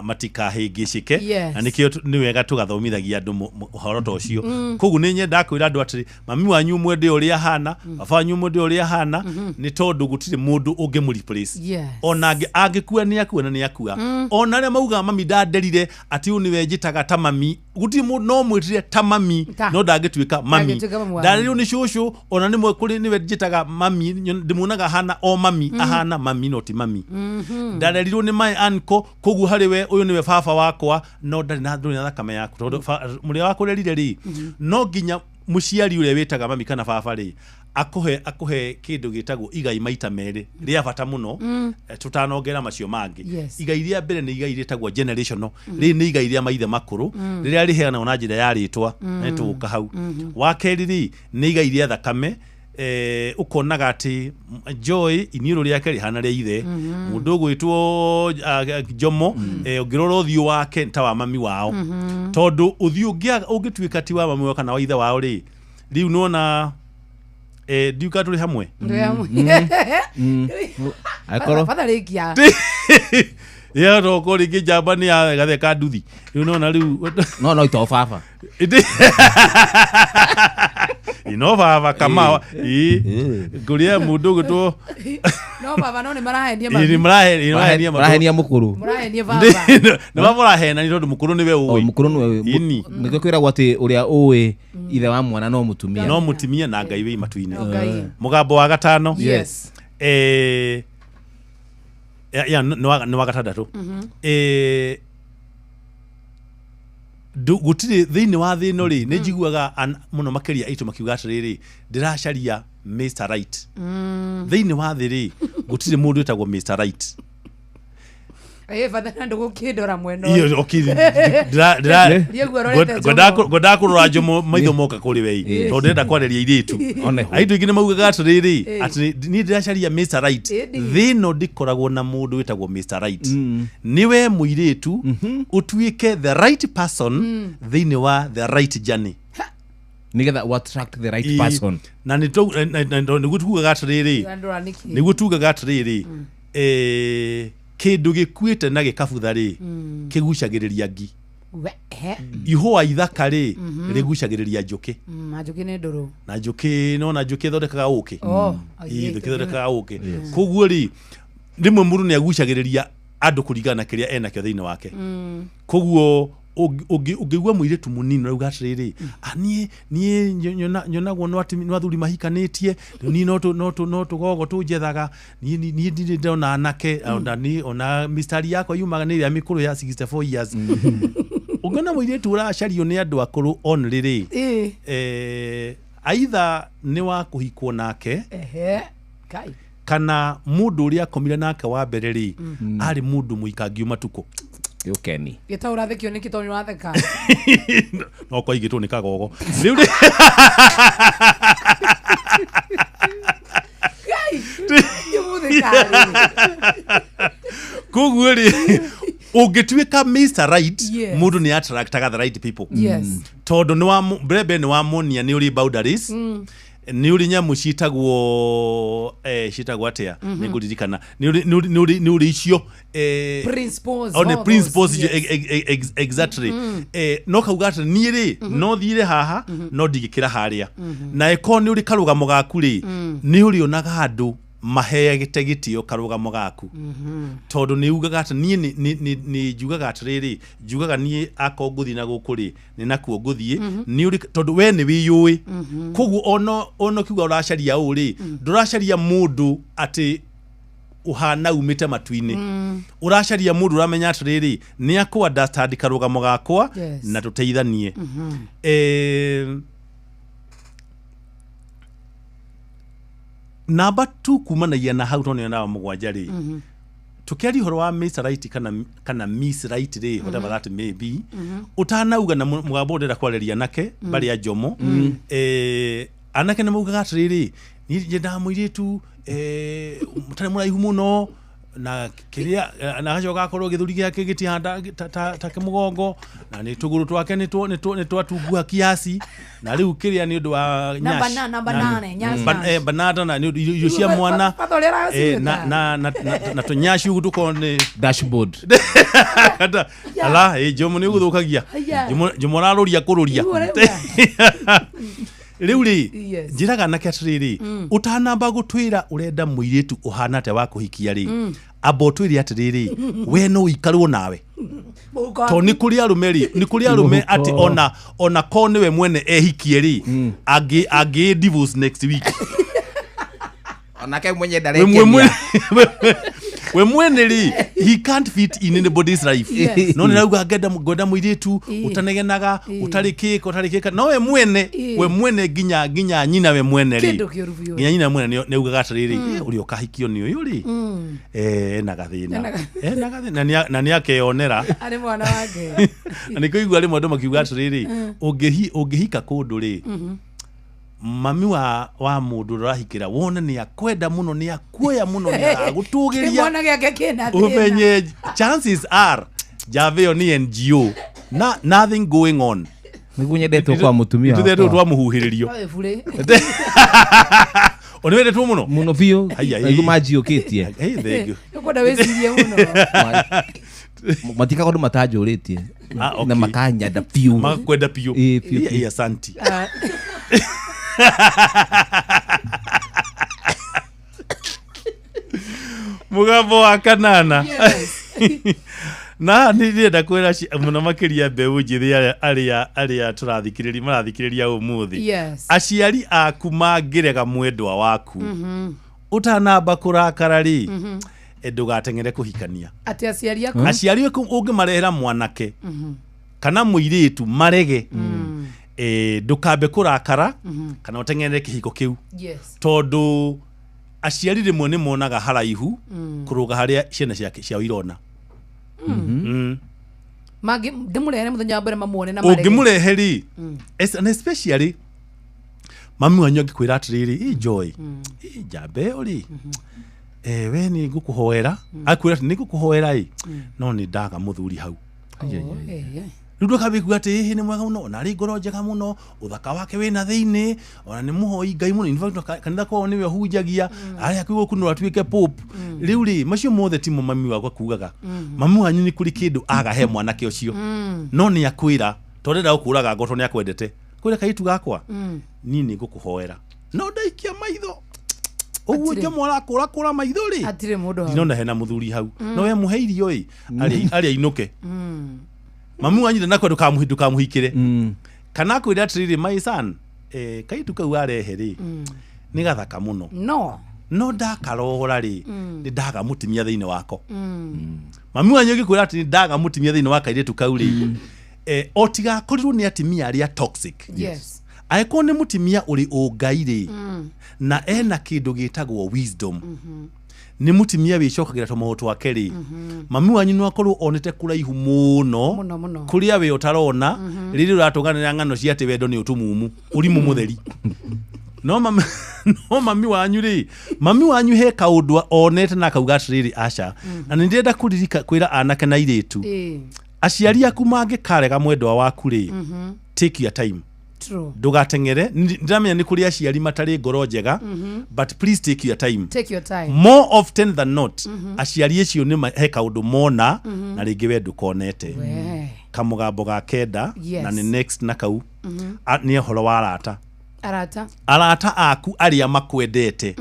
matikahĩngĩcĩke na nĩkĩo nĩ wega tũgathomithagia andũ ũhoro ta ũcio. Koguo nĩ nyendaga kwĩra andũ atĩrĩ mami wanyu mwende ũrĩa ahana, baba wanyu mwende ũrĩa ahana nĩ tondũ gũtirĩ mũndũ ũngĩmũ replace. Ona angĩkua nĩ akua na nĩ akua. Ona arĩa maugaga mami ndanderire atĩ ũyũ nĩwe njĩtaga ta mami, gũtirĩ mũndũ no mwĩtire ta mami no ndangĩtuĩka mami. Ndarerirwo nĩ cũcũ ona nĩmwe kũrĩ nĩwe njĩtaga mami ndĩmuonaga ahana o mami ahana mami no ti mami. Ndarerirwo nĩ my uncle koguo harĩ we ũyũ nĩwe baba wakwa no ndarĩ na ndũrĩ na thakame yaku tondũ mũrĩa wakũrerire rĩ no nginya mũciari ũrĩa wĩtaga mami kana baba rĩ akũhe kĩndũ gĩtagwo igai maita merĩ rĩa bata mũno tũtanongera macio mangĩ. Igai rĩa mbere nĩ igai rĩtagwo generational, rĩrĩ nĩ igai rĩa maithe makũrũ rĩrĩa rĩheanagwo na njĩra ya rĩtwa na nĩtũgũka hau. Wa kerĩ rĩ nĩ igai rĩa thakame ukonaga atĩ Joy iniũrũ rĩake rĩhana rĩa ithe, mũndũ ũgwĩtwo Jomo ũngĩrora ũthiũ wake ta wa mami wao tondũ ũthiũ ũngĩtuĩka ti wa mami wao kana wa ithe wao rĩ rĩu nĩwona Ndiuka tũrĩ hamwe. Tũrĩ hamwe. Angĩkorwo- Batha rĩngia. Ya toko rĩngĩ njamba nĩ ya gatheka nduthi rĩu nona rĩu no ito baba. Ino baba kama ĩ ngũrĩa mũndũ ũgwĩtwo No baba no nĩ marahenia Ĩ, nĩ marahenia Marahenia mũkũrũ. Mũrahenia baba. Nĩ mamũrahena nĩ tondũ mũkũrũ nĩwe ũĩ. Mũkũrũ nĩwe ũĩ. Ĩni. Nĩkĩo kwĩragwo atĩ ũrĩa ũĩ ithe wa mwana no mũtumia. No mũtumia na Ngai wĩ matu-inĩ. No Ngai. Mũgambo wa gatano. Yes. Ya nĩ wa gatandatũ. Gũtirĩ thĩinĩ wa thĩ ĩno rĩ, nĩ njiguaga mũno makĩria aitũ makiuga atĩrĩrĩ, ndĩracaria Mr. Right. Thĩinĩ wa thĩ rĩ, gũtirĩ mũndũ wĩtagwo Mr. Right. Batha na ndũgũkĩndora mwena Iyo, ũyũ. okay, Rĩguo ũrorete Jomo. ngwendaga kũrora Jomo maitho moka kũrĩ wei Yes. tondũ ndĩrenda kwarĩria airĩtu. One ho. Airĩtu aingĩ nĩ maugaga atĩrĩrĩ, Eh. atĩ niĩ ndĩracaria Mr. Right. Ĩndi. Thĩ ĩno ndĩkoragwo na mũndũ wĩtagwo Mr. Right. Nĩwe mũirĩtu ũtuĩke the right person thĩinĩ wa the right journey. Nĩgetha ũ attract the right Ĩ, person. Na nĩguo tugaga atĩrĩrĩ, Ndĩrandora nĩkĩ? nĩguo tugaga atĩrĩrĩ, kĩndũ gĩkuĩte na gĩkabutha rĩ, kĩgucagĩrĩria ngi. We, he. Ihũa ithaka rĩ, rĩgucagĩrĩria njũkĩ. Na njũkĩ nĩ ndũrũ. Na njũkĩ no na njũkĩ ĩthondekaga ũkĩ. Oh, Ĩ, njũkĩ ĩthondekaga ũkĩ. Koguo rĩ, rĩmwe mũndũ nĩ agucagĩrĩria andũ kũringana na kĩrĩa enakĩo thĩinĩ wake. Koguo ũngĩigua mũirĩtu mũnini ũrauga atĩrĩrĩ, "Ah, niĩ nyonagwo no athuri mahikanĩtie, rĩu niĩ no tũgogo tũnjethaga, niĩ ndirĩ ndona anake, ona niĩ ona mistari yakwa yumaga nĩ ĩrĩa mĩkũrũ ya 64 years." Ũngĩona mũirĩtu ũracario nĩ andũ akũrũ only rĩ, either nĩ wa kũhikwo nake, Ehe. Kai. kana mũndũ ũrĩa akomire nake wa mbere rĩ, arĩ mũndũ mũikangi matukũ. Gĩũkeni. Gĩta ũrathekio nĩkĩ tondũ nĩũratheka? No kwaigĩtwo nĩ kagogo. Rĩu rĩ- Kai. Ngĩmũtheka rĩ. Koguo rĩ, ũngĩtuĩka Mr. Right, Yes. mũndũ nĩ attractaga the right people. Yes. Tondũ nĩ wa mbere nĩ wamonia nĩ ũrĩ boundaries, nĩ ũrĩ nyamũ ciĩtagwo ciĩtagwo atĩa? Nĩ ngũririkana. Nĩ ũrĩ icio Principles, oh, nĩ all those, principles yes. exactly. No kauga atĩ niĩ rĩ, no thiire haha, no ndingĩkĩra harĩa. Na ĩkorwo nĩ ũrĩ karũgamo gaku rĩ, nĩ ũrĩonaga andũ maheagĩte gĩtĩo karũgamo gaku. Tondũ nĩ ugaga atĩ niĩ nĩ njugaga atĩrĩrĩ, njugaga niĩ akorwo ngũthiĩ na gũkũ rĩ, nĩ nakuo ngũthiĩ, nĩ ũrĩ tondũ we nĩ wĩyũĩ. Koguo ona ũkiuga ũracaria ũũ rĩ, ndũracaria mũndũ atĩ ũhana umĩte matu-inĩ. Ũracaria mũndũ ũramenya atĩrĩrĩ, nĩ akũ understand karũgamo gakwa Yes. na tũteithanie. Namba 2 kumanagia na hau tondũ nĩyo namba 7 rĩ, tũkĩaria ũhoro wa Mr. Right kana Miss Right rĩ, whatever that may be, ũtanauga na mũgambo ũrenda kwarĩria anake barĩ a Jomo, anake nĩ maugaga atĩrĩrĩ, niĩ nyendaga mũirĩtu mũtarĩ mũraihu mũno, na kĩrĩa na agacoka akorwo gĩthũri gĩake gĩtihanda ta kĩmũgongo, na nĩ tũgũrũ twake nĩ twatunguha kiasi, na rĩu kĩrĩa nĩ ũndũ wa Namba nyash. namba 8, nyash, nyash. Banada na nĩ ũndũ irio cia mwana. Baba ũrĩa araciĩta. Na tũnyaci ũguo tũkorwo nĩ dashboard. Kata, ala, Jomo nĩ ũgũthũkagia. Aya. Jomo ararũria kũrũria. Rĩu ũrauga. Rĩu rĩ, Yes. njĩraga anake atĩrĩrĩ, ũtanamba gũtwĩra ũrenda mũirĩtu ũhana atĩa wa kũhikia rĩ, amba ũtwĩre atĩrĩrĩ, we no ũikarwo nawe. Mũhuko Tondũ nĩ kũrĩ arũme rĩ, nĩ kũrĩ arũme atĩ ona ko nĩwe mwene ehikie rĩ, angĩ divorce next week. Onake mwenye We ndarekenia. we mwene rĩ, he can't fit in anybody's life. Yes. No nĩrauga ngenda mũirĩtu ũtanegenaga, ũtarĩ kĩka, ũtarĩ kĩka. No we mwene, we mwene nginya nyina we mwene rĩ. Kĩndũ kĩũru biũ. Nginya nyina mwene nĩ augaga atĩrĩrĩ, ũrĩa ũkahikio nĩ ũyũ rĩ, ena gathĩna. Ena gathĩna. Na nĩ akeyonera. Arĩ mwana wake. Na nĩkĩo igua rĩmwe andũ makiuga atĩrĩrĩ, ũngĩhika kũndũ rĩ, mami wa mũndũ ũrĩa ũrahikĩra wone nĩ akwenda mũno, nĩ akuoya mũno, nĩ aragũtũgĩria. Kĩmwana gĩake kĩna thĩna. Ũmenye chances are njamba ĩyo nĩ NGO na nothing going on. Nĩguo nyendetwo kwa mũtumia Nĩtũthiĩ wakwa. twamũhuhĩrĩrio. Oe burĩ. O nĩ wendetwo mũno? Mũno biũ. Haiya, Nĩguo ĩ. manjiũkĩtie. Hey, thank you. Ũkwenda wĩcirie mũno. Matikaga ũndũ matanjũrĩtie. Ah, okay. Na makanyenda biũ. Magakwenda biũ. Ĩ, biũ, Ĩ, biũ. asanti. Ah. Mũgambo wa kanana. Na nĩ ndĩrenda kwĩra mũno makĩria mbeũ njĩthĩ arĩa tũrathikĩrĩria marathikĩrĩria ũmũthĩ. Yes. Aciari aku mangĩrega mwendwa waku ũtanamba kũrakara rĩ, ndũgateng'ere kũhikania. Atĩ aciari aku. Aciari aku ũngĩmarehera mwanake kana mũirĩtu marege, ndũkambe kũrakara kana ũteng'erere kĩhiko kĩu. Yes. Tondũ aciari rĩmwe nĩ monaga haraihu kũrũga harĩa ciana ciake ciao irona. Mangĩ ndĩmũrehere mũthenya wa mbere mamuone na marege. Ũngĩmũrehe rĩ, and especially mami wanyu angĩkwĩra atĩrĩrĩ, "Ĩ, Joy, ĩ, njamba ĩyo rĩ, we nĩ ngũkũhoera," akwĩra atĩ nĩ ngũkũhoera ĩ, no nĩ ndaga mũthuri hau. Rĩu ndũkambĩkua atĩ ĩhĩ nĩ mwega mũno, ona arĩ ngoro njega mũno, ũthaka wake wĩna thĩinĩ, ona nĩ mũhoi Ngai mũno, in fact kanitha kwao nĩwe ũhunjagia, arĩ hakuhĩ gũkunũra atuĩke pope. Rĩu rĩ, macio mothe timo mami wakwa kugaga. Mami wanyu nĩ kũrĩ kĩndũ aga he mwanake ũcio, no nĩ akwĩra tondũ ndenda gũkũraga ngo tondũ nĩ akwendete, kwĩra kairĩtu gakwa, niĩ nĩ ngũkũhoera, no ndaikia maitho ũguo Hatirĩ. njomo arakũra kũra maitho rĩ, Hatirĩ mũndũ hau. ndinona hena mũthuri hau. No we mũhe irio ĩ, arĩ ainũke. Mami wanyu ndanakwenda ndũkamuhikĩre kana akwĩre atĩrĩrĩ, my son, kairĩtu kau arehe rĩ, nĩ gathaka mũno, No. no ndakarora rĩ, nĩ ndaga mũtumia thĩinĩ wako. Mami wanyu angĩkwĩra atĩ nĩ ndaga mũtumia thĩinĩ wa kairĩtu kau rĩ, o tigakorirwo nĩ atimia arĩa toxic. Yes. Angĩkorwo nĩ mũtumia ũrĩ ũngai rĩ, na ena kĩndũ gĩtagwo wisdom, nĩ mũtumia wĩcokagĩra tũmaũndũ twake rĩ, mami wanyu no akorwo onete kũraihu mũno Mũno mũno. kũrĩa we ũtarona rĩrĩa ũratũganĩra ng'ano cia atĩ wendo nĩ ũtumumu ũrimũ mũtheri. No mami, no mami wanyu rĩ, mami wanyu he kaũndũ onete na akauga atĩrĩrĩ, aca. Na nĩ ndĩrenda kũririka kwĩra anake na airĩtu, aciari aku mangĩkarega mwendwa waku rĩ, take your time. True. Ndũgateng'ere. Ndĩramenya nĩ kũrĩ aciari matarĩ ngoro njega, but please take your time. Take your time. More often than not, aciari acio nĩ he kaũndũ mona na rĩngĩ we ndũkonete. We. Kamũgambo ga kenda, Yes. na nĩ next na kau, nĩ ũhoro wa arata. Arata. Arata aku arĩa makwendete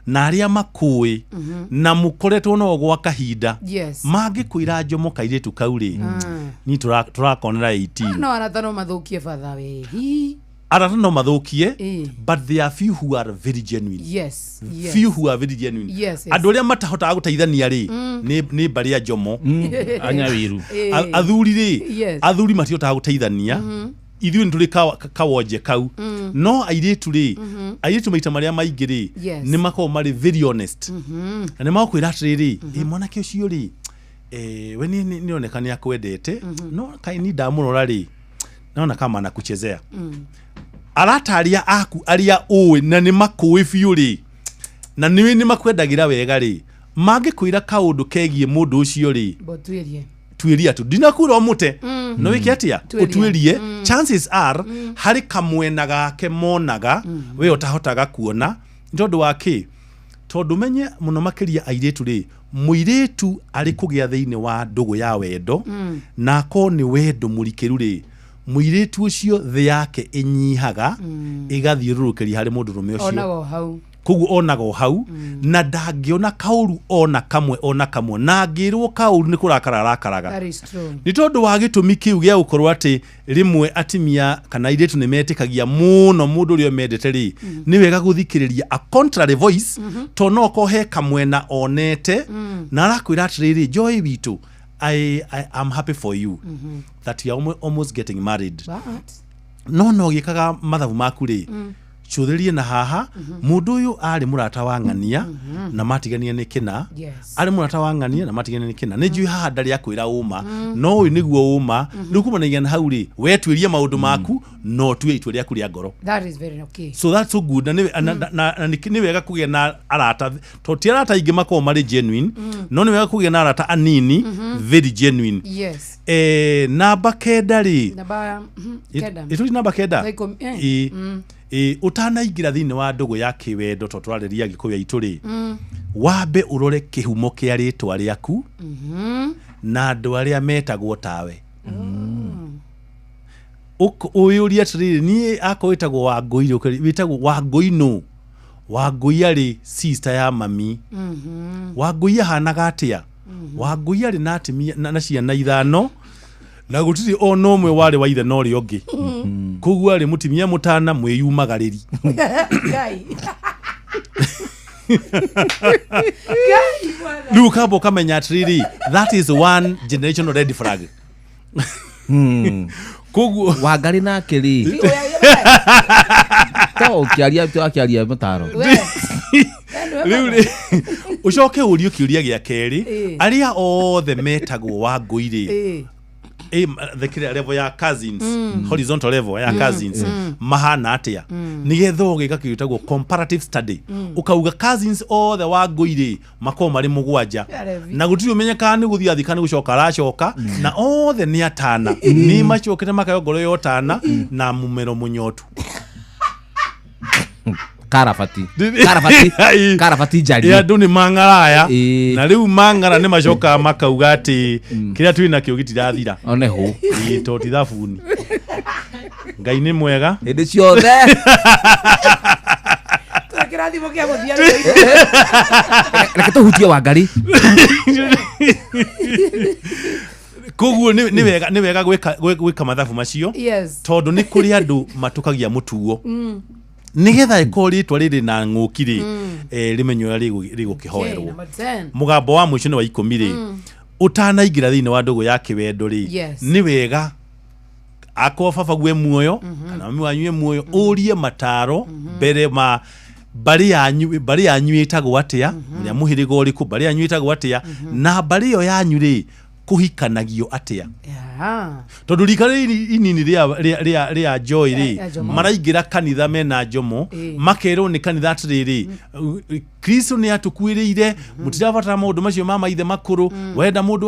na arĩa makũĩ na mũkoretwo nao gwa kahinda, mangĩkwĩra njomo kairĩtu kau rĩ, niĩ tũrakonera 18. No arata no mathũkie batha we. Hi. Arata no mathũkie, but there are few who are very genuine. Few who are very genuine. Andũ arĩa matahotaga gũteithania rĩ, nĩ mbarĩ ya njomo. Anyawiru. Athuri rĩ, athuri matihotaga gũteithania. Ithuĩ nĩ tũrĩ kawonje kau. No airĩtu rĩ, airĩtu maita marĩa maingĩ rĩ, nĩ makoragwo marĩ very honest na nĩ magũkwĩra atĩrĩrĩ, ĩ mwanake ũcio rĩ, we nĩ oneka nĩ akwendete, no kaĩ ni ndamũrora rĩ, naona kama anakuchezea. Arata arĩa aku arĩa ũĩ na nĩ makũĩ biũ rĩ, na nĩ nĩ makwendagĩra wega rĩ, mangĩkwĩra kaũndũ kegiĩ mũndũ ũcio rĩ, Mbotwĩrie. Tuĩria tu, ndinakwĩra ũmũte, no wĩke atĩa? Tuĩria. Ũtuĩrie. Chances are harĩ kamwena gake monaga we ũtahotaga kuona. Nĩ tondũ wa kĩ? Tondũ menye mũno makĩria airĩtu rĩ, mũirĩtu arĩ kũgĩa thĩinĩ wa ndũgũ ya wendo, na akorwo nĩ wendo mũrikĩru rĩ, mũirĩtu ũcio thĩ yake ĩnyihaga, ĩgathiũrũrũkĩria harĩ mũndũrũme ũcio. Onaga o hau. Koguo onaga o hau na ndangĩona kaũru ona kamwe, ona kamwe, na angĩrwo kaũru nĩ kũrakara arakaraga. That is true. Nĩ tondũ wa gĩtũmi kĩu gĩa gũkorwo atĩ rĩmwe atimia kana airĩtu nĩ metĩkagia mũno mũndũ ũrĩa mendete rĩ, nĩ wega gũthikĩrĩria a contrary voice, tondũ no okorwo he kamwena onete na arakwĩra atĩrĩrĩ, Joy witũ, I am happy for you that you are almost getting married, But no gĩkaga mathabu maku rĩ, cũthĩrie na haha, mũndũ ũyũ arĩ mũrata wa ng'ania na matigania nĩ kĩna, arĩ mũrata wa ng'ania na matigania nĩ kĩna, nĩ njũĩ haha ndarĩ akwĩra ũma, no ũyũ nĩguo ũma. Rĩu kumanagia na hau rĩ, we tuĩrie maũndũ maku no ũtue itua rĩaku rĩa ngoro. That is very okay. So that's so good. Na nĩ wega kũgĩa na arata, tondũ ti arata aingĩ makoragwo marĩ genuine, no nĩ wega kũgĩa na arata anini very genuine. Namba 9 rĩ, Namba 9. Ĩtũri namba 9. Thaa 10. Ĩ. Ĩ, ũtanaingĩra thĩinĩ wa ndũgũ ya kĩwendo tondũ tũrarĩria Gĩkũyũ aitũ rĩ, wambe ũrore kĩhumo kĩa rĩtwa rĩaku na andũ arĩa metagwo tawe. Ũyũrie atĩrĩrĩ, niĩ akorwo wĩtagwo Wangũi rĩ, wĩtagwo Wangũi nũ? Wangũi arĩ sister ya mami. Wangũi ahanaga atĩa? Wangũi arĩ na atimia na ciana 5 na gũtirĩ ona ũmwe warĩ wa ithe na ũrĩa ũngĩ, koguo arĩ mũtimia mũtana mwĩyumagarĩri. Ngai. Ngai, bwana. Rĩu ũkamba ũkamenya atĩrĩrĩ, that is one generational red flag. Koguo Wangari nake rĩ, to ũkĩaria akĩaria mũtaro. Rĩu rĩ, ũcoke ũrie kĩũria gĩa kerĩ, Ĩ. arĩa othe metagwo Wangũi rĩ, Ĩ. the kĩrĩa level ya cousins, horizontal level ya cousins mahana atĩa, nĩgetha ũgĩka kĩndũ gĩtagwo comparative study, ũkauga cousins othe Wangũi rĩ makorwo marĩ 7 Arevi. na gũtirĩ ũmenyekaga nĩ gũthiĩ athika nĩ gũcoka aracoka, na othe nĩ atana, nĩ macokete makayo ngoro ya ũtana na mumero mũnyotu. Karabati karabati karabati Ĩ, njarie. andũ nĩ mang'araya na rĩu mang'ara nĩ macokaga makauga atĩ kĩrĩa twĩ nakĩo gĩtirathira. One hũ. Ĩ, to ti thabuni. Ngai nĩ mwega hĩndĩ ciothe. Kĩrathimo kĩa mũthia. Reke tũhutie Wangari. Koguo nĩ wega gwĩka mathabu macio, tondũ nĩ kũrĩ andũ matũkagia mũtugo nĩgetha ĩkorwo rĩtwa rĩrĩ na ng'ũki rĩ, rĩmenye ũrĩa rĩgũkĩhoerwo. Okay, number 10. Mũgambo wa mũico nĩ wa 10 rĩ, ũtanaingĩra thĩinĩ wa ndũgũ ya kĩwendo rĩ, nĩ wega akorwo baba gwe muoyo kana mami wanyu e muoyo, ũrie mataro mbere ma mbarĩ yanyu. Mbarĩ yanyu ĩtagwo atĩa? Mũrĩa mũhĩrĩga ũrĩkũ? Mbarĩ yanyu ĩtagwo atĩa? Na mbarĩ ĩyo yanyu rĩ, kũhikanagio atĩa? Tondũ rika rĩrĩ inini rĩa Joy Ya rĩ, Jomo. maraingĩra kanitha mena njomo, makerwo nĩ kanitha atĩrĩrĩ, Kristo nĩ atũkuĩrĩire, mũtirabatara maũndũ macio ma maithe makũrũ. Wenda mũndũ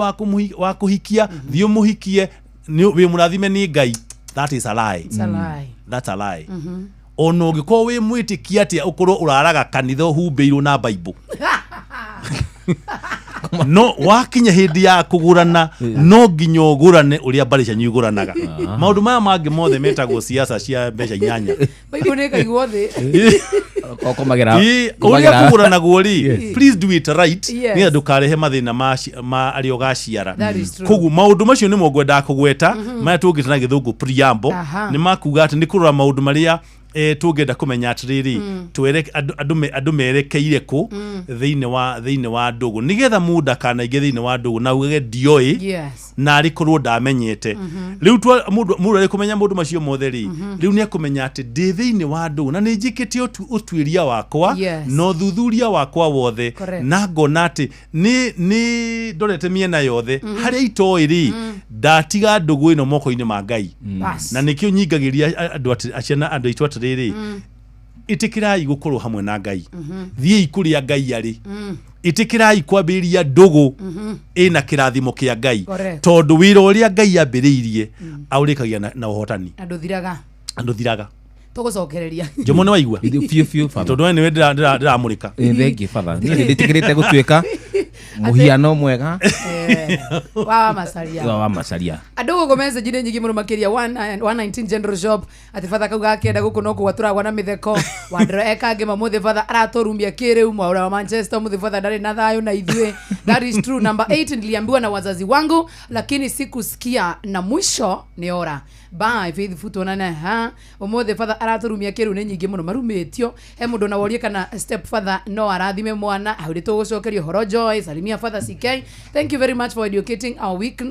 wa kũhikia, thiĩ ũmũhikie, wĩ mũrathime nĩ Ngai. That is a lie. It's a lie. That's a lie. Ona ũngĩkorwo wĩ mwĩtĩkia atĩa, ũkorwo ũraraga kanitha ũhumbĩirwo na Bible, no wakinya hĩndĩ ya kũgũrana, no nginya ũgũrane ũrĩa mbarĩ cianyu igũranaga. Maũndũ maya mangĩ mothe metagwo siasa cia mbeca 8. Bible nĩ ĩkaigwo thĩ. Komagĩra. Ĩ, ũrĩa kũgũranagwo rĩ, please do it right, nĩgetha ndũkarehe mathĩna ma arĩa ũgaciara. That is true. Koguo maũndũ macio nĩmo ngwendaga kũgweta, marĩa tũngĩta na Gĩthũngũ preamble. Nĩ makuga atĩ nĩ kũrora maũndũ marĩa tũngĩenda kũmenya atĩrĩrĩ, andũ merekeire kũ thĩinĩ wa ndũgũ, nĩgetha mũndũ ndakanaingĩ thĩinĩ wa ndũgũ na ugage ndioĩ na arĩ korwo ndamenyete. Rĩu mũndũ arĩ kũmenya maũndũ macio mothe rĩ, rĩu nĩ ekũmenya atĩ ndĩ thĩinĩ wa ndũgũ na nĩ njĩkĩte ũtuĩria wakwa na ũthuthuria wakwa wothe, na ngona atĩ nĩ ndorete mĩena yothe harĩa itoĩ rĩ, ndatiga ndũgũ ĩno moko-inĩ ma Ngai. Bas. Na nĩkĩo nyingagĩria andũ ciana andũ aitũ atĩrĩrĩ, ĩtĩkĩrai gũkorwo hamwe na Ngai, thiĩi kũrĩa Ngai arĩ, ĩtĩkĩrai kwambĩrĩria ndũgũ ĩna kĩrathimo kĩa Ngai, tondũ wĩra ũrĩa Ngai ambĩrĩirie aũrĩkagia na ũhotani. Na ndũthiraga. Ndũthiraga. Tũgũcokereria. Njomo, nĩ waigua? Biũ biũ, baba. Tondũ we nĩwe ndĩramũrĩka. Ĩ, thengiũ baba, niĩ nĩ ndĩtĩkĩrĩte gũtuĩka mũhiano mwega wa macaria. Wa macaria. Andå gå kå message nä nyingä må no makä ria 119 General Shop atä batha kau gakenda gå kå no kågwa tå ragwa na mä theko wandero ekangä mamå batha aratå kä rä u mwaura wa Manchester må batha ndarä na thayå na ithuä. That is true. Number 8, niliambiwa na wazazi wangu lakini sikusikia na mwisho nĩ ora. Bye Faith futuonane ha umuthi batha aratå kä rä u nä nyingä må no marumä tio. He må ndå na worie kana step father no arathime mwana, hau nä tå gå cokeria horo. Joy, salimia Father CK, thank you very much for educating our weak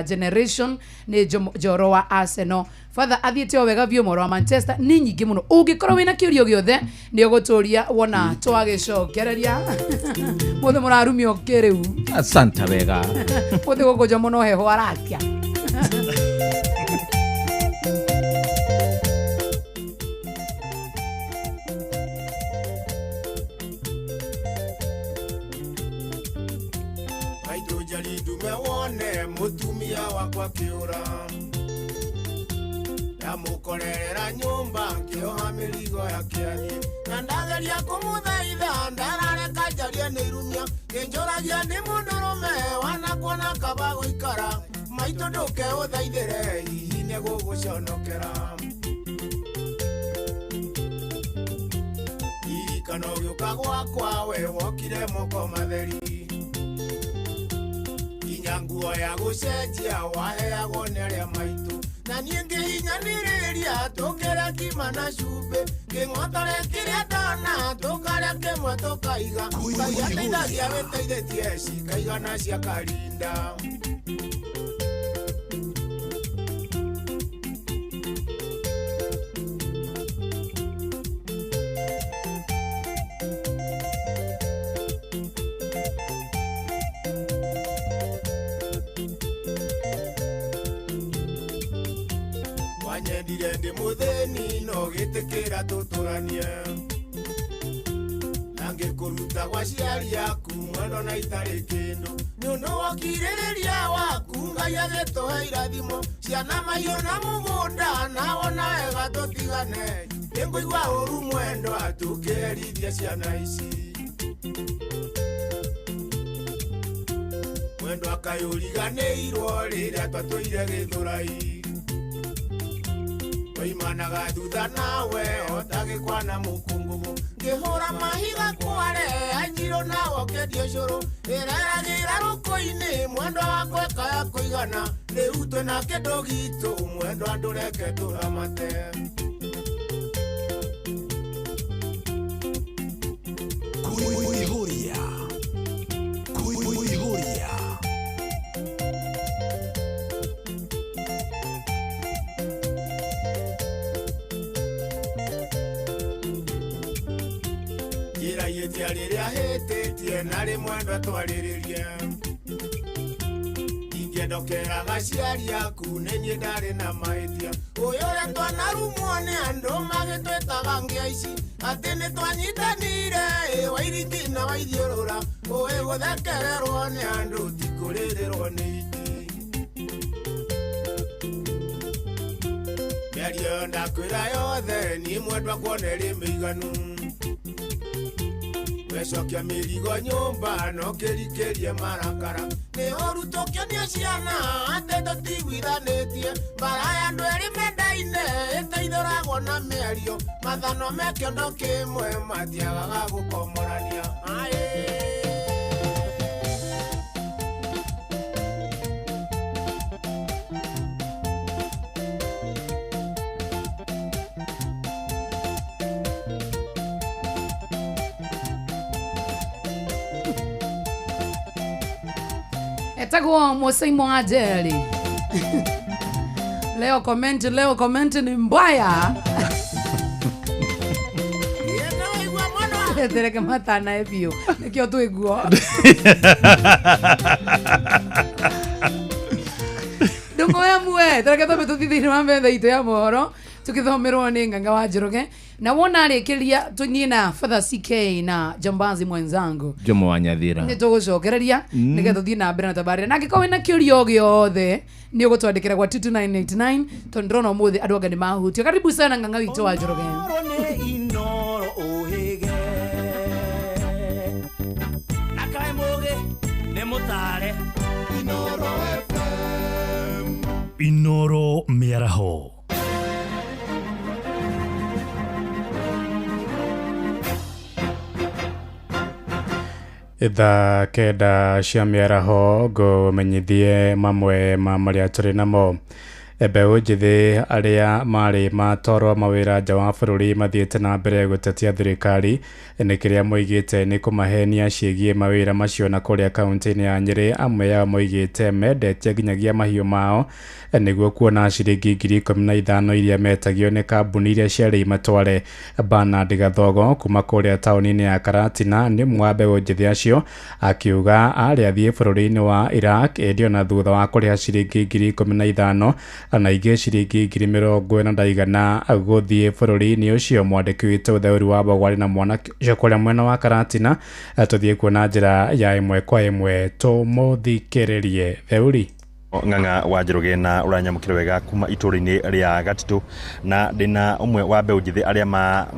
generation. Nä Njoro wa Arsenal, Father athiĩte o wega biũ. Mworo wa Manchester nĩ nyingĩ mũno. Ũngĩkorwo wĩna kĩũrio gĩothe nĩ ũgũtũria wona twagĩcokereria. Mũthĩ mũrarumio kĩrĩu. Asante wega. Mũthĩ gũkũ mũno heho arakia. Maitũ njari ndume wone mũtumia wakwa kĩũra. Ndamukorerera nyũmba ngĩoha mĩrigo yake athiĩ. Na ndageria kũmũthaitha ndarareka njarie nĩ irumia. Kĩnjũragia nĩ mũndũrũme wanakuona kaba gũikara. Maitũ ndũke ũthaithĩre hihi nĩgũgũconokera. Ririkana ũgĩũka gwakwa we wokire moko matheri. Nginya nguo ya gũcenjia waheagwo nĩ arĩa maitũ. Na niĩ ngĩhinyanĩrĩria tũkĩrĩa ngima na cumbĩ. Kĩng'otore kĩrĩa ndona tũkarĩa kĩmwe tũkaiga. Ngai ateithagia wĩteithĩtie cikaigana cia karinda. Wanyendire ndĩ mũthĩni no gĩtĩkĩra tũtũranie. Na ngĩkũruta gwa aciari aku mwendo na itarĩ kĩndũ. Nĩ ũndũ wa ũkirĩrĩria waku Ngai agĩtũhe irathimo. Ciana mahiũ na mũgũnda na wona wega tũtigane. Nĩngũigua ũru mwendwa tũkĩherithia ciana ici. Mwendwa kaĩ ũriganĩirwo rĩrĩa twatũire Gĩthũrai. Twaimanaga thutha nawe ota gĩkwa na mũkũngũgũ. Ngĩhũra mahiga kware anjirũ nawe ũkĩendia ũcũrũ. Ĩreragĩra rũkũ-inĩ mwendwa wakwa ĩkaya kũigana. Rĩu twĩna kĩndũ gitũ mwendwa ndũreke tũramate. Kuihuria. Kuihuria. Njĩra ihĩtia rĩrĩa hĩtĩtie narĩ mwendwa twarĩrĩrie. Ingĩendokeraga aciari aku nĩ niĩ ndarĩ na mahĩtia. Ũyũ ũrĩa twanarumwo nĩ andũ magĩtwĩtaga ngĩa ici. Atĩ nĩ twanyitanire ĩ Wairiki na Waithiũrũra. Ũĩ gũthekererwo nĩ andũ ti kũrĩrĩrwo nĩ iti. Mĩario ĩyo ndakwĩra yothe niĩ mwendwa kuona ĩrĩ mĩiganu. Wecokia mĩrigo nyũmba no kĩrikĩrie marakara. Nĩ ũru tũkĩonia ciana atĩ tũtiguithanĩtie. Mbara ya andũ erĩ mendaine ĩteithũragwo na mĩario. Mathano me kĩondo kĩmwe matiagaga gũkomorania. Aĩ. Etagwo Mosei Mwajeri. Leo comment ni mbaya. Tereke matana ebio. Nikio tuiguo. Ndungo ya mwe, tereke twambe tũthiĩ thĩinĩ wa metha itũ ya mohoro tukithomerwo nĩ Ng'ang'a wa Njoroge. Na wona arĩkĩria tũthiĩ na Father CK na Jambazi mwenzangu Jomo wa Nyathira. Nĩ tũgũcokereria nĩgetha tũthiĩ na mbere na tabarĩra. Na angĩkorwo wĩna kĩũria o gĩothe nĩ ũgũtwandĩkĩra gwa 22989 tondũ ndĩrona ũmũthĩ andũ anga nĩ mahutio. Karibu sana Ng'ang'a witũ wa Njoroge. Inoro ũhĩge. Na kaĩ mũgĩ nĩ mũtare. Inoro FM. Inoro mĩaraho. Thaa 9 cia mĩaraho ngũmenyithie mamwe ma marĩa tũrĩ namo. Mbeũ njĩthĩ arĩa marĩ matwarwo mawĩra nja wa bũrũri mathiĩte na mbere gũtetia thirikari nĩ kĩrĩa moigĩte nĩ kũmahenia ciĩgiĩ mawĩra macio na kũrĩa kaunti-inĩ ya Nyĩrĩ. Amwe ao moigĩte mendetie nginyagia mahiũ mao nĩguo kuona ciringi 15,000 iria metagio nĩ kambuni iria ciarĩ imatware. Bernard Gathogo kuma kũrĩa taũni-inĩ ya Karatina nĩ ũmwe wa mbeũ njĩthĩ acio, akiuga arĩ athiĩ bũrũri-inĩ wa Iraq ĩndĩ ona thutha wa kũrĩha ciringi 15,000 na ingĩ ciringi 40,000 ndaigana gũthiĩ bũrũri-inĩ ũcio. Mwandĩki witũ Theuri wa Mbogwarĩ na mwanake ũcio kũrĩa mwena wa Karatina, tũthiĩ kuona njĩra ya ĩmwe kwa ĩmwe tũmũthikĩrĩrie. Theuri. Ng'ang'a wa Njoroge na ũranyamũkĩra wega kuma itũũra-inĩ rĩa Gatitũ, na ndĩna ũmwe wa mbeũ njĩthĩ arĩa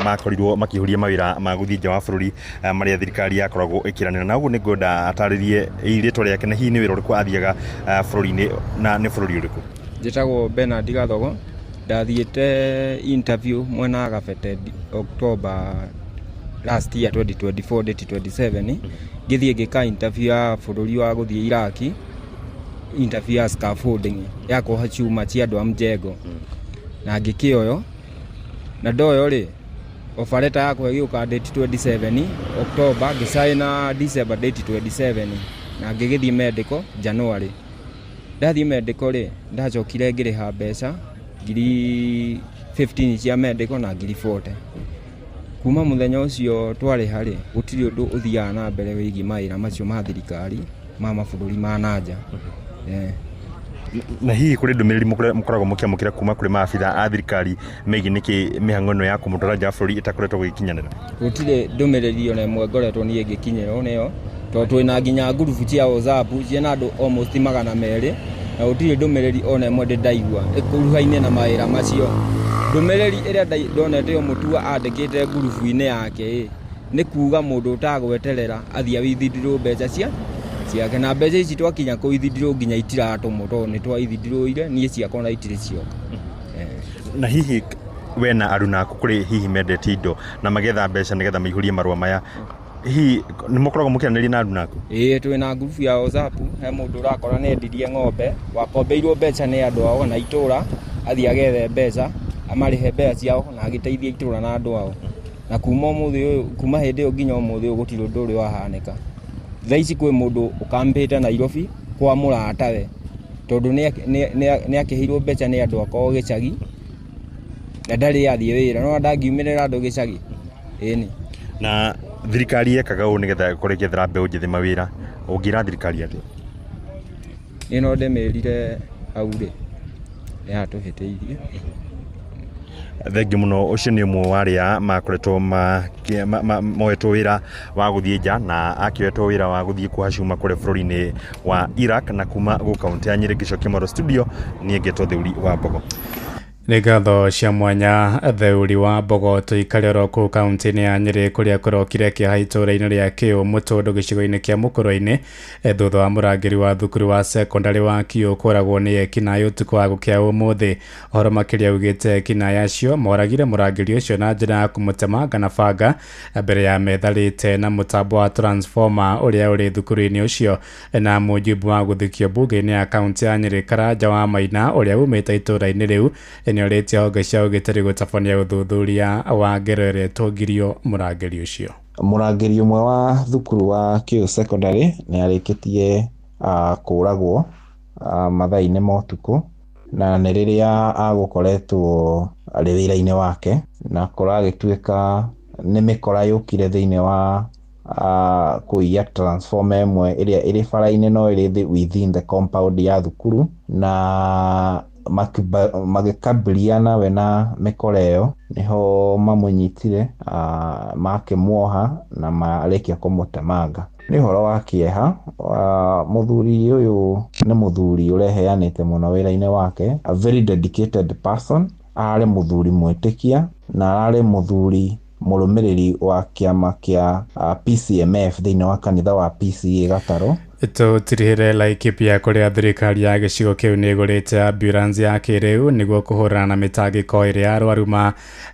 makorirwo makĩihũria mawĩra ma gũthiĩ nja wa bũrũri, marĩa thirikari yakoragwo ĩkĩranĩra na ũguo. Nĩngwenda atarĩrie rĩtwa rĩake na hihi nĩ wĩra ũrĩkũ athiaga bũrũri-inĩ na nĩ bũrũri ũrĩkũ. Njĩtagwo Bernard Gathogo. Ndathiĩte interview mwena wa Kabete October last year 2024 date 27. Ngĩthiĩ ngĩka interview ya bũrũri wa gũthiĩ Iraki, interview ya scaffolding ya kuoha chuma cia andũ a mjengo, na ngĩkĩoyo na ndoyo rĩ, offer letter yakwa ĩgĩũka date 27 October, ngĩcaina December date 27, na ngĩgĩthiĩ medical January. Ndathiĩ medical rĩ, ndacokire ngĩrĩha mbeca 15,000 cia medical na 40,000. Kuma mũthenya ũcio twarĩha rĩ, gũtirĩ ũndũ ũthiaga na mbere wĩgiĩ mawĩra macio ma thirikari ma mabũrũri ma nanja. Na hihi kũrĩ ndũmĩrĩri mũkoragwo mũkĩamũkĩra kuma kũrĩ maabitha a thirikari megiĩ nĩkĩ mĩhang'o ĩno ya kũmũtwara nja wa bũrũri ĩtakoretwo gũgĩkinyanĩra? Gũtirĩ ndũmĩrĩri ona ĩmwe ngoretwo niĩ ngĩkinyĩrwo nĩyo, tondũ twĩna nginya ngurubu cia WhatsApp ciĩna andũ almost 200, na gũtirĩ ndũmĩrĩri ona ĩmwe ndĩ ndaigua ĩkuruhaine na mawĩra macio. Ndũmĩrĩri ĩrĩa ndonete o Mũtua andĩkĩte ngurubu-inĩ yake ĩ, nĩ kuga mũndũ ũtagweterera athiĩ withdraw mbeca ciake, na mbeca ici twakinya kũ withdraw nginya itiratũmwo, tondũ nĩ twa withdraw-ire niĩ ciakwa na itirĩ cioka. Na hihi we na aruna aku kũrĩ hihi mendetie indo na magetha mbeca nĩgetha maihũrie marũa maya, hihi nĩ mũkoragwo mũkĩaranĩria na aruna aku? Ĩĩ, twĩna ngurubu ya WhatsApp. He mũndũ ũrakora nĩ endirie ng'ombe, wakombeirwo mbeca nĩ andũ ao na itũra, athiĩ agethe mbeca amarĩhe mbeca ciao na agĩteithia itũra na andũ ao. Na kuma ũmũthĩ ũyũ, kuma hĩndĩ ĩyo nginya ũmũthĩ ũyũ gũtirĩ ũndũ ũrĩ wahanĩka. Thaa ici kwĩ mũndũ ũkambĩte Nairobi kwa mũratawe, tondũ nĩ akĩheirwo mbeca nĩ andũ akwao gĩcagi na ndarĩ athiĩ wĩra, no ndangiumĩrĩra andũ gĩcagi. Ĩni. Na thirikari yekaga ũũ nĩgetha ĩkorwo ĩgĩethera mbeũ njĩthĩ mawĩra, ũngĩra thirikari atĩa? Niĩ no ndĩmĩrire hau rĩ, nĩ yatũhĩtĩirie. Thengiũ mũno. Ũcio nĩ ũmwe wa arĩa makoretwo moetwo wĩra wa gũthiĩ nja na akĩoetwo wĩra wa gũthiĩ kuoha cuma kũrĩa bũrũri-inĩ wa Iraq. Na kuma gũ kaunti ya Nyĩrĩ, ngĩcokia Moro studio, niĩ ngetwo Theuri wa Mbogo. Nĩ ngatho cia mwanya, Theuri wa Mbogo. Tũikare oro kũu kaunti-inĩ ya Nyĩrĩ, kũrĩa kũrokire kĩeha itũũra-inĩ rĩa Kĩũ Mũtũndũ, gĩcigo-inĩ kĩa Mũkũrwe-inĩ, thutha wa mũrangĩri wa thukuru wa sekondarĩ wa Kĩũ kũragwo nĩ ekinaĩ ũtukũ wa gũkĩa ũmũthĩ. Ũhoro makĩria ugĩte ekinaĩ acio moragire mũrangĩri ũcio na njĩra ya kũmũtemanga na banga mbere ya metharĩte na mũtambo wa transformer ũrĩa ũrĩ thukuru-inĩ ũcio. Na mũjumbe wa gũthikio mbunge-inĩ ya kaunti ya Nyĩrĩ, Karanja wa Maina, ũrĩa umĩte itũũra-inĩ rĩu, nĩ orĩtie honge cia ũgitĩri gũtabania ũthuthuria wa ngero ĩrĩa ĩtũngirio mũrangĩri ũcio. Mũrangĩri ũmwe wa thukuru wa Kĩũ Secondary nĩ arĩkĩtie kũragwo mathaa-inĩ ma ũtukũ, na nĩ rĩrĩa agũkoretwo arĩ wĩra-inĩ wake, na kũragĩtuĩka nĩ mĩkora yũkire thĩinĩ wa kũiya transformer ĩmwe ĩrĩa ĩrĩ bara-inĩ no ĩrĩ within the compound ya thukuru, na magĩkabiliana we na mĩkora ĩyo, nĩho mamũnyitire, makĩmuoha na marĩkia kũmũtemanga. Nĩ ũhoro wa kĩeha. Mũthuri ũyũ nĩ mũthuri ũreheanĩte mũno wĩra-inĩ wake, a very dedicated person. Ararĩ mũthuri mwĩtĩkia na ararĩ mũthuri mũrũmĩrĩri wa kĩama kĩa PCMF thĩinĩ wa kanitha wa PCA Gatarũ. Tũtirihĩre Laikipia, kũrĩa thirikari ya gĩcigo kĩu nĩ ĩgũrĩte ambulance ya kĩrĩu nĩguo kũhũrana na mĩtangĩko ĩrĩa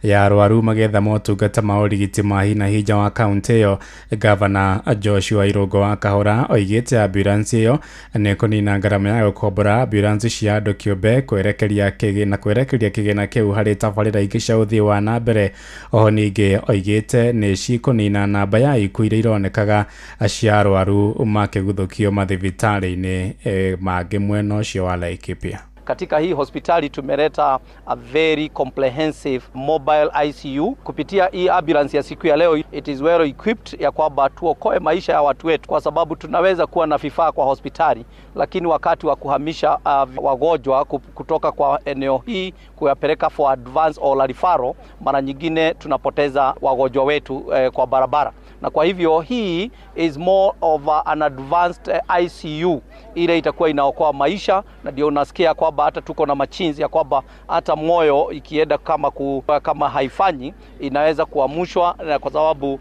ya arwaru magĩetha motungata ma ũrigiti ma hi na hi nja wa kaunti ĩyo. Gavana Joshua Irũngũ wa Kahũra oigĩte ambulance ĩyo nĩ kũnina ngarama ya gũkombora ambulance cia andũ kĩũmbe kwerekeria kĩgĩna kwerekeria kĩgĩna kĩu harĩ tabarĩra ingĩ cia ũthii wa na mbere. Oho ningĩ oigĩte nĩ cikũnina namba ya ikuũ iria ironekaga cia arwaru makĩguthũkio mathibitarĩ-inĩ mangĩ mwena ũcio wa Laikipia. Katika hii hospitali tumeleta a very comprehensive mobile ICU kupitia hii ambulance ya siku ya leo. It is well equipped ya kwamba tuokoe maisha ya watu wetu, kwa sababu tunaweza kuwa na vifaa kwa hospitali, lakini wakati wa kuhamisha wagonjwa kutoka kwa eneo hii kuyapeleka for advance or referral, mara nyingine tunapoteza wagonjwa wetu kwa barabara. Na kwa hivyo hii is more of an advanced ICU ile itakuwa inaokoa maisha, na ndio unasikia kwamba hata tuko na machines ya kwamba hata moyo ikienda kama haifanyi inaweza kuamshwa, na kwa sababu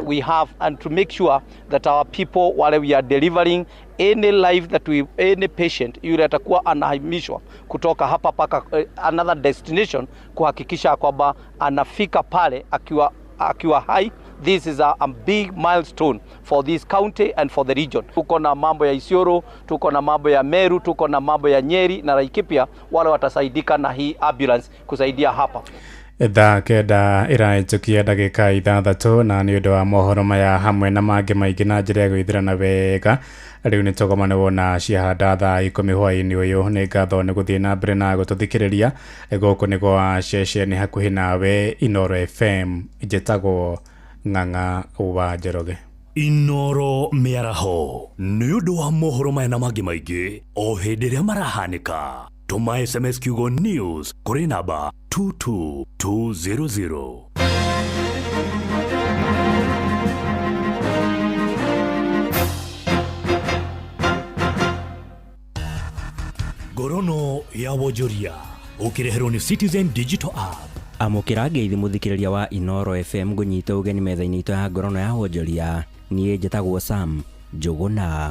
we have and to make sure that our people wale we are delivering any life that we any patient yule atakuwa anahamishwa kutoka hapa paka another destination, kuhakikisha kwamba anafika pale akiwa hai. This is a big milestone for this county and for the region. Tuko na mambo ya Isiolo, tuko na mambo ya Meru, tuko na mambo ya Nyeri na Laikipia, wale watasaidika na hii ambulance kusaidia hapa. Thaa 9 ĩrahĩtũkia ndagĩka 6 na nĩ ũndũ wa mohoro maya hamwe na mangĩ maingĩ na njĩra ya gwĩthirana wega rĩu nĩ tũgomane wona ciahanda thaa 10 hwaĩ-inĩ ũyũ. Nĩ ngatho nĩ gũthiĩ na mbere na gũtũthikĩrĩria. Gũkũ nĩ gwa ceceni hakuhĩ nawe Inoro FM. Njĩtagwo Ng'ang'a wa Njoroge. Inoro mĩaraho nĩ ũndũ wa mohoro maya na mangĩ maingĩ o hĩndĩ ĩrĩa marahanĩka. Tũma SMS kiugo news kũrĩ namba 22200. Ngorono ya wonjoria ũkĩreherwo nĩ Citizen Digital App. Amũkĩra ngeithi mũthikĩrĩria wa Inoro FM ngũnyite ũgeni metha-inĩ itũ ya ngorono ya wonjoria. Niĩ njĩtagwo Sam Njũgũna.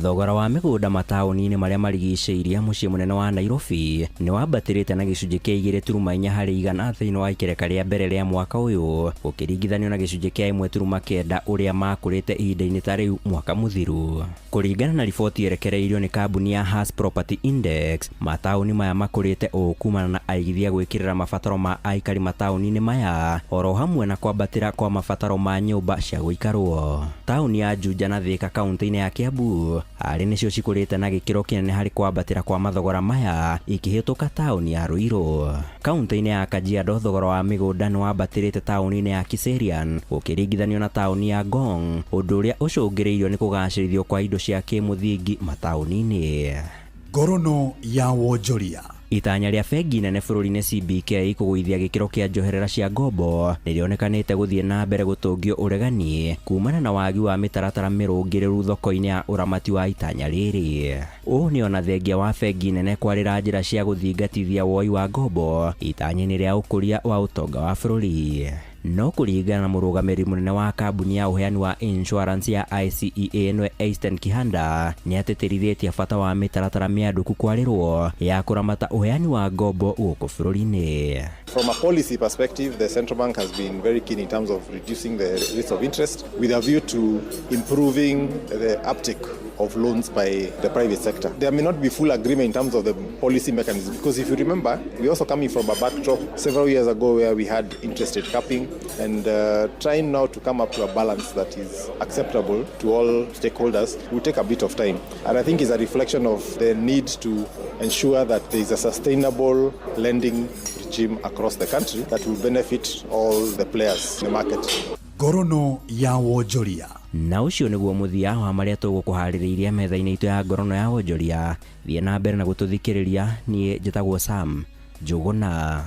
Thogora wa mĩgũnda mataũni-inĩ marĩa marigicĩirie mũciĩ mũnene wa Nairobi nĩ wambatĩrĩte na gĩcunjĩ kĩa 2.4 harĩ igana thĩinĩ wa ikereka rĩa mbere rĩa mwaka ũyũ, gũkĩringithanio na gĩcunjĩ kĩa 1.9 ũrĩa makũrĩte ihinda-inĩ ta rĩu mwaka mũthiru. Kũringana na riboti yerekereirio nĩ kambuni ya Haas Property Index, mataũni maya makũrĩte ũũ kumana na aigithia gwĩkĩrĩra mabataro ma aikari mataũni-inĩ maya oro hamwe na kwambatĩra kwa mabataro ma nyũmba cia gũikarwo. Taũni ya Juja na Thika kaunti-inĩ ya Kiambu arĩ nĩcio cikũrĩte na gĩkĩro kĩnene harĩ kwambatĩra kwa mathogora maya ikĩhĩtũka taũni ya Ruiru. Kaunti-inĩ ya Kajiado thogora wa mĩgũnda nĩ wambatĩrĩte taũni-inĩ ya Kiserian gũkĩringithanio na taũni ya Ngong, ũndũ ũrĩa ũcũngĩrĩirio nĩ kũgacĩrithio kwa indo cia kĩmũthingi mataũni-inĩ. Ngorono ya wonjoria. Itanya rĩa bengi nene bũrũri-inĩ CBK kũgũithia gĩkĩro kĩa njoherera cia ngombo nĩrĩonekanĩte gũthiĩ na mbere gũtũngio ũregani kumana na wagi wa mĩtaratara mĩrũngĩrĩru thoko-inĩ ya ũramati wa itanya rĩrĩ. Ũũ nĩ ona thengia wa bengi nene kwarĩra njĩra cia gũthingatithia woi wa ngombo itanya-inĩ rĩa ũkũria wa ũtonga wa bũrũri. No kũringana na mũrũgamĩrĩri mũnene wa kambuni ya ũheani wa insurance ya ICEA nĩwe Einstein Kihanda, nĩatĩtĩrithĩtie bata wa mĩtaratara mĩandũku kwarĩrwo ya kũramata ũheani wa ngombo gũkũ bũrũri-inĩ. From a policy perspective, the central bank has been very keen in terms of reducing the rates of interest with a view to improving the uptake of loans by the private sector. There may not be full agreement in terms of the policy mechanism, because if you remember, we're also coming from a backdrop several years ago where we had interest rate capping and trying now to come up to a balance that is acceptable to all stakeholders will take a bit of time. And I think it's a reflection of the need to ensure that there is a sustainable lending regime across the country that will benefit all the players in the market. Ngorono ya wonjoria. Na ũcio nĩguo mũthia wa marĩa tũgũkũharĩrĩirie metha-inĩ itũ ya ngorono ya wonjoria. Thiĩ na mbere na gũtũthikĩrĩria. Niĩ njĩtagwo Sam Njũgũna.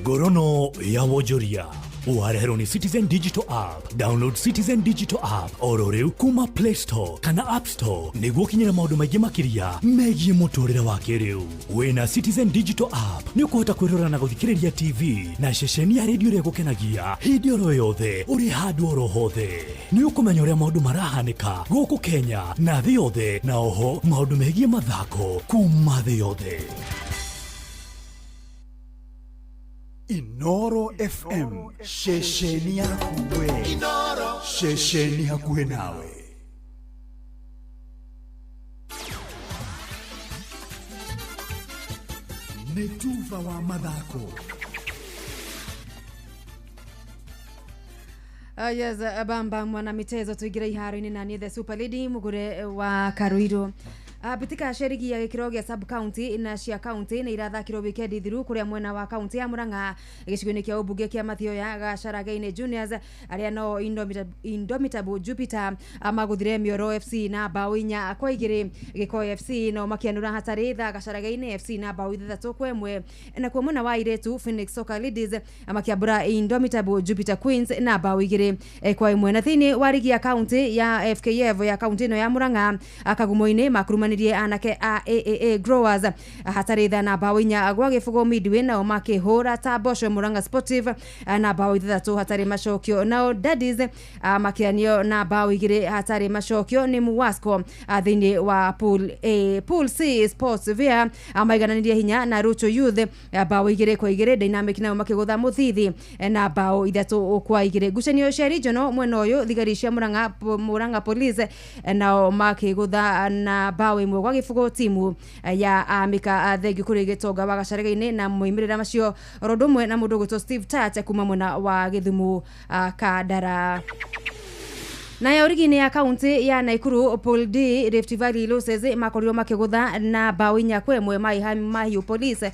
Ngorono ya wonjoria ũwareherwo nĩ Citizen Digital App. Download Citizen Digital App oro rĩu kuma Play Store kana App Store nĩguo ũkinyĩre maũndũ maingĩ makĩria megiĩ mũtũrĩre wa kĩrĩu. Wĩna Citizen Digital App nĩ ũkũhota kwĩrora na gũthikĩrĩria TV na ceceni ya redio ĩrĩa ĩgũkenagia hĩndĩ oro yothe ũrĩ handũ oro hothe. Nĩ ũkũmenya ũrĩa maũndũ marahanĩka gũkũ Kenya na thĩ yothe, na oho maũndũ megiĩ mathako kuma thĩ yothe. Inoro FM, ceceni yaku we, ceceni hakuhĩ nawe. Nĩ tuba wa mathako. Yes, bamba mwana mitezo tuingire iharo-inĩ na niĩ the super lady mugure wa Karuiru. Mbitika cia rigi ya gĩkĩro gĩa sub county na cia county nĩ irathakirwo wikendi thiru kũrĩa mwena wa county ya Murang'a gĩcigo-inĩ kĩa ũmbunge kĩa Mathioya Gacarage-inĩ Juniors arĩa no Indomitable Jupiter magũthire Mioro FC na bao 4-2. Gĩkoyo FC no makĩanũra hatarĩ tha Gacarage-inĩ FC na bao 6-1. Nakuo mwena wa airĩtu Phoenix Soccer Ladies makĩambũra Indomitable Jupiter Queens na bao 2-1. Na thĩinĩ wa rigi ya county ya FKF ya county ĩno ya Murang'a Kagumo-inĩ makurumanirie anake a AAA Growers hatarĩ tha na bao 4-0. Midway nao makĩhũra ta Bosho Murang'a Sportive na bao 6 hatarĩ macokio. Nao Daddies makĩanio na bao 2 hatarĩ macokio nĩ Muwasco. Thĩinĩ wa pool A, pool C Sports Via maigananirie hinya na Rucho Youth bao 2-2. Dynamic nao makĩgũtha Mũthithi na bao 3-2. Ngucanio cia regional mwena ũyũ thigari cia Murang'a Police nao makĩgũtha na bao 1-0 timu ya Amika Thengiũ kũrĩ Gĩtonga wa Gacarage-inĩ na moimĩrĩra macio oro ũndũ ũmwe na mũndũ ũgwĩtwo Steve Tat kuma mwena wa Gĩthumo Kandara. Nayo rigi-inĩ ya kaunti ya Nakuru Pool D Rift Valley Losses makorirwo makĩgũtha na bao 4-1 Mahiũ Police.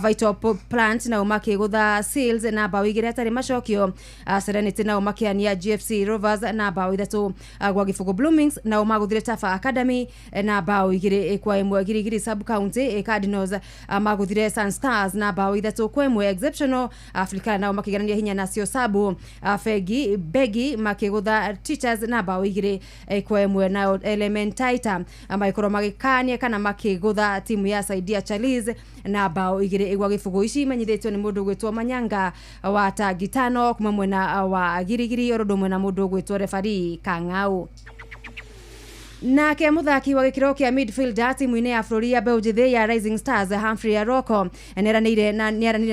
Vital Plant nao makĩgũtha Seals na bao 2 hatarĩ macokio. Serenity nao makĩania GFC Rovers na bao 3-0. Bloomings nao magũthire Tafa Academy na bao 2-1. Girigiri Sub County Cardinals magũthire Sun Stars na bao 3-1. Exceptional Africa nao makĩiganania hinya na Siosabu. Fegi Begi makĩgũtha Teachers na bao 2-1. Nao Elementaita magĩkorwo magĩkania kana makĩgũtha timu ya Saidia Charlize na bao 2-0. Ici imenyithĩtio nĩ mũndũ ũgwĩtwo Manyanga wa Tangitano kuma mwena wa Girigiri oro ũndũ ũmwe na mũndũ ũgwĩtwo refari Kang'au. Nake muthaki wa gĩkĩro kĩa midfielder timu-inĩ ya bũrũri ya mbeũ njĩthĩ ya Rising Stars Humphrey Aroko nĩaranĩire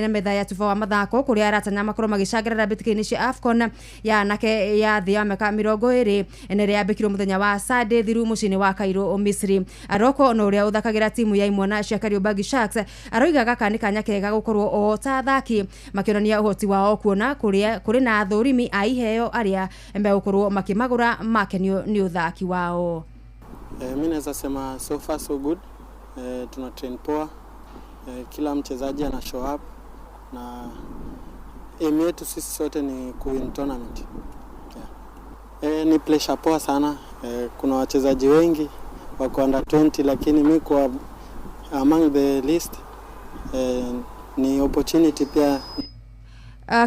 na metha ya tuba wa mathako kũrĩa aratanya makorwo magĩcangarara mbĩtĩka-inĩ cia AFCON ya anake ya thĩ ya mĩaka 20 na ĩrĩa yambĩkirwo mũthenya wa Sunday thiru mũciĩ-inĩ wa Cairo Misri. Aroko na ũrĩa ũthakagĩra timu ya imwana cia Kariobangi Sharks aroiga gaka nĩ kanya kega gũkorwo o ta athaki makĩonania ũhoti wao kuona kũrĩa kũrĩ na athũrimi a iheo arĩa megũkorwo makĩmagũra makenio nĩ ũthaki wao. Mi naweza sema so far so good. Tuna train poa. Kila mchezaji ana show up na aim yetu sisi sote ni kuwin tournament. Yeah. Ni pressure poa sana. Kuna wachezaji wengi wako under 20 lakini mi kwa among the list ni opportunity pia.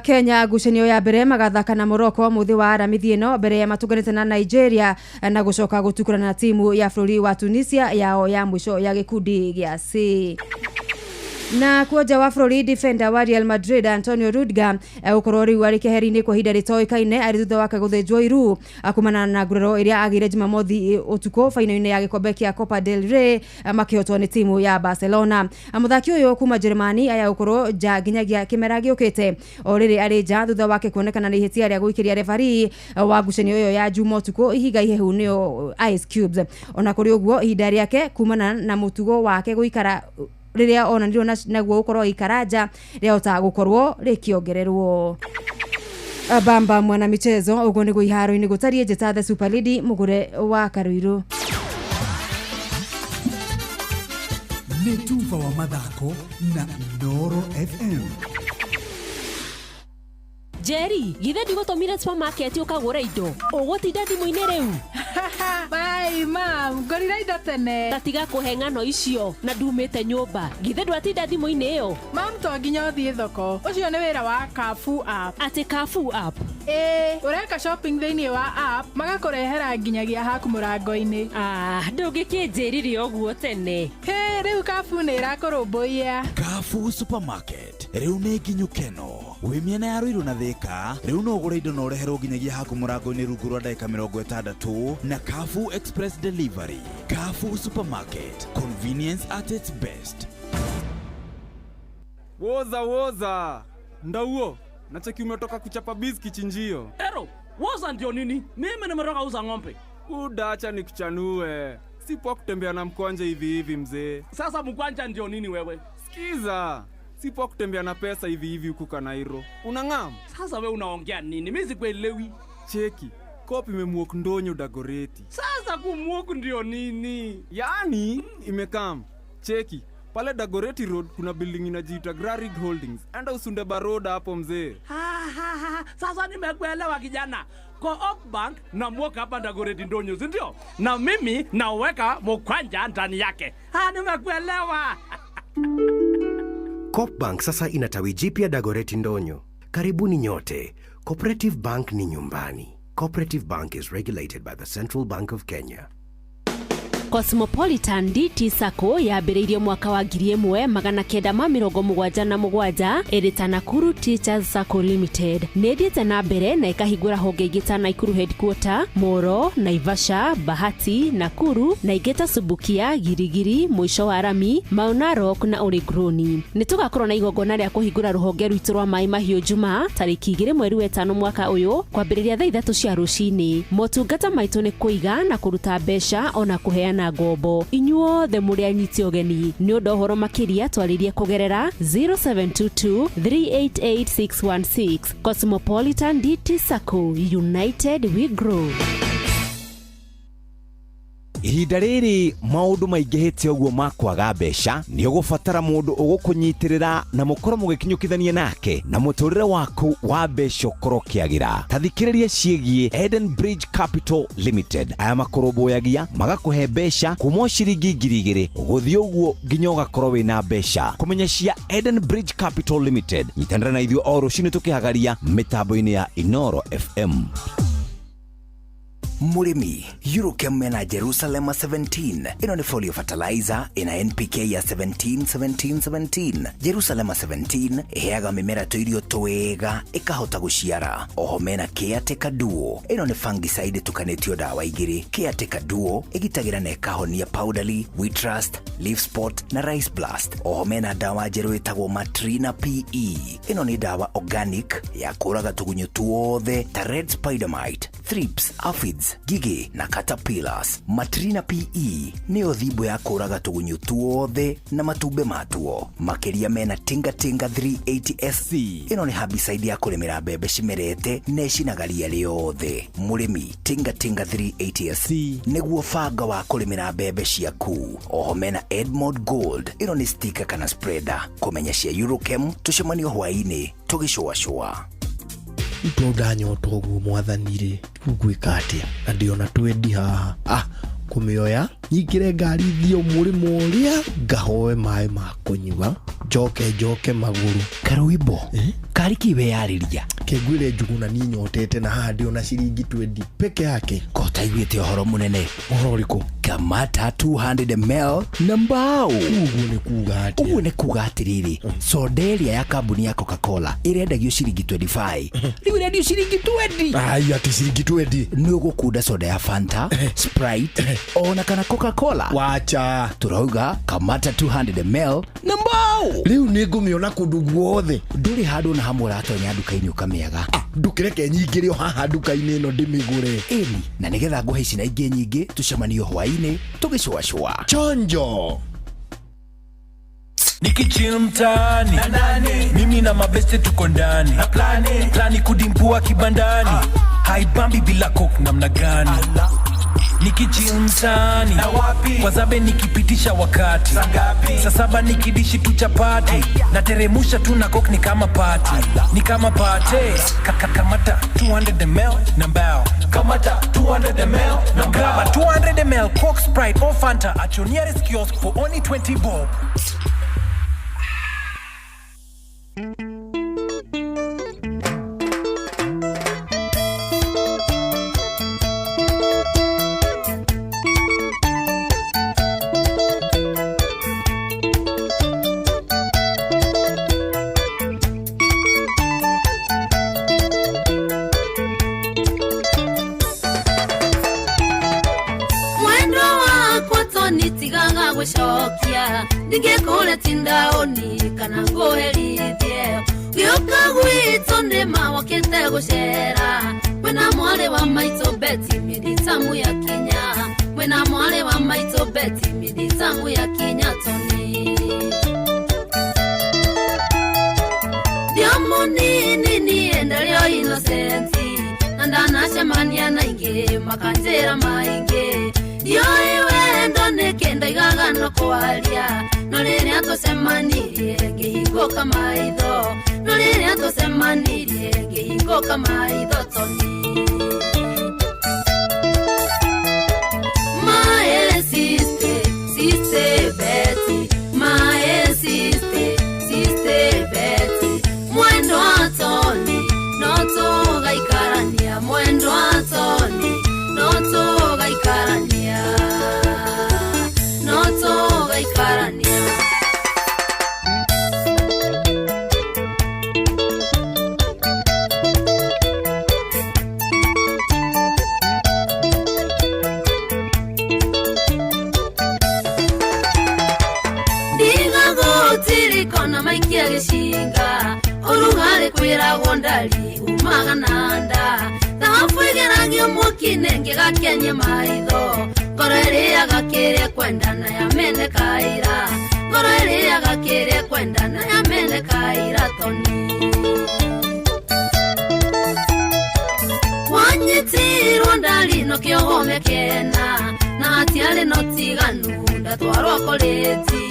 Kenya ngucanio ya mbere magathaka na Morocco muthi wa aramithi ĩno mbere ya matunganĩte na Nigeria na gũcoka gũtukũrana na timu ya bũrũri wa Tunisia yao ya mũico ya gĩkundi gĩa C. Na kuoja wa bũrũri defender wa Real Madrid Antonio Rudiger gũkorwo rĩu arĩ keheri-inĩ kwa ihinda rĩtoĩkaine arĩ thutha wake gũthĩnjwo iru kumana na nguraro ĩrĩa agĩire Jumamothi ũtukũ fainali-inĩ ya gĩkombe kĩa Copa del Rey makĩhotwo nĩ timu ya Barcelona. Mũthaki ũyũ kuma Jerumani aya gũkorwo nja nginyagia kĩmera gĩũkĩte o rĩrĩ arĩ nja thutha wake kuonekana nĩ ihĩtia rĩa gũikĩria refarii wa ngucanio ĩyo ya Juma ũtukũ ihiga ihehu nĩyo Ice Cubes. Ona kũrĩ ũguo ihinda rĩake kumana na mũtugo wake gũikara rĩrĩa onanirio naguo gũkorwo ikaraja rĩahota gũkorwo rĩkĩongererwo. Bamba mwana michezo ũguo nĩguo iharo-inĩ gũtariĩ njĩta the Super Lady mũgũre wa Karuiru. Nĩ tuba wa mathako na Inooro FM. Jerry, githe ndigũtũmire supermarket ũkagũra indo ũgũtinda thimũ-inĩ rĩu? Bye mam, ngorire indo tene. Tatiga kũhe ng'ano icio na ndumĩte nyũmba. Githe ndwatinda thimũ-inĩ ĩyo? Mam, to nginya ũthiĩ thoko. Ũcio nĩ wĩra wa Carrefour app. Atĩ Carrefour app? Ĩĩ, ũreka shopping thĩinĩ wa app magakũrehera nginyagia haku mũrango-inĩ. Ah, ndũngĩkĩnjĩrire ũguo tene. Hĩ, rĩu Carrefour nĩ ĩrakũrũmbũiya. Carrefour Supermarket rĩu nĩ nginyu keno. Wĩ mĩena ya Ruiru na Thika rĩu no ũgũre indo na ũreherwo nginyagia haku mũrango-inĩ rungu rwa ndagĩka 60 na Carrefour Express Delivery. Carrefour Supermarket, convenience at its best. Woza woza ndauo nacheki umetoka kuchapa biz kichinjio. Ero woza ndio nini? Mimi nimetoka uza ng'ombe. Udacha nikuchanue, si poa kutembea na mkwanja hivi hivi mzee. Sasa mkwanja ndio nini wewe? Sikiza, si poa kutembea na pesa hivi hivi huku Kanairo. Unang'am? Sasa wewe unaongea nini? Mimi sikuelewi. Cheki, Coop imemuok ndonyo Dagoreti. Sasa kumuok ndio nini? Yaani imekam. Cheki, pale Dagoreti Road kuna building inajiita Grarig Holdings. Enda usunde baroda hapo mzee. Ha, ha, ha. Sasa nimekuelewa kijana. Co-op Bank na mwoka hapa Dagoreti ndonyo, si ndio? Na mimi naweka mkwanja ndani yake. Ha, nimekuelewa. Co-op Bank sasa ina tawi jipya Dagoreti Ndonyo. Karibuni nyote. Cooperative Bank ni nyumbani. Cooperative Bank is regulated by the Central Bank of Kenya. Cosmopolitan DT Sacco yambĩrĩirio mwaka wa 1977 ĩrĩ ta Nakuru Teachers Sacco Limited. Nĩ ĩthiĩte na mbere na ĩkahingũra honge ingĩ ta Nakuru Headquarter, Moro, Naivasha, Bahati, Nakuru na ingĩ ta Subukia, Girigiri, Mũico wa Rami, Mau Narok na Oregroni. Nĩ tũgakorwo na igongona rĩa kũhingũra rũhonge rwitũ rwa maĩ mahiũ Jumaa tarĩki 2 mweri wa 5 mwaka ũyũ kwambĩrĩria thaa 3 cia rũcinĩ. Motungata maitũ nĩ kũiga na kũruta mbeca ona kũheana ngombo. Inyuothe mũrĩ anyiti ũgeni. Nĩ ũndũ ũhoro makĩria twarĩrie kũgerera 0722 388616. Cosmopolitan DT Sacco, United we grow. Ihinda rĩrĩ maũndũ maingĩhĩte ũguo ma kwaga mbeca nĩ ũgũbatara mũndũ ũgũkũnyitĩrĩra na mũkorwo mũgĩkinyũkithania nake na mũtũrĩre waku wa mbeca ũkorwo ũkĩagĩra. Ta thikĩrĩria ciĩgiĩ Eden Bridge Capital Limited. Aya makũrũmbũyagia magakũhe mbeca kuma ciringi 2,000 ũgũthiĩ ũguo nginya ũgakorwo wĩna mbeca. Kũmenya cia Eden Bridge Capital Limited, nyitanĩra na ithuĩ o rũcinĩ tũkĩhagaria mĩtambo-inĩ ya Inoro FM. Mũrĩmi, Eurochem mena Jerusalema 17. Ĩno nĩ folio fertilizer ĩna NPK ya 17 17 17. Jerusalema 17 ĩheaga mĩmera tũirio twega ĩkahota gũciara. Oho mena Caretaker Duo. Ĩno nĩ fungicide ĩtukanĩtio ndawa igĩrĩ. Caretaker Duo ĩgitagĩra na ĩkahonia powdery, wheat rust, leaf spot na rice blast. Oho mena ndawa njerũ ĩtagwo Matrina PE. Ĩno nĩ ndawa organic ya kũraga tũgunyũ tuothe ta red spider mite, thrips, aphids, gigi na caterpillars. Matrina PE nĩyo thimbo ya kũraga tũgunyũ tuothe na matumbĩ matuo. Makĩria mena Tinga Tinga 380 SC. Ĩno nĩ herbicide ya kũrĩmĩra mbembe cimerete na ĩcinaga ria rĩothe. Mũrĩmi, Tinga Tinga 380 SC nĩguo banga wa kũrĩmĩra mbembe ciaku. Oho mena Edmond Gold. Ĩno nĩ sticker kana spreader. Kũmenya cia Eurochem tũcemanio hwaĩ-inĩ tũgĩcũacũa. Ndanyota ũguo mwathani rĩ, ngwĩka atĩa na ndĩona twendi haha kũmĩoya nyingĩre ngari thiĩ mũrĩmo ũrĩa ngahoe maĩ ma kũnyua njoke magũrũ. Karũimbo kari kĩ weyarĩria kĩngwĩre Njuguna niĩ nyotete na haha ndĩona ciringi 20 peke yake. Ko taiguĩte ũhoro mũnene? Ũhoro ũrĩkũ? Kamata 200 ml na mbao. Ũguo nĩ kuga atĩa? Ũguo nĩ kuga atĩrĩrĩ, soda ĩrĩa ya kambuni ya Coca-Cola ĩrendagio ciringi 25 rĩu ĩrendio ciringi 20. Ai, atĩ ciringi 20? Nĩ ũgũkunda soda ya Fanta, Sprite ona kana Coca-Cola. Wacha. Turauga kamata 200 ml na mbao. Rĩu nĩ ngũmĩona kũndũ guothe. Ndũrĩ handũ na hamwe ũratonya nduka-inĩ ũkamĩaga. Ndũkĩreke nyingĩre o haha nduka-inĩ ĩno ndĩmĩgũre. Ĩni, na nĩgetha ngũhe ici na ingĩ nyingĩ tũcemanio hwaĩ-inĩ tũgĩcũacũa. Chonjo. Nikichill mtaani, mimi na mabeste tuko ndani. Plani kudimpua kibandani, haibambi bila coke namna gani? Nikichill mtaani, kwa zabe nikipitisha wakati. Saa saba nikidishi tu chapati, nateremusha tu na coke ni kama party. Ni kama party. Kamata 200 ml na mbao. Kamata 200 ml na mbao. Grab a 200 ml Coke, Sprite or Fanta at your nearest kiosk for only 20 bob. Ningekũra tindaoni kana ngũherithie gĩũka gwitũ nĩma wokĩte gũcera mwena mwarĩ wa maitũ Betty mĩthitamu ya kinya mwena mwarĩ wa maitũ Betty mĩthitamu ya kinya Tony ndio mũnini niĩ ndarĩ o innocent na ndanacemania na ingĩ Makanjĩra maingĩ Ndiũĩ wendo nĩkĩ ndaigaga no kwaria No rĩrĩa tũcemanirie ngĩhingũka maitho No rĩrĩa tũcemanirie ngĩhingũka maitho Tony My sister, sister Betty, my sister, sister Betty, mwendo wa Tony, no tũgaikarania, mwendo wa Tony, no tũgaikarania, no tũgaikarania. Ndigagutirikona maikia gĩcinga ũrugarĩ kwĩragwo ndari umaga na nda thahabu ĩgeragio mwaki-inĩ ngĩgakenie maitho ngoro ĩrĩaga kĩrĩa kwendana yamenekaira ngoro ĩrĩaga kĩrĩa kwendana yamenekaira Tony wanyitirwo ndari no kĩohome kena na hatiarĩ no tiganu ndatwarwo korĩti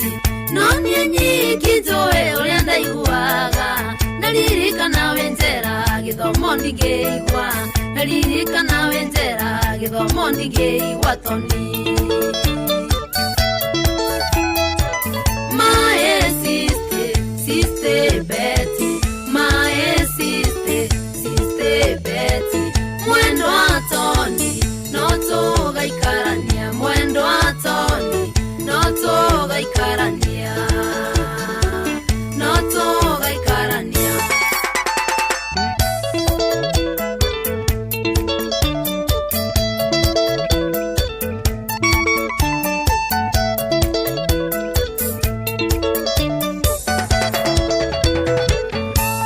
no niĩ nyiki njũĩ ũrĩa ndaiguaga ndaririkana wĩ njera gĩthomo ndingĩigua ndaririkana wĩ njera gĩthomo ndingĩigua Tony My sister, sister Betty, my sister, sister Betty, mwendo wa Tony, no tũgaikarania, mwendo wa Tony, no tũgaikarania, no tũgaikarania.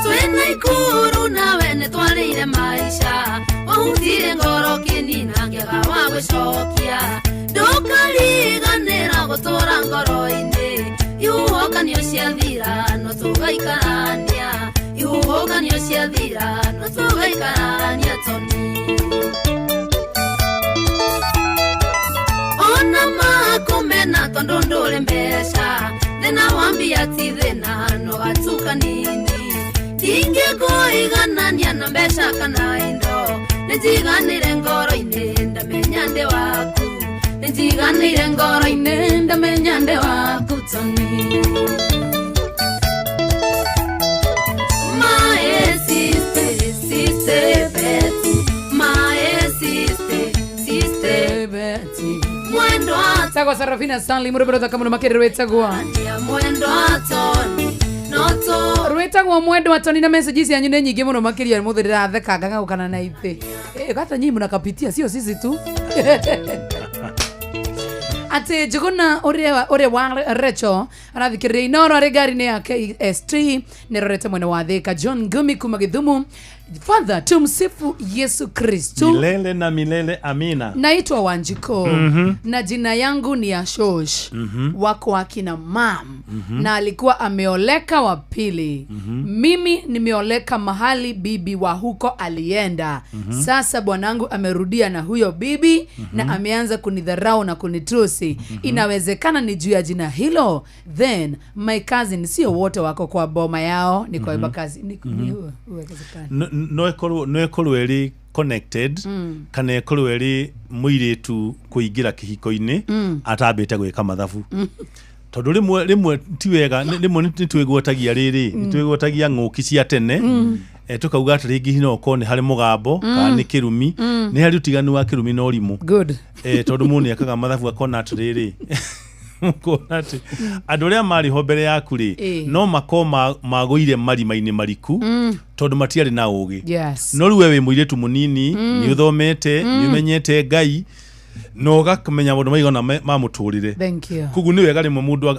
Twĩna Ikuru nawe nĩtwarĩire maica wahutire ngoro kĩnina ngĩaga wa gũcokia ndũkariganĩra gũtũra ngoro-inĩ ihuhũkanio ciathira no tũgaikarania ihuhũkanio ciathira no tũgaikarania Tony ona makumena tondũ ndũrĩ mbeca thĩna wambia ti thĩna no gatuka nini ndingĩkũiganania na mbeca kana indo nĩnjiganĩire ngoro-inĩ ndamenya ndĩ waku nĩnjiganĩire ngoro-inĩ ndamenya ndĩ waku Tony My sister, sister Betty, my sister, sister Betty, mwendo wa Tagwa Sarafina Stanley mũrũmĩrĩro thaka mũno makĩria rwĩtagwo mwendo wa Tony no tũ rwĩtagwo mwendo wa Tony na message cianyu nĩ nyingĩ mũno makĩria mũthĩ ndĩratheka ngagũkana na itĩ hata nyinyi mnakapitia sio sisi tu atĩ Njũgũna ũrĩa wa Recho arathikĩrĩria Inoro arĩ ngari-inĩ ya KST nĩrorete mwena wa Thika John Ngumi kuma Githumu Father tumsifu Yesu Kristu milele na milele amina. Naitwa Wanjiko na jina yangu ni Ashosh wako akina mam na alikuwa ameoleka wa pili. Mimi nimeoleka mahali bibi wa huko alienda. Sasa bwanangu amerudia na huyo bibi na ameanza kunidharau na kunitusi. Inawezekana ni juu ya jina hilo? Then my cousin sio wote wako kwa boma yao ni kwa kazi ni uwezekana no ekorwo eri connected kana ekorwo eri muiritu kuingira kihiko-ini atambite gwika mathabu tondu rimwe ti wega rimwe ni twigwatagia riri ni twigwatagia ng'ũki cia tene tukauga atĩ rĩngĩ no ũkorwo nĩ harĩ mũgambo kana nĩ kĩrumi nĩ harĩ ũtiganu wa kĩrumi na ũrimũ tondũ mũndũ nĩ ekaga mathabu akona atĩrĩrĩ kuona atĩ andũ arĩa marĩ ho mbere yaku rĩ no makorwo magũire marima-inĩ mariku tondũ matiarĩ na ũgĩ. No rĩu we wĩ mũirĩtu mũnini nĩ ũthomete nĩ ũmenyete Ngai no ũgakamenya maũndũ maigana ma mũtũrĩre. Koguo nĩ wega rĩmwe mũndũ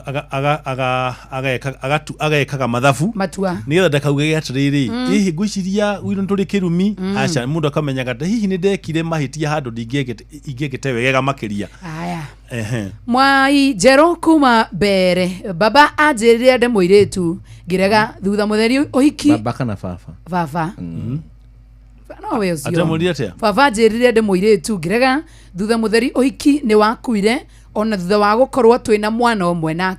agekaga mathabu nĩgetha ndakauge atĩrĩrĩ hihi ngwĩciria gwitũ nĩtũrĩ kĩrumi aca mũndũ akamenyaga atĩ hihi nĩndekire mahĩtia handũ ingĩekĩte wega makĩria. Aya. Mwai Njerũ kuma mbere baba anjĩrire ende mũirĩtu ngĩrega thutha mũtheri ũhiki baba kana baba baba no Nowe ũcio. Atemũrire atĩa? Baba anjĩrire ndĩ mũirĩtu ngĩrega. Thutha mũtheri ũhiki nĩ wakuire ona thutha wa gũkorwo twĩna mwana ũmwe na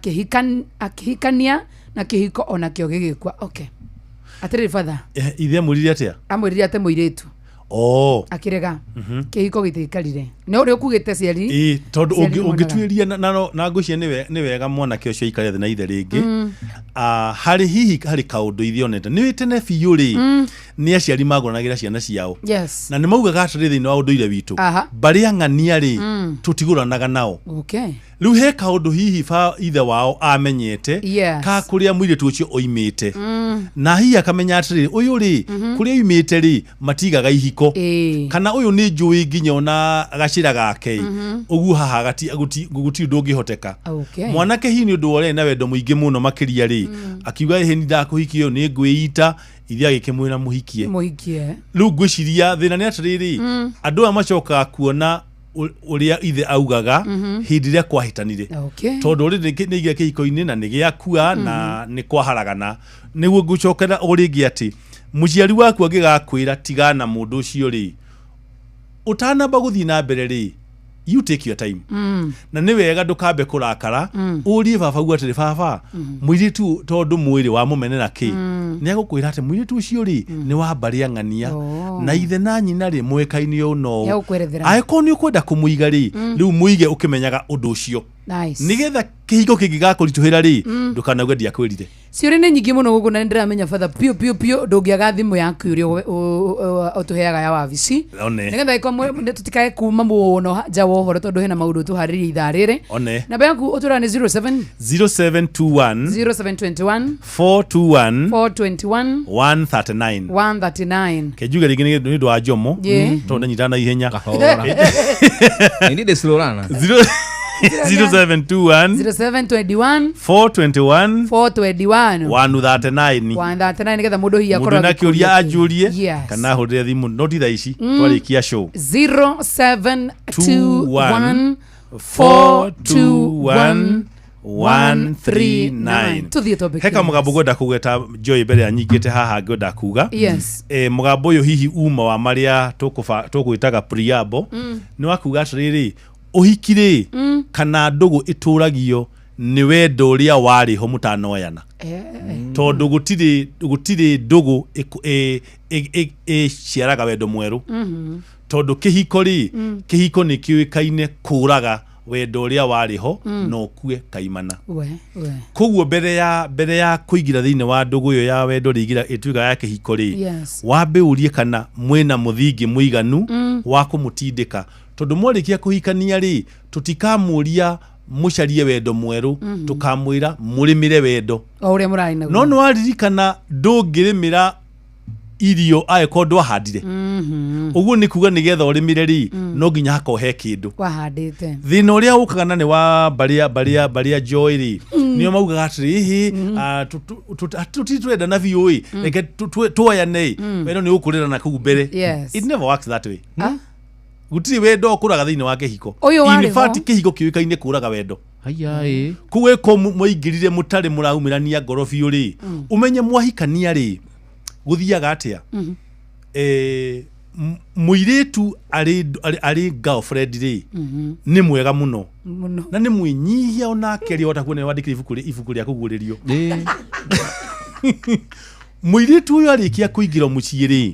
akĩhikania na kĩhiko onakĩo gĩgĩkua. Okay. Atĩrĩrĩ batha. Ithe amwĩrire atĩa? Amwĩrire ate mũirĩtu. Oh. Akĩrega. Kĩhiko gĩtiaikarire. Nĩ ũrĩa ũkugĩte ciari. Ĩĩ, tondũ Ciari nĩ monaga. ũngĩtuĩria na ngwĩciria nĩ wega mwanake ũcio aikare thĩ na ithe rĩngĩ. Harĩ hihi harĩ kaũndũ ithe onete nĩ tene biũ rĩ, nĩ aciari magũranagĩra ciana ciao. Yes. Na nĩ maugaga atĩrĩ thĩinĩ wa ũndũire witũ, mbarĩ ya ng'ania rĩ, tũtigũranaga nao. Okay. Rĩu he kaũndũ hihi ba ithe wao amenyete ka kũrĩa mũirĩtu ũcio oimĩte, na hihi akamenya atĩrĩrĩ, ũyũ rĩ, kũrĩa oimĩte rĩ, matigaga ihiko, kana ũyũ nĩ njũĩ nginya ona gacĩra gake, ũguo haha gũtirĩ ũndũ ũngĩhoteka. Mwanake hihi nĩ ũndũ wa ũrĩa na wendo mũingĩ mũno makĩria rĩ, akiuga ĩhĩ nĩ ndakũhikia ũyũ nĩ ngwĩita, ithe agĩkĩmwĩra mũhikie. Mũhikie. Rĩu ngwĩciria thĩna nĩ atĩrĩrĩ, andũ aya macokaga kuona ũrĩa ithe augaga hĩndĩ ĩrĩa kwahĩtanire, tondũ rĩ nĩ igĩa kĩhiko-inĩ na nĩ gĩakua na nĩ kwaharagana. Nĩguo ngũcokera o rĩngĩ atĩ mũciari waku angĩgakwĩra tigana mũndũ ũcio rĩ, ũtanamba gũthiĩ na mbere rĩ, you take your time. Na nĩ wega ndũkambe kũrakara, ũrie baba uge atĩrĩ, baba, mũirĩtu tondũ mwĩrĩ wamũmenera kĩ, nĩ agũkwĩra atĩ mũirĩtu ũcio rĩ, nĩ wa mbarĩ ya ng'ania, na ithe na nyina rĩ, moĩkaine ũũ na ũũ. Nĩagũkwerethera. Angĩkorwo nĩ ũkwenda kũmũiga rĩ, rĩu mũige ũkĩmenyaga ũndũ ũcio, Nice. nĩgetha kĩhiko kĩngĩgakũritũhĩra rĩ, ndũkanauge ndiakwĩrire. Ciũria nĩ nyingĩ mũno gũkũ na nĩ ndĩramenya batha piũ piũ piũ ndũngĩaga thimũ yaku ũrĩa ũtũheaga ya wabici, One. nĩgetha ĩkorwo tũtikae kuma mũno nja wa ũhoro tondũ hena maũndũ tũharĩrie ithaa rĩrĩ. One. Namba yaku ũtũraga nĩ 07 0721 0721 421 421 139. 139. Kenjuge rĩngĩ nĩ ũndũ wa Jomo, Yeah. tondũ ndanyitana na ihenya. Nĩ ndĩ slow learner. 0721 0721 421 421 139. 139, nĩgetha mũndũ hihi Mũndũ akorwo na kĩũria agĩkũria. anjũrie Yes. kana ahũrĩre thimũ, no ti thaa ici, twarĩkia show. 0721 421 139. Tuthiĩ topic. Heka mũgambo ngwenda kũgweta Joy mbere ya nyingĩte haha ngwenda kuga. Yes. Mũgambo ũyũ hihi uma wa marĩa tũgwĩtaga preamble, nĩ wa kuga atĩrĩrĩ, ũhiki rĩ, kana ndũgũ ĩtũragio nĩ wendo ũrĩa warĩ ho mũtanoyana, tondũ gũtirĩ ndũgũ ĩciaraga wendo mwerũ, tondũ kĩhiko rĩ, kĩhiko nĩ kĩũĩkaine kũraga wendo ũrĩa warĩ ho, na ũkue kaimana. We, we. Koguo mbere ya kũingĩra thĩinĩ wa ndũgũ ĩyo ya wendo rĩingĩra ĩtuĩka ya kĩhiko rĩ, wambe ũrie kana mwĩna mũthingi mũiganu wa kũmũtindĩka, tondũ mwarĩkia kũhikania rĩ, tũtikamũria mũcarie wendo mwerũ, tũkamwĩra mũrĩmĩre wendo o ũrĩa mũrarĩ naguo. No nĩ waririkana ndũngĩrĩmĩra irio angĩkorwo ndwahandire. Ũguo nĩ kuga nĩgetha ũrĩmĩre rĩ, no nginya hakorwo he kĩndũ wahandĩte. Thĩna ũrĩa ũkaga na nĩ wa mbarĩ ya Joy rĩ, nĩo maugaga atĩrĩ, ĩhĩ, tũtirĩ tũrendana biũ ĩ, reke tuoyane ĩ, wendo nĩ ũkũrĩra na kũu mbere. It never works that way. Gũtirĩ wendo ũkũraga thĩinĩ wa kĩhiko. Ũyũ warĩ In fact, ho. kĩhiko kĩũĩkaine kũraga wendo. Haya. Koguo ĩko mwaingĩrire mũtarĩ mũraumĩrania ngoro biũ rĩ, ũmenye mwahikania rĩ, gũthiaga atĩa? Mũirĩtu arĩ girlfriend rĩ, nĩ mwega mũno mũno na nĩ mwĩnyihia onake rĩ, ota kuona wandĩkire ibuku rĩa kũguũrĩrio. Mũirĩtu ũyũ arĩkia kũingĩra mũciĩ rĩ,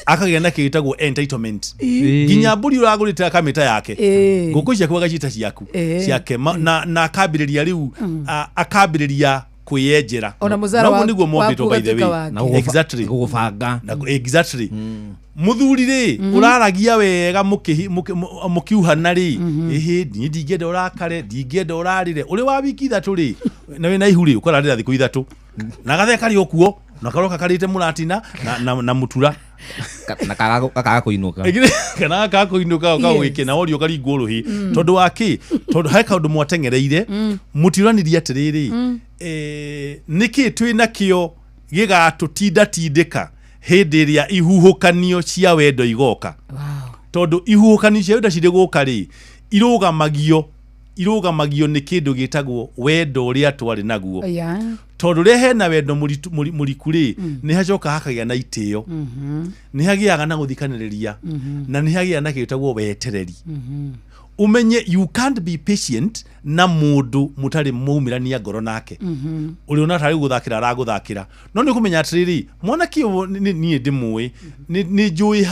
akagĩa na kĩgĩtagwo entitlement, nginya mbũri ũragũrĩte akamĩta yake, ngũkũ ciaku agacita ciaku, ciake. Na akambĩrĩria rĩu, akambĩrĩria kwĩyenjera. Ona mũcara Na ũguo nĩguo mombĩtwo, waku by the ũgatuĩka way. wake. Na Exactly. gũgũbanga. Exactly. Mũthuri rĩ, ũraragia wega mũkiuhana rĩ, ĩhĩ, niĩ ndingĩenda ũrakare, ndingĩenda ũrarĩre, ũrĩ wa wiki 3 rĩ, na wĩna ihu rĩ, ũkararĩra thikũ 3 na gathee karĩ o kuo na karoka karĩte mũratina na mũtura. Na gakaga kũinũka. Kana gakaga kũinũka ũkagwĩke na worio ũkaringwo rũhĩ, tondũ wa kĩ? Tondũ he kaũndũ mwateng'ereire, mũtiũranirie atĩrĩrĩ, nĩkĩ twĩ nakĩo gĩgatũtindatindĩka hĩndĩ ĩrĩa ihuhũkanio cia wendo igoka? Tondũ ihuhũkanio cia wendo cirĩ gũka rĩ, irũgamagio Irũgamagio nĩ kĩndũ gĩtagwo wendo ũrĩa twarĩ naguo. Tondũ rĩrĩa hena wendo mũriku rĩ, nĩ hacoka hakagĩa na itĩo, nĩ hagĩaga na gũthikanĩrĩria, na nĩ hagĩaga na kĩndũ gĩtagwo wetereri. Umenye you can't be patient na mũndũ mũtarĩ mwaumĩrania ngoro nake, ũrĩa ona tarĩ gũthakĩra aragũthakĩra. No nĩ ũkũmenya atĩrĩrĩ, mwanake ũyũ niĩ ndĩmũĩ, nĩ njũĩ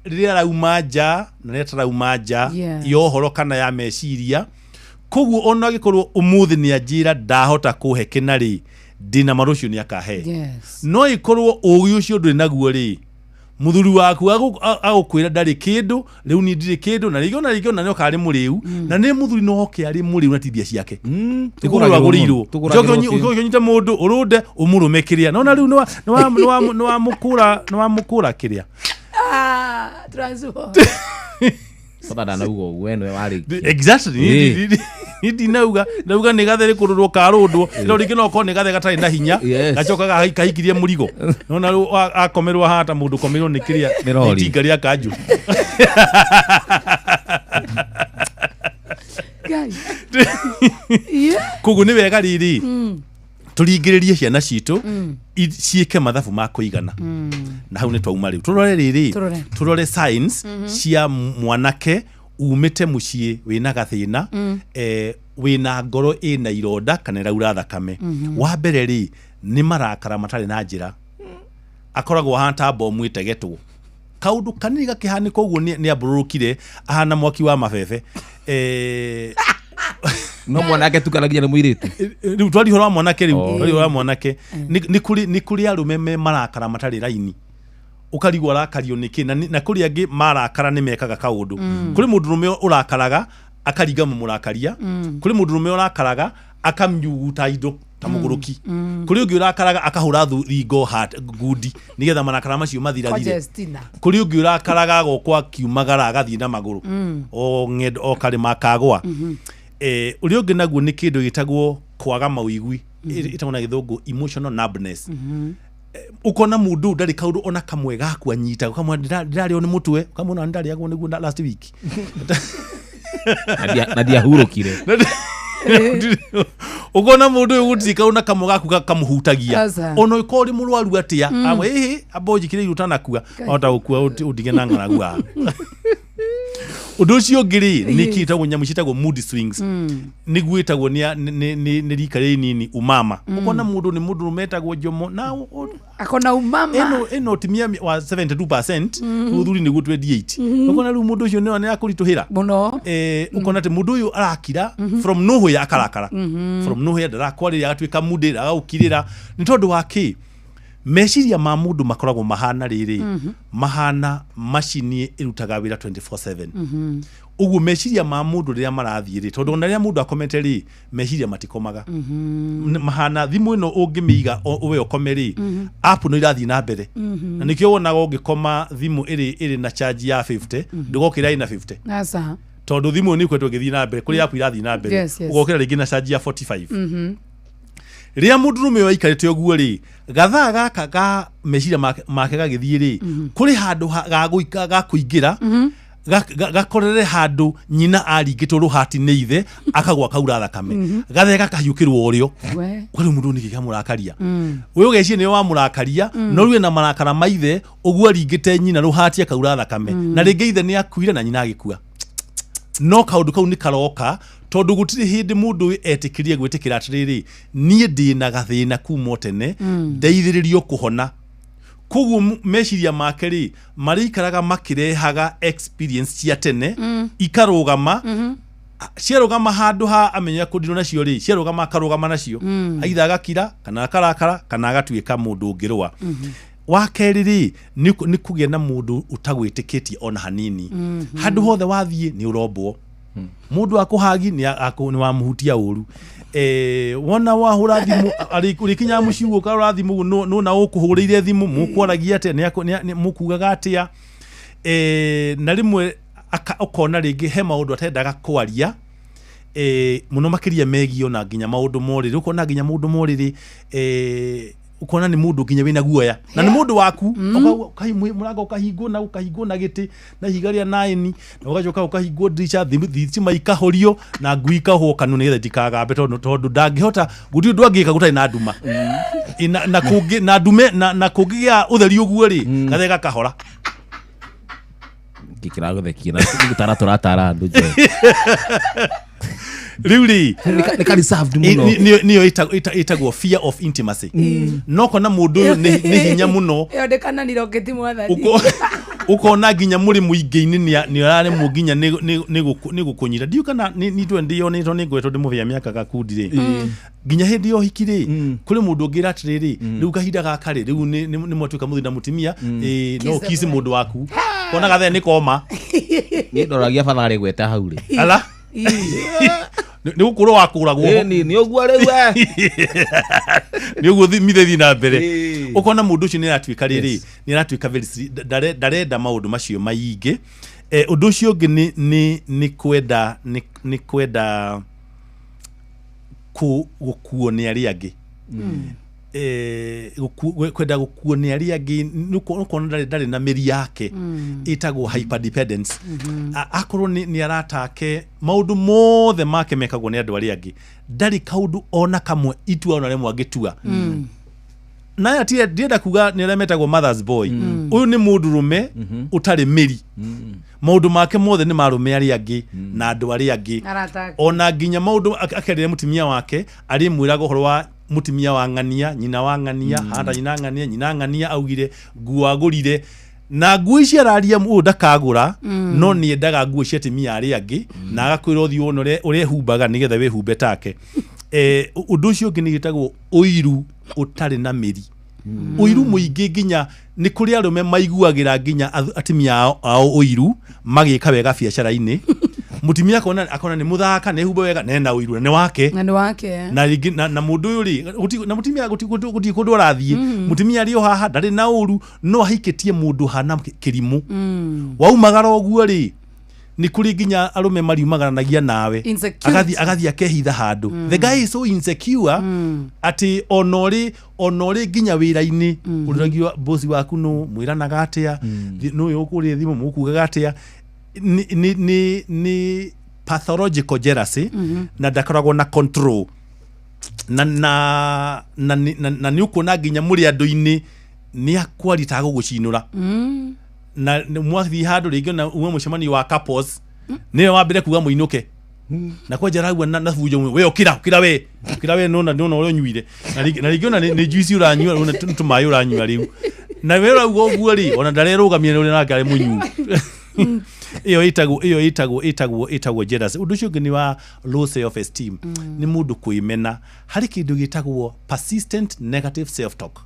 rĩrĩa arauma nja na rĩrĩa atarauma nja ya ũhoro kana ya meciria. Koguo ona angĩkorwo ũmũthĩ nĩ anjĩra ndahota kũhe kĩna rĩ, ndĩna ma rũciũ nĩ akahe. No ĩkorwo ũgĩ ũcio ndũrĩ naguo rĩ, mũthuri waku agũkwĩra ndarĩ kĩndũ, rĩu niĩ ndirĩ kĩndũ, na rĩngĩ ona rĩngĩ ona nĩoka arĩ mũrĩu, na nĩ mũthuri no oke arĩ mũrĩu na ti mbia ciake, nĩ kũgũrwo agũrĩirwo. Tũgũragĩrwo Ũcoke biũ. ũcoke ũnyite mũndũ ũrũnde ũmũrũme kĩrĩa nona rĩu nĩwamũkũra kĩrĩa. Ah, transfer. Baba ndanauga ũguo, we nĩwe warĩkia. Exactly. Ĩĩ. Ndinauga, ndauga nĩ gathe rĩkũrũrwo karũndwo, no rĩngĩ no korwo nĩ gathe gatarĩ na hinya, gacoka kahikirie mũrigo, nona rĩu akomerwo haha ta mũndũ komerwo nĩ kĩrĩa, Nĩ rori. nĩ itinga rĩa kanjũ. Ngai. Yeah. Koguo nĩ wega rĩrĩ, tũringĩrĩrie ciana citũ ciĩke mathabu ma kũigana. Na hau nĩ twauma rĩu tũrore rĩrĩ, Tũrore. tũrore signs cia mwanake umĩte mũciĩ wĩna gathĩna, wĩna ngoro ĩna ironda kana ĩraura thakame. Wa mbere rĩ, nĩ marakara matarĩ na njĩra, akoragwo ahana ta bomu ĩtegetwo, kaũndũ kanini gakĩhanĩka ũguo nĩ ambũrũrũkire ahana mwaki wa mabebe. No mwanake tu kana nginya nĩ mũirĩtu? Rĩu twari ũhoro wa mwanake rĩu. Oh. Twari ũhoro wa mwanake. Nĩ kũrĩ arũme me marakara matarĩ raini, ũkarigwo arakario nĩkĩ, na kũrĩ angĩ marakara nĩ mekaga kaũndũ. Kũrĩ mũndũrũme ũrakaraga akaringa mũmũrakaria. Kũrĩ mũndũrũme ũrakaraga akamyuguta indo ta mũgũrũki. Kũrĩ ũngĩ ũrakaraga akahũra thingo ngundi nĩgetha marakara macio mathirathire. Congestina. Kũrĩ ũngĩ ũrakaraga agokwo akiumagara agathiĩ na magũrũ o ng'endo o karĩma akagwa. Ũrĩa ũngĩ naguo nĩ kĩndũ gĩtagwo kwaga mawĩigwi, ĩtagwo na gĩthũngũ emotional numbness. Ũkona mũndũ ũyũ ndarĩ kaũndũ ona kamwe gaku anyita, ũkamwona ndĩrarĩo nĩ mũtwe, ũkamwona ndarĩagwo nĩguo last week. Na ndiahurũkire. Ũkona mũndũ ũyũ gũtirĩ kaũndũ na kamwe gaku kamũhutagia. Aca. Ona ũkorwo ũrĩ mũrwaru atĩa, amwe ĩhĩ amba ũnjĩkĩre irio ũtanakua, wahota gũkua ũndige na ng'aragu haha. Ũndũ ũcio ũngĩ rĩ, nĩ kĩtagwo nyamũ ciĩtagwo mood swings, nĩguo ĩtagwo nĩ rika rĩnini umama. Ũkona mũndũ nĩ mũndũ metagwo Njomo na Akona umama. Ĩno timia wa 72%, mũthuri nĩguo 28. Ũkona rĩu mũndũ ũcio nĩ akũritũhĩra mũno. Ũkona atĩ mũndũ ũyũ arakira from nowhere, akarakara from nowhere, ndarakwarĩria, agatuĩka moody, agagũkirĩra. Nĩ tondũ wa kĩ? Meciria ma mũndũ makoragwo mahana rĩrĩ, mahana macini ĩrutaga wĩra 24/7. Ũguo meciria ma mũndũ rĩrĩa marathiĩ rĩ, tondũ ona rĩrĩa mũndũ akomete rĩ, meciria matikomaga. Mahana thimũ ĩno ũngĩmĩiga we ũkome rĩ, app no irathiĩ na mbere. Na nĩkĩo wonaga ũngĩkoma thimũ ĩrĩ na charge ya 50, ndũgokĩra ĩna 50, Aca. tondũ thimũ ĩyo nĩ ĩkoretwo ĩgĩthiĩ na mbere, kũrĩ app irathiĩ na mbere. Ũgokĩra rĩngĩ na charge ya 45. Rĩrĩa mũndũrũme ũyũ aikarĩte ũguo rĩ, gathaa gaka ga meciria make gagĩthiĩ rĩ, kũrĩ handũ ga kũingĩra gakorere handũ nyina aringĩtwo rũhati nĩ ithe, akagwa kaura thakame. Gathe gakahiũkĩrwo ũrĩo. We. Ũrĩ mũndũ nĩkĩ kĩamũrakaria? We ũgeciria nĩwe wamũrakaria, no rĩu ena marakara ma ithe ũguo aringĩte nyina rũhati akaura thakame. Na rĩngĩ ithe nĩ akuire na nyina agĩkua, no kaũndũ kau nĩ karoka tondũ gũtirĩ hĩndĩ mũndũ ũyũ etĩkĩrie gwĩtĩkĩra atĩrĩrĩ, niĩ ndĩna gathĩna kuma o tene, ndeithĩrĩrio kũhona. Koguo meciria make rĩ, marĩikaraga makĩrehaga experience cia tene, ikarũgama. Ciarũgama handũ ha amenya kũndirwo nacio rĩ, ciarũgama akarũgama nacio. Aitha agakira kana akarakara kana agatuĩka mũndũ ũngĩrũa. Wa kerĩ rĩ, nĩ kũgĩa na mũndũ ũtagwĩtĩkĩtie ona hanini. Handũ hothe wathiĩ nĩ ũrombwo, mũndũ akũhagi nĩ wamũhutia ũru. Wona wahũra thimũ ũrĩkinyaga mũciĩ ũguo ũkarora thimũ ũguo, nũ na ũkũhũrĩire thimũ, mũkwaragia atĩa, mũkugaga atĩa? Na rĩmwe ũkona rĩngĩ he maũndũ atendaga kwaria, mũno makĩria megiĩ ona nginya maũndũ ma ũrĩrĩ. Ũkona nginya maũndũ ma ũrĩrĩ, Ukona nĩ mũndũ nginya wĩna guoya na nĩ mũndũ waku. Mũrango ũkahingwo na ũkahingwo na gĩtĩ na ihiga rĩa naĩni, na ũgacoka ũkahingwo ndirica, thitima ikahorio na ngui ikahwo kanua nĩgetha itikagambe, tondũ ndangĩhota, gũtirĩ ũndũ angĩka gũtarĩ na nduma. Na kũngĩ na ndume na kũngĩgĩa ũtheri ũguo rĩ, gathe gakahora. Gĩkĩragũthekia na gũtara tũratara andũ nje. Rĩu rĩ, Nĩ ka reserved mũno. Nĩyo ĩtagwo fear of intimacy. No kona mũndũ ũyũ nĩ hinya mũno. Ĩyo ndĩkananire ũngĩti mwathani. Ũkona nginya mũrĩ mũingĩ-inĩ nĩ araremwo nginya nĩ gũkũnyita. Ndiũ kana nĩ itwe ndĩyonĩtwo nĩ ngoretwo ndĩmũbĩa mĩaka gakundi rĩ, nginya hĩndĩ ya ũhiki rĩ, kũrĩ mũndũ ũngĩra atĩrĩrĩ, rĩu kahinda gaka rĩ, rĩu nĩ mwatuĩka mũthuri na mũtumia, no Kiss the ũkici mũndũ waku kona gathe nĩ koma. Niĩ ndoragia batha gweta hau rĩ. Ala nĩ gũkũrwo wakũragwo. Ĩni, nĩ ũguo rĩu we. Nĩ ũguo mithe thiĩ na mbere, ũkona mũndũ ũcio nĩ aratuĩka rĩrĩ, nĩ aratuĩka very ndarenda maũndũ macio maingĩ. Ũndũ ũcio ũngĩ nĩ kwenda nĩ kwenda gũkuo nĩ arĩa angĩ. Kwenda gũkuo nĩ arĩa angĩ, nĩ ũkona ndarĩ na mĩri yake, ĩtagwo hyperdependence. Akorwo nĩ arata ake, maũndũ mothe make mekagwo nĩ andũ arĩa angĩ, ndarĩ kaũndũ ona kamwe itua ona rĩmwe angĩtua. Naya ndienda kuga nĩ arĩa metagwo mother's boy. Ũyũ nĩ mũndũrũme ũtarĩ mĩri, maũndũ make mothe nĩ marũme arĩa angĩ na andũ arĩa angĩ. Arata ake. Ona nginya maũndũ akerire mũtumia wake arĩmwĩraga ũhoro wa mũtumia wa ng'ania, nyina wa ng'ania, hata nyina ng'ania, nyina ng'ania augire nguo agũrire na nguo ici araria ũyũ ndakagũra. No nĩ endaga nguo cia atumia arĩa angĩ na agakwĩra ũthiĩ wone ũrĩa ũrehumbaga nĩgetha wĩhumbe take. Ũndũ ũcio ũngĩ nĩ gĩtagwo ũiru ũtarĩ na mĩri, ũiru mũingĩ, nginya nĩ kũrĩ arũme maiguagĩra nginya atumia ao ũiru magĩka wega biacara-inĩ. Mũtumia akona nĩ mũthaka, nĩ ehumba wega, nena ũiru na nĩ wake. Na nĩ wake. Na rĩngĩ na mũndũ ũyũ rĩ, na mũtumia gũtirĩ kũndũ arathiĩ. Mũtumia arĩ o haha, ndarĩ na ũru, no ahikĩtie mũndũ hana kĩrimũ. Waumagara ũguo rĩ, nĩ kũrĩ nginya arũme mariumagaranagia nawe. Insecurity. Agathiĩ akehitha handũ. The guy is so insecure atĩ ona ũrĩ nginya wĩra-inĩ, ũragio bosi waku nũ mwĩranaga atĩa, nũ ũyũ ũkũrĩ thimũ mũkugaga atĩa. Nĩ pathological jealousy na ndakoragwo na control na nĩ ũkuona nginya mũrĩ andũ-inĩ nĩ akwaritaga gũgũcinũra. Na mwathiĩ handũ rĩngĩ ona ume mũcemanio wa couples, nĩwe wa mbere kuga mũinũke na kwanja aragua na bunjo, we ũkĩra, ũkĩra we, ũkĩra we, nona ũrĩa ũnyuire. Na rĩngĩ ona nĩ juice ũranyua, ona tũmaĩ ũranyua rĩu, na we ũrauga ũguo rĩ, ona ndarerũgamia nĩ ũrĩa nake arĩ mũnyuu. Ĩyo ĩtagwo jealousy. Ũndũ ũcio ũngĩ nĩ wa low self esteem, nĩ mũndũ kwĩmena. Harĩ kĩndũ gĩtagwo persistent negative self talk.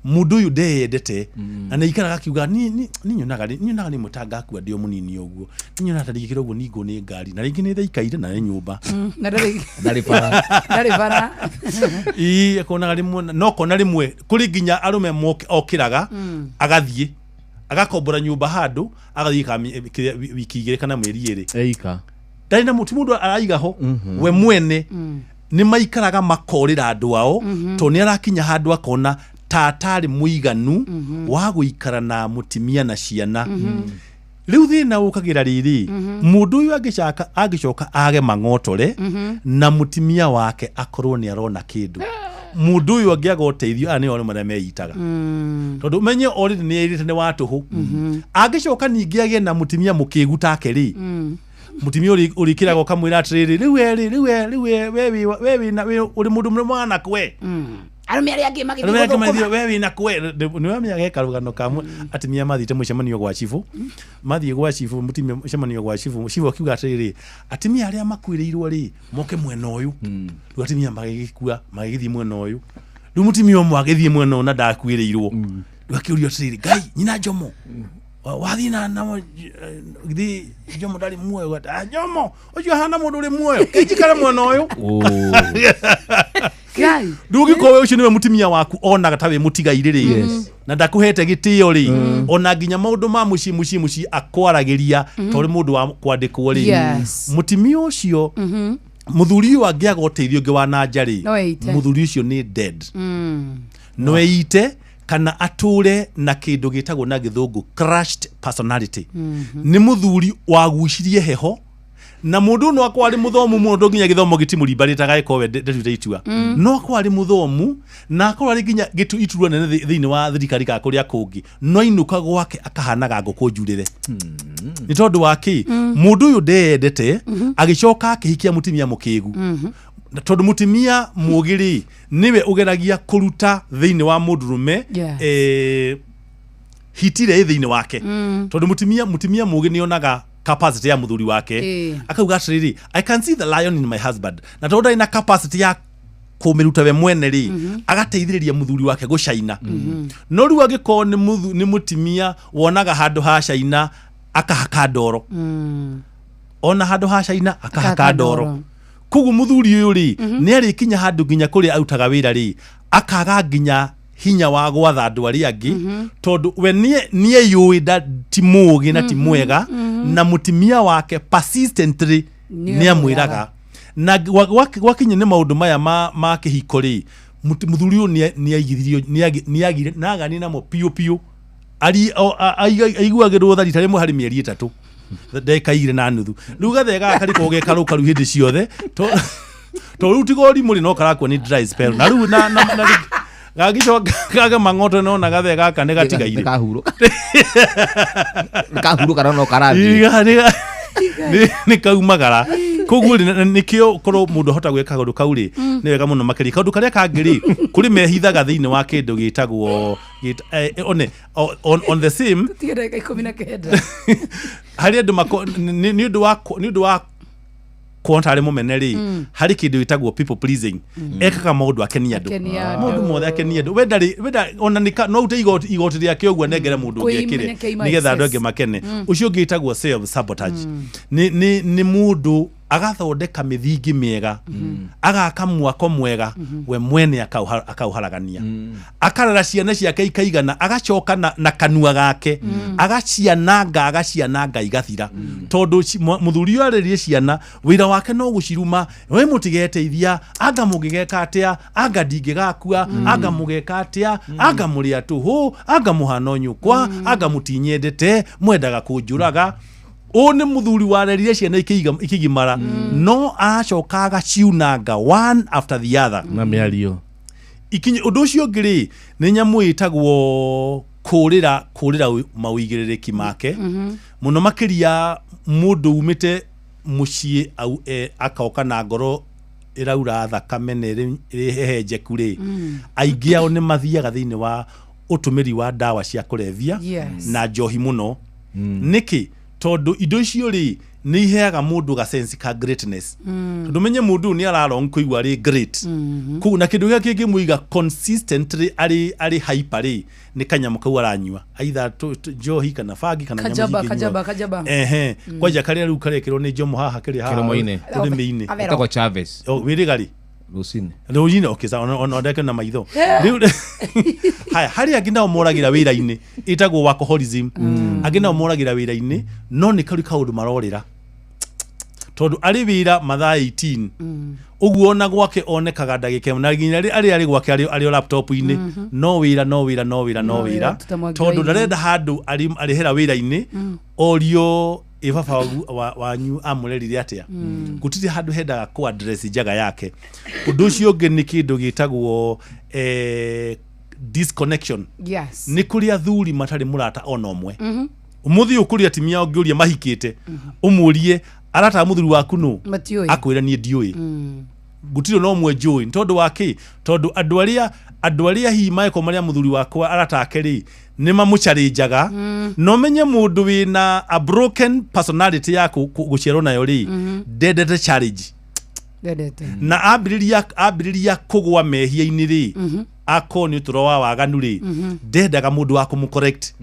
Mũndũ ũyũ ndeyendete na nĩ aikaraga akiuga, "Ni nyonaga rĩmwe ta ngakua ndĩ o mũnini ũguo, ni nyonaga ta ndingĩkĩra ũguo ningwo nĩ ngari, na rĩngĩ nĩ thaikaire na nĩ nyũmba." Na ndarĩ Ndarĩ bara. Ndarĩ bara. Ii, akonaga rĩmwe no kona rĩmwe kũrĩ nginya arũme okĩraga, agathiĩ agakombora nyũmba handũ, agathiĩ wiki 2 kana mweri 2. Eika. Ndarĩ na ti mũndũ araiga ho, we mwene nĩ maikaraga makorĩra andũ ao, tondũ nĩ arakinya handũ akona ta atarĩ mũiganu wa gũikara na mũtimia na ciana. Rĩu thĩna ũkagĩra rĩrĩ, mũndũ ũyũ angĩcoka age mang'otore na mũtimia wake akorwo nĩ arona kĩndũ, mũndũ ũyũ angĩaga ũteithio, aya nĩo arũme arĩa meitaga, tondũ ũmenye already nĩ erĩte nĩ wa tũhũ. Angĩcoka ningĩ agĩe na mũtimia mũkĩgu take rĩ, mũtimia ũrĩkĩraga ũkamwĩra atĩrĩrĩ, rĩu we rĩ, rĩu we, rĩu we wĩna ũrĩ mũndũ mũrĩ mwana kwe. Arũme arĩa angĩ magĩthiĩ Arũme angĩ gũthũkũma. mathiĩ, we wĩna kwe. Nĩ wamenya ge karũgano kamwe, atumia mathiĩte mũcemanio gwa cibũ, mathiĩ gwa cibũ, mũtumia mũcemanio gwa cibũ, cibũ akiuga atĩrĩrĩ, atumia arĩa makuĩrĩirwo rĩ, moke mwena ũyũ. Rĩu atumia magĩgĩkua magĩgĩthiĩ mwena ũyũ. Rĩu mũtumia ũmwe agĩthiĩ mwena ũyũ na ndakuĩrĩirwo. Rĩu akĩũrio atĩrĩrĩ, ngai nyina Njomo, wathiĩ na githĩ Njomo ndarĩ muoyo? "Ah, Njomo ũcio ahana mũndũ ũrĩ muoyo, kĩnjikare mwena ũyũ." Ngai. Ndũngĩkorwo ũcio nĩwe mũtumia waku onaga ta wĩ mũtigairĩ rĩ, na ndakũhete gĩtĩo rĩ, ona nginya maũndũ ma mũciĩ akwaragĩria ta ũrĩ mũndũ wa kwandĩkwo rĩ, mũtumia ũcio, mũthuri ũyũ angĩaga ũteithio ũngĩ wa nanja rĩ, No eite. mũthuri ũcio nĩ dead. No eite kana atũre na kĩndũ gĩtagwo na gĩthũngũ crushed personality. Nĩ mũthuri wagucirie heho na mũndũ no akorwo arĩ mũthomu mũno, ndũ nginya gĩthomo gĩtimũrimbarĩte agagĩkorwo we ndetuĩte itua. No akorwo arĩ mũthomu na akorwo arĩ nginya iturwa nene thĩinĩ wa thirikari kana kũrĩa kũngĩ, no ainũka gwake akahanaga ngũkũ njurĩre. Nĩ tondũ wa kĩ? Mũndũ ũyũ ndeyendete, agĩcoka akĩhikia mũtumia mũkĩgu. Na tondũ mũtumia mũgĩ rĩ, nĩwe ũgeragia kũruta thĩinĩ wa mũndũrũme hiti ĩrĩa ĩ thĩinĩ wake. Tondũ mũtumia mũgĩ nĩ onaga capacity ya mũthuri wake. Akauga atĩrĩrĩ, "I can see the lion in my husband." Na tondũ ndarĩ na capacity ya kũmĩruta we mwene rĩ, agateithĩrĩria mũthuri wake gũcaina. No rĩu angĩkorwo nĩ mũtumia wonaga handũ ha caina akahaka ndoro, ona handũ ha caina akahaka akahaka ndoro. Ndoro. Koguo mũthuri ũyũ rĩ, nĩ arĩkinya handũ nginya kũrĩa arutaga wĩra rĩ, akaga nginya hinya wa gwatha andũ arĩa angĩ, tondũ we nĩeyũĩ ti mũũgĩ na ti mwega. Na mũtumia wake persistently nĩ amwĩraga. Na gwakinya nĩ maũndũ maya ma kĩhiko rĩ, mũthuri ũyũ nĩaigithirio, nĩagire nagani namo piũ piũ. Aiguagĩrwo tha rita rĩmwe harĩ mĩeri 3, ndagĩka 2.5. Rĩu gathee gaka karĩkoragwo ge karũkaru hĩndĩ ciothe, to rĩu tiga ũrimũ rĩ, no karakua nĩ dry spell. Na rĩu na gagĩcoka kage mang'oto, nona gathee gaka nĩ gatigaire. Nĩ kahurũka no karathiĩ. Nĩ kaumagara. Koguo rĩ, nĩkĩo korwo mũndũ ahota gwĩka kaũndũ kau rĩ, nĩ wega mũno makĩria. Kaũndũ karĩa kangĩ rĩ, kũrĩ mehithaga thĩinĩ wa kĩndũ gĩtagwo one on the same Tiga ndagĩka 19. Harĩ andũ nĩ ũndũ wa kuona tarĩ mũmene rĩ, harĩ kĩndũ gĩtagwo people pleasing. Ekaga maũndũ akenie andũ. Akenie andũ. Maũndũ mothe akenie andũ. We ndarĩ, we ndarĩ ona no ute igoti rĩake ũguo anengere mũndũ ũngĩ ekĩre Kwĩima nĩgetha andũ excess. angĩ makene. Ũcio ũngĩ wĩtagwo self sabotage. Nĩ mũndũ agathondeka mĩthingi mĩega, agaka mwako mwega, we mwene akauharagania, akarera ciana ciake ikaigana, agacoka na kanua gake agaciananga, agaciananga igathira. Tondũ mũthuri ũyũ arĩrie ciana, wĩra wake no gũciruma: "We mũtigeteithia, anga mũngĩgeka atĩa, anga ndingĩgakua, anga mũgeka atĩa, anga mũrĩ a tũhũ, anga mũhana o nyũkwa, anga mũtinyendete, mwendaga kũnjũraga." Ũũ nĩ mũthuri warerire ciana ikĩgimara, no aracoka agaciunanga one after the other na mĩario. Ikinye ũndũ ũcio ũngĩ rĩ, nĩ nyamũ ĩtagwo kũrĩra mawĩigĩrĩrĩki make. Mũno makĩria mũndũ umĩte mũciĩ akoka na ngoro ĩraura thakame na ĩrĩ hehenjeku rĩ, aingĩ ao nĩ mathiaga thĩinĩ wa ũtũmĩri wa ndawa cia kũrebia na njohi mũno. Nĩkĩ? Tondũ indo icio rĩ, nĩ iheaga mũndũ ga sense ka greatness. Tondũ menye mũndũ ũyũ nĩ ararong kũigua arĩ great. Koguo na kĩndũ gĩake kĩngĩmũiga consistently arĩ hyper rĩ, nĩ kanyamũ kau aranyua, either njohi kana bangi kana nyamũ Kajaba, ingĩ kajaba, nyuaga. Kajaba. Ehe, kwanja karĩa rĩu karekĩrwo nĩ njomo haha, kĩrĩa haha Kĩromo-inĩ. rũrĩmĩ-inĩ. Avero. Ĩtagwo Chavez. Oh, wĩrĩga rĩ? Rũcinĩ. Rũcinĩ, okay, sawa, ona ndeke na maitho rĩu. Haya, harĩ angĩ nao moragĩra wĩra-inĩ, ĩtagwo workaholism. Angĩ nao moragĩra wĩra-inĩ, no nĩ karĩ kaũndũ marorĩra, tondũ arĩ wĩra mathaa 18 ũguo, ona gwake onekaga ndagĩka ĩmwe, na nginya arĩ gwake arĩ o laptop-inĩ, no wĩra, no wĩra, no wĩra, no No wĩra. wĩra, tuta mwaki Tondũ wa irio. ndarenda handũ arĩhera wĩra-inĩ orio ĩ baba wanyu amũrerire atĩa. Gũtirĩ handũ hendaga kũ address njaga yake. Ũndũ ũcio ũngĩ nĩ kĩndũ gĩtagwo disconnection. Nĩ kũrĩ athuri matarĩ mũrata ona ũmwe. Ũmũthĩ ũyũ kũrĩ atumia ũngĩũria mahikĩte, ũmũrie arata a mũthuri waku nũ, Matiũĩ. akwĩra, "Niĩ ndiũĩ, gũtirĩ no ũmwe njũĩ." Nĩ tondũ wa kĩ? Tondũ andũ arĩa hihi mangĩkorwo marĩa mũthuri wakwa arata ake rĩ, nĩ mamũcarinjaga. No menye mũndũ wĩna a broken personality ya gũciarwo nayo rĩ, ndendete challenge. Ndendete. Na ambĩrĩria kũgwa mehia-inĩ rĩ, akorwo nĩ ũtũro wa waganu rĩ, ndendaga mũndũ wa kũmũ-correct.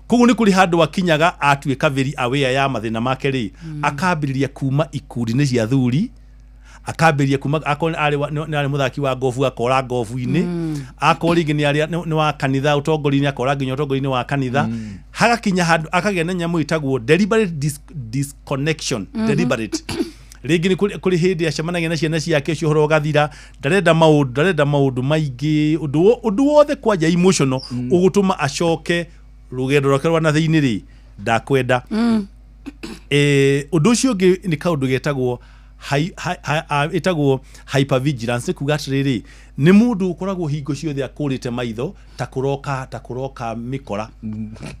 Koguo nĩ kũrĩ handũ akinyaga atuĩka very aware ya mathĩna make rĩ, akambĩrĩria kuma ikundi-inĩ cia athuri, akambĩrĩria kuma akorwo nĩ arĩ mũthaki wa ngobu, akora ngobu-inĩ, akorwo rĩngĩ nĩ wa kanitha, ũtongoria-inĩ, akora nginya ũtongoria-inĩ wa kanitha. Hagakinya handũ akagĩa na nyamũ ĩtagwo deliberate disconnection. Deliberate. Rĩngĩ nĩ kũrĩ hĩndĩ acemanagia na ciana ciake, ũcio ũhoro ũgathira. Ndarenda maũndũ maingĩ, ũndũ wothe kwanja emotional ũgũtũma acoke rũgendo rwake rwa na thĩinĩ rĩ, ndakwenda. Ũndũ ũcio ũngĩ nĩ kaũndũ getagwo ĩtagwo hypervigilance. Nĩ kuga atĩrĩrĩ, nĩ mũndũ ũkoragwo hingo ciothe akũrĩte maitho ta kũroka mĩkora.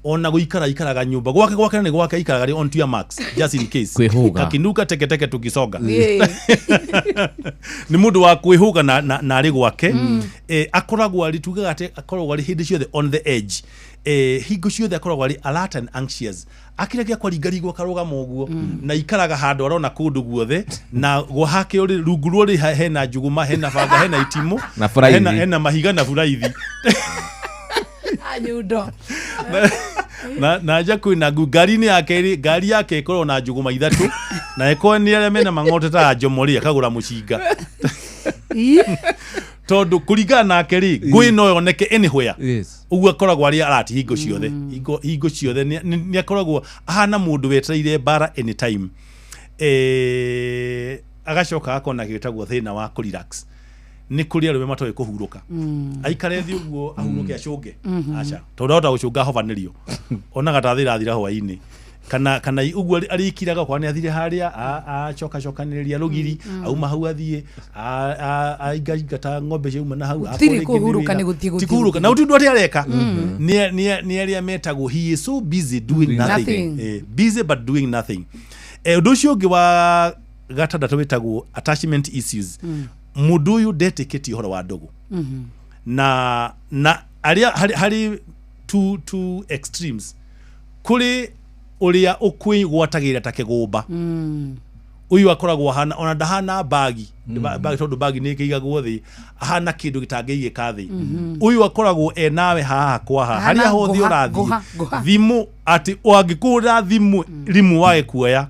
Ona gũikara ikaraga nyũmba gwake nĩ gwake, ikaraga rĩ on to your marks, just in case. Kwĩhũga. Kakinuka teketeke tukisonga. Yeah. Nĩ mũndũ wa kwĩhũga na arĩ gwake. Akoragwo arĩ, tugaga atĩ akoragwo arĩ hĩndĩ ciothe on the edge. Hingo ciothe akoragwo arĩ alert and anxious, akĩrĩa gĩa kwaringaringwo akarũgama ũguo, na ikaraga handũ arona kũndũ guothe, na hake ũrĩ rungu ruo rĩ hena njũgũma, hena banga, hena itimũ, Na buraithi. hena mahiga na buraithi. Nyundo. Na nja kwĩna ngu ngari-inĩ yake rĩ, ngari yake ĩkoragwo na njũgũma ithatũ, na ĩkorwo nĩ arĩa mena mang'ote ta njomo rĩ, akagũra mũcinga, tondũ kũringana nake rĩ, ngũĩ no yoneke anywhere. Ũguo akoragwo arĩ alert hingo ciothe, hingo ciothe nĩ akoragwo ahana mũndũ wetereire mbara anytime. Agacoka agakorwo na gĩtagwo thĩna wa kũrelax. Nĩ kũrĩ arũme matoĩ kũhurũka, aikare thĩ ũguo ahurũke acũnge. Aca, tondũ ahota gũcũnga ahobanĩrio, onaga ta thĩ ĩrathira hwaĩ-inĩ, kana ũguo arĩkiraga kwa nĩ athire harĩa acokacokanĩrĩria rũgiri, auma hau athiĩ aingaingata ng'ombe ciauma na hau Gũtirĩ akorwo rĩngĩ nĩ kũhurũka, wĩra. nĩ gũthiĩ, Ti gũthiĩ, kũhurũka. gũthiĩ. Na gũtirĩ ũndũ atĩ areka. Nĩ arĩa metagwo he is so busy doing nothing. Nothing. Busy but doing nothing. Ũndũ ũcio ũngĩ wa gatandatũ wĩtagwo attachment issues. Mũndũ ũyũ ndetĩkĩtie ũhoro wa ndũgũ, na arĩa harĩ two extremes. Kũrĩ ũrĩa ũkwĩgwatagĩra ta kĩgũmba. Ũyũ akoragwo ahana ona ndahana bagi. Bagi, tondũ bagi nĩ ĩkĩigagwo thĩ, ahana kĩndũ gĩtangĩigĩka thĩ. Ũyũ akoragwo e nawe haha kwa haha, Ahana harĩa hothe ngũha, ũrathiĩ. Ngũha, ngũha. Thimũ atĩ angĩkũhũrĩra thimũ rimũ wage kuoya,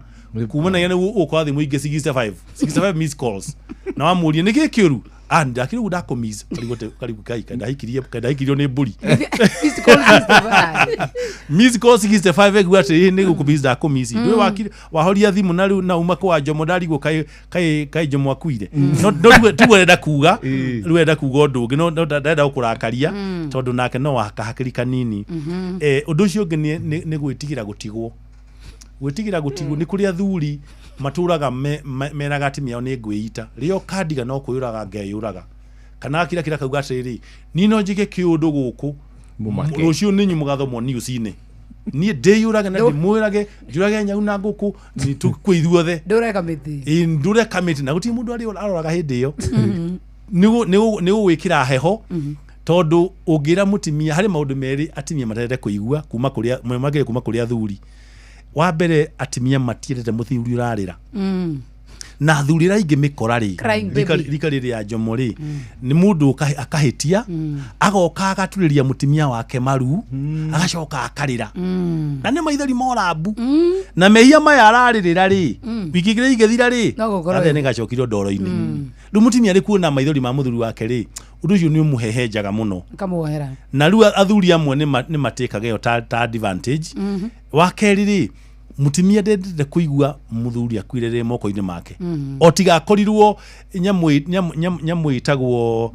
kumanagia nĩ ũkora thimũ ingĩ 65 65 miss calls, na wamũria nĩ kĩ kĩũru, ah, ndakĩrĩ ũguo ndakũmiss, karigwo kai kandahikirio nĩ mbũri. Missed call 65. Miss call 65 ekuga atĩ nĩ gũkũmiss, ndakũmiss ndũĩ wahoria thimũ na rĩu na uma kwa Njomo, ndarigwo kaĩ Njomo akuire. No tiguo arenda kuga, rĩu arenda kuga ũndũ ũngĩ, no ndarenda gũkũrakaria, tondũ nake no wakahakĩri kanini. Ũndũ ũcio ũngĩ nĩ gwĩtigĩra gũtigwo. Gwĩtigĩra gũtigwo, nĩ kũrĩ athuri matũraga meraga atumia ao nĩ ngwĩita rĩo kandiga no kwĩyũraga ngeyũraga, kana akira kira kauga atĩrĩrĩ, niĩ no njĩke kĩũndũ gũkũ. Mũmake. Rũciũ nĩ mũgathomwo news-inĩ, niĩ ndĩyũrage na ndĩmwĩrage njũrage nyau na ngũkũ nĩ tũkue ithuothe. Ndũre kamĩtĩ. Ĩ, ndũre kamĩtĩ, na gũtirĩ mũndũ aroraga hĩndĩ ĩyo. Nĩ gũgwĩkĩra heho, tondũ ũngĩra mũtimia harĩ maũndũ merĩ atimia matendete kũigua kuma kũrĩa makĩria kuma kũrĩ athuri. Wa mbere, atimia matiendete mũthuri ũrarĩra, na athuri arĩa aingĩ mĩkora rĩ, Crying baby. rika rĩrĩ ya Njomo rĩ, nĩ mũndũ akahĩtia, agoka agaturĩria mũtimia wake maru, agacoka akarĩra, na nĩ maithori morambu, na mehia maya ararĩrĩra rĩ, wiki igĩrĩ igĩthira rĩ, No gũkorwo gathĩa nĩ gacokirio ndoro-inĩ. Rĩu mũtimia arĩ kuona maithori ma mũthuri wake rĩ, ũndũ ũcio nĩ ũmũhehenjaga mũno. Kamuohera. Na rĩu athuri amwe nĩ matĩkaga ĩyo ta advantage. Wa kerĩ rĩ, mũtimia ndendete kũigua mũthuri akuire rĩ moko-inĩ make, o tiga akorirwo nyamũ ĩtagwo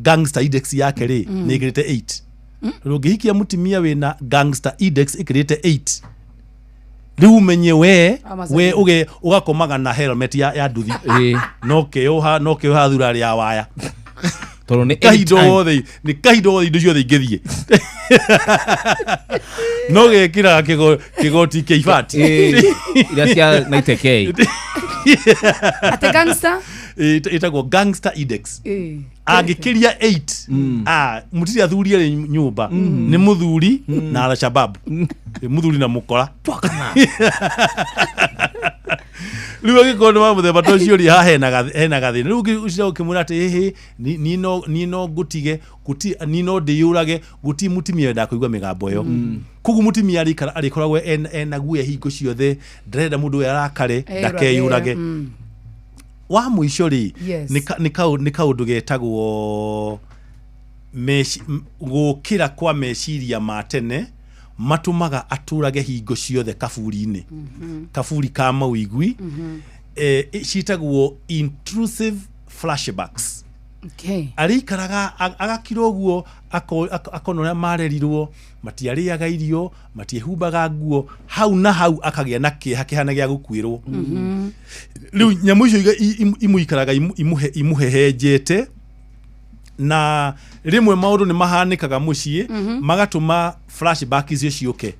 gangster index yake rĩ nĩ ĩkĩrĩte 8. Rĩu ũngĩhikia mũtimia wĩna gangster index ĩkĩrĩte 8, rĩu ũmenye we Amazon. we ũgakomaga na helmet ya nduthi, no keoha thurarĩ ya waya. Tondũ nĩ kahinda anytime. wothe, nĩ kahinda wothe indo ciothe ingĩthiĩ, no gekĩraga kĩgoti kĩa ibati. Ĩ, iria cia 90K. Ate gangster. Ĩtagwo gangster index. Angĩkĩria 8, ah, mũtirĩ athuri erĩ nyũmba, nĩ mũthuri na Alshabab. Ĩ, mũthuri na mũkora. Rĩu angĩkorwo nĩ wa mũthemba ta ũcio rĩ, haha hena gathĩna. Rĩu ũcio ũkĩmwĩra atĩ ĩhĩ, niĩ no ngũtige, niĩ no ndĩyũrage, gũtirĩ mũtimia wendaga kũigua mĩgambo ĩyo. Koguo mũtimia arĩkoragwo ena guoya hingo ciothe, ndarenda mũndũ ũyũ arakare, ndakeyũrage. Wa mũico rĩ, nĩ kaũndũ getagwo gũkĩra kwa meciria ma tene matũmaga atũrage hingo ciothe kaburi-inĩ, kaburi ka mawĩigui. Ciĩtagwo intrusive flashbacks. Okay. Arĩikaraga agakira ũguo, akona ũrĩa marerirwo, matiarĩaga irio, matiehumbaga nguo, hau na hau akagĩa na kĩeha kĩhana gĩa gũkuĩrwo. Rĩu nyamũ icio imũikaraga imũhehenjete, na rĩmwe maũndũ nĩ mahanĩkaga mũciĩ magatũma flashback icio ciũke.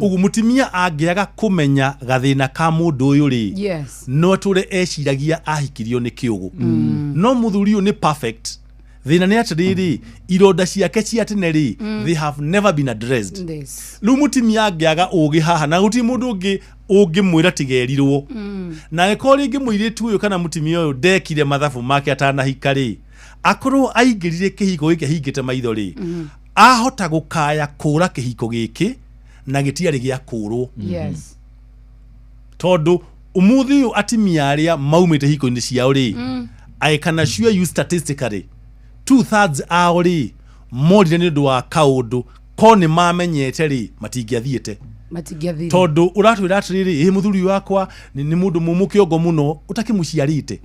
Ũguo mũtumia angĩaga kũmenya gathĩna ka mũndũ ũyũ rĩ, no atũre eciragia ahikirio nĩ kĩũgũ. No mũthuri ũyũ nĩ perfect. Thĩna nĩ atĩrĩrĩ, ironda ciake cia tene rĩ, they have never been addressed. This. Rĩu mũtumia angĩaga ũgĩ haha, na gũtirĩ mũndũ ũngĩ ũngĩmwĩra tigerirwo. Na angĩkorwo rĩngĩ mũirĩtu ũyũ kana mũtumia ũyũ ndekire mathabu make atanahika rĩ, akorwo aingĩrire kĩhiko gĩkĩ ahingĩte maitho rĩ, ahota gũkaya kũra kĩhiko gĩkĩ na gĩtiarĩ gĩa kũrwo. Tondũ ũmũthĩ ũyũ atimia arĩa maumĩte hiko-inĩ ciao rĩ, I can assure you statistically 2/3 ao rĩ, morire nĩ ũndũ wa kaũndũ ko nĩ mamenyete rĩ, matingĩathiĩte. Matingĩathire. Tondũ ũratwĩra atĩrĩrĩ, ĩ mũthuri ũyũ wakwa nĩ mũndũ mũmũ kĩongo mũno, ũtakĩmũciarĩte,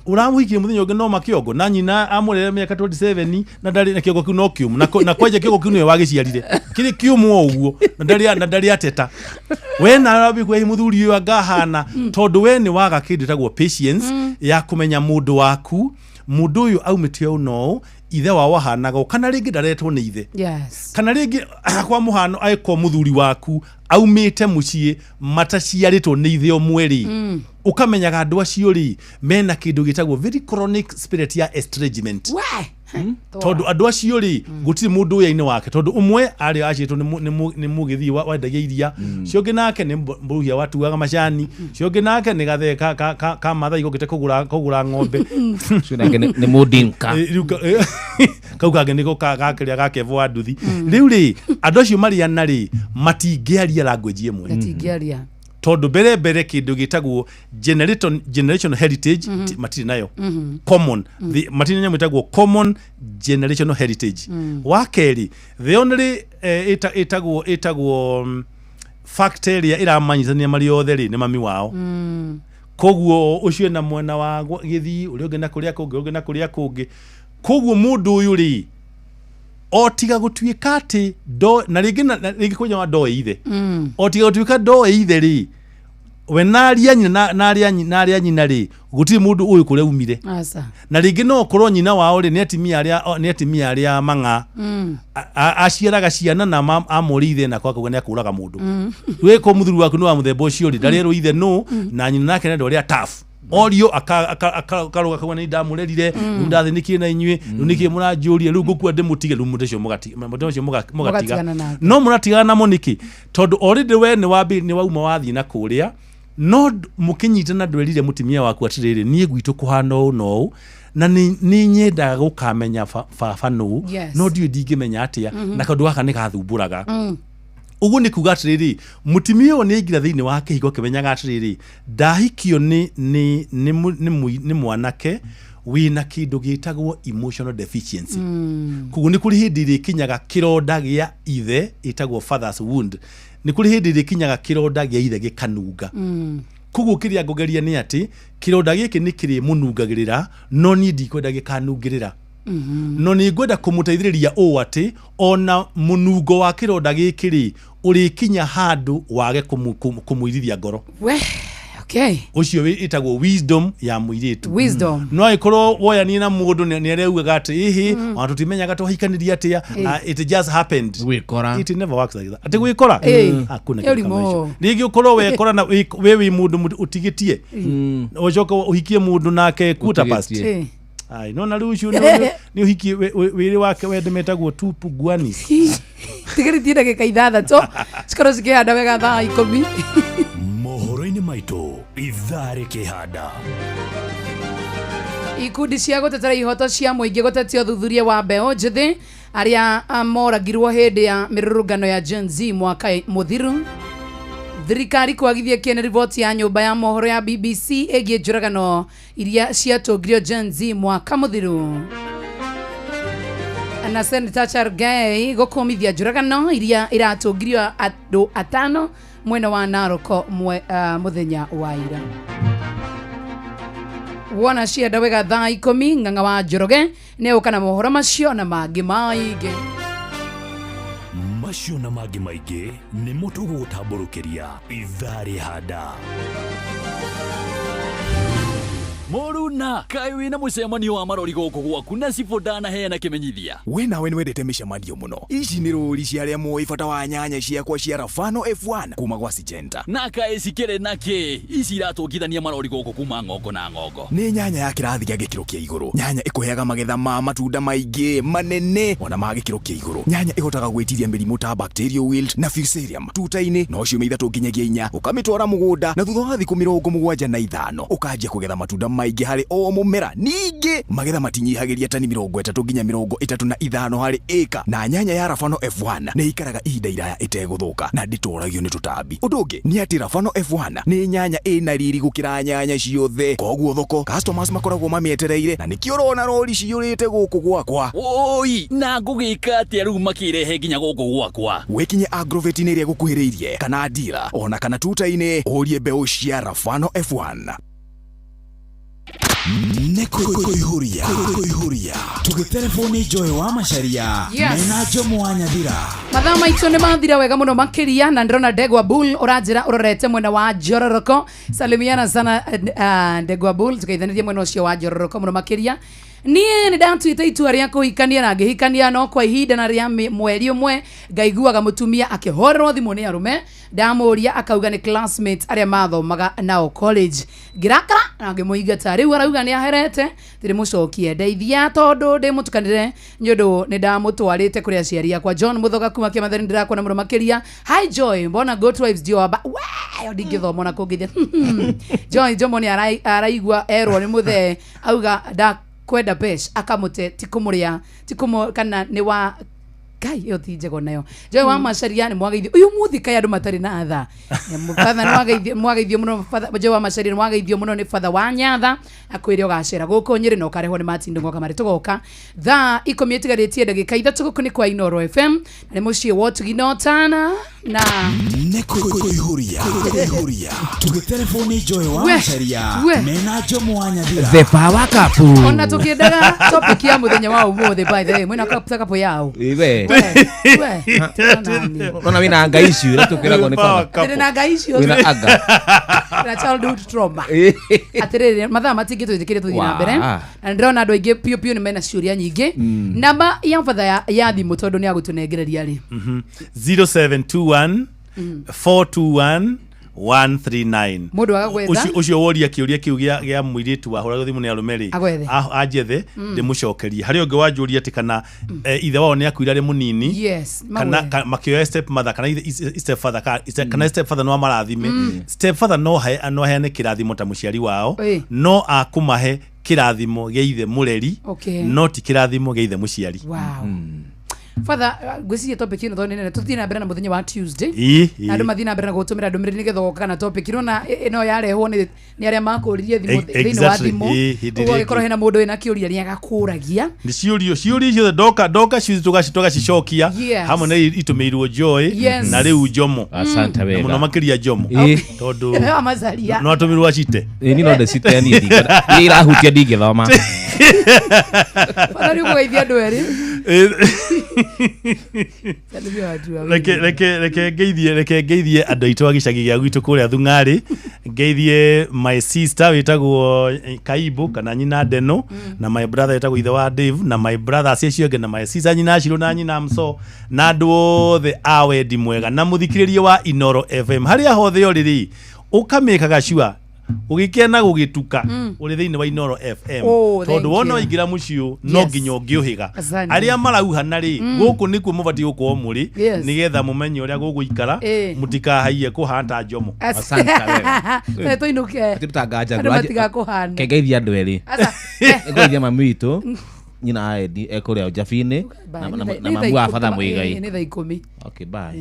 ũramũhikirie mũthenya ũngĩ no makĩongo, na nyina amũrere mĩaka 27 na ndarĩ na kĩongo kĩu no kĩũmũ, na kwanja kĩongo kĩu nĩwe wagĩciarire kĩrĩ kĩũmũ o ũguo, na ndarĩ ateta. We nawe wambie kuga, "Ĩ, mũthuri ũyũ angahana," tondũ we nĩ waga kĩndũ ĩtagwo patience ya kũmenya mũndũ waku, mũndũ ũyũ aumĩte ũũ na ũũ, ithe wao ahanaga ũũ, kana rĩngĩ ndaretwo nĩ ithe. Kana rĩngĩ kwa mũhano angĩkorwo mũthuri waku aumĩte mũciĩ mataciarĩtwo nĩ ithe ũmwe rĩ, ũkamenyaga andũ acio rĩ, mena kĩndũ gĩtagwo very chronic spirit ya estrangement. We. Tondũ andũ acio rĩ, gũtirĩ mũndũ wĩra-inĩ wake, tondũ ũmwe arĩ aciĩtwo nĩ mũgĩthii wendagia iria, ũcio ũngĩ nake nĩ mũruhia watuaga macani, ũcio ũngĩ nake nĩ gathee ka Maathai gokĩte kũgũra ng'ombe. Ũcio nake nĩ mũndinka. Rĩu kau kangĩ nĩko gakĩrĩa gakevo wa nduthi. Rĩu rĩ, andũ acio marĩ ana rĩ, matingĩaria language ĩmwe. Matingĩaria. Tondũ mbere mbere kĩndũ gĩtagwo generational heritage matirĩ nayo. Common. Matirĩ na nyamũ ĩtagwo common generational heritage. Wa kerĩ, the only ĩtagwo fact ĩrĩa ĩramanyitania marĩ othe rĩ, nĩ mami wao. Koguo ũcio ena mwena wa gĩthii, ũrĩa ũngĩ na kũrĩa kũngĩ, ũrĩa ũngĩ na kũrĩa kũngĩ. Koguo mũndũ ũyũ rĩ, o tiga gũtuĩka atĩ ndo, na rĩngĩ na rĩngĩ kwanja wa ndoĩ ithe. O tiga gũtuĩka ndoĩ ithe rĩ, we na aria nyina, na aria nyina rĩ, gũtirĩ mũndũ ũyũ kũrĩa umire. Aca. Na rĩngĩ no ũkorwo nyina wao rĩ, nĩ atimia arĩa mang'a. Aciaraga ciana na amũrĩ ithe na akauga nĩ akũraga mũndũ. Wĩko mũthuri waku nĩ wa mũthemba ũcio rĩ, ndarerwo ithe nũ, na nyina nake nĩ andũ arĩa tough. Orio akaruga akauga nĩ ndamũrerire, rĩu ndathĩnĩkire na inyuĩ, rĩu nĩkĩ mũranjũria, rĩu ngũkua ndĩmũtige, rĩu mũndũ ũcio mũndũ ũcio mũgatiga. Mũgatigana nake. No mũratigana namo nĩkĩ? Tondũ already we nĩ wauma wathiĩ na kũrĩa, no mũkĩnyitana ndwerire mũtumia waku atĩrĩrĩ, niĩ gwitũ kũhana ũũ na ũũ, na nĩ nyendaga gũkamenya baba nũ, no ndiũĩ ndingĩmenya atĩa, na kaũndũ gaka nĩ gathumbũraga. Ũguo nĩ kuga atĩrĩrĩ, mũtumia ũyũ nĩ aingĩra thĩinĩ wa kĩhiko akĩmenyaga atĩrĩrĩ, ndahikio nĩ mwanake wĩna kĩndũ gĩtagwo emotional deficiency. Koguo nĩ kũrĩ hĩndĩ ĩrĩkinyaga kĩronda gĩa ithe, ĩtagwo father's wound. Nĩ kũrĩ hĩndĩ ĩrĩkinyaga kĩronda gĩa ithe gĩkanunga. Koguo kĩrĩa ngũgeria nĩ atĩ kĩronda gĩkĩ nĩ kĩrĩmũnungagĩrĩra, no niĩ ndikwenda gĩkanungĩrĩra. No nĩ ngwenda kũmũteithĩrĩria ũũ atĩ ona mũnungo wa kĩronda gĩkĩ rĩ, ũrĩkinya handũ wage kũmũirithia ngoro. We, okay. Ũcio ĩtagwo wisdom ya mũirĩtu. Wisdom. No angĩkorwo woyanie na mũndũ nĩ araugaga atĩ ĩhĩ, ona tũtimenyaga twahikanĩrie atĩa, it just happened. Gwĩkora. It never works like that. Atĩ gwĩkora? Hakuna Ĩyo kĩndũ kama rimũ. icio. Rĩngĩ ũkorwo wekora na we wĩ mũndũ ũtigĩtie. Ũcoke ũhikie mũndũ nake quarter past. Ũtigĩtie. Ai, no na rĩu ũcio nĩ ũhikie wĩrĩ wake wende metagwo tu puguani. Tigĩrĩtie ndagĩka ithathatũ cikorwo cikĩhanda wega thaa 10. Mohoro-inĩ maitũ ithaa rĩkĩhanda. Ikundi cia gũtetera ihoto cia mũingĩ gũtetia ũthuthuria wa mbeũ njĩthĩ arĩa moragirwo hĩndĩ ya mĩrũrũngano ya Gen Z mwaka mũthiru. Thirikari kwagithia kĩene riboti ya nyũmba ya mohoro ya BBC ĩgiĩ njũragano iria ciatũngirio Gen Z mwaka mũthiru. Na Senator Cherargei gũkũmithia njũragano iria iratũngirio andũ atano mwena wa Narok mũthenya wa ira. Wona cienda wega thaa 10 ng'ang'a wa Njoroge nĩ ũka na mohoro macio na mangĩ maingĩ. Macio na mangĩ maingĩ nĩmo tũgũgũtambũrũkĩria ithaa rĩhanda. Mũruna kaĩ wĩna mũcemanio wa marori gũkũ gwaku na cibũ ndanaheana kĩmenyithia. We nawe nĩwendete mĩcemanio mũno. Ici nĩ rũri cia arĩa moĩ bata wa nyanya ciakwa cia Rafano F1 kuma gwa Syngenta. Na kaĩ cikĩrĩ na kĩ ici iratũngithania marori gũkũ kuma ng'ongo na ng'ongo. Nĩ nyanya ya kĩrathi gĩa gĩkĩro kĩa igũrũ. Nyanya ĩkũheaga magetha ma matunda maingĩ manene ona ma gĩkĩro kĩa igũrũ. Nyanya ĩhotaga gwĩtiria mĩrimũ ta bacterial wilt na fusarium tuta-inĩ no ciumia 3 nginyagia 4 ũkamĩtwara mũgũnda na thutha wa thikũ 75 ũkanjia kũgetha matunda maingĩ harĩ o mũmera. Ningĩ magetha matinyihagĩria tani 30 nginya 35 harĩ ĩka. Na nyanya ya Rafano F1 nĩ ikaraga ihinda iraya ĩtegũthũka na ndĩtoragio nĩ tũtambi. Ũndũ ũngĩ nĩ atĩ Rafano F1 nĩ nyanya ĩna riri gũkĩra nyanya ciothe, koguo thoko customers makoragwo mamĩetereire na nĩkĩo ũrona rori ciyũrĩte gũkũ gwakwa. Oi, na ngũgĩka atĩa rĩu makĩrehe nginya gũkũ gwakwa? Wĩkinye agrovet-inĩ ĩrĩa ĩgũkuhĩrĩirie kana dealer ona kana tuta-inĩ ũrie mbeũ cia Rafano F1. Nĩ kũihũria kũihũria tũgĩterebwo Joy wa Macharia. Yes. Mena Jomo wa Nyathira. Mathaa maitũ nĩ mathira wega mũno makĩria na ndĩrona Ndegwa Bull ũranjĩra ũrorete mwena wa Njororoko. Salimiana sana Ndegwa Bull, tukaithanĩrie mwena ũcio wa Njororoko mũno makĩria. Niĩ nĩ ndatuĩte itua rĩa kũhikania na ngĩhikania no kwa ihinda na rĩa mweri ũmwe ngaiguaga mũtumia akĩhorerwo thimũ nĩ arũme. Ndamũria akauga nĩ classmates arĩa mathomaga nao college. Ngĩrakara na ngĩmũingata. Rĩu arauga nĩ aherete ndĩrĩmũcokie ndeithia tondũ ndĩmũtukanĩre nĩ ũndũ nĩ ndamũtwarĩte kũrĩ aciari akwa. John Mũthoga kuma Kĩamathani ndĩrakuona mũno makĩria. Hi Joy, mbona Good Vibes ndio aba we ndingĩthoma na kũngĩthia. Joy Jomo nĩ araigua erwo nĩ mũthee auga nda kwenda pesh akamute tikumuria tikumu kana ni wa kai yo ti njego nayo. Joy wa Macharia ni mwagaithio uyu muthi kai andu matari na atha father ni mwagaithio mwagaithio muno father Joy wa Macharia ni mwagaithio muno ni father wa Nyatha akwire ugacera guku Nyeri no karehwo ni Martin Ndung'o Kamari tugoka thaa 10 itigarĩtie ndagĩka 3 guku ni kwa Inoro FM na nĩ mũciĩ wa Ũtugi na Ũtana na nĩ kũihũria kũihũria tũgĩterebwo nĩ Joy wa Macharia mena Jomo wa Nyathira. The Power Couple. Ona tukiendaga topic ya muthenya wa umuthi by the way mwina kapu yao iwe nona wina anga issue ira tukiragwo ni father ndĩ na anga issue wina anga na childhood trauma atiriri mathaa matingĩ twĩtĩkĩre tũthiĩ na mbere na ndĩrona andũ aingĩ piũ piũ nĩ mena ciũria nyingĩ. Namba ya father ya thimũ tondũ nĩ agũtũnengereria rĩ 0721 421 139. Mũndũ agagwetha ucio woria kĩũria kĩu gĩa mũirĩtu wahũragwo thimũ nĩ arũme rĩ anjethe ndĩmũcokerie. Harĩ ũngĩ wanjũria atĩ kana ithe wao nĩ akuire arĩ mũnini kana makĩoya step mother kana step father kana step father no amarathime. Step father no aheane kĩrathimo ta mũciari wao no akũmahe kĩrathimo gĩa ithe mũreri no ti kĩrathimo gĩa ithe mũciari. Wow. Father, ngwĩciria topic ĩno tondũ nĩ nene tũthiĩ na mbere na mũthenya wa Tuesday na andũ mathiĩ na mbere na gũtũmĩra ndũmĩrĩri nĩgetha ũgoka na topic ĩno na ĩno yarehwo nĩ arĩa makũririe thimũ thĩinĩ wa thimũ ũguo angĩkorwo hena mũndũ wĩna kĩũria nĩ agakũragia nĩ ciũrio ciothe ndoka tũgacicokia hamwe na itũmĩirwo Joy na rĩu Jomo. Asante wega mũno makĩria Jomo tondũ no atũmĩrwo acite. Niĩ no ndĩcite niĩ irahutia ndingĩthoma. Father, rĩu kũgeithia andũ erĩ. Reke ngeithie andũ aitũ a gĩcagi gĩa gwitũ kũrĩa Thung'arĩ, ngeithie my sister wĩtagwo Kaibu kana nyina Ndeno na my brother wĩtagwo ithe wa Dave na my brothers acio angĩ na my sister nyina Shiro na nyina Mso na andũ othe a wendi mwega na mũthikĩrĩria wa Inoro FM harĩa hothe ũrĩ rĩ ũkamĩkaga sure ũgĩkena gũgĩtuka ũrĩ thĩinĩ wa Inoro FM tondũ wona waingĩra mũciĩ no nginya ũngĩũhĩga arĩa marauhana rĩ gũkũ nĩkuo mũbatiĩ gũkorwo mũrĩ nĩgetha mũmenye ũrĩa gũgũikara mũtikahaiye kũhana Jomo. Tũinũke andũ matigakũhana. Ngeithia andũ erĩ ngeithia mami witũ nyina Edi ekũrĩa Njabinĩ na mamu wa batha Mũigai. Nĩ thaa 10. Okay, bye.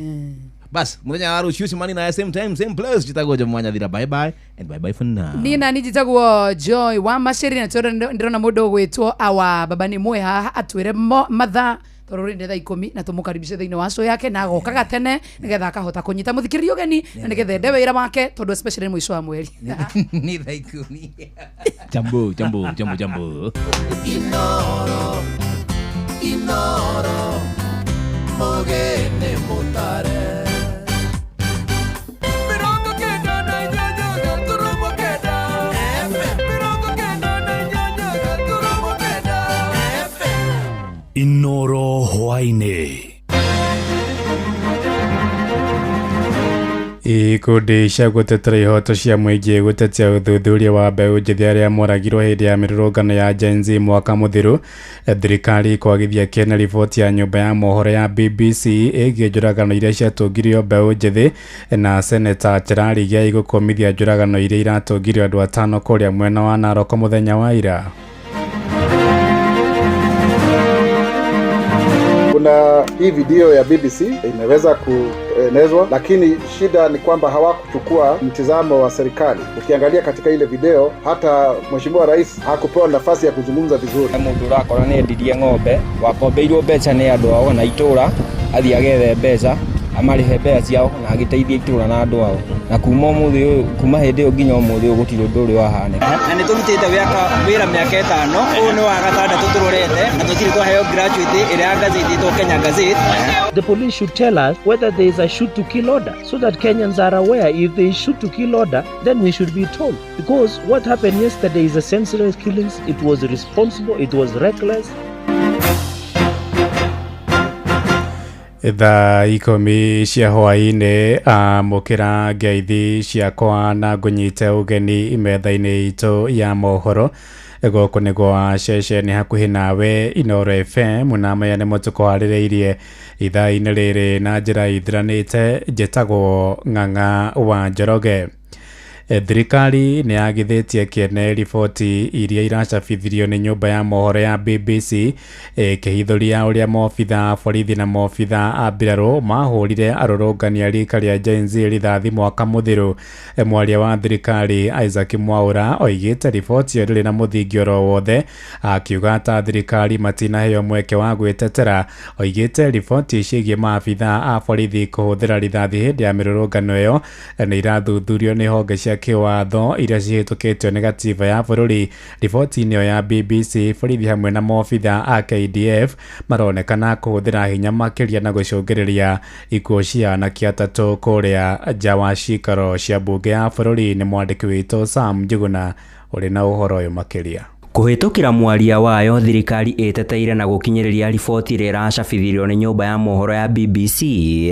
Bas, muthenya wa rũciũ cemani na same time same place njĩtagwo Jomo wa Nyathira. Bye bye and bye bye for now. Niĩ nani njĩtagwo Joy wa Macharia na ndĩrona mũndũ ũgwĩtwo awa baba nĩ mwe haha atwĩre mathaa Tondũ rĩu nĩ thaa 10 na tũmũkaribishe thĩinĩ wa show yake na agokaga tene nĩgetha akahota kũnyita mũthikĩrĩria ũgeni na nĩgetha ende wĩra wake tondũ especially mũico wa mweri. Nĩ thaa 10. Jambo jambo jambo jambo. Inoro Inoro Mogene mutare. Inoro hwaini. Ikundi cia gũtetera ihoto cia mũingĩ gũtetia ũthuthuria wa mbeũ njĩthĩ arĩa moragirwo hĩndĩ ya mĩrũrũngano ya Gen Z mwaka mũthiru. Thirikari kwagithia kĩene riboti ya nyũmba ya mohoro ya BBC ĩgiĩ njũragano iria ciatũngirio mbeũ njĩthĩ na Seneta Cherargei gũkũmithia njũragano iria iratũngirio andũ atano kũrĩa mwena wa Narok mũthenya wa ira. Kuna hii video ya BBC imeweza kuenezwa, lakini shida ni kwamba hawakuchukua mtizamo wa serikali. Ukiangalia katika ile video, hata Mheshimiwa Rais hakupewa nafasi ya kuzungumza vizuri. Mundu urakora ni endirie ng'ombe wakombeirwo mbeca nĩ andũ ao na itũra athiĩ agethe mbeca amarihe mbeca ciao na agĩteithia itũra na andũ ao na kuma ũmũthĩ ũyũ kuma hĩndĩ ĩyo nginya ũmũthĩ ũyũ gũtirĩ ũndũ ũrĩ wahanĩka. Na nĩ tũrutĩte wĩra mĩaka 5 ũyũ nĩ wa gatandatũ tũrorete na tũtirĩ twaheo graduate ĩrĩa ya gazeti ĩtwo Kenya Gazette. The police should tell us whether there is a shoot to kill order so that Kenyans are aware. If there is shoot to kill order, then we should be told, because what happened yesterday is a senseless killings. It was irresponsible, it was reckless. Thaa 10 cia hwaĩ-inĩ amũkĩra ngeithi ciakwa na ngũnyite ũgeni metha-inĩ itũ ya mohoro. Gũkũ nĩ gwa ceceni hakuhĩ nawe Inoro FM na maya nĩmo tũkwarĩrĩirie ithaa-inĩ rĩrĩ na njĩra ithiranĩte. Njĩtagwo Ng'ang'a wa Njoroge. Thirikari nĩ yagithĩtie kĩene riboti iria iracabithirio nĩ nyũmba ya mohoro ya BBC ĩkĩhithũria ũrĩa maobitha a borithi na maobitha a mbirarũ mahũrire arũrũngani a rika rĩa Gen Z rithathi mwaka mũthiru. Mwaria wa thirikari Isaac Mwaura oigĩte riboti ĩyo ndĩrĩ na mũthingi oro wothe, akiuga ta thirikari matinaheo mweke wa gwĩtetera. Oigĩte riboti ciĩgiĩ maabitha a borithi kũhũthĩra rithathi hĩndĩ ya mĩrũrũngano ĩyo nĩ irathuthurio nĩ honge cia kĩwatho iria cihĩtũkĩtio nĩ gatiba ya bũrũri. Riboti-inĩ ĩyo ya BBC, borithi hamwe na maobitha a KDF maronekana kũhũthĩra hinya makĩria na gũcũngĩrĩria ikuũ cia anake atatũ kũrĩa nja wa cikaro cia mbunge ya bũrũri. Nĩ mwandĩki witũ Sam Njuguna ũrĩ na ũhoro ũyũ makĩria. Kũhĩtũkĩra mwaria wayo, thirikari ĩteteire na gũkinyĩrĩria riboti ĩrĩa ĩracabithirio nĩ nyũmba ya mohoro ya BBC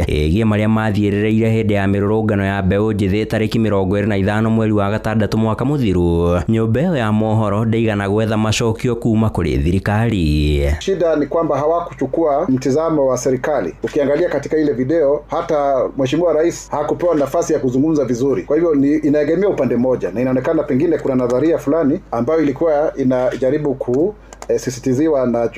ĩgiĩ marĩa mathiĩrĩrĩire hĩndĩ ya mĩrũrũngano ya mbeũ njĩthĩ tarĩki 25 mweri wa gatandatũ mwaka mũthiru. Nyũmba ĩyo ya mohoro ndĩigana gwetha macokio kuma kũrĩ thirikari. Shida ni kwamba hawakuchukua mtizamo wa serikali. Ukiangalia katika ile video, hata Mheshimiwa Rais hakupewa nafasi ya kuzungumza vizuri. Kwa hivyo ni inaegemea upande mmoja, na inaonekana pengine kuna nadharia fulani ambayo ilikuwa inajaribu kusisitiziwa na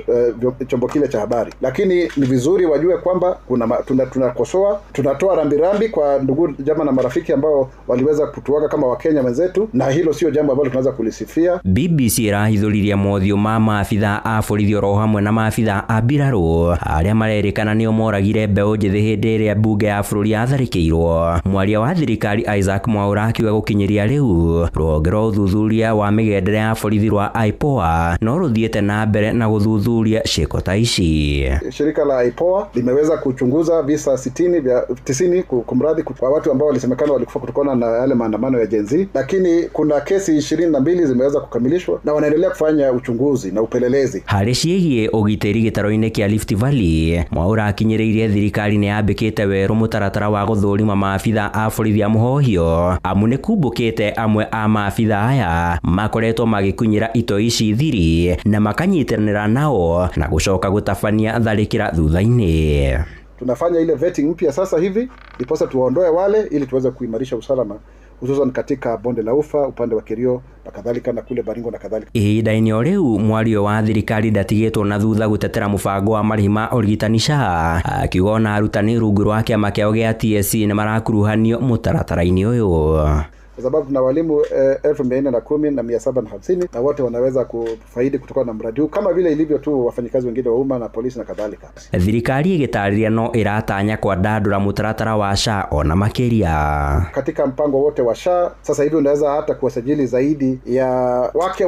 chombo kile cha habari. Lakini ni vizuri wajue kwamba kuna tunakosoa, tunatoa rambirambi kwa ndugu jamaa na marafiki ambao waliweza kutuaga kama Wakenya wenzetu, na hilo sio jambo ambalo tunaweza kulisifia. BBC ĩrahithũririe mothiũ ma maabitha a borithi oro hamwe na maabitha a mbirarũ arĩa marerĩkana nĩo moragire mbeũ njĩthĩ hĩndĩ ĩrĩa mbunge ya bũrũri yatharĩkĩirwo. Mwaria wa thirikari Isaac Mwaura akiuga gũkinyĩria rĩu rũhonge rwa ũthuthuria wa mĩgendere ya borithi rwa IPOA no rũthiĩte na mbere na gũthuthuria ciĩko ta ici. Shirika la IPOA limeweza kuchunguza visa 90 kumradhi, kwa watu ambao walisemekana walikufa kutokana na yale maandamano ya Gen Z, lakini kuna kesi 22 zimeweza kukamilishwa na wanaendelea kufanya uchunguzi na upelelezi. Harĩ ciĩgiĩ ũgitĩri gĩtaro-inĩ kĩa Rift Valley, Mwaura akinyĩrĩirie thirikari nĩ yambĩkĩte werũ mũtaratara wa gũthũrima maabitha a borithi a mũhohio, amu nĩ kumbũkĩte amwe a maabitha aya makoretwo magĩkunyĩra itoi ici thiri na makanyitanĩra nao na gũcoka gũtabania tharĩkĩra thutha-inĩ. Tunafanya ile vetting mpya sasa hivi ndiposa tuwaondoe wale ili tuweze kuimarisha usalama hususan katika bonde la Ufa, upande wa Kerio na kadhalika, na kule Baringo na kadhalika. Ihinda-inĩ o rĩu mwario wa thirikari ndatigĩtwo na thutha gũtetera mũbango wa marĩhi ma ũrigitani SHA, akiuga ona arutani rungu rwa kĩama kĩao gĩa TSC nĩ marakuruhanio mũtaratara-inĩ ũyũ. kwa sababu tuna walimu 410,750 na wote wanaweza kufaidi kutokana na mradi huu kama vile ilivyo tu wafanyikazi wengine wa umma na polisi na kadhalika. Thirikari ĩgĩtarĩria no ĩratanya kwandandũra mũtaratara wa SHA ona makĩria. Katika mpango wote wa SHA sasa hivi unaweza hata kuwasajili zaidi ya wake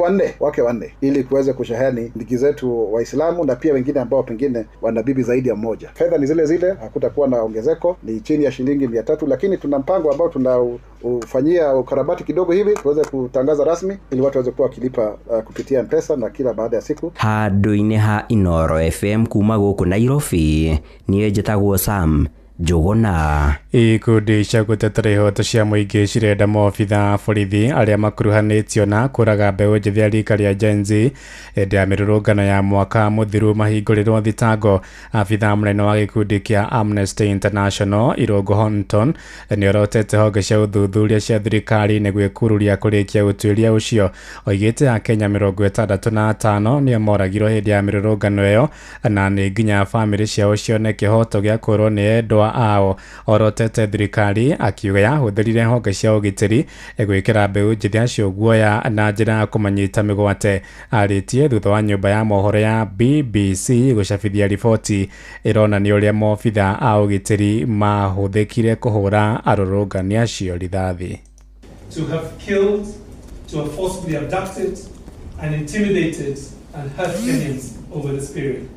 wanne ili kuweze kusheheni ndugu zetu Waislamu na pia wengine ambao pengine wana bibi zaidi ya mmoja. Fedha ni zile zile, hakutakuwa na ongezeko, ni chini ya shilingi 300, lakini tuna mpango ambao tunaufanyia ukarabati kidogo hivi tuweze kutangaza rasmi ili watu waweze kuwa wakilipa kupitia M-Pesa na kila baada ya siku. Handũ-inĩ ha Inoro FM kuma gũkũ Nairobi, niĩ njĩtagwo Sam Njũgũna. Ikundi cia gũtetera ihoto cia mũingĩ cirenda maobitha a borithi arĩa makuruhanĩtio na kũraga mbeũ njĩthĩ a rika rĩa Gen Z hĩndĩ ya mĩrũrũngano ya mwaka mũthiru mahingũrĩrwo thitango. Abitha mũnene wa gĩkundi kĩa Amnesty International Irũngũ Honton nĩorotete honge cia ũthuthuria cia thirikari nĩ gwĩkururia kũrĩkia ũtuĩria ũcio. Oigĩte Akenya 65 nĩo moragirwo hĩndĩ ya mĩrũrũngano ĩyo na nĩ nginya bamĩrĩ ciao cione kĩhoto gĩa kũrwo nĩ endwa ao. Orotete thirikari akiuga yahũthĩrire honge cia ũgitĩri gwĩkĩra mbeũ njĩthĩ acio guoya na njĩra ya kũmanyita mĩgwate. Arĩtie thutha wa nyũmba ya mohoro ya BBC gũcabithia riboti ĩronania ũrĩa maobitha a ũgitĩri mahũthĩkire kũhũra arũrũngani acio rithathi. To have killed, to have forcibly abducted and intimidated and hurt Kenyans over this period.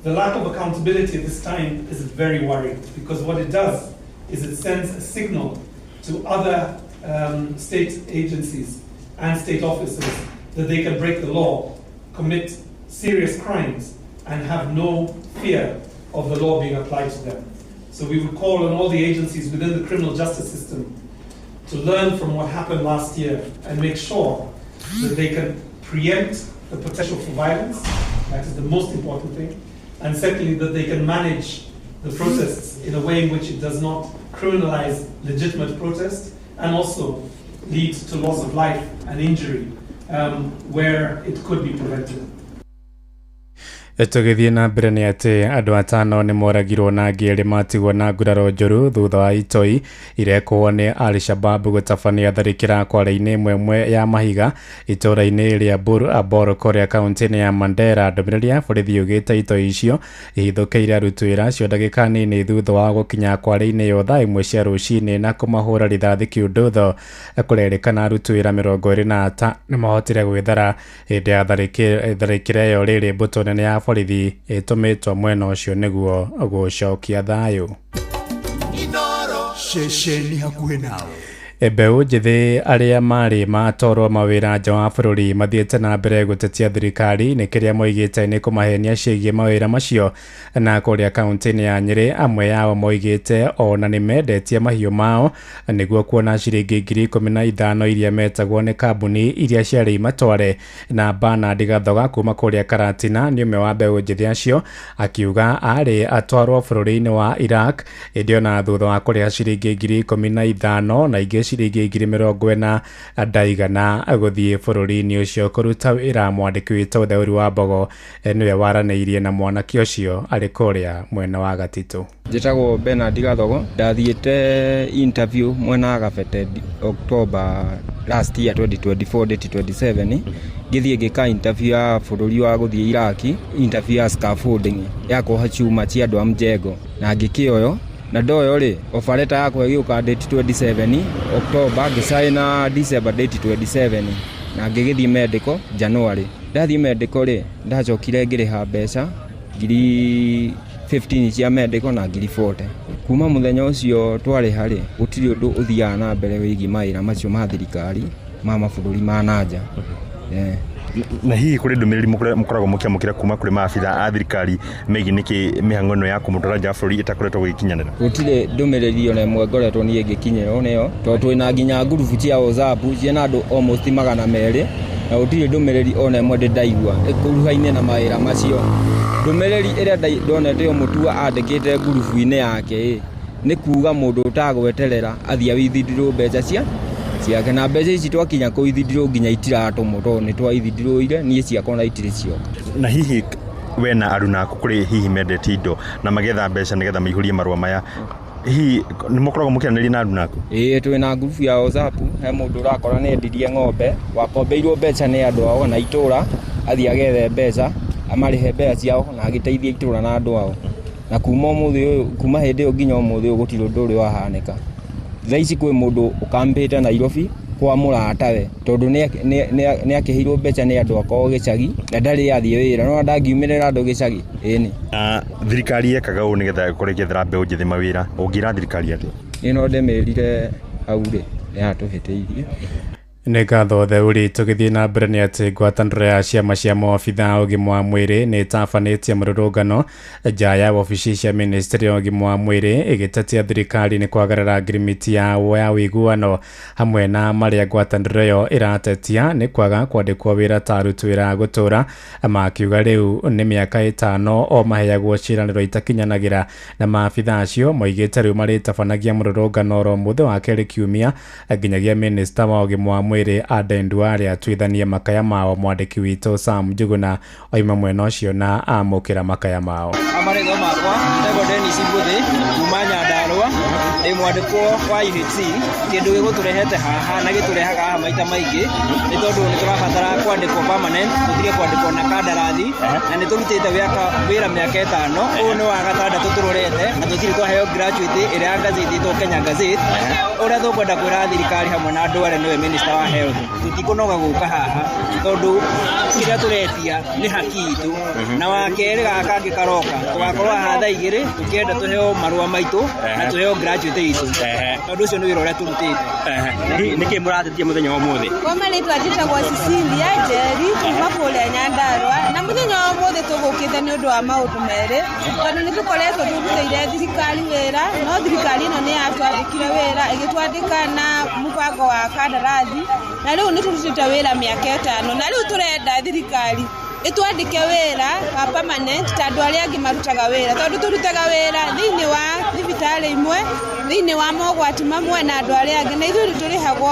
The lack of accountability at this time is very worrying, because what it does is it sends a signal to other state agencies and state officers that they can break the law, commit serious crimes, and have no fear of the law being applied to them. So we would call on all the agencies within the criminal justice system to learn from what happened last year and make sure that they can preempt the potential for violence. That is the most important thing. And secondly, that they can manage the protests in a way in which it does not criminalize legitimate protest and also lead to loss of life and injury where it could be prevented. Tũgĩthiĩ na mbere nĩ atĩ andũ atano nĩ moragirwo na angĩ erĩ matigwo na nguraro njũru thutha wa itoi irekwo nĩ Al-Shabab gũtabania tharĩkĩra kware-inĩ ĩmwe ya mahiga itũũra-inĩ rĩa Bur Abor kũrĩa kaunti-inĩ ya Mandera. Ndũmĩrĩri ya borithi yugĩte itoi icio ihithũkĩire aruti wĩra acio ndagĩka nini thutha wa gũkinya kware-inĩ ĩyo thaa 1 cia rũcinĩ na kũmahũra rithathi kĩundutho. Kũrerĩkana aruti wĩra 25 nĩ mahotire gwĩthara hĩndĩ ya tharĩkĩra ĩyo rĩrĩ mbũtũ nene ya borithi ĩtũmĩtwo mwena ũcio nĩguo gũcokia thayũ. Ceceni hakuhĩ nawe. Mbeũ njĩthĩ arĩa marĩ matwarwo mawĩra nja wa bũrũri mathiĩte na mbere gũtetia thirikari nĩ kĩrĩa moigĩte nĩ kũmahenia ciĩgiĩ mawĩra macio. Na kũrĩa kaunti-inĩ ya Nyĩrĩ amwe ao moigĩte ona nĩ mendetie mahiũ mao nĩguo kuona ciringi 15,000 iria metagwo nĩ kambuni iria ciarĩ imatware. Na Bernard Gathoga kuma kũrĩa Karatina nĩ ũmwe wa mbeũ njĩthĩ acio akiuga arĩ atwarwo bũrũri-inĩ wa Iraq ĩndĩ ona thutha wa kũrĩha ciringi 15,000 na ingĩ ciringi 40,000 ndaigana gũthiĩ bũrũri-inĩ ũcio kũruta wĩra. Mwandĩki witũ Theuri wa Mbogo nĩwe waranĩirie na mwanake ũcio arĩ kũrĩa mwena wa Gatitũ. Njĩtagwo Bernard Gathogo, ndathiĩte interview mwena wa Gabete October last year 2024 date 27, ngĩthiĩ ngĩka interview ya bũrũri wa gũthiĩ Iraki, interview ya scaffolding ya kuoha chuma cia andũ a mjengo, na ngĩkĩoyo na ndoyo rĩ offer letter yakwa ĩgĩũka date 27 October, ngĩcaina December date 27 na ngĩgĩthiĩ medical January. Ndathiĩ medical rĩ ndacokire ngĩrĩha mbeca 15,000 cia medical na 40,000. Kuma mũthenya ũcio twarĩha rĩ gũtirĩ ũndũ ũthiaga na mbere wĩgiĩ mawĩra macio ma thirikari ma mabũrũri ma nanja. Na hihi kũrĩ ndũmĩrĩri mũkoragwo mũkĩamũkĩra kuma kũrĩ maabitha a thirikari megiĩ nĩkĩ mĩhang'o ĩno ya kũmũtwara nja wa bũrũri ĩtakoretwo gũgĩkinyanĩra? Gũtirĩ ndũmĩrĩri ona ĩmwe ngoretwo niĩ ngĩkinyĩrwo nĩyo, tondũ twĩna nginya ngurubu cia WhatsApp ciĩna andũ almost 200 na gũtirĩ ndũmĩrĩri ona ĩmwe ndĩ ndaigua ĩkuruhaine na mawĩra macio. Ndũmĩrĩri ĩrĩa ndonete o mũtua andĩkĩte ngurubu-inĩ yake nĩ kuga mũndũ ũtagweterera athiĩ withdraw mbeca ciake, na mbeca ici twakinya kũ withdraw nginya itiratũmwo tondũ nĩ twa withdraw ire niĩ ciakwa na itirĩ cioka. Na hihi we na aruna aku kũrĩ hihi mendete indo na magetha mbeca nĩgetha maihũrie marũa maya, Hihi nĩ mũkoragwo mũkĩaranĩria na andũ naku? Ĩĩ, twĩ na ngurubu ya WhatsApp. He mũndũ ũrakora nĩ endirie ng'ombe, wakombeirwo mbeca nĩ andũ ao na itũra, athiĩ agethe mbeca amarĩhe mbeca ciao na agĩteithia itũra na andũ ao. Na kuma ũmũthĩ ũyũ, kuma hĩndĩ ĩyo nginya ũmũthĩ ũyũ gũtirĩ ũndũ ũrĩ wahanĩka. Thaa ici kwĩ mũndũ ũkambĩte Nairobi kwa mũratawe tondũ nĩ akĩheirwo mbeca nĩ andũ akwao gĩcagi na ndarĩ athiĩ wĩra, no ndangiumĩrĩra andũ gĩcagi. Ĩni. Na thirikari yekaga ũũ nĩgetha ĩkorwo ĩgĩethera mbeũ njĩthĩ mawĩra, ũngĩra thirikari atĩa? Niĩ no ndĩmĩrire hau rĩ, nĩ yatũhĩtĩirie. Nĩ ngatho Theuri. Tũgĩthiĩ na mbere nĩ atĩ ngwatanĩro ya ciama cia maobitha a ũgima wa mwĩrĩ nĩ ĩtabanĩtie mũrũrũngano nja ya wabici cia ministry ya ũgima wa mwĩrĩ, ĩgĩtetia thirikari nĩ kwagarara ngirimiti yao ya ũiguano, hamwe na marĩa ngwatanĩro ĩyo ĩratetia nĩ kwaga kwandĩkwo wĩra ta aruti wĩra a gũtũra, makiuga rĩu nĩ mĩaka 5 o maheagwo ciĩranĩro itakinyanagĩra. Na maabitha acio moigĩte rĩu marĩtabanagia mũrũrũngano oro mũthĩ wa kerĩ kiumia nginyagia minista wa ũgima wa mwĩrĩ Aden Duale atuithanie makaya mao. Mwandĩki witũ Sam Njuguna oima mwena ũcio na amũkĩra makaya mao. Marĩtwa makwa ndegwo Dennis Mbuthi kuma Nyandarua, ndĩ mwandĩkwo wa UHC. Kĩndũ gĩgũtũrehete haha na gĩtũrehaga haha maita maingĩ nĩ tondũ nĩ tũrabatara kwandĩkwo permanent, tũtige kwandĩkwo na kandarathi, na nĩ tũrutĩte wĩra mĩaka 5, ũyũ nĩ wa gatandatũ tũrorete, na tũtirĩ twaheo gratuity ĩrĩa ya gazeti ĩtwo Kenya Gazette. Ũrĩa tũkwenda kwĩra thirikari hamwe na andũ arĩa nĩwe minister wa health, tũtikũnoga gũka haha tondũ kĩrĩa tũretia nĩ haki itũ. Na wa kerĩ gaka kangĩ karoka, tũgakorwo haha thaa 2 tũkĩenda tũheo marũa maitũ na tũheo graduate itũ, tondũ ũcio nĩ wĩra ũrĩa tũrutĩte. Nĩkĩ mũratetia mũthenya wa ũmũthĩ? Kwa marĩtwa njĩtagwo Cecilia Njeri kuma kũrĩa Nyandarua, na mũthenya wa ũmũthĩ tũgũkĩte nĩ ũndũ wa maũndũ merĩ, tondũ nĩ tũkoretwo tũrutĩire thirikari wĩra, no thirikari ĩno nĩ yatwandĩkire wĩra, ĩgĩtwandĩka na mũbango wa kandarathi, na rĩu nĩ tũrutĩte wĩra mĩaka 5, na rĩu tũrenda thirikari ĩtwandĩke wĩra wa permanent ta andũ arĩa angĩ marutaga wĩra, tondũ tũrutaga wĩra thĩinĩ wa thibitarĩ imwe, thĩinĩ wa mogwati mamwe na andũ arĩa angĩ, na ithuĩ nĩ tũrĩhagwo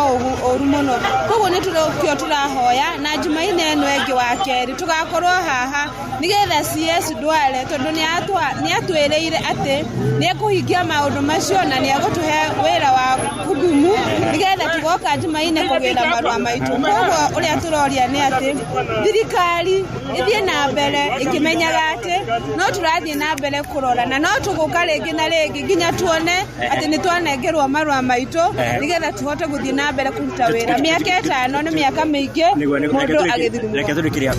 ũru mũno. Koguo nĩ tũrokio tũrahoya na Jumaine ĩno ĩngĩ wa kerĩ tũgakorwo haha nĩgetha CS Duale, tondũ nĩ atwĩrĩire atĩ nĩ ekũhingia maũndũ macio na nĩ egũtũhe wĩra wa kudumu nĩgetha tũgoka Jumaine kũgĩra marũa maitũ. Koguo ũrĩa tũroria nĩ atĩ thirikari ĩthiĩ na mbere ĩkĩmenyaga atĩ no tũrathiĩ na mbere kũrora na no tũgũka rĩngĩ na rĩngĩ nginya tuone atĩ nĩ twanengerwo marũa maitũ nĩgetha tũhote gũthiĩ na mbere kũruta wĩra. Mĩaka 5 nĩ mĩaka mĩingĩ mũndũ agĩthurwo. Reke tũrĩkĩrie hau.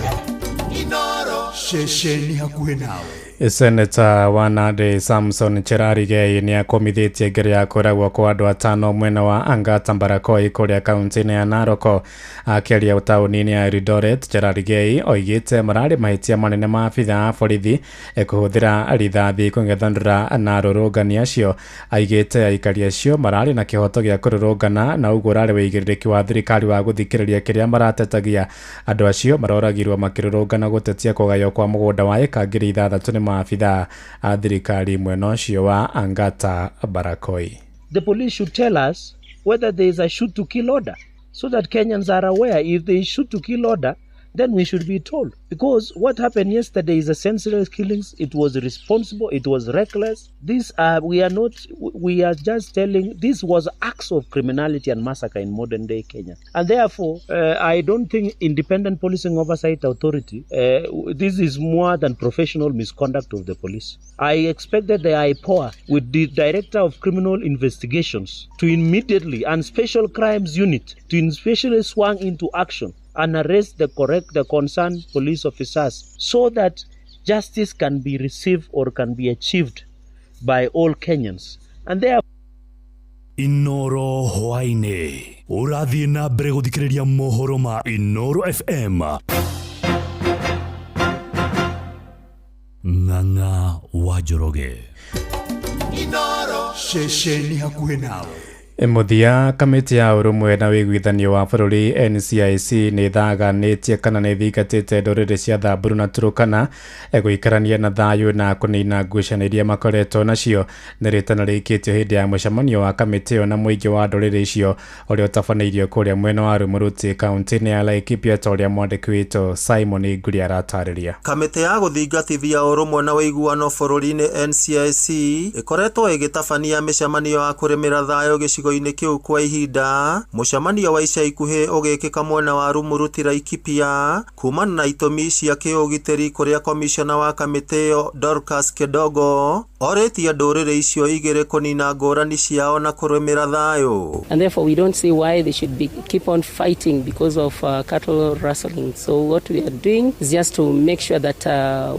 Ceceni hakuhĩ nawe. Seneta wa Nandi Samson Cherargei nĩ akomithĩtie ngero ya kũragwo kwa andũ 5 mwena wa Angata Barakoi kũrĩa kaunti-inĩ ya Narok. Akĩaria taũni-inĩ ya Eldoret, Cherargei oigĩte mararĩ mahĩtia manene ma abitha a borithi kũhũthĩra rithathi kũng'ethanĩra na arũrũngani acio. Aigĩte aikari acio mararĩ na kĩhoto gĩa kũrũrũngana na ũguo ũrarĩ ũigĩrĩrĩki wa thirikari wa gũthikĩrĩria kĩrĩa maratetagia. Andũ acio maroragirwo makĩrũrũngana gũtetia kũgaywo kwa mũgũnda wa ĩka 6,000 nĩ maabitha a thirikari mwena ũcio wa Angata Barakoi. The police should tell us whether there is a shoot to kill order so that Kenyans are aware. If there is shoot to kill order, then we should be told. Because what happened yesterday is a senseless killings. It was irresponsible. It was reckless. These are, we are not, we are just telling, this was acts of criminality and massacre in modern day Kenya. And therefore, I don't think Independent Policing Oversight Authority, this is more than professional misconduct of the police. I expected the IPOA with the Director of Criminal Investigations to immediately, and Special Crimes Unit, to especially swang into action and arrest the concerned police officers so that justice can be received or can be achieved by all Kenyans. And they are Inoro hwaini urathie na mbere guthikiriria mohoro ma Inoro FM. Ng'ang'a wa Njoroge. Inoro ceceni hakuhĩ nawe. Mũthia, kamĩtĩ ya ũrũmwe na ũiguithanio wa bũrũri NCIC nĩ ĩthaganĩtie kana nĩ ĩthingatĩte ndũrĩrĩ cia Thamburu na Turukana gũikarania na thayũ na kũnina ngucanio iria makoretwo nacio. Nĩ rĩtana rĩikĩtio hĩndĩ ya mũcemanio wa kamĩtĩ ĩyo na mũingĩ wa ndũrĩrĩ icio ũrĩa ũtabanĩirio kũrĩa mwena wa Rumuruti kaunti-inĩ ya Laikipia, ta ũrĩa mwandĩki witũ Simon Nguri aratarĩria. Kamĩtĩ ya gũthingatithia ũrũmwe na ũiguano bũrũri-inĩ NCIC ĩkoretwo ĩgĩtabania mĩcemanio ya kũrĩmĩra thayũ gĩcigo-inĩ kĩu kwa ihinda. Mũcemanio wa ica ikuhĩ ũgĩkĩka mwena wa Rumuruti Laikipia kumana na itũmi cia kĩũgitĩri, kũrĩa komishona wa kamĩtĩ ĩyo Dorcas Kedogo orĩtie ndũrĩrĩ icio igĩrĩ kũnina ngũrani ciao na kũrĩmĩra thayũ. And therefore we don't see why they should be keep on fighting because of cattle rustling. So what we are doing is just to make sure that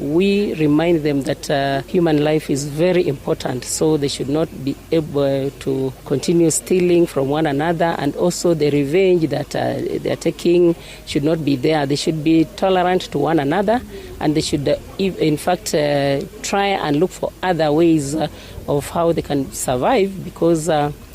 we remind them that human life is very important, so they should not be able to continue stealing from one another, and also the revenge that they are taking should not be there. They should be tolerant to one another, and they should in fact try and look for other ways of how they can survive, because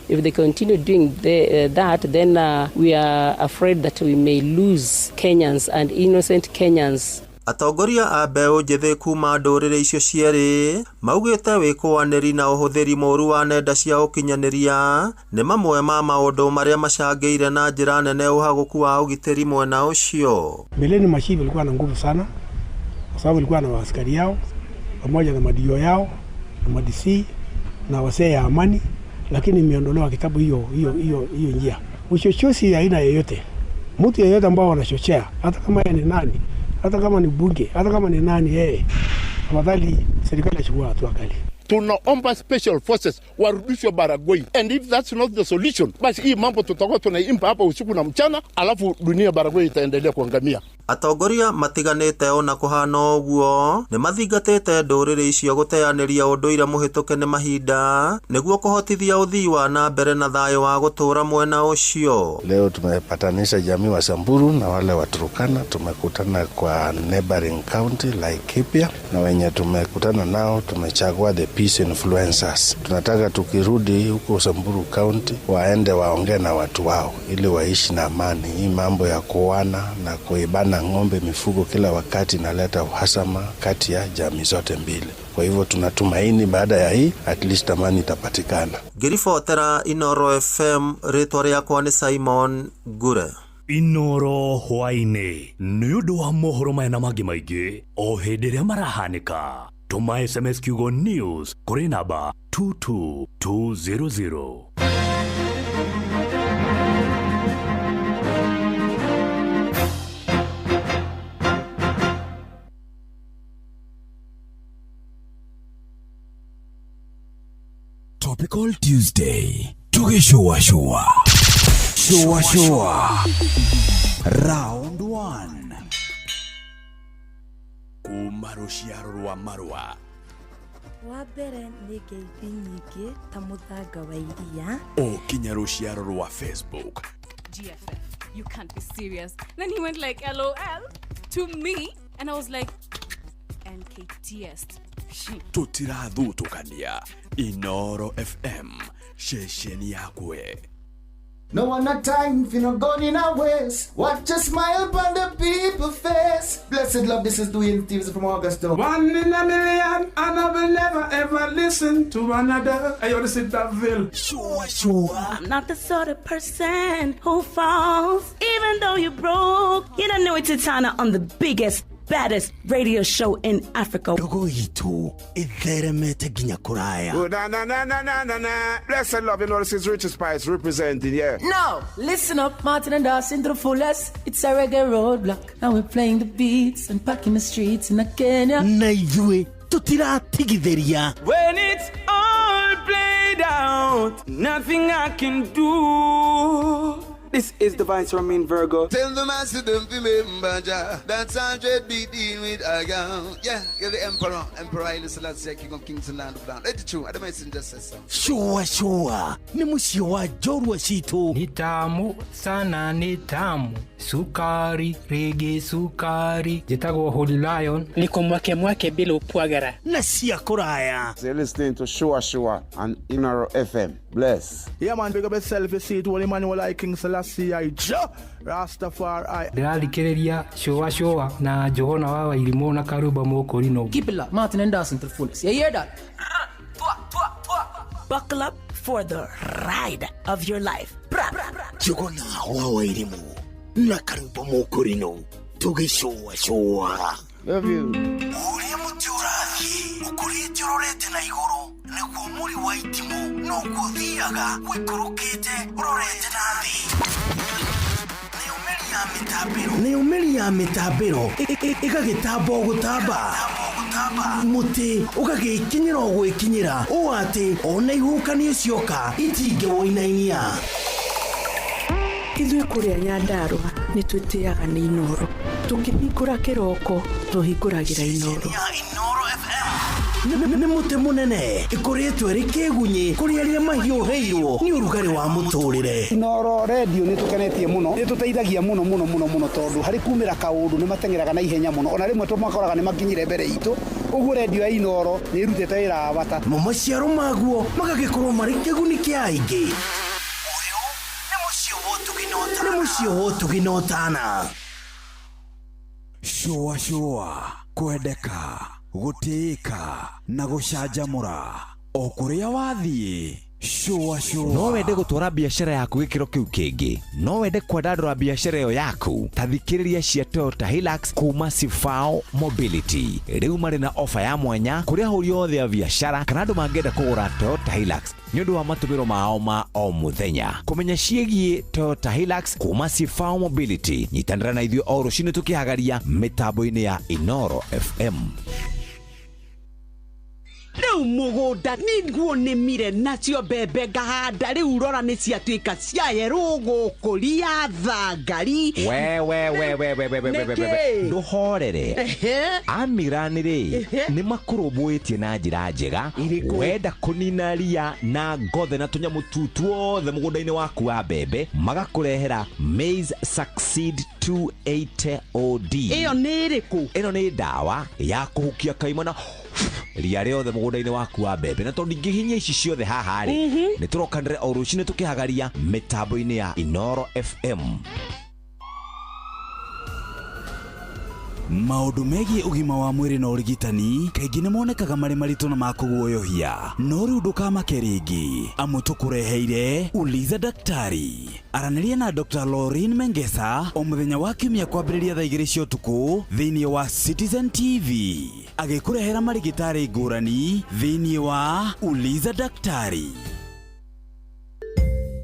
if they continue doing that, then we are afraid that we may lose Kenyans and innocent Kenyans. Atongoria a mbeũ njĩthĩ kuma ndũrĩrĩ icio cierĩ maugĩte wĩkũanĩri na ũhũthĩri mũru wa nenda cia ũkinyanĩria nĩ mamwe ma maũndũ marĩa macangĩire na njĩra nene ũhagũku wa ũgitĩri mwena ũcio. Mbeleni machifu walikuwa na nguvu sana, kwa sababu walikuwa na askari yao pamoja na madio yao na madisi na wasee ya amani, lakini imeondolewa kitabu hiyo hiyo hiyo hiyo njia. Uchochezi ya aina yoyote, mtu yeyote ambao wanachochea, hata kama yeye ni nani, hata kama ni bunge, hata kama ni nani yeye, afadhali serikali ichukue hatua kali. Tunaomba special forces warudishwe Baragoi, and if that's not the solution, basi hii mambo tutakuwa tunaimba hapa usiku na mchana, alafu dunia Baragoi itaendelea kuangamia. Atongoria matiganĩte ona kũhana ũguo nĩ mathingatĩte ndũrĩrĩ icio gũteanĩria ũndũire mũhĩtũke nĩ mahinda nĩguo kũhotithia ũthii wa na mbere na thayũ wa gũtũũra mwena ũcio. Leo tumepatanisha jamii wa Samburu na wale wa Turkana, tumekutana kwa neighboring county Laikipia, na wenye tumekutana nao tumechagua the peace influencers. Tunataka tukirudi huko Samburu County waende waongee na watu wao ili waishi na amani. Hii mambo ya kuoana na kuibana ng'ombe, mifugo kila wakati inaleta uhasama kati ya jamii zote mbili. Kwa hivyo tunatumaini baada ya hii at least amani itapatikana. Ngĩribotera Inoro FM, rĩtwa rĩakwa nĩ Simon Ngure. Inoro hwaĩ-inĩ nĩ ũndũ wa mohoro maya na mangĩ maingĩ o hĩndĩ ĩrĩa marahanĩka, tũma SMS kiugo news kũrĩ namba 22200. Topical Tuesday tugĩcũacũa cũacũa round 1 kuma rũciaro rwa marũa. Wa mbere nĩ ngeithi nyingĩ ta mũthanga wa iria o kinya rũciaro rwa Facebook. GFF, you can't be serious. Then he went like LOL to me, and I was like NKTS. Tũtirathutũkania. Inoro FM, ceceni yakwe. No one a time for no gun in a waste. Watch a smile upon the people face. Blessed love, this is Dwayne Stevens from Augusta. One in a million, and I will never ever listen to another. I ought to sit that veil. Sure, sure. I'm not the sort of person who falls, even though you're broke. You don't know it's Titana on the biggest, baddest radio show in Africa. Ndogo itu itheremete nginya kuraya. Oh, na na na na na na na. Blessed love, you know this is Richard Spice representing, yeah. No, listen up, Martin and Dawson to the fullest. It's a reggae roadblock. Now we're playing the beats and packing the streets in Kenya. Na ithuĩ tutiratigithĩria. When it's all played out, nothing I can do. This is the Vice Ramin Virgo. Tell the master them remember Jah. That's 100 be deal with a girl. Yeah, you're the emperor. Emperor Haile Selassie, King of Kings and Land of Land. Let it true. I the messenger says so. Shua shua nĩ mũciĩ wa njorua citũ. Ni tamu sana ni tamu sukari rĩngĩ sukari njĩtagwo Holy Lion niko mwake mwake bila upwagara na cia kũraya. You're listening to Shua Shua on Inoro FM. Bless. Yeah, man, big up yourself. You see it, Holy Emmanuel, I King Selassie, I Jah Rastafari. Ndĩrathikĩrĩria Shua Shua na Njũgũna wa Wairimũ na Karumba Mũkũrinũ. Keep it locked. Martin and Dawson to the fullest. You hear that? Buckle up for the ride of your life. Njũgũna wa Wairimũ na Karumba Mũkũrinũ tũgĩcũa cũa. Love you. Ũrĩa mũtĩ ũrathiĩ ũkũrĩte ũrorete na igũrũ nĩguo mũri wa itimũ noguo ũthiaga ũikũrũkĩte ũrorete na thĩ. Nayo mĩri ya mĩtambĩro ĩgagĩtamba o gũtamba mũtĩ ũgagĩkinyĩra o gwĩkinyĩra ũũ atĩ ona ihuhũkanio cioka itingĩwũinainia. Ithuĩ kũrĩa Nyandarũa nĩ twĩtĩaga nĩ Inoro. Tũkĩhingũra kĩroko tũhingũragĩra Inoro. Nĩ mũtĩ mũnene ĩkũrĩtwo ĩrĩ kĩgunyĩ kũrĩ arĩa mahiũhĩirwo nĩ ũrugarĩ wa mũtũrĩre. Inoro radio nĩ tũkenetie mũno, nĩ tũteithagia mũno mũno mũno mũno tondũ harĩ kumĩra kaũndũ nĩ mateng'eraga na ihenya mũno, ona rĩmwe tũmakoraga nĩ makinyire mbere itũ. Ũguo radio ya Inoro nĩ ĩrutĩte wĩra wa bata. Mo maciaro maguo magagĩkorwo marĩ kĩguni kĩa aingĩ. Nĩ mũciĩ wa ũtugi na ũtana. Shua shua kwendeka gũtĩĩka na gũcanjamũra o kũrĩa wathiĩ. Shua shua. No wende gũtwara biacara yaku gĩkĩro kĩu kĩngĩ, no wende kwandandũra biacara ĩyo yaku, ta thikĩrĩria cia Toyota Hilux kuma Sifao Mobility. Rĩu marĩ na ofa ya mwanya kũrĩ ahũri othe a biacara kana andũ mangĩenda kũgũra Toyota Hilux nĩ ũndũ wa matũmĩro mao ma o mũthenya. Kũmenya ciĩgiĩ Toyota Hilux kuma Sifao Mobility, nyitanĩra na ithuĩ o rũcinĩ tũkĩhagaria mĩtambo-inĩ ya Inoro FM. Rĩu mũgũnda nĩguo nĩmire nacio mbembe ngahanda, rĩu rora nĩ ciatuĩka cia yerũ gũkũria thangari. We we we we we we we we we ndũhorere. Amirani rĩ nĩ makũrũmbũĩtie na njĩra njega. Wenda kũnina ria na ngothe na tũnyamũ tu tuothe mũgũnda-inĩ waku wa mbembe, magakũrehera Maize Succeed 280 OD. Ĩyo nĩ ĩrĩkũ? Ĩno nĩ ndawa ya kũhukia kaima na ria rĩothe mũgũnda-inĩ waku wa mbembe, na tondũ ndingĩhinyia ici ciothe haha rĩ, nĩ tũrokanĩre o rũcinĩ tũkĩhagaria mĩtambo-inĩ ya Inoro FM. Maũndũ megiĩ ũgima wa mwĩrĩ na ũrigitani kaingĩ nĩ monekaga marĩ maritũ na ma kũguoyohia, no rĩu ndũkamake rĩngĩ amu tũkũreheire Uliza Daktari. Aranĩria na Dr. Lauren Mengesa o mũthenya wa kiumia kwambĩrĩria thaa 2 cia ũtukũ thĩinĩ wa Citizen TV, agĩkũrehera marigitari ngũrani thĩinĩ wa Uliza Daktari.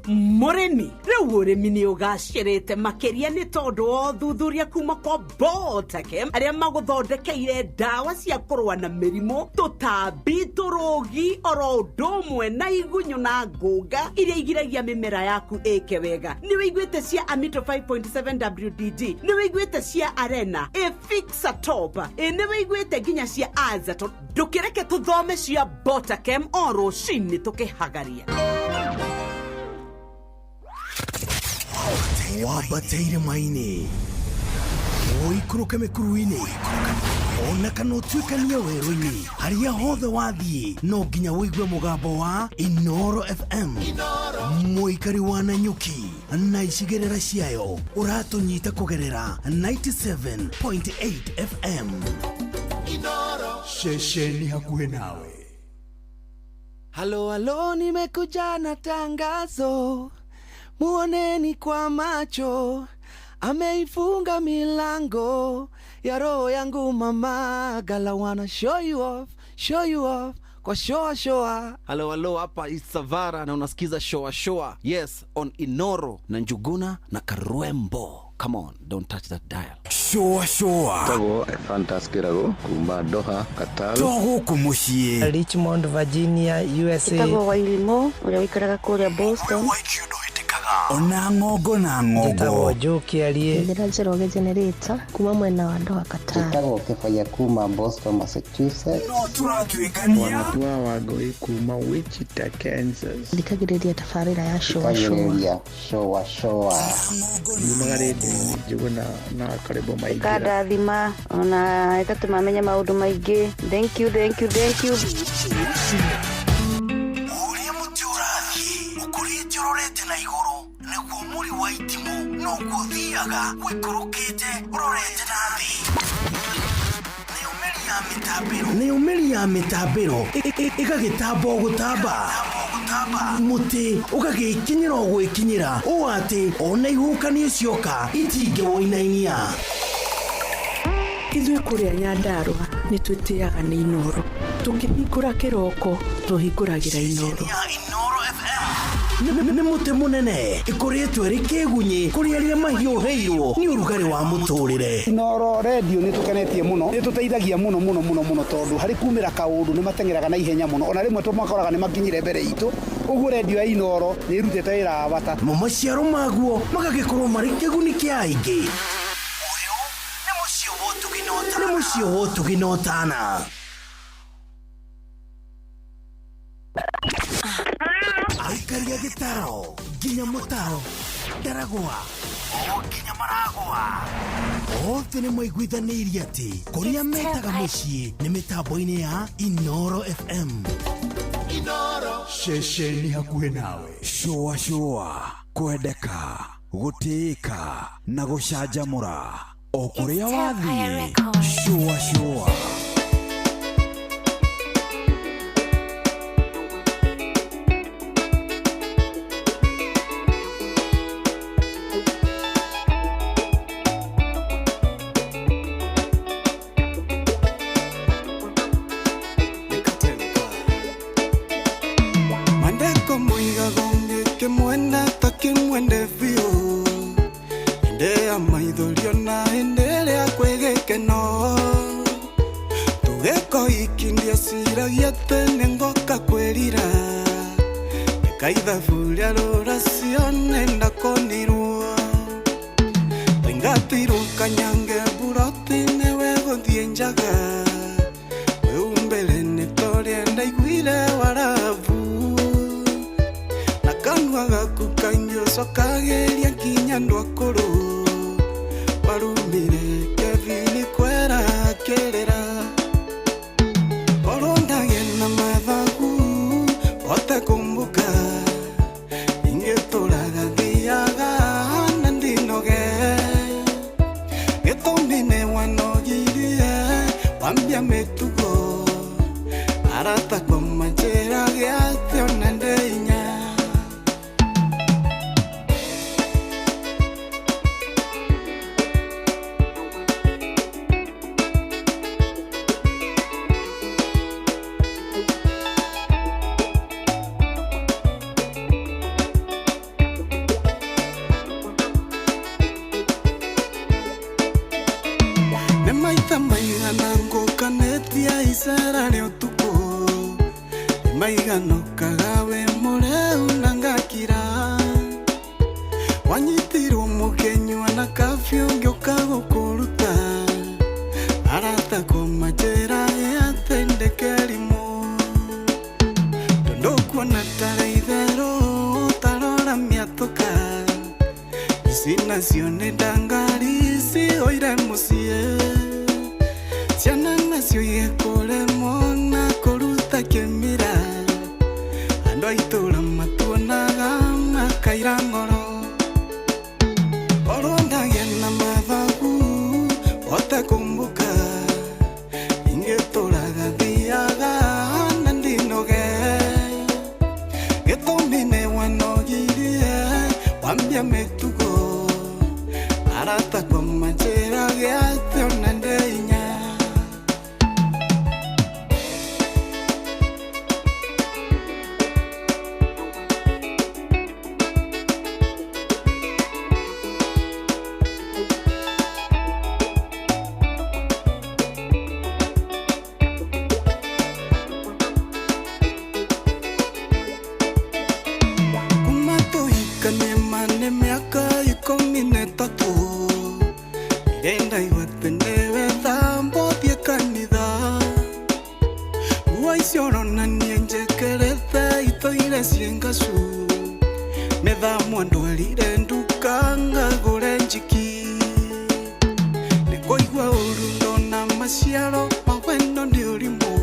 Mũrĩmi rĩu ũrĩmi nĩ ũgacĩrĩte makĩria nĩ tondũ wa ũthuthuria kuma kwa Botakem arĩa magũthondekeire ndawa cia kũrũa na mĩrimũ, tũtambi, tũrũgi oro ũndũ ũmwe na igunyũ na ngũnga iria igiragia mĩmera yaku ĩke wega. Nĩ wĩiguĩte cia Amito 5.7 WDG, nĩ wĩiguĩte cia Arena, Efixa Top, nĩ wĩiguĩte nginya cia Azaton. Ndũkĩreke tũthome cia Botakem o rũcinĩ tũkĩhagaria. Wambate irĩma-inĩ, ũikũrũke mĩkuru-inĩ, ona kana ũtuĩkanie werũ-inĩ, harĩa hothe wathiĩ no nginya ũigue mũgambo wa Inoro FM. Mũikari wa Nanyuki na icigĩrĩra ciayo ũratũnyita kũgerera 97.8 FM. Ceceni hakuhĩ nawe. Halo halo, nimekuja na tangazo, muoneni kwa macho, ameifunga milango ya roho yangu mama. Gala wanna show you off, show you off kwa shoa shoa. Halo halo, hapa Isavara na unasikiza shoa shoa. Yes, on Inoro na Njuguna na Karwembo. Come on, don't touch that dial. Shoa shoa. Tago Fantaskirago kuma Doha, Qatar. Togo kumushie. Richmond, Virginia, USA. Tago Wailimo, uria wikaraga kuria Boston. Ona ng'ongo na ng'ongo. Njĩtagwo Joe Kĩarie. Njĩra Njoroge Generator kuma mwena wa Doha Qatar. Njĩtagwo Kĩbaya kuma Boston, Massachusetts. No tũratuĩkania. Wanatua Wangũi kuma Wichita, Kansas. Thikagĩrĩria tabarĩra ya Shoa Shoa. Thikagĩrĩria Shoa Shoa. Yumaga rĩndiũ-inĩ Njũgũna na Karĩbo Maingĩra. Ĩkandathima ona ĩgatũma menye maũndũ maingĩ. Thank you, thank you, thank you. Ũrĩa mũtĩ ũrathiĩ ũkũrĩte ũrorete na igũrũ nĩguo mũri wa itimũ noguo ũthiaga ũikũrũkĩte ũrorete na thĩ. Nayo mĩri ya mĩtambĩro ĩgagĩtamba o gũtamba, mũtĩ ũgagĩkinyĩra o gwĩkinyĩra ũũ atĩ ona ihuhũkanio cioka itingĩwũinainia. Ithuĩ kũrĩa Nyandarũa nĩ twĩtĩaga nĩ Inooro. Tũkĩhingũra kĩroko tũhingũragĩra Inooro. Nĩ mũtĩ mũnene ĩkũrĩtwo ĩrĩ kĩgunyĩ kũrĩ arĩa mahiũhĩirwo nĩ ũrugarĩ wa mũtũrĩre. Inooro redio nĩ tũkenetie mũno, nĩ tũteithagia mũno mũno mũno mũno tondũ harĩ kumĩra kaũndũ nĩ mateng'eraga na ihenya mũno, ona rĩmwe tũmakoraga nĩ makinyire mbere itũ. Ũguo redio ya Inooro nĩ ĩrutĩte wĩra wa bata. Mo maciaro maguo magagĩkorwo marĩ kĩguni kĩa aingĩ. Ũyũ nĩ mũciĩ wa ũtugi na ũtana. Nĩ mũciĩ wa ũtugi na ũtana. Aikaria gĩtaro nginya mũtaro ndaragwa o nginya maragwa othe nĩ maiguithanĩirie atĩ kũrĩa metaga mũciĩ nĩ mĩtambo-inĩ ya Inooro FM. Inooro ceceni hakuhĩ nawe. Shũa shũa, kwendeka, gũtĩĩka na gũcanjamũra o kũrĩa wathiĩ. Shũa shũa. Kumatohika ne Nguo icio ũronania njekerete itoire ciengacu Methamwa ndwarire nduka ngagũre njiki Nĩkũigua ũru ndona maciaro ma wendo nĩ ũrimũ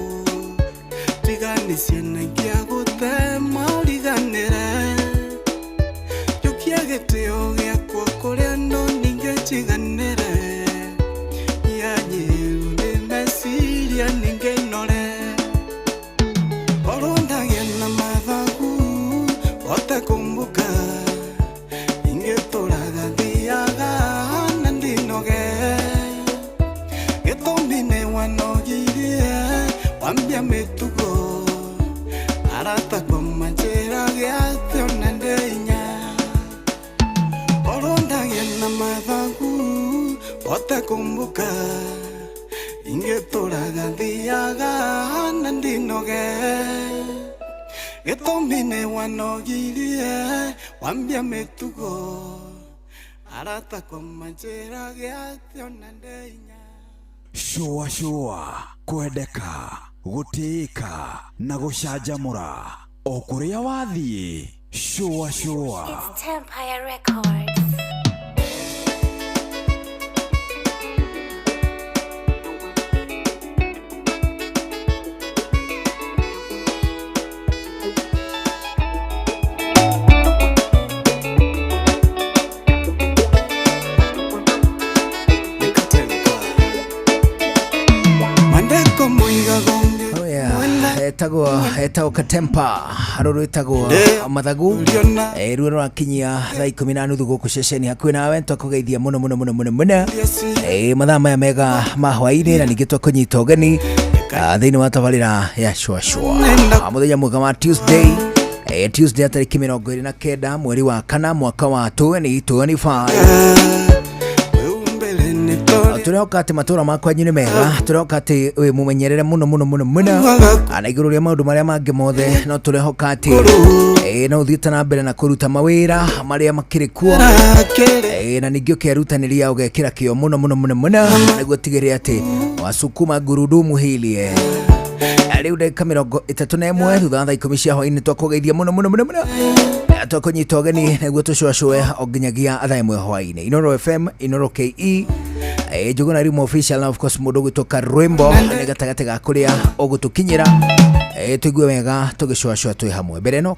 Tigani ciana ingĩagũthema ũriganĩre Njũkia gĩtĩo gĩakwa kũrĩ andũ ningĩ njiganĩre Yanyiru nĩ meciria ningĩ nore Korwo ndagĩa na mathagu hote kũmbũka Ingĩtũraga thiaga na ndinoge Gĩtũmi nĩ wanogirie wambia mĩtugo Arata kwa manjĩra gĩatĩ ona ndĩ inya Korwo ndagĩa na mathagu hote kũmbũka Ingĩtũraga thiaga na ndinoge Gĩtũmi nĩ wanogirie wambia mĩtugo Arata kwa manjĩra gĩatĩ ona ndĩ inya Shũa shũa kwendeka gũtĩĩka na gũcanjamũra o kũrĩa wathiĩ shũa shũa. It's Empire Records. Mandeko muiga gonge Oh yeah. Etagwo Katempa rũrũ rwĩtagwo Mathagu ruo rũrakinyia thaa 10:30 gũkũ ceceni hakuhĩ nawe twakũgeithia mũno mũno mũno mũno mũno mathaa maya mega ma hwaĩ-inĩ na ningĩ twakũnyita ũgeni thĩinĩ wa tabarĩra ya shua shua mũthenya mwega wa Tuesday Tuesday tarĩki 29 mweri wa kana mwaka wa 2025. Tũrehoka atĩ matũra ma kwanyu nĩ mega tũrehoka atĩ wĩ mũmenyerere mũno mũno mũno mũno na igũrũ rĩa maũndũ marĩa mangĩ mothe no tũrehoka atĩ no ũthiĩte na mbere na kũruta mawĩra marĩa makĩrĩ kuo na ningĩ ũkerutanĩria ũgekĩra kĩo mũno mũno mũno mũno nĩguo ũtigĩrĩre atĩ wasukuma gurudumu hili rĩu ndagĩka 31 thutha wa thaa 10 cia hwaĩ-inĩ twakũgeithia mũno mũno mũno mũno twakũnyita ũgeni nĩguo tũcũacũe o nginyagia thaa 1 hwaĩ-inĩ. Inoro FM, Inoro KE, Njuguna Rimo official na of course mũndũ ũgwĩtwo Karwimbo nĩ gatagatĩ ga kũrĩa ũgũtũkinyĩra tũigue wega tũgĩcũacũa twĩ hamwe. Mbere ĩno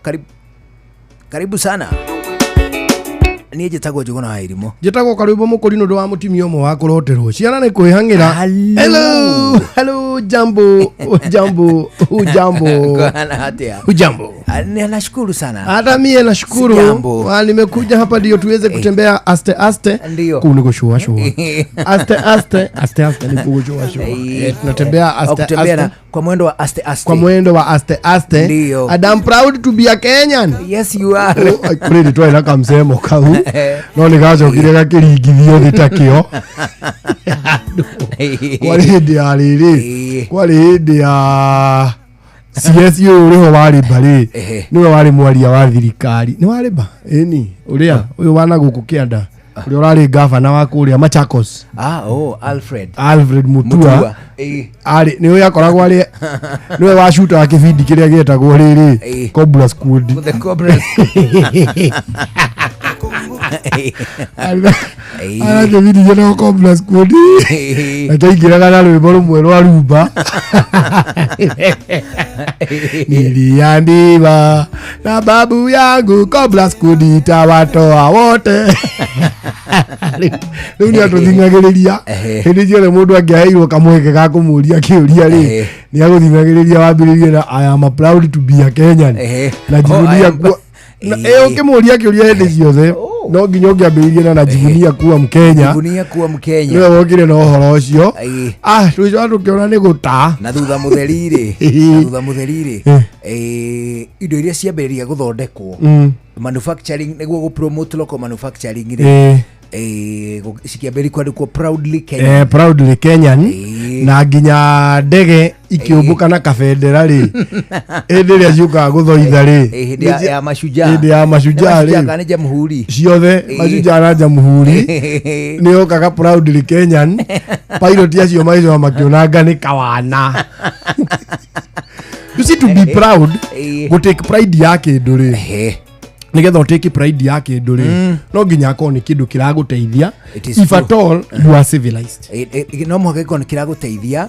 karibu sana. Niĩ njĩtagwo Njuguna wa Irimũ. Njĩtagwo Karwimbo Mũkũri nĩ ũndũ wa mũtumia ũmwe wa kũroterwo ciana nĩ kwĩhang'ĩra. Hello, hello, jambo, jambo, jambo. Kuhana atia? Hujambo. Nashukuru sana. Hata mie nashukuru. Nimekuja hapa ndio tuweze kutembea aste aste. Ndio. Kuu niko shua shua. Aste aste, aste aste ni kugo shua shua. Tunatembea aste aste. Kwa mwendo wa aste aste. Kwa mwendo wa aste aste. Ndio. And I'm proud to be a Kenyan. Yes you are. Kuri twai kamsemo kau. No nĩgacokire gakĩringithio thĩ ta kĩo. Kwarĩ hĩndĩ ya rĩrĩ, kwarĩ hĩndĩ ya CS ũyũ ũrĩho wa Rĩmba rĩ, nĩwe warĩ mwaria wa thirikari. Nĩ wa Rĩmba? Ĩni, ũrĩa ũyũ wa na gũkũ kĩanda, ũrĩa ũrarĩ gavana wa kũrĩa Machakos. Alfred. Alfred Mutua. Arĩ nĩwe akoragwo arĩ nĩwe wacutaga kĩbindi kĩrĩa gĩetagwo rĩrĩ Cobra Squad. The Cobra. Ara kĩbindi gĩetagwo Cobra Squad. Na kĩaingĩraga na rwĩmbo rũmwe rwa rumba. Niliambiwa na babu yangu Cobra Squad itawatoa wote. Rĩu nĩ atũthing'agĩrĩria hĩndĩ ciothe mũndũ angĩaheirwo kamweke ga kũmũria kĩũria rĩ nĩ agũthing'agĩrĩria wambĩrĩrie na I am proud to be a Kenyan na jivunia kuwa ũkĩmũria kĩũria hĩndĩ ciothe no nginya ũngĩambĩrĩrie na najivunia kuwa Mkenya. Najivunia kuwa Mkenya. Nĩwe wokire na ũhoro ũcio. Tũcoka tũkĩona nĩ gũta. Na thutha mũtheri rĩ, na thutha mũtheri rĩ, indo iria ciambĩrĩria gũthondekwo manufacturing nĩguo gũ promote local manufacturing rĩ, cikiambĩrĩria kwandĩkwo proudly Kenyan. Proudly Kenyan. Na nginya ndege ikĩũmbũka na kabendera rĩ hĩndĩ ĩrĩa ciũkaga gũthoitha rĩ hĩndĩ ya mashujaa, hĩndĩ ya mashujaa rĩ, kana jamhuri ciothe mashujaa na jamhuri nĩ yokaga proudly Kenyan. Pilot acio maicoa makĩonanga nĩ kawana. You see, to be proud, go take pride ya kĩndũ rĩ, nĩgetha ũtake pride ya kĩndũ rĩ, no nginya akorwo nĩ kĩndũ kĩragũteithia. It is If true. at all you are civilized. No mũhaka gĩkorwo nĩ kĩragũteithia.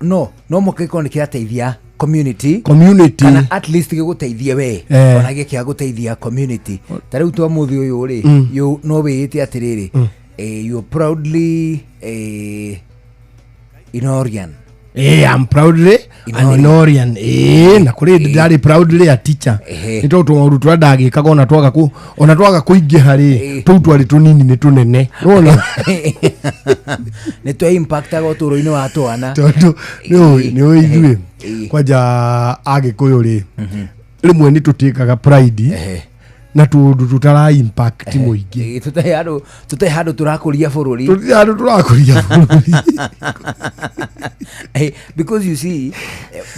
No mũhaka gĩkorwo nĩ kĩrateithia community. Community. Kana at least gĩgũteithie we, ona gĩkĩaga gũteithia community. Ta rĩu twa mũthĩ ũyũ rĩ, no wĩĩte atĩrĩrĩ, you proudly Inorian. I'm proudly an Inorian. Na kũrĩ hĩndĩ ndarĩ proudly a teacher. Nĩ tondũ tũmaũndũ tũrĩa ndagĩkaga ona twaga kũ ona twaga kũingĩha rĩ, tũu twarĩ tũnini nĩ tũnene. Nĩwona? Nĩ twa impactaga ũtũũro-inĩ wa twana. Tondũ nĩũĩ ithuĩ kwanja Agĩkũyũ rĩ, rĩmwe nĩ tũtĩkaga pride na tũũndũ tũtara impact mũingĩ. Tũtarĩ handũ tũrakũria bũrũri. Tũtirĩ handũ tũrakũria bũrũri. Because you see,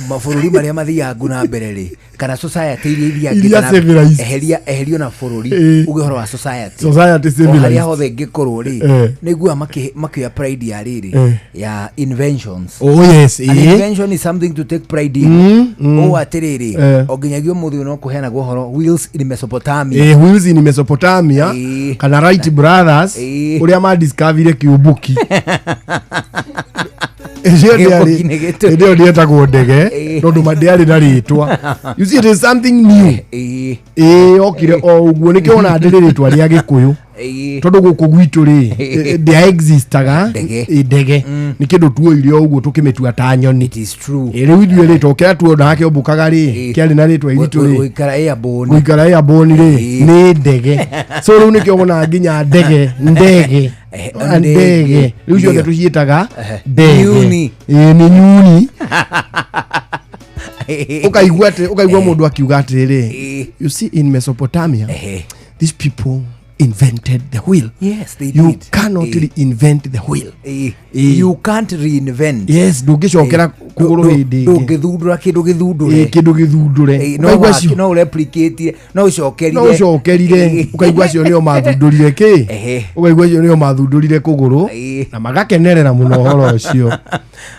mabũrũri marĩa mathiaga na mbere rĩ, kana society iria ithiaga Iria na mbere, civilized. Eherio na bũrũri, uge ũhoro wa society. Society O civilized. harĩa hothe ingĩkorwo rĩ, nĩ iguaga makĩoya pride ya rĩrĩ, ya inventions. Oh, yes, An invention is something to take pride in. Ũũ atĩrĩrĩ, o nginyagia ũmũthĩ ũyũ no kũheanagwo ũhoro wheels in Mesopotamia. Wheels in Mesopotamia kana Wright Brothers, ũrĩa madiscoverire kĩũmbũki. Hĩndĩ ĩyo Kĩũmbũki nĩ gĩtũ. hĩndĩ ĩyo ndĩetagwo ndege, tondũ ndĩarĩ na rĩtwa. You see, it is something new. Okire o ũguo, nĩkĩo ona ndĩrĩ rĩtwa rĩa Gĩkũyũ, tondũ gũkũ gwitũ rĩ, ndĩa existaga. Ndege. Ndege nĩ kĩndũ tuoire o ũguo tũkĩmĩtua ta nyoni. It is true. Rĩu ithuĩ rĩtwa kĩrĩa tuonaga kĩombũkaga rĩ, kĩarĩ na rĩtwa iritũ rĩ, gũikara airborne. Gũikara airborne rĩ, nĩ ndege. So rĩu nĩkĩo wonaga nginya ndege, ndege, ndege, rĩu ciothe tũciĩtaga ndege. Nyuni. Nĩ nyuni. Ũkaigua atĩ, ũkaigua mũndũ akiuga atĩrĩrĩ, you see, in Mesopotamia these people invented the wheel. Yes, they You did. cannot reinvent the wheel. You can't reinvent. Yes, ndũngĩcokera kũgũrũ hĩndĩ ĩngĩ. Ndũngĩthundũra kĩndũ gĩthundũre. Kĩndũ gĩthundũre. No Ũkaigua no ũreplicate, no ũcokerire. No ũcokerire. Ũkaigua acio nĩo mathundũrire kĩ, ũkaigua acio nĩo mathundũrire kũgũrũ na magakenerera mũno ũhoro ũcio.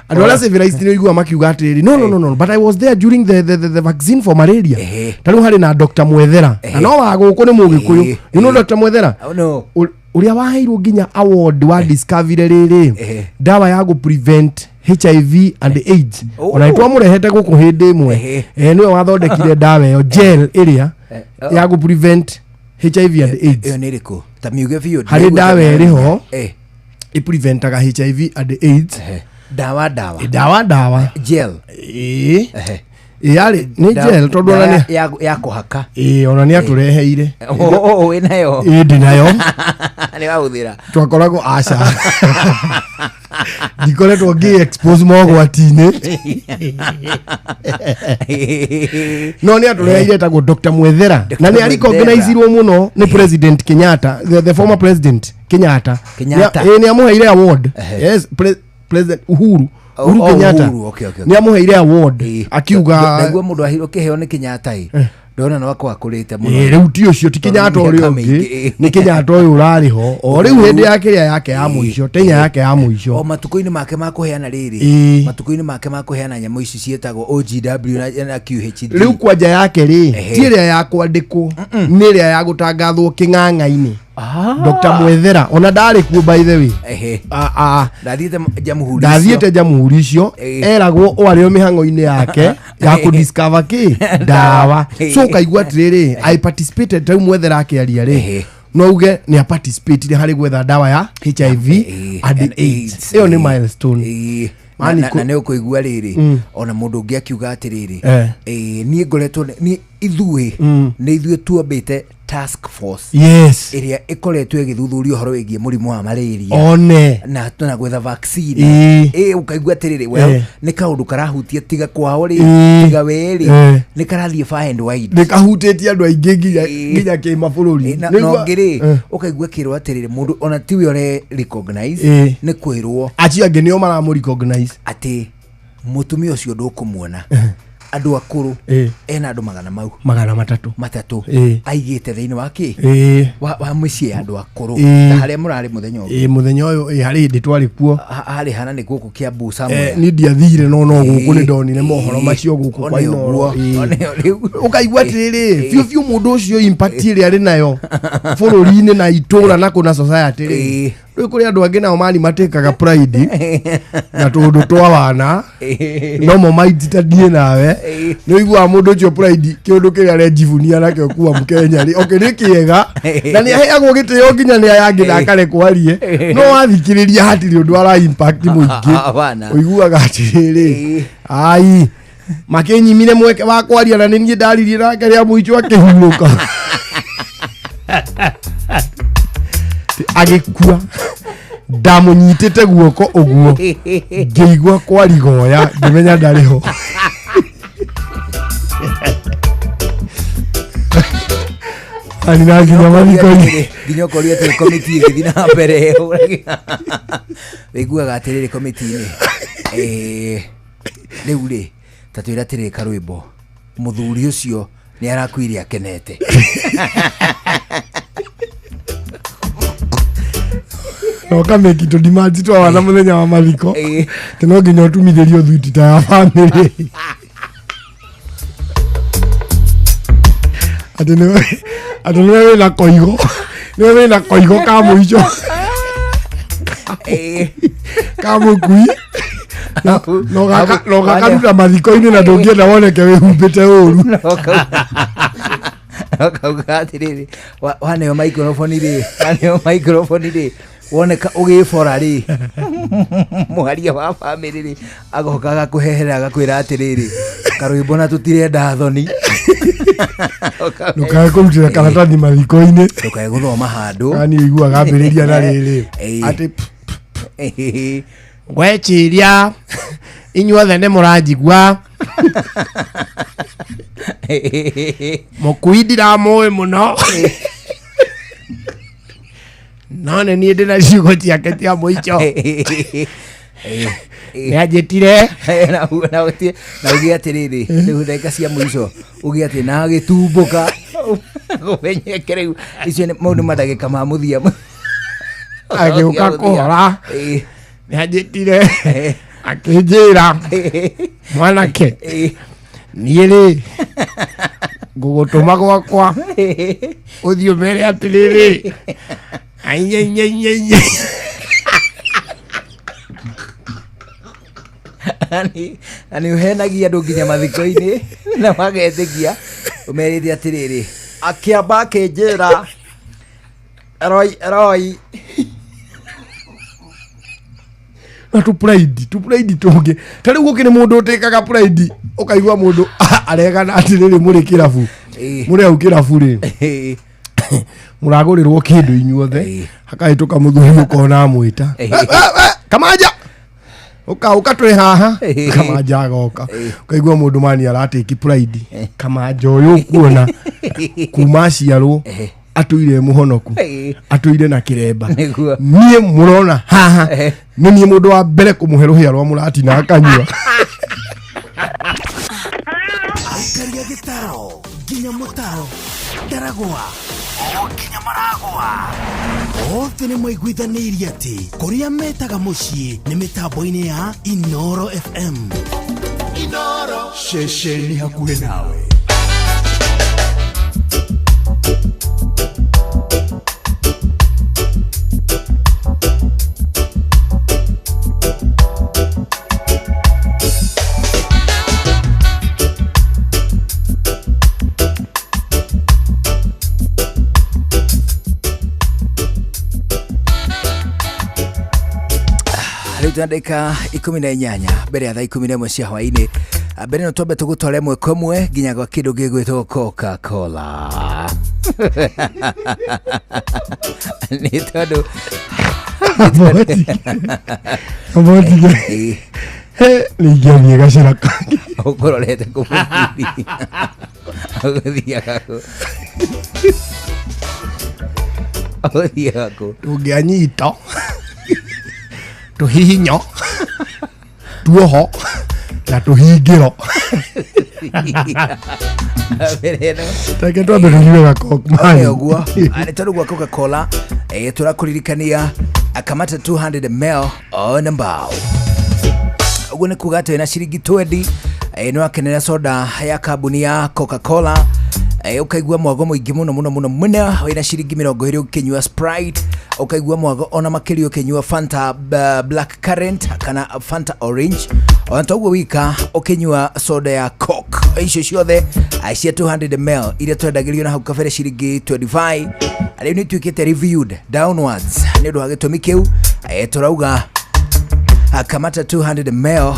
Andũ arĩa civilized nĩ ũiguaga makiuga atĩrĩrĩ, no, no, no, no, but I was there during the vaccine for malaria. Ta rĩu harĩ na Dr. Mwethera, na no wa gũkũ, nĩ Mũgĩkũyũ. You know Dr. Mwethera? No. Ũrĩa waheirwo nginya award wa discovery rĩrĩ, ndawa ya gũ prevent HIV and AIDS. Ona nĩ twamũrehete gũkũ hĩndĩ ĩmwe. Nĩwe wathondekire ndawa ĩyo, gel ĩrĩa ya gũ prevent HIV and AIDS. Ĩyo nĩ ĩrĩkũ? Ta miuge biũ. Harĩ ndawa ĩrĩ ho ĩpreventaga HIV and AIDS. Ndawa, ndawa. Ndawa, ndawa. Gel. Ĩĩ. Yarĩ nĩ gel, tondũ ona nĩ ya kũhaka. Ĩĩ, ona nĩ atũreheire. Oh, wĩ nayo? Ĩĩ, ndĩ nayo. Nĩ wahũthĩra? Twakoragwo, aca, ndikoretwo ngĩ expose mogwati-inĩ, no nĩ atũreheire, etagwo Dr. Mwethera, na nĩ aricognizirwo mũno nĩ President Kenyatta, the former President Kenyatta. Kenyatta. Ĩĩ, nĩ amũheire award. Yes, President Uhuru. Oh, Uhuru oh, Kenyatta. Uhuru, okay. Nĩ amũheire award akiuga. Ndaigua mũndũ aheirwo kĩheo nĩ Kenyatta ĩ, ndona no akwa akũrĩte mũno. Rĩu ti ũcio, ti Kenyatta Tondũ ũrĩa mĩaka ũngĩ, mĩingĩ. Nĩ Kenyatta ũyũ ũrarĩ ho o rĩu, hĩndĩ ya kĩrĩa yake ya mũico, tenya yake ya mũico. O matukũ-inĩ make ma kũheana rĩrĩ, matukũ-inĩ make ma kũheana nyamũ ici ciĩtagwo OGW na QHD. Rĩu kwanja yake rĩ, ti ĩrĩa ya kwandĩkwo, nĩ ĩrĩa ya gũtangathwo kĩng'ang'a-inĩ. Dr. Mwethera ona ndarĩ kuo, by the way. Ndathiĩte jamhuri. Ndathiĩte jamhuri icio. Eragwo o arĩ o mĩhang'o-inĩ yake ya kũdiscover kĩ ndawa. So ũkaigua atĩrĩrĩ, I participated. Rĩu Mwethera akĩaria rĩ, no uge nĩ aparticipatire harĩ gwetha ndawa ya HIV and AIDS. Ĩyo nĩ milestone. Na na nĩ ũkũigua rĩrĩ, ona mũndũ ũngĩ akiuga atĩrĩrĩ, niĩ ngoretwo niĩ ithuĩ, nĩ ithuĩ tuambĩte task force ĩrĩa ĩkoretwo ĩgĩthuthuria ũhoro wĩgiĩ mũrimũ wa malaria One. na gwetha vaccine. Ũkaigua atĩrĩrĩ, well, nĩ kaũndũ karahutia tiga kwao rĩ, tiga we rĩ, nĩ karathiĩ far and wide. Nĩ kahutĩtie andũ aingĩ nginya kĩmabũrũri. Na ũngĩ rĩ, ũkaigua kĩrwo atĩrĩrĩ, mũndũ ona tiwe ũre recognize, nĩ kwĩrwo Acio angĩ nĩo maramũ recognize atĩ mũtumia ũcio ndũkũmuona. Andũ akũrũ Ĩĩ. Ena andũ magana mau 300. Matatũ. Ĩĩ. Aigĩte thĩinĩ wa kĩ Ĩĩ. Wa mũciĩ ya andũ akũrũ. Ĩĩ. Ta harĩa mũrarĩ mũthenya ũngĩ. Ĩĩ, mũthenya ũyũ ĩ, harĩ hĩndĩ twarĩ kuo. Harĩ hana nĩ gũkũ Kiambu somewhere. Niĩ ndiathire no no gũkũ Ĩĩ. nĩ ndonire mohoro macio gũkũ kwa One Inooro. ũguo. Ĩĩ. One rĩu. Ũkaigua atĩrĩrĩ, biũ biũ mũndũ ũcio impact ĩrĩa arĩ nayo bũrũri-inĩ na itũra na kũna society rĩ, rĩu kũrĩ andũ angĩ nao mani matĩkaga pride na tũndũ twa wana no mo maiti ta niĩ nawe nĩ ũiguaga mũndũ ũcio pride kĩũndũ kĩrĩa arejibunia nakĩo kuwa mũkenya rĩ, okay, nĩ kĩega na nĩ aheagwo gĩtĩo nginya nĩ aya angĩ na akarekwo arie, no wathikĩrĩria hatirĩ ũndũ ara impact mũingĩ. Hapana. Ũiguaga atĩrĩrĩ, ai makĩnyimire mweke wa kwaria na nĩ niĩ ndaririe nake rĩa mũico akĩhurũka agĩkua ndamũnyitĩte guoko ũguo ngĩigua kwarigoya ngĩmenya ndarĩ ho. Ani na nginya mathiko-inĩ. Nginya ũkoria atĩrĩ komiti ĩgĩthiĩ na mbere wĩiguaga atĩrĩrĩ komiti-inĩ, rĩu rĩ ta twĩra atĩrĩrĩ karwĩmbo mũthuri ũcio nĩ arakuire akenete. Na ũkamĩki tũdimanji twa wana mũthenya wa mathiko atĩ no nginya ũtumithĩrio thuiti ta ya bamĩrĩ atĩ nĩwe wĩna koigo, nĩwe wĩna koigo ka mũico ka mũkui na ũgakaruta mathiko-inĩ na ndũngĩenda woneke wĩhumbĩte ũru. Ũkauga atĩrĩrĩ waneo microphone rĩ, waneo microphone rĩ woneka ũgĩbora rĩ mũharia wa bamĩrĩ rĩ agoka agakũheherera agakwĩra atĩrĩrĩ karwĩmbo na tũtirenda thoni. Ndũkae kũrutĩra karatathi mathiko-inĩ, ndũkae gũthoma handũ kani ũiguaga ambĩrĩria na rĩrĩ atĩ ngweciria inyuothe nĩ mũranjigua mũkui ndiramũĩ mũno no nĩ niĩ ndĩna ciugo ciake cia mũico nĩanjĩtire na uge atĩrĩrĩ rĩu ndagĩka cia mũico uge atĩ na agĩtumbũka ũmenyeke rĩu icio mau nĩ mandagĩka ma mũthia agĩũka kũhora nĩanjĩtire akĩnjĩra mwanake niĩ rĩ ngũgũtũma gwakwa ũthiĩ ũmere atĩrĩrĩ ainyainyainyainye. Na nĩ ũhenagia andũ nginya mathiko-inĩ na magetĩkia ũmerĩte atĩrĩrĩ akĩamba akĩnjĩra eroi eroi na tũpride tũngĩ ta rĩu gũkĩrĩ mũndũ ũtĩkaga pride ũkaigua mũndũ aregana atĩrĩrĩ mũrĩ kĩrabu mũrĩ hau kĩrabu rĩ mũragũrĩrwo kĩndũ inyuothe hakahĩtũka mũthuri ũkona amwĩta Kamanja ũka twĩ haha Kamanja agoka ũkaigua mũndũ mani aratĩki pride Kamanja ũyũ ũkuona kuma aciarwo atũire mũhonoku atũire na kĩremba niĩ mũrona haha nĩ niĩ mũndũ wa mbere kũmũhe rũhĩa rwa mũratina akanyua. Aikaria gĩtaro nginya mũtaro ndaragwa o nginya maragwa othe nĩ maiguithanĩirie atĩ kũrĩa metaga mũciĩ nĩ mĩtambo-inĩ ya Inooro FM. Inooro ceceni hakuhĩ nawe. Rĩu tuna ndagĩka 18 mbere ya thaa 11 cia hwaĩ-inĩ. Mbere no twambe tũgũtware ĩmwe kwa ĩmwe nginya gwa kĩndũ gĩgwĩtwo Coca-Cola. Nĩ tondũ nĩingĩathiĩ gacĩra kangĩ ũkũrorete kũ mũthuri ũgũthiaga kũ ũgũthiaga kũ tũngĩanyito tũhihinyo tuoho na tũhingĩro. Reke twambe tũnyue gacoke man. Ũguo nĩ tondũ gwa Coca-Cola tũrakũririkania akamata 200 ml ona mbao. Ũguo nĩ kuga atĩ wĩna ciringi 20 nĩ wakenera soda ya kambuni ya Coca-Cola, ũkaigua mwago mũingĩ mũno mũno mũno mũno. Wĩna ciringi 20 ũkĩnyua Sprite, ũkaigua mwago ona makĩria ũkĩnyua Fanta Black Currant kana Fanta Orange, ona toguo wika ũkĩnyua soda ya Coke. Icio ciothe cia 200 ml iria twendagĩrio na hau kabere ciringi 25 rĩu nĩ ituĩkĩte reviewed downwards. Nĩ ũndũ wa gĩtũmi kĩu tũrauga akamata 200 ml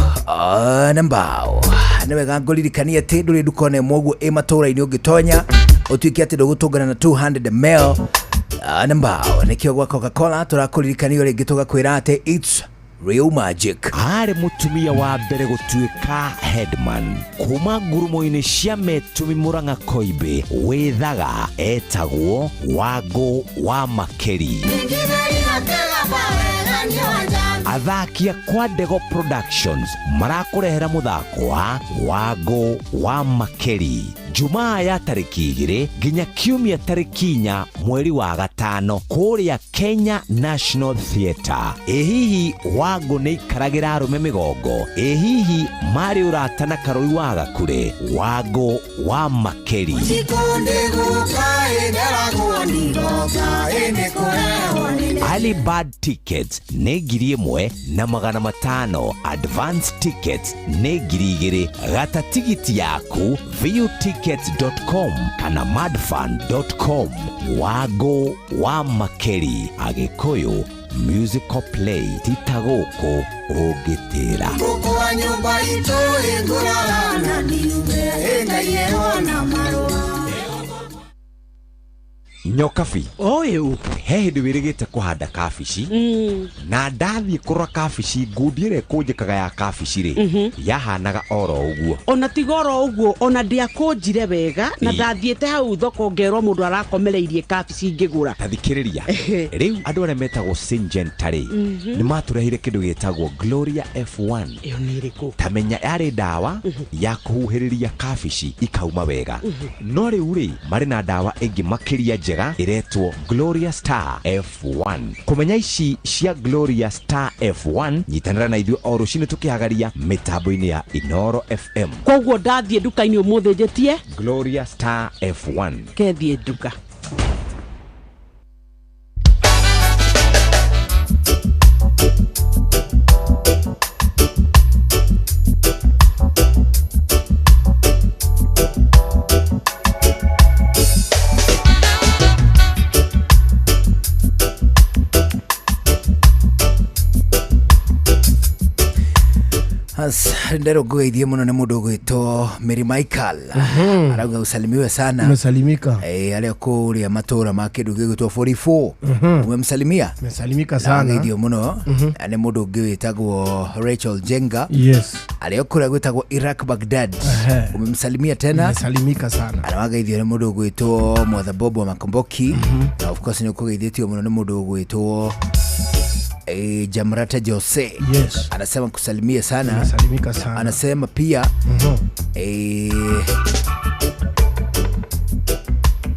na mbao. Nĩ wega ngũririkanie atĩ ndũrĩ nduka ona ĩmwe ũguo ĩ matũũra-inĩ ũngĩtonya ũtuĩke atĩ ndũgũtũngana na 200 ml na mbao. Nĩkĩo gwa Coca-Cola tũrakũririkania rĩngĩ tũgakwĩra atĩ it's real magic. Arĩ mũtumia wa mbere gũtuĩka headman kuma ngurumo-inĩ cia Metumi Murang'a Koimbĩ wĩthaga etagwo Wangũ wa Makeri. Athaki a kwa Ndego Productions marakũrehera mũthako wa Wangũ wa Makeri Jumaa ya tarĩki 2 nginya Kiumia tarĩki 4 mweri wa 5 kũrĩa Kenya National Theatre. Ĩ hihi Wangũ nĩ ikaragĩra arũme mĩgongo? Ĩ hihi marĩ ũrata na Karũri wa Gakure? Wangũ wa Makeri. Early bird tickets nĩ 1,500, advance tickets nĩ 2,000. Gata tigiti yaku viewtickets.com kana madfun.com. Wangũ wa Makeri, Agĩkũyũ musical play tita gũkũ ũngĩtĩra. Nyokabi ũyũ he hĩndĩ wĩrĩgĩte kũhanda kabici na ndathiĩ kũrora kabici ngundi ĩrĩa ĩkũnjĩkaga ya kabici rĩ yahanaga oro ũguo. Ona tiga oro ũguo, ona ndiakũnjire wega na ndathiĩte hau thoko ngerwo mũndũ arakomereirie kabici ngĩgũra. Ta thikĩrĩria, rĩu andũ arĩa metagwo Syngenta rĩ nĩ matũreheire kĩndũ gĩtagwo Gloria F1. Ĩyo nĩ ĩrĩkũ? Ta menya yarĩ ndawa ya kũhuhĩrĩria kabici ikauma wega, no rĩu rĩ marĩ na ndawa ĩngĩ makĩria njega ĩretwo Gloria Star F1. Kũmenya ici cia Gloria Star F1, nyitanĩra na ithuĩ o rũcinĩ tũkĩhagaria mĩtambo-inĩ ya Inoro FM. Koguo ndathiĩ nduka-inĩ ũmũthĩ njĩtie Gloria Star F1. Kethiĩ nduka. Ndero ngũgeithie mũno nĩ mũndũ ũgwĩtwo Mary Michael. Arauga usalimiwe sana. Umesalimika. Arĩa kũrĩa matũra ma kĩndũ gĩgwĩtwo 44. Umemsalimia? Umesalimika sana. Ngeithio mũno. Nĩ mũndũ ũngĩ wĩtagwo Rachel Jenga. Yes. Arĩa kũrĩa gwĩtagwo Iraq Baghdad. Umemsalimia tena? Umesalimika sana. Arageithio nĩ mũndũ ũgwĩtwo Mwatha Bob wa Makomboki. Na of course nĩ ũkũgeithĩtio mũno nĩ mũndũ ũgwĩtwo Jamrata Jose. Yes. Anasema kusalimia sana. Umesalimika sana. Anasema pia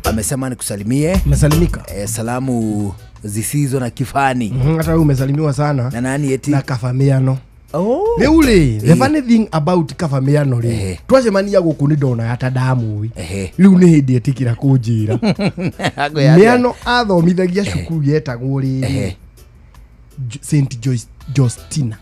amesema nikusalimie. Umesalimika. Salamu zisizo na kifani. Hata wewe umesalimiwa sana. Na nani eti? Na Kafamiano. Oh. Rĩu rĩ, the funny thing about Kafamiano rĩ, twacemania gũkũ nĩ ndona hata ndamũĩ. Rĩu nĩ hĩndĩ etĩkĩra kũnjĩra. Miano athomithagia cukuru yetagwo rĩrĩ St. Justina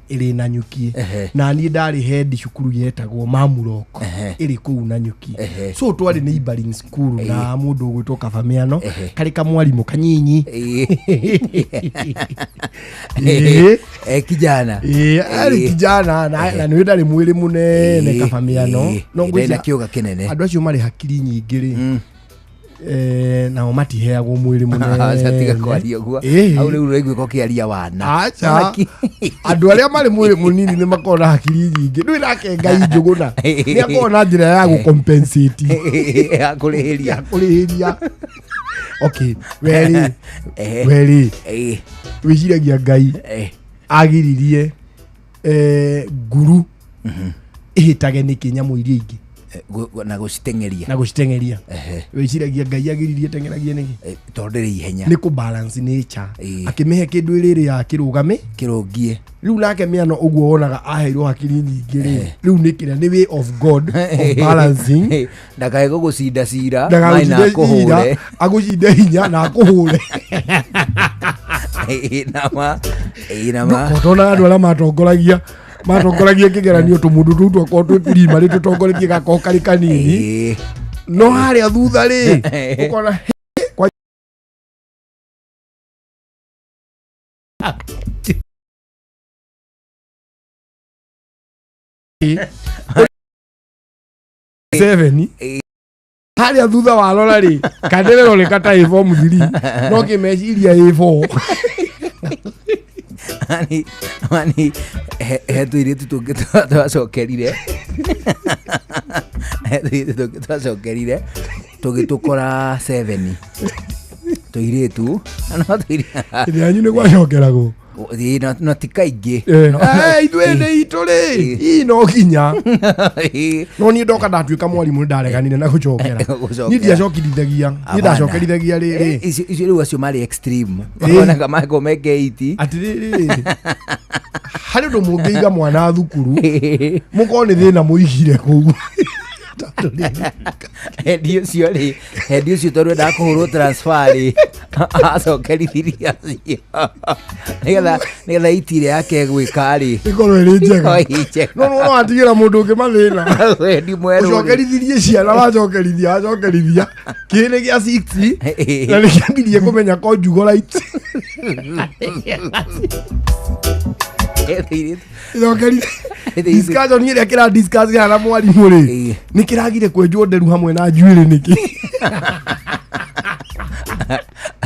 ĩrĩ Nanyuki, na niĩ ndarĩ head cukuru yetagwo Mamuroko ĩrĩ kũu Nanyuki. So twarĩ neighboring school na mũndũ ũgwĩtwo Kafamiano karĩ kamwarimũ kanyinyi. Kijana. Arĩ kijana na nĩ ndarĩ mwĩrĩ mũnene Kafamiano. No ngwĩciria kĩũga kĩnene. Andũ acio marĩ hakiri nyingĩ rĩ nao matiheagwo mwĩrĩ mũnene. Tiga kwaria ũguo. Hau rĩu ũraigua ũkĩaria wana. Aca. Andũ arĩa marĩ mwĩrĩ mũnini nĩ makoragwo na hakiri nyingĩ. Ndũĩ nake Ngai Njũgũna nĩ akoragwo na njĩra ya gũcompensate. Ya kũrĩhĩria. Kũrĩhĩria. Okay, weri. Weri. Wĩciragia Ngai agiririe nguru Ĩhĩtage nĩkĩ nyamũ iria ingĩ? Na gũciteng'eria. Na gũciteng'eria. Wĩciragia Ngai agiririe teng'eragie nĩkĩ? Tondũ ndĩrĩ ihenya. Nĩ kũ balance nature, akĩmĩhe kĩndũ ĩrĩrĩ ya kĩrũgame kĩrũngie. Rĩu nake mĩano ũguo wonaga aheirwo hakiri nyingĩ rĩ, rĩu nĩ kĩrĩa nĩ way of God of balancing. Ndakae gũgũcinda cira maĩ na ndagagũcinde akũhũre. cira, agũcinde hinya na akũhũre. Ĩ, nama ĩ, nama. Tona andũ arĩa matongoragia kĩgeranio, tũmũndũ tũu twakorwo twĩ primary tũtongoretie gakorwo karĩ kanini, no harĩa thutha rĩ ũkona "Hĩ, kwa seven harĩa thutha warora rĩ kandereroneka ta ĩ form 3 no kĩmeciria ĩ 4." Mani he tũirĩtu tũngĩ twacokerire, he tũirĩtu tũngĩ twacokerire tũgĩtũkora 7 tũirĩtu no Hĩndĩ yanyu nĩ gwacokeragwo? Ĩ, no ti kaingĩ. Ithuĩ nĩ itũ rĩ ii no nginya no niĩ ndoka ndatuĩka mwarimũ nĩ ndareganire na gũcokera. Gũcokera. Niĩ ndiacokirithagia, niĩ ndacokerithagia rĩrĩ. Icio rĩu acio marĩ extreme. Onaga mako meke 80. Atĩrĩrĩ, harĩ ũndũ mũngĩiga mwana thukuru mũkorwo nĩ thĩna mũigire kũu. Hendi ũcio rĩ, hendi ũcio tondũ endaga kũhũrwo transfer rĩ, acokerithirie acio nĩgetha itire yake gwĩka rĩ ĩkorwo ĩrĩ njega. Ĩ njega. No no watigĩra mũndũ ũngĩ mathĩna. Wendi mwerũ rĩ. Ũcokerithirie ciana, wacokerithia wacokerithia kĩrĩ gĩa 60 na nĩ kĩambirie kũmenya conjugal rights. Ithokeri discussion ĩrĩa kĩra discuss na mwarimũ rĩ, nĩ kĩragire kwenjwo nderu hamwe na njuĩrĩ nĩkĩ?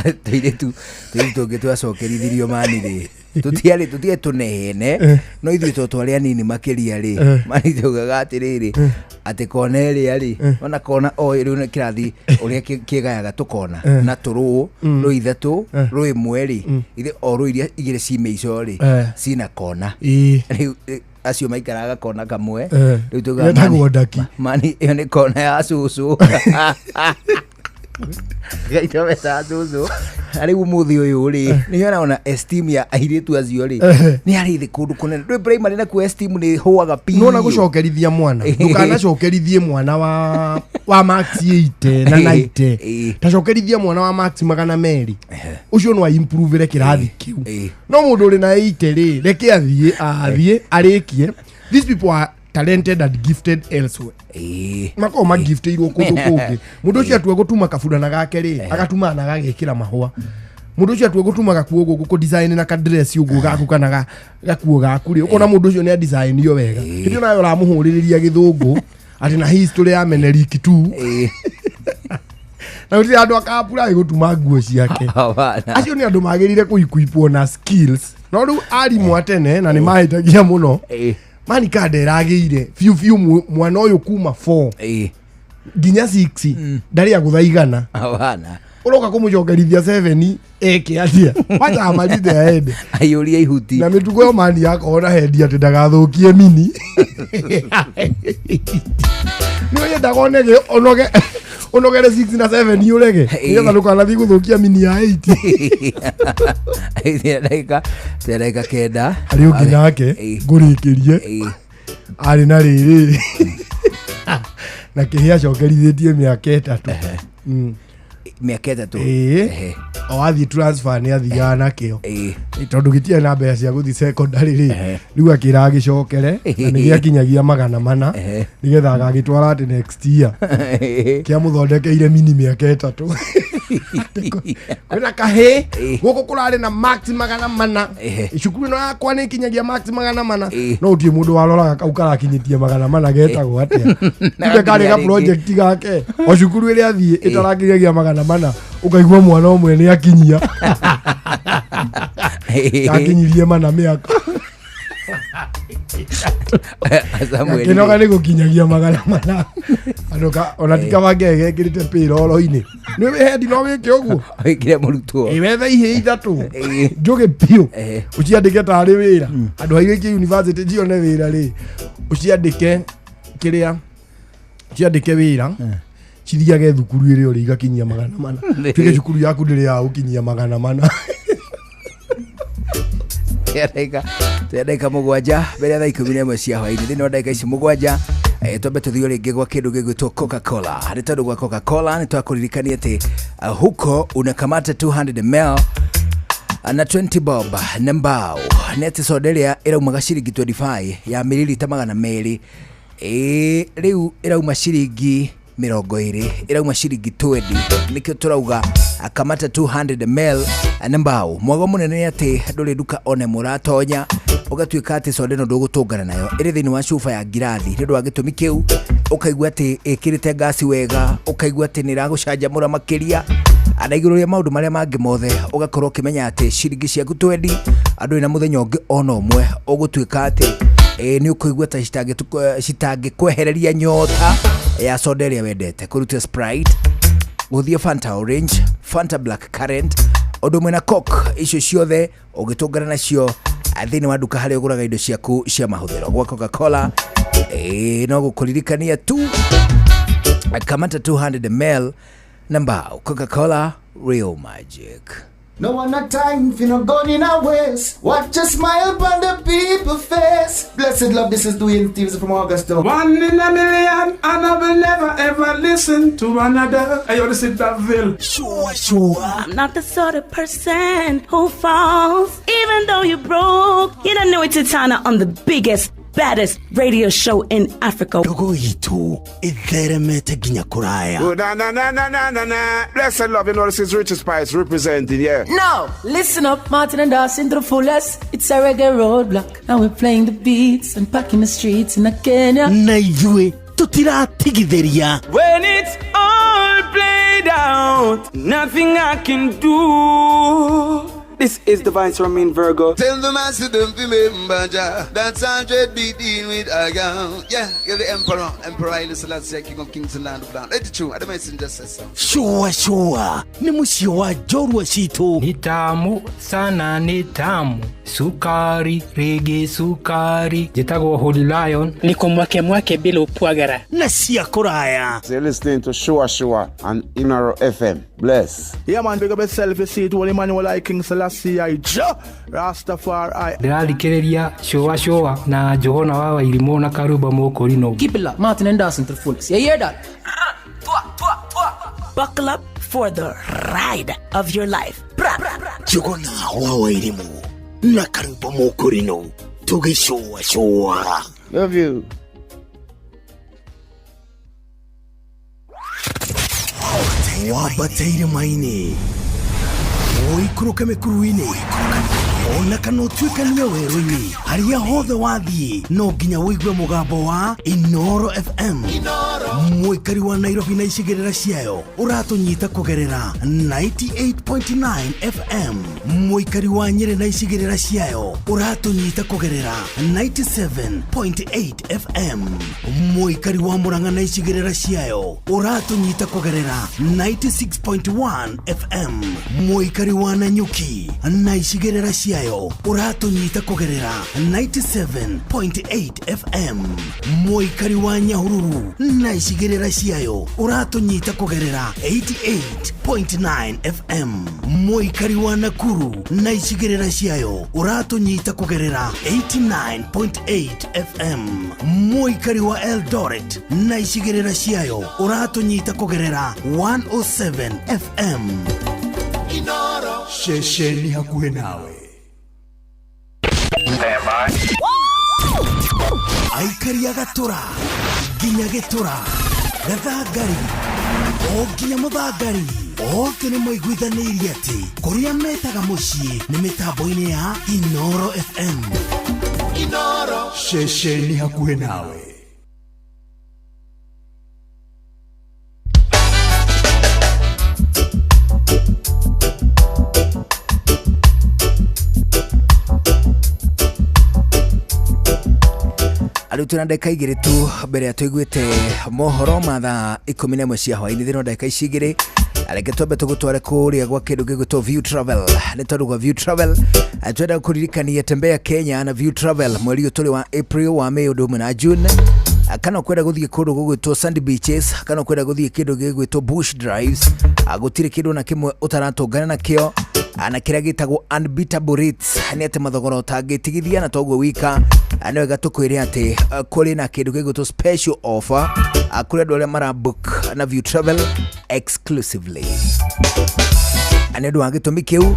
Tũirĩtu tũngĩ twacokerithirio mani rĩ, tũtiarĩ tũnene, no ithuĩ to twarĩ anini makĩria rĩ, mani taugaga atĩrĩrĩ, atĩ kona ĩrĩa rĩ, ona kona o rĩu nĩ kĩrathi ũrĩa kĩgayaga tũkona na tũrũ rũ ithatũ rũ ĩmwe rĩ, ithe o rũ iria igĩrĩ ci mĩico rĩ cina kona. Rĩu acio maikaraga kona kamwe. Rĩu tugaga Yetagwo ndaki. Mani ĩyo nĩ kona ya cũcũ, gaitobeta cũcũ. Na rĩu ũmũthĩ ũyũ rĩ, nĩ ona esteem ya airĩtu acio rĩ nĩ arĩ thĩ kũndũ kũnene. Ndũĩ primary nakuo esteem nĩ hũaga piũ. Nona gũcokerithia mwana, ndũkanacokerithie mwana wa max 80 na 90, tacokerithia mwana wa max 200, ũcio no aimprovere kĩrathi kĩu. No mũndũ ũrĩ na 80 rĩ, reke athiĩ arĩkie. These people are talented and gifted elsewhere. Makoragwo magiftĩirwo kũndũ kũngĩ. Mũndũ ũcio atua gũtuma kaburana gake rĩ, agatumaga na agagekĩra mahũa. Mũndũ ũcio atua gũtuma gakuo ũguo gũkũ design na kadress ũguo gaku kana gakuo gaku rĩ, ũkona mũndũ ũcio nĩ adisainio wega. Hĩndĩ ĩyo nawe ũramũhũrĩrĩria gĩthũngũ atĩ na history ya Menelik tu, na gũtirĩ andũ akapura gũtuma nguo ciake. Hapana. Acio nĩ andũ magĩrĩire kũikuipwo na skills. No rĩu arimũ a tene na nĩ mahĩtagia mũno, mani kanda ĩragĩire biũ biũ mwana ũyũ kuma 4 nginya 6 ndarĩ agũtha igana. Hapana. Ũroka kũmũcokerithia 7 eke atĩa? Wacha amalize aende. Aiyũrie ihuti. Na mĩtugo ĩyo mani yakorwo na hendi atĩ ndagathũkie mini nĩ ũyendaga onege onoge ũnogere 6 na 7 ũrege nĩgetha ndũkanathiĩ gũthũkia mini ya 8. Ndagĩka 9. Harĩ ũngĩ nake ngũrĩkĩrie arĩ na rĩrĩ na kĩhĩ acokerithĩtie mĩaka 3. Mĩaka 3? Ĩĩ, o athiĩ transfer nĩ athiaga nakĩo tondũ gĩtiarĩ na mbeca cia gũthiĩ secondary rĩ, rĩu akĩra agĩcokere na nĩ gĩakinyagia 400 nĩgetha agagĩtwara atĩ next year. Kĩamũthondekeire mini mĩaka 3. Kwĩna kahĩ gũkũ kũrarĩ na max 400, cukuru ĩno yakwa nĩ ĩkinyagia max 400, no gũtirĩ mũndũ waroraga kau karakinyĩtie 400 getagwo atĩa. Kumbe karĩ ga project gake, o cukuru ĩrĩa athiĩ ĩtarakinyagia 400, ũkaigua mwana ũmwe nĩ akinyia, akinyirie mana mĩaka. Samuel Kinoga nĩ gũkinyagia 400. Andũ ka ona ti kaba ngegekĩrĩte payroll-inĩ. Nĩ wĩhendi no wĩke ũguo. Wĩkire mũrutwo. Ĩ wethe ihĩ ithatũ. Njũgĩ biũ. Ũciandĩke tarĩ wĩra. Andũ airĩkie university cione wĩra rĩ. Ũciandĩke kĩrĩa ciandĩke wĩra. Cithiage thukuru ĩrĩa ũrĩ igakinyia 400. Tuge cukuru yaku ndĩrĩ ya gũkinyia 400. Ndagĩka 7 mbere ya thaa 11 cia hwaĩ-inĩ. Thĩinĩ wa ndagĩka ici 7 twambe tũthiĩ rĩngĩ gwa kĩndũ gĩgwĩtwo Coca-Cola. Nĩ tondũ gwa Coca-Cola nĩ twakũririkania atĩ huko unakamata 200 ml na 20 bob na mbao. Nĩ atĩ soda ĩrĩa ĩraumaga ciringi 25 ya mililita 200 rĩu ĩrauma ciringi 20, ĩrauma ciringi 20. Nĩkĩo tũrauga akamata 200 ml na mbao. Mwago mũnene nĩ atĩ ndũrĩ nduka one mũratonya ũgatuĩka atĩ soda ĩno ndũgũtũngana nayo. Ĩrĩ thĩinĩ wa cuba ya ngirathi. Nĩ ũndũ wa gĩtũmi kĩu ũkaigua atĩ ĩkĩrĩte ngasi wega, ũkaigua atĩ nĩ ĩragũcanjamũra makĩria. Na igũrũ rĩa maũndũ marĩa mangĩ mothe ũgakorwo ũkĩmenya atĩ ciringi ciaku 20 andũ na mũthenya ũngĩ ona ũmwe ũgũtuĩka atĩ nĩ ũkũigua ta citangĩkwehereria nyota ya soda ĩrĩa wendete. Kũruta Sprite, gũthiĩ Fanta Orange, Fanta Black Currant, ũndũ ũmwe na Coke, icio ciothe ũgĩtũngana nacio thĩinĩ wa nduka harĩa ũgũraga indo ciaku cia mahũthĩro. Gwa Coca-Cola no gũkũririkania tu kamata 200 ml na mbao. Coca-Cola, real magic. No one a time for no gun in a waist. Watch a smile upon the people face. Blessed love, this is Dwayne Stevens from Augusta. 1 in a million, and I will never ever listen to another. Hey, yo, this is Daville. Sure, sure. I'm not the sort of person who falls, even though you broke. You don't know it's Titana on the biggest, baddest radio show in Africa. Dogo itu itheremete nginya kuraya. Oh, na na na na na na na. Blessed love, you know this is Richard Spice representing, yeah. No, listen up, Martin and Dawson to the fullest. It's a reggae roadblock. Now we're playing the beats and packing the streets in Kenya. Na ithuĩ tutiratigithĩria. When it's all played out, nothing I can do. This is the Vice Romain Virgo. Tell the master don't remember Jah. That's 100 beat in with a gun. Yeah, you're the emperor. Emperor Haile Selassie, King of Kings and Land of Land. Let it true. I messenger says so. Sure, sure. Ni mũciĩ wa njorua citũ. Ni tamu sana, ni tamu. Sukari, rege sukari. Njĩtagwo Holy Lion. Niko mwake mwake bila upwagara. Na cia kũraya. So you're listening to Shua Shua on Inoro FM. Bless. Yeah, man, big up yourself. You see it, Holy Emmanuel I, King Selassie I, Jah Rastafari. Ndĩrathikĩrĩria Shua Shua na Johana wa Wairimũ na Karuba Mũkũrinũ. Keep it locked, Martin and Dawson to the fullest. You hear that? Buckle up for the ride of your life. Johana wa Wairimũ na Karuba Mũkũrinũ tũgĩcũa cũa. Love you. Wambate irĩma-inĩ, ũikũrũke mĩkuru-inĩ, ona kana ũtuĩkanie werũ-inĩ, harĩa hothe wathiĩ no nginya ũigue mũgambo wa Inoro FM. Mũikari wa Nairobi na icigĩrĩra ciayo ũratũnyita kũgerera 98.9 FM. Mũikari wa Nyĩrĩ na icigĩrĩra ciayo ũratũnyita kũgerera 97.8 FM. Mũikari wa Murang'a na icigĩrĩra ciayo ũratũnyita kũgerera 96.1 FM. Mũikari wa Nanyuki na icigĩrĩra ciayo ũratũnyita kũgerera 97.8 FM. Mũikari wa Nyahururu na icigĩrĩra ciayo ũratũnyita kũgerera 88.9 FM. Mũikari wa Nakuru na icigĩrĩra ciayo ũratũnyita kũgerera 89.8 FM. Mũikari wa Eldoret na icigĩrĩra ciayo ũratũnyita kũgerera 107 FM. Inoro ceceni hakuhĩ nawe. Aikari a Gatũra nginya Gĩtũra, Gathangari o nginya Mũthangari, othe nĩ maiguithanĩirie atĩ kũrĩa metaga mũciĩ nĩ mĩtambo-inĩ ya Inoro FM. Inoro ceceni hakuhĩ nawe. Rĩu twĩna ndagĩka igĩrĩ tu mbere ya tũiguĩte mohoro ma thaa 11 cia hwaĩ-inĩ thĩinĩ wa ndagĩka ici igĩrĩ. Reke twambe tũgũtware kũrĩa gwa kĩndũ gĩgwĩtwo View Travel, nĩ tondũ gwa View Travel twenda kũririkania tembea Kenya na View Travel mweri ũyũ tũrĩ wa April, wa May ũndũ ũmwe na June. Kana ũkwenda gũthiĩ kũndũ gũgwĩtwo Sandy Beaches, kana ũkwenda gũthiĩ kĩndũ gĩgwĩtwo Bush Drives, gũtirĩ kĩndũ na kĩmwe ũtaratũngana nakĩo, na kĩrĩa gĩtagwo unbeatable rates, nĩ atĩ mathogora ũtangĩtigithia. Na toguo wika, nĩ wega tũkwĩre atĩ kũrĩ na kĩndũ gĩgwĩtwo special offer kũrĩ andũ arĩa mara book na View Travel exclusively. Nĩ ũndũ wa gĩtũmi kĩu,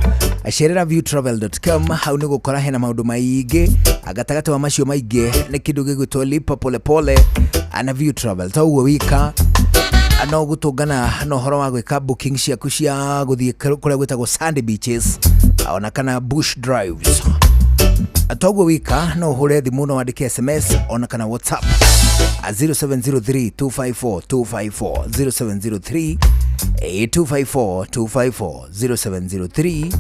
cerera viewtravel.com, hau nĩ gũkora hena maũndũ maingĩ. Gatagatĩ wa macio maingĩ nĩ kĩndũ gĩgwĩtwo lipa polepole na View Travel. Ta ũguo wika, no gũtũngana na ũhoro wa gwĩka booking ciaku cia gũthiĩ kũrĩa gwĩtagwo Sandy Beaches ona kana Bush Drives. Toguo wika, no ũhũre thimũ, no wandĩke SMS ona kana WhatsApp 0703 254 254, 0703 254 254, 0703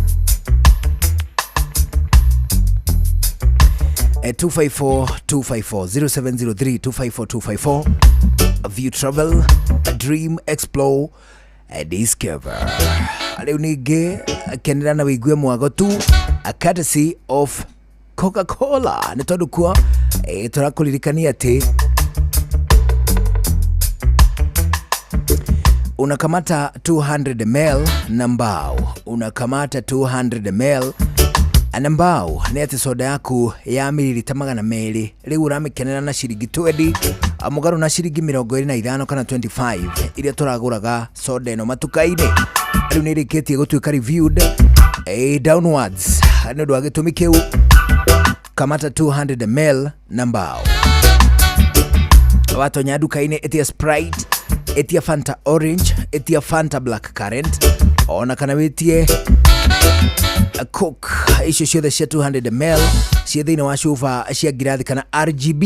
254 254, 0703 254 254. View Travel, Dream, Explore, Discover. Rĩu ningĩ kenera na wĩigue mwago tu, a courtesy of Coca-Cola, nĩ tondũ kuo tũrakũririkania atĩ unakamata 200 ml na mbao, unakamata 200 ml na mbao, nĩ atĩ soda yaku ya mililita 200 rĩu ũramĩkenera na ciringi 20, mũgarũ na ciringi 25 kana 25 iria tũragũraga soda ĩno matuka-inĩ. Rĩu nĩ ĩrĩkĩtie gũtuĩka reviewed downwards. Nĩ ũndũ wa gĩtũmi kĩu, kamata 200 ml na mbao. Watonya nduka-inĩ, ĩtia Sprite, ĩtia Fanta Orange, ĩtia Fanta Black Currant ona kana wĩtie Coke. Icio ciothe cia 200 ml ciĩ thĩinĩ wa cuba cia ngirathi kana RGB.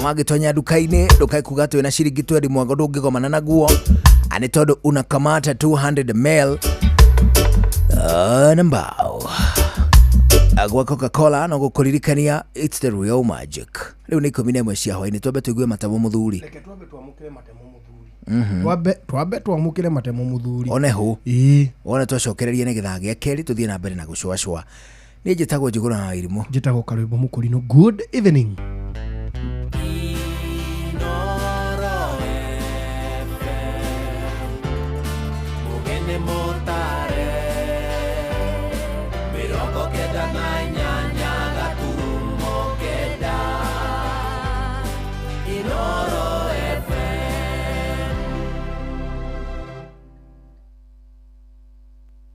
Wagĩtonya nduka-inĩ, ndũkae kuga atĩ wĩna ciringi 20, mwago ndũngĩgomana naguo, nĩ tondũ unakamata 200 ml na mbao gwa Coca-Cola. No gũkũririkania, it's the real magic. Rĩu nĩ 11 cia hwaĩ-inĩ, twambe tũigue matemo mũthuri. Reke twambe twamũkĩre matemo mũthuri. Twambe twamũkĩre matemo mũthuri. One hũ. Ĩĩ. Wone twacokereria nĩ gĩthaa gĩa kerĩ tũthiĩ na mbere na gũcũacũa. Niĩ njĩtagwo Njũgũna wa Irimũ. Njĩtagwo Karwĩmbo Mũkũrinũ. Good evening.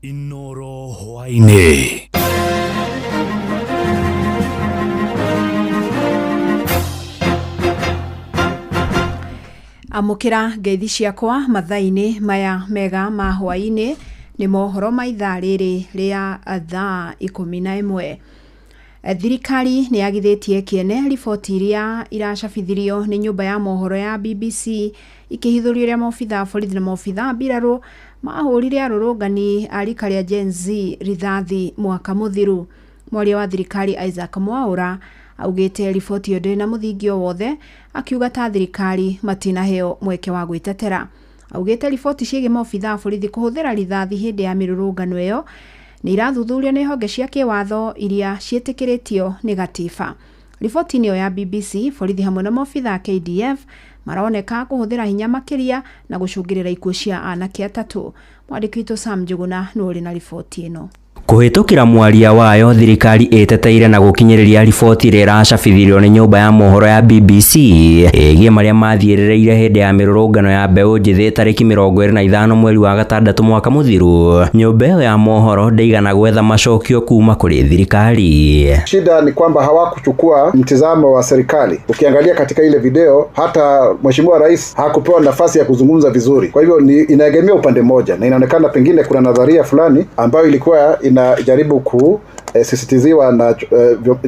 Inoro hwaĩ-inĩ. Amũkĩra ngeithi ciakwa mathaa-inĩ maya mega ma hwaĩ-inĩ, nĩ mohoro ma ithaa rĩrĩ rĩa thaa 11. Thirikari nĩ yagithĩtie kĩene riboti iria iracabithirio nĩ nyũmba ya mohoro ya BBC ikĩhithũria ũrĩa maobitha a borithi na maobitha a mbirarũ mahũrire arũrũngani a rika rĩa Gen Z rithathi mwaka mũthiru. Mwaria wa thirikari Isaac Mwaura augĩte riboti ĩyo ndĩrĩ na mũthingi o wothe, akiuga ta thirikari matinaheo mweke wa gwĩtetera. Augĩte riboti ciĩgiĩ maobitha a borithi kũhũthĩra rithathi hĩndĩ ya mĩrũrũngano ĩyo nĩ irathuthurio nĩ honge cia kĩwatho iria ciĩtĩkĩrĩtio nĩ gatiba. Riboti-inĩ ĩyo ya BBC, borithi hamwe na maobitha a KDF maroneka kũhũthĩra hinya makĩria na gũcũngĩrĩra ikuũ cia anake 3. Mwandĩki witũ Sam Njũgũna nĩwe ũrĩ na riboti ĩno. Kũhĩtũkĩra mwaria wayo, thirikari ĩteteire na gũkinyĩrĩria riboti ĩrĩa ĩracabithirio nĩ nyũmba ya mohoro ya BBC ĩgiĩ marĩa mathiĩrĩrĩire hĩndĩ ya mĩrũrũngano ya mbeũ njĩthĩ tarĩki 25 mweri wa gatandatũ mwaka mũthiru. Nyũmba ĩyo ya mohoro ndĩigana gwetha macokio kuma kũrĩ thirikari. Shida ni kwamba hawakuchukua mtizamo wa serikali. Ukiangalia katika ile video, hata Mheshimiwa Rais hakupewa nafasi ya kuzungumza vizuri. Kwa hivyo ni inaegemea upande mmoja, na inaonekana pengine kuna nadharia fulani ambayo ilikuwa inajaribu sisitiziwa na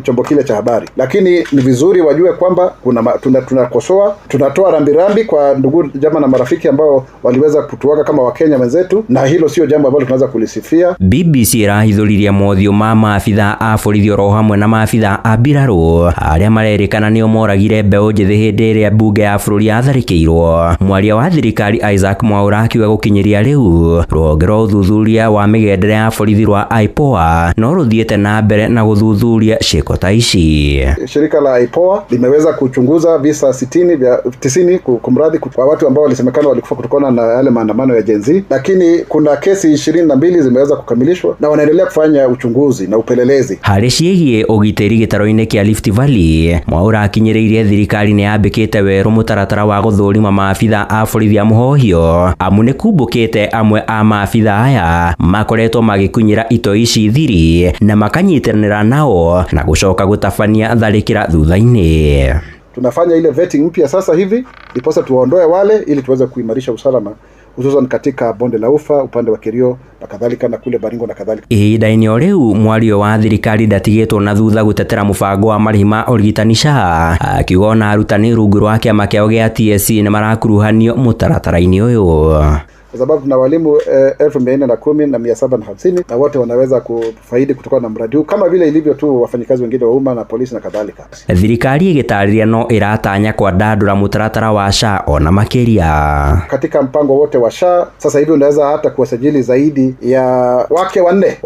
chombo kile cha habari. Lakini ni vizuri wajue kwamba kuna tunakosoa, tunatoa rambirambi kwa ndugu jamaa na marafiki ambao waliweza kutuaga kama Wakenya wenzetu, na hilo sio jambo ambalo tunaweza kulisifia. BBC ĩrahithũririe mothiũ ma maabitha a borithi oro hamwe na maabitha a mbirarũ arĩa marerĩkana nĩo moragire mbeũ njĩthĩ hĩndĩ ĩrĩa mbunge ya bũrũri yatharĩkĩirwo. Mwaria wa thirikari Isaac Mwaura akiuga gũkinyĩria rĩu rũhonge rwa ũthuthuria wa mĩgendere ya borithi rwa IPOA no rũthiĩte na mbere na gũthuthuria ciĩko ta ici. Shirika la IPOA limeweza kuchunguza visa 90 kumradhi, kwa watu ambao walisemekana walikufa kutokana na yale maandamano ya Gen Z, lakini kuna kesi 22 zimeweza kukamilishwa na wanaendelea kufanya uchunguzi na upelelezi. Harĩ ciĩgiĩ ũgitĩri gĩtaro-inĩ kĩa Rift Valley, Mwaura akinyĩrĩirie thirikari nĩ yambĩkĩte werũ mũtaratara wa gũthũrima maabitha a borithi a mũhohio, amu nĩ kumbũkĩte amwe a maabitha aya makoretwo magĩkunyĩra itoi ici thiri na makanyitanĩra nao na gũcoka gũtabania tharĩkĩra thutha-inĩ. Tunafanya ile vetting mpya sasa hivi ndiposa tuwaondoe wale ili tuweze kuimarisha usalama hususan katika bonde la Ufa, upande wa Kerio na kadhalika, na kule Baringo na kadhalika. Ihinda-inĩ o rĩu mwario wa thirikari ndatigĩtwo na thutha gũtetera mũbango wa marĩhi ma ũrigitani SHA, akiuga ona arutani rungu rwa kĩama kĩao gĩa TSC nĩ marakuruhanio mũtaratara-inĩ ũyũ. Kwa sababu tuna walimu 410,750 na wote wanaweza kufaidi kutokana na mradi huu kama vile ilivyo tu wafanyikazi wengine wa umma na polisi na kadhalika. Thirikari ĩgĩtarĩria no ĩratanya kwandandũra mũtaratara wa SHA ona makĩria. Katika mpango wote wa SHA sasa hivi unaweza hata kuwasajili zaidi ya wake wanne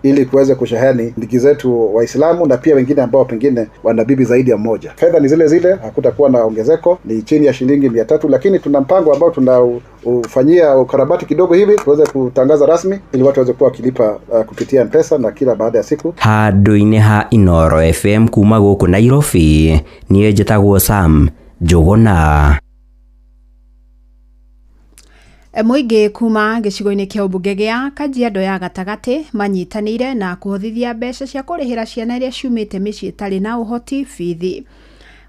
ili kuweze kusheheni ndugu zetu Waislamu na pia wengine ambao pengine wana bibi zaidi ya mmoja. Fedha ni zile zile, hakutakuwa na ongezeko, ni chini ya shilingi 300, lakini tuna mpango ambao tunaufanyia ukarabati kidogo hivi tuweze kutangaza rasmi ili watu waweze kuwa wakilipa kupitia M-Pesa na kila baada ya siku. Handũ-inĩ ha Inooro FM kuma gũkũ Nairobi, niĩ njĩtagwo Sam Njũgũna. Mũingĩ kuma gĩcigo-inĩ kĩa ũmbunge gĩa Kajiado ya gatagatĩ manyitanĩire na kũhothithia mbeca cia kũrĩhĩra ciana iria ciumĩte mĩciĩ ĩtarĩ na ũhoti bithi.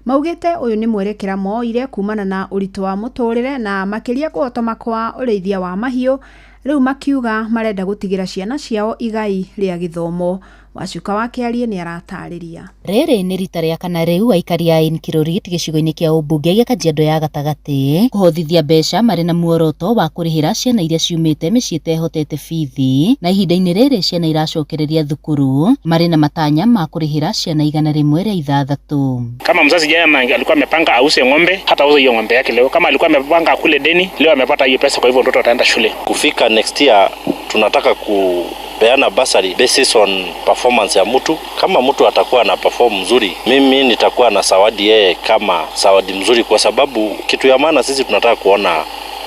Maugĩte ũyũ nĩ mwerekera moire kumana na ũritũ wa mũtũrĩre na makĩria kũhotoma kwa ũrĩithia wa mahiũ, rĩu makiuga marenda gũtigĩra ciana ciao igai rĩa gĩthomo. Wacuka wa Kĩarie nĩ aratarĩria. Rĩrĩ nĩ rita rĩa kana rĩu aikari a Inkirorit gĩcigo-inĩ kĩa ũmbunge gĩa Kajiado ya gatagatĩ kũhothithia mbeca marĩ na muoroto wa kũrĩhĩra ciana iria ciumĩte mĩciĩ ĩtehotete bithi, na ihinda-inĩ rĩrĩ ciana iracokereria thukuru marĩ na matanya ma kũrĩhĩra ciana 106. Kama mzazi jana alikuwa amepanga auze ng'ombe, hata auze hiyo ng'ombe yake leo. Kama alikuwa amepanga akule deni, leo amepata hiyo pesa, kwa hivyo mtoto ataenda shule. Kufika next year tunataka ku peana bursary basis on performance ya mtu. Kama mtu atakuwa na perform mzuri, mimi nitakuwa na zawadi yeye kama zawadi mzuri, kwa sababu kitu ya maana sisi tunataka kuona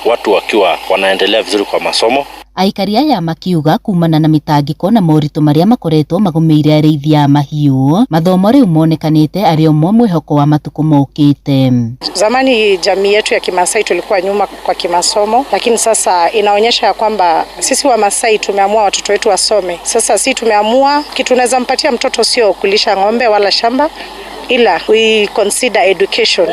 watu wakiwa wanaendelea vizuri kwa masomo. Aikari aya makiuga kumana na mitangiko na moritũ marĩa makoretwo magũmĩire arĩithia a mahiũ, mathomo rĩu monekanĩte arĩ o mo mwĩhoko wa matukũ mokĩte. Zamani jamii yetu ya Kimasai tulikuwa nyuma kwa kimasomo, lakini sasa inaonyesha ya kwamba sisi wa Masai tumeamua watoto wetu wasome. Sasa si tumeamua kitu tunaweza mpatia mtoto sio kulisha ng'ombe wala shamba, ila we consider education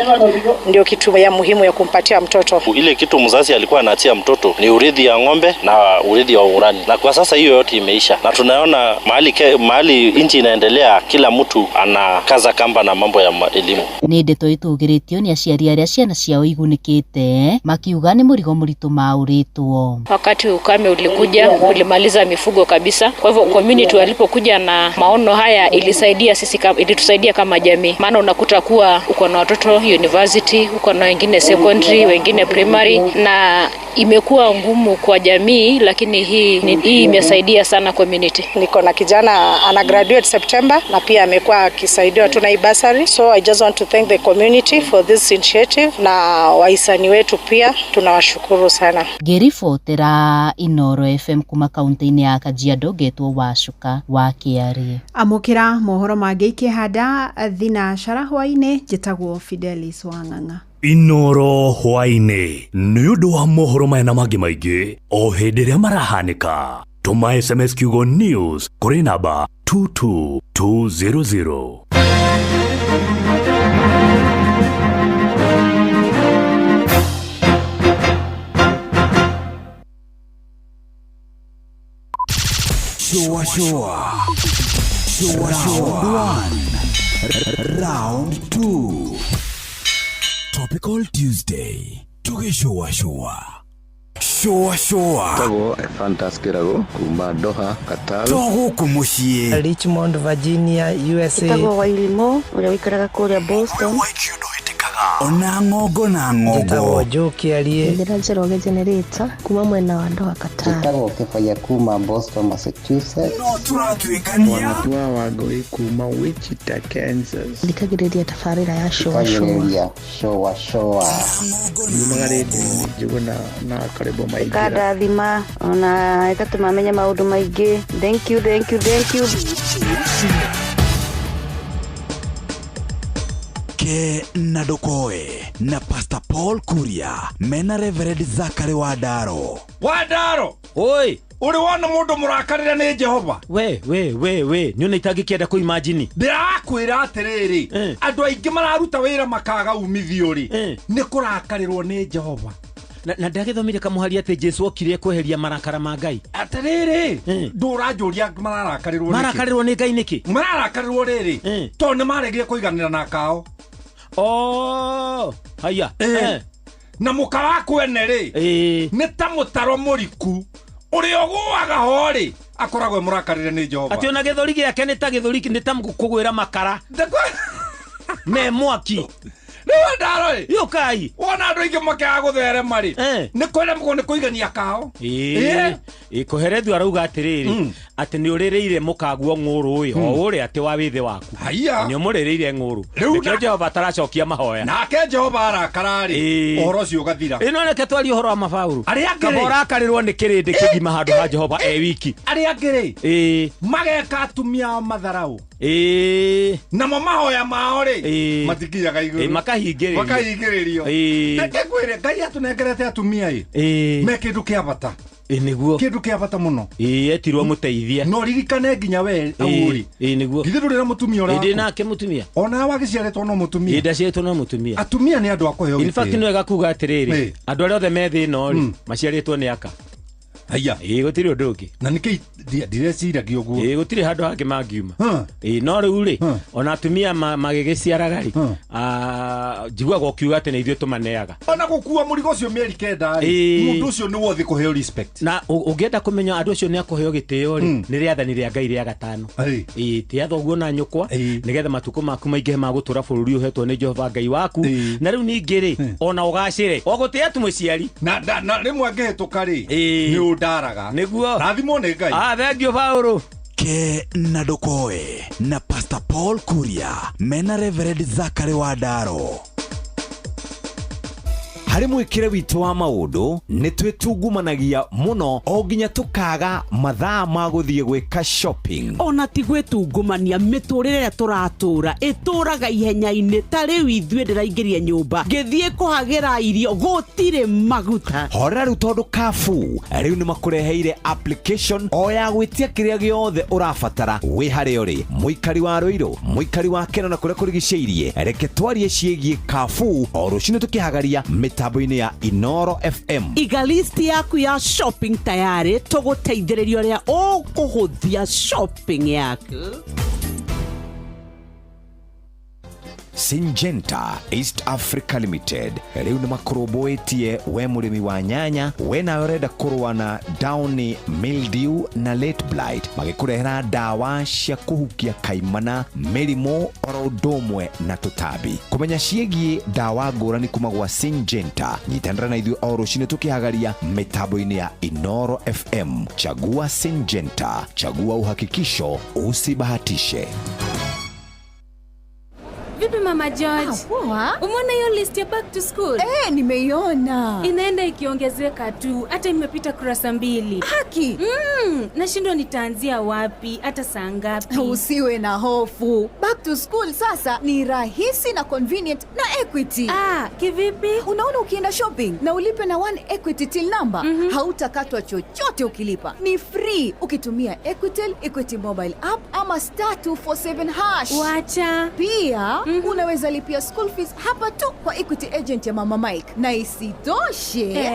ndio kitu ya muhimu ya kumpatia mtoto. Ile kitu mzazi alikuwa anaachia mtoto ni urithi ya ng'ombe na urithi wa urani, na kwa sasa hiyo yote imeisha, na tunaona mahali nchi inaendelea, kila mtu anakaza kamba na mambo ya elimu. Nĩ ndeto ĩtũgĩrĩtio nĩ aciari arĩa ciana ciao igunĩkĩte makiuga nĩ mũrigo mũritũ maũrĩtwo. Wakati ukame ulikuja ulimaliza mifugo kabisa, kwa hivyo community walipokuja na maono haya ilisaidia sisi, ilitusaidia kama jamii. Maana unakuta kuwa uko na watoto university, uko na wengine secondary, wengine primary, na imekuwa ngumu kwa jamii, lakini hii imesaidia sana community. Niko na kijana ana graduate September na pia amekuwa akisaidiwa tu na bursary, so I just want to thank the community for this initiative, na wahisani wetu pia tunawashukuru sana. Ngĩribotera Inooro FM kuma kaunti-inĩ ya Kajiado, ngetwo Wacuka wa Kĩarie. Amũkĩra mohoro mangĩ ikĩhanda thina cara hwaĩ-inĩ. Njĩtagwo Fidelis Wang'ang'a. Inooro hwaĩ-inĩ nĩ ũndũ wa mohoro maya na mangĩ maingĩ o hĩndĩ ĩrĩa marahanĩka. Tũma SMS kiugo news kũrĩ namba 22200. Shua shua. Round 1, Round 2. Topical Tuesday. Tugĩcũacũa. Shũa shũa. Tagwo Ephantus Kĩrago kuma Doha, Qatar. To gũkũ mũciĩ. Richmond, Virginia, USA. Njĩtagwo Wairimu ũrĩa ũikaraga kũrĩa Boston. Ona ng'ongo na ng'ongo. Njĩtagwo Joe Kĩarie. Njĩra Njoroge Generator kuma mwena wa Doha, Qatar. Njĩtagwo Kĩbaya kuma Boston, Massachusetts. No tũratuĩkania. Wanatua Wangũi kuma Wichita, Kansas. Thikagĩrĩria tabarĩra ya Shũa Shũa. Thikagĩrĩria Shũa Shũa. Nyumaga rĩndiũ-inĩ Njũgũna na Karĩbo Maingĩra. Ĩkandathima ona ĩgatũma menye maũndũ maingĩ. Thank you, thank you, thank you. Ke na Ndũkoe na Pastor Paul Kuria mena Reverend Zachary Wandaro. Wandaro! Oi! Uri wona mundu murakarire ni Jehova? We we we we ni ona itangĩkĩenda kũ imagine. Ndĩrakwĩra atĩrĩrĩ, andũ aingĩ mararuta wĩra makaga umithio rĩ, nĩ kũrakarĩrwo nĩ Jehova. Na ndagĩthomire kamũhari atĩ Jesu okire kweheria marakara ma Ngai. Atĩrĩrĩ, ndũranjũria mararakarĩrwo nĩkĩ? Marakarĩrwo nĩ Ngai nĩkĩ? Mararakarĩrwo rĩrĩ, tondũ nĩ maregire kũiganĩra na kao. Oh, haya. Na mũka waku ene rĩ, nĩ ta mũtaro mũriku ũrĩa ũgũaga ho rĩ, akoragwo e mũrakarĩre nĩ Jehova. Atĩ ona gĩthũri gĩake nĩ ta gĩthũri nĩ ta kũgwĩra makara. Me mwaki. Rĩu ndaro ĩ. Yũkai. Wona andũ aingĩ makĩaga gũtherema rĩ, nĩ kũremwo nĩ kũigania kao. Ĩĩ kũherethu arauga atĩrĩrĩ, atĩ nĩ ũrĩrĩire mũkaguo ng'ũrũ ĩ, o ũrĩa atĩ wa wĩthĩ waku. Haiya. Nĩ ũmũrĩrĩire ng'ũrũ. Nĩkĩo Jehova ataracokia mahoya. Nake Jehova arakara rĩ, ũhoro ũcio ũgathira. Ĩ no reke twarie ũhoro wa mabaũrũ. Arĩa angĩ rĩ, Kaba ũrakarĩrwo nĩ kĩrĩndĩ kĩgima handũ ha Jehova e wiki. Arĩa angĩ rĩ, mageka atumia ao matharaũ. Namo mahoya mao rĩ, matikinyaga igũrũ. Makahingĩrĩrio. Makahingĩrĩrio. Reke ngwĩre, Ngai atũnengerete atumia ĩ, me kĩndũ kĩa bata. Nĩguo. Kĩndũ kĩa bata mũno. Etirwo mũteithia. No ririkane nginya we Auri. Nĩguo. Githĩ ndũrĩ na mũtumia ũrĩa Ndĩ nake mũtumia. Ona wagĩciarĩtwo no mũtumia. Ndaciarĩtwo no mũtumia. Atumia nĩ andũ a kũheo In fact gĩtĩo. nĩ wega kuga atĩrĩrĩ, andũ arĩa othe me thĩ ĩno rĩ, maciarĩtwo nĩ aka. Haiya. Gũtirĩ ũndũ ũngĩ. Na nĩkĩ ndireciragia ũguo. Gũtirĩ handũ hangĩ mangiuma. No rĩu rĩ, ona atumia magĩgĩciaraga rĩ, njiguaga ũkiuga atĩ nĩ ithuĩ tũmaneaga. Ona gũkua mũrigo ũcio mĩeri 9 rĩ, mũndũ ũcio nĩ wothe kũheo respect. Na ũngĩenda kũmenya andũ acio nĩ akũheo gĩtĩo rĩ, nĩ rĩathani rĩa Ngai rĩa gatano. Tĩa thoguo na nyũkwa, nĩgetha matukũ maku maingĩhe ma gũtũũra bũrũri ũhetwo nĩ Jehova Ngai waku. Na rĩu ningĩ rĩ, ona ũgacĩre, o gũtĩa tu mũciari. Na rĩmwe angĩhĩtũka rĩ, nĩ ũndaraga. Nĩguo. Rathimwo nĩ Ngai. Thank you Paũrũ. Ke na Ndũkoe na Pastor Paul Kuria mena Reverend Zachary Wandaro. Harĩ mwĩkĩre witũ wa maũndũ nĩ twĩtungumanagia mũno o nginya tũkaga mathaa ma gũthiĩ gwĩka shopping. Ona ti gwĩtungumania, mĩtũrĩre ĩrĩa tũratũra ĩtũraga ihenya-inĩ. Ta rĩu ithuĩ ndĩraingĩria nyũmba ngĩthiĩ kũhagĩra irio gũtirĩ maguta. Horera rĩu tondũ Carrefour rĩu nĩ makũreheire application o ya gwĩtia kĩrĩa gĩothe ũrabatara wĩ harĩa ũrĩ, mũikari wa Rũirũ, mũikari wa Keno na kũrĩa kũrigicĩirie. Reke twarie ciĩgiĩ Carrefour o rũcinĩ tũkĩhagaria mĩtambo-inĩ ya Inoro FM. Iga list yaku ya shopping tayari, tũgũteithĩrĩria ũrĩa ũkũhũthia shopping yaku. Syngenta East Africa Limited rĩu nĩ makũrũmbũĩtie we mũrĩmi wa nyanya, we nawe ũrenda kũrũa na downy mildew na late blight, magĩkũrehera ndawa cia kũhukia kaimana, mĩrimũ oro ũndũ ũmwe na tũtambi. Kũmenya ciĩgiĩ ndawa ngũrani kuma gwa Syngenta, nyitanĩra na ithuĩ o rũcinĩ tũkĩhagaria mĩtambo-inĩ ya Inoro FM. Chagua Syngenta, chagua uhakikisho, usibahatishe. Vipi Mama George? Poa. Umeona hiyo list ya back to school? Nimeiona. Inaenda ikiongezeka tu, hata imepita kurasa 2. Haki. Nashindwa nitaanzia wapi, hata saa ngapi? Usiwe na hofu. Back to school sasa ni rahisi na convenient na Equity. Kivipi? Unaona ukienda shopping na ulipe na One Equity till number, hautakatwa chochote ukilipa. Ni free ukitumia Equitel, Equity mobile app ama *247#. Wacha. Pia unaweza Naweza lipia school fees hapa tu kwa Equity agent ya Mama Mike. Na isitoshe,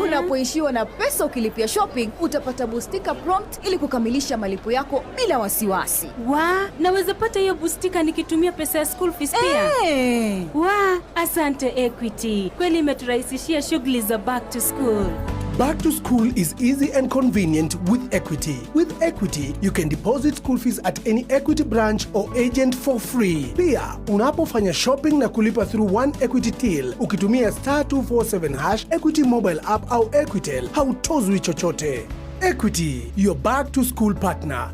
unapoishiwa na pesa ukilipia shopping, utapata bustika prompt ili kukamilisha malipo yako bila wasiwasi. Wa, naweza pata hiyo bustika nikitumia pesa ya school fees pia. Wa, asante Equity. Kweli imeturahisishia shughuli za back to school. Back to school is easy and convenient with Equity. With Equity, you can deposit school fees at any Equity branch or agent for free. Pia, unapofanya shopping na kulipa through One Equity Till, ukitumia star 247 hash, Equity mobile app au Equitel, hautozwi chochote. Equity, your back to school partner.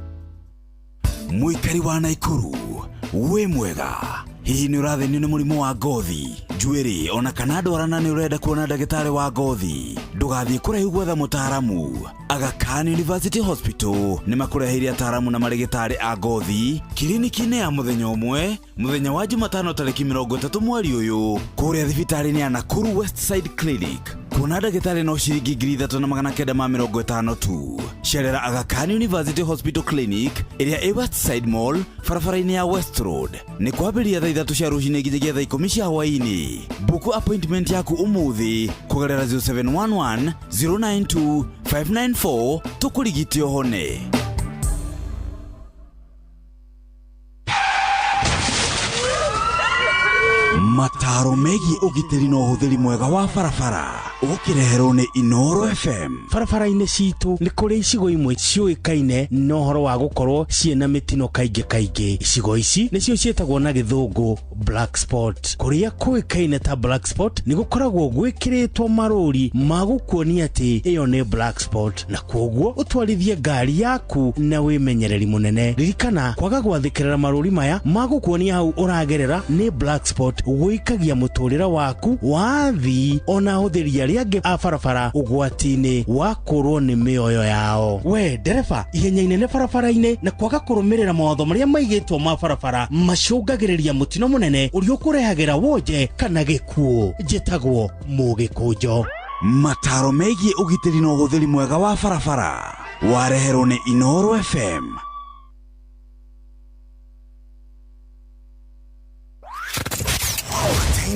Mũikari wa Naikuru wĩ mwega, hihi nĩ ũrathĩnio nĩ mũrimũ wa ngothi, njuĩrĩ ona kana ndwara na nĩ ũrenda kuona ndagĩtarĩ wa ngothi? Ndũgathiĩ kũraihu gwetha mũtaaramu. Aga Khan University Hospital nĩ makũreheire ataaramu na marĩgĩtarĩ a ngothi kiriniki-inĩ ya mũthenya ũmwe, mũthenya wa Jumatano tarĩki 30 mweri ũyũ, kũrĩa thibitarĩ-inĩ ya Nakuru West Side Clinic. Kuona ndagĩtarĩ no ciringi 3950 tu. Cerera Aga Khan University Hospital Clinic ĩrĩa ĩ West Side Mall, barabara-inĩ ya West Road, nĩ kwambĩrĩria thaa 3 cia rũcinĩ nginyagia thaa 10 cia hwaĩ-inĩ. Buku appointment yaku ũmũthĩ kũgerera 0711 092 594 tũkũrigite ũhone. Mataro megiĩ ũgitĩri na ũhũthĩri mwega wa barabara ũkĩreherwo nĩ Inoro FM. Barabara-inĩ citũ nĩ kũrĩ icigo imwe ciũĩkaine na ũhoro wa gũkorwo ciĩna mĩtino kaingĩ kaingĩ. Icigo ici nĩcio ciĩtagwo na gĩthũngũ black spot. Kũrĩa kũĩkaine ta black spot nĩ gũkoragwo gwĩkĩrĩtwo marũri ma gũkuonia atĩ ĩyo nĩ black spot, na kwoguo ũtwarithie ngari yaku na wĩmenyereri mũnene. Ririkana kwaga gwathĩkĩra marũri maya ma gũkuonia hau ũragerera nĩ black spot gũikagia mũtũrĩre waku wathi ona ahũthĩri arĩa angĩ a barabara ũgwati-inĩ wa kũrwo nĩ mĩoyo yao. We ndereba, ihenya inene barabara-inĩ na kwaga kũrũmĩrĩra mawatho marĩa maigĩtwo ma barabara macũngagĩrĩria mũtino mũnene ũrĩa ũkũrehagĩra wonje kana gĩkuũ. Njĩtagwo Mũgĩkũnjo. Mataro megiĩ ũgitĩri na ũhũthĩri mwega wa barabara wareherwo nĩ Inoro FM.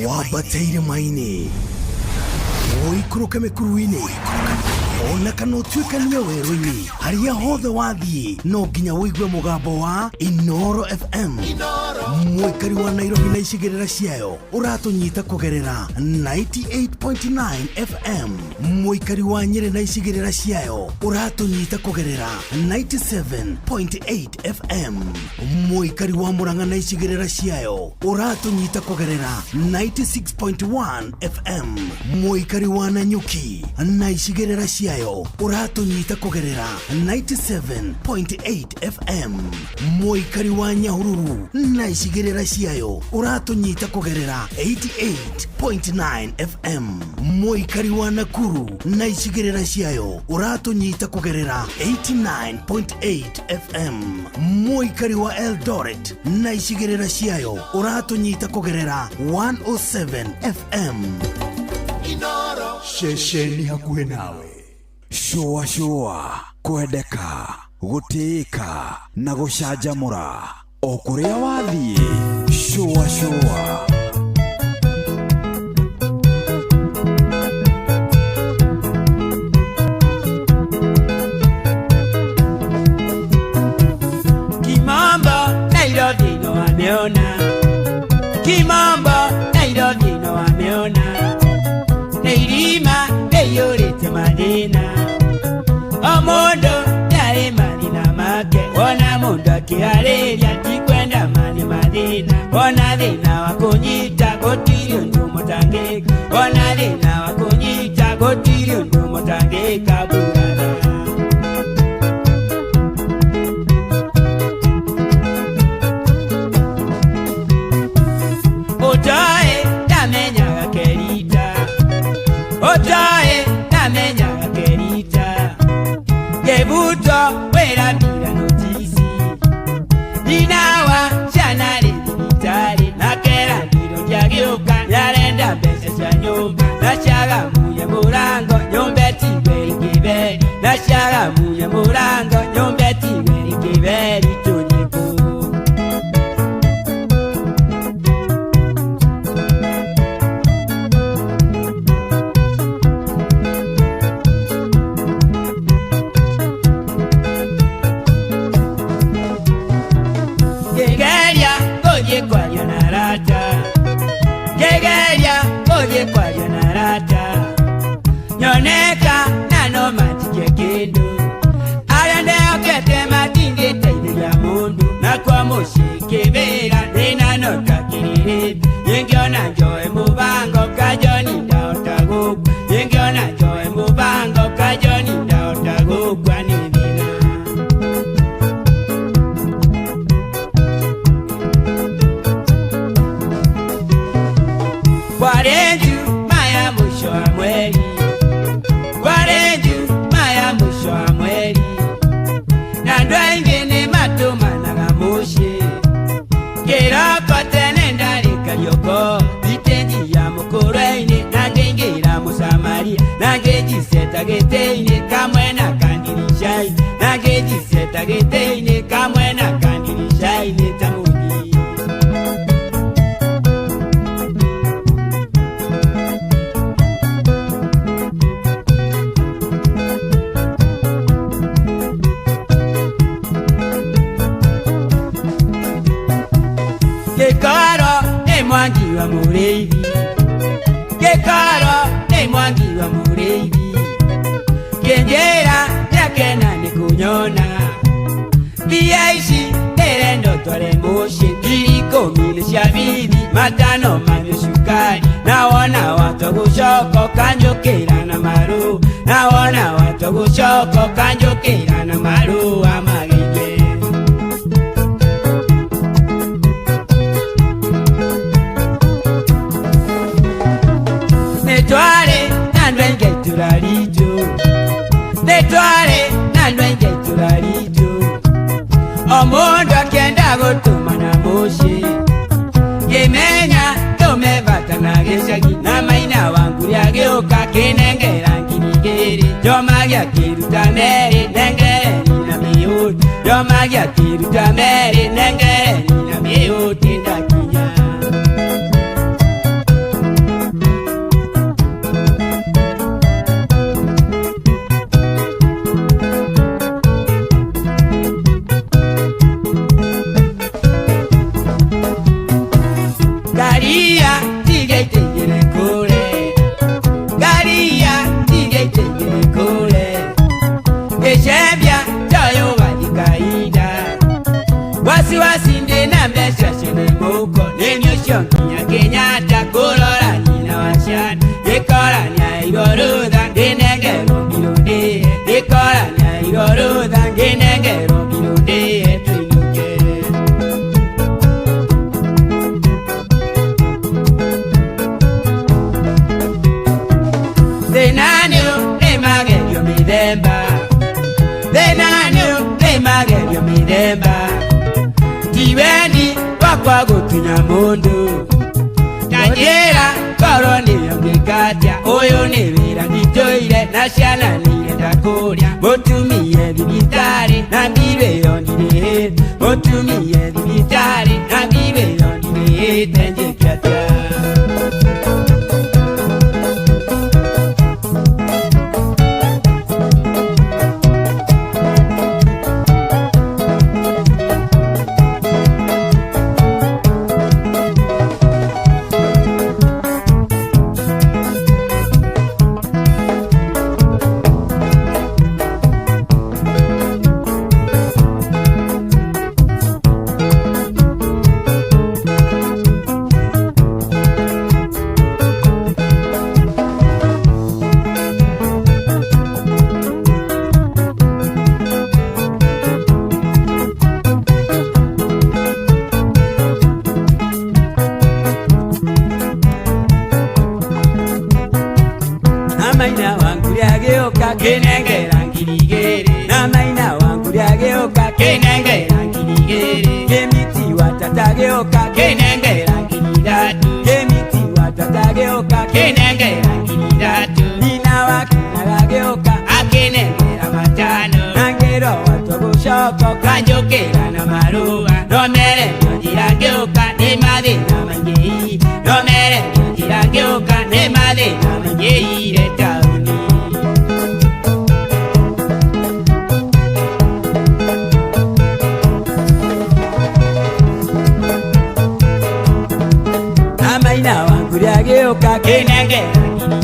Wambate irĩma-inĩ, ũikũrũke mĩkuru-inĩ, ona kana ũtuĩkanie werũ-inĩ, harĩa hothe wathiĩ no nginya ũigue mũgambo wa Inoro FM. Mũikari wa Nairobi na icigĩrĩra ciayo ũratũnyita kũgerera 98.9 FM. Mũikari wa Nyĩrĩ na icigĩrĩra ciayo ũratũnyita kũgerera 97.8 FM. Mũikari wa Murang'a na icigĩrĩra ciayo ũratũnyita kũgerera 96.1 FM. Mũikari wa Nanyuki na icigĩrĩra ciayo ũratũnyita kũgerera 97.8 FM. Mũikari wa Nyahururu na icigĩrĩra ciayo ũratũnyita kũgerera 88.9 FM. Mũikari wa Nakuru na icigĩrĩra ciayo ũratũnyita kũgerera 89.8 FM. Mũikari wa Eldoret na icigĩrĩra ciayo ũratũnyita kũgerera 107 FM. Ceceni hakuhĩ nawe. Shũa shũa, kwendeka, gũtĩĩka na gũcanjamũra o kũrĩa wathiĩ. Shũa shũa. Kimambo Nairobi no wameona, Kimambo Nairobi no wameona, nĩ irima rĩiyũrĩte mathĩna, o mũndũ nĩarĩ mathĩna make, wona mũndũ akĩarĩria ti kwenda mani mathĩna, wona thĩna wa kũnyita gũtirĩ ũndũ mũtangĩka, wona thĩna wa kũnyita gũtirĩ ũndũ mũtangĩka burana. Otae ndamenyaga kerita, otae ndamenyaga kerita, ngebuto wĩra mbira notisi, ninawa ciana rĩ thibitarĩ, na kera ndiro ndiagĩũka, nĩarenda mbeca cia nyũmba, na ciagamuye mũrango nyũmba ĩtigwe ĩkĩberi, na ciagamuye mũrango nyũmba ĩtigwe ĩkĩberi tũthiĩ kũ. Nyoneka na no manjikie kindu. Arĩa ndehokete matingĩteithĩria mũndũ. Na kwa mũciĩ kĩbĩra ndĩna nota kĩrĩrĩ. Ingĩona njoe mũbango kajoni ndahota gũkua. Ingĩona njoe mũbango kajoni ndahota gũkua nĩ thĩna. Kwarĩ Njumaa ya mũico wa mweri. Kwarĩ Njumaa ya mũico wa mweri. Na andũ aingĩ nĩ matũmanaga mũciĩ. Kĩroko tene ndarĩ Karioko, thitĩnji ya Mũkũrwe-inĩ, na ngĩingĩra Mũsamaria, na ngĩnjiceta gĩtĩ-inĩ kamwe na kandirisha-inĩ, na ngĩnjiceta gĩtĩ-inĩ kamwe na kandirisha-inĩ ta mũthii. Gĩkoro nĩ mwangi wa mũrĩithi. Gĩkoro nĩ mwangi wa mũrĩithi. Kĩnjĩra nĩakena nĩ kũnyona. Mbia ici ndĩrenda ũtware mũciĩ. 10,000 nĩ cia bithi, 5 manyue cukari. Na wona watua gũcoka ũkanjũkĩra na marũa. Na wona watua gũcoka ũkanjũkĩra na marũa mageithie. Nĩtwarĩ na andũ aingĩ a itũũra ritũ. Nĩtwarĩ na andũ aingĩ a itũũra ritũ. O mũndũ akĩenda gũtũmana mũciĩ. Ngĩmenya ndũme bata na gĩcagi. Na maina wangu rĩagĩũka kĩnengera 2,000. Njoma gĩakĩruta merĩ nengereni na mĩũti. Njoma gĩakĩruta merĩ nengereni na mĩũti ndakinya. Garia tigeiteire kure. Garia tigeiteire kure. Gĩcembia toyo gathikainda. Wasiwasi ndĩna mbeca ciene mũhuko. Nĩni ũcio nginya Kenyatta kũrora nyina wa ciana. Gĩkora nĩaheirwo rũtha ngĩnengerwo mbirũ ndĩe. Gĩkora nĩaheirwo rũtha ngĩnengerwo mbirũ ndĩe tũinũke. Thĩna nĩ magerio mĩthemba. Thĩna nĩ magerio mĩthemba. Ti wendi wakwa gũtunya mũndũ. Ta njĩra korwo nĩyo ngĩkatia. Ũyũ nĩ wĩra nditũire na ciana nĩirenda kũrĩa. Mũtumie thibitarĩ na mbirũ ĩyo ndirĩhĩte. Mũtumie thibitarĩ na mbirũ ĩyo ndirĩhĩte njĩke atĩa? Maina wangu rĩagĩũka kĩnengera 2,000. Na maina wangu rĩagĩũka kĩnengera 2,000. Kĩmiti wa tata gĩũka kĩnengera 3,000. Kĩmiti wa tata gĩũka kĩnengera 3,000. Nyina wa kinaga gĩũka akĩnengera 5. Na ngĩrwo watua gũcoka ũkanjũkĩra na marũa. No mere njĩra ngĩũka nĩ mathĩna maingĩ. No mere njĩra ngĩũka nĩ mathĩna maingĩ taũni. Na maina wangu rĩagĩũka kĩnengera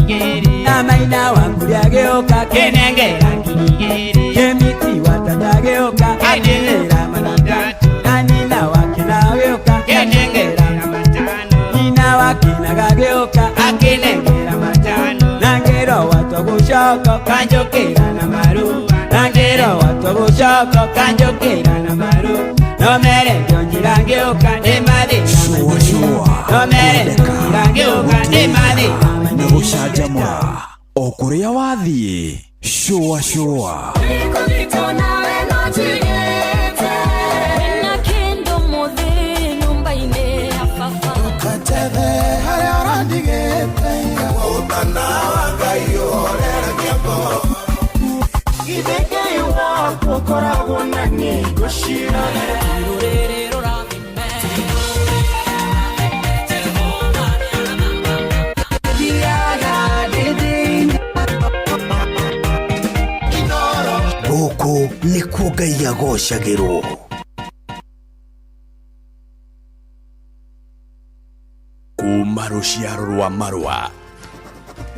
2,000. Na maina maina wangu rĩagĩũka kĩnengera ngiri igĩrĩ kĩmiti wa tata gĩũka akinengera matandatũ na nina wake nagĩũka kĩnengera matano nina wake nagagĩũka akinengera matano na ngero watwa gũcoka kanjũkĩra na maru na ngero watwa gũcoka kanjũkĩra na maru no mere ndionjira ngĩũka nĩ mathĩna no mere ndionjira ngĩũka nĩ mathĩna na gũcanjamũra o kũrĩa wathiĩ shũa shũa. Gũkũ nĩkuo Ngai agocagĩrwo. Kuma rũciaro rwa marũa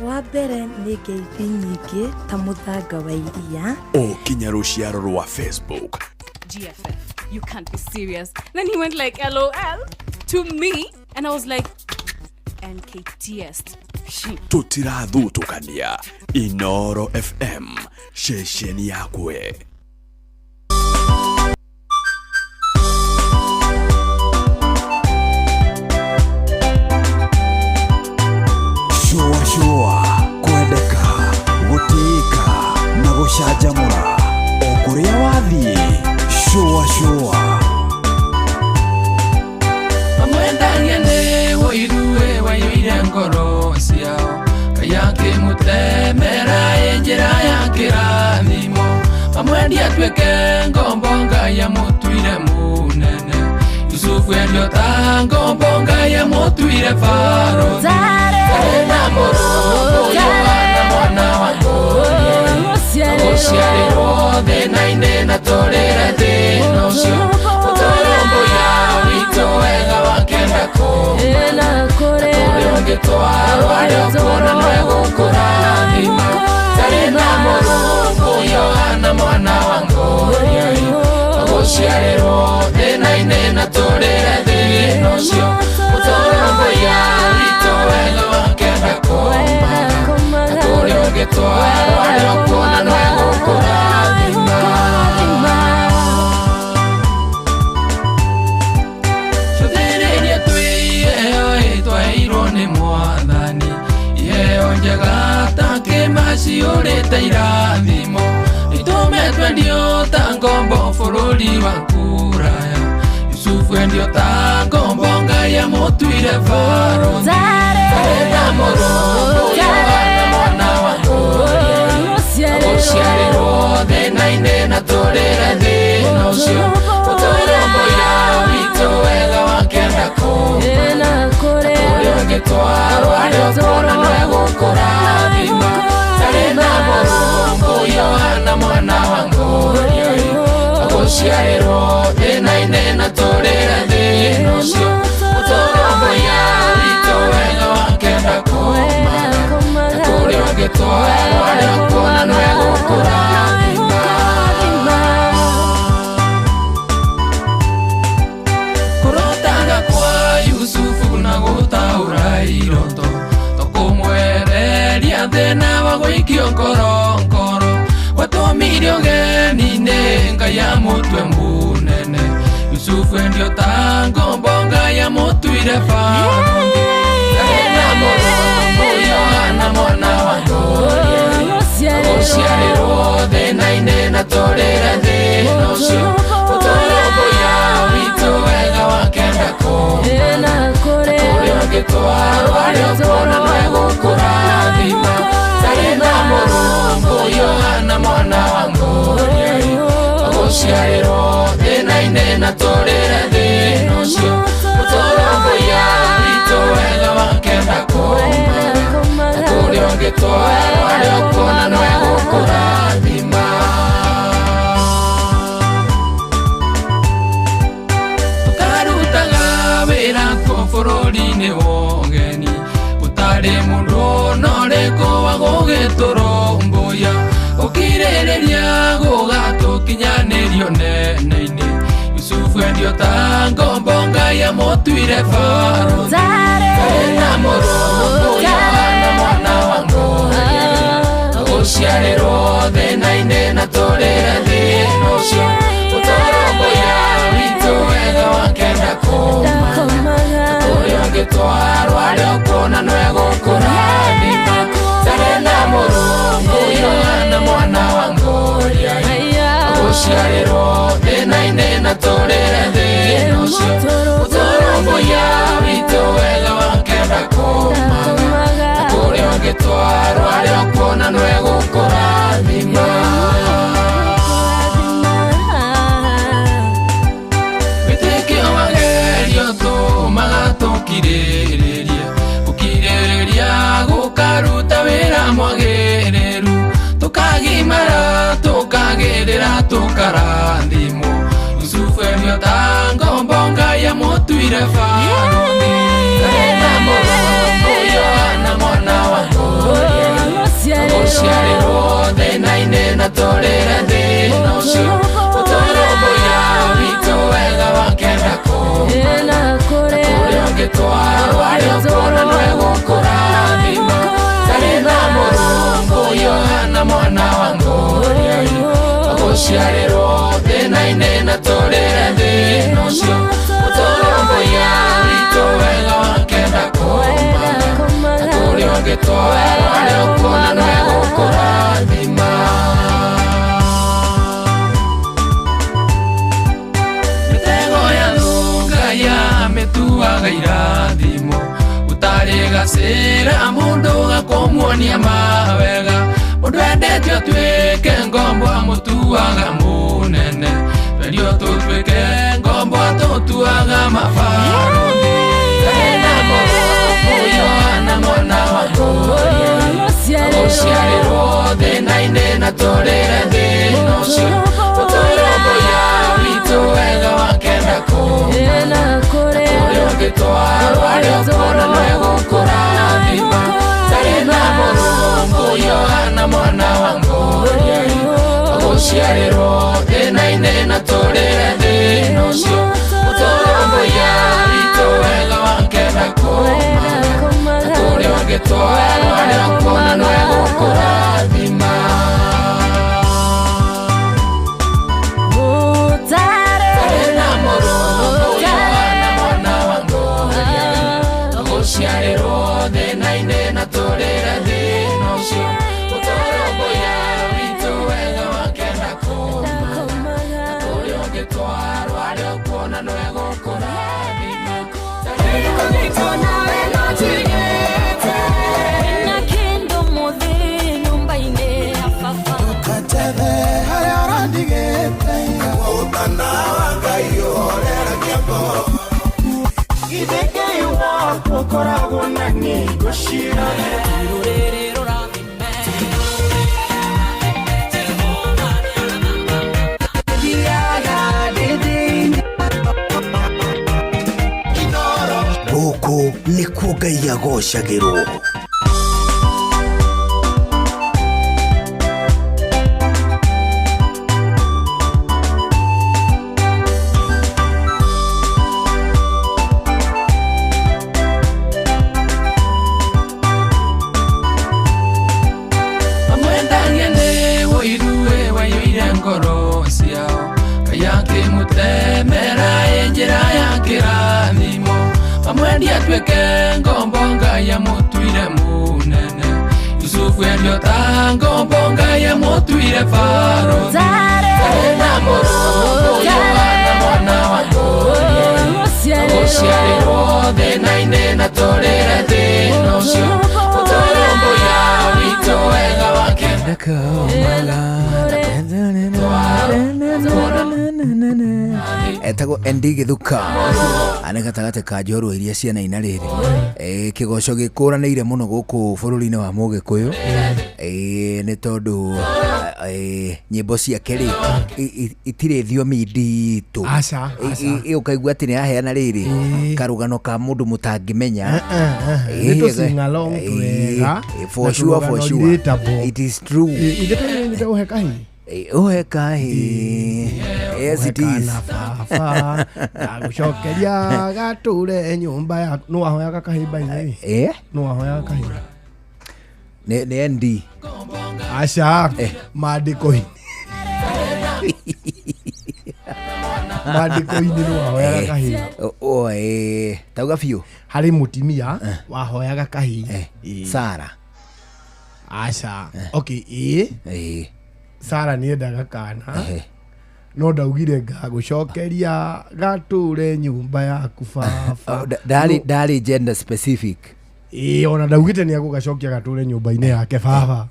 wa mbere nĩ ngeithi nyingĩ ta mũthanga wa iria o kinya rũciaro rwa Facebook. GFF, you can't be serious. Then he went like LOL to me and I was like NKTS. Tũtirathutũkania. Inoro FM, ceceni yakwe. Shũa shũa, kwendeka, gũtĩĩka na gũcanjamũra o kũrĩa wathiĩ. Shũa shũa. Amwendagia nĩ ũiruĩ waiyũire ngoro ciao kayakĩmũtemera ĩ njĩra ya kĩrathimo amwendia atuĩke ngombo Ngai amũtuire mũnene Yusufu endio ta ngombo Ngai amũtuire Farao Ndarĩ na mũrũ Yohana mwana wa Gũciarĩrwo thĩna-inĩ na tũrĩre thĩna ũcio ũtũrũmbũiya witũ wega wakenda kũmana kũrĩ ũngĩtwarwo harĩa ũkuona nĩwe gũkũrathima Ndarĩ na mũrũ Yohana mwana wa Ngũriai gũciarĩrwo thĩna-inĩ na tũrĩre thĩna ũcio ũtũrũmbũiya witũ wega wakenda kũmana kũrĩ ũngĩtwarwo harĩa ũkuona nĩwe gũkũrathima. Cũthĩrĩria twĩ iheo twaheirwo nĩ Mwathani iheo njega ta kĩma ciũrĩte irathimo itũme twendio ta ngombo bũrũri wa kũraya Yusufu endio ta ngombo Ngai amũtuire Farao Ndarĩ na mũrũ Yohana mwana wa Ngũriai gũciarĩrwo thĩna-inĩ na tũrĩre thĩna ũcio ũtũrũmbũiya witũ wega wakenda kũmana kũrĩ ũngĩtwarwo harĩa ũkuona nĩwe gũkũrathima Ndarĩ na mũrũ Yohana mwana wa Ngũriai gũciarĩrwo thĩna-inĩ na tũrĩre thĩna ũcio ũtũrũmbũiya witũ wega wakenda kũmana kũrĩ ũngĩtwarwo harĩa ũkuona nĩwe gũkũrathima. Kũrotaga kwa Yusufu na gũtaũra iroto tũkũmwereria thĩna wa gũikio ngorongoro watũmire ũgeni-inĩ Ngai amũtue mũnene Yusufu endio ta ngombo Ngai amũtuire Farao Ndarĩ na mũrũ Yohana mwana wa Ngũriai gũciarĩrwo thĩna-inĩ na tũrĩre thĩna ũcio ũtũrũmbũiya witũ wega wakenda kũmana kũrĩ ũngĩtwarwo harĩa ũkuona nĩwe gũkũrathima Ndarĩ na mũrũ Yohana mwana wa Ngũriai gũciarĩrwo thĩna-inĩ na tũrĩre thĩna ũcio ũtũrũmbũiya witũ wega wakenda kũmana kũrĩ ũngĩtwarwo harĩa ũkuona nĩwe gũkũrathima. Tũkarutaga wĩra kuo bũrũri-inĩ wa ũgeni gũtarĩ mũndũ ona ũrĩkũ wa gũgĩtũhe Tũrũmbũiya Gũkirĩrĩria gũgatũkinyanĩrio nene-inĩ Yusufu endio ta ngombo Ngai amũtuire barũthi Ndarĩ na mũrũmbũiya na mwana wa ngũria Gũciarĩrwo thĩna-inĩ na tũrĩre thĩna ũcio Ũtũrũmbũiya witũ wega wakenda kũmaga Na kũrĩa ũngĩtwarwo arĩa ũkuona nĩwe gũkũrathima Ndarĩ na mũrũmbũiya na mwana wa ngũria Gũciarĩrwo thĩna-inĩ na tũrĩre thĩna ũcio Ũtũrũmbũiya witũ wega wakenda kũmaga Na kũrĩa ũngĩtwarwo arĩa ũkuona nĩwe gũkũrathima Wĩtĩkio wagerio tũmaga tũkirĩrĩria Gũkirĩrĩria gũkaruta wĩra mwagĩrĩru Tũkagimara tũkagĩrĩra tũkarathimwo Yusufu endio ta ngombo Ngai amũtuire barũthi Ndarĩ na mũrũmbũiya na mwana wa ngũria Gũciarĩrwo thĩna-inĩ na tũrĩre thĩna ũcio Ũtũrũmbũiya witũ wega wakenda kũmaga Na kũrĩa ũngĩtwarwo arĩa ũkuona nĩwe gũkũrathima Ndarĩ na mũrũmbũiya na mwana wa ngũria Gũciarĩrwo thĩna-inĩ na tũrĩre thĩna ũcio Ũtũrũmbũiya witũ wega wakenda kũmaga Na kũrĩa ũngĩtwarwo arĩa ũkuona nĩwe gũkũrathima Mĩtego ya thũnga ya mĩtuaga irathimo Gũtarĩ gacĩra mũndũ gakũmuonia mawega Mũndũ endetio atuĩke ngombo amũtuaga mũnene Twendio tũtuĩke ngombo atũtuaga mabarũthi Ndarĩ na mũrũmbũiya na mwana wa ngũria Gũciarĩrwo thĩna-inĩ na tũrĩre thĩna ũcio Ũtũrũmbũiya witũ wega wakenda kũmaga Na kũrĩa ũngĩtwarwo arĩa ũkuona nĩwe gũkũrathima Ndarĩ na mũrũmbũiya na mwana wa ngũria Gũciarĩrwo thĩna-inĩ na tũrĩre thĩna ũcio Ũtũrũmbũiya witũ wega wakenda kũmaga Na kũrĩa ũngĩtwarwo arĩa ũkuona nĩwe gũkũrathima Ndarĩ na mũrũmbũiya na mwana wa ngũria Gũciarĩrwo thĩna-inĩ na tũrĩre thĩna ũcio Ũtũrũmbũiya witũ wega wakenda kũmaga Na kũrĩa ũngĩtwarwo arĩa ũkuona nĩwe gũkũrathima Gũkũ nĩkuo Ngai agocagĩrwo. Amwendagia nĩ ũiru waiyũire ngoro ciao Ngai akĩmũtemera ĩ njĩra ya kĩrathimo Amwendia atuĩke ngombo Ngai amũtuire mũnene Yusufu endio ta ngombo Ngai amũtuire barũthi Ndarĩ na mũrũmbũiya na mwana wa ngũria Gũciarĩrwo thĩna-inĩ na tũrĩre thĩna ũcio Ũtũrũmbũiya witũ wega wakenda kũmaga Etagwo ND Gĩthuka. Nĩ gatagatĩ ka njorua iria cianaina rĩrĩ. Kĩgoco gĩkũranĩire mũno gũkũ bũrũri-inĩ wa Mũgĩkũyũ. Nĩ tondũ nyĩmbo ciake rĩ itirĩ thiomi nditũ. Aca, aca. Ũkaigua atĩ nĩ aheana rĩrĩ karũgano ka mũndũ mũtangĩmenya. Nĩ tũ sing along twega, For na sure, for tũrũgano sure. relatable. It is true. Ithe tũrĩnĩte ũhe kahĩ. Ũhe kahĩ. Yes, it is. Baba ndagũcokeria gatũre nyũmba yaku. Nũ wahoyaga kahĩ by the way? Nũ wahoyaga kahĩ? Nĩ ND. Aca, maandĩko-inĩ. Maandĩko-inĩ nũ wahoyaga kahĩ? Tauga biũ. Harĩ mũtumia wahoyaga kahĩ. Sara. Aca. Okay, ĩĩ. Sara nĩendaga kana. No ndaugire ngagũcokeria gatũre nyũmba yaku baba. Ndarĩ gender specific. Ĩĩ, ona ndaugĩte nĩ agũgacokia gatũre nyũmba-inĩ yake baba.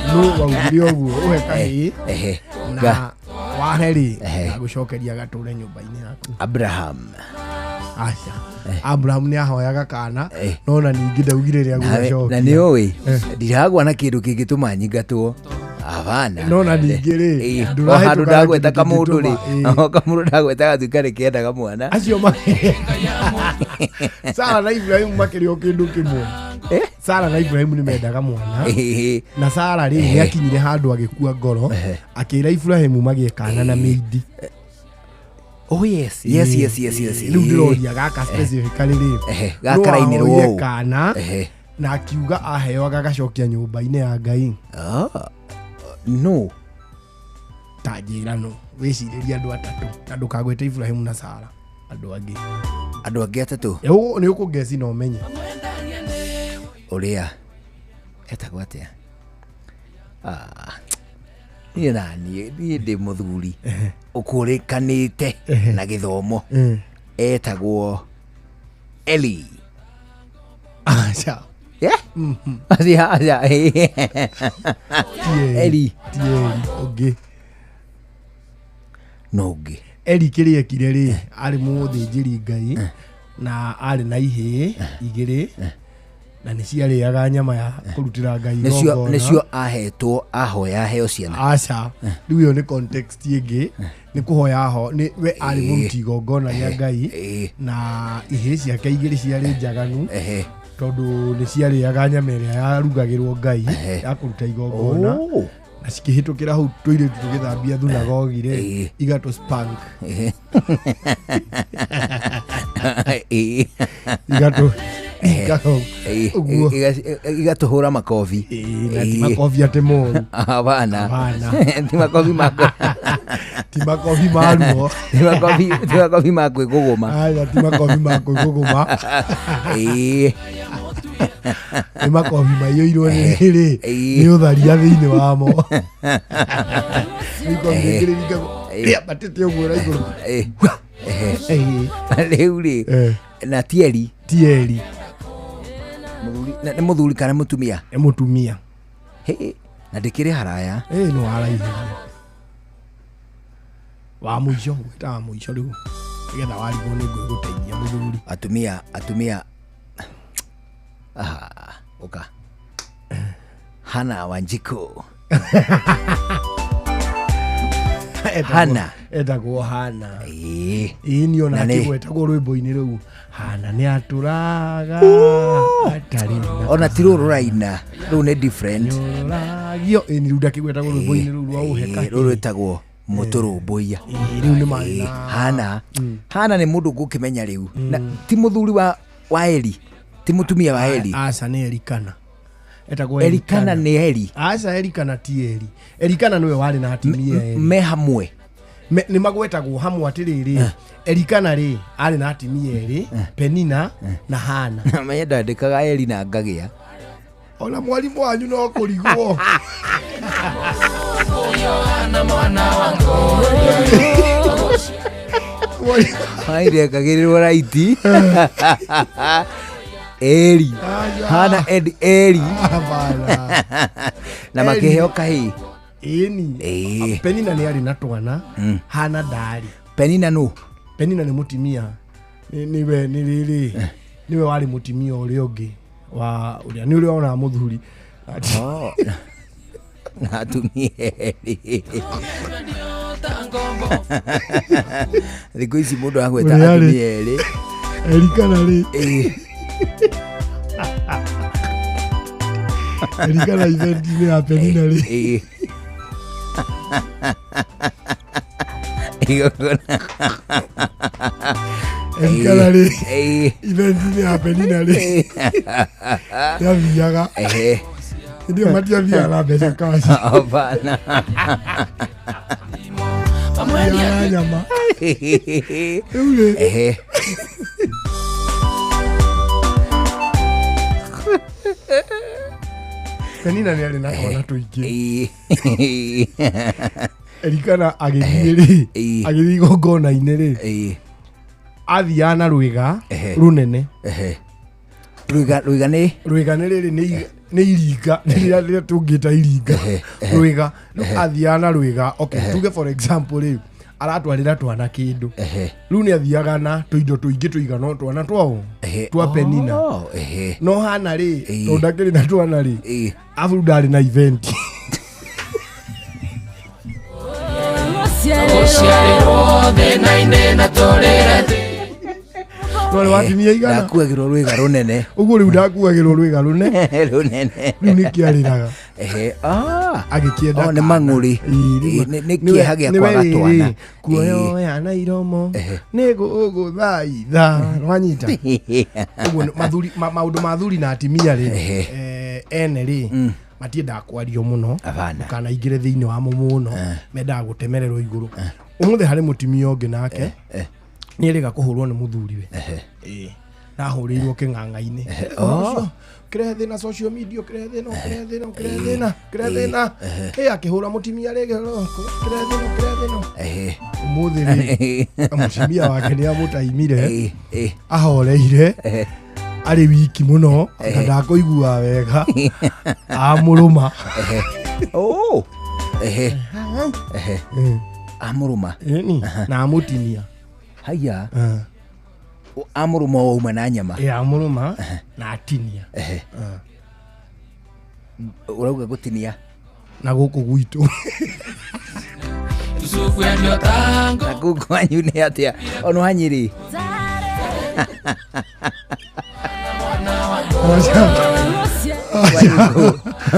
No waugire ũguo ũhe kahĩĩ na wahe rĩ ngagũcokeria gatũre nyũmba-inĩ yaku. Abraham. Aca. Abraham nĩ ahoyaga kana no na ningĩ ndaugire rĩa gũgacokia. Na nĩ ũĩ ndiragwa na kĩndũ kĩngĩtũma nyingatwo. Abana. No na ningĩ rĩ, O ndũrahĩtũka handũ na ndagweta kĩndũ kamũndũ rĩ, kĩngĩtũma, o kamũndũ ndagweta gatuĩka nĩ kendaga mwana. Acio Sara na Ibrahim makĩrĩ o kĩndũ kĩmwe. Sara na Ibrahim nĩ mendaga mwana. Na Sara rĩ nĩ akinyire handũ agĩkua ngoro akĩra Ibrahim magĩe kana na mĩindi. Oh yes, yes, yes, yes, yes. Rĩu ndĩroria gaka specifically rĩ. Gaka karainĩrwo nũ wahoire ũũ. kana na akiuga aheo agagacokia nyũmba-inĩ ya Ngai. No. Ta njĩra no wĩcirĩrie andũ atatũ na ndũkagwete Ibrahim na Sara andũ angĩ. Andũ angĩ atatũ? Nĩ ũkũngeci na ũmenye. Ũrĩa etagwo atĩa? Niĩ na niĩ ndĩ mũthuri ũkũrĩkanĩte na gĩthomo. Etagwo Eli. Aca. Yeah? Aca, aca. Eli. Ti Eli, ũngĩ. No ũngĩ. Eli kĩrĩa ekire rĩ, arĩ mũthĩnjĩri Ngai na arĩ na ihĩĩ igĩrĩ na nĩ ciarĩaga nyama ya kũrutĩra Ngai igongona. Nĩcio ahetwo ahoya aheo ciana. Aca, rĩu ĩyo nĩ context ĩngĩ, nĩ kũhoya ho, nĩ we arĩ mũruti igongona rĩa Ngai na ihĩĩ ciake igĩrĩ ciarĩ njaganu tondũ nĩ ciarĩaga nyama ĩrĩa yarugagĩrwo Ngai ya kũruta igongona. Na cikĩhĩtũkĩra hau tũirĩtu tũgĩthambia thunagogi rĩ, igatũ spank. Igatũ ũguo. Igatũhũra makobi. Na ti makobi atĩ moru. Hapana. Hapana. Ti makobi mako. Ti makobi ma ruo. Ti makobi ma kwĩgũgũma. Aca, ti makobi ma kwĩgũgũma. Nĩ makobi maiyũirwo nĩ rĩ, nĩ ũtharia thĩinĩ wamo. Nĩ ikobi rĩngĩ rĩringagwo rĩambatĩte ũguo na igũrũ. Rĩu rĩ, na ti Eli. Ti Eli. Nĩ mũthuri kana mũtumia? Nĩ mũtumia. Na ndĩkĩrĩ haraya. Nĩ waraihĩria. Wa mũico, gwĩta wa mũico rĩu. Nĩgetha warigwo nĩ ngũgũteithia mũthuri. Atumia, atumia. Ũka. Hana Wanjikũ. Hana. Etagwo Hana. Ĩĩ niĩ ona Na nĩ- akĩgwetagwo rwĩmbo-inĩ rũu. Hana nĩ atũraga atarĩ na Ona ti rũrũ rũraina, rũu nĩ different. Rũragio. Ĩĩ nĩ rĩu ndakĩgwetagwo rwĩmbo-inĩ rũu rwa ũhe kahĩĩ. Rũrũ rwĩtagwo mũtũrũmbũiya. Rĩu nĩ marĩ na- Hana. Hana nĩ mũndũ ngũkĩmenya rĩu. Na ti mũthuri wa Eli. Ti mũtumia wa Eli. Aca nĩ Elikana. Etagwo Elikana nĩ Eli. Aca Elikana ti Eli. Elikana nĩwe warĩ na atumia erĩ. Me hamwe. Nĩ magwetagwo hamwe atĩrĩrĩ, Elikana rĩ arĩ na atumia erĩ, Penina na Hana. Menye ndandĩkaga Eli na ngagĩa. Ona mwarimũ wanyu no kũrigwo. Maire raiti. Eli. Hana Edi Eli. Hapana. Na makĩheo kahĩĩ. Ĩni. Penina nĩ arĩ na twana. Hana ndaarĩ. Penina nũ? Penina nĩ mũtimia. Nĩwe nĩ rĩrĩ. Nĩwe warĩ mũtimia ũrĩa ũngĩ wa ũrĩa nĩ ũrĩa wonaga mũthuri. Oh. Na atumia erĩ. Thikũ ici mũndũ agweta Ũrĩa arĩ. atumia erĩ. Elikana rĩ. Elikana event-inĩ ya Penina rĩ. Igongona. Elikana rĩ. Event-inĩ ya Penina rĩ. Yathiaga. Hĩndĩ ĩyo matiathiaga na mbeca cash. Hapana. Mathiaga na nyama. Rĩu rĩ. Penina nĩ arĩ na twana tũingĩ. Elikana agĩthiĩ rĩ, agĩthiĩ igongona-inĩ rĩ, athiaga na rwĩga rũnene. Rwĩga rwĩga nĩ? Rwĩga nĩ rĩrĩ nĩ iringa, nĩ rĩrĩa rĩrĩa tũngĩta iringa. Rwĩga, rĩu athiaga na rwĩga, okay, tuge for example rĩ, aratwarĩra twana kĩndũ. Rĩu nĩ athiaga na tũindo tũingĩ tũigana twana twao, twa Penina. Oh, No Hana rĩ, tondũ ndakĩrĩ na twana rĩ, arabu rĩu ndarĩ na event. Gũciarĩrwo thĩna-inĩ na tũrĩre thĩ. Twarĩ wa atumia igana. Ndakuagĩrwo rwĩga rũnene. Ũguo rĩu ndakuagĩrwo rwĩga rũnene. Rũnene. Rĩu nĩkĩo arĩraga. Agĩkĩenda Oh, nĩ mang'ũrĩ. Nĩ kĩeha gĩa kwaga twana. Kuoyoya na iromo nĩ gũgũthaitha. Wanyita? Ũguo nĩ- mathuri maũndũ ma athuri na atimia rĩ, ene rĩ, matiendaga kwario mũno, ndũkanaingĩre thĩinĩ wamo mũno, mendaga gũtemererwo igũrũ. Ũmũthĩ harĩ mũtimia ũngĩ nake nĩ erĩga kũhũrwo nĩ mũthuriwe. Ndahũrĩirwo kĩng'ang'a-inĩ. Oh. Kĩrehe thĩna social media, kĩrehe thĩna, kĩrehe thĩna, kĩrehe thĩna, kĩrehe thĩna. Akĩhũra mũtimia rĩngĩ, kĩrehe thĩna, kĩrehe thĩna. Ũmũthĩ rĩ, mũtumia wake nĩ amũtaimire, ahoreire, arĩ wiki mũno, na ndakũigua wega, amũrũma. Oh. Amũrũma. Ĩni, na amũtinia. Haiya. Amũrũma wauma na nyama. Ĩ, amũrũma na atinia. Ũrauga gũtinia? Na gũkũ gwitũ. Yusufu endio tango. Na kũu kwanyu nĩ atĩa? Ono hanyĩrĩ.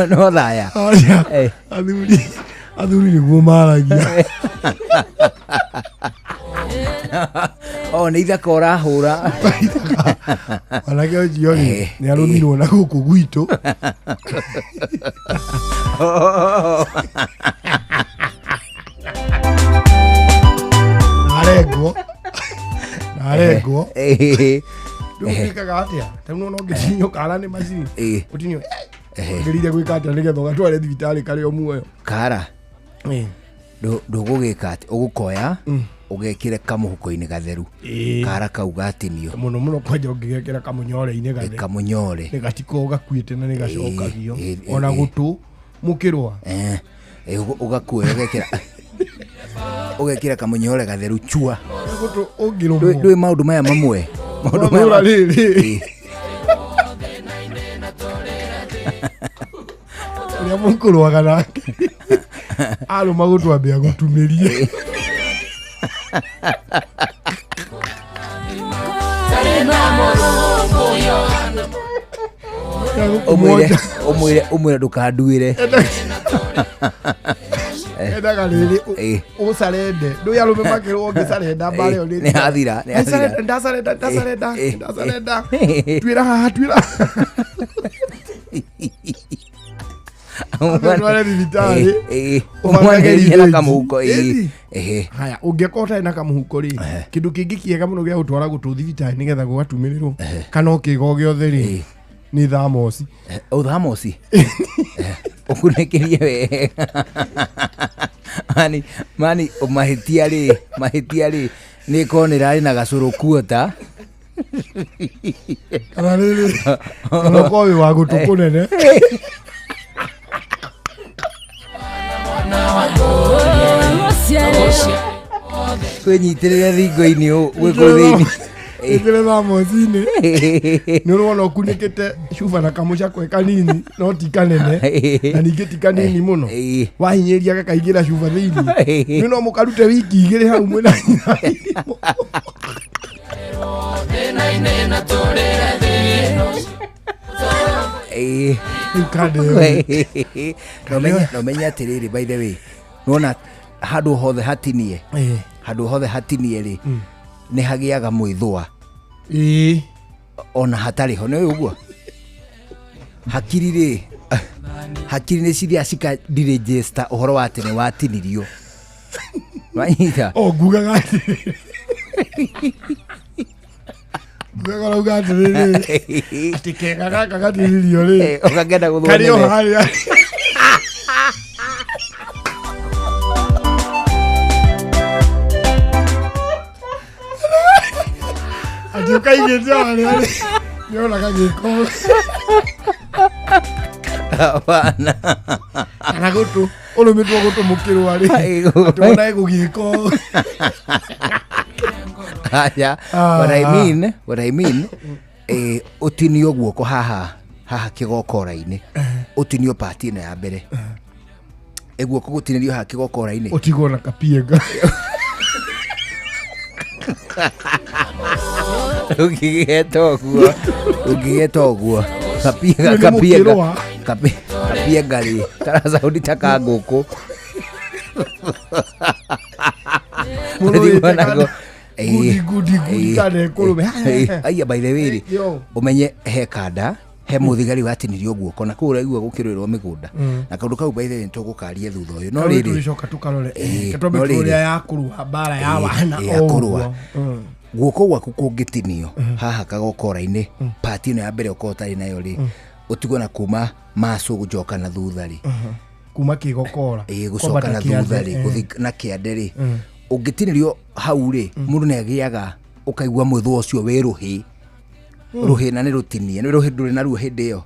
No thaya. Aca, athuri athuri nĩguo maragia. Oh, nĩ ithaka ũrahũra. Mwanake ũcio rĩ, nĩ arũmirwo na gũkũ gwitũ. Na arengwo. Na arengwo. Rĩu ũgĩkaga atĩa? Ta rĩu nĩwona ũngĩtinio kara nĩ macini. Ũtinio. Wagĩrĩire gwĩka atĩa nĩgetha ũgatware thibitarĩ karĩ o muoyo? Kara. Ndũgũgĩka atĩ ũgũkoya ũgekĩre kamũhuko-inĩ gatheru. Kara kau gatinio. Mũno mũno kwanja ũngĩgekĩra kamũnyore-inĩ gatheru. Kamũnyore. Nĩ gatiko gakuĩte na nĩ gacokagio. Ona gũtũ mũkĩrwa. Ũgakuoya ũgekĩra ũgekĩra kamũnyore gatheru chua. Gũtũ ũngĩrũmwo. Ndũĩ maũndũ maya mamwe. Maũndũ maya Wathũra rĩrĩ. Ũrĩa mũkũrũaga nake. Arũma gũtũ ambia gũtumĩrie. Ũmwĩre ũmwĩre ũmwĩre ndũkanduĩre. Endaga rĩrĩ ũcarende. Ndũĩ arũme makĩrwo ũngĩcarenda mbara ĩyo Nĩ yathira, nĩ yathira. Ndacarenda, ndacarenda, ndacarenda. Tuĩra haha, tuĩra. Ũgatware thibitarĩ. Ũmwanĩrĩrie na kamũhuko. Ĩni. Haya, ũngĩkorwo ũtarĩ na kamũhuko rĩ, kĩndũ kĩngĩ kĩega mũno gĩa gũtwara gũtũ thibitarĩ nĩgetha gũgatumĩrĩrwo kana o kĩga o gĩothe rĩ, nĩ thamoci. O thamoci? Ũkunĩkĩrie wega. Mani, mani, mahĩtia rĩ, mahĩtia rĩ, nĩ ĩkorwo nĩ ĩrarĩ na gacũrũ kuota. Kana rĩrĩ, kana ũkorwo wĩ wa gũtũ kũnene. Kwĩnyitĩrĩra thingo-inĩ gwĩkũ thĩinĩ. Ĩkĩre thamoci-inĩ nĩ ũrona ũkunĩkĩte cuba na kamũcakwe kanini no ti kanene na ningĩ ti kanini mũno wahinyĩria gakaingĩra cuba thĩinĩ nĩ no mũkarute wiki igĩrĩ hau mwĩna nyina. No menye atĩrĩrĩ, by the way, nona handũ hothe hatinie, handũ hothe hatinie rĩ, nĩ hagĩaga mwĩthũa ona hatarĩ ho, nĩ ũguo hakiri rĩ, hakiri nĩ cithiaga cikadirejesta ũhoro wa atĩ nĩ watinirio, wanyita? O ngugaga atĩrĩrĩ, ngugaga ũrauga atĩrĩrĩ atĩ kega gaka gatinirio rĩ, ũkagenda gũthwo karĩ o nene. Harĩa atĩ ũkaigĩte harĩa rĩ, nĩona gagĩko. Hapana. Kana gũtũ ũrũmĩtwo gũtũ mũkĩrwa rĩ, atĩ wona ĩgũgĩko. Aya, what I mean, what I mean, ũtinio guoko haha haha kĩgokora-inĩ, ũtinio pati ĩno ya mbere, guoko gũtinĩrio haha kĩgokora-inĩ, ũtigwo na kapienga. Ũngĩgeta ũguo, ũngĩgeta ũguo kapienga, Nĩ kapienga mũkĩrwa. Kapienga rĩ karacaũndi ta ka ngũkũ. Mũndũ Ũthiĩ wĩte wonagwo. Gundi, gundi, gundi, kana ĩkũrũme. Aya, by the way rĩ, Yo. ũmenye he kanda he mũthigari watinirio guoko na kũu ũraigua gũkĩrũĩrwo mĩgũnda na kaũndũ kau, by the way, nĩtũgũkaria thutha ũyũ, no Kau rĩrĩ, tũgĩcoka tũkarore. Twambe no rĩrĩ. tũrĩa ya kũrũa mbara ya wana ya o kũrũa. ũguo. Guoko gwaku kũngĩtinio haha kagokora-inĩ, pati ĩno ya mbere ũkorwo ũtarĩ nayo rĩ, ũtigwo na kuma macu gũcoka na thutha rĩ. Kuma kĩgokora. Gũcoka Kwambata na thutha kĩande, rĩ, gũthiĩ na kĩande rĩ, ũngĩtinĩrio hau rĩ, mũndũ nĩ agĩaga ũkaigua mwĩthũa ũcio wĩ rũhĩ, rũhĩ na nĩ rũtinie, nĩ rũhĩ ndũrĩ naruo hĩndĩ ĩyo,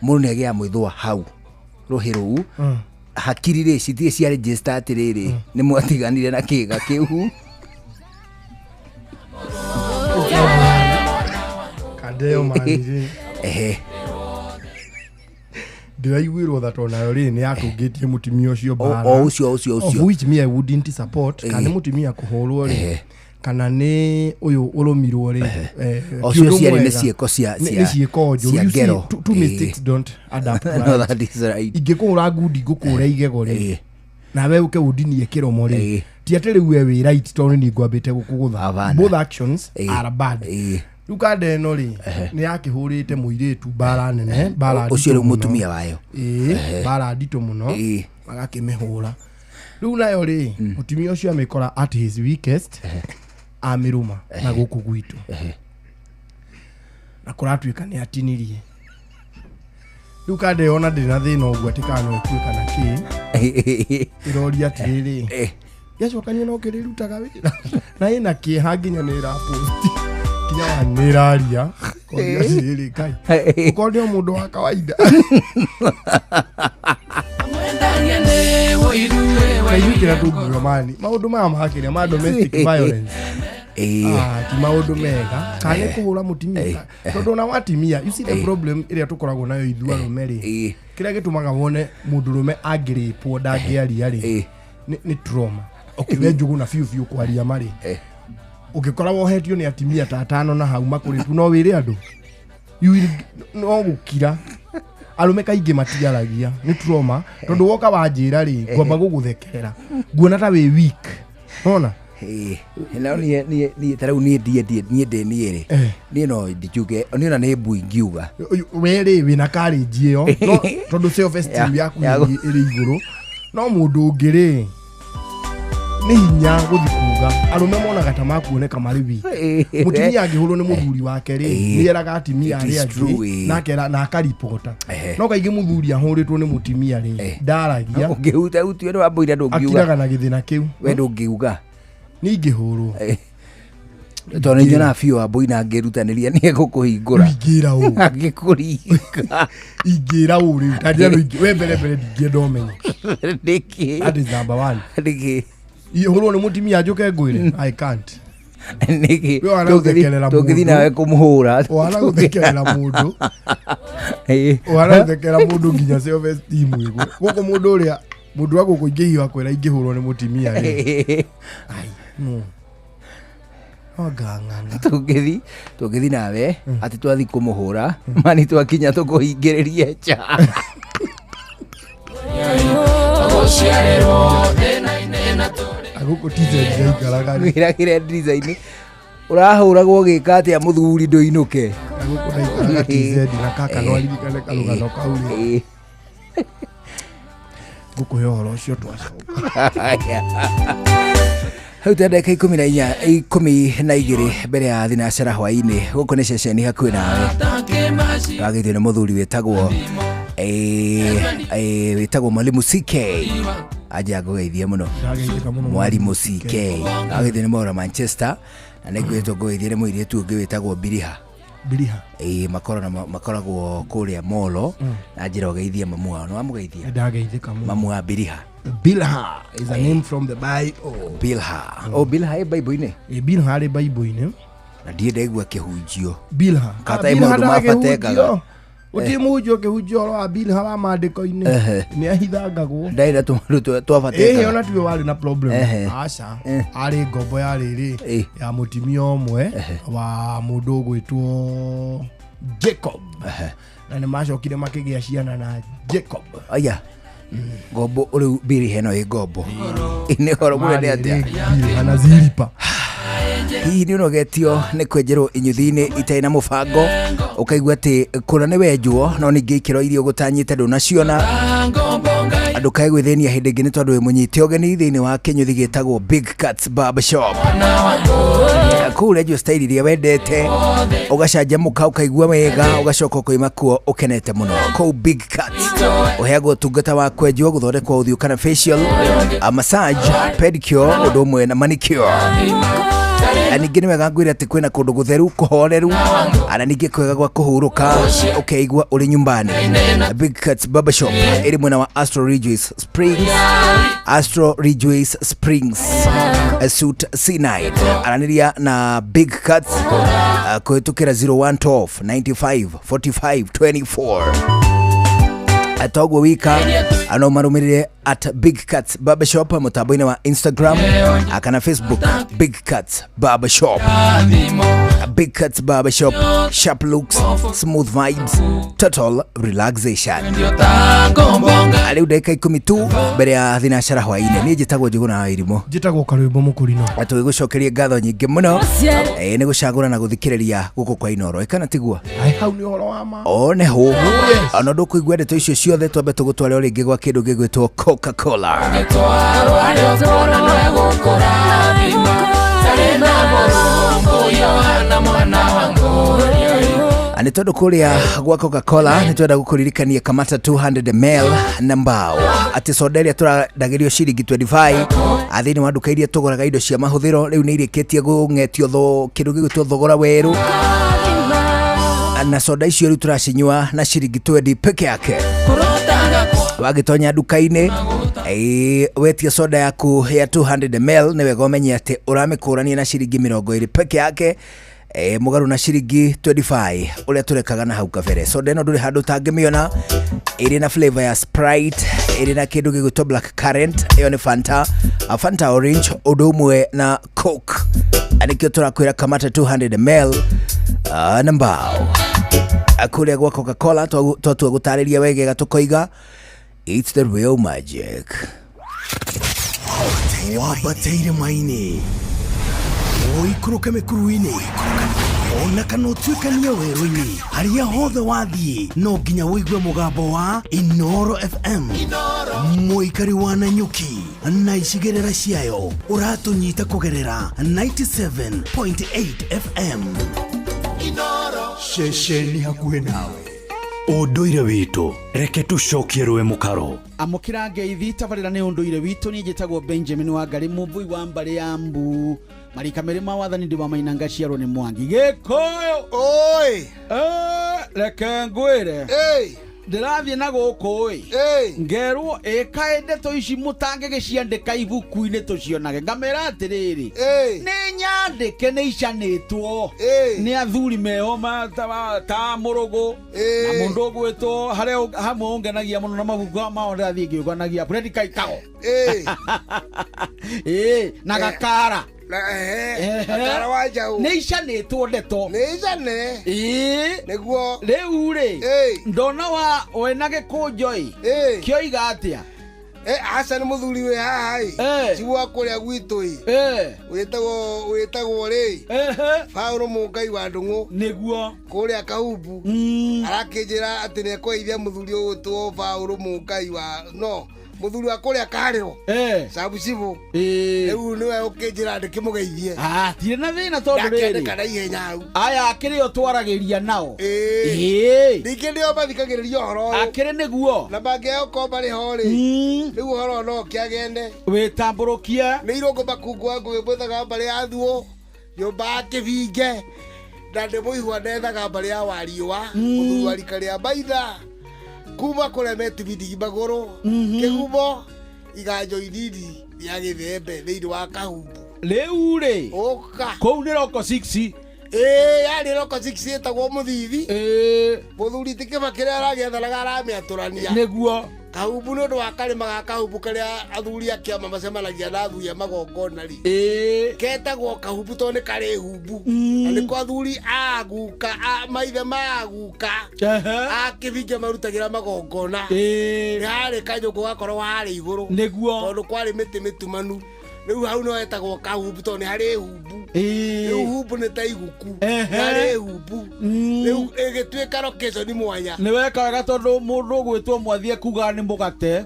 mũndũ nĩ agĩaga mwĩthũa hau rũhĩ rũu. Hakiri rĩ cithiĩ cia register atĩrĩrĩ, nĩ mwatiganire na kĩga kĩu. Kanda ĩyo mani rĩ, ndĩraiguĩrwo tha tondũ nayo rĩ nĩ yatũngĩtie mũtumia ũcio mbara. O ũcio ũcio Of ũcio. which me I wouldn't support, kana nĩ mũtumia kũhũrwo rĩ, kana nĩ ũyũ ũrũmirwo rĩ, O ti cio ũndũ ciarĩ nĩ mwega. ciĩko Nĩ ciĩko njũru. cia You see, ngero. two mistakes don't add up to No, right. that is right. Ingĩkũhũra ngundi ngũkũre igego rĩ, nawe ũke ũndinie kĩromo rĩ, ti atĩ rĩu we wĩ right tondũ niĩ ngwambĩte gũkũgũtha. Hapana. Both actions are bad. Rĩu kanda ĩno rĩ nĩ yakĩhũrĩte mũirĩtu mbara nene, mbara Ũcio nditũ rĩu mũno. mũtumia wayo. Mbara nditũ mũno, agakĩmĩhũra. Rĩu nayo rĩ, mũtumia ũcio amĩkora at his weakest, amĩrũma na gũkũ gwitũ, na kũratuĩka nĩ atinirie. Rĩu kanda ĩyo ona ndĩrĩ na thĩna ũguo atĩ kana no ĩkue kana kĩ, ĩroria atĩrĩrĩ, gĩacokania no kĩrĩrutaga wĩra na ĩna kĩeha nginya nĩ ĩraposti nginya wa nĩ ĩraria koria atĩrĩrĩ, kai ũkorwo nĩ o mũndũ wa kawaida. Na ithuĩ kĩrĩa tũngiuga mani, maũndũ maya makĩria ma domestic violence, ti maũndũ mega, kana nĩ kũhũra mũtumia, tondũ ona watimia, you see the problem ĩrĩa tũkoragwo nayo ithuĩ arũme rĩ, kĩrĩa gĩtũmaga wone mũndũrũme angĩrĩpwo ndangĩaria rĩ, nĩ trauma. Okay, we Njũgũna biũ biũ kwaria marĩ, ũngĩkora wohetio nĩ atimia ta atano na hau makũrĩtu, no wĩre andũ? You will, no gũkira. Arũme kaingĩ matiaragia nĩ trauma, tondũ woka wanjĩra rĩ, ngwamba gũgũthekerera, nguona ta wĩ weak, nona. No niĩ niĩ niĩ ta rĩu niĩ ndiĩ niĩ ndĩ niĩ rĩ, niĩ no ndijuge niĩ ona nĩ mbui ngiuga. We rĩ wĩna courage ĩyo, no tondũ self esteem yaku ĩrĩ igũrũ, no mũndũ ũngĩ rĩ nĩ hinya gũthi kuga. Arũme monaga ta makuoneka marĩ weak. Mũtumia angĩhũrwo nĩ mũthuri wake rĩ, nĩ eraga atimia It arĩa is true, angĩ na akera na akaripota, no kaingĩ mũthuri ahũrĩtwo nĩ mũtumia rĩ, ndaragia. Ũngĩhuta utio nĩ wambũira ndũngiuga. Akiraga na gĩthĩna kĩu. We ndũngiuga? Niĩ ingĩhũrwo, tondũ nĩ nyonaga biũ wambũi na angĩrutanĩria nĩ egũkũhingũra. Ingĩra ũũ. Angĩkũringa. Ingĩra ũũ rĩu ta njĩra no we mbere mbere ndingĩenda ũmenye. Nĩkĩ? That is number one. Nĩkĩ? Ihũrwo nĩ mũtumia njũke ngwĩre I can't. Nĩkĩ? We ũhana gũthekerera mũndũ. Tũngĩthiĩ nawe kũmũhũra. Ũhana gũthekerera mũndũ. Ũhana gũthekerera mũndũ nginya self esteem ĩgwe. Gũkũ mũndũ ũrĩa mũndũ wa gũkũ ingĩhiũha kwĩra ingĩhũrwo nĩ mũtumia rĩ. Ai, no. Ongang'ang'a. Tũngĩthiĩ nawe atĩ twathiĩ kũmũhũra mani twakinya tũkũhingĩrĩrie nja. Gũkũ TZ ndaikaraga rĩ. Wĩragĩre ndirica-inĩ ũrahũragwo ũgĩka atĩa mũthuri ndũinũke. Gũkũ ndaikaraga TZ na kaka no aririkane karũgano kau rĩ. Ngũkũhe ũhoro ũcio twacoka. Hau ta ndagĩka 14 mbere ya thinacara hwaĩ-inĩ gũkũ nĩ ceceni hakuhĩ nawe twagĩtio nĩ mũthuri wĩtagwo wĩtagwo Mwalimu CK aja ngũgeithie mũno Mwalimu CK agĩtio nĩ Maura Manchester na nĩngwĩtwo ngũgeithie nĩ mũirĩtu ũngĩ wĩtagwo Biriha Biriha makoragwo kũrĩa Molo na njĩra ũgeithie mamu wao nĩ wamũgeithia ndageithĩka mũno mamu wa Biriha Bilha is a name from the Bible. Bilha. Oh, Bilha ĩ Bible-inĩ? Ĩ Bilha arĩ Bible-inĩ. Na ndiĩ ndaigua kĩhunjio. Bilha. Kata ĩ maũndũ ma batengaga. Gũtirĩ mũhunjio ũkĩhunjia ũhoro wa Bilha wa maandĩko-inĩ. Nĩ ahithangagwo. Ndarĩ na tũmaũndũ twabatengaga. Ĩhĩ ona tiwe warĩ na problem. Aca. Arĩ ngombo ya rĩrĩ ya mũtumia ũmwe wa mũndũ ũgwĩtwo Jacob. Na nĩ macokire makĩgĩa ciana na Jacob. Aya. Ngombo rĩu Bilha ĩno ĩ ngombo nĩ ũhoro mũnene atĩa Bilha Zilipa hihi nĩ ũnogetio nĩ kwenjerwo inyuthi-inĩ itarĩ na mũbango ũkaigua atĩ kũna nĩ wenjwo no ningĩ ikĩro iria ũgũtanyĩte ndũnaciona andũ kae gwĩthĩnia hĩndĩ ĩngĩ nĩ tondũ wĩ mũnyite ũgeni thĩinĩ wa kĩnyuthi gĩtagwo Big Cats Barbershop kũu ũrenjwo style iria wendete ũgacanjamũka ũkaigua wega ũgacoka ũkoima kuo ũkenete mũno kũu Big Cats ũheagwo ũtungata wa kwenjwo gũthondekwo ũthiũ kana facial massage pedicure ũndũ ũmwe na manicure ningĩ nĩ wega ngwĩre atĩ kwĩna kũndũ gũtheru kũhoreru ana ningĩ kwega gwa kũhurũka ũkeigua ũrĩ nyumbani Big Cats Barbershop ĩrĩ mwena wa Astro Ridgeways Springs Astro Ridgeways Springs Suite C9 aranĩria na Big Cats kũhĩtũkĩra 0112 95 45 24 toguo wika ano marũmĩrĩre at Big Cats Barbershop mũtambo-inĩ wa Instagram kana Facebook Big Cats Barbershop Big Cats Barbershop sharp looks smooth vibes total relaxation rĩu ndagĩka 10 tu mbere ya thinacara hwaĩ-inĩ niĩ njĩtagwo Njũgũna wa Irimũ njĩtagwo Karwĩmbo Mũkũrinũ tũgĩgũcokeria ngatho nyingĩ mũno nĩ gũcagũra na gũthikĩrĩria gũkũ kwa Inooro ĩkana tiguo hau nĩ ũhoro wa ma one hũ ona ndũkũigua ndeto icio ciothe twambe tũgũtware o rĩngĩ gwa kĩndũ gĩgwĩtwo Coca-Cola nĩ tondũ kũrĩa gwa Coca-Cola nĩ twenda gũkũririkania kamata 200 ml na mbao atĩ soda ĩrĩa tũrendagĩrio ciringi 25 thĩinĩ wa nduka iria tũgũraga indo cia mahũthĩro rĩu nĩ irĩkĩtie kũng'etio kĩndũ gĩgwĩtwo thogora werũ na soda icio rĩu tũracinyua na ciringi 20 peke yake wagĩtonya nduka-inĩ wetia soda yaku ya 200 ml nĩ wega ũmenye atĩ ũramĩkũrania na ciringi 20 peke yake mũgarũ na ciringi 25 ũrĩa tũrekaga na hau kabere soda ĩno ndũrĩ handũ ũtangĩmĩona ĩrĩ na flavor ya Sprite ĩrĩ na kĩndũ gĩgwĩtwo black currant ĩyo nĩ Fanta Fanta orange ũndũ ũmwe na Coke nĩkĩo tũrakwĩra kamata 200 ml na mbao kũrĩa gwa Coca-Cola twatua gũtarĩria wegega tũkoiga it's the real magic wambateire maini ũikũrũke mĩkuru-inĩ ona kana ũtuĩkanie werũ-inĩ harĩa hothe wathiĩ no nginya ũigue mũgambo wa Inooro FM mũikari wa Nanyuki na icigĩrĩra ciayo ũratũnyita kũgerera 97.8 FM ceceni hakuhĩ nawe ũndũire witũ reke tũcokie rũĩ mũkaro amũkĩra ngeithi tabarĩra nĩ ũndũire witũ niĩ njĩtagwo Benjamin Wangari mũmbui wa mbarĩ ya mbu marika merĩ ma wathani ndĩ wa Maina ngaciarwo nĩ Mwangi Gĩkũyũ oi reke ngwĩre Ndĩrathiĩ na gũkũ ĩ ngerwo ĩkaĩ ndeto ici mũtangĩgĩciandĩka ibuku-inĩ tũcionage, ngamera atĩrĩrĩ, nĩ nyandĩke, nĩ icanĩtwo nĩ athuri meho ta mũrũgũ na mũndũ ũgwĩtwo harĩa hamwe ũngenagia mũno na mabuku mao ndĩrathiĩ ngĩũganagia Fred Kaikago ĩ na Gakara. Ehe, Gakara wa Njaũ. Nĩ icanĩtwo ndeto. Nĩ icane. Ĩĩ. Nĩguo. Rĩu rĩ, ndona wa wena gĩkũnjo ĩ kĩoiga atĩa? Aca nĩ mũthuri wĩ haha ĩ ti wa kũrĩa gwitũ ĩ wĩtagwo rĩ Paũlũ Mũngai wa Ndũng'ũ. Nĩguo. Kũrĩa Kahumbu. Arakĩnjĩra atĩ nĩ ekũgeithia mũthuri ũgwĩtwo Paũlũ Mũngai wa no mũthuri wa kũrĩa Karĩro. Sabucibu. Rĩu nĩwe ũkĩnjĩra ndĩkĩmũgeithie. Ah, tirĩ na thĩna tondũ rĩrĩ Ndakĩandĩka na ihenya hau. Aya akĩrĩ o twaragĩria nao. Ĩĩ. Ningĩ nĩo mathikagĩrĩria ũhoro ũyũ. Akĩrĩ nĩguo. Na mangĩaga gũkorwo marĩ ho rĩ, rĩu ũhoro ũyũ no ũkĩagende. Wĩtambũrũkie. Nĩ irũngũ makungu wa ngũgĩ mwethaga mbarĩ ya thuo, nyũmba ya kĩbinge, na ndĩ mũihwa ndethaga mbarĩ ya wariũa, mũthuri wa rika rĩa maitha, kuma kũrĩa metibindigi magũrũ, kĩgumo, iganjo inini rĩa gĩthembe thĩinĩ wa Kahumbu. Rĩu rĩ, ũka kũu nĩ Roko 6. Ĩĩ, yarĩ Roko 6 ĩtagwo Mũthithi. Mũthuri ti kĩba kĩrĩa aragĩathanaga aramĩatũrania. Nĩguo. Kahumbu nĩ ũndũ wa karĩma ga Kahumbu karĩa athuri a kĩama macemanagia na athuri a magongona rĩ. Ketagwo Kahumbu tondũ nĩ karĩ humbu. Na nĩko athuri a guka, a maithe ma guka, a kĩbinge marutagĩra magongona. Nĩ harĩ kanyũngũ gakoragwo harĩ igũrũ. Nĩguo. Tondũ kwarĩ mĩtĩ mĩtumanu. Rĩu hau no hetagwo Kahumbu tondũ nĩ harĩ humbu. Rĩu humbu nĩ ta iguku. Nĩ harĩ humbu. Rĩu ĩgĩtuĩka location mwanya. Nĩ weka wega tondũ mũndũ ũgwĩtwo Mwathi ekugaga nĩ mũgate.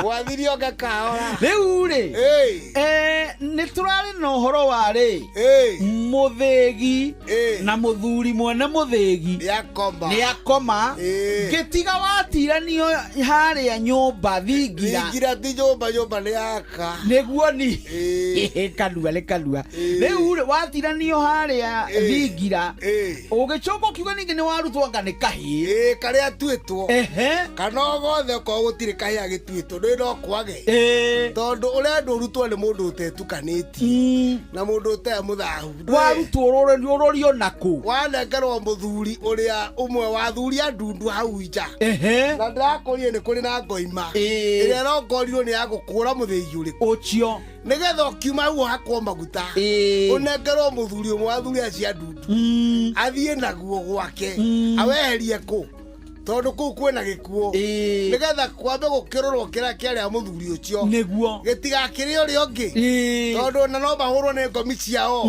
Mwathi nĩ onge kahora. Rĩu rĩ, nĩ tũrarĩ na ũhoro wa rĩ mũthĩgi na mũthuri mwene mũthĩgi nĩ akoma ngĩtiga watiranio harĩa nyũmba thingira. Thingira ti nyũmba, nyũmba nĩ yaka. Nĩguo ni kanua nĩ kanua. Rĩu rĩ watiranio harĩa thingira ũgĩcoka ũkiuga ningĩ nĩ warutwo anga nĩ kahĩĩ. Karĩa atuĩtwo. Kana o gothe okorwo gũtirĩ kahĩĩ agĩtuĩtwo ndũĩ no kwage. Tondũ ũrenda ũrutwo nĩ mũndũ ũtetukanĩtie na mũndũ ũtarĩ mũthahu. Warutwo ũrorio nakũ? Wanengerwo mũthuri ũrĩa ũmwe wa athuri a ndundu hau nja. Na ndĩrakũria nĩ kũrĩ na ngoima ĩrĩa ĩrongorirwo nĩ ya gũkũra mũthĩgi ũrĩkũ. Ũcio. Nĩgetha ũkiuma hau ũhakwo maguta. Ũnengerwo mũthuri ũmwe wa athuri acio a ndundu. Athiĩ naguo gwake. Aweherie kũ? Tondũ kũu kwĩna gĩkuũ. Nĩgetha kwambe gũkĩrorwo kĩrĩa kĩarĩa mũthuri ũcio. Nĩguo. Gĩtigakĩrĩe ũrĩa ũngĩ. Tondũ ona no mahũrwo nĩ ngomi ciao.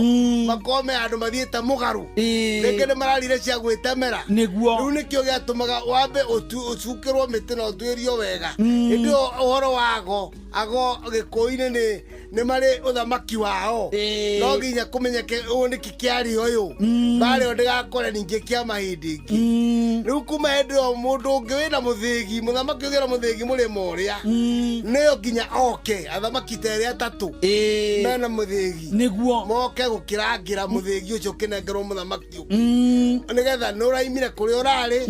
Makorwo me handũ mathiĩte mũgarũ. Rĩngĩ nĩ mararire cia gwĩtemera. Nĩguo. Rĩu nĩkĩo gĩatũmaga wambe ũcukĩrwo mĩtĩ na ũtuĩrio wega. Hĩndĩ ĩyo ũhoro wa ago, ago gĩkũyũ-inĩ nĩ marĩ ũthamaki wao. No nginya kũmenyeke ũũ nĩkĩ kĩarĩ ũyũ. Mbarĩ ĩyo ndĩgakore ningĩ kĩama hĩndĩ ĩngĩ. Rĩu kuma hĩndĩ ĩyo mũndũ ũngĩ wĩna mũthĩgi, mũthamaki ũngĩ wĩna mũthĩgi mũrĩmo ũrĩa, nĩyo nginya oke, athamaki ta erĩ atatũ mena mũthĩgi. Nĩguo. Moke gũkĩrangĩra mũthĩgi ũcio ũkĩnengerwo mũthamaki ũngĩ. Nĩgetha nĩ ũraimire kũrĩa ũrarĩ,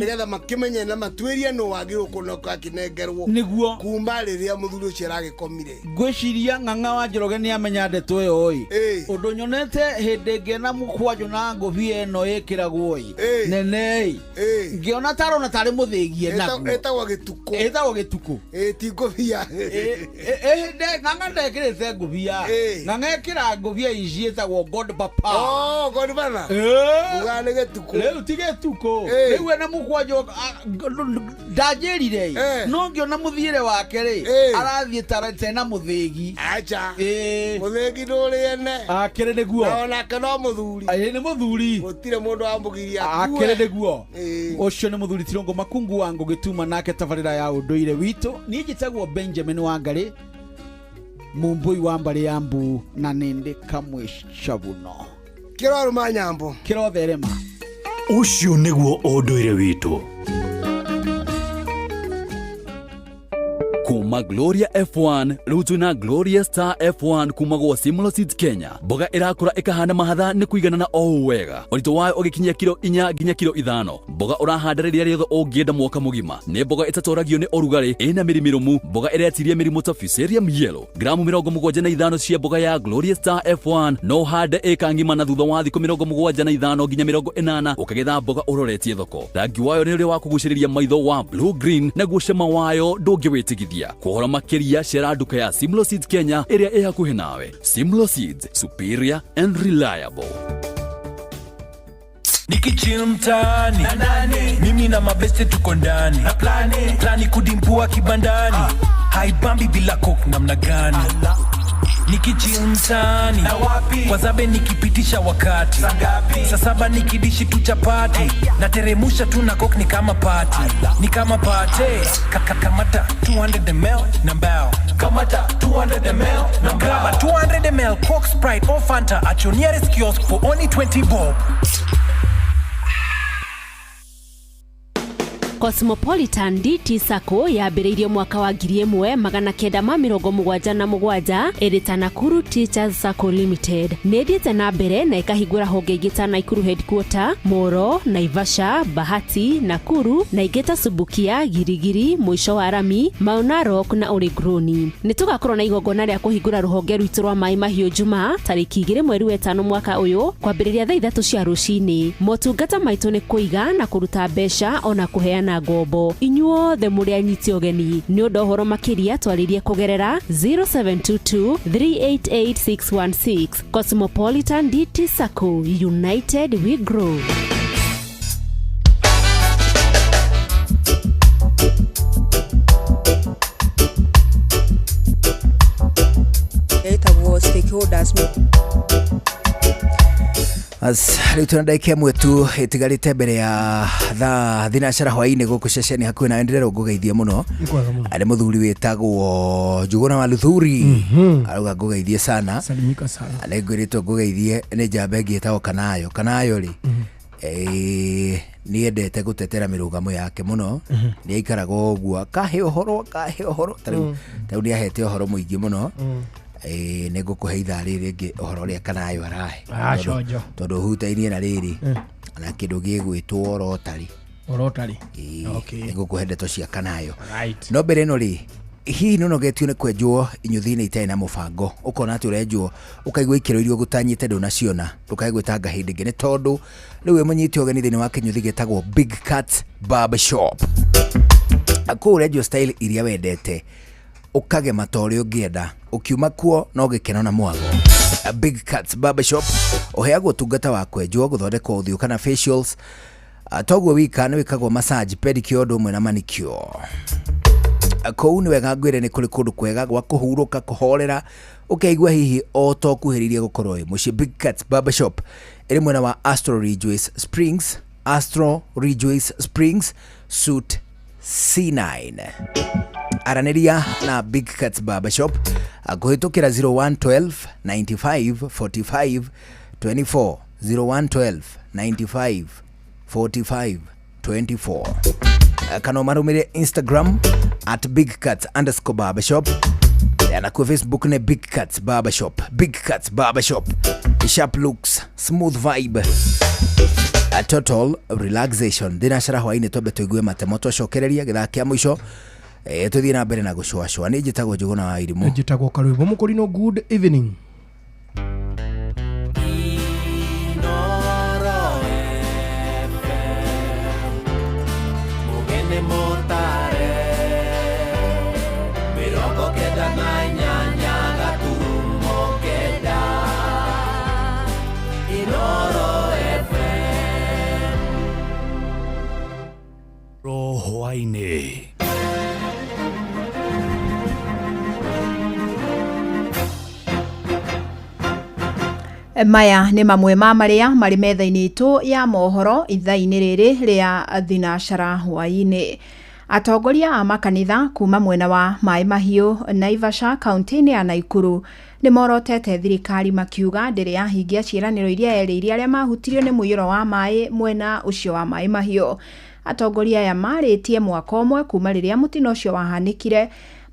nĩgetha makĩmenye na matuĩrie nũ wagĩrĩirwo kũnoka akĩnengerwo. Nĩguo. Kuma rĩrĩa mũthuri ũcio aragĩkomire. Ngwĩciria Ng'ang'a wa Njoroge nĩ amenya ndeto ĩyo ĩ. Ũndũ nyonete hĩndĩ ĩngĩ na mũkwanjũ na ngũbia ĩno ĩkĩragwo ĩ. Nene ĩ. Ngĩona tarona tarĩ mũthĩgi enaguo. Ĩtagwo gĩtukũ. Ĩtagwo gĩtukũ. Ti ngũbia. Ng'ang'a ndekĩrĩte ngũbia. Ng'ang'a ĩkĩra ngũbia ici ĩtagwo God Papa. Oh, God Father. Ugaga nĩ gĩtukũ. Rĩu ti gĩtukũ. Rĩu ena mũkwanjũ ndanjĩrire ĩ. No ngĩona mũthiĩre wake rĩ, arathiĩ tena mũthĩgi. Acha. Mũthĩgi ndũrĩ ene. Akĩrĩ nĩguo. Na onake no mũthuri. Ĩ nĩ mũthuri. Gũtirĩ mũndũ wamũgiria akue. Akĩrĩ nĩguo. Ũcio nĩ mũthuri Tirũngũ Makungu wa Ngũgĩtuma nake tabarĩra ya ũndũire witũ. Niĩ njĩtagwo Benjamin Wangarĩ, Mũmbũi wa mbarĩ ya Mbu na nĩndĩ Kamwe Cabuno. Kĩrorũma nyambo. Kĩrotherema. Ũcio nĩguo ũndũire witũ. Kuma Kuma Gloria F1 rĩu twĩna Gloria Star F1 kuma gwa Simlo Seeds Kenya. Mboga ĩrakũra ĩkahana mahatha nĩ kũiganana o ũũ wega. Ũritũ wayo ũgĩkinyia kiro 4 nginya kiro 5. Mboga ũrahanda rĩrĩa rĩothe ũngĩenda mwaka mũgima. Nĩ mboga ĩtatoragio nĩ ũrugarĩ, ĩna mĩri mĩrũmu, mboga ĩretiria mĩrimũ ta Fusarium yellow. Gramu 75 cia mboga ya Gloria Star F1 no ũhande ĩka ng'ima na thutha wa thikũ 75 nginya 80 ũkagetha mboga ũroretie thoko. Rangi wayo nĩ ũrĩa wa kũgucĩrĩria maitho wa blue green, naguo cama wayo ndũngĩwĩtigithia. Kũhoro makĩria cera nduka ya Simlo Seeds Kenya ĩrĩa ĩ hakuhĩ nawe. Simlo Seeds, superior and reliable. Nikichill mtaani mimi na mabeste tuko ndani na plani kudimpua kibandani haibambi bila coke namna gani. Nikichill mtaani kwa zabe nikipitisha wakati saa saba nikidishi tu chapati na teremusha tu na coke ni kama party, ni kama party. Kamata 200 ml na mbao, kamata 200 ml na mbao, 200 ml Coke, Sprite or Fanta at your nearest kiosk for only 20 bob. Cosmopolitan DT Sacco yambĩrĩirio mwaka wa 1977 ĩrĩ ta Nakuru Teachers Sacco Limited. Nĩ ĩthiĩte na mbere na ĩkahingũra honge ingĩ ta Nakuru Headquarter, Moro, Naivasha, Bahati, Nakuru na ingĩ ta Subukia, Girigiri, Mũico wa Rami, Mau Narok na Oregroni. Nĩ tũgakorwo na igongona rĩa kũhingũra rũhonge rwitũ rwa Maĩ Mahiũ Jumaa tarĩki 2 mweri wa 5 mwaka ũyũ kwambĩrĩria thaa 3 cia rũcinĩ. Motungata maitũ nĩ kũiga na kũruta mbeca ona kũheana ngombo. Inyuothe mũrĩ anyiti ũgeni. Nĩ ũndũ ũhoro makĩria twarĩrie kũgerera 0722 388616. Cosmopolitan DT Sacco, united we grow. Ĩtagwo stakeholders. As rĩu twĩna ndagĩka ĩmwe tu ĩtigarĩte mbere ya thaa 3 hwaĩ-inĩ gũkũ ceceni hakuhĩ nawe ndĩrerwo ngũgeithie mũno. Arĩ mũthuri wĩtagwo Njuguna wa Luthuri arauga ngũgeithie sana. Salimika sana. Nĩ ngwĩrĩtwo ngũgeithie nĩ njamba ĩngĩ ĩtagwo Kanayo. Kanayo rĩ nĩendete gũtetera mĩrũgamo yake mũno. Nĩ aikaraga ũguo akahe ũhoro akahe ũhoro. Ta rĩu nĩ ahete ũhoro mũingĩ mũno. Nĩ ngũkũhe ithaa rĩrĩ rĩngĩ ũhoro ũrĩa Kanayo arahe tondũ ũhutainie na rĩrĩ na kĩndũ gĩgwĩtwo rotary. Nĩ ngũkũhe ndeto cia Kanayo. No mbere ĩno rĩ, hihi nĩ ũnogetio nĩ kwenjwo inyuthi-inĩ itarĩ na mũbango, ũkona atĩ ũrenjwo ũkaigua ikĩro iria ũgũtanyĩte ndũnaciona, ndũkae gwĩtanga hĩndĩ ĩngĩ nĩ tondũ rĩu wĩ mũnyite ũgeni thĩinĩ wa kĩnyuthi gĩtagwo Big Cat Barber Shop. Kũu ũrenjwo style iria wendete ukagema ta ũrĩa ũngĩenda, ũkiuma kuo no gĩkeno na mwago. Big Cats Barbershop ũheagwo ũtungata wa kwenjwo, gũthondekwo ũthiũ kana facials. Toguo wika nĩ wĩkagwo massage, pedicure ũndũ ũmwe na manicure. Kũu nĩ wega ngwĩre nĩ kũrĩ kũndũ kwega gwa kũhurũka, kũhorera, ũkeigua hihi o ta ũkuhĩrĩirie gũkorwo wĩ mũciĩ. Big Cats Barbershop ĩrĩ mwena wa Astro Rejoice Springs, Astro Rejoice Springs Suite C9. Aranĩria na Big Cats Barbershop kũhĩtũkĩra 0112 95 45 24, 0112 95 45 24, kana ũmarũmĩrĩre Instagram at bigcats_barbershop na kwa Facebook ni Big Cats Barbershop. Big Cats Barbershop, sharp looks, smooth vibe, a total relaxation. Thinacara hwaĩ-inĩ twambe tũigue matemo twacokereria gĩthaa kĩa mũico tũthiĩ na mbere na gũcũacũa. Nĩ njĩtagwo Njũgũna wa Irimũ. Njĩtagwo Karwĩmbo Mũkũrinũ. Good evening. Hwaĩ-inĩ. Maya nĩ mamwe ma marĩa marĩ metha-inĩ itũ ya mohoro ithaa-inĩ rĩrĩ rĩa thinacara hwaĩ-inĩ. Atongoria a makanitha kuma mwena wa Maĩ Mahiũ Naivasha kaunti-inĩ ya Naikuru nĩ morotete thirikari makiuga ndĩrĩ yahingia ciĩranĩro iria erĩire arĩa mahutirio nĩ mũiyũro wa maĩ mwena ũcio wa Maĩ Mahiũ. Atongoria aya marĩtie mwaka ũmwe kuma rĩrĩa mũtino ũcio wahanĩkire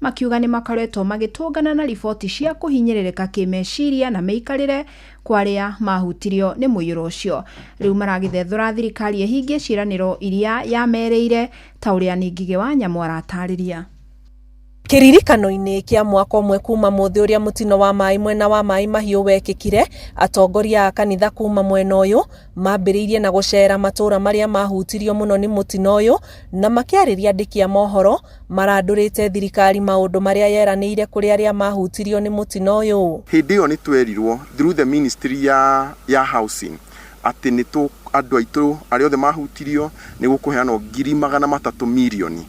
Makiuga nĩ makoretwo magĩtũngana na riboti cia kũhinyĩrĩrĩka kĩmeciria na mĩikarĩre kwa arĩa mahutirio nĩ mũiyũro ũcio. Rĩu maragĩthethũra thirikari ĩhingie ciĩranĩro iria yamerĩire ta ũrĩa Ngigĩ wa Nyamũ aratarĩria. Kĩririkano-inĩ kĩa mwaka ũmwe kuma mũthĩ ũrĩa mũtino wa maĩ mwena wa Maĩ Mahiũ wekĩkire, atongoria a kanitha kuma mwena ũyũ mambĩrĩirie na gũcera matũra marĩa mahutirio mũno nĩ mũtino ũyũ na makĩarĩria andĩki a mohoro marandũrĩte thirikari maũndũ marĩa yeranĩire kũrĩ arĩa mahutirio nĩ mũtino ũyũ. Hĩndĩ ĩyo nĩ twerirwo through the ministry ya housing atĩ nĩ tũ andũ aitũ arĩa othe mahutirio nĩ gũkũheanwo 300 mirioni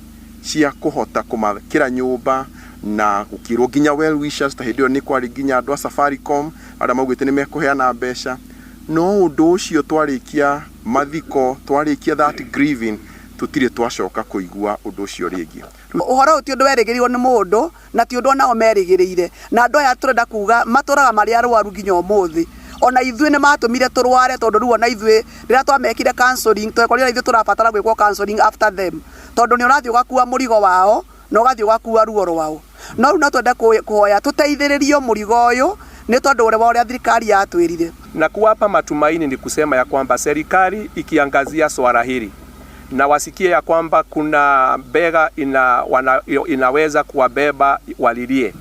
cia kũhota kũmakĩra nyũmba na gũkĩrwo nginya well wishers ta hĩndĩ ĩyo nĩ kwarĩ nginya andũ a Safaricom arĩa maugĩte nĩ mekũheana mbeca. No ũndũ ũcio twarĩkia mathiko, twarĩkia that grieving, tũtirĩ twacoka kũigua ũndũ ũcio rĩngĩ. Ũhoro ũyũ ti ũndũ werĩgĩrĩirwo nĩ mũndũ na ti ũndũ onao merĩgĩrĩire, na andũ aya tũrenda kuga matũraga marĩ arwaru nginya ũmũthĩ. Ona ithuĩ nĩ matũmire tũrware tondũ rĩu ona ithuĩ rĩrĩa twamekire counseling twekorire ithuĩ tũrabatara gwĩkwo counseling after them, tondũ nĩ ũrathiĩ ũgakua mũrigo wao na ũgathiĩ ũgakua ruo rwao. No rĩu no twende kũhoya tũteithĩrĩrio mũrigo ũyũ nĩ tondũ wa ũrĩa thirikari yatwĩrire. Na kuwapa matumaini ni kusema ya kwamba serikali ikiangazia swala hili na wasikie ya kwamba kuna bega inaweza kuwabeba walilie,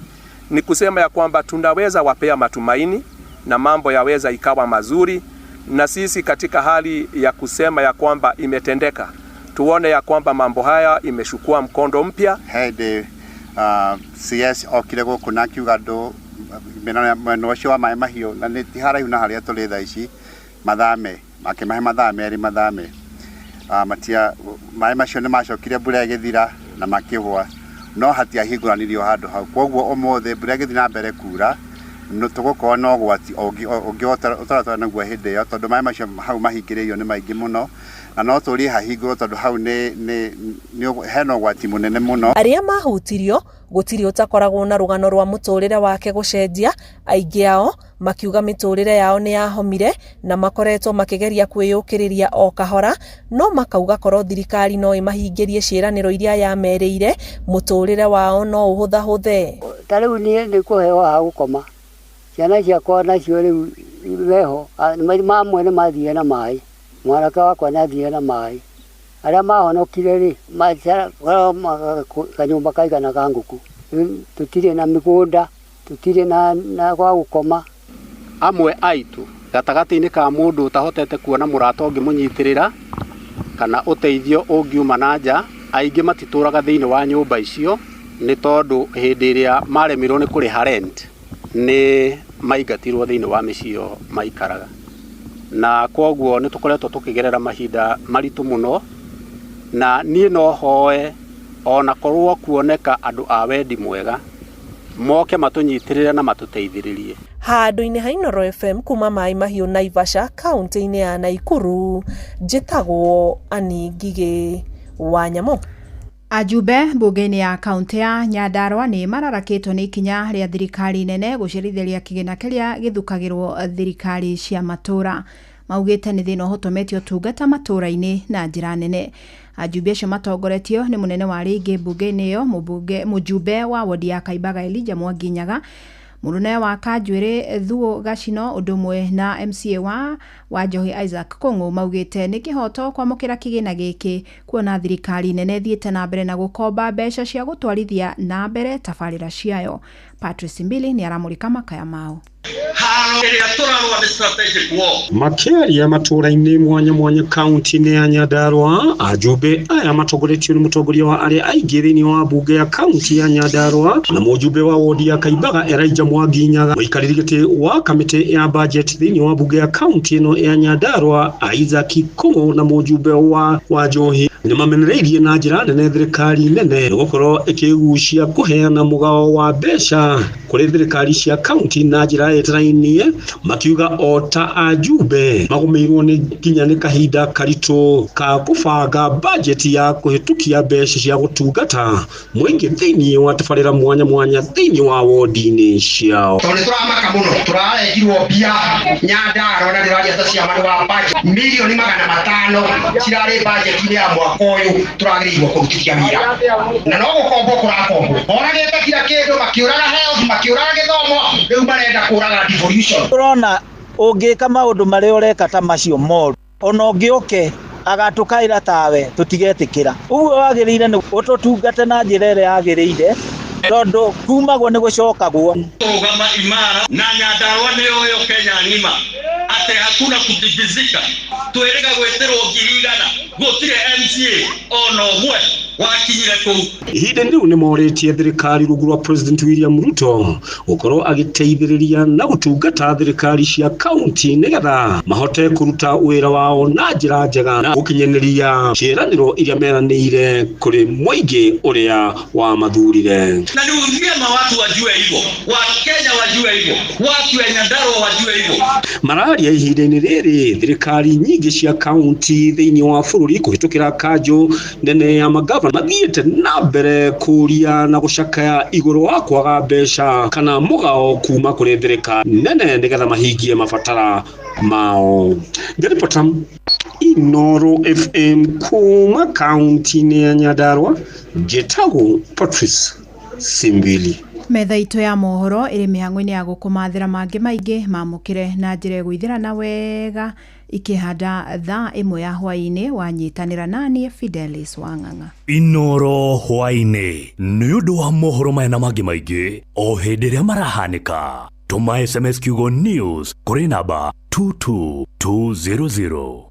ni kusema ya kwamba tunaweza wapea matumaini na mambo yaweza ikawa mazuri, na sisi katika hali ya kusema ya kwamba imetendeka, tuone ya kwamba mambo haya imeshukua mkondo mpya. Hĩndĩ CS okire gũkũ na akiuga andũ mwena ũcio wa Maĩ Mahiũ na nĩ ti haraihu na harĩa tũrĩ thaa ici mathame, makĩmahe mathaa 2 mathame. Matia maĩ macio nĩ macokire mbura ĩgĩthira na makĩgwa, no hatiahingũranirio handũ hau. Kwoguo ũmũthĩ mbura ĩgĩthiĩ na mbere kura no tũgũkorwo na ũgwati ũngĩ ũtaratara naguo hĩndĩ ĩyo, tondũ maĩ macio hau mahingĩrĩirio nĩ maingĩ mũno na no tũrie hahingũrwo tondũ hau nĩ hena ũgwati mũnene mũno. Arĩa mahutirio gũtirĩ ũtakoragwo na rũgano rwa mũtũrĩre wake gũcenjia, aingĩ ao makiuga mĩtũrĩre yao nĩ yahomire na makoretwo makĩgeria kwĩyũkĩrĩria o kahora, no makauga korwo thirikari no ĩmahingĩrie ciĩranĩro iria yamerĩire mũtũrĩre wao no ũhũthahũthe. Ta rĩu niĩ nĩ kũheo ha gũkoma, ciana ciakwa nacio rĩu meho mamwe nĩ mathire na maĩ, mwanake wakwa nĩ athire na maĩ, arĩa mahonokire rĩ kanyũmba kaigana ka ngũkũ. Tũtirĩ na mĩgũnda, tũtirĩ na gwa gũkoma. Amwe aitũ gatagatĩ-inĩ ka mũndũ ũtahotete kuona mũrata ũngĩmũnyitĩrĩra kana ũteithio ũngiuma na nja, aingĩ matitũraga thĩinĩ wa nyũmba icio nĩ tondũ hĩndĩ ĩrĩa maremirwo nĩ kũrĩha rent nĩ maingatirwo thĩinĩ wa mĩciĩ ĩyo maikaraga, na kwoguo nĩ tũkoretwo tũkĩgerera mahinda maritũ mũno, na niĩ no hoe ona korwo kuoneka andũ a wendi mwega moke matũnyitĩrĩre na matũteithĩrĩrie. Handũ-inĩ ha Inooro FM kuma Maĩ Mahiũ Naivasha kaunti-inĩ ya Naikuru, njĩtagwo Annie Ngigĩ wa Nyamũ. Ajumbe mbunge-inĩ ya kaunti ya Nyandarua nĩ mararakĩtwo nĩ ikinya rĩa thirikari nene gũcerithĩria kĩgĩna kĩrĩa gĩthukagĩrwo thirikari cia matũra. Maugĩte nĩ thĩna ũhotometie ũtungata matũra-inĩ na njĩra nene. Ajumbe acio matongoretio nĩ mũnene wa rĩngĩ mbunge-inĩ ĩyo mũjumbe wa wodi ya Kaimbaga Elijah Mwanginyaga, mũrũne wa Kanjuĩrĩ Thuo Gacino ũndũ ũmwe na MCA wa Wanjohi Isaac Kũng'ũ maugĩte nĩ kĩhoto kwamũkĩra kĩgĩna gĩkĩ kuona thirikari nene ĩthiĩte na mbere na gũkomba mbeca cia gũtwarithia na mbere tabarĩra ciayo. Patrice Mbili nĩ aramũrĩka makaya mao. Makĩaria matũra-inĩ mwanya mwanya kaunti-inĩ ya Nyandarua, ajumbe aya matongoretio nĩ mũtongoria wa arĩa aingĩ thĩinĩ wa mbunge ya kaunti ya Nyandarua na mũjumbe wa wodi ya Kaimbaga Elijah Mwanginyaga, mũikarĩri gĩtĩ wa kamĩtĩ ya budget thĩinĩ wa mbunge ya kaunti ĩno ya Nyandarua Isaac Kũng'ũ na mũjumbe wa Wanjohi nĩ mamenereirie na njĩra nene thirikari nene gũkorwo ĩkĩgucia kũheana mũgao wa mbeca mbeca kũrĩ thirikari cia kaunti na njĩra ĩtarainie, makiuga o ta ajumbe magũmĩirwo nĩ nginya nĩ kahinda karitũ ka kũbanga bajeti ya kũhĩtũkia mbeca cia gũtungata mũingĩ thĩinĩ wa tabarĩra mwanya mwanya thĩinĩ wa wodi-inĩ ciao. Tondũ nĩtũramaka mũno, tũrarengirwo mbia Nyandarua na ndĩraria ta ciama wa budget mirioni 500 cirarĩ budget-inĩ ya mwaka ũyũ tũragĩrĩirwo kũrutithia wĩra, na no gũkombwo kũrakombwo. Moragĩte kila kĩndũ, makĩũraga health, makĩũraga gĩthomo, rĩu marenda kũraga devolution. Ũrona ũngĩka maũndũ marĩa ũreka ta macio moru, ona ũngĩũke agatũkaĩra tawe tũtigetĩkĩra. Ũguo wagĩrĩire nĩ ũtũtungate na njĩra ĩrĩa yagĩrĩire, tondũ kumagwo nĩ gũcokagwo. Rũgama imara na Nyandarua nĩyoyo Kenya ng'ima atĩ hakuna kutigizika, twĩrĩga gwĩtĩrwo 100,000 gũtirĩ MCA ona ũmwe wakinyire kũu. Ihinda-inĩ rĩu nĩ morĩtie thirikari rungu rwa President William Ruto gũkorwo agĩteithĩrĩria na gũtungata thirikari cia kaunti nĩgetha mahote kũruta wĩra wao na njĩra njega na gũkinyanĩria ciĩranĩro iria meranĩire kũrĩ mũingĩ ũrĩa wamathurire. Na ni vyema watu wajue hivyo, Wakenya wajue hivyo, watu wa Nyandarua wajue hivyo. Mararia ihinda-inĩ rĩrĩ thirikari nyingĩ cia kaunti thĩinĩ wa bũrũri kũhĩtũkĩra kanjũ nene ya magavana mathiĩte na mbere kũria na gũcakaya igũrũ wa kwaga mbeca kana mũgao kuma kũrĩ thirikari nene nĩgetha mahingie mabatara mao. Ngĩribota Inoro FM kuma kaunti-inĩ ya Nyandarua, njĩtagwo Patrice Simbili. Metha itũ ya mohoro ĩrĩ mĩhang'o-inĩ ya gũkũmathĩra mangĩ maingĩ mamũkĩre na njĩra ĩgũithĩrana wega ikĩhanda thaa 1 ya hwaĩ-inĩ. Wanyitanĩra naniĩ Fidelis Wang'ang'a. Inoro hwaĩ-inĩ nĩ ũndũ wa mohoro maya na mangĩ maingĩ o hĩndĩ ĩrĩa marahanĩka. Tũma SMS kiugo news kũrĩ namba 22200.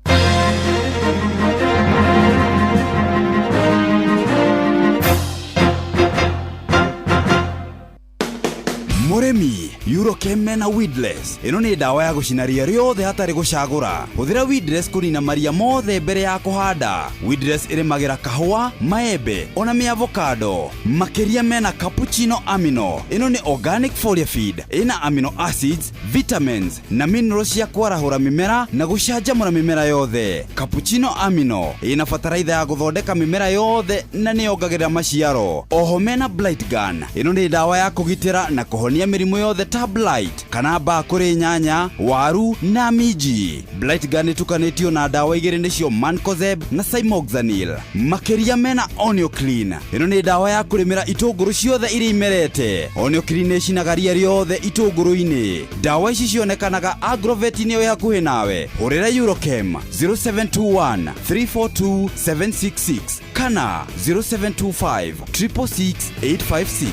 Mũrĩmi, Eurochem mena weedless. Ĩno nĩ ndawa ya gũcina ria rĩothe hatarĩ gũcagũra. Hũthĩra weedless kũnina maria mothe mbere ya kũhanda. Weedless ĩrĩmagĩra kahũa, maembe, ona mĩavocado. Makĩria mena cappuccino amino. Ĩno nĩ organic foliar feed. Ĩna amino acids, vitamins na minerals cia kwarahũra mĩmera na gũcanjamũra mĩmera yothe. Cappuccino amino ĩna bataraitha ya gũthondeka mĩmera yothe na nĩyongagĩrĩra maciaro. Oho mena blight gun. Ĩno nĩ ndawa ya kũgitĩra na kũhonia mĩrimũ yothe ta blight kana mbaa kũrĩ nyanya, waru na minji. Blight gun ĩtukanĩtio na ndawa igĩrĩ nĩcio Mancozeb na Cymoxanil. Makĩria mena Onioclean. Ĩno nĩ ndawa ya kũrĩmĩra itũngũrũ ciothe iria imerete. Onioclean ĩcinaga ria rĩothe itũngũrũ-inĩ. Ndawa ici cionekanaga agrovet-inĩ ĩ hakuhĩ nawe. Hũrĩra Eurochem 0721 342 766 kana 0725 666 856.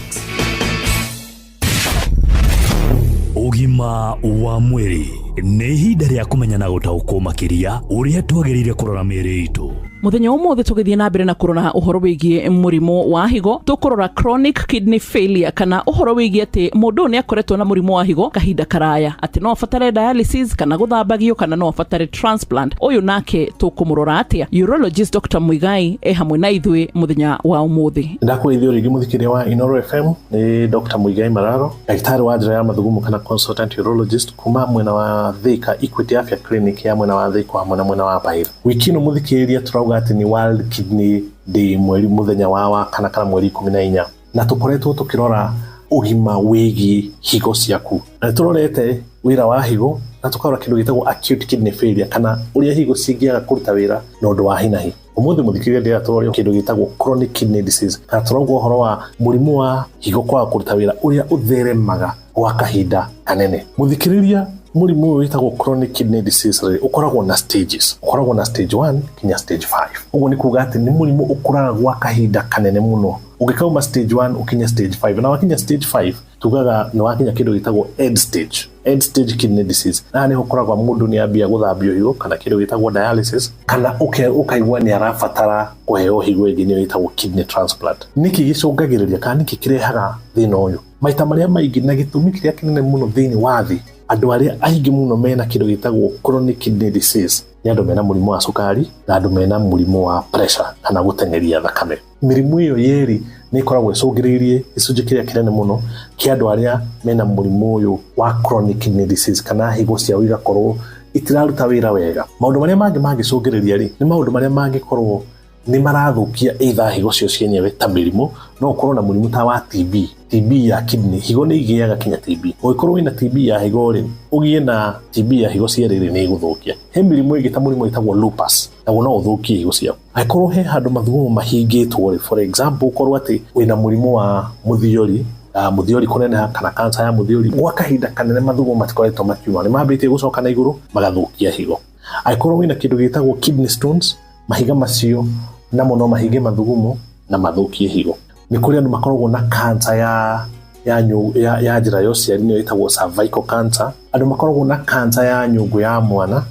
Ũgima wa mwĩrĩ nĩ ihinda rĩa kũmenya na gũtaũkwo makĩria ũrĩa twagĩrĩire kũrora mĩĩrĩ itũ. Mũthenya ũmũthĩ tũgĩthiĩ na mbere na kũrora ũhoro wĩgiĩ mũrimũ wa higo, tũkũrora chronic kidney failure kana ũhoro wĩgiĩ atĩ mũndũ ũyũ nĩ akoretwo na mũrimũ wa higo kahinda karaya, atĩ no abatare dialysis kana gũthambagio kana no abatare transplant. Ũyũ nake tũkũmũrora atĩa? Urologist Dr. Muigai e hamwe na ithuĩ mũthenya wa ũmũthĩ. Ndakwĩthio rĩngĩ mũthikĩria wa Inoro FM nĩ Dr. Muigai Mararo, ndagĩtarĩ wa njĩra ya mathugumo kana consultant urologist kuma mwena wa Thika Equity Afya Clinic ya mwena wa Thika hamwe na mwena wa Bahira. Wiki ĩno mũthikĩrĩria tũrauga atĩ nĩ World Kidney Day, mweri mũthenya wa kana kana mweri 14, na tũkoretwo tũkĩrora ũgima wĩgiĩ higo ciaku, na nĩtũrorete wĩra wa higo na tũkarora kĩndũ gĩtagwo acute kidney failure kana ũrĩa higo cingĩaga kũruta wĩra na ũndũ wa hinahi. Ũmũthĩ mũthikĩrĩria ndĩrenda tũrore kĩndũ gĩtagwo chronic kidney disease kana tũrauga ũhoro wa mũrimũ wa higo kwaga kũruta wĩra ũrĩa ũtheremaga gwa kahinda kanene. Mũthikĩrĩria, mũrimũ ũyũ wĩtagwo chronic kidney disease rĩ, ũkoragwo na stages, ũkoragwo na stage 1 kinya stage 5. Ũguo nĩ kuga atĩ nĩ mũrimũ ũkũraga gwa kahinda kanene mũno. Ũngĩkauma stage 1 ũkinye stage 5, na wakinya stage 5 tugaga nĩ wakinya kĩndũ gĩtagwo end stage, end stage kidney disease. Na nĩho ũkoragwo mũndũ nĩ ambia gũthambio higo kana kĩndũ gĩtagwo dialysis, kana ũkaigua nĩ arabatara kũheo higo ĩngĩ nĩyo ĩtagwo kidney transplant. Nĩkĩ gĩcũngagĩrĩria kana nĩkĩ kĩrehaga thĩna ũyũ? Maita marĩa maingĩ na gĩtũmi kĩrĩa kĩnene mũno thĩinĩ wa thĩ, Andũ arĩa aingĩ mũno mena kĩndũ gĩtagwo chronic kidney disease nĩ andũ mena mũrimũ wa cukari na andũ mena mũrimũ wa pressure kana gũteng'eria thakame. Mĩrimũ ĩyo yerĩ nĩ ĩkoragwo ĩcũngĩrĩirie gĩcunjĩ kĩrĩa kĩnene mũno kĩa andũ arĩa mena mũrimũ ũyũ wa chronic kidney disease kana higo ciao igakorwo itiraruta wĩra wega. Maũndũ marĩa mangĩ mangĩcũngĩrĩria rĩ, nĩ maũndũ marĩa mangĩkorwo nĩ marathũkia either higo cio cienyewe ta mĩrimũ, no ũkorwo na mũrimũ ta wa TB, TB ya kidney, higo nĩ igĩaga kinya TB. Ũngĩkorwo wĩna TB ya higo rĩ, ũgĩe na TB ya higo cierĩ rĩ, nĩ ĩgũthũkia. He mĩrimũ ĩngĩ ta mũrimũ wĩtagwo lupus, naguo no ũthũkie higo ciaku. Angĩkorwo he handũ mathugumo mahingĩtwo rĩ, for example ũkorwo atĩ wĩna mũrimũ wa mũthiori, mũthiori kũneneha kana kansa ya mũthiori, gwa kahinda kanene mathugumo matikoretwo makiuma, nĩ mambĩtie gũcoka na igũrũ magathũkia higo. Angĩkorwo wĩna kĩndũ gĩtagwo kidney stones, mahiga macio namo no mahinge mathugumo na mathũkie higo. Nĩ kũrĩ andũ makoragwo na kansa ya ya ya, ya njĩra ya ũciari nĩyo ĩtagwo cervical cancer. Andũ makoragwo na kansa ya nyũngũ ya mwana,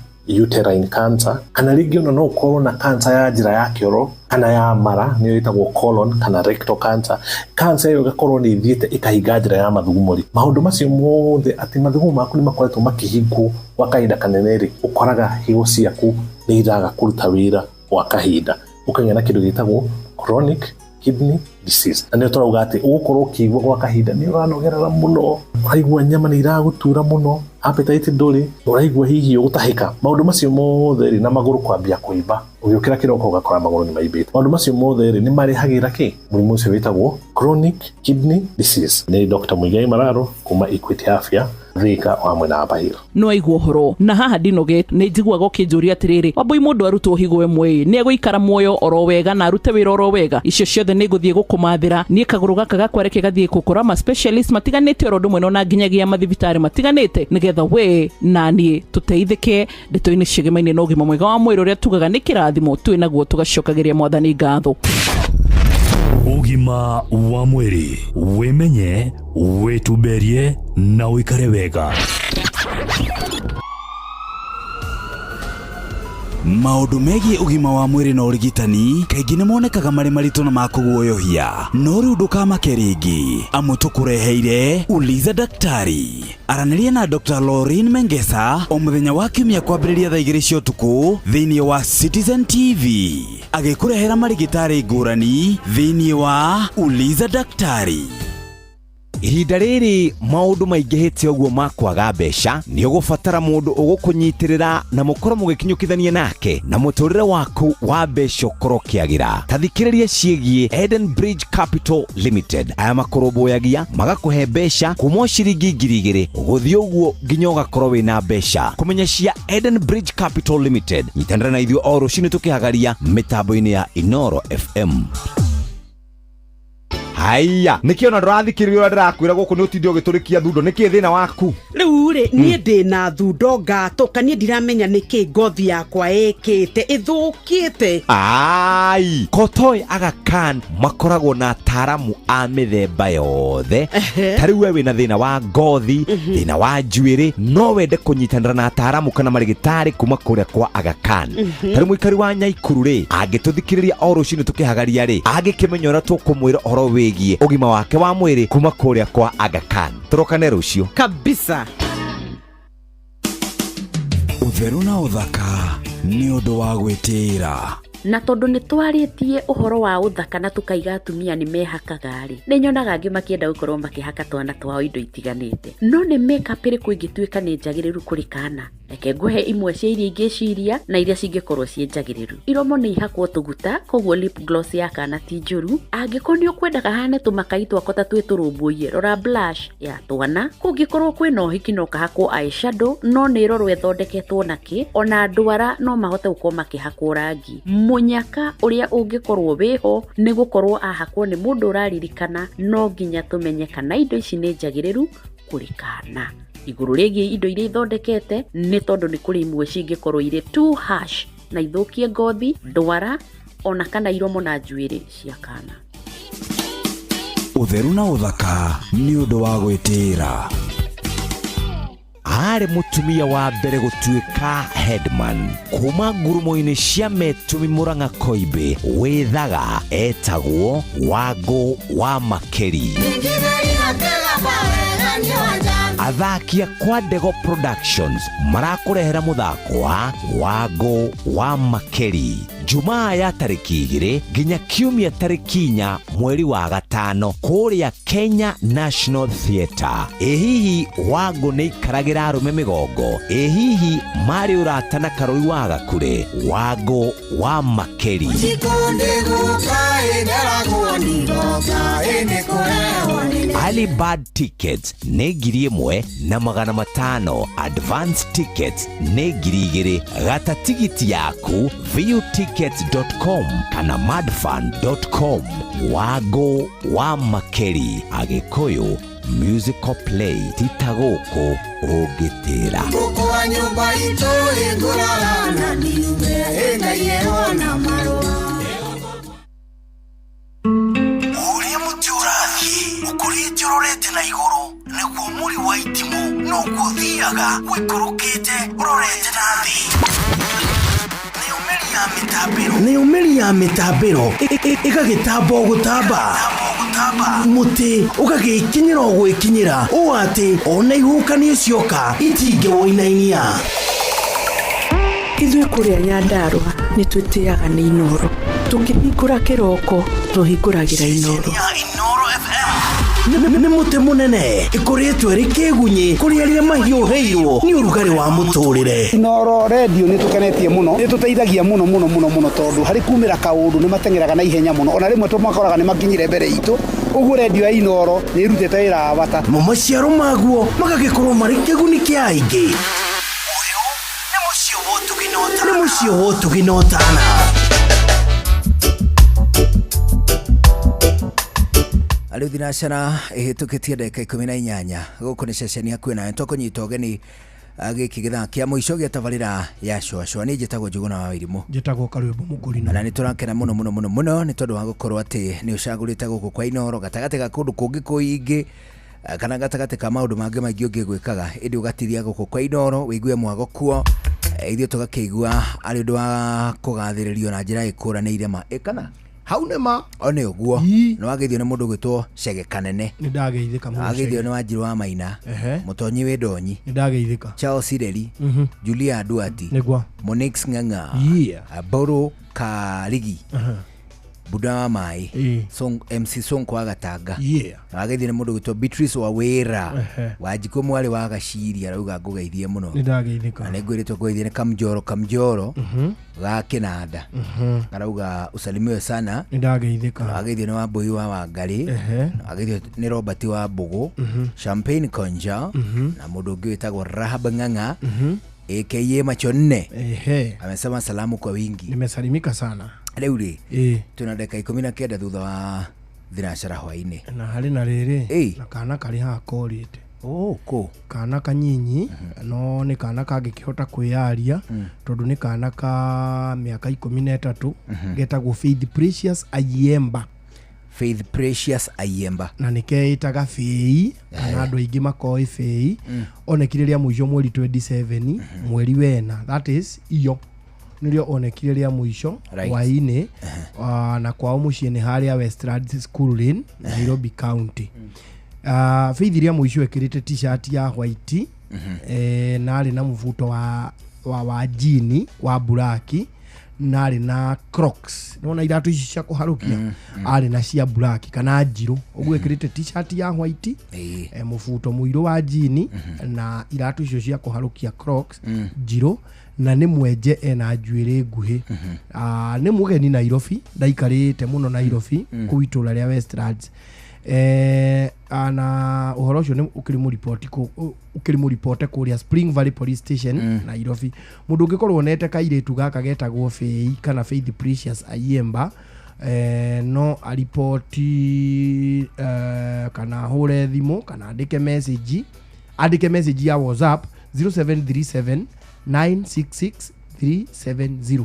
uterine cancer, kana rĩngĩ ona no ũkorwo na kansa ya njĩra ya kĩoro kana ya mara nĩyo ĩtagwo colon kana rectal cancer. Cancer ĩyo ĩgakorwo nĩ ĩthiĩte ĩkahinga njĩra ya mathugumo rĩ, maũndũ macio mothe atĩ mathugumo maku nĩ makoretwo makĩhingwo gwa kahinda kanene rĩ, ũkoraga higo ciaku nĩ iraga kũruta wĩra gwa kahinda, ũkagĩa na kĩndũ gĩtagwo chronic kidney disease. Na nĩyo tũrauga atĩ ũgũkorwo ũkĩigua gwa kahinda nĩ ũranogerera mũno, ũraigua nyama nĩ iragũtura mũno, appetite ndũrĩ, ũraigua hihi ũgũtahĩka, maũndũ macio mothe rĩ, na magũrũ kwambia kũimba, ũgĩũkĩra kĩroko ũgakora magũrũ nĩ maimbĩte. Maũndũ macio mothe rĩ, nĩ marehagĩra kĩ mũrimũ ũcio wĩtagwo chronic kidney disease. Nĩ Dr. Muigai Mararo kuma Equity Afya Thika wa mwena wa Bahira. No aigua ũhoro na haha ndinoge nĩ njiguaga ũkĩnjũria atĩrĩrĩ, Wambui mũndũ arutwo higo ĩmwe ĩ nĩ egũikara muoyo oro wega na arute wĩra oro wega? Icio ciothe nĩ ngũthiĩ gũkũmathĩra niĩ kagũrũ gaka gakwa reke gathiĩ gũkora ma specialist matiganĩte oro ũndũ ũmwe na nginyagia mathibitarĩ matiganĩte nĩgetha we na niĩ tũteithĩke ndeto-inĩ ciĩgemaine na ũgima mwega wa mwĩrĩ ũrĩa tugaga nĩ kĩrathimo twĩ naguo tũgacokagĩria mwathani ngatho. Ũgima wa mwĩrĩ, wĩmenye, wĩtumberie na ũikare wega. Maũndũ megiĩ ũgima wa mwĩrĩ na ũrigitani kaingĩ nĩ monekaga marĩ maritũ na ma kũguoyohia, no rĩu ndũkamake rĩngĩ amu tũkũreheire Uliza Daktari. Aranĩria na Dr. Lauren Mengesa o mũthenya wa kiumia kwambĩrĩria thaa 2 cia ũtukũ thĩinĩ wa Citizen TV, agĩkũrehera marigĩtarĩ ngũrani thĩinĩ wa Uliza Daktari. Ihinda rĩrĩ maũndũ maingĩhĩte ũguo ma kwaga mbeca, nĩ ũgũbatara mũndũ ũgũkũnyitĩrĩra na mũkorwo mũgĩkinyũkithania nake na mũtũrĩre waku wa mbeca ũkorwo ũkĩagĩra. Ta thikĩrĩria ciĩgiĩ Eden Bridge Capital Limited. Aya makũrũmbũyagia magakũhe mbeca kuma o ciringi 2000 gũthiĩ ũguo nginya ũgakorwo wĩna mbeca. Kũmenya cia Eden Bridge Capital Limited, nyitanĩra na ithuĩ o rũcinĩ tũkĩhagaria mĩtambo-inĩ ya Inoro FM. Haiya, nĩkĩ ona ndũrathikĩrĩria ũrĩa ndĩrakwĩra gũkũ nĩ ũtinde ũgĩtũrĩkia thundo, nĩkĩ thĩna waku? Rĩu rĩ, niĩ ndĩ na thundo ngatũka, niĩ ndiramenya nĩkĩ ngothi yakwa ĩkĩte ĩthũkĩte. Ai, Kotoĩ Aga Khan makoragwo na ataaramu a mĩthemba yothe. Ta rĩu we wĩna thĩna wa ngothi, thĩna wa njuĩrĩ, no wende kũnyitanĩra na ataaramu kana marĩgĩtarĩ kuma kũrĩa kwa Aga Khan. Ta rĩu mũikari wa Nyaikuru rĩ, angĩtũthikĩrĩria o rũcinĩ tũkĩhagaria rĩ, angĩkĩmenya ũrĩa tũkũmwĩra ũhoro wĩgiĩ ũgima wake wa mwĩrĩ kuma kũrĩa kwa Aga Khan. Tũrokane rũciũ. Kabisa. Ũtheru na ũthaka nĩ ũndũ wa gwĩtĩĩra. Na tondũ nĩ twarĩtie ũhoro wa ũthaka na tũkaiga atumia nĩ mehakaga rĩ, nĩ nyonaga angĩ makĩenda gũkorwo makĩhaka twana twao indo itiganĩte. No nĩ makeup ĩrĩkũ ĩngĩtuĩka nĩ njagĩrĩru kũrĩ kana? Reke ngũhe imwe cia iria ingĩciria na iria cingĩkorwo ciĩ njagĩrĩru. Iromo nĩ ihakwo tũguta, koguo lip gloss ya kana ti njũru. Angĩkorwo nĩ ũkwenda kahane tũmakai twako ta twĩ tũrũmbũiye, rora blush ya twana. Kũngĩkorwo kwĩna ũhiki no kahakwo eyeshadow, no nĩ ĩrorwo ĩthondeketwo na kĩ. Ona ndwara no mahote gũkorwo makĩhakwo rangi. Mũnyaka ũrĩa ũngĩkorwo wĩho nĩ gũkorwo ahakwo nĩ mũndũ ũraririkana, no nginya tũmenye kana indo ici nĩ njagĩrĩru kũrĩ kana. Igũrũ rĩgiĩ indo iria ithondekete, nĩ tondũ nĩ kũrĩ imwe cingĩkorwo irĩ too harsh na ithũkie ngothi, ndwara, ona kana iromo na njuĩrĩ cia kana. Ũtheru na ũthaka nĩ ũndũ wa gwĩtĩĩra. Arĩ mũtumia wa mbere gũtuĩka headman kuma ngurumo-inĩ cia Metumi Murang'a Koimbĩ Athaki a kwa Ndego Productions marakũrehera mũthako wa Wangũ wa Makeri Jumaa ya tarĩki 2 nginya Kiumia tarĩki 4 mweri wa 5 kũrĩa Kenya National Theatre. Ĩ hihi Wangũ nĩ ikaragĩra arũme mĩgongo? Ĩ hihi marĩ ũrata na Karũri wa Gakure? Wangũ wa Makeri. Early bird tickets nĩ 1,500, advance tickets nĩ 2,000. Gata tigiti yaku viewtickets.com kana madfun.com. Wangũ wa Makeri, Agĩkũyũ musical play, tita gũkũ ũngĩtĩra. Kwa nyumba itũ ĩngũrara na ndiume ĩngaiyĩrwo na marũa. Ũrĩa mũtĩ ũrathiĩ ũkũrĩte ũrorete na igũrũ nĩguo mũri wa itimũ noguo ũthiaga ũikũrũkĩte ũrorete na thĩ. Nayo mĩri ya mĩtambĩro ĩgagĩtamba o gũtamba, mũtĩ ũgagĩkinyĩra o gwĩkinyĩra ũũ atĩ ona ihuhũkanio cioka itingĩwũinainia. Ithuĩ kũrĩa Nyandarũa nĩ twĩtĩaga nĩ Inooro. Tũkĩhingũra kĩroko tũhingũragĩra Inooro. Nĩ mũtĩ mũnene ĩkũrĩtwo ĩrĩ kĩgunyĩ kũrĩ arĩa mahiũhĩirwo nĩ ũrugarĩ wa mũtũrĩre. Inooro redio nĩ tũkenetie mũno, nĩ tũteithagia mũno mũno mũno mũno tondũ harĩ kumĩra kaũndũ nĩ mateng'eraga na ihenya mũno, ona rĩmwe tũmakoraga nĩ makinyire mbere itũ. Ũguo redio ya Inooro nĩ ĩrutĩte wĩra wa bata. Mo maciaro maguo magagĩkorwo marĩ kĩguni kĩa aingĩ. Ũyũ nĩ mũciĩ wa ũtugi na ũtana. Rĩu thinacara ĩhĩtũkĩtie ndagĩka 18 gũkũ nĩ ceceni hakuhĩ nawe tũkũnyita ũgeni gĩkĩ gĩthaa kĩa mũico gĩa tabarĩra ya cũacũa. Niĩ njĩtagwo Njũgũna wa Wairimũ. Njĩtagwo Karwĩmbo Mũkũrinũ. Na nĩ tũrakena mũno mũno mũno mũno nĩ tondũ wa gũkorwo atĩ nĩ ũcagũrĩte gũkũ kwa Inooro gatagatĩ ga kũndũ kũngĩ kũingĩ kana gatagatĩ ka maũndũ mangĩ maingĩ ũngĩgwĩkaga, ĩndĩ ũgatithia gũkũ kwa Inooro wĩigue mwago kuo, ithuĩ tũgakĩigua arĩ ũndũ wa kũgathĩrĩrio na njĩra ĩkũranĩire ma ĩkana hau nĩ ma o nĩ ũguo. Nĩ wageithio nĩ mũndũ ũgwĩtwo Chege Kanene. Nĩ ndageithĩka mũno. Wageithio nĩ Wanjiru wa Maina, Mũtonyi wĩ Ndonyi. Nĩ ndageithĩka. Charles Ireri, Julia Duati, Nĩguo. Monix Ng'ang'a, Mbũrũ Karigi, Buda wa Maĩ, MC Sonko wa Gatanga. Wageithio nĩ mũndũ ũgwĩtwo Beatrice Wawĩra, Wanjikũ mwarĩ wa Gaciri, arauga ngũgeithie mũno. Nĩ ndageithĩka. Na nĩ ngwĩrĩtwo ngũgeithie nĩ Kamjoro Kamjoro ga Kĩnanda, arauga usalimiwe sana. Nĩ ndageithĩka. Wageithio nĩ Wambũi wa Wangarĩ, wageithio nĩ Robert wa Mbũgũ, Champagne Konja, na mũndũ ũngĩ wĩtagwo Rahab Ng'ang'a aka Macho Nne. Amesema salamu kwa wingi. Nimesalimika sana. Rĩu rĩ twĩna ndagĩka 19 thutha wa thinacara hwainĩ. Na harĩ na rĩrĩ na kana karĩ haha korĩte. Kũ? Kana kanyinyi no nĩ kana kangĩkĩhota kwĩyaria tondũ nĩ kana ka mĩaka 13 getagwo Faith Precious Ayemba. Faith Precious Ayemba. Na nĩ keĩtaga Faith kana andũ aingĩ makoĩ Faith. Onekire rĩa mũico mweri 27 mweri wena, that is iyo nĩrĩo onekire rĩa mũico hwainĩ, na kwao mũciĩ nĩ harĩa Westlands School Lane, Nairobi County. Faith rĩa mũico ekĩrĩte t-shirt ya white, na arĩ na mũbuto wa jini wa buraki, na arĩ na Crocs. Nĩwona iratũ ici cia kũharũkia, arĩ na cia buraki kana njirũ. Ũguo ekĩrĩte t-shirt ya white, mũbuto mũirũ wa jini, na iratũ icio cia kũharũkia Crocs njirũ, na nĩ mwenje ena njuĩrĩ nguhĩ. Nĩ mũgeni Nairobi, ndaikarĩte mũno Nairobi kũu itũũra rĩa Westlands. Na ũhoro ũcio nĩ ũkĩrĩ mũripote kũrĩa Spring Valley Police Station, Nairobi. Mũndũ ũngĩkorwo onete kairĩtu gaka getagwo Faith kana Faith Precious Ayemba, no aripoti kana ahũre thimũ kana andĩke message ya WhatsApp 0737 966 370.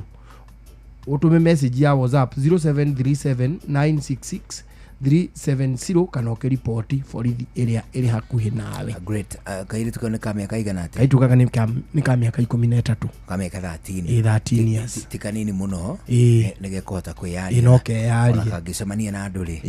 Ũtũme message ya WhatsApp 0737 966 370 kana ũkĩripoti borithi ĩrĩa ĩrĩ hakuhĩ nawe. Great. Kairĩtu kau nĩ ka mĩaka igana atĩa? Kairĩtu gaka nĩ ka mĩaka 13. Ka mĩaka 13. 13 years. Ti kanini mũno. Nĩ gekũhota kwĩyaria. No keyarie. Ona kangĩcemania na andũ rĩ,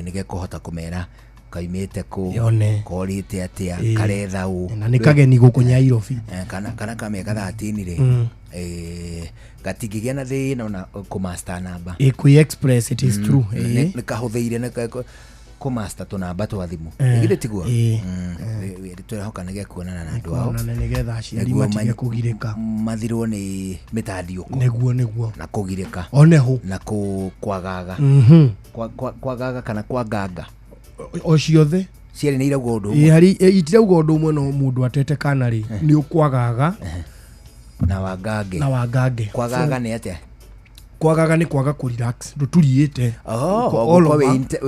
nĩ gekũhota kũmera Kaimĩte kũ? Yone. Korĩte atĩa? Ĩĩ. Karetha ũ? Na nĩ kageni gũkũ Nyairobi. Kana ka mĩaka 13 rĩ, gatingĩgĩa na thĩna ona kũmaster namba. Ĩ kwĩ express, it is true. Nĩ kahũthĩire nĩ kũmaster tũnamba twa thimũ. Eh, Githĩ tiguo? Ĩĩ. Twĩrahoka nĩ gekuonana na andũ ao. Kuonana nĩgetha aciari Nĩguo matige kũgirĩka. Mathirwo nĩ mĩtandiũko. Nĩguo. Na kũgirĩka. Oneho. Na kwagaga. Kwagaga kana kwanganga. O ciothe. Cierĩ nĩ irauga ũndũ Ĩ ũmwe. harĩ itirauga ũndũ ũmwe, no mũndũ atete kana rĩ, nĩ ũkwagaga Na wangange. Na wangange. Kwagaga nĩ atĩa? Kwagaga nĩ kwaga kũ relax, ndũturiĩte. Oh, All gũkorwo over.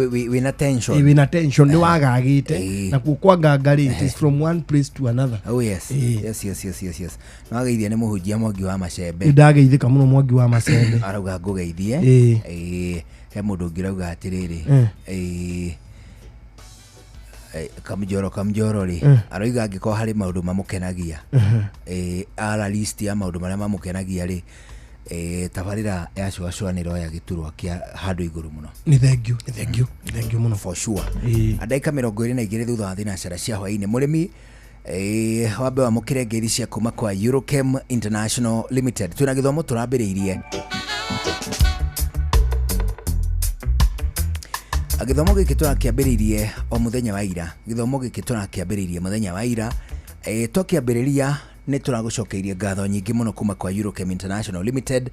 wĩna tension. Ĩ, wĩna tension, nĩ wagagĩte. Nakuo kwanganga rĩ, it is from one place to another. Oh yes. Yes, yes, yes, yes, yes. Nĩwageithia nĩ mũhunjia Mwangi wa Macembe. Nĩ ndageithĩka mũno Mwangi wa Macembe. Arauga ngũgeithie. Ĩĩ. Ĩĩ, he mũndũ ũngĩ ũrauga atĩrĩrĩ. Ĩĩ, Kamũnjoro rĩ, aroiga angĩkorwo harĩ maũndũ mamũkenagia, ara list ya maũndũ marĩa mamũkenagia rĩ, tabarĩra ya cũacũa nĩ ĩroya gĩturwa kĩa handũ igũrũ mũno. Nĩ thengiũ, nĩ thengiũ, nĩ thengiũ mũno. For sure. Ndagĩka 22 thutha wa thinacara cia hwaĩ-inĩ, mũrĩmi, wambe wamũkĩre ngeithi cia kuma kwa Eurochem International Limited. Twĩna gĩthomo tũrambĩrĩirie. Gĩthomo gĩkĩ tũrakĩambĩrĩirie o mũthenya wa ira. Gĩthomo gĩkĩ tũrakĩambĩrĩirie mũthenya wa ira. Twakĩambĩrĩria nĩ tũragũcokeirie ngatho nyingĩ mũno kuma kwa Eurochem International Limited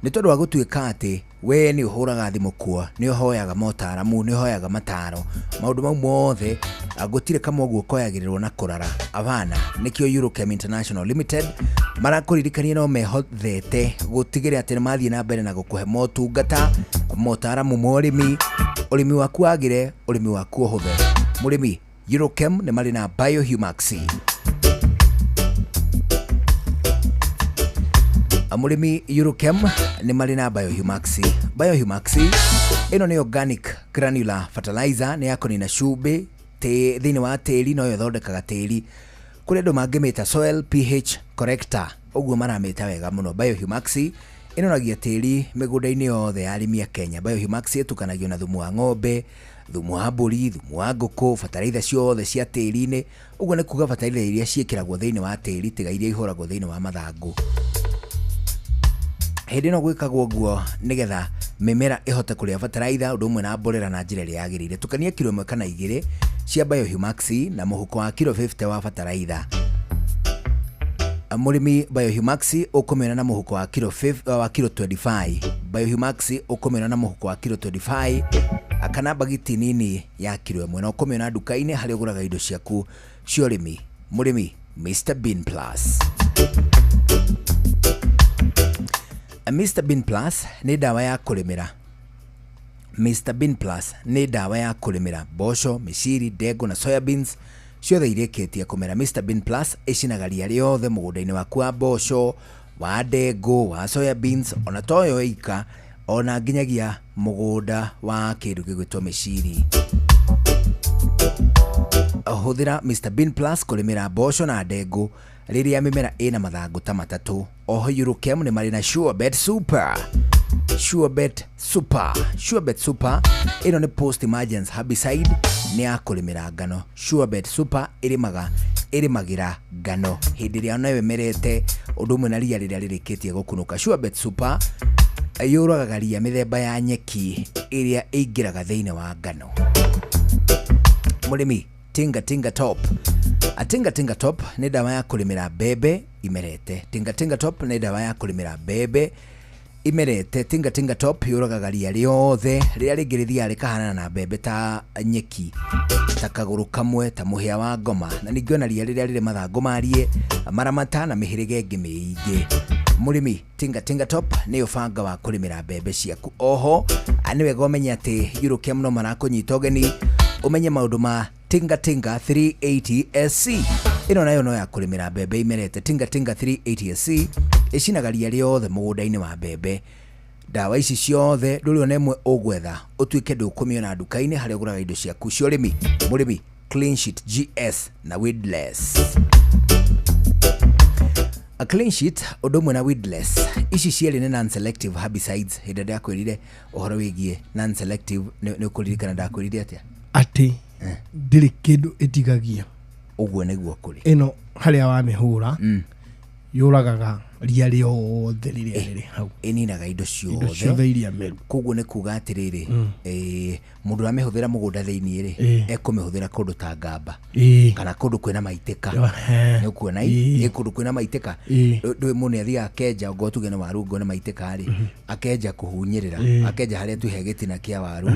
nĩ tondũ wa gũtuĩka atĩ we nĩ ũhũraga thimũ kuo, nĩ ũhoyaga motaramu, nĩ ũhoyaga mataro, maũndũ mau mothe, gũtirĩ kamwe ũguo koyagĩrĩrwo na kũrara abana. Nĩkĩo Eurochem International Limited marakũririkania no mehothete gũtigĩrĩra atĩ nĩ mathiĩ na mbere na gũkũhe motungata, motaramu ma ũrĩmi, ũrĩmi waku wagĩre, ũrĩmi waku ũhũthe. Mũrĩmi, Eurochem nĩ marĩ na Biohumax. Mũrĩmi, Eurochem nĩ marĩ na Biohumax. Biohumax ĩno nĩ organic granular fertilizer, nĩ ya kũnina cumbĩ thĩinĩ wa tĩri, noyo ĩthondekaga tĩri. Kũrĩ andũ mangĩmĩta soil pH corrector, ũguo maramĩta wega mũno. Biohumax ĩnoragia tĩri mĩgũnda-inĩ yothe ya arĩmi a Kenya. Biohumax ĩtukanagio na thumu wa ng'ombe, thumu wa mbũri, thumu wa ngũkũ, bataraitha ciothe cia tĩri-inĩ. Ũguo nĩ kuga bataraitha iria ciĩkĩragwo thĩinĩ wa tĩri tiga iria ihũragwo thĩinĩ wa mathangũ. Hĩndĩ ĩno gwĩkagwo ũguo nĩgetha mĩmera ĩhote kũrĩa bataraitha ũndũ ũmwe na mborera na njĩra ĩrĩa yagĩrĩire. Tukania kiro 1 kana 2 cia Biohumax na mũhuko wa kiro 50 wa bataraitha. Mũrĩmi, Biohumax ũkũmĩona na mũhuko wa kiro wa kiro 25. Biohumax ũkũmĩona na mũhuko wa kiro 25 kana bagiti nini ya kiro 1, na ũkũmĩona nduka-inĩ harĩa ũgũraga indo ciaku cia ũrĩmi. Mũrĩmi, Mr Bean Plus. Mr Bean Plus nĩ ndawa ya kũrĩmĩra. Mr Bean Plus nĩ ndawa ya kũrĩmĩra mboco, mĩciri, ndengũ na soya beans ciothe irĩkĩtie kũmera. Mr Bean Plus ĩcinaga ria rĩothe mũgũnda-inĩ waku wa mboco, wa ndengũ, wa soya beans, ona toyo ika, ona nginyagia mũgũnda wa kĩndũ gĩgwĩtwo mĩciri. Hũthĩra Mr Bean Plus kũrĩmĩra mboco na ndengũ rĩrĩa mĩmera ĩna mathangũ ta matatũ. Oho Eurochem nĩ marĩ na Surebet Super. Surebet Super. Surebet Super ĩno nĩ post emergence herbicide, nĩ ya kũrĩmĩra ngano. Surebet Super ĩrĩmagĩra ngano hĩndĩ ĩrĩa nayo ĩmerete, ũndũ ũmwe na ria rĩrĩa rĩrĩkĩtie gũkunũka. Surebet Super yũragaga ria mĩthemba ya nyeki ĩrĩa ĩingĩraga thĩinĩ wa ngano. Mũrĩmi, Tinga Tinga Top. A Tinga Tinga Top nĩ ndawa ya kũrĩmĩra mbembe imerete. Tinga Tinga Top nĩ ndawa ya kũrĩmĩra mbembe imerete. Tinga Tinga Top yũragaga ria rĩothe rĩrĩa rĩngĩ rĩthiaga rĩkahanana na mbembe ta nyeki, ta kagũrũ kamwe, ta mũhĩa wa ngoma, na ningĩ ona ria rĩrĩa rĩrĩ mathangũ marie, maramata na mĩhĩrĩga ĩngĩ mĩingĩ. Mũrĩmi, Tinga Tinga Top nĩ ũbanga wa kũrĩmĩra mbembe ciaku. Oho nĩ wega ũmenye atĩ Eurochem no marakũnyita ũgeni ũmenye maũndũ ma Tinga Tinga 380 SC. Ĩno nayo no ya kũrĩmĩra mbembe imerete. Tinga Tinga 380 SC ĩcinaga ria rĩothe mũgũnda-inĩ wa mbembe. Ndawa ici ciothe ndũrĩ ona ĩmwe ũgwetha ũtuĩke ndũkũmĩona nduka-inĩ harĩa ũgũraga indo ciaku cia ũrĩmi. Mũrĩmi, Clean Sheet GS na Weedless. A Clean Sheet ũndũ ũmwe na Weedless, ici cierĩ nĩ non-selective herbicides. Hĩndĩ ĩrĩa ndakwĩrire ũhoro wĩgiĩ non-selective, nĩ ũkũririkana ndakwĩrire atĩa? Atĩ Ndĩrĩ kĩndũ ĩtigagia. Ũguo nĩguo kũrĩ. Ĩno harĩa wamĩhũra yũragaga ria rĩothe rĩrĩa rĩrĩ hau. Ĩninaga indo Indo ciothe iria meru. Koguo nĩ kuga atĩrĩrĩ, Mm. mũndũ ũramĩhũthĩra mũgũnda thĩiniĩ rĩ, ekũmĩhũthĩra kũndũ ta ngamba kana kũndũ kwĩna maitĩka. Nĩ ũkuona ĩ kũndũ kwĩna maitĩka. Ndũĩ mũndũ nĩ athiaga akenja, ongorwo tuge nĩ waru ngone maitĩka rĩ, akenja kũhunyĩrĩra, akenja harĩa tuhe gĩtina kĩa waru,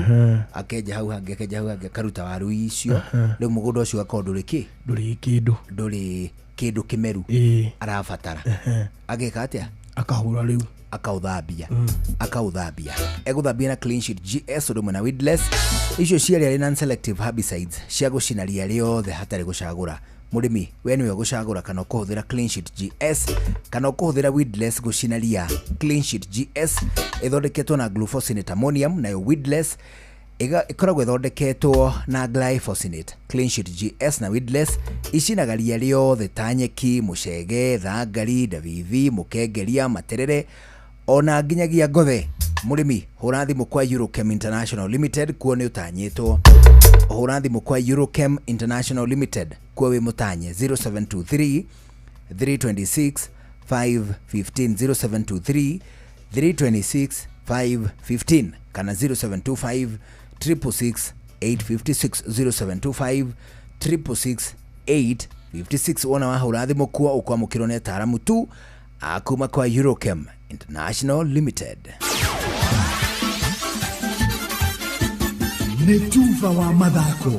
akenja hau hangĩ, akenja hau hangĩ, akaruta waru icio. Rĩu mũgũnda ũcio ũgakorwo ndũrĩ kĩ? Ndũrĩ kĩndũ. Ndũrĩ kĩndũ kĩmeru arabatara. Ageka atĩa? Akahũra rĩu. Akaũthambia. Akaũthambia, egũthambia na Clean Sheet GS ũndũ ũmwe na weedless icio cierĩ arĩ non selective herbicides cia gũcina ria rĩothe hatarĩ gũcagũra. Mũrĩmi, we nĩwe ũgũcagũra kana ũkũhũthĩra Clean Sheet GS kana ũkũhũthĩra weedless gũcina ria. Clean Sheet GS ĩthondeketwo na glufosinate ammonium, nayo weedless ĩkoragwo ĩthondeketwo na glyphosate. Clean Sheet GS na weedless icinaga ria rĩothe ta nyeki, mũcege, thangari, ndavivi, mũkengeria, materere ona nginyagia ngothe. Mũrĩmi, hũra thimũ kwa Eurochem International Limited, kuo nĩ ũtanyĩtwo. Hũra thimũ kwa Eurochem International Limited, kuo wĩ mũtanye. 0723 326 515, 0723 326 515 kana 0725 666 856, 0725 666 856. Wona wahũra thimũ kuo ũkwamũkĩrwo nĩ ataaramu tu akuma kwa Eurochem International Limited. Nĩ tuba wa mathako.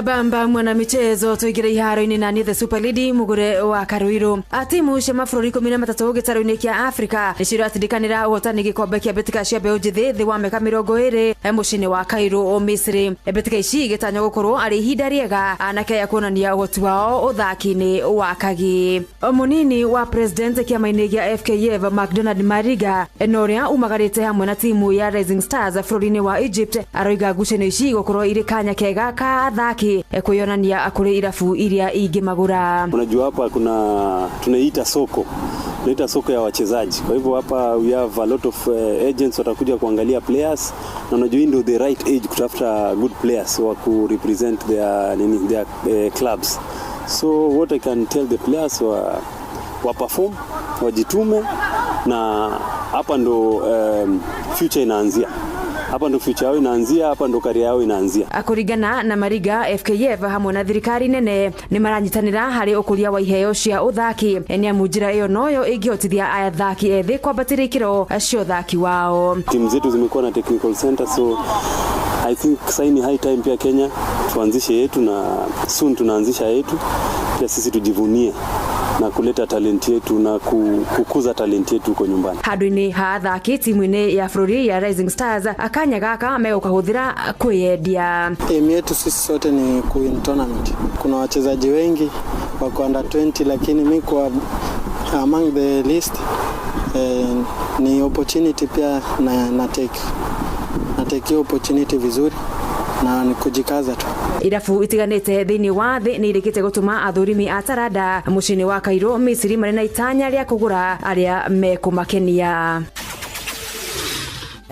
Bamba mwana michezo, tuingire iharo-inĩ na niĩ the super lady mugure wa Karuiru. Timu cia mabũrũri 13 gĩtarũ-inĩ kĩa Afrika nĩcio iratindikanĩra ũhotani gĩkombe kĩa mbĩtĩka cia mbeũ njĩthĩ thĩ wa mĩaka 20 mũciĩ-inĩ wa Cairo, Misri. Mbĩtĩka ici igĩtanywo gũkorwo arĩ ihinda rĩega anake aya kuonania ũhoti wao ũthaki-inĩ wa kagi. Mũnini wa president kĩama-inĩ gĩa FKF McDonald Mariga na ũrĩa umagarĩte hamwe na timu ya Rising Stars bũrũri-inĩ wa Egypt aroiga ngucanio ici gũkorwo irĩ kanya kega ka athaki kwĩyonania kũrĩ irabu iria ingĩmagũra. Unajua hapa kuna tunaita soko, tunaita soko ya wachezaji. Kwa hivyo hapa we have a lot of agents watakuja kuangalia players, na unajua hii ndio the right age kutafuta good players wa ku represent their nini, their clubs. So what I can tell the players wa perform, wajitume, na hapa ndo future inaanzia. Hapa ndo future yao inaanzia, hapa ndo career yao inaanzia. Kũringana na Mariga, FKF hamwe na thirikari nene nĩ maranyitanĩra harĩ ũkũria wa iheo cia ũthaki, nĩ amu njĩra ĩyo noyo ĩngĩhotithia athaki ethĩ kwambatĩria ikĩro cia ũthaki wao. Timu zetu zimekuwa na technical center, so I think sasa ni high time pia Kenya tuanzishe yetu, na soon tunaanzisha yetu pia sisi tujivunie na kuleta talent yetu na kukuza talent yetu huko nyumbani. Handũ-inĩ ha athaki timu-inĩ ya bũrũri ya Rising Stars, akanya gaka megũkahũthĩra kwĩyendia. Aim yetu sisi sote ni kuwin tournament. Kuna wachezaji wengi wako under 20, lakini mi kwa among the list ni opportunity pia na take. Na take hiyo opportunity vizuri na ni kujikaza tu. Irabu itiganĩte thĩinĩ wa thĩ nĩ irĩkĩte gũtũma athũrimi a taranda mũciĩ-inĩ wa Cairo, Misri, marĩ na itanya rĩa kũgũra arĩa mekũmakenia.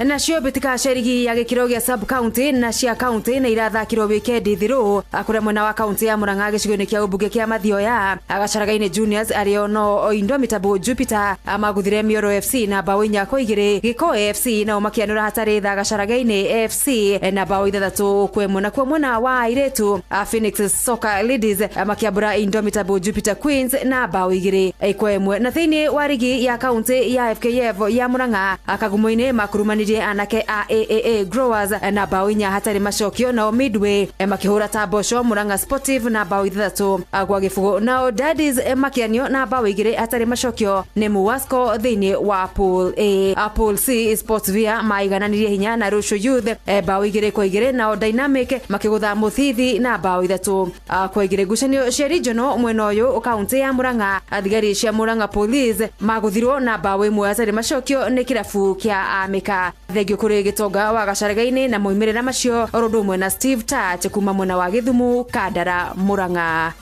Nacio mbĩtĩka cia rigi ya gĩkĩro gĩa sub county na cia county nĩ irathakirwo wikendi thiru, kũrĩa mwena wa county ya Murang'a gĩcigo-inĩ kĩa ũmbunge kĩa Mathioya, Gacharagainĩ Juniors arĩo no Indomitable Jupiter maguthire Mioro FC na bao 4-2, Gĩko FC nao makĩanũra hatarĩ tha Gacharagainĩ FC na bao 6-1. Nakuo mwena wa airĩtu, Phoenix Soccer Ladies makĩambũra Indomitable Jupiter Queens na bao 2-1. Na thĩinĩ wa rigi ya county ya FKF ya Murang'a, Kagumo-inĩ makurumanirie anake a AAA Growers na bao 4 hatarĩ macokio, nao Midway makĩhũra Tamboco Murang'a Sportive na bao 6-0, nao Daddies makĩanio na bao 2 hatarĩ macokio nĩ Muwasco thĩinĩ wa Pool A. Pool C, Sports Via maigananirie hinya na Rushu Youth bao 2-2, nao Dynamic makĩgũtha Mũthithi na bao 3-2. Ngucanio cia regional mwena ũyũ kaunti ya Murang'a, thigari cia Murang'a Police magũthirwo na bao 1 hatarĩ macokio nĩ kĩrabu kĩa Amĩka. Thengio kũrĩ Gĩtonga wa Gacharagainĩ na moimĩrĩra macio oro ũndũ ũmwe na Steve Touch kuma mwena wa Gĩthumu, Kandara, Murang'a.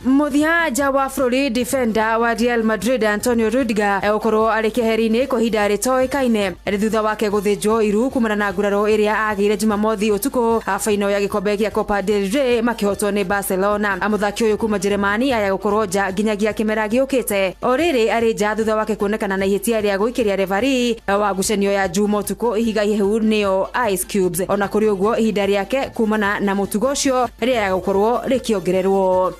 Mũthia nja wa bũrũri defender wa Real Madrid Antonio Rudiger egũkorwo arĩ keheri-inĩ kwa ihinda rĩtoĩkaine rĩ thutha wake gũthĩnjwo iru kumana na nguraro ĩrĩa agĩire Jumamothi ũtukũ baino ya gĩkombe gĩa Copa del Rey makĩhotwo nĩ Barcelona. Mũthaki ũyũ kuma Jeremani aya gũkorwo nja nginyagia kĩmera gĩũkĩte. O rĩrĩ arĩ nja thutha wake kuonekana na ihĩtia rĩa gũikĩria referee wa ngucanio ya Juma ũtukũ ihiga ihehu nĩyo Ice Cubes. Ona kũrĩ ũguo ihinda rĩake kumana na mũtugo ũcio rĩaya gũkorwo rĩkĩongererwo.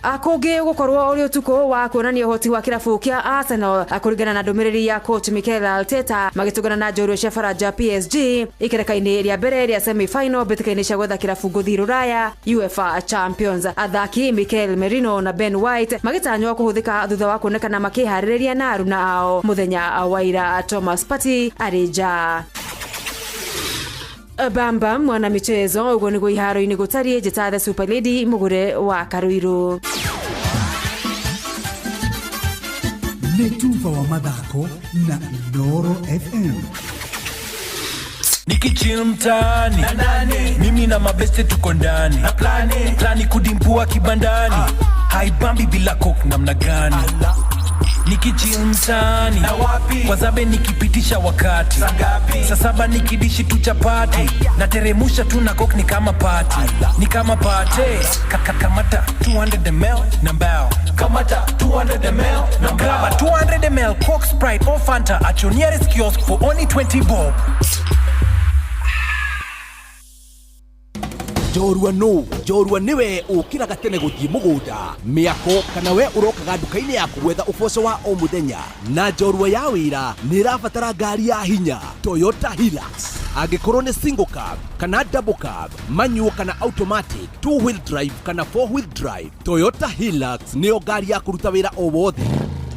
Akũngĩ gũkorwo ũrĩ ũtukũ wa kuonania ũhoti wa kĩrabu kĩa Arsenal kũringana na ndũmĩrĩri ya coach Mikel Arteta magĩtũngana na njorua cia Faranja PSG ikereka-inĩ rĩa mbere rĩa semi-final mbĩtĩka-inĩ cia gwetha kĩrabu ngũthi rũraya UEFA Champions. Athaki Mikel Merino na Ben White magĩtanywo kũhũthĩka thutha wa kuonekana makĩharĩrĩria na aruna ao mũthenya wa ira. Thomas Partey arĩ nja. Bamba mwana michezo uguo niguo iharo-inĩ gũtariĩ. Njĩta the Super Lady mũgũre wa Karuiru. Nĩ tuba wa mathako na Inooro FM. Nikichill mtaani mimi na mabeste tuko ndani na plani kudimbua kibandani haibambi bila coke namna gani. Nikichill mtaani kwa zabe nikipitisha wakati saa saba nikidishi tu chapati na teremusha tu na coke ni kama party ni kama party. Kamata 200 ml na mbao kamata 200 ml na grab 200 ml Coke, Sprite or Fanta at your nearest kiosk for only 20 bob. Njorua no njorua niwe ukiraga tene guthie mugunda miako kana we urokaga nduka-inĩ yaku gwetha uboco wa o muthenya na njorua ya wira nĩ ĩrabatara ngari ya hinya Toyota Hilux. Angĩkorwo nĩ single cab kana double cab, manual kana automatic, two wheel drive kana four wheel drive, Toyota Hilux nĩyo ngari ya kũruta wĩra o wothe.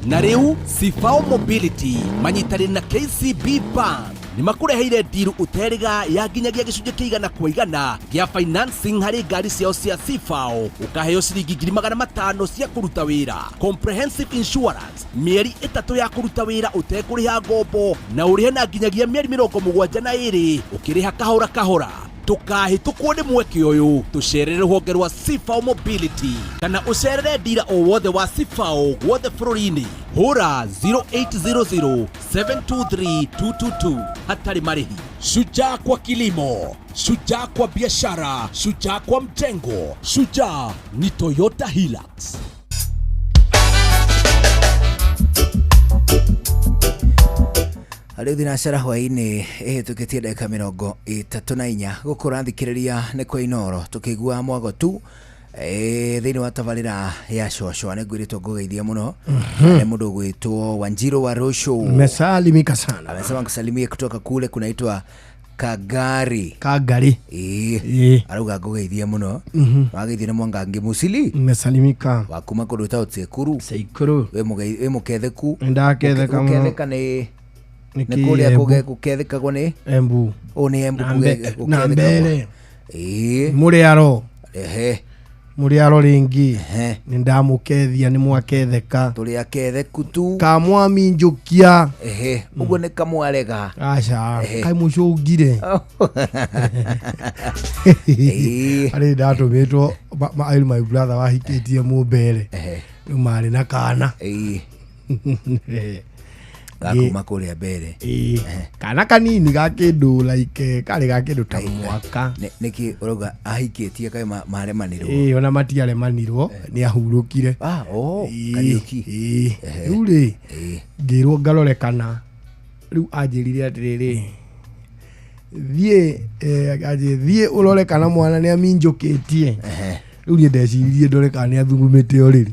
Na rĩu Sifao Mobility manyitanĩire na KCB Bank nĩmakũreheire ndiru ũterĩga ya nginyagia gĩcunjĩ kĩa igana kwa igana gĩa financing harĩ ngari ciao cia Sifao, ũkaheo ciringi 500,000 cia kũruta wĩra, comprehensive insurance mĩeri 3 ya kũruta wĩra ũtekũrĩha ngombo na ũrĩhe na nginyagia mĩeri 72 ũkĩrĩha kahora kahora. Tũkahĩtũkwo nĩ mweke ũyũ tũcerere rũhonge rwa Sifao Mobility kana ũcerere ndira o wothe wa Sifao guothe bũrũri-inĩ. Hũra 0800 723 222 hatarĩ marĩhi. Shujaa kwa kilimo, shujaa kwa biashara, shujaa kwa mjengo, shujaa ni Toyota Hilux. Rĩu thinacara hwaĩ-inĩ ĩhĩtũkĩtie ndagĩka 34 gũkũ ũrathikĩrĩria nĩ kwa Inooro tũkĩigua mwago tu thĩinĩ wa tabarĩra ya cwacwa nĩ ngwĩrĩtwo ngũgeithia mũno. Nĩ mũndũ ũgwĩtwo Wanjiro wa Rosho. Mesalimika sana. Amesema nkusalimie kutoka kule kunaitwa Kagari. Kagari. Ĩĩ. Arauga ngũgeithia mũno. Wageithio nĩ Mwangangi Musili. Mesalimika. Wa kuma kũndũ gwĩtagwo Tsekuru. Tseikuru. Wĩ mũketheku. Ndaketheka mũno. Gũketheka nĩ nĩ kũrĩa gũkethekagwo nĩ Embu. Ũ nĩ Embu gũkethekagwo. Na mbere. Ĩĩ. Mũrĩaro. Ehe. Mũrĩaro rĩngĩ. Nĩ ndamũkethia nĩ mwaketheka. Tũrĩ aketheku tu. Kamwaminjũkia. Ehe. Ũguo nĩ kamwarega. Aca. Kaĩ mũcũngire. Arĩ ndatũmĩtwo my brother wahikĩtie mũmbere. Rĩu marĩ na kana. Ĩĩ. Gakuma kũrĩa mbere. Kana kanini ga kĩndũ like karĩ ga kĩndũ ta mwaka. Nĩkĩ ũrauga ahikĩtie kaĩ maremanirwo? Ĩĩ ona matiaremanirwo nĩ ahurũkire. Kariũki. Rĩu rĩ ngĩrwo ngarore kana rĩu anjĩrire atĩrĩrĩ thiĩ thiĩ ũrore kana mwana nĩ aminjũkĩtie. Rĩu niĩ ndeciririe ndore kana nĩ athugumĩte ũrĩrĩ.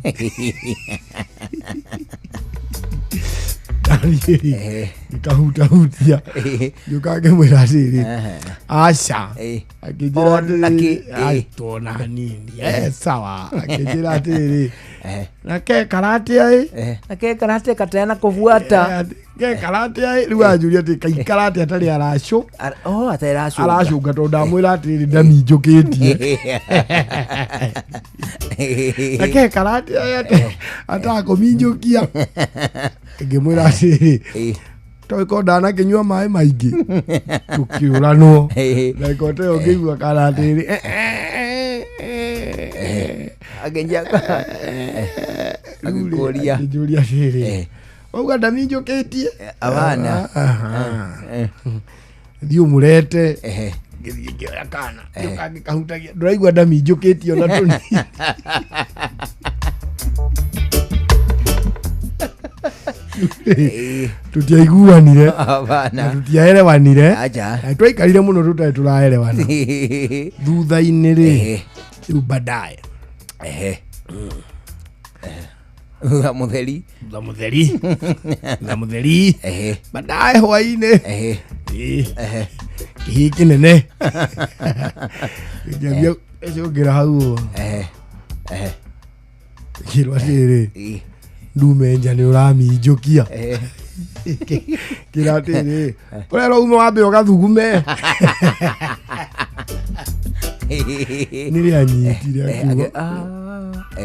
Ngĩkahutahutia ngĩũka ngĩmwĩra atĩrĩrĩ aca. Akĩnjĩra atĩrĩrĩ tuona hanini sawa. Akĩnjĩra atĩrĩrĩ na kekara atĩa ĩ na kekara atĩa katena kũbuata kekara atĩa ĩ. Rĩu anjũria atĩ kaikara atĩa atarĩ aracũ aracũnga tondũ ndamwĩra atĩrĩrĩ ndaminjũkĩtie. Na kekara atĩa ĩ atakũminjũkia. Ngĩmwĩra atĩrĩrĩ toĩ ko ndanakĩnyua maĩ maingĩ tũkĩũranwo na ikote ĩyo ngĩigua kana atĩrĩrĩ Akĩnjia agĩkũria. Akĩnjũria atĩrĩrĩ, wauga ndaminjũkĩtie? Abana. Thiĩ ũmũrete. Ngĩthiĩ ngĩoya kana, ngĩũka ngĩkahutagia, ndũraigua ndaminjũkĩtie ona tũnini. Tũtiaiguanire Abana. na tũtiaerewanire. Aja. Na twaikarire mũno tũtarĩ tũraerewana. Thutha-inĩ rĩ, rĩu baadaye, Ehe. Thutha mũtheri. Thutha mũtheri. Thutha mũtheri. Ehe. Baadaye hwaĩ-inĩ. Ehe. Ĩĩ. Ehe. Kĩhii kĩnene ngĩambia ĩcũngĩra hau ũũ. Ehe. Ehe. Ngĩrwo atĩrĩrĩ, ndume nja nĩ ũraminjũkia. Kĩra atĩrĩrĩ, ũrera ume wambe ũgathugume. Nĩ rĩanyitire akiuga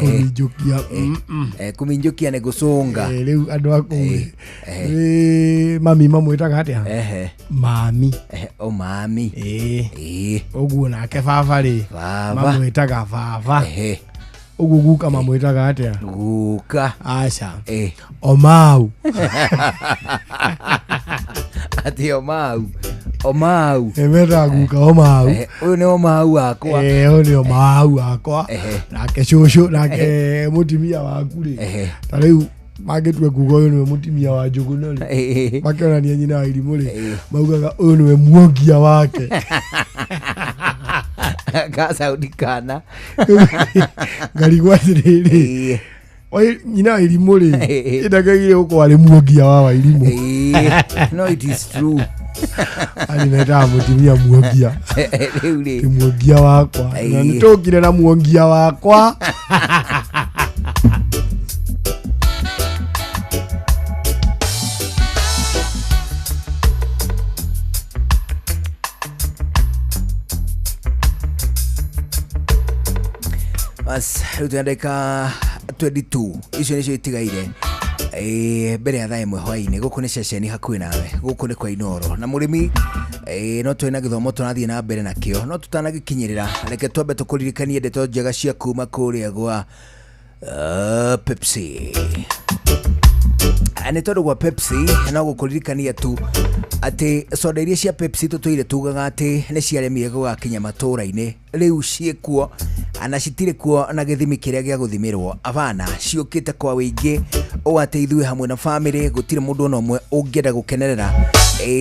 kũminjũkia. Kũminjũkia nĩ gũcũnga. Rĩu andũ a kũu rĩ, mami mamwĩtaga atĩa? Ehe. Mami. O mami. Ĩĩ. Ũguo nake baba rĩ, Baba. mamwĩtaga baba. Ũguo guka mamwĩtaga atĩa? Guka. Aca. Omau. Atĩ omau. Omau. Metaga guka omau. Ũyũ nĩ omau wakwa. Ũyũ nĩ omau wakwa. Nake cũcũ, nake mũtumia waku rĩ, ta rĩu mangĩtua kuga ũyũ nĩwe mũtumia wa Njũgũna rĩ, makĩonania nyina wa irimũ rĩ, maugaga ũyũ nĩwe muongia wake. Gacaudi kana. Ngarigwo atĩrĩrĩ, nyina wa irimũ rĩ, ĩndakĩagire gũkorwo arĩ muongia wa wairimũ. No, it is true. Ani metaga mũtumia muongia. Rĩu rĩ. Ti muongia wakwa. Na nĩtũkire na muongia wakwa. Bas, rĩu twĩna ndagĩka 22 icio nĩcio itigaire. Mbere ya thaa 1 hwaĩ-inĩ. Gũkũ nĩ ceceni hakuhĩ nawe, gũkũ nĩ kwa Inooro na mũrĩmi. No twĩna gĩthomo tũrathiĩ na mbere nakĩo, no tũtanagĩkinyĩrĩra, reke twambe tũkũririkanie ndeto njega cia kuma kũrĩa gwa Pepsi. Nĩ tondũ gwa Pepsi no gũkũririkania tu atĩ soda iria cia Pepsi tũtũire tugaga atĩ nĩ ciaremire gũgakinya matũũra-inĩ, rĩu ciĩkuo na citirĩ kuo na gĩthimi kĩrĩa gĩa gũthimĩrwo. Abana, ciũkĩte kwa wĩingĩ ũũ atĩ ithuĩ hamwe na famĩlĩ gũtirĩ mũndũ ona ũmwe ũngĩenda gũkenerera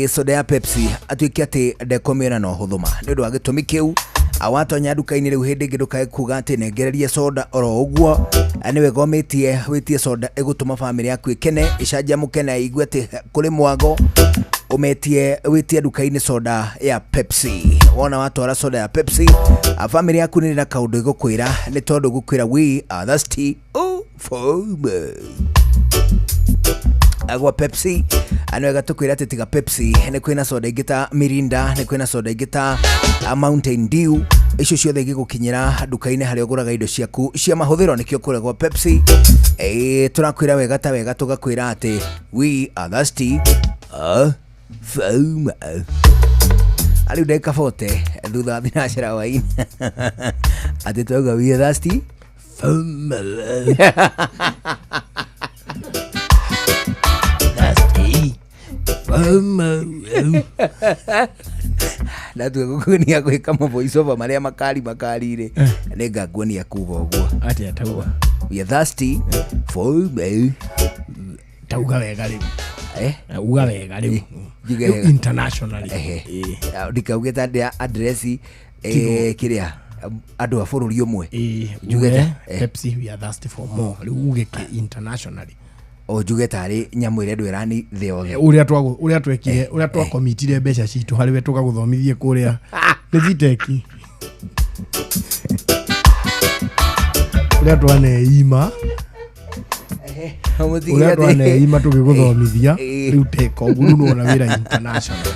soda ya Pepsi atuĩke atĩ ndekũmĩona na ũhũthũ ma. Nĩ ũndũ wa gĩtũmi kĩu, awatonya nduka-inĩ rĩu hĩndĩ ĩngĩ ndũkae kuga atĩ nengererie soda oro ũguo. Nĩ wega ũmĩtie, wĩtie soda ĩgũtũma famĩlĩ yaku ĩkene, ĩcanjamũke na ĩigue atĩ kũrĩ mwago. Ũmetie, wĩtie nduka-inĩ soda ya Pepsi. Wona watwara soda ya Pepsi, famĩlĩ yaku nĩ na kaũndũ ĩgũkwĩra, nĩ tondũ gũkwĩra we are thirsty for more. Gwa Pepsi nĩ wega tũkwĩra atĩ tiga Pepsi nĩ kwĩna soda ingĩ ta Mirinda, nĩ kwĩna soda ingĩ ta Mountain Dew. Icio ciothe ingĩgũkinyĩra nduka-inĩ harĩa ũgũraga indo ciaku cia mahũthĩro, nĩkĩo kũrĩa gwa Pepsi. Tũrakwĩra wega ta wega, tũgakwĩra atĩ we are thirsty for more. Rĩu ndagĩka 40 thutha wa thinacara hwaĩ-inĩ, atĩ twauga we are thirsty for more. Thirsty for more. Ndatua gũkuonia gwĩka ma voice over marĩa makari makari rĩ, nĩ ngakuonia kuga ũguo. Atĩa tauga? We are thirsty for more. Tauga wega rĩu. Uga wega rĩu. Njuge Rĩu wega. internationally. Ndikauge ta ndĩa address, kĩrĩa andũ a bũrũri ũmwe. Njuge Uge ta, Pepsi we are thirsty for more. Rĩu uge kĩ internationally. O njuge tarĩ nyamũ ĩrĩa andũ ĩrani thĩ yothe. Ũrĩa ũrĩa twekire, ũrĩa twakomitire mbeca citũ harĩ we tũgagũthomithie kũrĩa nĩ Ziteki. Ũrĩa twaneima. Ũrĩa twaneima tũgĩgũthomithia, rĩu teka ũguo, rĩu nĩwona wĩra international.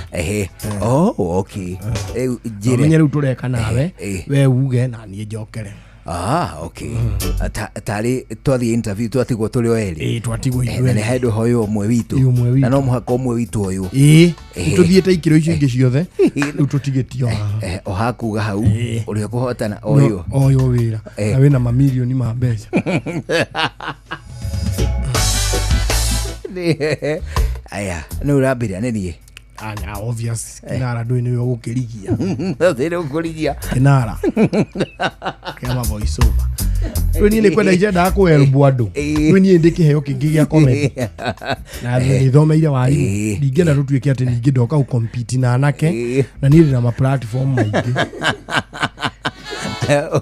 Oh, okay. Rĩu njĩre. Ũmenye rĩu tũreka nawe, we uge na niĩ njokere. Ah, okay. Tarĩ twathiĩ interview twatigwo tũrĩ o erĩ. Ĩĩ, twatigwo Eh, ithuĩ na nĩ erĩ. handũ hoywo ũmwe witũ. Ĩ, ũmwe witũ. Na no mũhaka ũmwe witũ ũyũ. Ĩĩ, Eh. tũthiĩte ikĩro icio ingĩ ciothe rĩu tũtigĩtio haha. Eh, o hakuga hau ũrĩa ũkũhotana oyũ. No, oywo wĩra Eh. na wĩna mamirioni ma mbeca. Aya, nĩ ũrambĩrĩria nĩ niĩ. Anya, obvious kinara ndũĩ nĩwe ũgũkĩrigia. Thĩna ũkũrigia. Kinara kĩa voice over. Rĩu niĩ nĩ kwenda injendaga kũelbu andũ. Rĩu niĩ ndĩ kĩheo kĩngĩ gĩa comedy na nĩ thomeire warimũ, ndingĩenda tũtuĩke atĩ ningĩ ndoka gũcompete na anake na niĩ ndĩna ma platform maingĩ.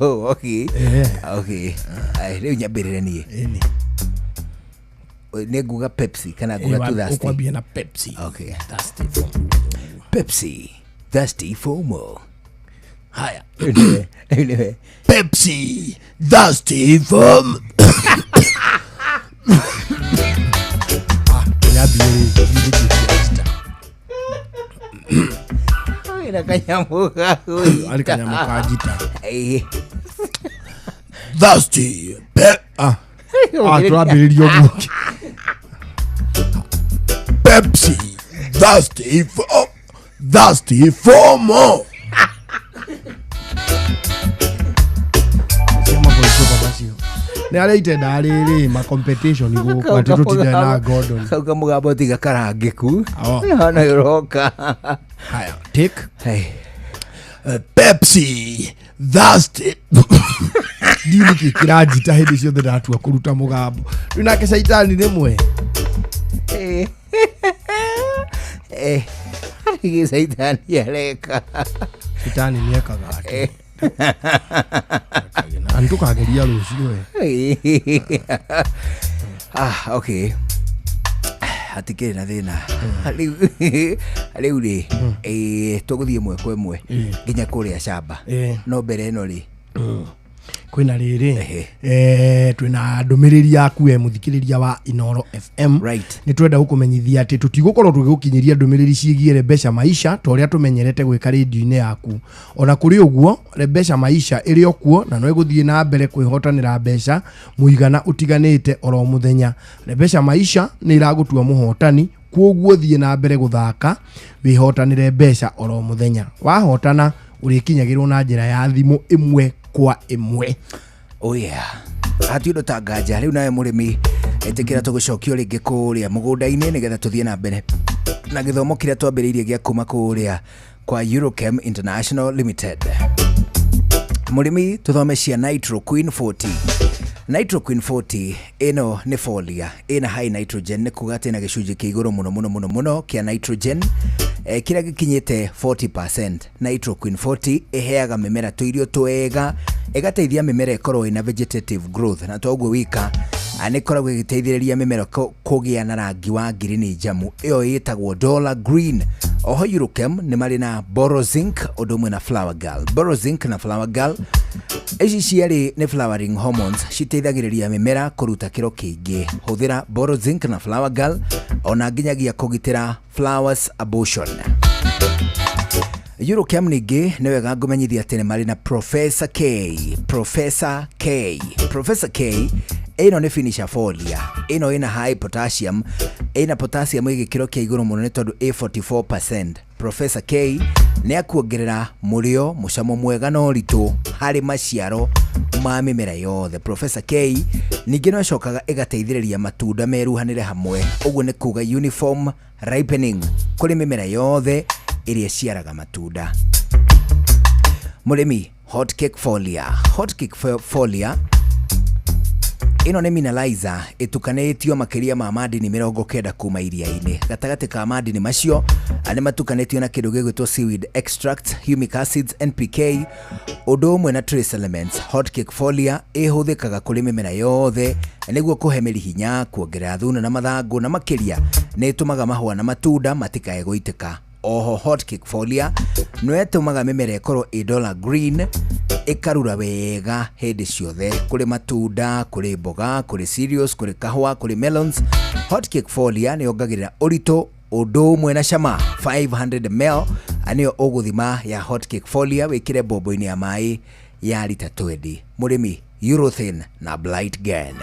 Oh, okay. Eh. Okay. Ai, rĩu nyambĩrĩre niĩ. Nĩ nguga Pepsi kana nguga tu thirsty? Ũkwambia na Pepsi. Okay. Thirsty for Pepsi, thirsty for more. Haya. Rĩu nĩwe- rĩu nĩwe. Pepsi thirsty for nyambie rĩngĩ Wĩna kanyamũ ga kũnyita. Arĩ kanyamũ ka njita. Ĩĩ. Thirsty pe ah ah tũrambĩrĩria ũguo. Pepsi thirsty for thirsty for more. Cia ma voice over macio nĩ arĩa itendaga rĩrĩ ma competition gũkũ atĩ tũtinde na Gordon. Kau kamũgambo tiga karangĩku. Oh. Ona ũroka. Haya, take. Hey. Pepsi thirsty ndiũ nĩkĩ kĩranjita hĩndĩ ciothe ndatua kũruta mũgambo rĩu nake caitani rĩmwe. Eh. Eh. Gĩ caitani areka. Caitani nĩekaga atĩ na nĩtũkageria rũciũ we. Ah, okay. Hatikĩrĩ na thĩna. Rĩu rĩu rĩ, eh, tũgũthiĩ ĩmwe kwa ĩmwe nginya kũrĩa camba. Ĩĩ. No mbere ĩno rĩ, Kwĩna rĩrĩ eh, twĩna ndũmĩrĩri yaku we mũthikĩrĩria wa Inoro FM. Right. Nĩ twenda gũkũmenyithia atĩ tũtigũkorwo tũgĩgũkinyĩria ndũmĩrĩri ciĩgiĩ Rembeca Maisha ta ũrĩa tũmenyerete gwĩka rĩndiũ-inĩ yaku. Ona kũrĩ ũguo, Rembeca Maisha ĩrĩ o kuo na no ĩgũthiĩ na mbere kwĩhotanĩra mbeca mũigana ũtiganĩte oro mũthenya. Rembeca Maisha nĩ ĩragũtua mũhotani, kwoguo thiĩ na mbere gũthaka wĩhotanĩre mbeca oro mũthenya. Wahotana ũrĩkinyagĩrwo na njĩra ya thimũ ĩmwe kwa ĩmwe. Oh yeah. Hati ũndũ ta nganja rĩu nawe mũrĩmi ĩtĩkĩra tũgũcokio rĩngĩ kũrĩa mũgũnda-inĩ nĩgetha tũthiĩ na mbere na gĩthomo kĩrĩa twambĩrĩirie gĩa kuma kũrĩa kwa Eurochem International Limited. Mũrĩmi tũthome cia Nitro Queen 40. Nitro Queen 40 ĩno nĩ folia ĩna high nitrogen, nĩ kuga atĩ ĩna gĩcunjĩ kĩa igũrũ mũno mũno mũno mũno kĩa nitrogen, eh, kĩrĩa gĩkinyĩte 40%. Nitro Queen 40 ĩheaga mĩmera tũirio twega, ĩgateithia mĩmera ĩkorwo ĩna vegetative growth, na to ũguo wika, ah, nĩ ĩkoragwo ĩgĩteithĩrĩria mĩmera kũgĩa na rangi wa ngirini njamu ĩyo ĩtagwo dollar green. Oho Eurochem nĩ marĩ na Borozinc ũndũ ũmwe na Flower Girl. Borozinc na Flower Girl ici cierĩ nĩ flowering hormones citeithagĩrĩria mĩmera kũruta kĩro kĩingĩ. Hũthĩra Borozinc na Flower Girl ona nginyagia kũgitĩra flowers abortion. Eurochem ningĩ nĩ wega ngũmenyithia atĩ nĩ marĩ na Professor K. Professor K. Professor K ĩno nĩ finisher folia ĩno ĩna high potassium, ĩna potassium ĩ gĩkĩro kĩa igũrũ mũno nĩ tondũ ĩ 44%. Professor K nĩ akuongerera mũrĩo, mũcamo mwega na ũritũ harĩ maciaro ma mĩmera yothe. Professor K ningĩ no ĩcokaga ĩgateithĩrĩria matunda meruhanĩre hamwe, ũguo nĩ kuga uniform ripening kũrĩ mĩmera yothe ĩrĩa ĩciaraga matunda. Mũrĩmi, hot cake folia. Hot cake folia ĩno nĩ mineralizer ĩtukanĩtio makĩria ma madini 90 kuma iria-inĩ. Gatagatĩ ka madini macio nĩ matukanĩtio na kĩndũ gĩgwĩtwo seaweed extract, humic acids, NPK, ũndũ ũmwe na trace elements. Hot cake folia ĩhũthĩkaga kũrĩ mĩmera yothe nĩguo kũhe mĩri hinya, kuongerera thuna na mathangũ, na makĩria nĩ ĩtũmaga mahũa na matunda matikae gũitĩka. Oho hot cake folia no ĩtũmaga mĩmera ĩkorwo ĩ dollar green, ĩkarura wega hĩndĩ ciothe, kũrĩ matunda, kũrĩ mboga, kũrĩ cereals, kũrĩ kahũa, kũrĩ melons. Hot cake folia nĩ yongagĩrĩra ũritũ ũndũ ũmwe na cama. 500 ml nĩyo ũgũthima ya hot cake folia wĩkĩre mbombo-inĩ ya maĩ Ya rita 20 mũrĩmi, Urethane na Blight Gun.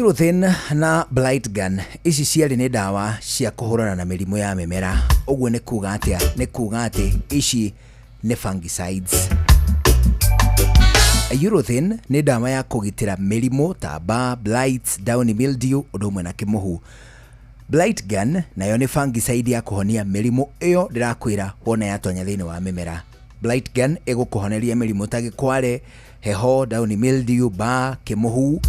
Urethane na Blight Gun ici cierĩ nĩ ndawa cia kũhũrana na mĩrimũ ya mĩmera. Ũguo nĩ kuga atĩa? Nĩ kuga atĩ ici nĩ fungicides. Urethane nĩ ndawa ya kũgitĩra mĩrimũ ta mbaa, blights, downy mildew ũndũ ũmwe na kĩmũhu. Blight Gun nayo nĩ fungicide ya kũhonia mĩrimũ ĩyo ndĩrakwĩra wona yatonya thĩinĩ wa mĩmera. Blight Gun ĩgũkũhoneria mĩrimũ ta gĩkware, heho, downy mildew, mbaa, kĩmũhu,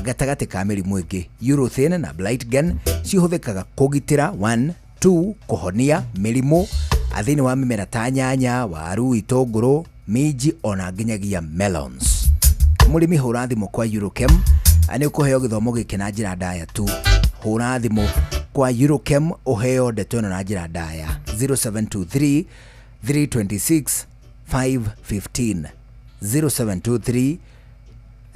gatagatĩ ka mĩrimũ ĩngĩ. Urethane na Blight Gun cihũthĩkaga kũgitĩra 1, 2, kũhonia mĩrimũ thĩinĩ wa mĩmera ta nyanya, waru, itũngũrũ, minji ona nginyagia melons. Mũrĩmi, hũra thimũ kwa Eurochem, nĩ ũkũheo gĩthomo gĩkĩ na njĩra ndaya tu. Hũra thimũ kwa Eurochem ũheo ndeto ĩno na njĩra ndaya, 0723 326 515, 0723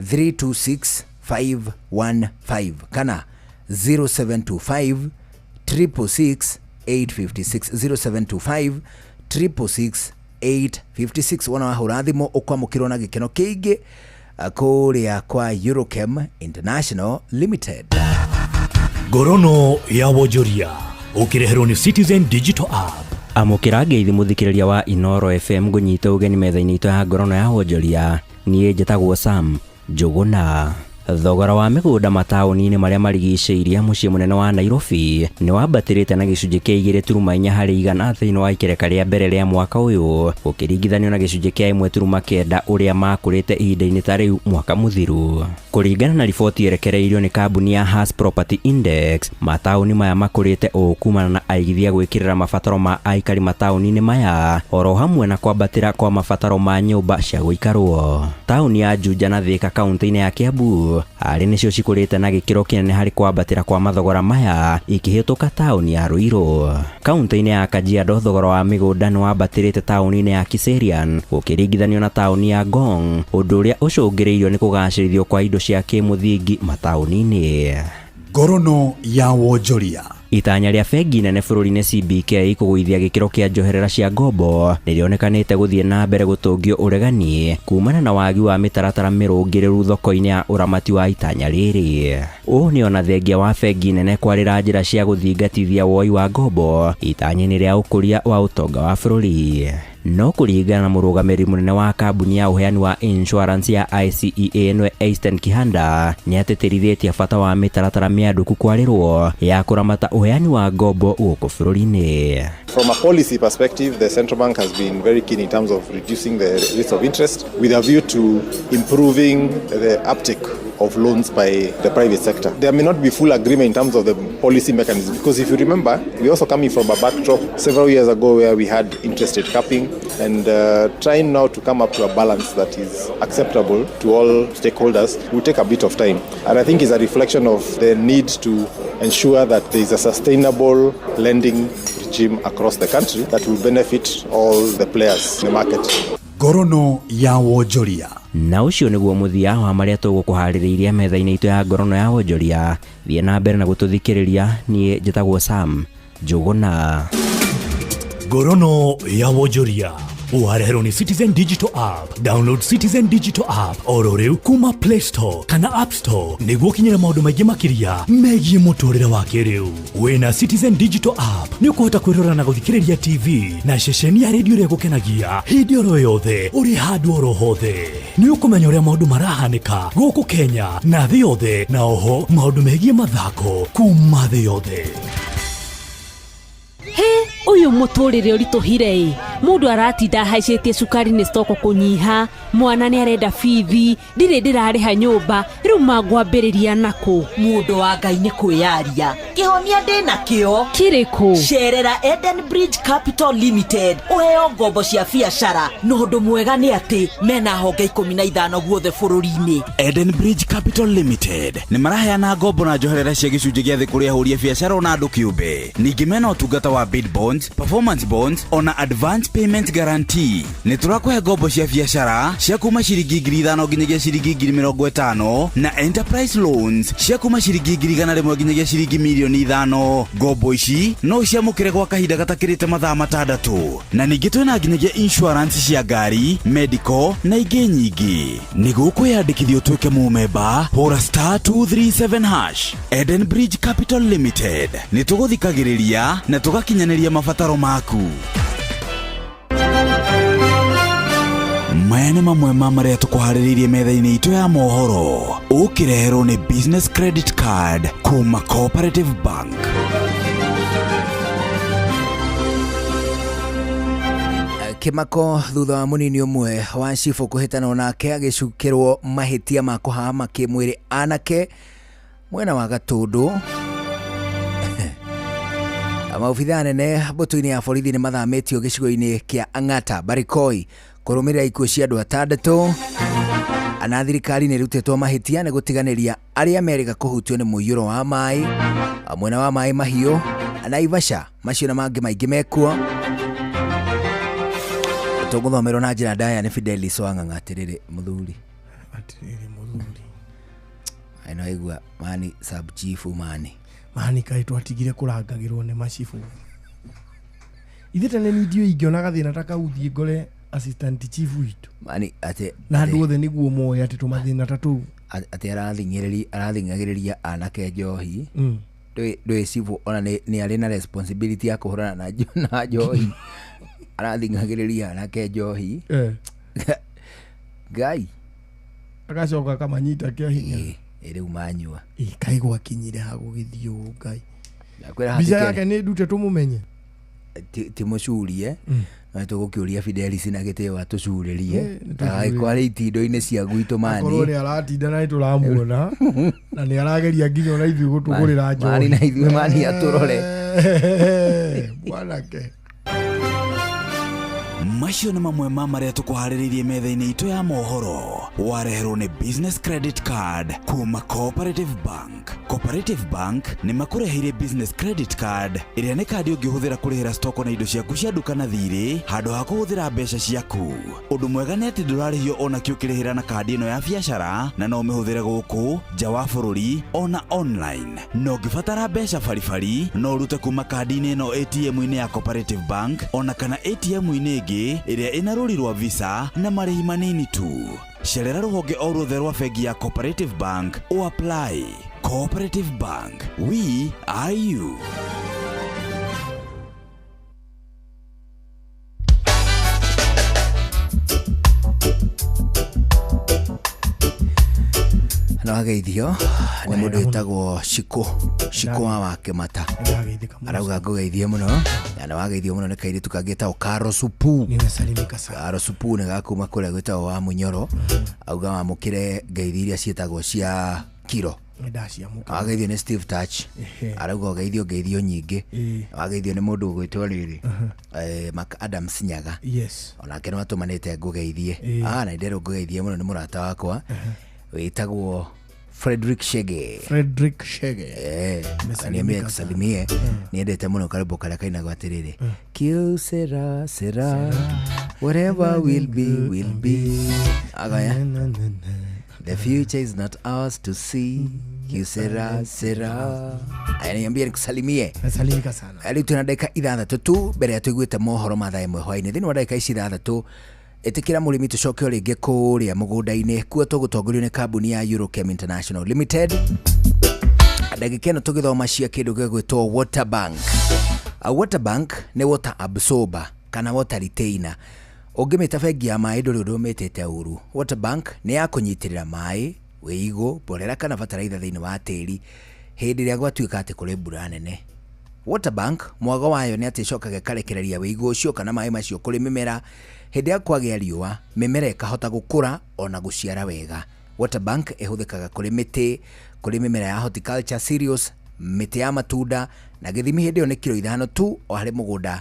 326 515 kana 0725 666 856, 0725 666 856. Wona wahũra thimũ ũkwamũkĩrwo na gĩkeno kĩingĩ kũrĩa kwa Eurochem International Limited. Ngorono ya wonjoria ũkĩreherwo nĩ Citizen Digital App. Amũkĩra ngeithi mũthikĩrĩria wa Inoro FM, ngũnyite ũgeni metha-inĩ itũ ya ngorono ya wonjoria. Niĩ njĩtagwo Sam Njũgũna. Thogora wa mĩgũnda mataũni-inĩ marĩa marigicĩirie mũciĩ mũnene wa Nairobi nĩ wambatĩrĩte na gĩcunjĩ kĩa 2.4% thĩinĩ wa ikereka rĩa mbere rĩa mwaka ũyũ, gũkĩringithanio na gĩcunjĩ kĩa 1.9 ũrĩa makũrĩte ihinda-inĩ ta rĩu mwaka mũthiru. Kũringana na riboti ĩrekereirio nĩ kambuni ya Hass Property Index, mataũni maya makũrĩte ũũ kumana na aigithia gwĩkĩrĩra mabataro ma aikari mataũni-inĩ maya, oro hamwe na kwambatĩra kwa mabataro ma nyũmba cia gũikarwo. Taũni ya Juja na Thika kaunti-inĩ ya Kiambu arĩ nĩcio cikũrĩte na gĩkĩro kĩnene harĩ kwambatĩra kwa mathogora maya, ikĩhĩtũka taũni ya Ruiru. Kaunti-inĩ ya Kajiado, thogora wa mĩgũnda nĩ wambatĩrĩte taũni-inĩ ya Kiserian gũkĩringithanio na taũni ya Ngong, ũndũ ũrĩa ũcũngĩrĩirio nĩ kũgacĩrithio kwa indo cia kĩmũthingi mataũni-inĩ. Ngorono ya wonjoria. Itanya rĩa bengi nene bũrũri-inĩ CBK kũgũithia gĩkĩro kĩa njoherera cia ngombo nĩrĩonekanĩte gũthiĩ na mbere gũtũngio ũregani kumana na wagi wa mĩtaratara mĩrũngĩrĩru thoko-inĩ ya ũramati wa itanya rĩrĩ. Ũũ nĩ ona thengia wa bengi nene kwarĩra njĩra cia gũthingatithia woi wa ngombo itanya-inĩ rĩa ũkũria wa ũtonga wa bũrũri. No kũringana na mũrũgamĩrĩri mũnene wa kambuni ya ũheani wa insurance ya ICEA nĩwe Einstein Kihanda, nĩ atĩtĩrithĩtie bata wa mĩtaratara mĩandũku kwarĩrwo ya kũramata ũheani wa ngombo gũkũ bũrũri-inĩ. From a policy perspective, the central bank has been very keen in terms of reducing the rates of interest with a view to improving the uptake of loans by the private sector. There may not be full agreement in terms of the policy mechanism, because if you remember, we're also coming from a backdrop several years ago where we had interest rate capping and trying now to come up to a balance that is acceptable to all stakeholders will take a bit of time. And I think it's a reflection of the need to ensure that there is a sustainable lending regime across the country that will benefit all the players in the market. Ngorono ya wonjoria. Na ũcio nĩguo mũthia wa marĩa tũgũkũharĩrĩirie metha-inĩ itũ ya ngorono ya wonjoria. Thiĩ na mbere na gũtũthikĩrĩria. Niĩ njĩtagwo Sam Njũgũna. Ngorono ya wonjoria ũwareherwo nĩ Citizen Digital App. Download Citizen Digital App oro rĩu kuma Play Store kana App Store nĩguo ũkinyĩre maũndũ maingĩ makĩria megiĩ mũtũrĩre wa kĩrĩu. Wĩna Citizen Digital App nĩ ũkũhota kwĩrora na gũthikĩrĩria TV na ceceni ya redio ĩrĩa ĩgũkenagia hĩndĩ oro yothe, ũrĩ handũ oro hothe. Nĩ ũkũmenya ũrĩa maũndũ marahanĩka gũkũ Kenya na thĩ yothe, na oho maũndũ megiĩ mathako kuma thĩ yothe. He ũyũ mũtũrĩre ũritũhire ĩ, mũndũ aratinda ahaicĩtie cukari nĩ stoko kũnyiha, mwana nĩ arenda bithi, ndirĩ ndĩrarĩha nyũmba, rĩu mangwambĩrĩria nakũ? Mũndũ wa Ngai, nĩ kwĩyaria kĩhonia ndĩna kĩo. Kĩrĩkũ? Cerera Eden Bridge Capital Limited ũheo ngombo cia biacara, na ũndũ mwega nĩ atĩ mena honge 15 guothe bũrũri-inĩ. Eden Bridge Capital Limited nĩ maraheana ngombo na njoherera cia gĩcunjĩ gĩa thĩ kũrĩ ahũri a biacara ona andũ kĩũmbe. Ningĩ mena ũtungata wa bid bonds, performance bonds ona advance. Payment Guarantee. Nĩ tũrakũhe ngombo cia biacara cia kuma ciringi 5,000 nginyagia ciringi 50,000 na Enterprise Loans cia kuma ciringi 100,000 nginyagia ciringi 5,000,000. Ngombo ici no ũciamũkĩre gwa kahinda gatakĩrĩte mathaa 6 na ningĩ twĩna nginyagia insurance cia ngari, medical na ingĩ nyingĩ. Nĩguo kwĩyandĩkithia ũtuĩke mũmemba, hũra star 237 hash. Eden Bridge Capital Limited nĩ tũgũthikagĩrĩria na tũgakinyanĩria mabataro maku. Maya nĩ mamwe ma marĩa tũkũharĩrĩirie metha-inĩ itũ ya mohoro, ũkĩreherwo nĩ Business Credit Card kuma Cooperative Bank. Kĩmako thutha wa mũnini ũmwe wa cibũ kũhĩtanwo nake agĩcukĩrwo mahĩtia ma kũhama kĩmwĩrĩ anake mwena wa Gatũndũ. Maobithaa anene mbũtũ-inĩ ya borithi nĩ mathamĩtio gĩcigo-inĩ kĩa Ang'ata Barikoi kũrũmĩrĩra ikuũ cia andũ 6. Na thirikari nĩ ĩrutĩtwo mahĩtia nĩ gũtiganĩria arĩa merĩga kũhutio nĩ mũiyũro wa maĩ mwena wa maĩ mahiũ Naivasha, macio na mangĩ maingĩ mekuo. Tũgũthomerwo na njĩra ndaya nĩ Fidelis Wang'ang'a. Atĩrĩrĩ mũthuri, Atĩrĩrĩ mũthuri, ĩno aigua mani sub chief mani mani kaĩ twatigire kũrangagĩrwo nĩ macibũ. Ithe tene ni ndiũĩ ingĩona gathĩna ta kau thiĩ ngore assistant chief witũ mani atĩ na andũ othe nĩguo moĩ atĩ tũmathĩna ta tũu. Atĩ arathing'agĩrĩria anake njohi. Ndũĩ cibũ ona nĩ arĩ na responsibility ya kũhũrana na njohi. Arathing'agĩrĩria anake njohi. Ngai agacoka akamanyita kĩa hinya. Rĩu manyua. Kaĩ gwakinyire ha gũgĩthiĩ ũũ Ngai. Ndakwĩra Mbica hatikĩrĩ. yake nĩ ndute tũmũmenye. Ti mũcurie no tũgũkĩũria Fidelis na gĩtĩo atũcurĩrie. Nĩ tũcurĩrie. Ndagagĩkorwo arĩ itindo-inĩ cia gwitũ mani. Akorwo nĩ aratinda na nĩ tũramuona na nĩ arageria nginya ona ithuĩ gũtũgũrĩra njohi. Mani na ithuĩ mani atũrore. Mwanake. Macio nĩ mamwe ma marĩa tũkũharĩrĩirie metha-inĩ itũ ya mohoro. Wareherwo nĩ Business Credit Card kuma Cooperative Bank. Cooperative Bank nĩ makũreheire Business Credit Card ĩrĩa nĩ kandi ũngĩhũthĩra kũrĩhĩra stoko na indo ciaku cia nduka na thirĩ handũ ha kũhũthĩra mbeca ciaku. Ũndũ mwega nĩ atĩ ndũrarĩhio ona kĩ ũkĩrĩhĩra na kandi ĩno ya biacara na no ũmĩhũthĩre gũkũ nja wa bũrũri ona online. Na ũngĩbatara mbeca baribari no ũrute kuma kandi-inĩ ĩno ATM-inĩ ya Cooperative Bank ona kana ATM-inĩ ĩngĩ ĩrĩa ĩna rũri rwa Visa na marĩhi manini tu. Cerera rũhonge o ruothe rwa bengi ya Cooperative Bank o apply. Cooperative Bank, we are you. No ageithio nĩ mũndũ wĩtagwo Shiko Shiko wa Wakĩmata. Arauga ngũgeithie mũno na nĩ wageithio mũno nĩ kairĩtu kangĩ getagwo Karo Supu. Karo Supu nĩ gakuma kũrĩa gwĩtagwo wa Mũnyoro. Auga wamũkĩre ngeithi iria ciĩtagwo cia kiro. Wageithio nĩ Steve Touch. Arauga ũgeithio ngeithio nyingĩ. Wageithio nĩ mũndũ ũgwĩtwo rĩrĩ Mark Adams Nyaga. Yes. Onake nĩ watũmanĩte ngũgeithie. Na nderwo ngũgeithie mũno nĩ mũrata wakwa wĩtagwo Frederick Shege. Frederick Shege. Niambie kusalimie. Niendete mũno karwĩmbo karĩa kainagwo atĩrĩrĩ. Kiu sera sera whatever will be will be. Agaya. The future is not ours to see. Kiu sera sera. Aya, niambie nikusalimie. Nasalimika sana. Rĩu twĩna ndagĩka 6 tu mbere ya tũiguĩte mohoro ma thaa 1 hwaĩ-inĩ. Thĩinĩ wa ndagĩka ici 6 ĩtĩkĩra mũrĩmi tũcoke o rĩngĩ kũrĩa mũgũnda-inĩ kuo tũgũtongorio nĩ kambuni ya Eurochem International Limited. Ndagĩka ĩno tũgĩthoma cia kĩndũ gĩgwĩtwo water bank. Water bank nĩ water absorber kana water retainer. Ũngĩmĩta bengi ya maĩ ndũrĩ ũndũ ũmĩtĩte ũru. Water bank nĩ ya kũnyitĩrĩra maĩ, wĩigũ, mborera kana bataraitha thĩinĩ wa tĩri hĩndĩ ĩrĩa gwatuĩka atĩ kũrĩ mbura nene. Water bank mwago wayo nĩ atĩ ĩcokaga ĩkarekereria wĩigũ ũcio kana maĩ macio kũrĩ mĩmera hĩndĩ ya kwagĩa riũa, mĩmera ĩkahota gũkũra ona gũciara wega. Water bank ĩhũthĩkaga kũrĩ mĩtĩ, kũrĩ mĩmera ya horticulture cereals, mĩtĩ ya matunda na gĩthimi hĩndĩ ĩyo nĩ kiro 5 tu o harĩ mũgũnda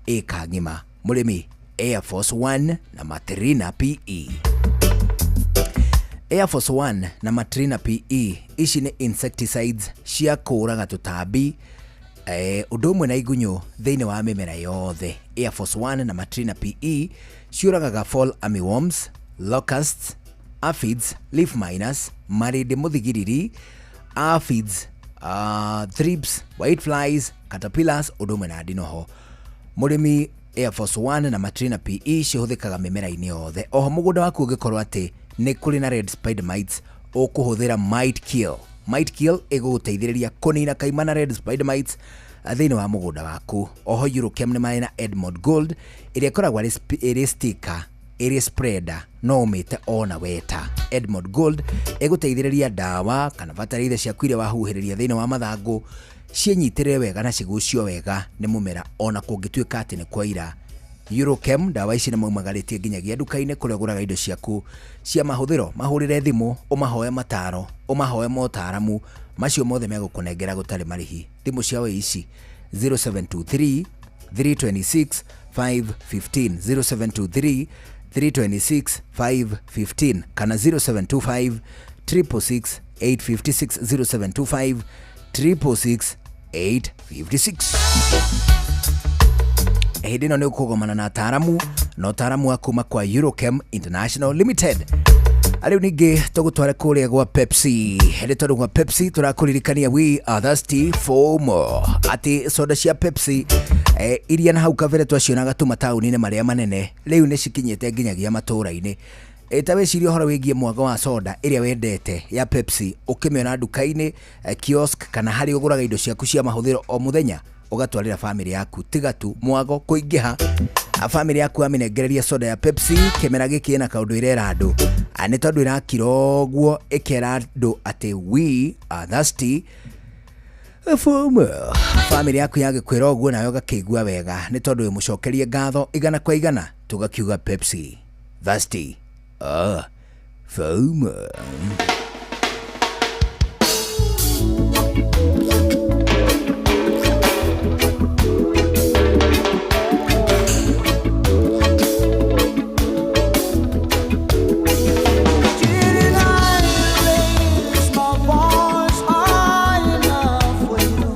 ĩka ng'ima. Mũrĩmi Air Force 1 na Matrina PE. Air Force 1 na Matrina PE ici nĩ insecticides cia kũũraga tũtambi Ũndũ ũmwe na igunyũ thĩinĩ wa mĩmera yothe. Air Force 1 na Matrina PE ciũragaga fall armyworms, locusts, aphids, leaf miners, marĩndĩ mũthigiriri, aphids, thrips, white flies, caterpillars ũndũ ũmwe na ndinoho. Mũrĩmi, Air Force 1 na Matrina PE cihũthĩkaga mĩmera-inĩ yothe. Oho mũgũnda waku ũngĩkorwo atĩ nĩ kũrĩ na red spider mites, ũkũhũthĩra Mite Kill. Mite Kill ĩgũgũteithĩrĩria kũnina kaimana red spider mites thĩinĩ wa mũgũnda waku. Oho Eurochem nĩ marĩ na Edmond Gold ĩrĩa ĩkoragwo ĩrĩ sticker, ĩrĩ spreader, no ũmĩte ona weta. Edmond Gold ĩgũteithĩrĩria ndawa kana bataraitha ciaku iria wahuhĩrĩria thĩinĩ wa mathangũ ciĩnyitĩrĩre wega na cigucio wega nĩ mũmera ona kũngĩtuĩka atĩ nĩ kwaira. Eurochem ndawa ici nĩ maumagarĩtie nginyagia nduka-inĩ kũrĩa ũgũraga indo ciaku cia mahũthĩro. Mahũrĩre thimũ, ũmahoe mataro, ũmahoe motaramu macio mothe megũkũnengera gũtarĩ marĩhi. Thimũ ciao ici 0723 326 515, 0723 326 515 kana 0725 666 856, 0725 666 856. Hĩndĩ ĩno nĩ ũkũgomana na ataramu na ũtaramu wa kuma kwa Eurochem International Limited. Rĩu ningĩ tũgũtware kũrĩa gwa Pepsi. Hĩndĩ tondũ gwa Pepsi tũrakũririkania we are thirsty for more, atĩ soda cia Pepsi iria na hau kabere twacionaga tu mataũni-inĩ marĩa manene rĩu nĩ cikinyĩte nginyagia matũũra-inĩ. Ta wĩcirie ũhoro wĩgiĩ mwago wa soda ĩrĩa wendete ya Pepsi ũkĩmĩona nduka-inĩ, kiosk kana harĩa ũgũraga indo ciaku cia mahũthĩro o mũthenya ũgatwarĩra famĩlĩ yaku. Tiga tu mwago kũingĩha, famĩlĩ yaku yamĩnengereria soda ya Pepsi kĩmera gĩkĩ ĩna kaũndũ ĩrera andũ, nĩ tondũ ĩrakira ũguo ĩkera andũ atĩ we are thirsty for more. Famĩlĩ yaku yagĩkwĩra ũguo nawe ũgakĩigua wega nĩ tondũ ĩmũcokerie ngatho igana kwa igana, tũgakiuga Pepsi thirsty for more. Didn't I raise my voice high enough for you?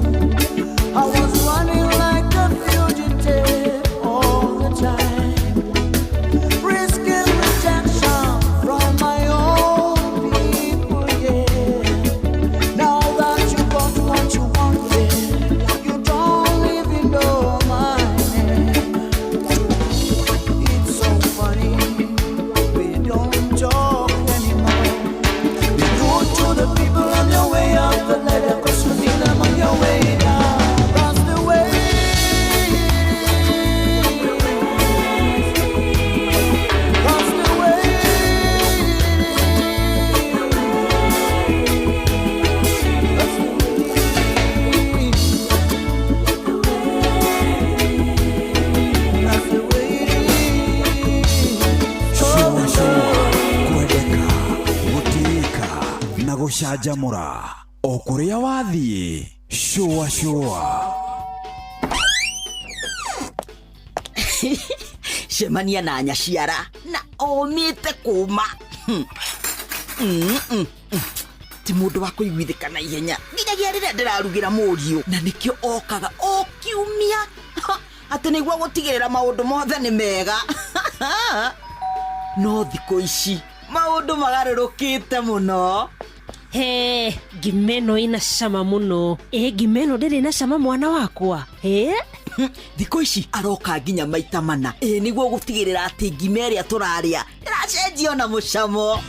I was running like a fugitive all the time, risking rejection from my own people. Yeah. Now that you got what you wanted, you don't even know my name. It's so funny we don't talk anymore. Be good to the people on your way up the ladder, 'cause you need them on your way down. That's the way it is. That's the way it is. That's the way it is. That's the way it is. Shua shua, kwendeka, gũtĩĩka na gũcanjamũra o kũrĩa wathiĩ. Shua shua. Cemania na nyaciara na omĩte kũma. Ti mũndũ wa kũiguithĩka na ihenya nginyagia rĩrĩa ndĩrarugĩra mũriũ, na nĩkĩo okaga o kiumia atĩ nĩguo gũtigĩrĩra maũndũ mothe nĩ mega. No thikũ ici maũndũ magarũrũkĩte mũno. He, ngima ĩno ĩna cama mũno. Ĩ ngima ĩno ndĩrĩ na cama mwana wakwa. Ĩ? Thikũ ici aroka nginya maita mana, ĩ nĩguo gũtigĩrĩra atĩ ngima ĩrĩa tũrarĩa ĩracenjia ona mũcamo.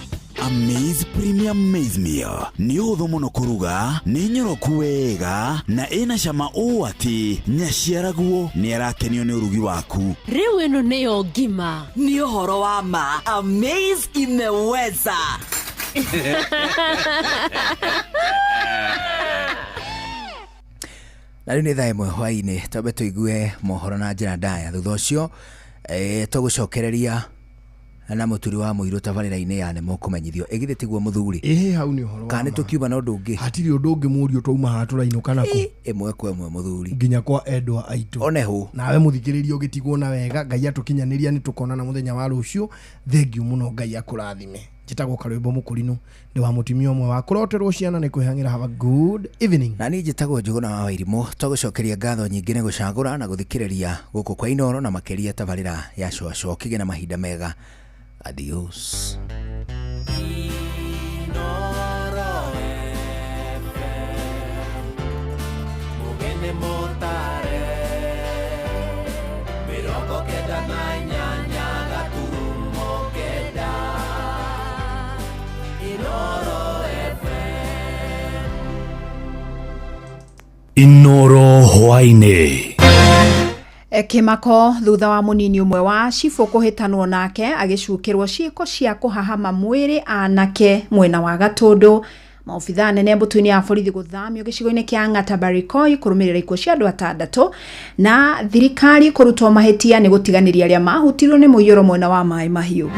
Amaze Premium Maize Meal nĩ ũhũthũ mũno kũruga, nĩ nyoroku wega na ĩna cama ũũ atĩ nyaciaraguo nĩ arakenio nĩ ũrugi waku. Rĩu ĩno nĩyo ngima. Nĩ ũhoro wa ma, Amaze imeweza. Na rĩu nĩ thaa 1 hwaĩ-inĩ, twambe tũigue mohoro na njĩra ndaya. Thutha ũcio tũgũcokereria na mũturi wa mũirũ tabarĩra-inĩ ya nĩ mũkũmenyithio. Ĩgithĩ tiguo mũthuri? Ĩhĩ, hau nĩ ũhoro wa Kana nĩ ma. tũkiuma na ũndũ ũngĩ? Hatirĩ ũndũ ũngĩ mũriũ, twauma haha tũrainũka nakũ? Ĩmwe kwa ĩmwe mũthuri. Nginya kwa endwa aitũ. One hũ. Nawe mũthikĩrĩria ũgĩtigwo na wega, Ngai atũkinyanĩria nĩ tũkonana mũthenya wa rũciũ. Thengiũ mũno, Ngai akũrathime. Njĩtagwo Karwĩmbo Mũkũrinũ, ndĩ wa mũtumia ũmwe wa kũroterwo ciana nĩ kwĩhang'ĩra. Have a good evening. Na niĩ njĩtagwo Njũgũna wa Wairimũ. Twagũcokeria ngatho nyingĩ nĩ gũcagũra na gũthikĩrĩria gũkũ kwa Inooro na makĩria tabarĩra ya Cũacũa. Ũkĩgĩe na mahinda mega. Adios. Mugene mutare 98 gaturumo 9 Inooro FM. Inooro hwaĩ-inĩ. Kĩmako thutha wa mũnini ũmwe wa cibũ kũhĩtanwo nake agĩcukĩrwo ciĩko cia kũhahama mwĩrĩ anake mwena wa Gatũndũ. Maobithaa nene mbũtũ-inĩ ya borithi gũthamio gĩcigo-inĩ kĩa Ang'ata Barikoi kũrũmĩrĩra ikuũ cia andũ atandatũ, na thirikari kũrutwo mahĩtia nĩ gũtiganĩria arĩa mahutirwo nĩ mũiyũro mwena wa Maĩ Mahiũ.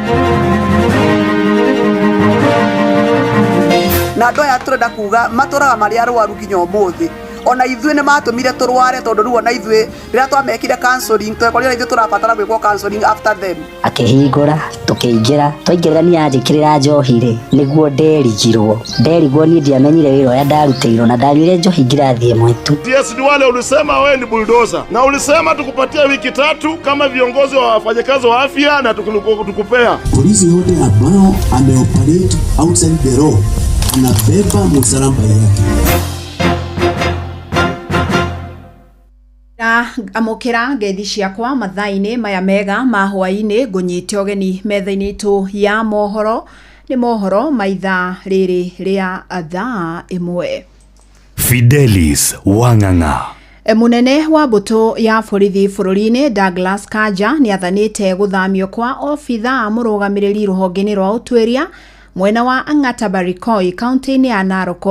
Na andũ aya tũrenda kuga matũraga marĩ arwaru nginya ũmũthĩ. Ona ithuĩ nĩ matũmire tũrware, tondũ rĩu ona ithuĩ rĩrĩa twamekire counseling, twekorire ithuĩ tũrabatara gwĩkwo counseling after them. Akĩhingũra, tũkĩingĩra. Twaingĩra, niĩ anjĩkĩrĩra njohi rĩ, nĩguo nderigwo. Niĩ ndiamenyire wĩra ũrĩa ndarutĩirwo na ndanyuire njohi ngirathi ĩmwe tu. TS Duale, ulisema wewe ni bulldozer na ulisema tukupatia wiki 3 kama viongozi wa wafanyakazi wa afya na tukupea. Polisi yote ambao ameoperate outside the law anabeba msalaba yake. Amũkĩra ngeithi ciakwa mathaa-inĩ maya mega ma hwaĩ-inĩ. Ngũnyite ũgeni metha-inĩ itũ ya mohoro. Nĩ mohoro ma ithaa rĩrĩ rĩa thaa 1. Fidelis Wang'ang'a. Mũnene wa mbũtũ ya borithi bũrũri-inĩ Douglas Kanja nĩ athanĩte gũthamio kwa obithaa mũrũgamĩrĩri rũhonge-inĩ rwa ũtuĩria mwena wa Ang'ata Barikoi, kaunti-inĩ ya Narok,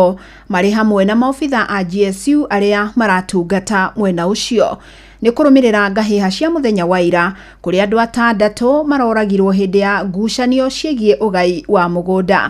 marĩ hamwe na maobithaa a GSU arĩa maratungata mwena ũcio, nĩ kũrũmĩrĩra ngahĩha cia mũthenya wa ira kũrĩa andũ atandatũ maroragirwo hĩndĩ ya ngucanio ciĩgiĩ ũgai wa mũgũnda.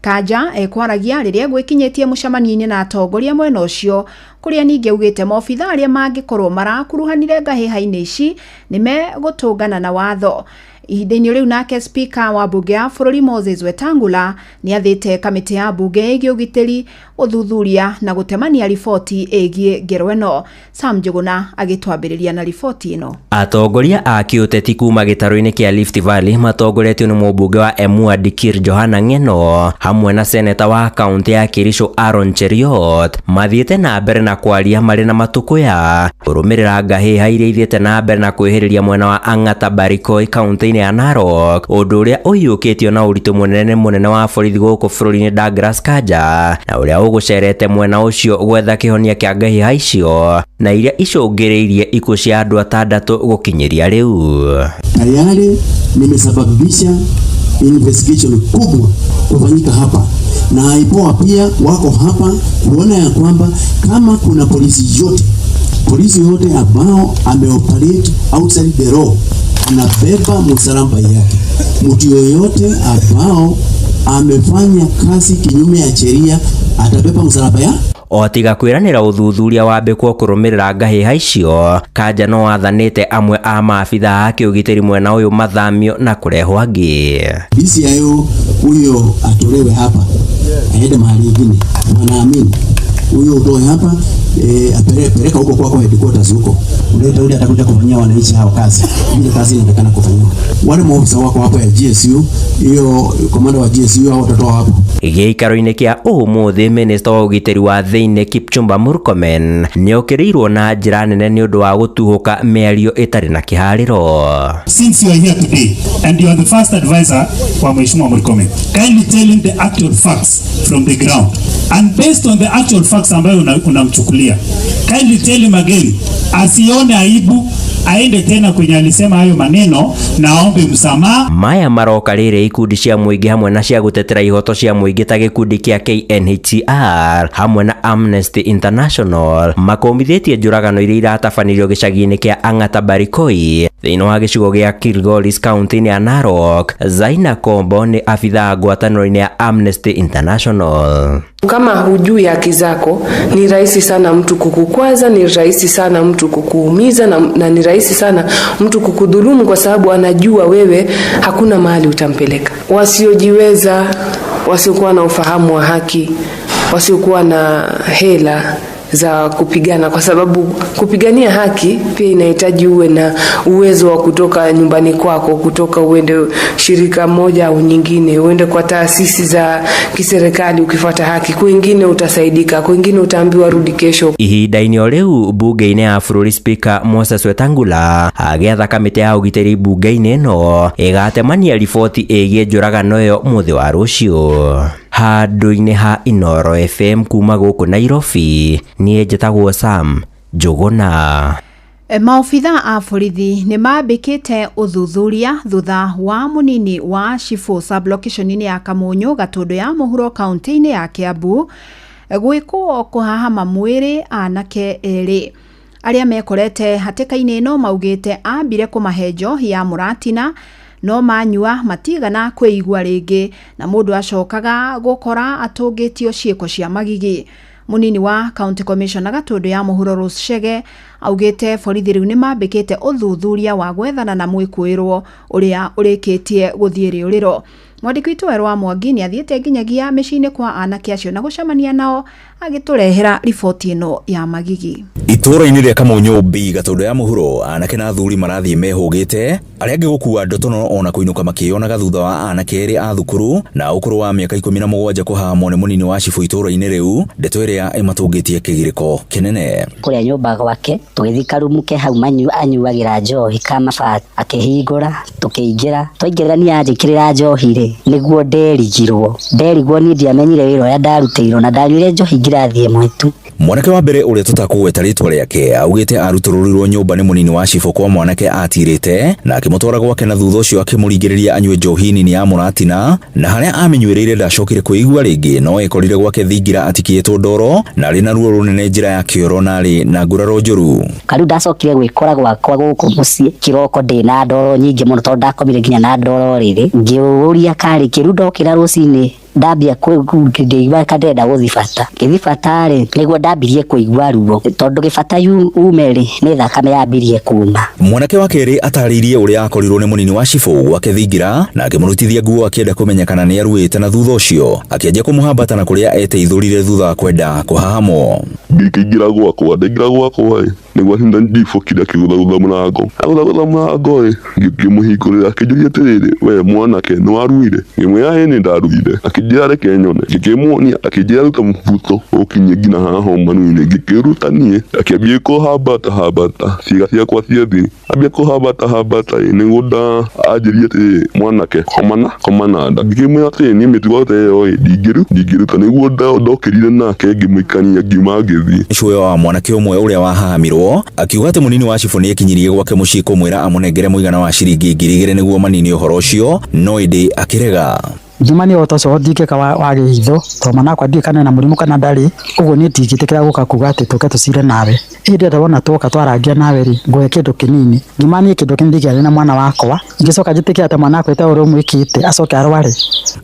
Kanja ekwaragia rĩrĩa gwĩkinyĩtie mũcemanio-inĩ na atongoria mwena ũcio, kũrĩa ningĩ augĩte maobithaa arĩa mangĩkorwo marakuruhanire ngahĩha-inĩ ici nĩ megũtũngana na watho. Ihinda-inĩ rĩu, nake spika wa mbunge ya bũrũri Moses Wetangula nĩ athĩte kamĩtĩ ya mbunge ĩgiĩ ũgitĩri gũthuthuria na gũtemania riboti ĩgiĩ ngero ĩno. Sam Njũgũna agĩtwambĩrĩria na riboti ĩno. Atongoria a kĩũteti kuma gĩtarũ-inĩ kĩa Rift Valley matongoretio nĩ mũmbunge wa Emua Dikir Johana Ng'eno hamwe na seneta wa kaunti ya Kericho Aaron Cheruiyot mathiĩte na mbere na kwaria marĩ na matukũya kũrũmĩrĩra ngahĩha iria ithiĩte na mbere na kwĩhĩrĩria mwena wa Ang'ata Barikoi, kaunti-inĩ ya Narok, ũndũ ũrĩa ũiyũkĩtio na ũritũ mũnene nĩ mũnene wa borithi gũkũ bũrũri-inĩ Douglas Kanja, na ũrĩa ũgũcerete mwena ũcio gwetha kĩhonia kĩa ngahĩha icio na iria icũngĩrĩirie ikuũ cia andũ atandatũ gũkinyĩria rĩu. Tayari nimesababisha investigation kubwa kufanyika hapa na IPOA pia wako hapa kuona ya kwamba kama kuna polisi yote ambao ameoperate outside the law anabeba msalaba yake. Mtu yoyote ambao amefanya kazi kinyume ya sheria atabeba msalaba ya O tiga kwĩranĩra ũthuthuria wambĩkwo kũrũmĩrĩra ngahĩha icio, Kanja no athanĩte amwe a maabithaa a kĩũgitĩri mwena ũyũ mathamio na kũrehwo angĩ. DCIO huyo atolewe hapa aende mahali ingine. Wanaamini huyo utoe hapa peleka huko kwako headquarters huko, ulete ule atakuja kufanyia wananchi hao kazi ile kazi inatakana kufanyika. Wale maofisa wako hapo ya GSU, hiyo komanda wa GSU hao watatoa hapo. Gĩikaro-inĩ kĩa ũmũthĩ, minista wa ũgitĩri wa thĩinĩ Kipchumba Murkomen nĩokĩrĩirwo na njĩra nene nĩ ũndũ wa gũtuhũka mĩario ĩtarĩ na kĩharĩro. Since you are here today and you are the first advisor wa Mheshimiwa Murkomen, kindly tell him the actual facts from the ground. And based on the actual facts ambayo unamchukulia, kindly tell him again, asione aibu, aende tena kwenye alisema hayo maneno na aombe msamaha. Maya maroka rĩrĩ ikundi cia mũingĩ hamwe na cia gũtetera ihoto cia mũingĩ ta gĩkundi kĩa KNHCR hamwe na Amnesty International makũmithĩtie njũragano iria iratabanirio gĩcagi-inĩ kĩa Ang'ata Barikoi thĩinĩ wa gĩcigo gĩa Kilgoris, kaunti-inĩ ya Narok. Zaina Kombo nĩ abithaa ngwatanĩro-inĩ ya Amnesty International. Kama hujui haki zako, ni rahisi sana mtu kukukwaza, ni rahisi sana mtu kukuumiza na ni rahisi sana mtu kukudhulumu kwa sababu anajua wewe hakuna mahali utampeleka. Wasiojiweza, wasiokuwa na ufahamu wa haki, wasiokuwa na hela za kupigana, kwa sababu kupigania haki pia inahitaji uwe na uwezo wa kutoka nyumbani kwako, kutoka uende shirika moja au nyingine, uende kwa taasisi za kiserikali ukifuata haki. Kwingine utasaidika, kwingine utaambiwa rudi kesho. Ihinda-inĩ o rĩu mbunge-inĩ ya bũrũri Speaker Moses Wetangula agĩatha kamĩtĩ ya ũgitĩri mbunge-inĩ ĩno ĩgatemania riboti ĩgiĩ njũragano ĩyo mũthĩ wa rũciũ. Handũ-inĩ ha Inooro FM kuma gũkũ Nairobi, niĩ njĩtagwo Sam Njũgũna. Maobitha a borithi nĩ mambĩkĩte ũthuthuria thutha wa mũnini wa cibũ sub-location-inĩ ya Kamunyũ Gatũndũ ya mũhuro kaunti-inĩ ya Kiambu gwĩkwo kũhahama mwĩrĩ anake erĩ arĩa mekorete hatĩka-inĩ ĩno maugĩte ambire kũmahe njohi ya mũratina no manyua matigana kwĩigua rĩngĩ na mũndũ acokaga gũkora atũngĩtio ciĩko cia magigi. Munini wa County Commissioner Gatũndũ ya mũhuro Rose Chege augĩte borithi rĩu nĩmambĩkĩte ũthuthuria wa gwethana na mwĩkũĩrwo ũrĩa ũrĩkĩtie gũthiĩ rĩũrĩro. Mwandĩki witũ Werũ wa Mwangi nĩathiĩte nginyagia mĩciĩ-inĩ kwa anake acio na gũcemania nao agĩtũrehera riboti ĩno ya magigi. Itũũra-inĩ rĩa Kamunyũ B Gatũndũ ya mũhuro anake na athuri marathiĩ mehũgĩte arĩa angĩ gũkua ndotono ona kũinũka makĩyonaga thutha wa anake erĩ a thukuru na ũkũrũ wa mĩaka 17 kũhahamwo nĩ mũnini wa cibũ itũũra-inĩ rĩu, ndeto ĩrĩa ĩmatũngĩtie kĩgirĩko kĩnene. Kũrĩa nyũmba gwake tũgĩthiĩ karumu ke hau anyuagĩra njohi ka mabati, akĩhingũra tũkĩingĩra, twaingĩra niĩ anjĩkĩrĩra njohi rĩ nĩguo nderigirwo niĩ ndiamenyire wĩra ũrĩa ndarutĩirwo na ndanyuire njohi ngirathi ĩmwe tu. Mwanake wa mbere ũrĩa tũtakũgweta rĩtwa rĩake augĩte arutũrũrirwo nyũmba nĩ mũnini wa cibũ kwa mwanake atirĩte na akĩmũtwara gwake na thutha ũcio akĩmũringĩrĩria anyue njohi nini ya mũratina na harĩa amĩnyuĩrĩire ndacokire kwĩigua rĩngĩ no ekorire gwake thingira atikĩtwo ndoro na arĩ na ruo rũnene njĩra ya kĩoro na arĩ na nguraro njũru. Karĩu ndacokire gwĩkora gwakwa gũkũ mũciĩ kĩroko ndĩna ndoro nyingĩ mũno tondũ ndakomire nginya na ndoro rĩrĩ ngĩũria karĩ kĩru ndokĩra rũcinĩ ndambia kũigua ndĩrenda gũthiĩ bata ngĩthiĩ bata rĩ nĩguo ndambirie kũigua ruo tondũ gĩbata ume rĩ nĩ thakame yambirie kuma. Mwanake wa kerĩ atarĩirie ũrĩa akorirwo nĩ mũnini wa cibũ gwake thingira na akĩmũrutithia nguo akĩenda kũmenya kana nĩ aruĩte na thutha ũcio akĩanjia kũmũhambata na kũrĩa eteithũrire thutha wa kwenda kũhahamwo. Ngĩkĩingĩra gwakwa ndaingĩra gwakwa ĩ nĩguo ndibũkire akĩgũthagũtha mũrango agũthagũtha mũrango ĩ ngĩmũhingũrĩra akĩnjũria atĩrĩrĩ we mwanake nĩ waruire ngĩmwĩra ĩ nĩ ndaruire akĩnjĩra reke nyone ngĩkĩmuonia akĩnjĩra ruta mũbuto ũkinyie nginya haha manuinĩ ngĩkĩruta niĩ akĩambia kũhambata hambata ciĩga ciakwa cia thiri ambia kũhambata hambata ĩ nĩguo anjĩrie atĩrĩrĩ mwanake koma na nda ngĩkĩmwĩra atĩrĩrĩ niĩ mĩtugo ta ĩyo ĩ ndingĩruta nĩguo ndokĩrire nake ngĩmũikania ngiuma ngĩthiĩ. Cũwe wa mwanake ũmwe ũrĩa wahahamirwo akiuga atĩ mũnini wa cibũ nĩekinyirie gwake mũciĩ kũmwĩra amũnengere mũigana wa ciringi 2,000 nĩguo manine ũhoro ũcio no ĩndĩ akĩrega. Njuma nĩ ũhoro ũcio ndingĩka wa gĩitho tondũ mwana wakwa ndiũĩ kana ena mũrimũ kana ndarĩ ũguo niĩ ndingĩtĩkĩra gũka kuga atĩ tũke tũcire nawe ĩndĩ ndĩrenda wona twoka twarangia nawe rĩ ngũhe kĩndũ kĩnini ngima niĩ kĩndũ kĩnini ndingĩaria na mwana wakwa ingĩcoka njĩtĩkĩre atĩ mwana wakwa ĩte ũrĩa ũmwĩkĩte acoke arware.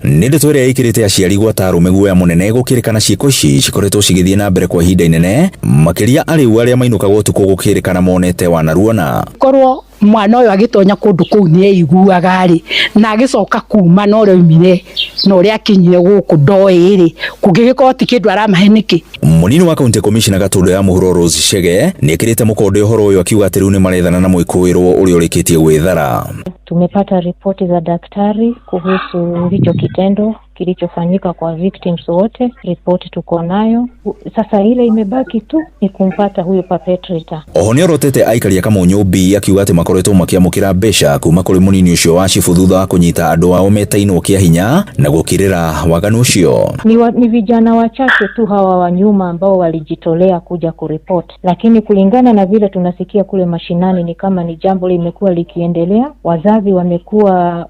Nĩ ndeto ĩrĩa ĩkĩrĩte aciari gwata arũme guoya mũnene gũkĩrĩkana ciĩko ici cikoretwo cigĩthiĩ na mbere kwa ihinda inene makĩria arĩu arĩa mainũkagwo ũtukũ gũkĩrĩkana monete wanaruona. Korwo mwana ũyũ agĩtonya kũndũ kũu nĩ eiguaga rĩ na agĩcoka kuma na ũrĩa oimire na ũrĩa akinyire gũkũ ndoĩ rĩ kũngĩgĩkorwo ti kĩndũ aramahe nĩkĩ. Mũnini wa County Commissioner Gatũndũ ya mũhuro Rose Chege nĩekĩrĩte mũkonde ũhoro ũyũ akiuga atĩ rĩu nĩmarethana na mwĩkũĩrwo ũrĩa ũrĩkĩtie gwĩthara. Tumepata ripoti za daktari kuhusu hicho kitendo kilichofanyika kwa victims wote, ripoti tuko nayo. Sasa ile imebaki tu ni kumpata huyo perpetrator. Oho nĩorotete aikari a Kamunyũ B akiuga atĩ makoretwo makĩamũkĩra mbeca kuma kũrĩ mũnini ũcio wa cibũ thutha wa kũnyita andũ ao metainwo kĩa hinya na gũkĩrĩra waganu ũcio. Ni vijana wachache tu hawa wa nyuma ambao walijitolea kuja kuripoti, lakini kulingana na vile tunasikia kule mashinani ni kama ni jambo limekuwa likiendelea. Wazazi wamekuwa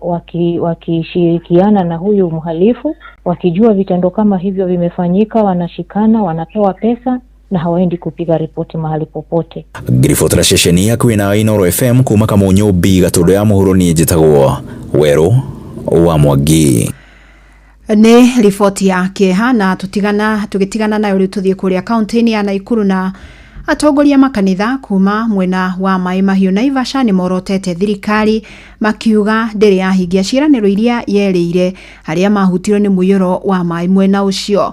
wakishirikiana na huyu mhalifu, wakijua vitendo kama hivyo vimefanyika, wanashikana, wanapewa pesa na hawaendi kupiga ripoti mahali popote. Ngiribotera ceceni hakuhĩ na Inooro FM kuma Kamunyũ B Gatũndũ ya mũhuro niĩ njĩtagwo Werũ wa Mwangi. Nĩ riboti ya kĩeha na tũtigana tũgĩtigana nayo rĩu tũthiĩ kũrĩa kaunti-inĩ ya Naikuru na atongoria makanitha kuma mwena wa Maĩ Mahiũ Naivasha nĩ morotete thirikari makiuga ndĩrĩ yahingia ciĩranĩro iria yerĩire arĩa mahutirio nĩ mũiyũro wa maĩ mwena ũcio.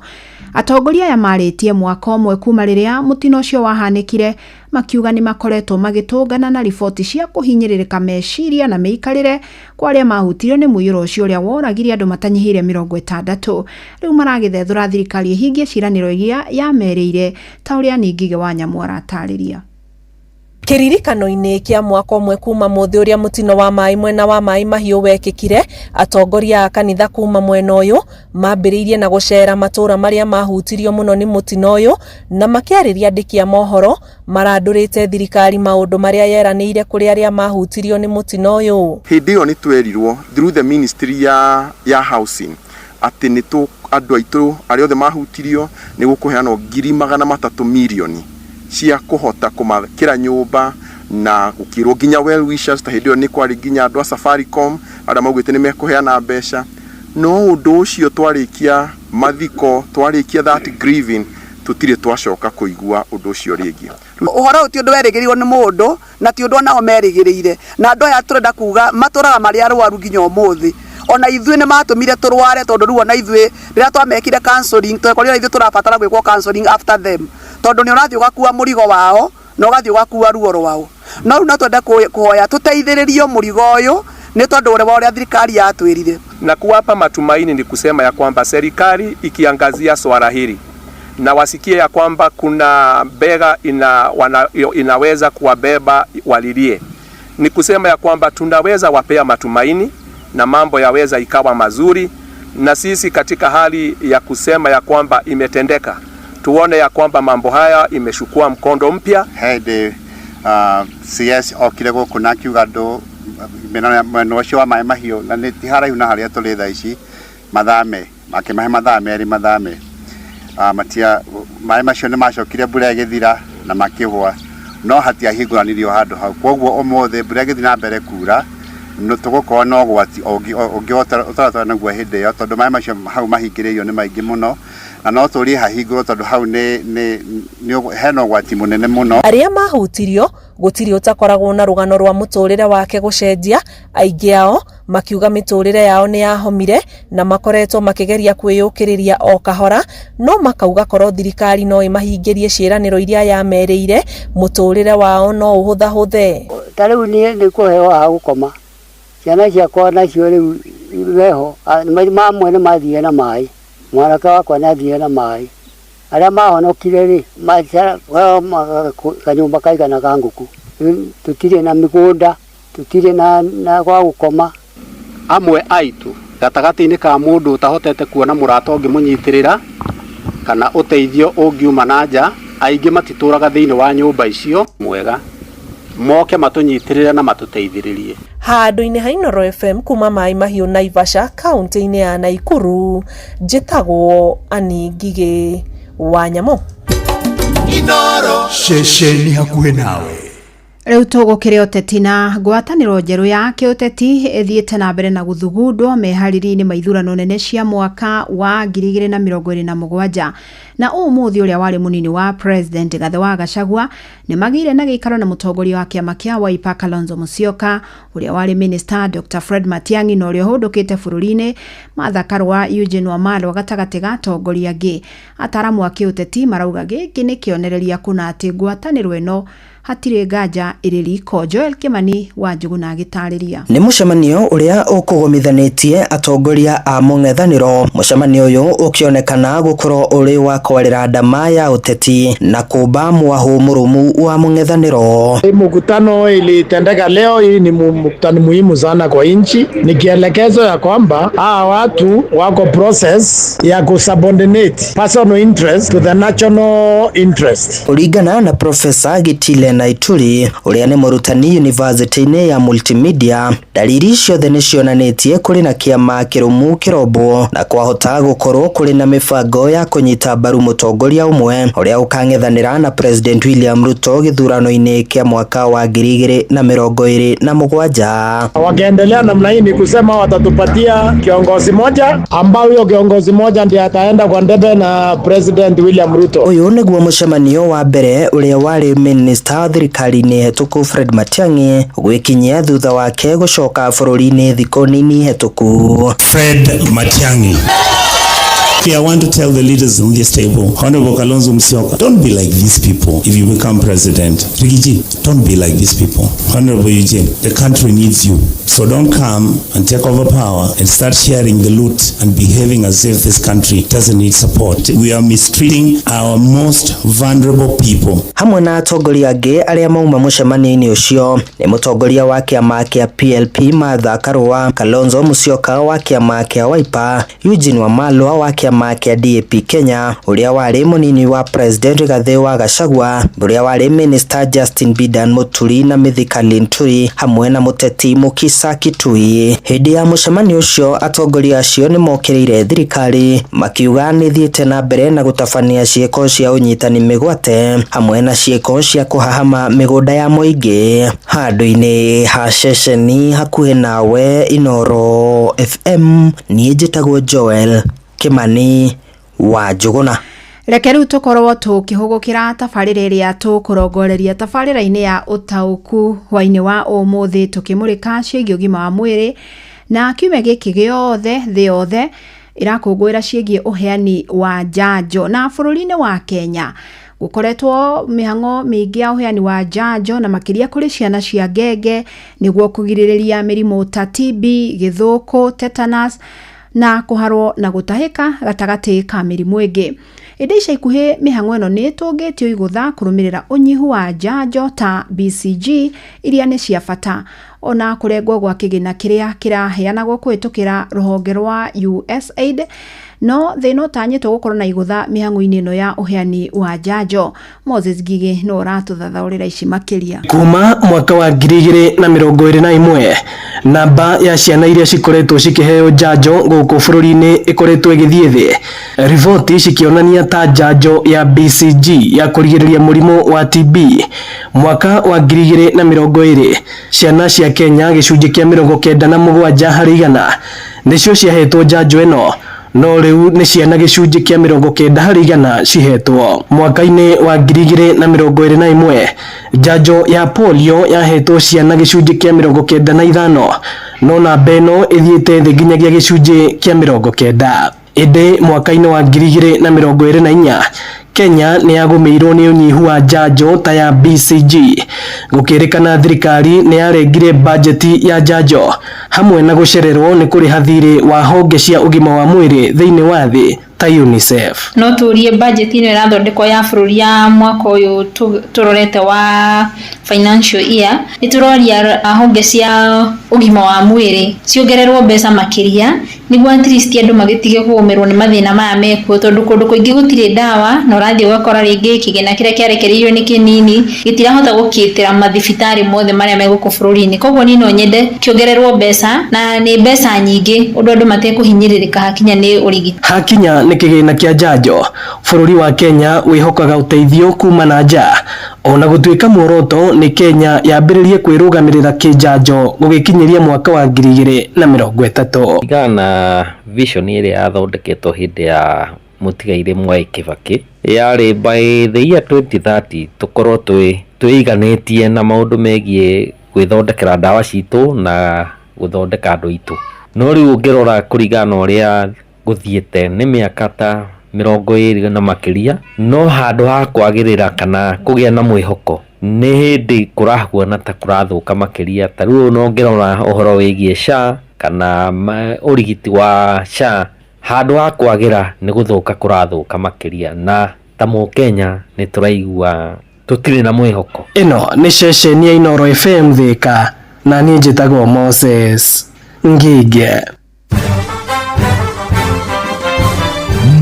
Atongoria aya marĩtie mwaka ũmwe kuma rĩrĩa mũtino ũcio wahanĩkire makiuga nĩ makoretwo magĩtũngana na riboti cia kũhinyĩrĩrĩka meciria na mĩikarĩre kwa arĩa mahutirio nĩ mũiyũro ũcio ũrĩa woragire andũ matanyihĩire 60. Rĩu maragĩthethũra thirikari ĩhingie ciĩranĩro iria yamerĩire ta ũrĩa Ningige wa Nyamũ aratarĩria. Kĩririkano-inĩ kĩa mwaka ũmwe kuma mũthĩ ũrĩa mũtino wa maĩ mwena wa Maĩ Mahiũ wekĩkire, atongoria a kanitha kuma mwena ũyũ mambĩrĩirie na gũcera matũra marĩa mahutirio mũno nĩ mũtino ũyũ na makĩarĩria andĩki a mohoro marandũrĩte thirikari maũndũ marĩa yeranĩire kũrĩ arĩa mahutirio nĩ mũtino ũyũ. Hĩndĩ ĩyo nĩ twerirwo through the ministry ya housing atĩ nĩ tũ andũ aitũ arĩa othe mahutirio nĩ gũkũheanwo 300,000 mirioni cia kũhota kũmakĩra nyũmba na gũkĩrwo nginya well wishers ta hĩndĩ ĩyo nĩ kwarĩ nginya andũ a Safaricom arĩa maugĩte nĩ mekũheana mbeca. No ũndũ ũcio twarĩkia mathiko, twarĩkia that grieving, tũtirĩ twacoka kũigua ũndũ ũcio rĩngĩ. Ũhoro ũyũ ti ũndũ werĩgĩrĩirwo nĩ mũndũ na ti ũndũ onao merĩgĩrĩire, na andũ aya tũrenda kuga matũraga marĩ arwaru nginya ũmũthĩ. Ona ithuĩ nĩ matũmire tũrware tondũ rĩu ona ithuĩ rĩrĩa twamekire counseling twekorire ona ithuĩ tũrabatara gwĩkwo counseling after them, tondũ nĩ ũrathiĩ ũgakua mũrigo wao na ũgathiĩ ũgakua ruo rwao. No rĩu no twende kũhoya tũteithĩrĩrio mũrigo ũyũ nĩ tondũ wa ũrĩa thirikari yatwĩrire. Na kuwapa matumaini ni kusema ya kwamba serikali ikiangazia swala hili na wasikie ya kwamba kuna bega inaweza kuwabeba walilie, ni kusema ya kwamba tunaweza wapea matumaini na mambo yaweza ikawa mazuri, na sisi katika hali ya kusema ya kwamba imetendeka, tuone ya kwamba mambo haya imeshukua mkondo mpya. Hĩndĩ CS okire gũkũ na akiuga andũ mwena ũcio wa Maĩ Mahiũ na nĩ ti haraihu na harĩa tũrĩ thaa ici mathame, makĩmahe mathaa 2 mathame. Matia maĩ macio nĩ macokire mbura ĩgĩthira na makĩgwa, no hatiahingũranirio handũ hau. Koguo ũmũthĩ mbura ĩgĩthiĩ na mbere kura no tũgũkorwo na ũgwati ũngĩ ũtaratwarana naguo hĩndĩ ĩyo, tondũ maĩ macio hau mahingĩrĩirio nĩ maingĩ mũno na no tũrie hahingũrwo tondũ hau nĩ hena ũgwati mũnene mũno. Arĩa mahutirio gũtirĩ ũtakoragwo na rũgano rwa mũtũrĩre wake gũcenjia, aingĩ ao makiuga mĩtũrĩre yao nĩ yahomire na makoretwo makĩgeria kwĩyũkĩrĩria o kahora, no makauga korwo thirikari no ĩmahingĩrie ciĩranĩro iria yamerĩire mũtũrĩre wao no ũhũthahũthe. Ta rĩu niĩ nĩ kũheo ha gũkoma, ciana ciakwa nacio rĩu meho mamwe nĩ mathire na maĩ, mwanake wakwa nĩ athire na maĩ, arĩa mahonokire rĩ kanyũmba kaigana ka ngũkũ. Tũtirĩ na mĩgũnda, tũtirĩ na gwa gũkoma. Amwe aitũ gatagatĩ-inĩ ka mũndũ ũtahotete kuona mũrata ũngĩmũnyitĩrĩra kana ũteithio ũngiuma na nja, aingĩ matitũraga thĩinĩ wa nyũmba icio mwega, moke matũnyitĩrĩre na matũteithĩrĩrie. Handũ-inĩ ha Inooro FM kuma Maĩ Mahiũ Naivasha kaunti-inĩ ya Naikuru, njĩtagwo Annie Ngigĩ wa Nyamũ. Inooro ceceni hakuhĩ nawe. Rĩu tũgũkĩrĩ ũteti na ngwatanĩro njerũ ya kĩũteti ĩthiĩte na mbere na gũthugundwo meharĩria-inĩ ma ithurano nene cia mwaka wa 2027 na ũmũthĩ ũrĩa warĩ mũnini wa president Gathe wa Gachagua nĩ magĩire na gĩikaro na mũtongoria wa kĩama kĩa Wiper Kalonzo Musyoka, ũrĩa warĩ minister Dr Fred Matiang'i na ũrĩa ũhũndũkĩte bũrũri-inĩ Martha Karua, Eugene Wamalwa gatagatĩ ga atongoria angĩ. Ataramu a kĩũteti marauga gĩkĩ nĩ kĩonereria kũna atĩ ngwatanĩro ĩno hatirĩ nganja ĩrĩ riko. Joel Kimani wa Njuguna agĩtarĩria. Nĩ mũcemanio ũrĩa ũkũgomithanĩtie atongoria a mũng'ethanĩro. Mũcemanio ũyũ ũkĩonekana gũkorwo ũrĩ wa kwarĩra ndama ya ũteti na kũmba mwahũ mũrũmu wa mũng'ethanĩro. Hii mkutano ilitendeka leo, hii ni mkutano muhimu sana kwa nchi, ni kielekezo ya kwamba hawa watu wako process ya kusubordinate personal interest to the national interest. Kũringana na Profesa Gitile Naituri ũrĩa nĩ mũrutani yunivasĩtĩ-inĩ ya Multimedia, ndariri ciothe nĩ cionanĩtie kũrĩ na kĩama kĩrũmu kĩrombwo na kwahota gũkorwo kũrĩ na mĩbango ya kũnyita mbaru mũtongoria ũmwe ũrĩa ũkang'ethanĩra na President William Ruto gĩthurano-inĩ kĩa mwaka wa 2027. Wakiendelea namna hii ni kusema watatupatia kiongozi moja ambao huyo kiongozi moja ndiye ataenda kwa ndebe na President William Ruto. Ũyũ nĩguo mũcemanio wa mbere ũrĩa warĩ minista thirikari-inĩ hetũku Fred Matiang'i gwĩkinyia thutha wake gũcoka bũrũri-inĩ thikũ nini hetũku. Fred Matiang'i. I want to tell the leaders on this table, Honorable Kalonzo Musyoka, don't be like these people if you become president. Rigiji, don't be like these people. Honorable Eugene, the country needs you. So don't come and take over power and start sharing the loot and behaving as if this country doesn't need support. We are mistreating our most vulnerable people. Hamwe na atongoria angĩ arĩa mauma mũcemanio-inĩ ũcio nĩ mũtongoria wa kĩama kĩa PLP Martha Karua, Kalonzo Musyoka wa kĩama kĩa Wiper, Eugene Wamalwa wa kĩama kĩa DAP Kenya, ũrĩa warĩ mũnini wa President Rigathĩ wa Gachagua, ũrĩa warĩ Minister Justin Bidan Muturi na Mithika Linturi hamwe na mũteti Mukisa Kitui. Hĩndĩ ya mũcemanio ũcio atongoria acio nĩ mokĩrĩire thirikari makiuga nĩ thiĩte na mbere na gũtabania ciĩko cia ũnyitani mĩgwate hamwe na ciĩko cia kũhahama mĩgũnda ya mũingĩ. Handũ-inĩ ha ceceni hakuhĩ nawe Inooro FM, niĩ njĩtagwo Joel Kimani wa Njũgũna. Reke rĩu tũkorwo tũkĩhũgũkĩra tabarĩra ĩrĩa tũkũrongoreria tabarĩra-inĩ ya ũtaũku hwainĩ wa ũmũthĩ, tũkĩmũrĩka ciĩgiĩ ũgima wa mwĩrĩ na kiumia gĩkĩ gĩothe thĩ yothe ĩrakũngũĩra ciĩgiĩ ũheani wa njanjo. Na bũrũri-inĩ wa Kenya gũkoretwo mĩhang'o mĩingĩ ya ũheani wa njanjo na makĩria kũrĩ ciana cia ngenge nĩguo kũgirĩrĩria mĩrimũ ta TB, gĩthũkũ, tetanus na kũharwo na gũtahĩka gatagatĩ ka mĩrimũ ĩngĩ. Ĩndĩ ica ikuhĩ mĩhang'o ĩno nĩ ĩtũngĩtio igũtha kũrũmĩrĩra ũnyihu wa njanjo ta BCG iria nĩ cia bata, ona kũrengwo gwa kĩgĩna kĩrĩa kĩraheanagwo kũhĩtũkĩra rũhonge rwa USAID. No thĩna ũtanyĩtwo gũkorwo na igũtha mĩhang'o-inĩ ĩno ya ũheani wa njanjo. Moses Ngigĩ no ũratũthathaũrĩra ici makĩria. Kuma mwaka wa 2021 namba ya ciana iria cikoretwo cikĩheo njanjo gũkũ bũrũri-inĩ ĩkoretwo ĩgĩthiĩ thĩ, riboti cikĩonania ta njanjo ya BCG ya kũrigĩrĩria mũrimũ wa TB mwaka wa 2020 ciana cia Kenya gĩcunjĩ kĩa 97 harĩ igana nĩcio ciahetwo njanjo ĩno, no rĩu nĩ ciana gĩcunjĩ kĩa 90 harĩ igana cihetwo. Mwaka-inĩ wa 2021 njanjo ya polio yahetwo ciana gĩcunjĩ kĩa 95, no namba ĩno ĩthiĩte thĩ nginyagia gĩcunjĩ kĩa 90. Ĩndĩ mwaka-inĩ wa 2024 Kenya nĩ yagũmĩirwo nĩ ũnyihu wa njanjo ta ya BCG, gũkĩrĩkana thirikari nĩ yarengire bajeti ya njanjo hamwe na gũcererwo nĩ kũrĩha thirĩ wa honge cia ũgima wa mwĩrĩ thĩinĩ wa thĩ ta UNICEF. No tũrie budget ĩno ĩrathondekwo ya bũrũri ya mwaka ũyũ tũrorete wa financial year, nĩ tũroria honge cia ũgima wa mwĩrĩ ciongererwo mbeca makĩria nĩguo at least andũ magĩtige kũgũmĩrwo nĩ mathĩna maya mekuo, tondũ kũndũ kũingĩ gũtirĩ ndawa na ũrathiĩ ũgakora rĩngĩ kĩgĩna kĩrĩa kĩarekereirio nĩ kĩnini gĩtirahota gũkĩtĩra mathibitarĩ mothe marĩa me gũkũ bũrũri-inĩ. Koguo niĩ no nyende kĩongererwo mbeca, na nĩ mbeca nyingĩ ũndũ andũ matekũhinyĩrĩrĩka hakinya nĩ ũrigiti. Hakinya nĩ kĩgĩna kĩa njanjo, bũrũri wa Kenya wĩhokaga ũteithio kuma na nja, ona gũtuĩka muoroto nĩ Kenya yambĩrĩrie kwĩrũgamĩrĩra kĩnjanjo gũgĩkinyĩria mwaka wa 2030. Kũringana na vision ĩrĩa yathondeketwo hĩndĩ ya mũtigairĩ Mwai Kibaki, yarĩ by the year 2030 tũkorwo twĩiganĩtie na maũndũ megiĩ gwĩthondekera ndawa citũ na gũthondeka andũ aitũ. No rĩu ũngĩrora kũringana na ũrĩa gũthiĩte nĩ mĩaka ta 20 na makĩria, no handũ ha kwagĩrĩra kana kũgĩa na mwĩhoko nĩ hĩndĩ kũrahuana ta kũrathũka makĩria. Ta rĩu no ngĩrora ũhoro wĩgiĩ SHA kana ũrigiti wa SHA, handũ ha kwagĩra nĩ gũthũka kũrathũka makĩria, na ta mũkenya nĩ tũraigua tũtirĩ na mwĩhoko. Ĩno nĩ ceceni ya Inooro FM Thika, na niĩ njĩtagwo Moses Ngige.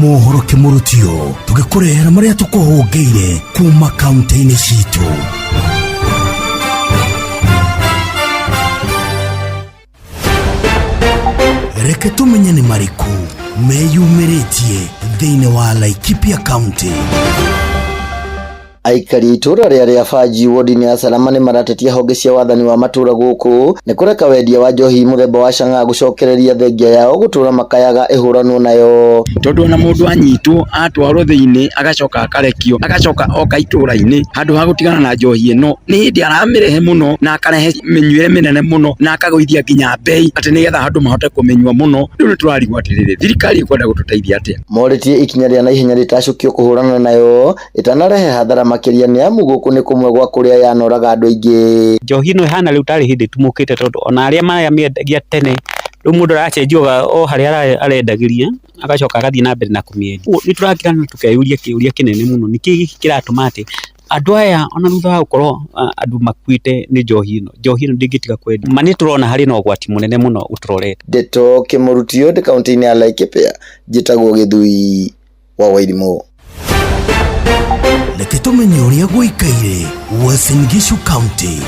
Mohoro kĩmũrutio tũgĩkũrehera marĩa tũkũhũngĩire kuma kaunti-inĩ citũ. Reke tũmenye nĩ marĩkũ meyumĩrĩtie thĩinĩ wa Laikipia County. Aikari a itũra rĩa Rĩabanji wodi-inĩ ya Salama nĩ maratetia honge cia wathani wa matũra gũkũ nĩ kũreka wendia wa njohi mũthemba wa chang'aa gũcokereria thengia yao gũtũra makayaga ĩhũranwo nayo. Tondũ ona mũndũ anyitwo atwarwo thĩinĩ agacoka akarekio agacoka oka itũra-inĩ handũ ha gũtigana na njohi ĩno nĩ hĩndĩ aramĩrehe mũno na akarehe mĩnyuĩre mĩnene mũno na akagũithia nginya mbei atĩ nĩgetha andũ mahote kũmĩnyua mũno. Rĩu nĩ tũrarigwo atĩrĩrĩ, thirikari ĩkwenda gũtũteithia atĩa? Morĩtie ikinya rĩa naihenya rĩtacũkio kũhũrana nayo ĩtanarehe hathara makĩria nĩ amu gũkũ nĩ kũmwe gwa kũrĩa yanoraga andũ aingĩ. Njohi ĩno ĩhana rĩu tarĩ hĩndĩ ĩtumũkĩte tondũ ona arĩa maramĩendagia tene rĩu mũndũ aracenjia o harĩa arendagĩria agacoka agathiĩ na mbere na kũmĩendia. Ũguo nĩ tũrakira na tũkeyũria kĩũria kĩnene mũno nĩkĩĩ gĩkĩ kĩratũma atĩ andũ aya ona thutha wa gũkorwo andũ makuĩte nĩ njohi ĩno, njohi ĩno ndĩngĩtiga kwendio. Ma nĩ tũrona harĩ na ũgwati mũnene mũno ũtũrorete. Ndeto Kĩmũrutio ndĩ kaũntĩ-inĩ ya Laikipia, njĩtagwo Gĩthui wa Wairimũ. Reke tũmenye ũrĩa gũikaire Uasin Gishu County.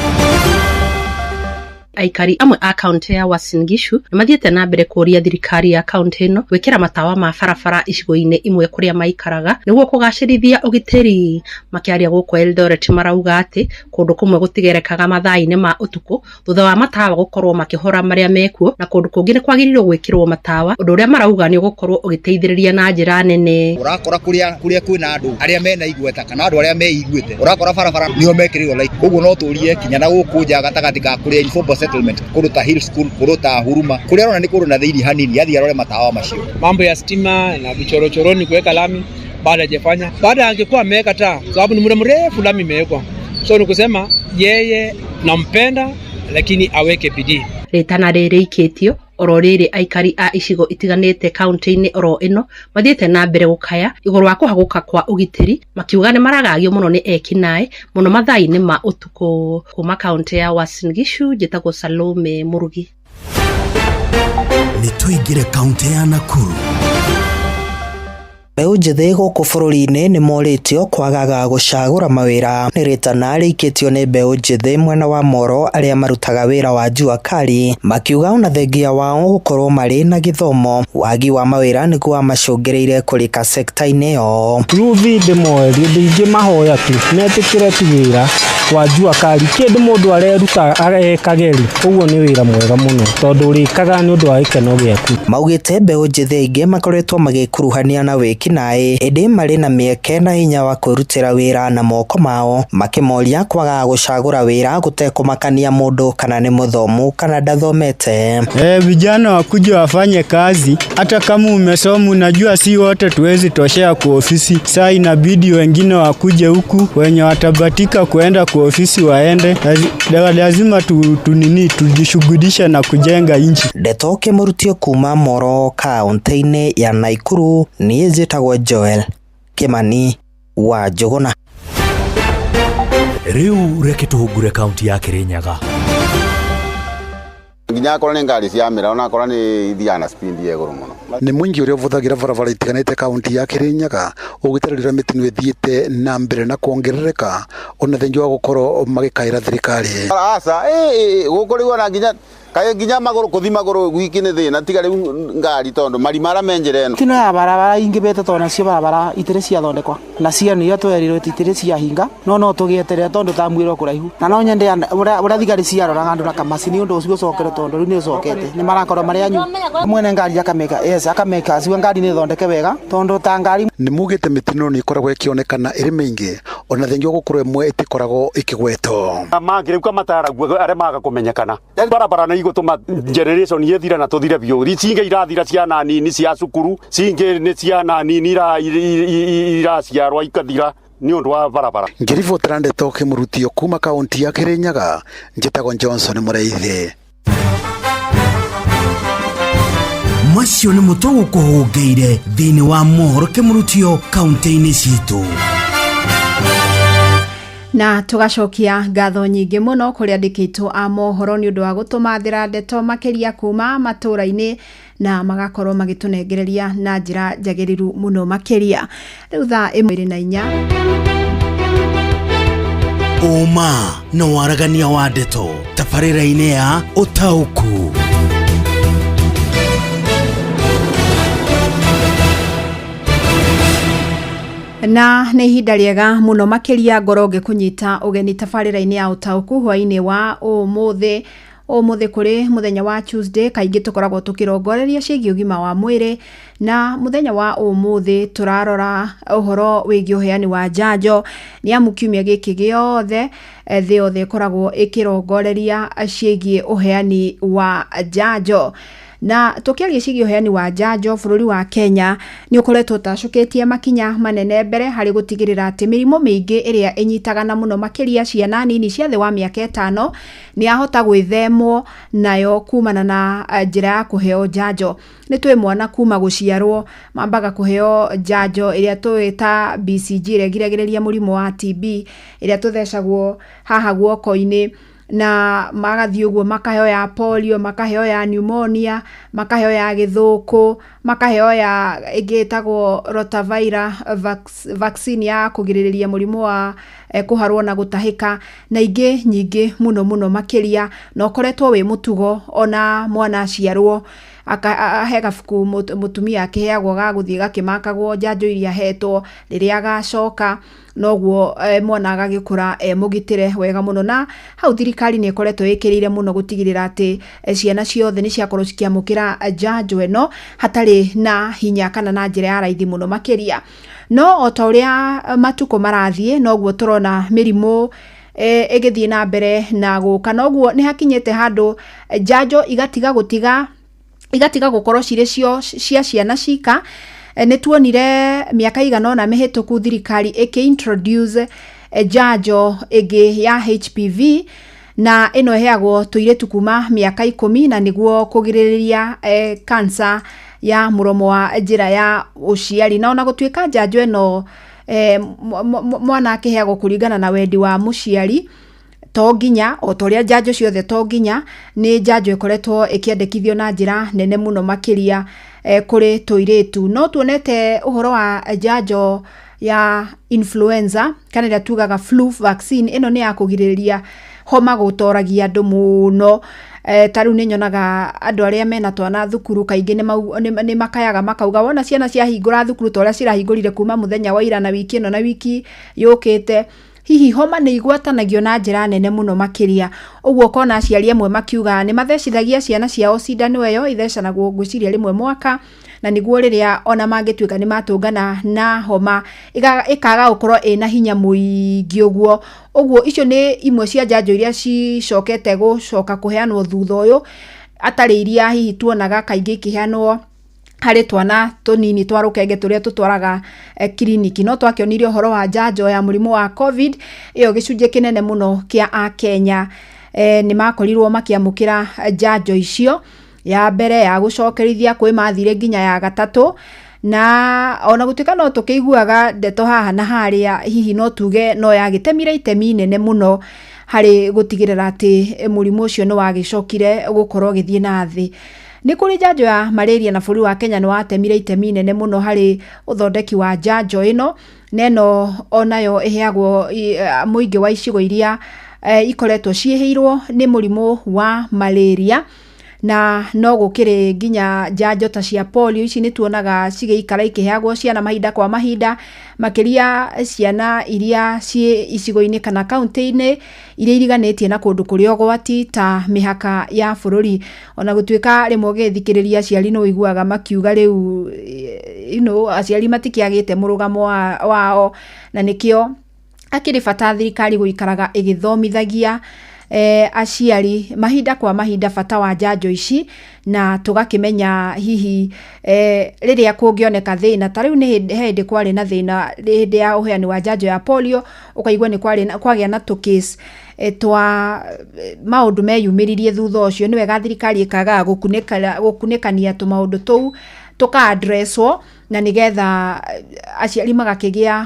Aikari amwe a kaunti ya Uasin Gishu nĩ mathiĩte na mbere kũũria thirikari ya kaunti ĩno gwĩkĩra matawa ma barabara icigo-inĩ imwe kũrĩa maikaraga nĩguo kũgacĩrithia ũgitĩri. Makĩaria gũkũ Eldoret marauga atĩ kũndũ kũmwe gũtigerekaga mathaa-inĩ ma ũtukũ thutha wa matawa gũkorwo makĩhora marĩa mekuo na kũndũ kũngĩ nĩ kwagĩrĩirwo gwĩkĩrwo matawa, ũndũ ũrĩa marauga nĩ ũgũkorwo ũgĩteithĩrĩria na njĩra nene. Ũrakora kũrĩa kũrĩa kwĩna andũ arĩa mena igweta kana andũ arĩa meiguĩte, ũrakora barabara nĩo mekĩrĩirwo light. Ũguo no tũrie kinya na gũkũ nja gatagatĩ ka kũrĩa informal settlement, kũndũ ta Hill School, kũndũ ta Huruma, kũrĩa arona nĩ kũndũ na thĩinĩ hanini, athiĩ arore matawa macio. Mambo ya stima na vichorochoroni kuweka lami bado hajafanya. Baada angekuwa ameweka taa, sababu ni muda mrefu lami imewekwa, so ni kusema yeye nampenda, lakini aweke bidii. Rĩtana rĩrĩ ikĩtio oro rĩrĩ aikari a icigo itiganĩte kaunti-inĩ oro ĩno mathiĩte na mbere gũkaya igũrũ wa kũhagũka kwa ũgitĩri makiuga nĩ maragagio mũno nĩ ekinaĩ mũno mathaa-inĩ ma ũtukũ. Kuma kaunti ya Uasin Gishu njĩtagwo Salome Mũrugi. Nĩ tũingĩre kaunti ya Nakuru. Mbeũ njĩthĩ gũkũ bũrũri-inĩ nĩ morĩtio kwagaga gũcagũra mawĩra. Nĩ rĩtana rĩikĩtio nĩ mbeũ njĩthĩ mwena wa Moro arĩa marutaga wĩra wa jua kali makiuga ona thengia wao gũkorwo marĩ na gĩthomo wagi wa mawĩra nĩguo wamacũngĩrĩire kũrika sekta-inĩ ĩyo. Ruthi ndĩmorie ndingĩmahoya tu metĩkĩre tu wĩra wa jua kali kĩndũ mũndũ areruta ekage rĩ ũguo nĩ wĩra mwega mũno tondũ ũrĩkaga nĩ ũndũ wa gĩkeno gĩaku. Maugĩte mbeũ njĩthĩ aingĩ makoretwo magĩkuruhania na wĩkinaĩ ĩndĩ marĩ na mĩeke na hinya wa kwĩrutĩra wĩra na moko mao, makĩmoria kwagaga gũcagũra wĩra gũtekũmakania mũndũ kana nĩ mũthomu kana ndathomete. Vijana wakuje wafanye kazi, hata kama umesoma, unajua si wote tuwezi toshea kwa ofisi. Saa inabidi wengine wakuje huku, wenye watabatika kuenda kwa ofisi waende. Lazima tunini tujishughulishe na kujenga nchi. Ndeto kĩmũrutio kuma Moro kaunti-inĩ ya Nakuru niĩ njĩtagwo Joel Kimani wa Njũgũna. Rĩu reke tũhungure kaunti ya Kirinyaga. Nginya akorwo nĩ ngari cia mĩra ona akorwo nĩ ithiaga na speed ya igũrũ mũno. Nĩ mũingĩ ũrĩa ũbũthagĩra barabara itiganĩte kaunti ya Kirinyaga ũgĩtarĩria mĩtino ĩthiĩte na mbere na kuongerereka ona thengia wa gũkorwo magĩkaĩra thirikari. Aca gũkũ rĩu ona nginya kaĩ nginya magũrũ kũthi magũrũ gwiki nĩ thĩna tiga rĩu ngari tondũ marima arĩa me njĩra ĩno. Mĩtino ya barabara ingĩbĩte tondũ nacio barabara itirĩ ciathondekwa na ciana iria twerirwo itirĩ ciahinga no no tũgĩeterera tondũ tamuĩrwo kũraihu na no nyende ũrĩa thigari ciaroraga andũ na kamacini ũndũ ũcio ũcokere tondũ rĩu nĩ ũcokete nĩ marakorwo marĩ anyu mwene ngari akameka yes akameka cio ngari nĩ thondeke wega tondũ ta ngari. Nĩ mugĩte mĩtino nĩ ĩkoragwo ĩkĩonekana ĩrĩ mĩingĩ ona thengia wa gũkorwo ĩmwe ĩtĩkoragwo ĩkĩgwetwo. Mangĩrĩuka mataragua arĩa maga kũmenyekana barabara nĩ igũtũma generation ĩthire na tũthire biũ. Cingĩ irathira ciana nini cia cukuru, cingĩ nĩ ciana nini iraciarwa ikathira nĩ ũndũ wa barabara. Ngĩribotera ndeto kĩmũrutio kuma kaunti ya Kirinyaga, njĩtagwo Johnson Mũraithi. Macio nĩ mũtũ gũkũhũngĩire thĩinĩ wa mohoro kĩmũrutio kaunti-inĩ citũ. Na tugacokia ngatho nyingĩ mũno kũrĩ andĩkĩtwo a mohoro nĩ ũndũ wa gũtũmathĩra ndeto makĩria kuma matũra-inĩ na magakorwo magĩtũnengereria na njĩra njagĩrĩru mũno makĩria. Rĩu thaa 1:24. Ũma na waragania wa ndeto tabarĩra-inĩ ya ũtaũku. Na nĩ ihinda rĩega mũno makĩria ngoro ngĩkũnyita ũgeni tabarĩra-inĩ ya ũtaũku hwaĩ-inĩ wa ũmũthĩ. Ũmũthĩ kũrĩ mũthenya wa Tuesday, kaingĩ tũkoragwo tũkĩrongoreria ciĩgiĩ ũgima wa mwĩrĩ, na mũthenya wa ũmũthĩ tũrarora ũhoro wĩgiĩ ũheani wa njanjo, nĩ amu kiumia gĩkĩ gĩothe thĩ yothe ĩkoragwo ĩkĩrongoreria ciĩgiĩ ũheani wa njanjo. Na tũkĩaria ciĩgiĩ ũheani wa njanjo, bũrũri wa Kenya nĩ ũkoretwo ũtacũkĩtie makinya manene mbere harĩ gũtigĩrĩra atĩ mĩrimũ mĩingĩ ĩrĩa ĩnyitaga na mũno makĩria ciana nini cia thĩ wa mĩaka 5 nĩ yahota gwĩthemwo nayo kumana na njĩra ya kũheo njanjo. Nĩ twĩ mwana kuma gũciarwo mambaga kũheo njanjo ĩrĩa tũĩ ta BCG, ĩrĩa ĩgiragĩrĩria mũrimũ wa TB, ĩrĩa tũthecagwo haha guoko-inĩ, na magathiĩ ũguo makaheo ya polio, makaheo ya pneumonia, makaheo ya gĩthũkũ, makaheo ya ĩngĩ ĩtagwo rotavirus vaccine ya kũgirĩrĩria mũrimũ wa kũharwo na gũtahĩka, na ingĩ nyingĩ mũno mũno makĩria. Na ũkoretwo wĩ mũtugo ona mwana aciarwo he gabuku mũtumia akĩheagwo ga gũthiĩ gakĩmakagwo njanjo iria ahetwo rĩrĩa agacoka, noguo mwana agagĩkũra e mũgitĩre wega mũno. Na hau thirikari nĩ ĩkoretwo ĩkĩrĩire mũno gũtigĩrĩra atĩ ciana ciothe nĩ ciakorwo cikĩamũkĩra njanjo ĩno hatarĩ na hinya kana na njĩra ya raithi mũno makĩria. No o ta ũrĩa matukũ marathiĩ, noguo tũrona mĩrimũ ĩgĩthiĩ na mbere na gũka, noguo nĩ hakinyĩte handũ njanjo igatiga gũkorwo cirĩ cio cia ciana cika. Nĩ tuonire mĩaka ĩigana ũna mĩhĩtũku thirikari ĩkĩ introduce njanjo ĩngĩ ya HPV, na ĩno ĩheagwo tũirĩtu kuma mĩaka 10, na nĩguo kũgirĩrĩria cancer ya mũromo wa njĩra ya ũciari. Na ona gũtuĩka njanjo ĩno mwana akĩheagwo kũringana na wendi wa mũciari, to nginya o ta ũrĩa njanjo ciothe to nginya, nĩ njanjo ĩkoretwo ĩkĩendekithio na njĩra nene mũno makĩria kũrĩ tũirĩtu. No tuonete ũhoro wa njanjo ya influenza, kana ĩrĩa tugaga flu vaccine. Ĩno nĩ ya kũgirĩrĩria homa gũtoragia andũ mũno. Ta rĩu nĩ nyonaga andũ arĩa mena twana thukuru kaingĩ nĩ makayaga makauga wona ciana ciahingũra thukuru ta ũrĩa cirahingũrire kuma mũthenya wa ira na wiki ĩno na wiki yũkĩte, hihi homa nĩ igwatanagio na njĩra nene mũno makĩria. Ũguo ũkona aciari amwe makiuga nĩ mathecithagia ciana ciao cindano ĩyo, ithecanagwo ngwĩciria rĩmwe mwaka, na nĩguo rĩrĩa ona mangĩtuĩka nĩ matũngana na homa ĩkaga gũkorwo ĩna hinya mũingĩ ũguo. Ũguo icio nĩ imwe cia njanjo iria cicokete gũcoka kũheanwo thutha ũyũ, atarĩ iria hihi tuonaga kaingĩ ikĩheanwo harĩ twana tũnini twa rũkenge tũrĩa tũtwaraga kiriniki. No twakĩonire ũhoro wa njanjo ya mũrimũ wa COVID, ĩyo gĩcunjĩ kĩnene mũno kĩa akenya nĩ makorirwo makĩamũkĩra njanjo icio, ya mbere ya gũcokerithia kwĩ mathire nginya ya gatatũ. Na ona gũtuĩka no tũkĩiguaga ndeto haha na harĩa, hihi no tuge no yagĩtemire itemi inene mũno harĩ gũtigĩrĩra atĩ mũrimũ ũcio nĩ wagĩcokire gũkorwo ũgĩthiĩ na thĩ. Nĩ kũrĩ njanjo ya malaria, na bũrũri wa Kenya nĩ watemire itemi inene mũno harĩ ũthondeki wa njanjo ĩno, na ĩno onayo ĩheagwo mũingĩ wa icigo iria ikoretwo ciĩhĩirwo nĩ mũrimũ wa malaria. Na no gũkĩrĩ nginya njanjo ta cia polio, ici nĩ tuonaga cigĩikara ikĩheagwo ciana mahinda kwa mahinda, makĩria ciana iria ciĩ icigo-inĩ kana kaunti-inĩ iria iriganĩtie na kũndũ kũrĩa ũgwati ta mĩhaka ya bũrũri. Ona gũtuĩka rĩmwe ũgĩthikĩrĩria aciari nĩ ũiguaga makiuga rĩu aciari matikĩagĩte mũrũgamo wao, na nĩkĩo akĩrĩ bata thirikari gũikaraga ĩgĩthomithagia aciari mahinda kwa mahinda bata wa njanjo ici, na tũgakĩmenya hihi rĩrĩa kũngĩoneka thĩna. Ta rĩu nĩ hĩndĩ kwarĩ na thĩna hĩndĩ ya ũheani wa njanjo ya polio, ũkaigua nĩ kwarĩ kwagĩa na tũ case twa maũndũ meyumĩririe thutha ũcio. Nĩ wega thirikari ĩkagaga gũkunĩkania tũmaũndũ tũu tũka addresswo, na nĩgetha aciari magakĩgĩa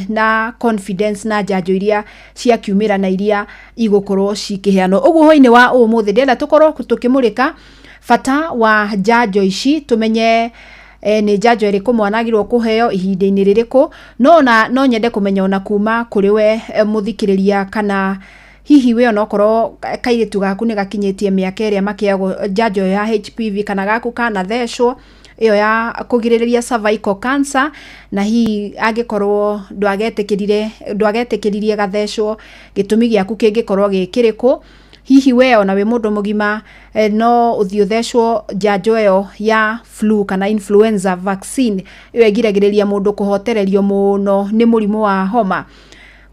na confidence na njanjo iria ciakiumĩra na iria igũkorwo cikĩheanwo. Ũguo hwaĩ-inĩ wa ũmũthĩ ndĩrenda tũkorwo tũkĩmũrĩka bata wa njanjo ici, tũmenye nĩ njanjo ĩrĩkũ mwana agĩrĩirwo kũheo ihinda-inĩ rĩrĩkũ. No ona no nyende kũmenya ona kuma kũrĩ we mũthikĩrĩria, kana hihi we onokorwo kairĩtu gaku nĩ gakinyĩtie mĩaka ĩrĩa makĩheagwo njanjo ya HPV, kana gaku kanathecwo ĩyo ya kũgirĩrĩria cervical cancer, na hihi angĩkorwo ndwagetĩkĩririe gathecwo, gĩtũmi gĩaku kĩngĩkorwo gĩ kĩrĩkũ. Hihi we ona wĩ mũndũ mũgima no ũthiĩ ũthecwo njanjo ĩyo ya flu kana influenza vaccine ĩyo ĩgiragĩrĩria mũndũ kũhotererio mũno nĩ mũrimũ wa homa.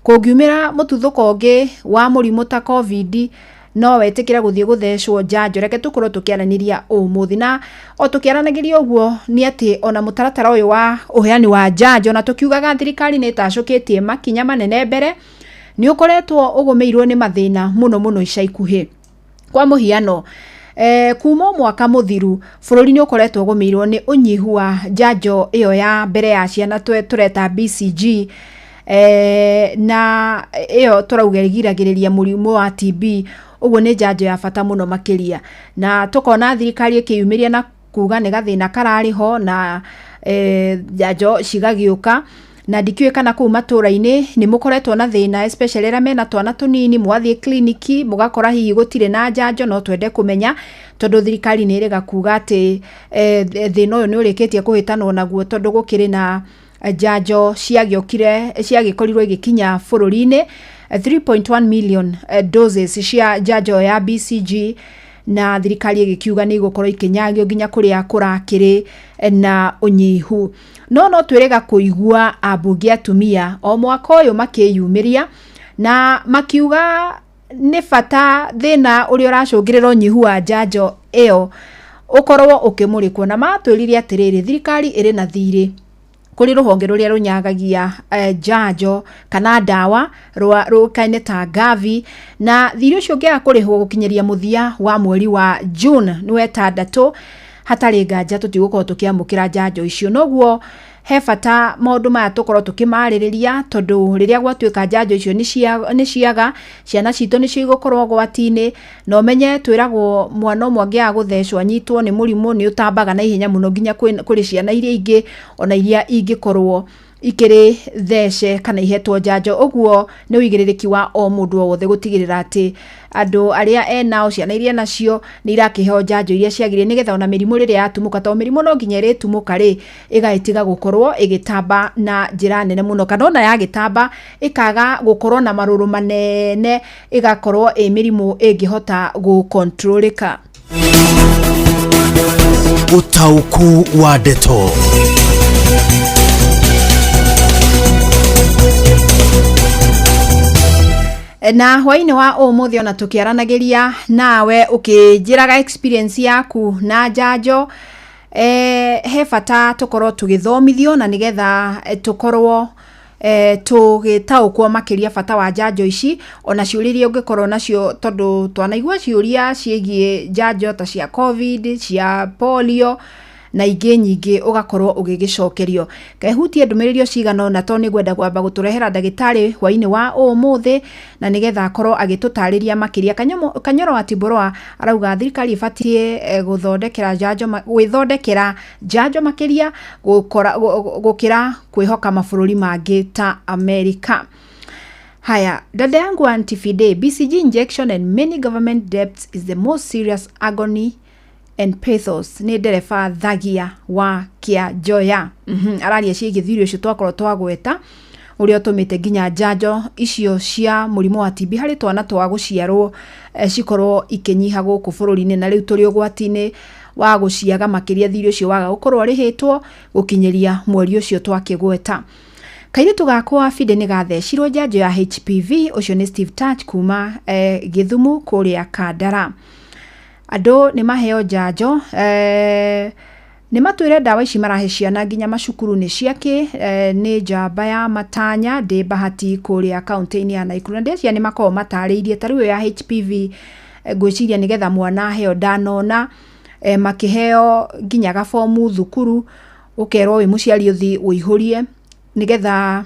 Kũngiumĩra mũtuthũko ũngĩ wa mũrimũ ta COVID, no wetĩkĩre gũthiĩ gũthecwo njanjo? Reke tũkorwo tũkĩaranĩria ũmũthĩ, na o tũkĩaranagĩria ũguo nĩ atĩ ona mũtaratara ũyũ wa ũheani wa njanjo, na tũkiugaga thirikari nĩ ĩtacũkĩtie makinya manene mbere, nĩ ũkoretwo ũgũmĩirwo nĩ mathĩna mũno mũno ica ikuhĩ. Kwa mũhiano, kuma mwaka mũthiru bũrũri nĩ ũkoretwo ũgũmĩirwo nĩ ũnyihu wa njanjo ĩyo ya mbere ya ciana tũreta BCG, na ĩyo tũrauga ĩgiragĩrĩria mũrimũ wa TB. Ũguo nĩ njanjo ya bata mũno makĩria, na tũkona thirikari ĩkĩyumĩria na kuga nĩ gathĩna kararĩ ho na njanjo cigagĩũka. Na ndikĩũĩ kana kũu matũra-inĩ nĩ mũkoretwo na thĩna, especially arĩa mena twana tũnini, mwathiĩ kliniki mũgakora hihi gũtirĩ na njanjo. No twende kũmenya, tondũ thirikari nĩ ĩrĩga kuga atĩ thĩna ũyũ nĩ ũrĩkĩtie kũhĩtanwo naguo, tondũ gũkĩrĩ na njanjo ciagĩokire, ciagĩkorirwo igĩkinya bũrũri-inĩ, 3.1 million doses cia njanjo ya BCG, na thirikari ĩgĩkiuga nĩ igũkorwo ikĩnyagio nginya kũrĩa kũrakĩrĩ na ũnyihu. No twĩrĩga kũigua ambunge atumia o mwaka ũyũ makĩyumĩria na makiuga nĩ bata thĩna ũrĩa ũracũngĩrĩra ũnyihu wa njanjo ĩyo ũkorwo ũkĩmũrĩkwo, na matwĩrire atĩrĩrĩ, thirikari ĩrĩ na thirĩ kũrĩ rũhonge rũrĩa rũnyagagia njanjo kana ndawa rũkaine ta Gavi, na thirĩ ũcio ũngĩaga kũrĩhwo gũkinyĩria mũthia wa mweri wa June nĩ wetandatũ, hatarĩ nganja tũtigũkorwo tũkĩamũkĩra njanjo icio. Noguo he bata maũndũ maya tũkorwo tũkĩmarĩrĩria, tondũ rĩrĩa gwatuĩka njanjo icio nĩ ciaga, ciana citũ nĩcio igũkorwo ũgwati-inĩ. Na ũmenye twĩragwo mwana ũmwe angĩaga gũthecwo anyitwo nĩ mũrimũ nĩ ũtambaga na ihenya mũno nginya kũrĩ ciana iria ingĩ ona iria ingĩkorwo ikĩrĩ thece kana ihetwo njanjo. Ũguo nĩ ũigĩrĩrĩki wa o mũndũ o wothe gũtigĩrĩra atĩ andũ arĩa enao, ciana iria nacio nĩ irakĩheo njanjo iria ciagĩrĩire, nĩgetha ona mĩrimũ rĩrĩa yatumũka, tondũ mĩrimũ no nginya ĩrĩtumũka rĩ, ĩgagĩtiga gũkorwo ĩgĩtamba na njĩra nene mũno, kana ona yagĩtamba ĩkaga gũkorwo na marũrũ manene, ĩgakorwo ĩ mĩrimũ ĩngĩhota gũkontrolĩka. Ũtaũku wa ndeto. Na hwainĩ wa ũmũthĩ ona tũkĩaranagĩria nawe ũkĩnjĩraga experience yaku na njanjo, he bata tũkorwo tũgĩthomithio na nĩgetha tũkorwo tũgĩtaũkwo makĩria bata wa njanjo ici, ona ciũria iria ũngĩkorwo nacio, tondũ twanaigua ciũria ciĩgiĩ njanjo ta cia COVID, cia polio na ingĩ nyingĩ, ũgakorwo ũgĩgĩcokerio. Kehutie ndũmĩrĩri o cigana ũna, tondũ nĩ ngwenda kwamba gũtũrehera ndagĩtarĩ hwainĩ wa ũmũthĩ na nĩgetha akorwo agĩtũtarĩria makĩria. Kanyoro wa Timboroa arauga thirikari ĩbatiĩ gũthondekera njanjo gwĩthondekera njanjo makĩria gũkĩra kwĩhoka mabũrũri mangĩ ta Amerika. Haya, dada yangu Auntie Fide, BCG injection and many government debts is the most serious agony and pathos. Nĩ ndereba Thagia wa Kĩanjoya. Araria ciĩgiĩ thirĩ ũcio twakorwo twagweta, ũrĩa ũtũmĩte nginya njanjo icio cia mũrimũ wa TB harĩ twana twa gũciarwo cikorwo ikĩnyiha gũkũ bũrũri-inĩ, na rĩu tũrĩ ũgwati-inĩ wa gũciaga makĩria thirĩ ũcio waga gũkorwo ũrĩhĩtwo gũkinyĩria mweri ũcio twakĩgweta. Kairĩtu gakwa Fide nĩ gathecirwo njanjo ya HPV, ũcio nĩ Steve Touch kuma Gĩthumu kũrĩa Kandara. Andũ nĩ maheo njanjo, nĩ matwĩre ndawa ici marahe ciana nginya macukuru nĩ ciakĩ. Nĩ njamba ya matanya ndĩ Bahati kũrĩa kaunti-inĩ ya Naikuru, na ndĩreciria nĩ makoragwo matarĩirie ta rĩu ĩyo ya HPV, ngwĩciria nĩgetha mwana aheo ndanona makĩheo nginya gabomu thukuru, ũkerwo wĩ mũciari ũthiĩ ũihũrie nĩgetha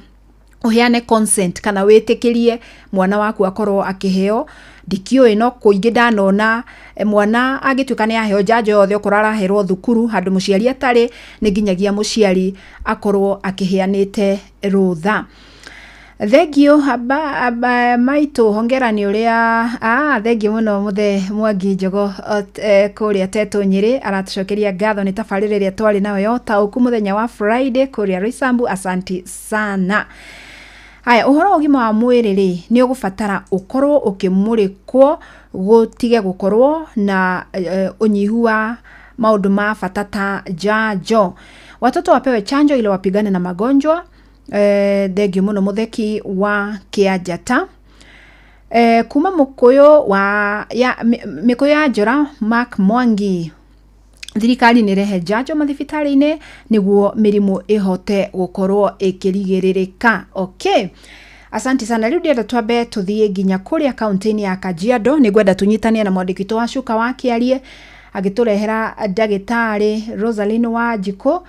ũheane consent kana wĩtĩkĩrie mwana waku akorwo akĩheo. Ndikĩũĩ, no kũingĩ ndanona mwana angĩtuĩka nĩ aheo njanjo yothe, okorwo araherwo thukuru handũ mũciari atarĩ, nĩ nginyagia mũciari akorwo akĩheanĩte rũtha. Thengiũ maitũ, hongera nĩ ũrĩa thengiũ mũno mũthe Mwangi Njogo kũrĩa Tetũ Nyĩrĩ aratũcokeria ngatho nĩ tabarĩra ĩrĩa twarĩ nayo ya ũtaũku mũthenya wa Friday kũrĩa Roysambu. Asanti sana. Haya, ũhoro wa ũgima wa mwĩrĩ rĩ, nĩ ũgũbatara ũkorwo ũkĩmũrĩkwo gũtige gũkorwo na ũnyihu wa maũndũ ma bata ta njanjo. Watoto wapewe chanjo ili wapigane na magonjwa. Thengiũ mũno mũtheki wa Kĩanjata. Kuma mũkũyũ wa ya mĩkũyũ ya njora Mark Mwangi, thirikari nĩ rehe njanjo mathibitarĩ-inĩ nĩguo mĩrimũ ĩhote gũkorwo ĩkĩrigĩrĩrĩka. Okay. Asante sana. Rĩu ndĩrenda twambe tũthiĩ nginya kũrĩa kaunti-inĩ ya Kajiado. Nĩngwenda tũnyitanie na mwandĩki witũ wa Cuka wa Kĩarie agĩtũrehera ndagĩtarĩ Rosaline Wanjikũ,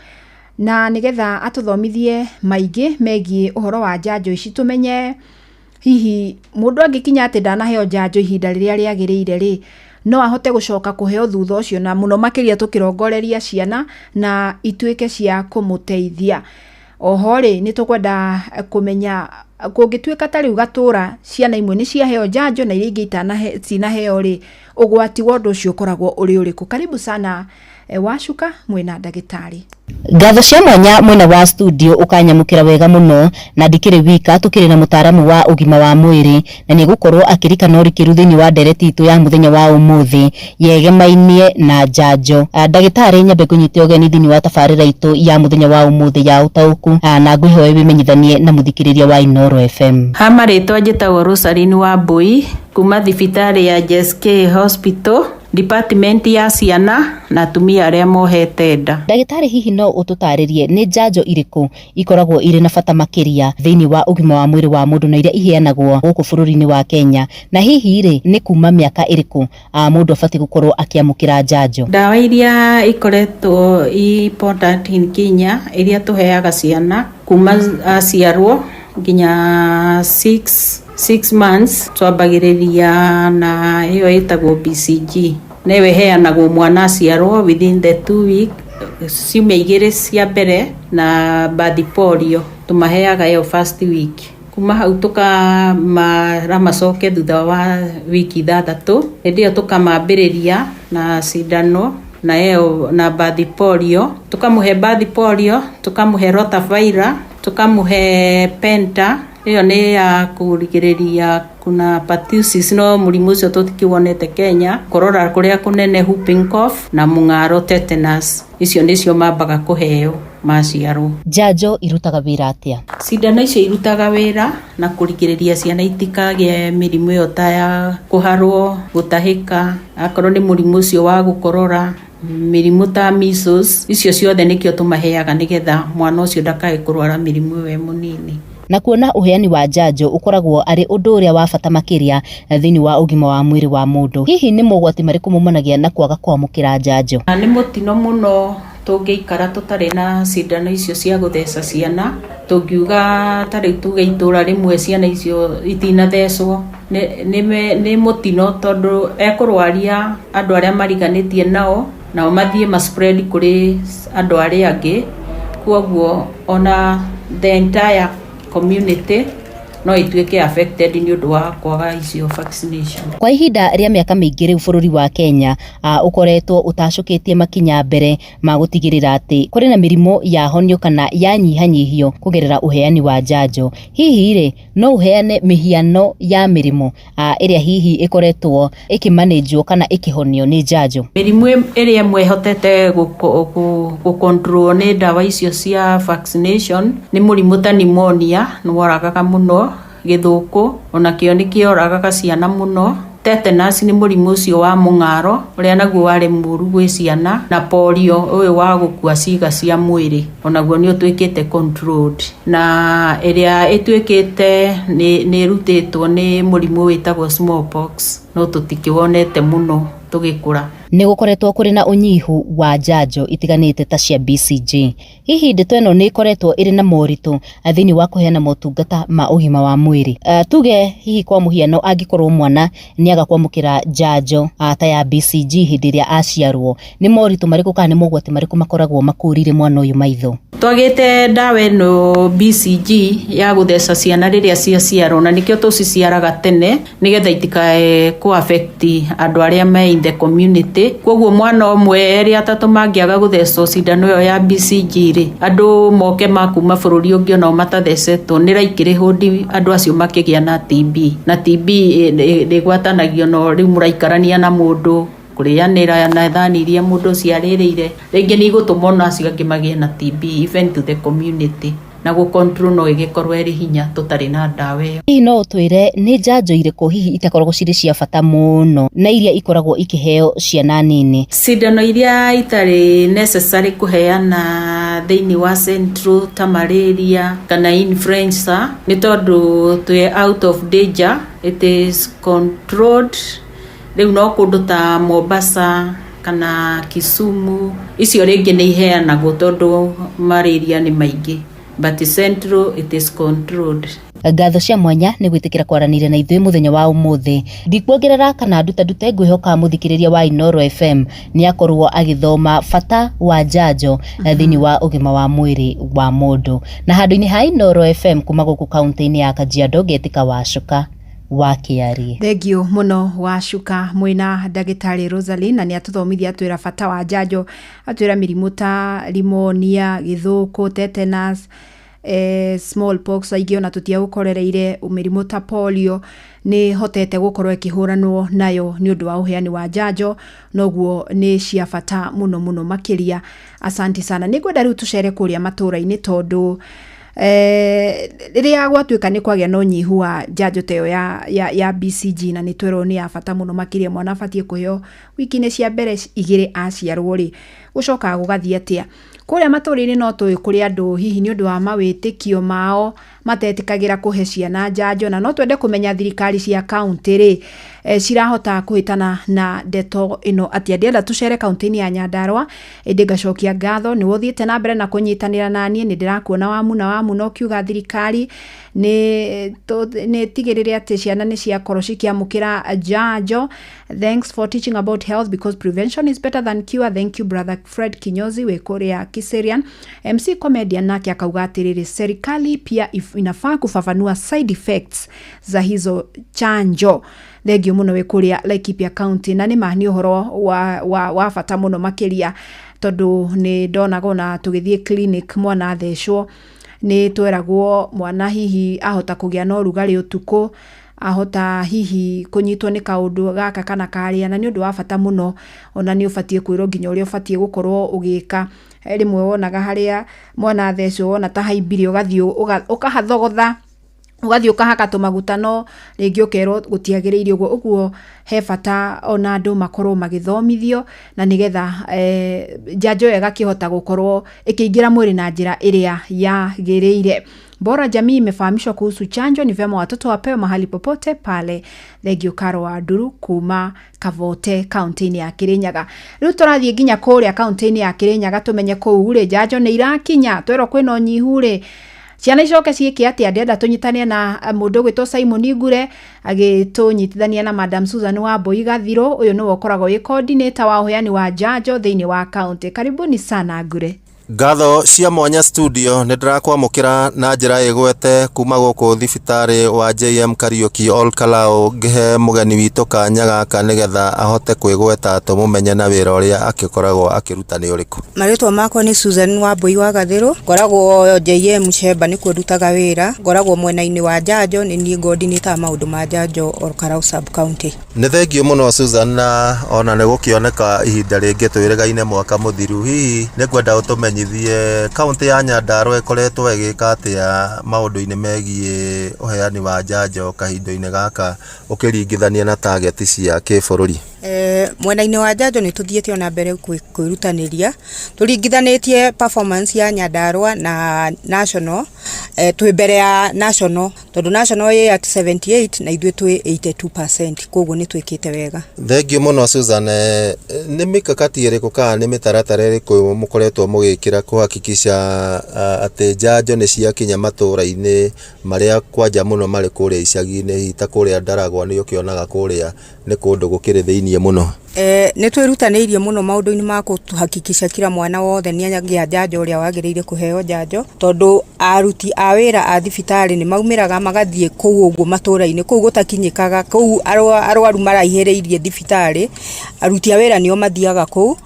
na nĩgetha atũthomithie maingĩ megiĩ ũhoro wa njanjo ici, tũmenye hihi mũndũ angĩkinya atĩ ndanaheo njanjo ihinda rĩrĩa rĩagĩrĩire rĩ, no ahote gũcoka kũheo thutha ũcio, na mũno makĩria tũkĩrongoreria ciana na ituĩke cia kũmũteithia. Oho rĩ, nĩ tũkwenda kũmenya kũngĩtuĩka ta rĩu gatũra ciana imwe nĩ ciaheo njanjo na iria ingĩ itinaheo rĩ, ũgwati wa ũndũ ũcio ũkoragwo ũrĩ ũrĩkũ. Karibu sana Wacuka mwĩna ndagĩtarĩ. Ngatho cia mwanya mwena wa studio ukanyamukira wega muno, na ndikiri wika, tukiri na mutaramu wa ugima wa mwiri na ni gukorwo akirikana urikiru thiini wa ndereti itu ya muthenya wa umuthi yegemainie na njanjo. Ndagitari, nyambe ngunyite ugeni thiini wa tabarira itu ya muthenya wa umuthi ya utauku, na ngwihoe wimenyithanie na muthikiriria wa Inoro FM. Ha marĩtwa njĩtagwo Rosaline Wambui kuma thibitarĩ ya JSK Hospital, department ya ciana na atumia arĩa mohete nda. Ndagĩtarĩ, hihi no ũtũtarĩrie nĩ njanjo irĩkũ ikoragwo irĩ na bata makĩria thĩinĩ wa ũgima wa mwĩrĩ wa mũndũ na iria iheanagwo gũkũ bũrũri-inĩ wa Kenya, na hihi rĩ, nĩ kuma mĩaka ĩrĩkũ mũndũ abatiĩ gũkorwo akĩamũkĩra njanjo? Ndawa iria ikoretwo important in Kenya iria tũheaga ciana kuma aciarwo nginya 6 months, twambagĩrĩria na ĩyo ĩtagwo BCG, na ĩyo ĩheanagwo mwana aciarwo within the 2 week, ciumia 2 cia mbere, na birth polio tũmaheaga ĩyo first week. Kuma hau tũkamara macoke thutha wa wiki 6, hĩndĩ ĩyo tũkamambĩrĩria na cindano na ĩyo na birth polio, tũkamũhe birth polio, tũkamũhe rotavirus, tũkamũhe penta, ĩyo nĩ ya kũrigĩrĩria kuna pertussis, no mũrimũ ũcio tũtikĩwonete Kenya, korora kũrĩa kũnene, whooping cough na mũng'aro tetanus. Icio nĩcio mambaga kũheo maciarwo. Njanjo irutaga wĩra atĩa? Cindano icio irutaga wĩra na kũrigĩrĩria ciana itikagĩe mĩrimũ ĩyo ta ya kũharwo, gũtahĩka, akorwo nĩ mũrimũ ũcio wa gũkorora, mĩrimũ ta measles, icio ciothe nĩkĩo tũmaheaga nĩgetha mwana ũcio ndakae kũrwara mĩrimũ ĩyo e mũnini. Na kuona ũheani wa njanjo ũkoragwo arĩ ũndũ ũrĩa wa bata makĩria thĩinĩ wa ũgima wa mwĩrĩ wa mũndũ, hihi nĩ mogwati marĩkũ maumanagia na kwaga kwamũkĩra njanjo? Nĩ mũtino mũno tũngĩikara tũtarĩ na cindano icio cia gũtheca ciana. Tũngiuga ta rĩu tuge itũra rĩmwe ciana icio itinathecwo, nĩ mũtino tondũ ekũrwaria andũ arĩa mariganĩtie nao, nao mathiĩ ma spread kũrĩ andũ arĩa angĩ, kwoguo ona the entire community no ituĩke affected nĩ ũndũ wa kwaga icio vaccination. Kwa ihinda rĩa mĩaka mĩingĩ rĩu bũrũri wa Kenya ũkoretwo ũtacũkĩtie makinya mbere ma gũtigĩrĩra atĩ kũrĩ na mĩrimũ ya honio kana ya nyihanyihio kũgerera ũheani wa njanjo. Hihi rĩ, no ũheane mĩhiano ya mĩrimũ ĩrĩa hihi ĩkoretwo ĩkĩmanĩnjwo kana ĩkĩhonio nĩ njanjo? Mĩrimũ ĩrĩa ĩmwe ĩhotete gũcontrol nĩ ndawa icio cia vaccination nĩ mũrimũ ta pneumonia, nĩ woragaga mũno, gĩthũkũ onakĩo nĩ kĩoragaga ciana mũno, tetanus nĩ mũrimũ ũcio wa mũng'aro ũrĩa naguo warĩ mũru gwĩ ciana, na polio ũyũ wa gũkua ciĩga cia mwĩrĩ onaguo nĩ ũtuĩkĩte controlled, na ĩrĩa ĩtuĩkĩte nĩ ĩrutĩtwo nĩ mũrimũ wĩtagwo smallpox, no tũtikĩwonete mũno tũgĩkũra. Nĩ gũkoretwo kũrĩ na ũnyihu wa njanjo itiganĩte ta cia BCG. Hihi ndeto ĩno nĩ ĩkoretwo ĩrĩ na moritũ thĩinĩ wa kũheana motungata ma ũgima wa mwĩrĩ? Tuge hihi kwa mũhiano angĩkorwo mwana nĩ aga kwamũkĩra njanjo ta ya BCG hĩndĩ ĩrĩa aciarwo, nĩ moritũ marĩkũ kana nĩ mogwati marĩkũ makoragwo makũrire mwana ũyũ maitho? Twagĩte ndawa ĩno BCG ya gũtheca ciana rĩrĩa ciaciarwo, na nĩkĩo tũciciaraga tene nĩgetha itikae kũ affect andũ arĩa me in the community. Koguo mwana ũmwe, erĩ, atatũ mangĩaga gũthecwo cindano ĩyo ya BCG rĩ, andũ moke ma kuma bũrũri ũngĩ onao matathecetwo, nĩ likelihood andũ acio makĩgĩa na TB, na TB ĩgwatanagio no rĩu mũraikarania na mũndũ, kũrĩanĩra na thani iria mũndũ ũcio arĩrĩire, rĩngĩ nĩ igũtũma ona acio angĩ magĩe na TB even to the community, na gũ control no ĩgĩkorwo ĩrĩ hinya tũtarĩ na ndawa ĩyo. Hihi no ũtwĩre nĩ njanjo irĩkũ hihi itakoragwo cirĩ cia bata mũno na iria ikoragwo ikĩheo ciana nini? Cindano iria itarĩ necessary kũheana thĩinĩ wa central ta malaria kana influenza, nĩ tondũ twĩ out of danger, it is controlled. Rĩu no kũndũ ta Mombasa kana Kisumu, icio rĩngĩ nĩ iheanagwo tondũ malaria nĩ maingĩ, but central it is controlled. Ngatho cia mwanya nĩ gwĩtĩkĩra kwaranĩria na ithuĩ mũthenya wa ũmũthĩ. Ndikuongerera kana ndutandute, ngwĩhoka mũthikĩrĩria wa Inooro FM nĩ akorwo agĩthoma bata wa njanjo thĩinĩ wa ũgima wa mwĩrĩ wa mũndũ. Na handũ-inĩ ha Inooro FM kuma gũkũ kaunti-inĩ ya Kajiado, ngetĩka Wacuka wa Kĩarie. Thengiũ mũno Wacuka mwĩna ndagĩtarĩ Rosaline, na nĩ atũthomithia, atwĩra bata wa njanjo, atwĩra mĩrimũ ta pneumonia, gĩthũkũ, tetanus, smallpox, aingĩ ona tũtiagũkorereire, mĩrimũ ta polio nĩ hotete gũkorwo ĩkĩhũranwo nayo nĩ ũndũ wa ũheani wa njanjo, noguo nĩ cia bata mũno mũno makĩria. Asanti sana. Nĩ ngwenda rĩu tũcere kũrĩa matũũra-inĩ, tondũ rĩrĩa gwatuĩka nĩ kwagĩa na ũnyihu wa njanjo ta ĩyo ya BCG, na nĩ twerwo nĩ ya bata mũno makĩria, mwana abatiĩ kũheo wiki-inĩ cia mbere 2 aciarwo rĩ, gũcokaga gũgathiĩ atĩa kũrĩa matũũra-inĩ? No tũĩ kũrĩ andũ hihi nĩ ũndũ wa mawĩtĩkio mao matetĩkagĩra kũhe ciana njanjo, na no twende kũmenya thirikari cia kaunti rĩ, cirahota kũhĩtana na ndeto ĩno atĩa. Ndĩrenda tũcere kaunti-inĩ ya Nyandarua, ĩndĩ ngacokia ngatho nĩwe ũthiĩte na mbere na kũnyitanĩra naniĩ. Nĩ ndĩrakuona wamuna wamuna ũkiuga thirikari nĩ tigĩrĩre atĩ ciana nĩ ciakorwo cikĩamũkĩra njanjo. Thanks for teaching about health because prevention is better than cure. Thank you, brother Fred Kinyozi wĩ kũrĩa Kiserian. MC Comedian nake akauga atĩrĩrĩ, serikali pia inafaa kufafanua side effects za hizo chanjo. Thengio mũno wĩ kũrĩa Laikipia County. Na nĩ ma nĩ ũhoro wa bata mũno makĩria, tondũ nĩ ndonaga ona tũgĩthiĩ clinic mwana athecwo nĩ tweragwo mwana hihi ahota kũgĩa na ũrugarĩ ũtukũ, ahota hihi kũnyitwo nĩ kaũndũ gaka kana karĩa, na nĩ ũndũ wa bata mũno. Ona nĩ ũbatiĩ kwĩrwo nginya ũrĩa ũbatiĩ gũkorwo ũgĩka. Rĩmwe wonaga harĩa mwana athecwo wona ta haimbire, ũgathiĩ ũkahathogotha, ũgathiĩ ũkahaka tũmaguta, no rĩngĩ ũkerwo gũtiagĩrĩire ũguo. Ũguo he bata ona andũ makorwo magĩthomithio na nĩgetha njanjo ĩyo ĩgakĩhota gũkorwo ĩkĩingĩra mwĩrĩ na njĩra ĩrĩa yagĩrĩire. Bora jamii imefahamishwa kuhusu chanjo, ni vyema watoto wapewe mahali popote pale. Thengio Karo wa Nduru kuma Kavote kaunti-inĩ ya Kirinyaga. Rĩu tũrathiĩ nginya kũrĩa kaunti-inĩ ya Kirinyaga tũmenye kũu rĩ, njanjo nĩ irakinya? Twerwo kwĩna ũnyihu rĩ, ciana icoke ciĩke atĩa? Ndĩrenda tũnyitane na mũndũ ũgwĩtwo Simon Ngure agĩtũnyitithania na Madam Susan Wambui Gathirũ. Ũyũ nĩwe ũkoragwo wĩ coordinator wa ũheani wa njanjo thĩinĩ wa kaunti. Karibuni sana, Ngure. Ngatho cia mwanya studio, nĩ ndĩrakwamũkĩra na njĩra ĩgwete kuma gũkũ thibitarĩ wa JM Kariuki Ol Kalou, ngĩhe mũgeni witũ kanya gaka nĩgetha ahote kwĩgweta tũmũmenye na wĩra ũrĩa akĩkoragwo akĩruta nĩ ũrĩkũ. Marĩtwa makwa nĩ Susan Wambui wa Gathĩrũ, ngoragwo JM Shemba, nĩkuo ndutaga wĩra, ngoragwo mwena-inĩ wa njanjo, nĩ niĩ coordinator maũndũ ma njanjo Ol Kalou sub county. Nĩ thengio mũno Susan, na ona nĩ gũkĩoneka ihinda rĩngĩ twĩrĩgaine mwaka mũthiru. Hihi nĩ ngwenda ũtũmenyithie kaunti ya Nyandarua ĩkoretwo ĩgĩka atĩa maũndũ-inĩ megiĩ ũheani wa njanjo kahinda-inĩ gaka ũkĩringithania na target cia kĩbũrũri? Mwena-inĩ wa njanjo nĩ tũthiĩte ona mbere kwĩrutanĩria tũringithanĩtie performance ya Nyandarua na national, twĩ mbere ya national tondũ national ĩ at 78 na ithuĩ twĩ 82%, koguo nĩ twĩkĩte wega. Thengiũ mũno Susan. Nĩ mikakati ĩrĩkũ kana nĩ mĩtaratara ĩrĩkũ mũkoretwo mũgĩkĩra kũhakikisha atĩ njanjo nĩ ciakinya matũra-inĩ marĩa kwanja mũno marĩ kũrĩa icagi-inĩ, hihi ta kũrĩa Ndaragwa nĩ ũkĩonaga kũrĩa nĩ kũndũ gũkĩrĩ thĩiniĩ mũno? Nĩ twĩrutanĩirie mũno maũndũ-inĩ ma kũhakikisha kila mwana wothe nĩ agĩa njanjo ũrĩa wagĩrĩire kũheo njanjo, tondũ aruti a wĩra a thibitarĩ nĩ maumĩraga magathiĩ kũu ũguo matũra-inĩ kũu gũtakinyĩkaga, kũu arwaru maraihĩrĩirie thibitarĩ, aruti a wĩra nĩo mathiaga kũu.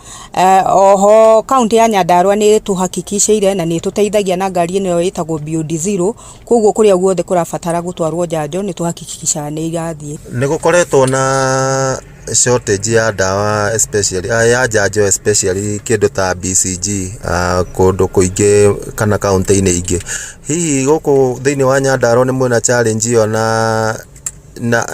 Oho kaunti ya Nyandarua nĩ ĩtũhakikicĩire na nĩ ĩtũteithagia na ngari ĩno ĩtagwo Beyond Zero, koguo kũrĩa guothe kũrabatara gũtwarwo njanjo nĩ tũhakikishaga nĩ irathiĩ. Nĩ gũkoretwo na shortage ya ndawa especially ya njanjo, especially kĩndũ ta BCG kũndũ kũingĩ kana kaunti-inĩ ingĩ. Hihi gũkũ thĩinĩ wa Nyandarua nĩ mwĩna challenge ĩyo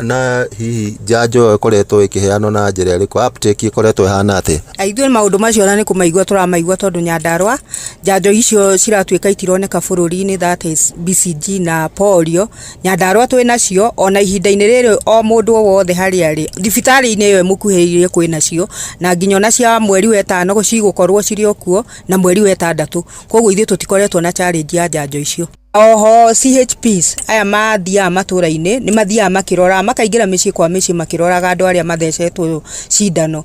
na hihi njanjo ĩyo ĩkoretwo ĩkĩheanwo na njĩra ĩrĩkũ, uptake ĩkoretwo ĩhana atĩa? Ithuĩ maũndũ macio ona nĩ kũmaigua tũramaigua tondũ Nyandarua njanjo icio ciratuĩka itironeka bũrũri-inĩ, that is BCG na polio. Nyandarua twĩ nacio ona ihinda-inĩ rĩrĩ, o mũndũ o wothe harĩa arĩ thibitarĩ-inĩ ĩyo ĩmũkuhĩrĩirie kwĩ nacio, na nginya ona cia mweri wa ĩtano cigũkorwo cirĩ o kuo na mweri wa ĩtandatũ, koguo ithuĩ tũtikoretwo na challenge ya njanjo icio. Oho CHPs aya mathiaga matũra-inĩ nĩ mathiaga makĩroraga, makaingĩra mĩciĩ kwa mĩciĩ makĩroraga andũ arĩa mathecetwo cindano.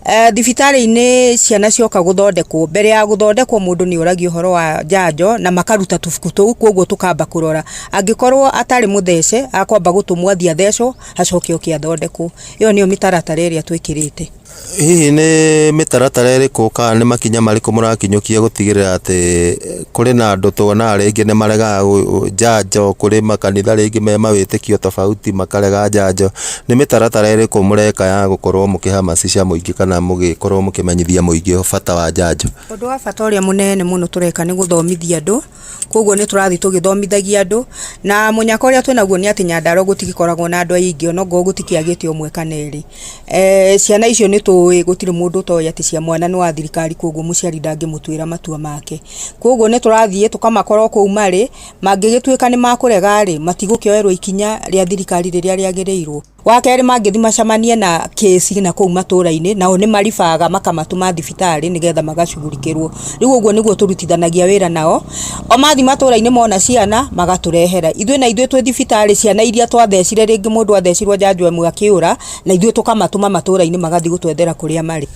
Thibitarĩ-inĩ ciana cioka gũthondekwo, mbere ya gũthondekwo mũndũ nĩ oragio ũhoro wa njanjo na makaruta tũbuku tũu, koguo tũkamba kũrora angĩkorwo atarĩ mũthece akwamba gũtũmwo athiĩ athecwo acoke oke athondekwo. Ĩyo nĩyo mĩtaratara ĩrĩa twĩkĩrĩte. Hihi nĩ mĩtaratara ĩrĩkũ kana nĩ makinya marĩkũ mũrakinyũkia gũtigĩrĩra atĩ kũrĩ na andũ tuonaga rĩngĩ nĩ maregaga njanjo, kũrĩ makanitha rĩngĩ me mawĩtĩkio tofauti makarega njanjo? Nĩ mĩtaratara ĩrĩkũ mũreka ya gũkorwo mũkĩhamasisha mũingĩ kana mũgĩkorwo mũkĩmenyithia mũingĩ bata wa njanjo? Ũndũ wa bata ũrĩa mũnene mũno tũreka nĩ gũthomithia andũ, koguo nĩ tũrathiĩ tũgĩthomithagia andũ, na mũnyaka ũrĩa twĩnaguo nĩ atĩ Nyandarua gũtigĩkoragwo na andũ aingĩ onokorwo gũtikĩagĩte ũmwe kana erĩ. Ciana icio nĩ tũĩ gũtirĩ mũndũ ũtoĩ atĩ cia mwana nĩ wa thirikari, koguo mũciari ndangĩmũtuĩra matua make, koguo nĩ tũrathiĩ tũkamakora kũu marĩ, mangĩgĩtuĩka nĩ makũrega rĩ, matigũkĩoerwo ikinya rĩa thirikari rĩrĩa rĩagĩrĩirwo. Wa kerĩ, mangĩthiĩ macemanie na kĩci na kũu matũra-inĩ, nao nĩ maribaga makamatũma thibitarĩ nĩgetha magacugurikĩrwo. Rĩu ũguo nĩguo tũrutithanagia wĩra nao, o mathiĩ matũra-inĩ mona ciana magatũrehera ithuĩ, na ithuĩ twĩ thibitarĩ ciana iria twathecire, rĩngĩ mũndũ athecirwo njanjo ĩmwe akĩũra, na ithuĩ tũkamatũma matũra-inĩ magathiĩ gũtwethera kũrĩa marĩ.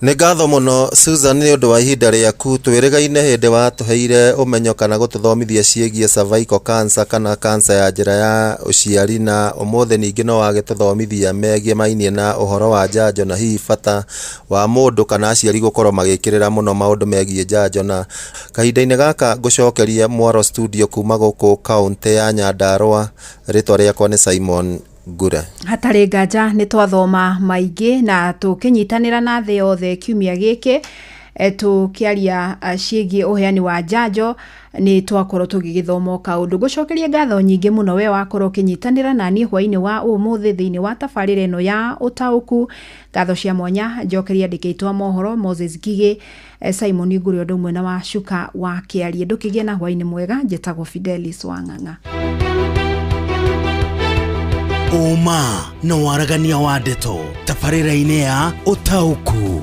Nĩ ngatho mũno Susan nĩ ũndũ wa ihinda rĩaku. Twĩrĩgaine hĩndĩ watũheire ũmenyo kana gũtũthomithia ciĩgiĩ cervical cancer kana cancer ya njĩra ya ũciari, na ũmũthĩ ningĩ no wagĩtũthomithia megiĩ mainie na ũhoro wa njanjo na hihi bata wa mũndũ kana aciari gũkorwo magĩkĩrĩra mũno maũndũ megiĩ njanjo. Na kahinda-inĩ gaka ngũcokeria mwaro studio kuma gũkũ kaũntĩ ya Nyandarua, rĩtwa rĩakwa nĩ Simon Ngure. Hatarĩ nganja nĩ twathoma maingĩ na tũkĩnyitanĩra na thĩ yothe kiumia gĩkĩ, tũkĩaria ciĩgiĩ ũheani wa njanjo, nĩ twakorwo tũgĩgĩthoma kaũndũ. Ngũcokeria ngatho nyingĩ mũno we wakorwo ũkĩnyitanĩra na niĩ hwainĩ wa ũmũthĩ thĩinĩ wa tabarĩra ĩno ya ũtaũku. Ngatho cia mwanya njokeria andĩki aitũ a mohoro Moses Ngigĩ, Simon Ngũrĩ, ũndũ ũmwe na wa Cuka wa Kĩarie. Ndũkĩgĩe na hwainĩ mwega. Njĩtagwo Fidelis Wang'ang'a. Ũma na waragania wa ndeto tabarĩra-inĩ ya ũtaũku.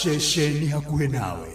Ceceni hakuhĩ nawe.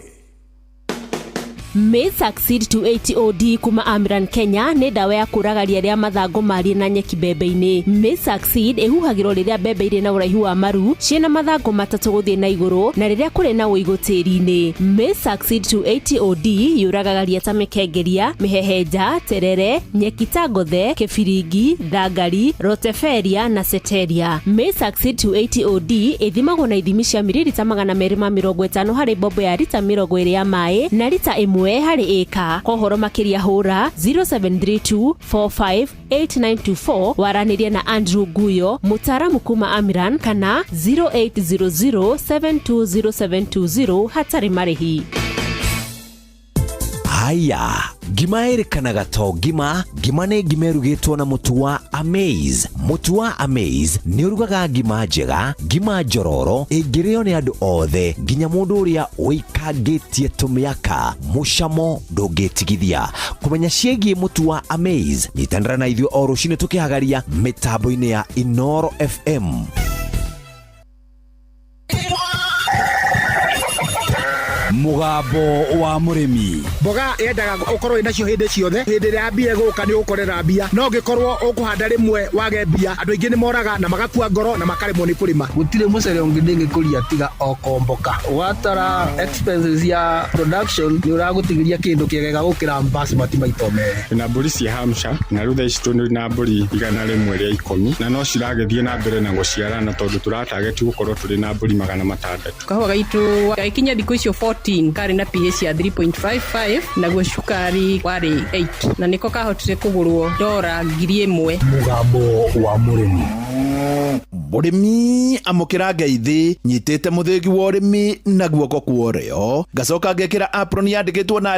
Maize Succeed 280 OD kuma Amran Kenya nĩ ndawa ya kũraga ria rĩa mathangũ marie na nyeki mbembe-inĩ. Maize Succeed ĩhuhagĩrwo rĩrĩa mbembe irĩ na ũraihu wa maru ciĩna mathangũ 3 gũthiĩ na igũrũ na rĩrĩa kũrĩ na ũigũ tĩri-inĩ. Maize Succeed 280 OD yũragaga ria ta mĩkengeria, mĩhehenja, terere, nyeki ta ngothe, kĩbiringi, thangari, roteferia na ceteria. Maize Succeed 280 OD ĩthimagwo na ithimi cia mililita 250 harĩ mbombo ya rita 20 ya maĩ na rita 1 harĩ ĩka. Kwa ũhoro makĩria hũra 0732 45 8924 waranĩrie na Andrew Guyo, mũtaaramu kuma Amiran, kana 0800 720720 hatarĩ marĩhi. Haya. Ngima ĩrĩkanaga to ngima. Ngima nĩ ngima ĩrugĩtwo na mũtu wa Amaze. Mũtu wa Amaze nĩ ũrugaga ngima njega, ngima njororo ĩngĩrĩo nĩ andũ othe, nginya mũndũ ũrĩa ũikangĩtie tũmĩaka. Mũcamo ndũngĩtigithia. Kũmenya ciĩgiĩ mũtu wa Amaze, nyitanĩra na ithuĩ o rũcinĩ tũkĩhagaria mĩtambo-inĩ ya Inoro FM. Mũgambo wa mũrĩmi. Mboga yendaga ũkorwo wĩnacio hĩndĩ ciothe. Hĩndĩ ĩrĩa mbia ĩgũka nĩ ũgũkorera mbia, no ũngĩkorwo ũkũhanda rĩmwe wage mbia, andũ aingĩ nĩ moraga na magakua ngoro na makaremwo nĩ kũrĩma. Gũtirĩ mũcere ũngĩ ndĩngĩkũria tiga o komboka. Watara expenses ya production nĩ ũragũtigĩria kĩndũ kĩega gũkĩra basmati maita merĩ. Twĩna mbũri cia Hampshire na rĩu thaa ici tũrĩ na mbũri 110 na no ciragĩthiĩ na mbere na gũciarana tondũ tũratageti gũkorwo tũrĩ na mbũri 600. Kahũa gaitũ gagĩkinya thikũ icio 14 karĩ na pH ya 3.55, naguo cukari warĩ 8, na nĩko kahotire kũgũrwo $1,000. Mũgambo wa mũrĩmi. Mũrĩmi amũkĩra ngeithi nyitĩte mũthĩgi wa ũrĩmi na guoko kwa ũrĩo, ngacoka ngekĩra apron yandĩkĩtwo na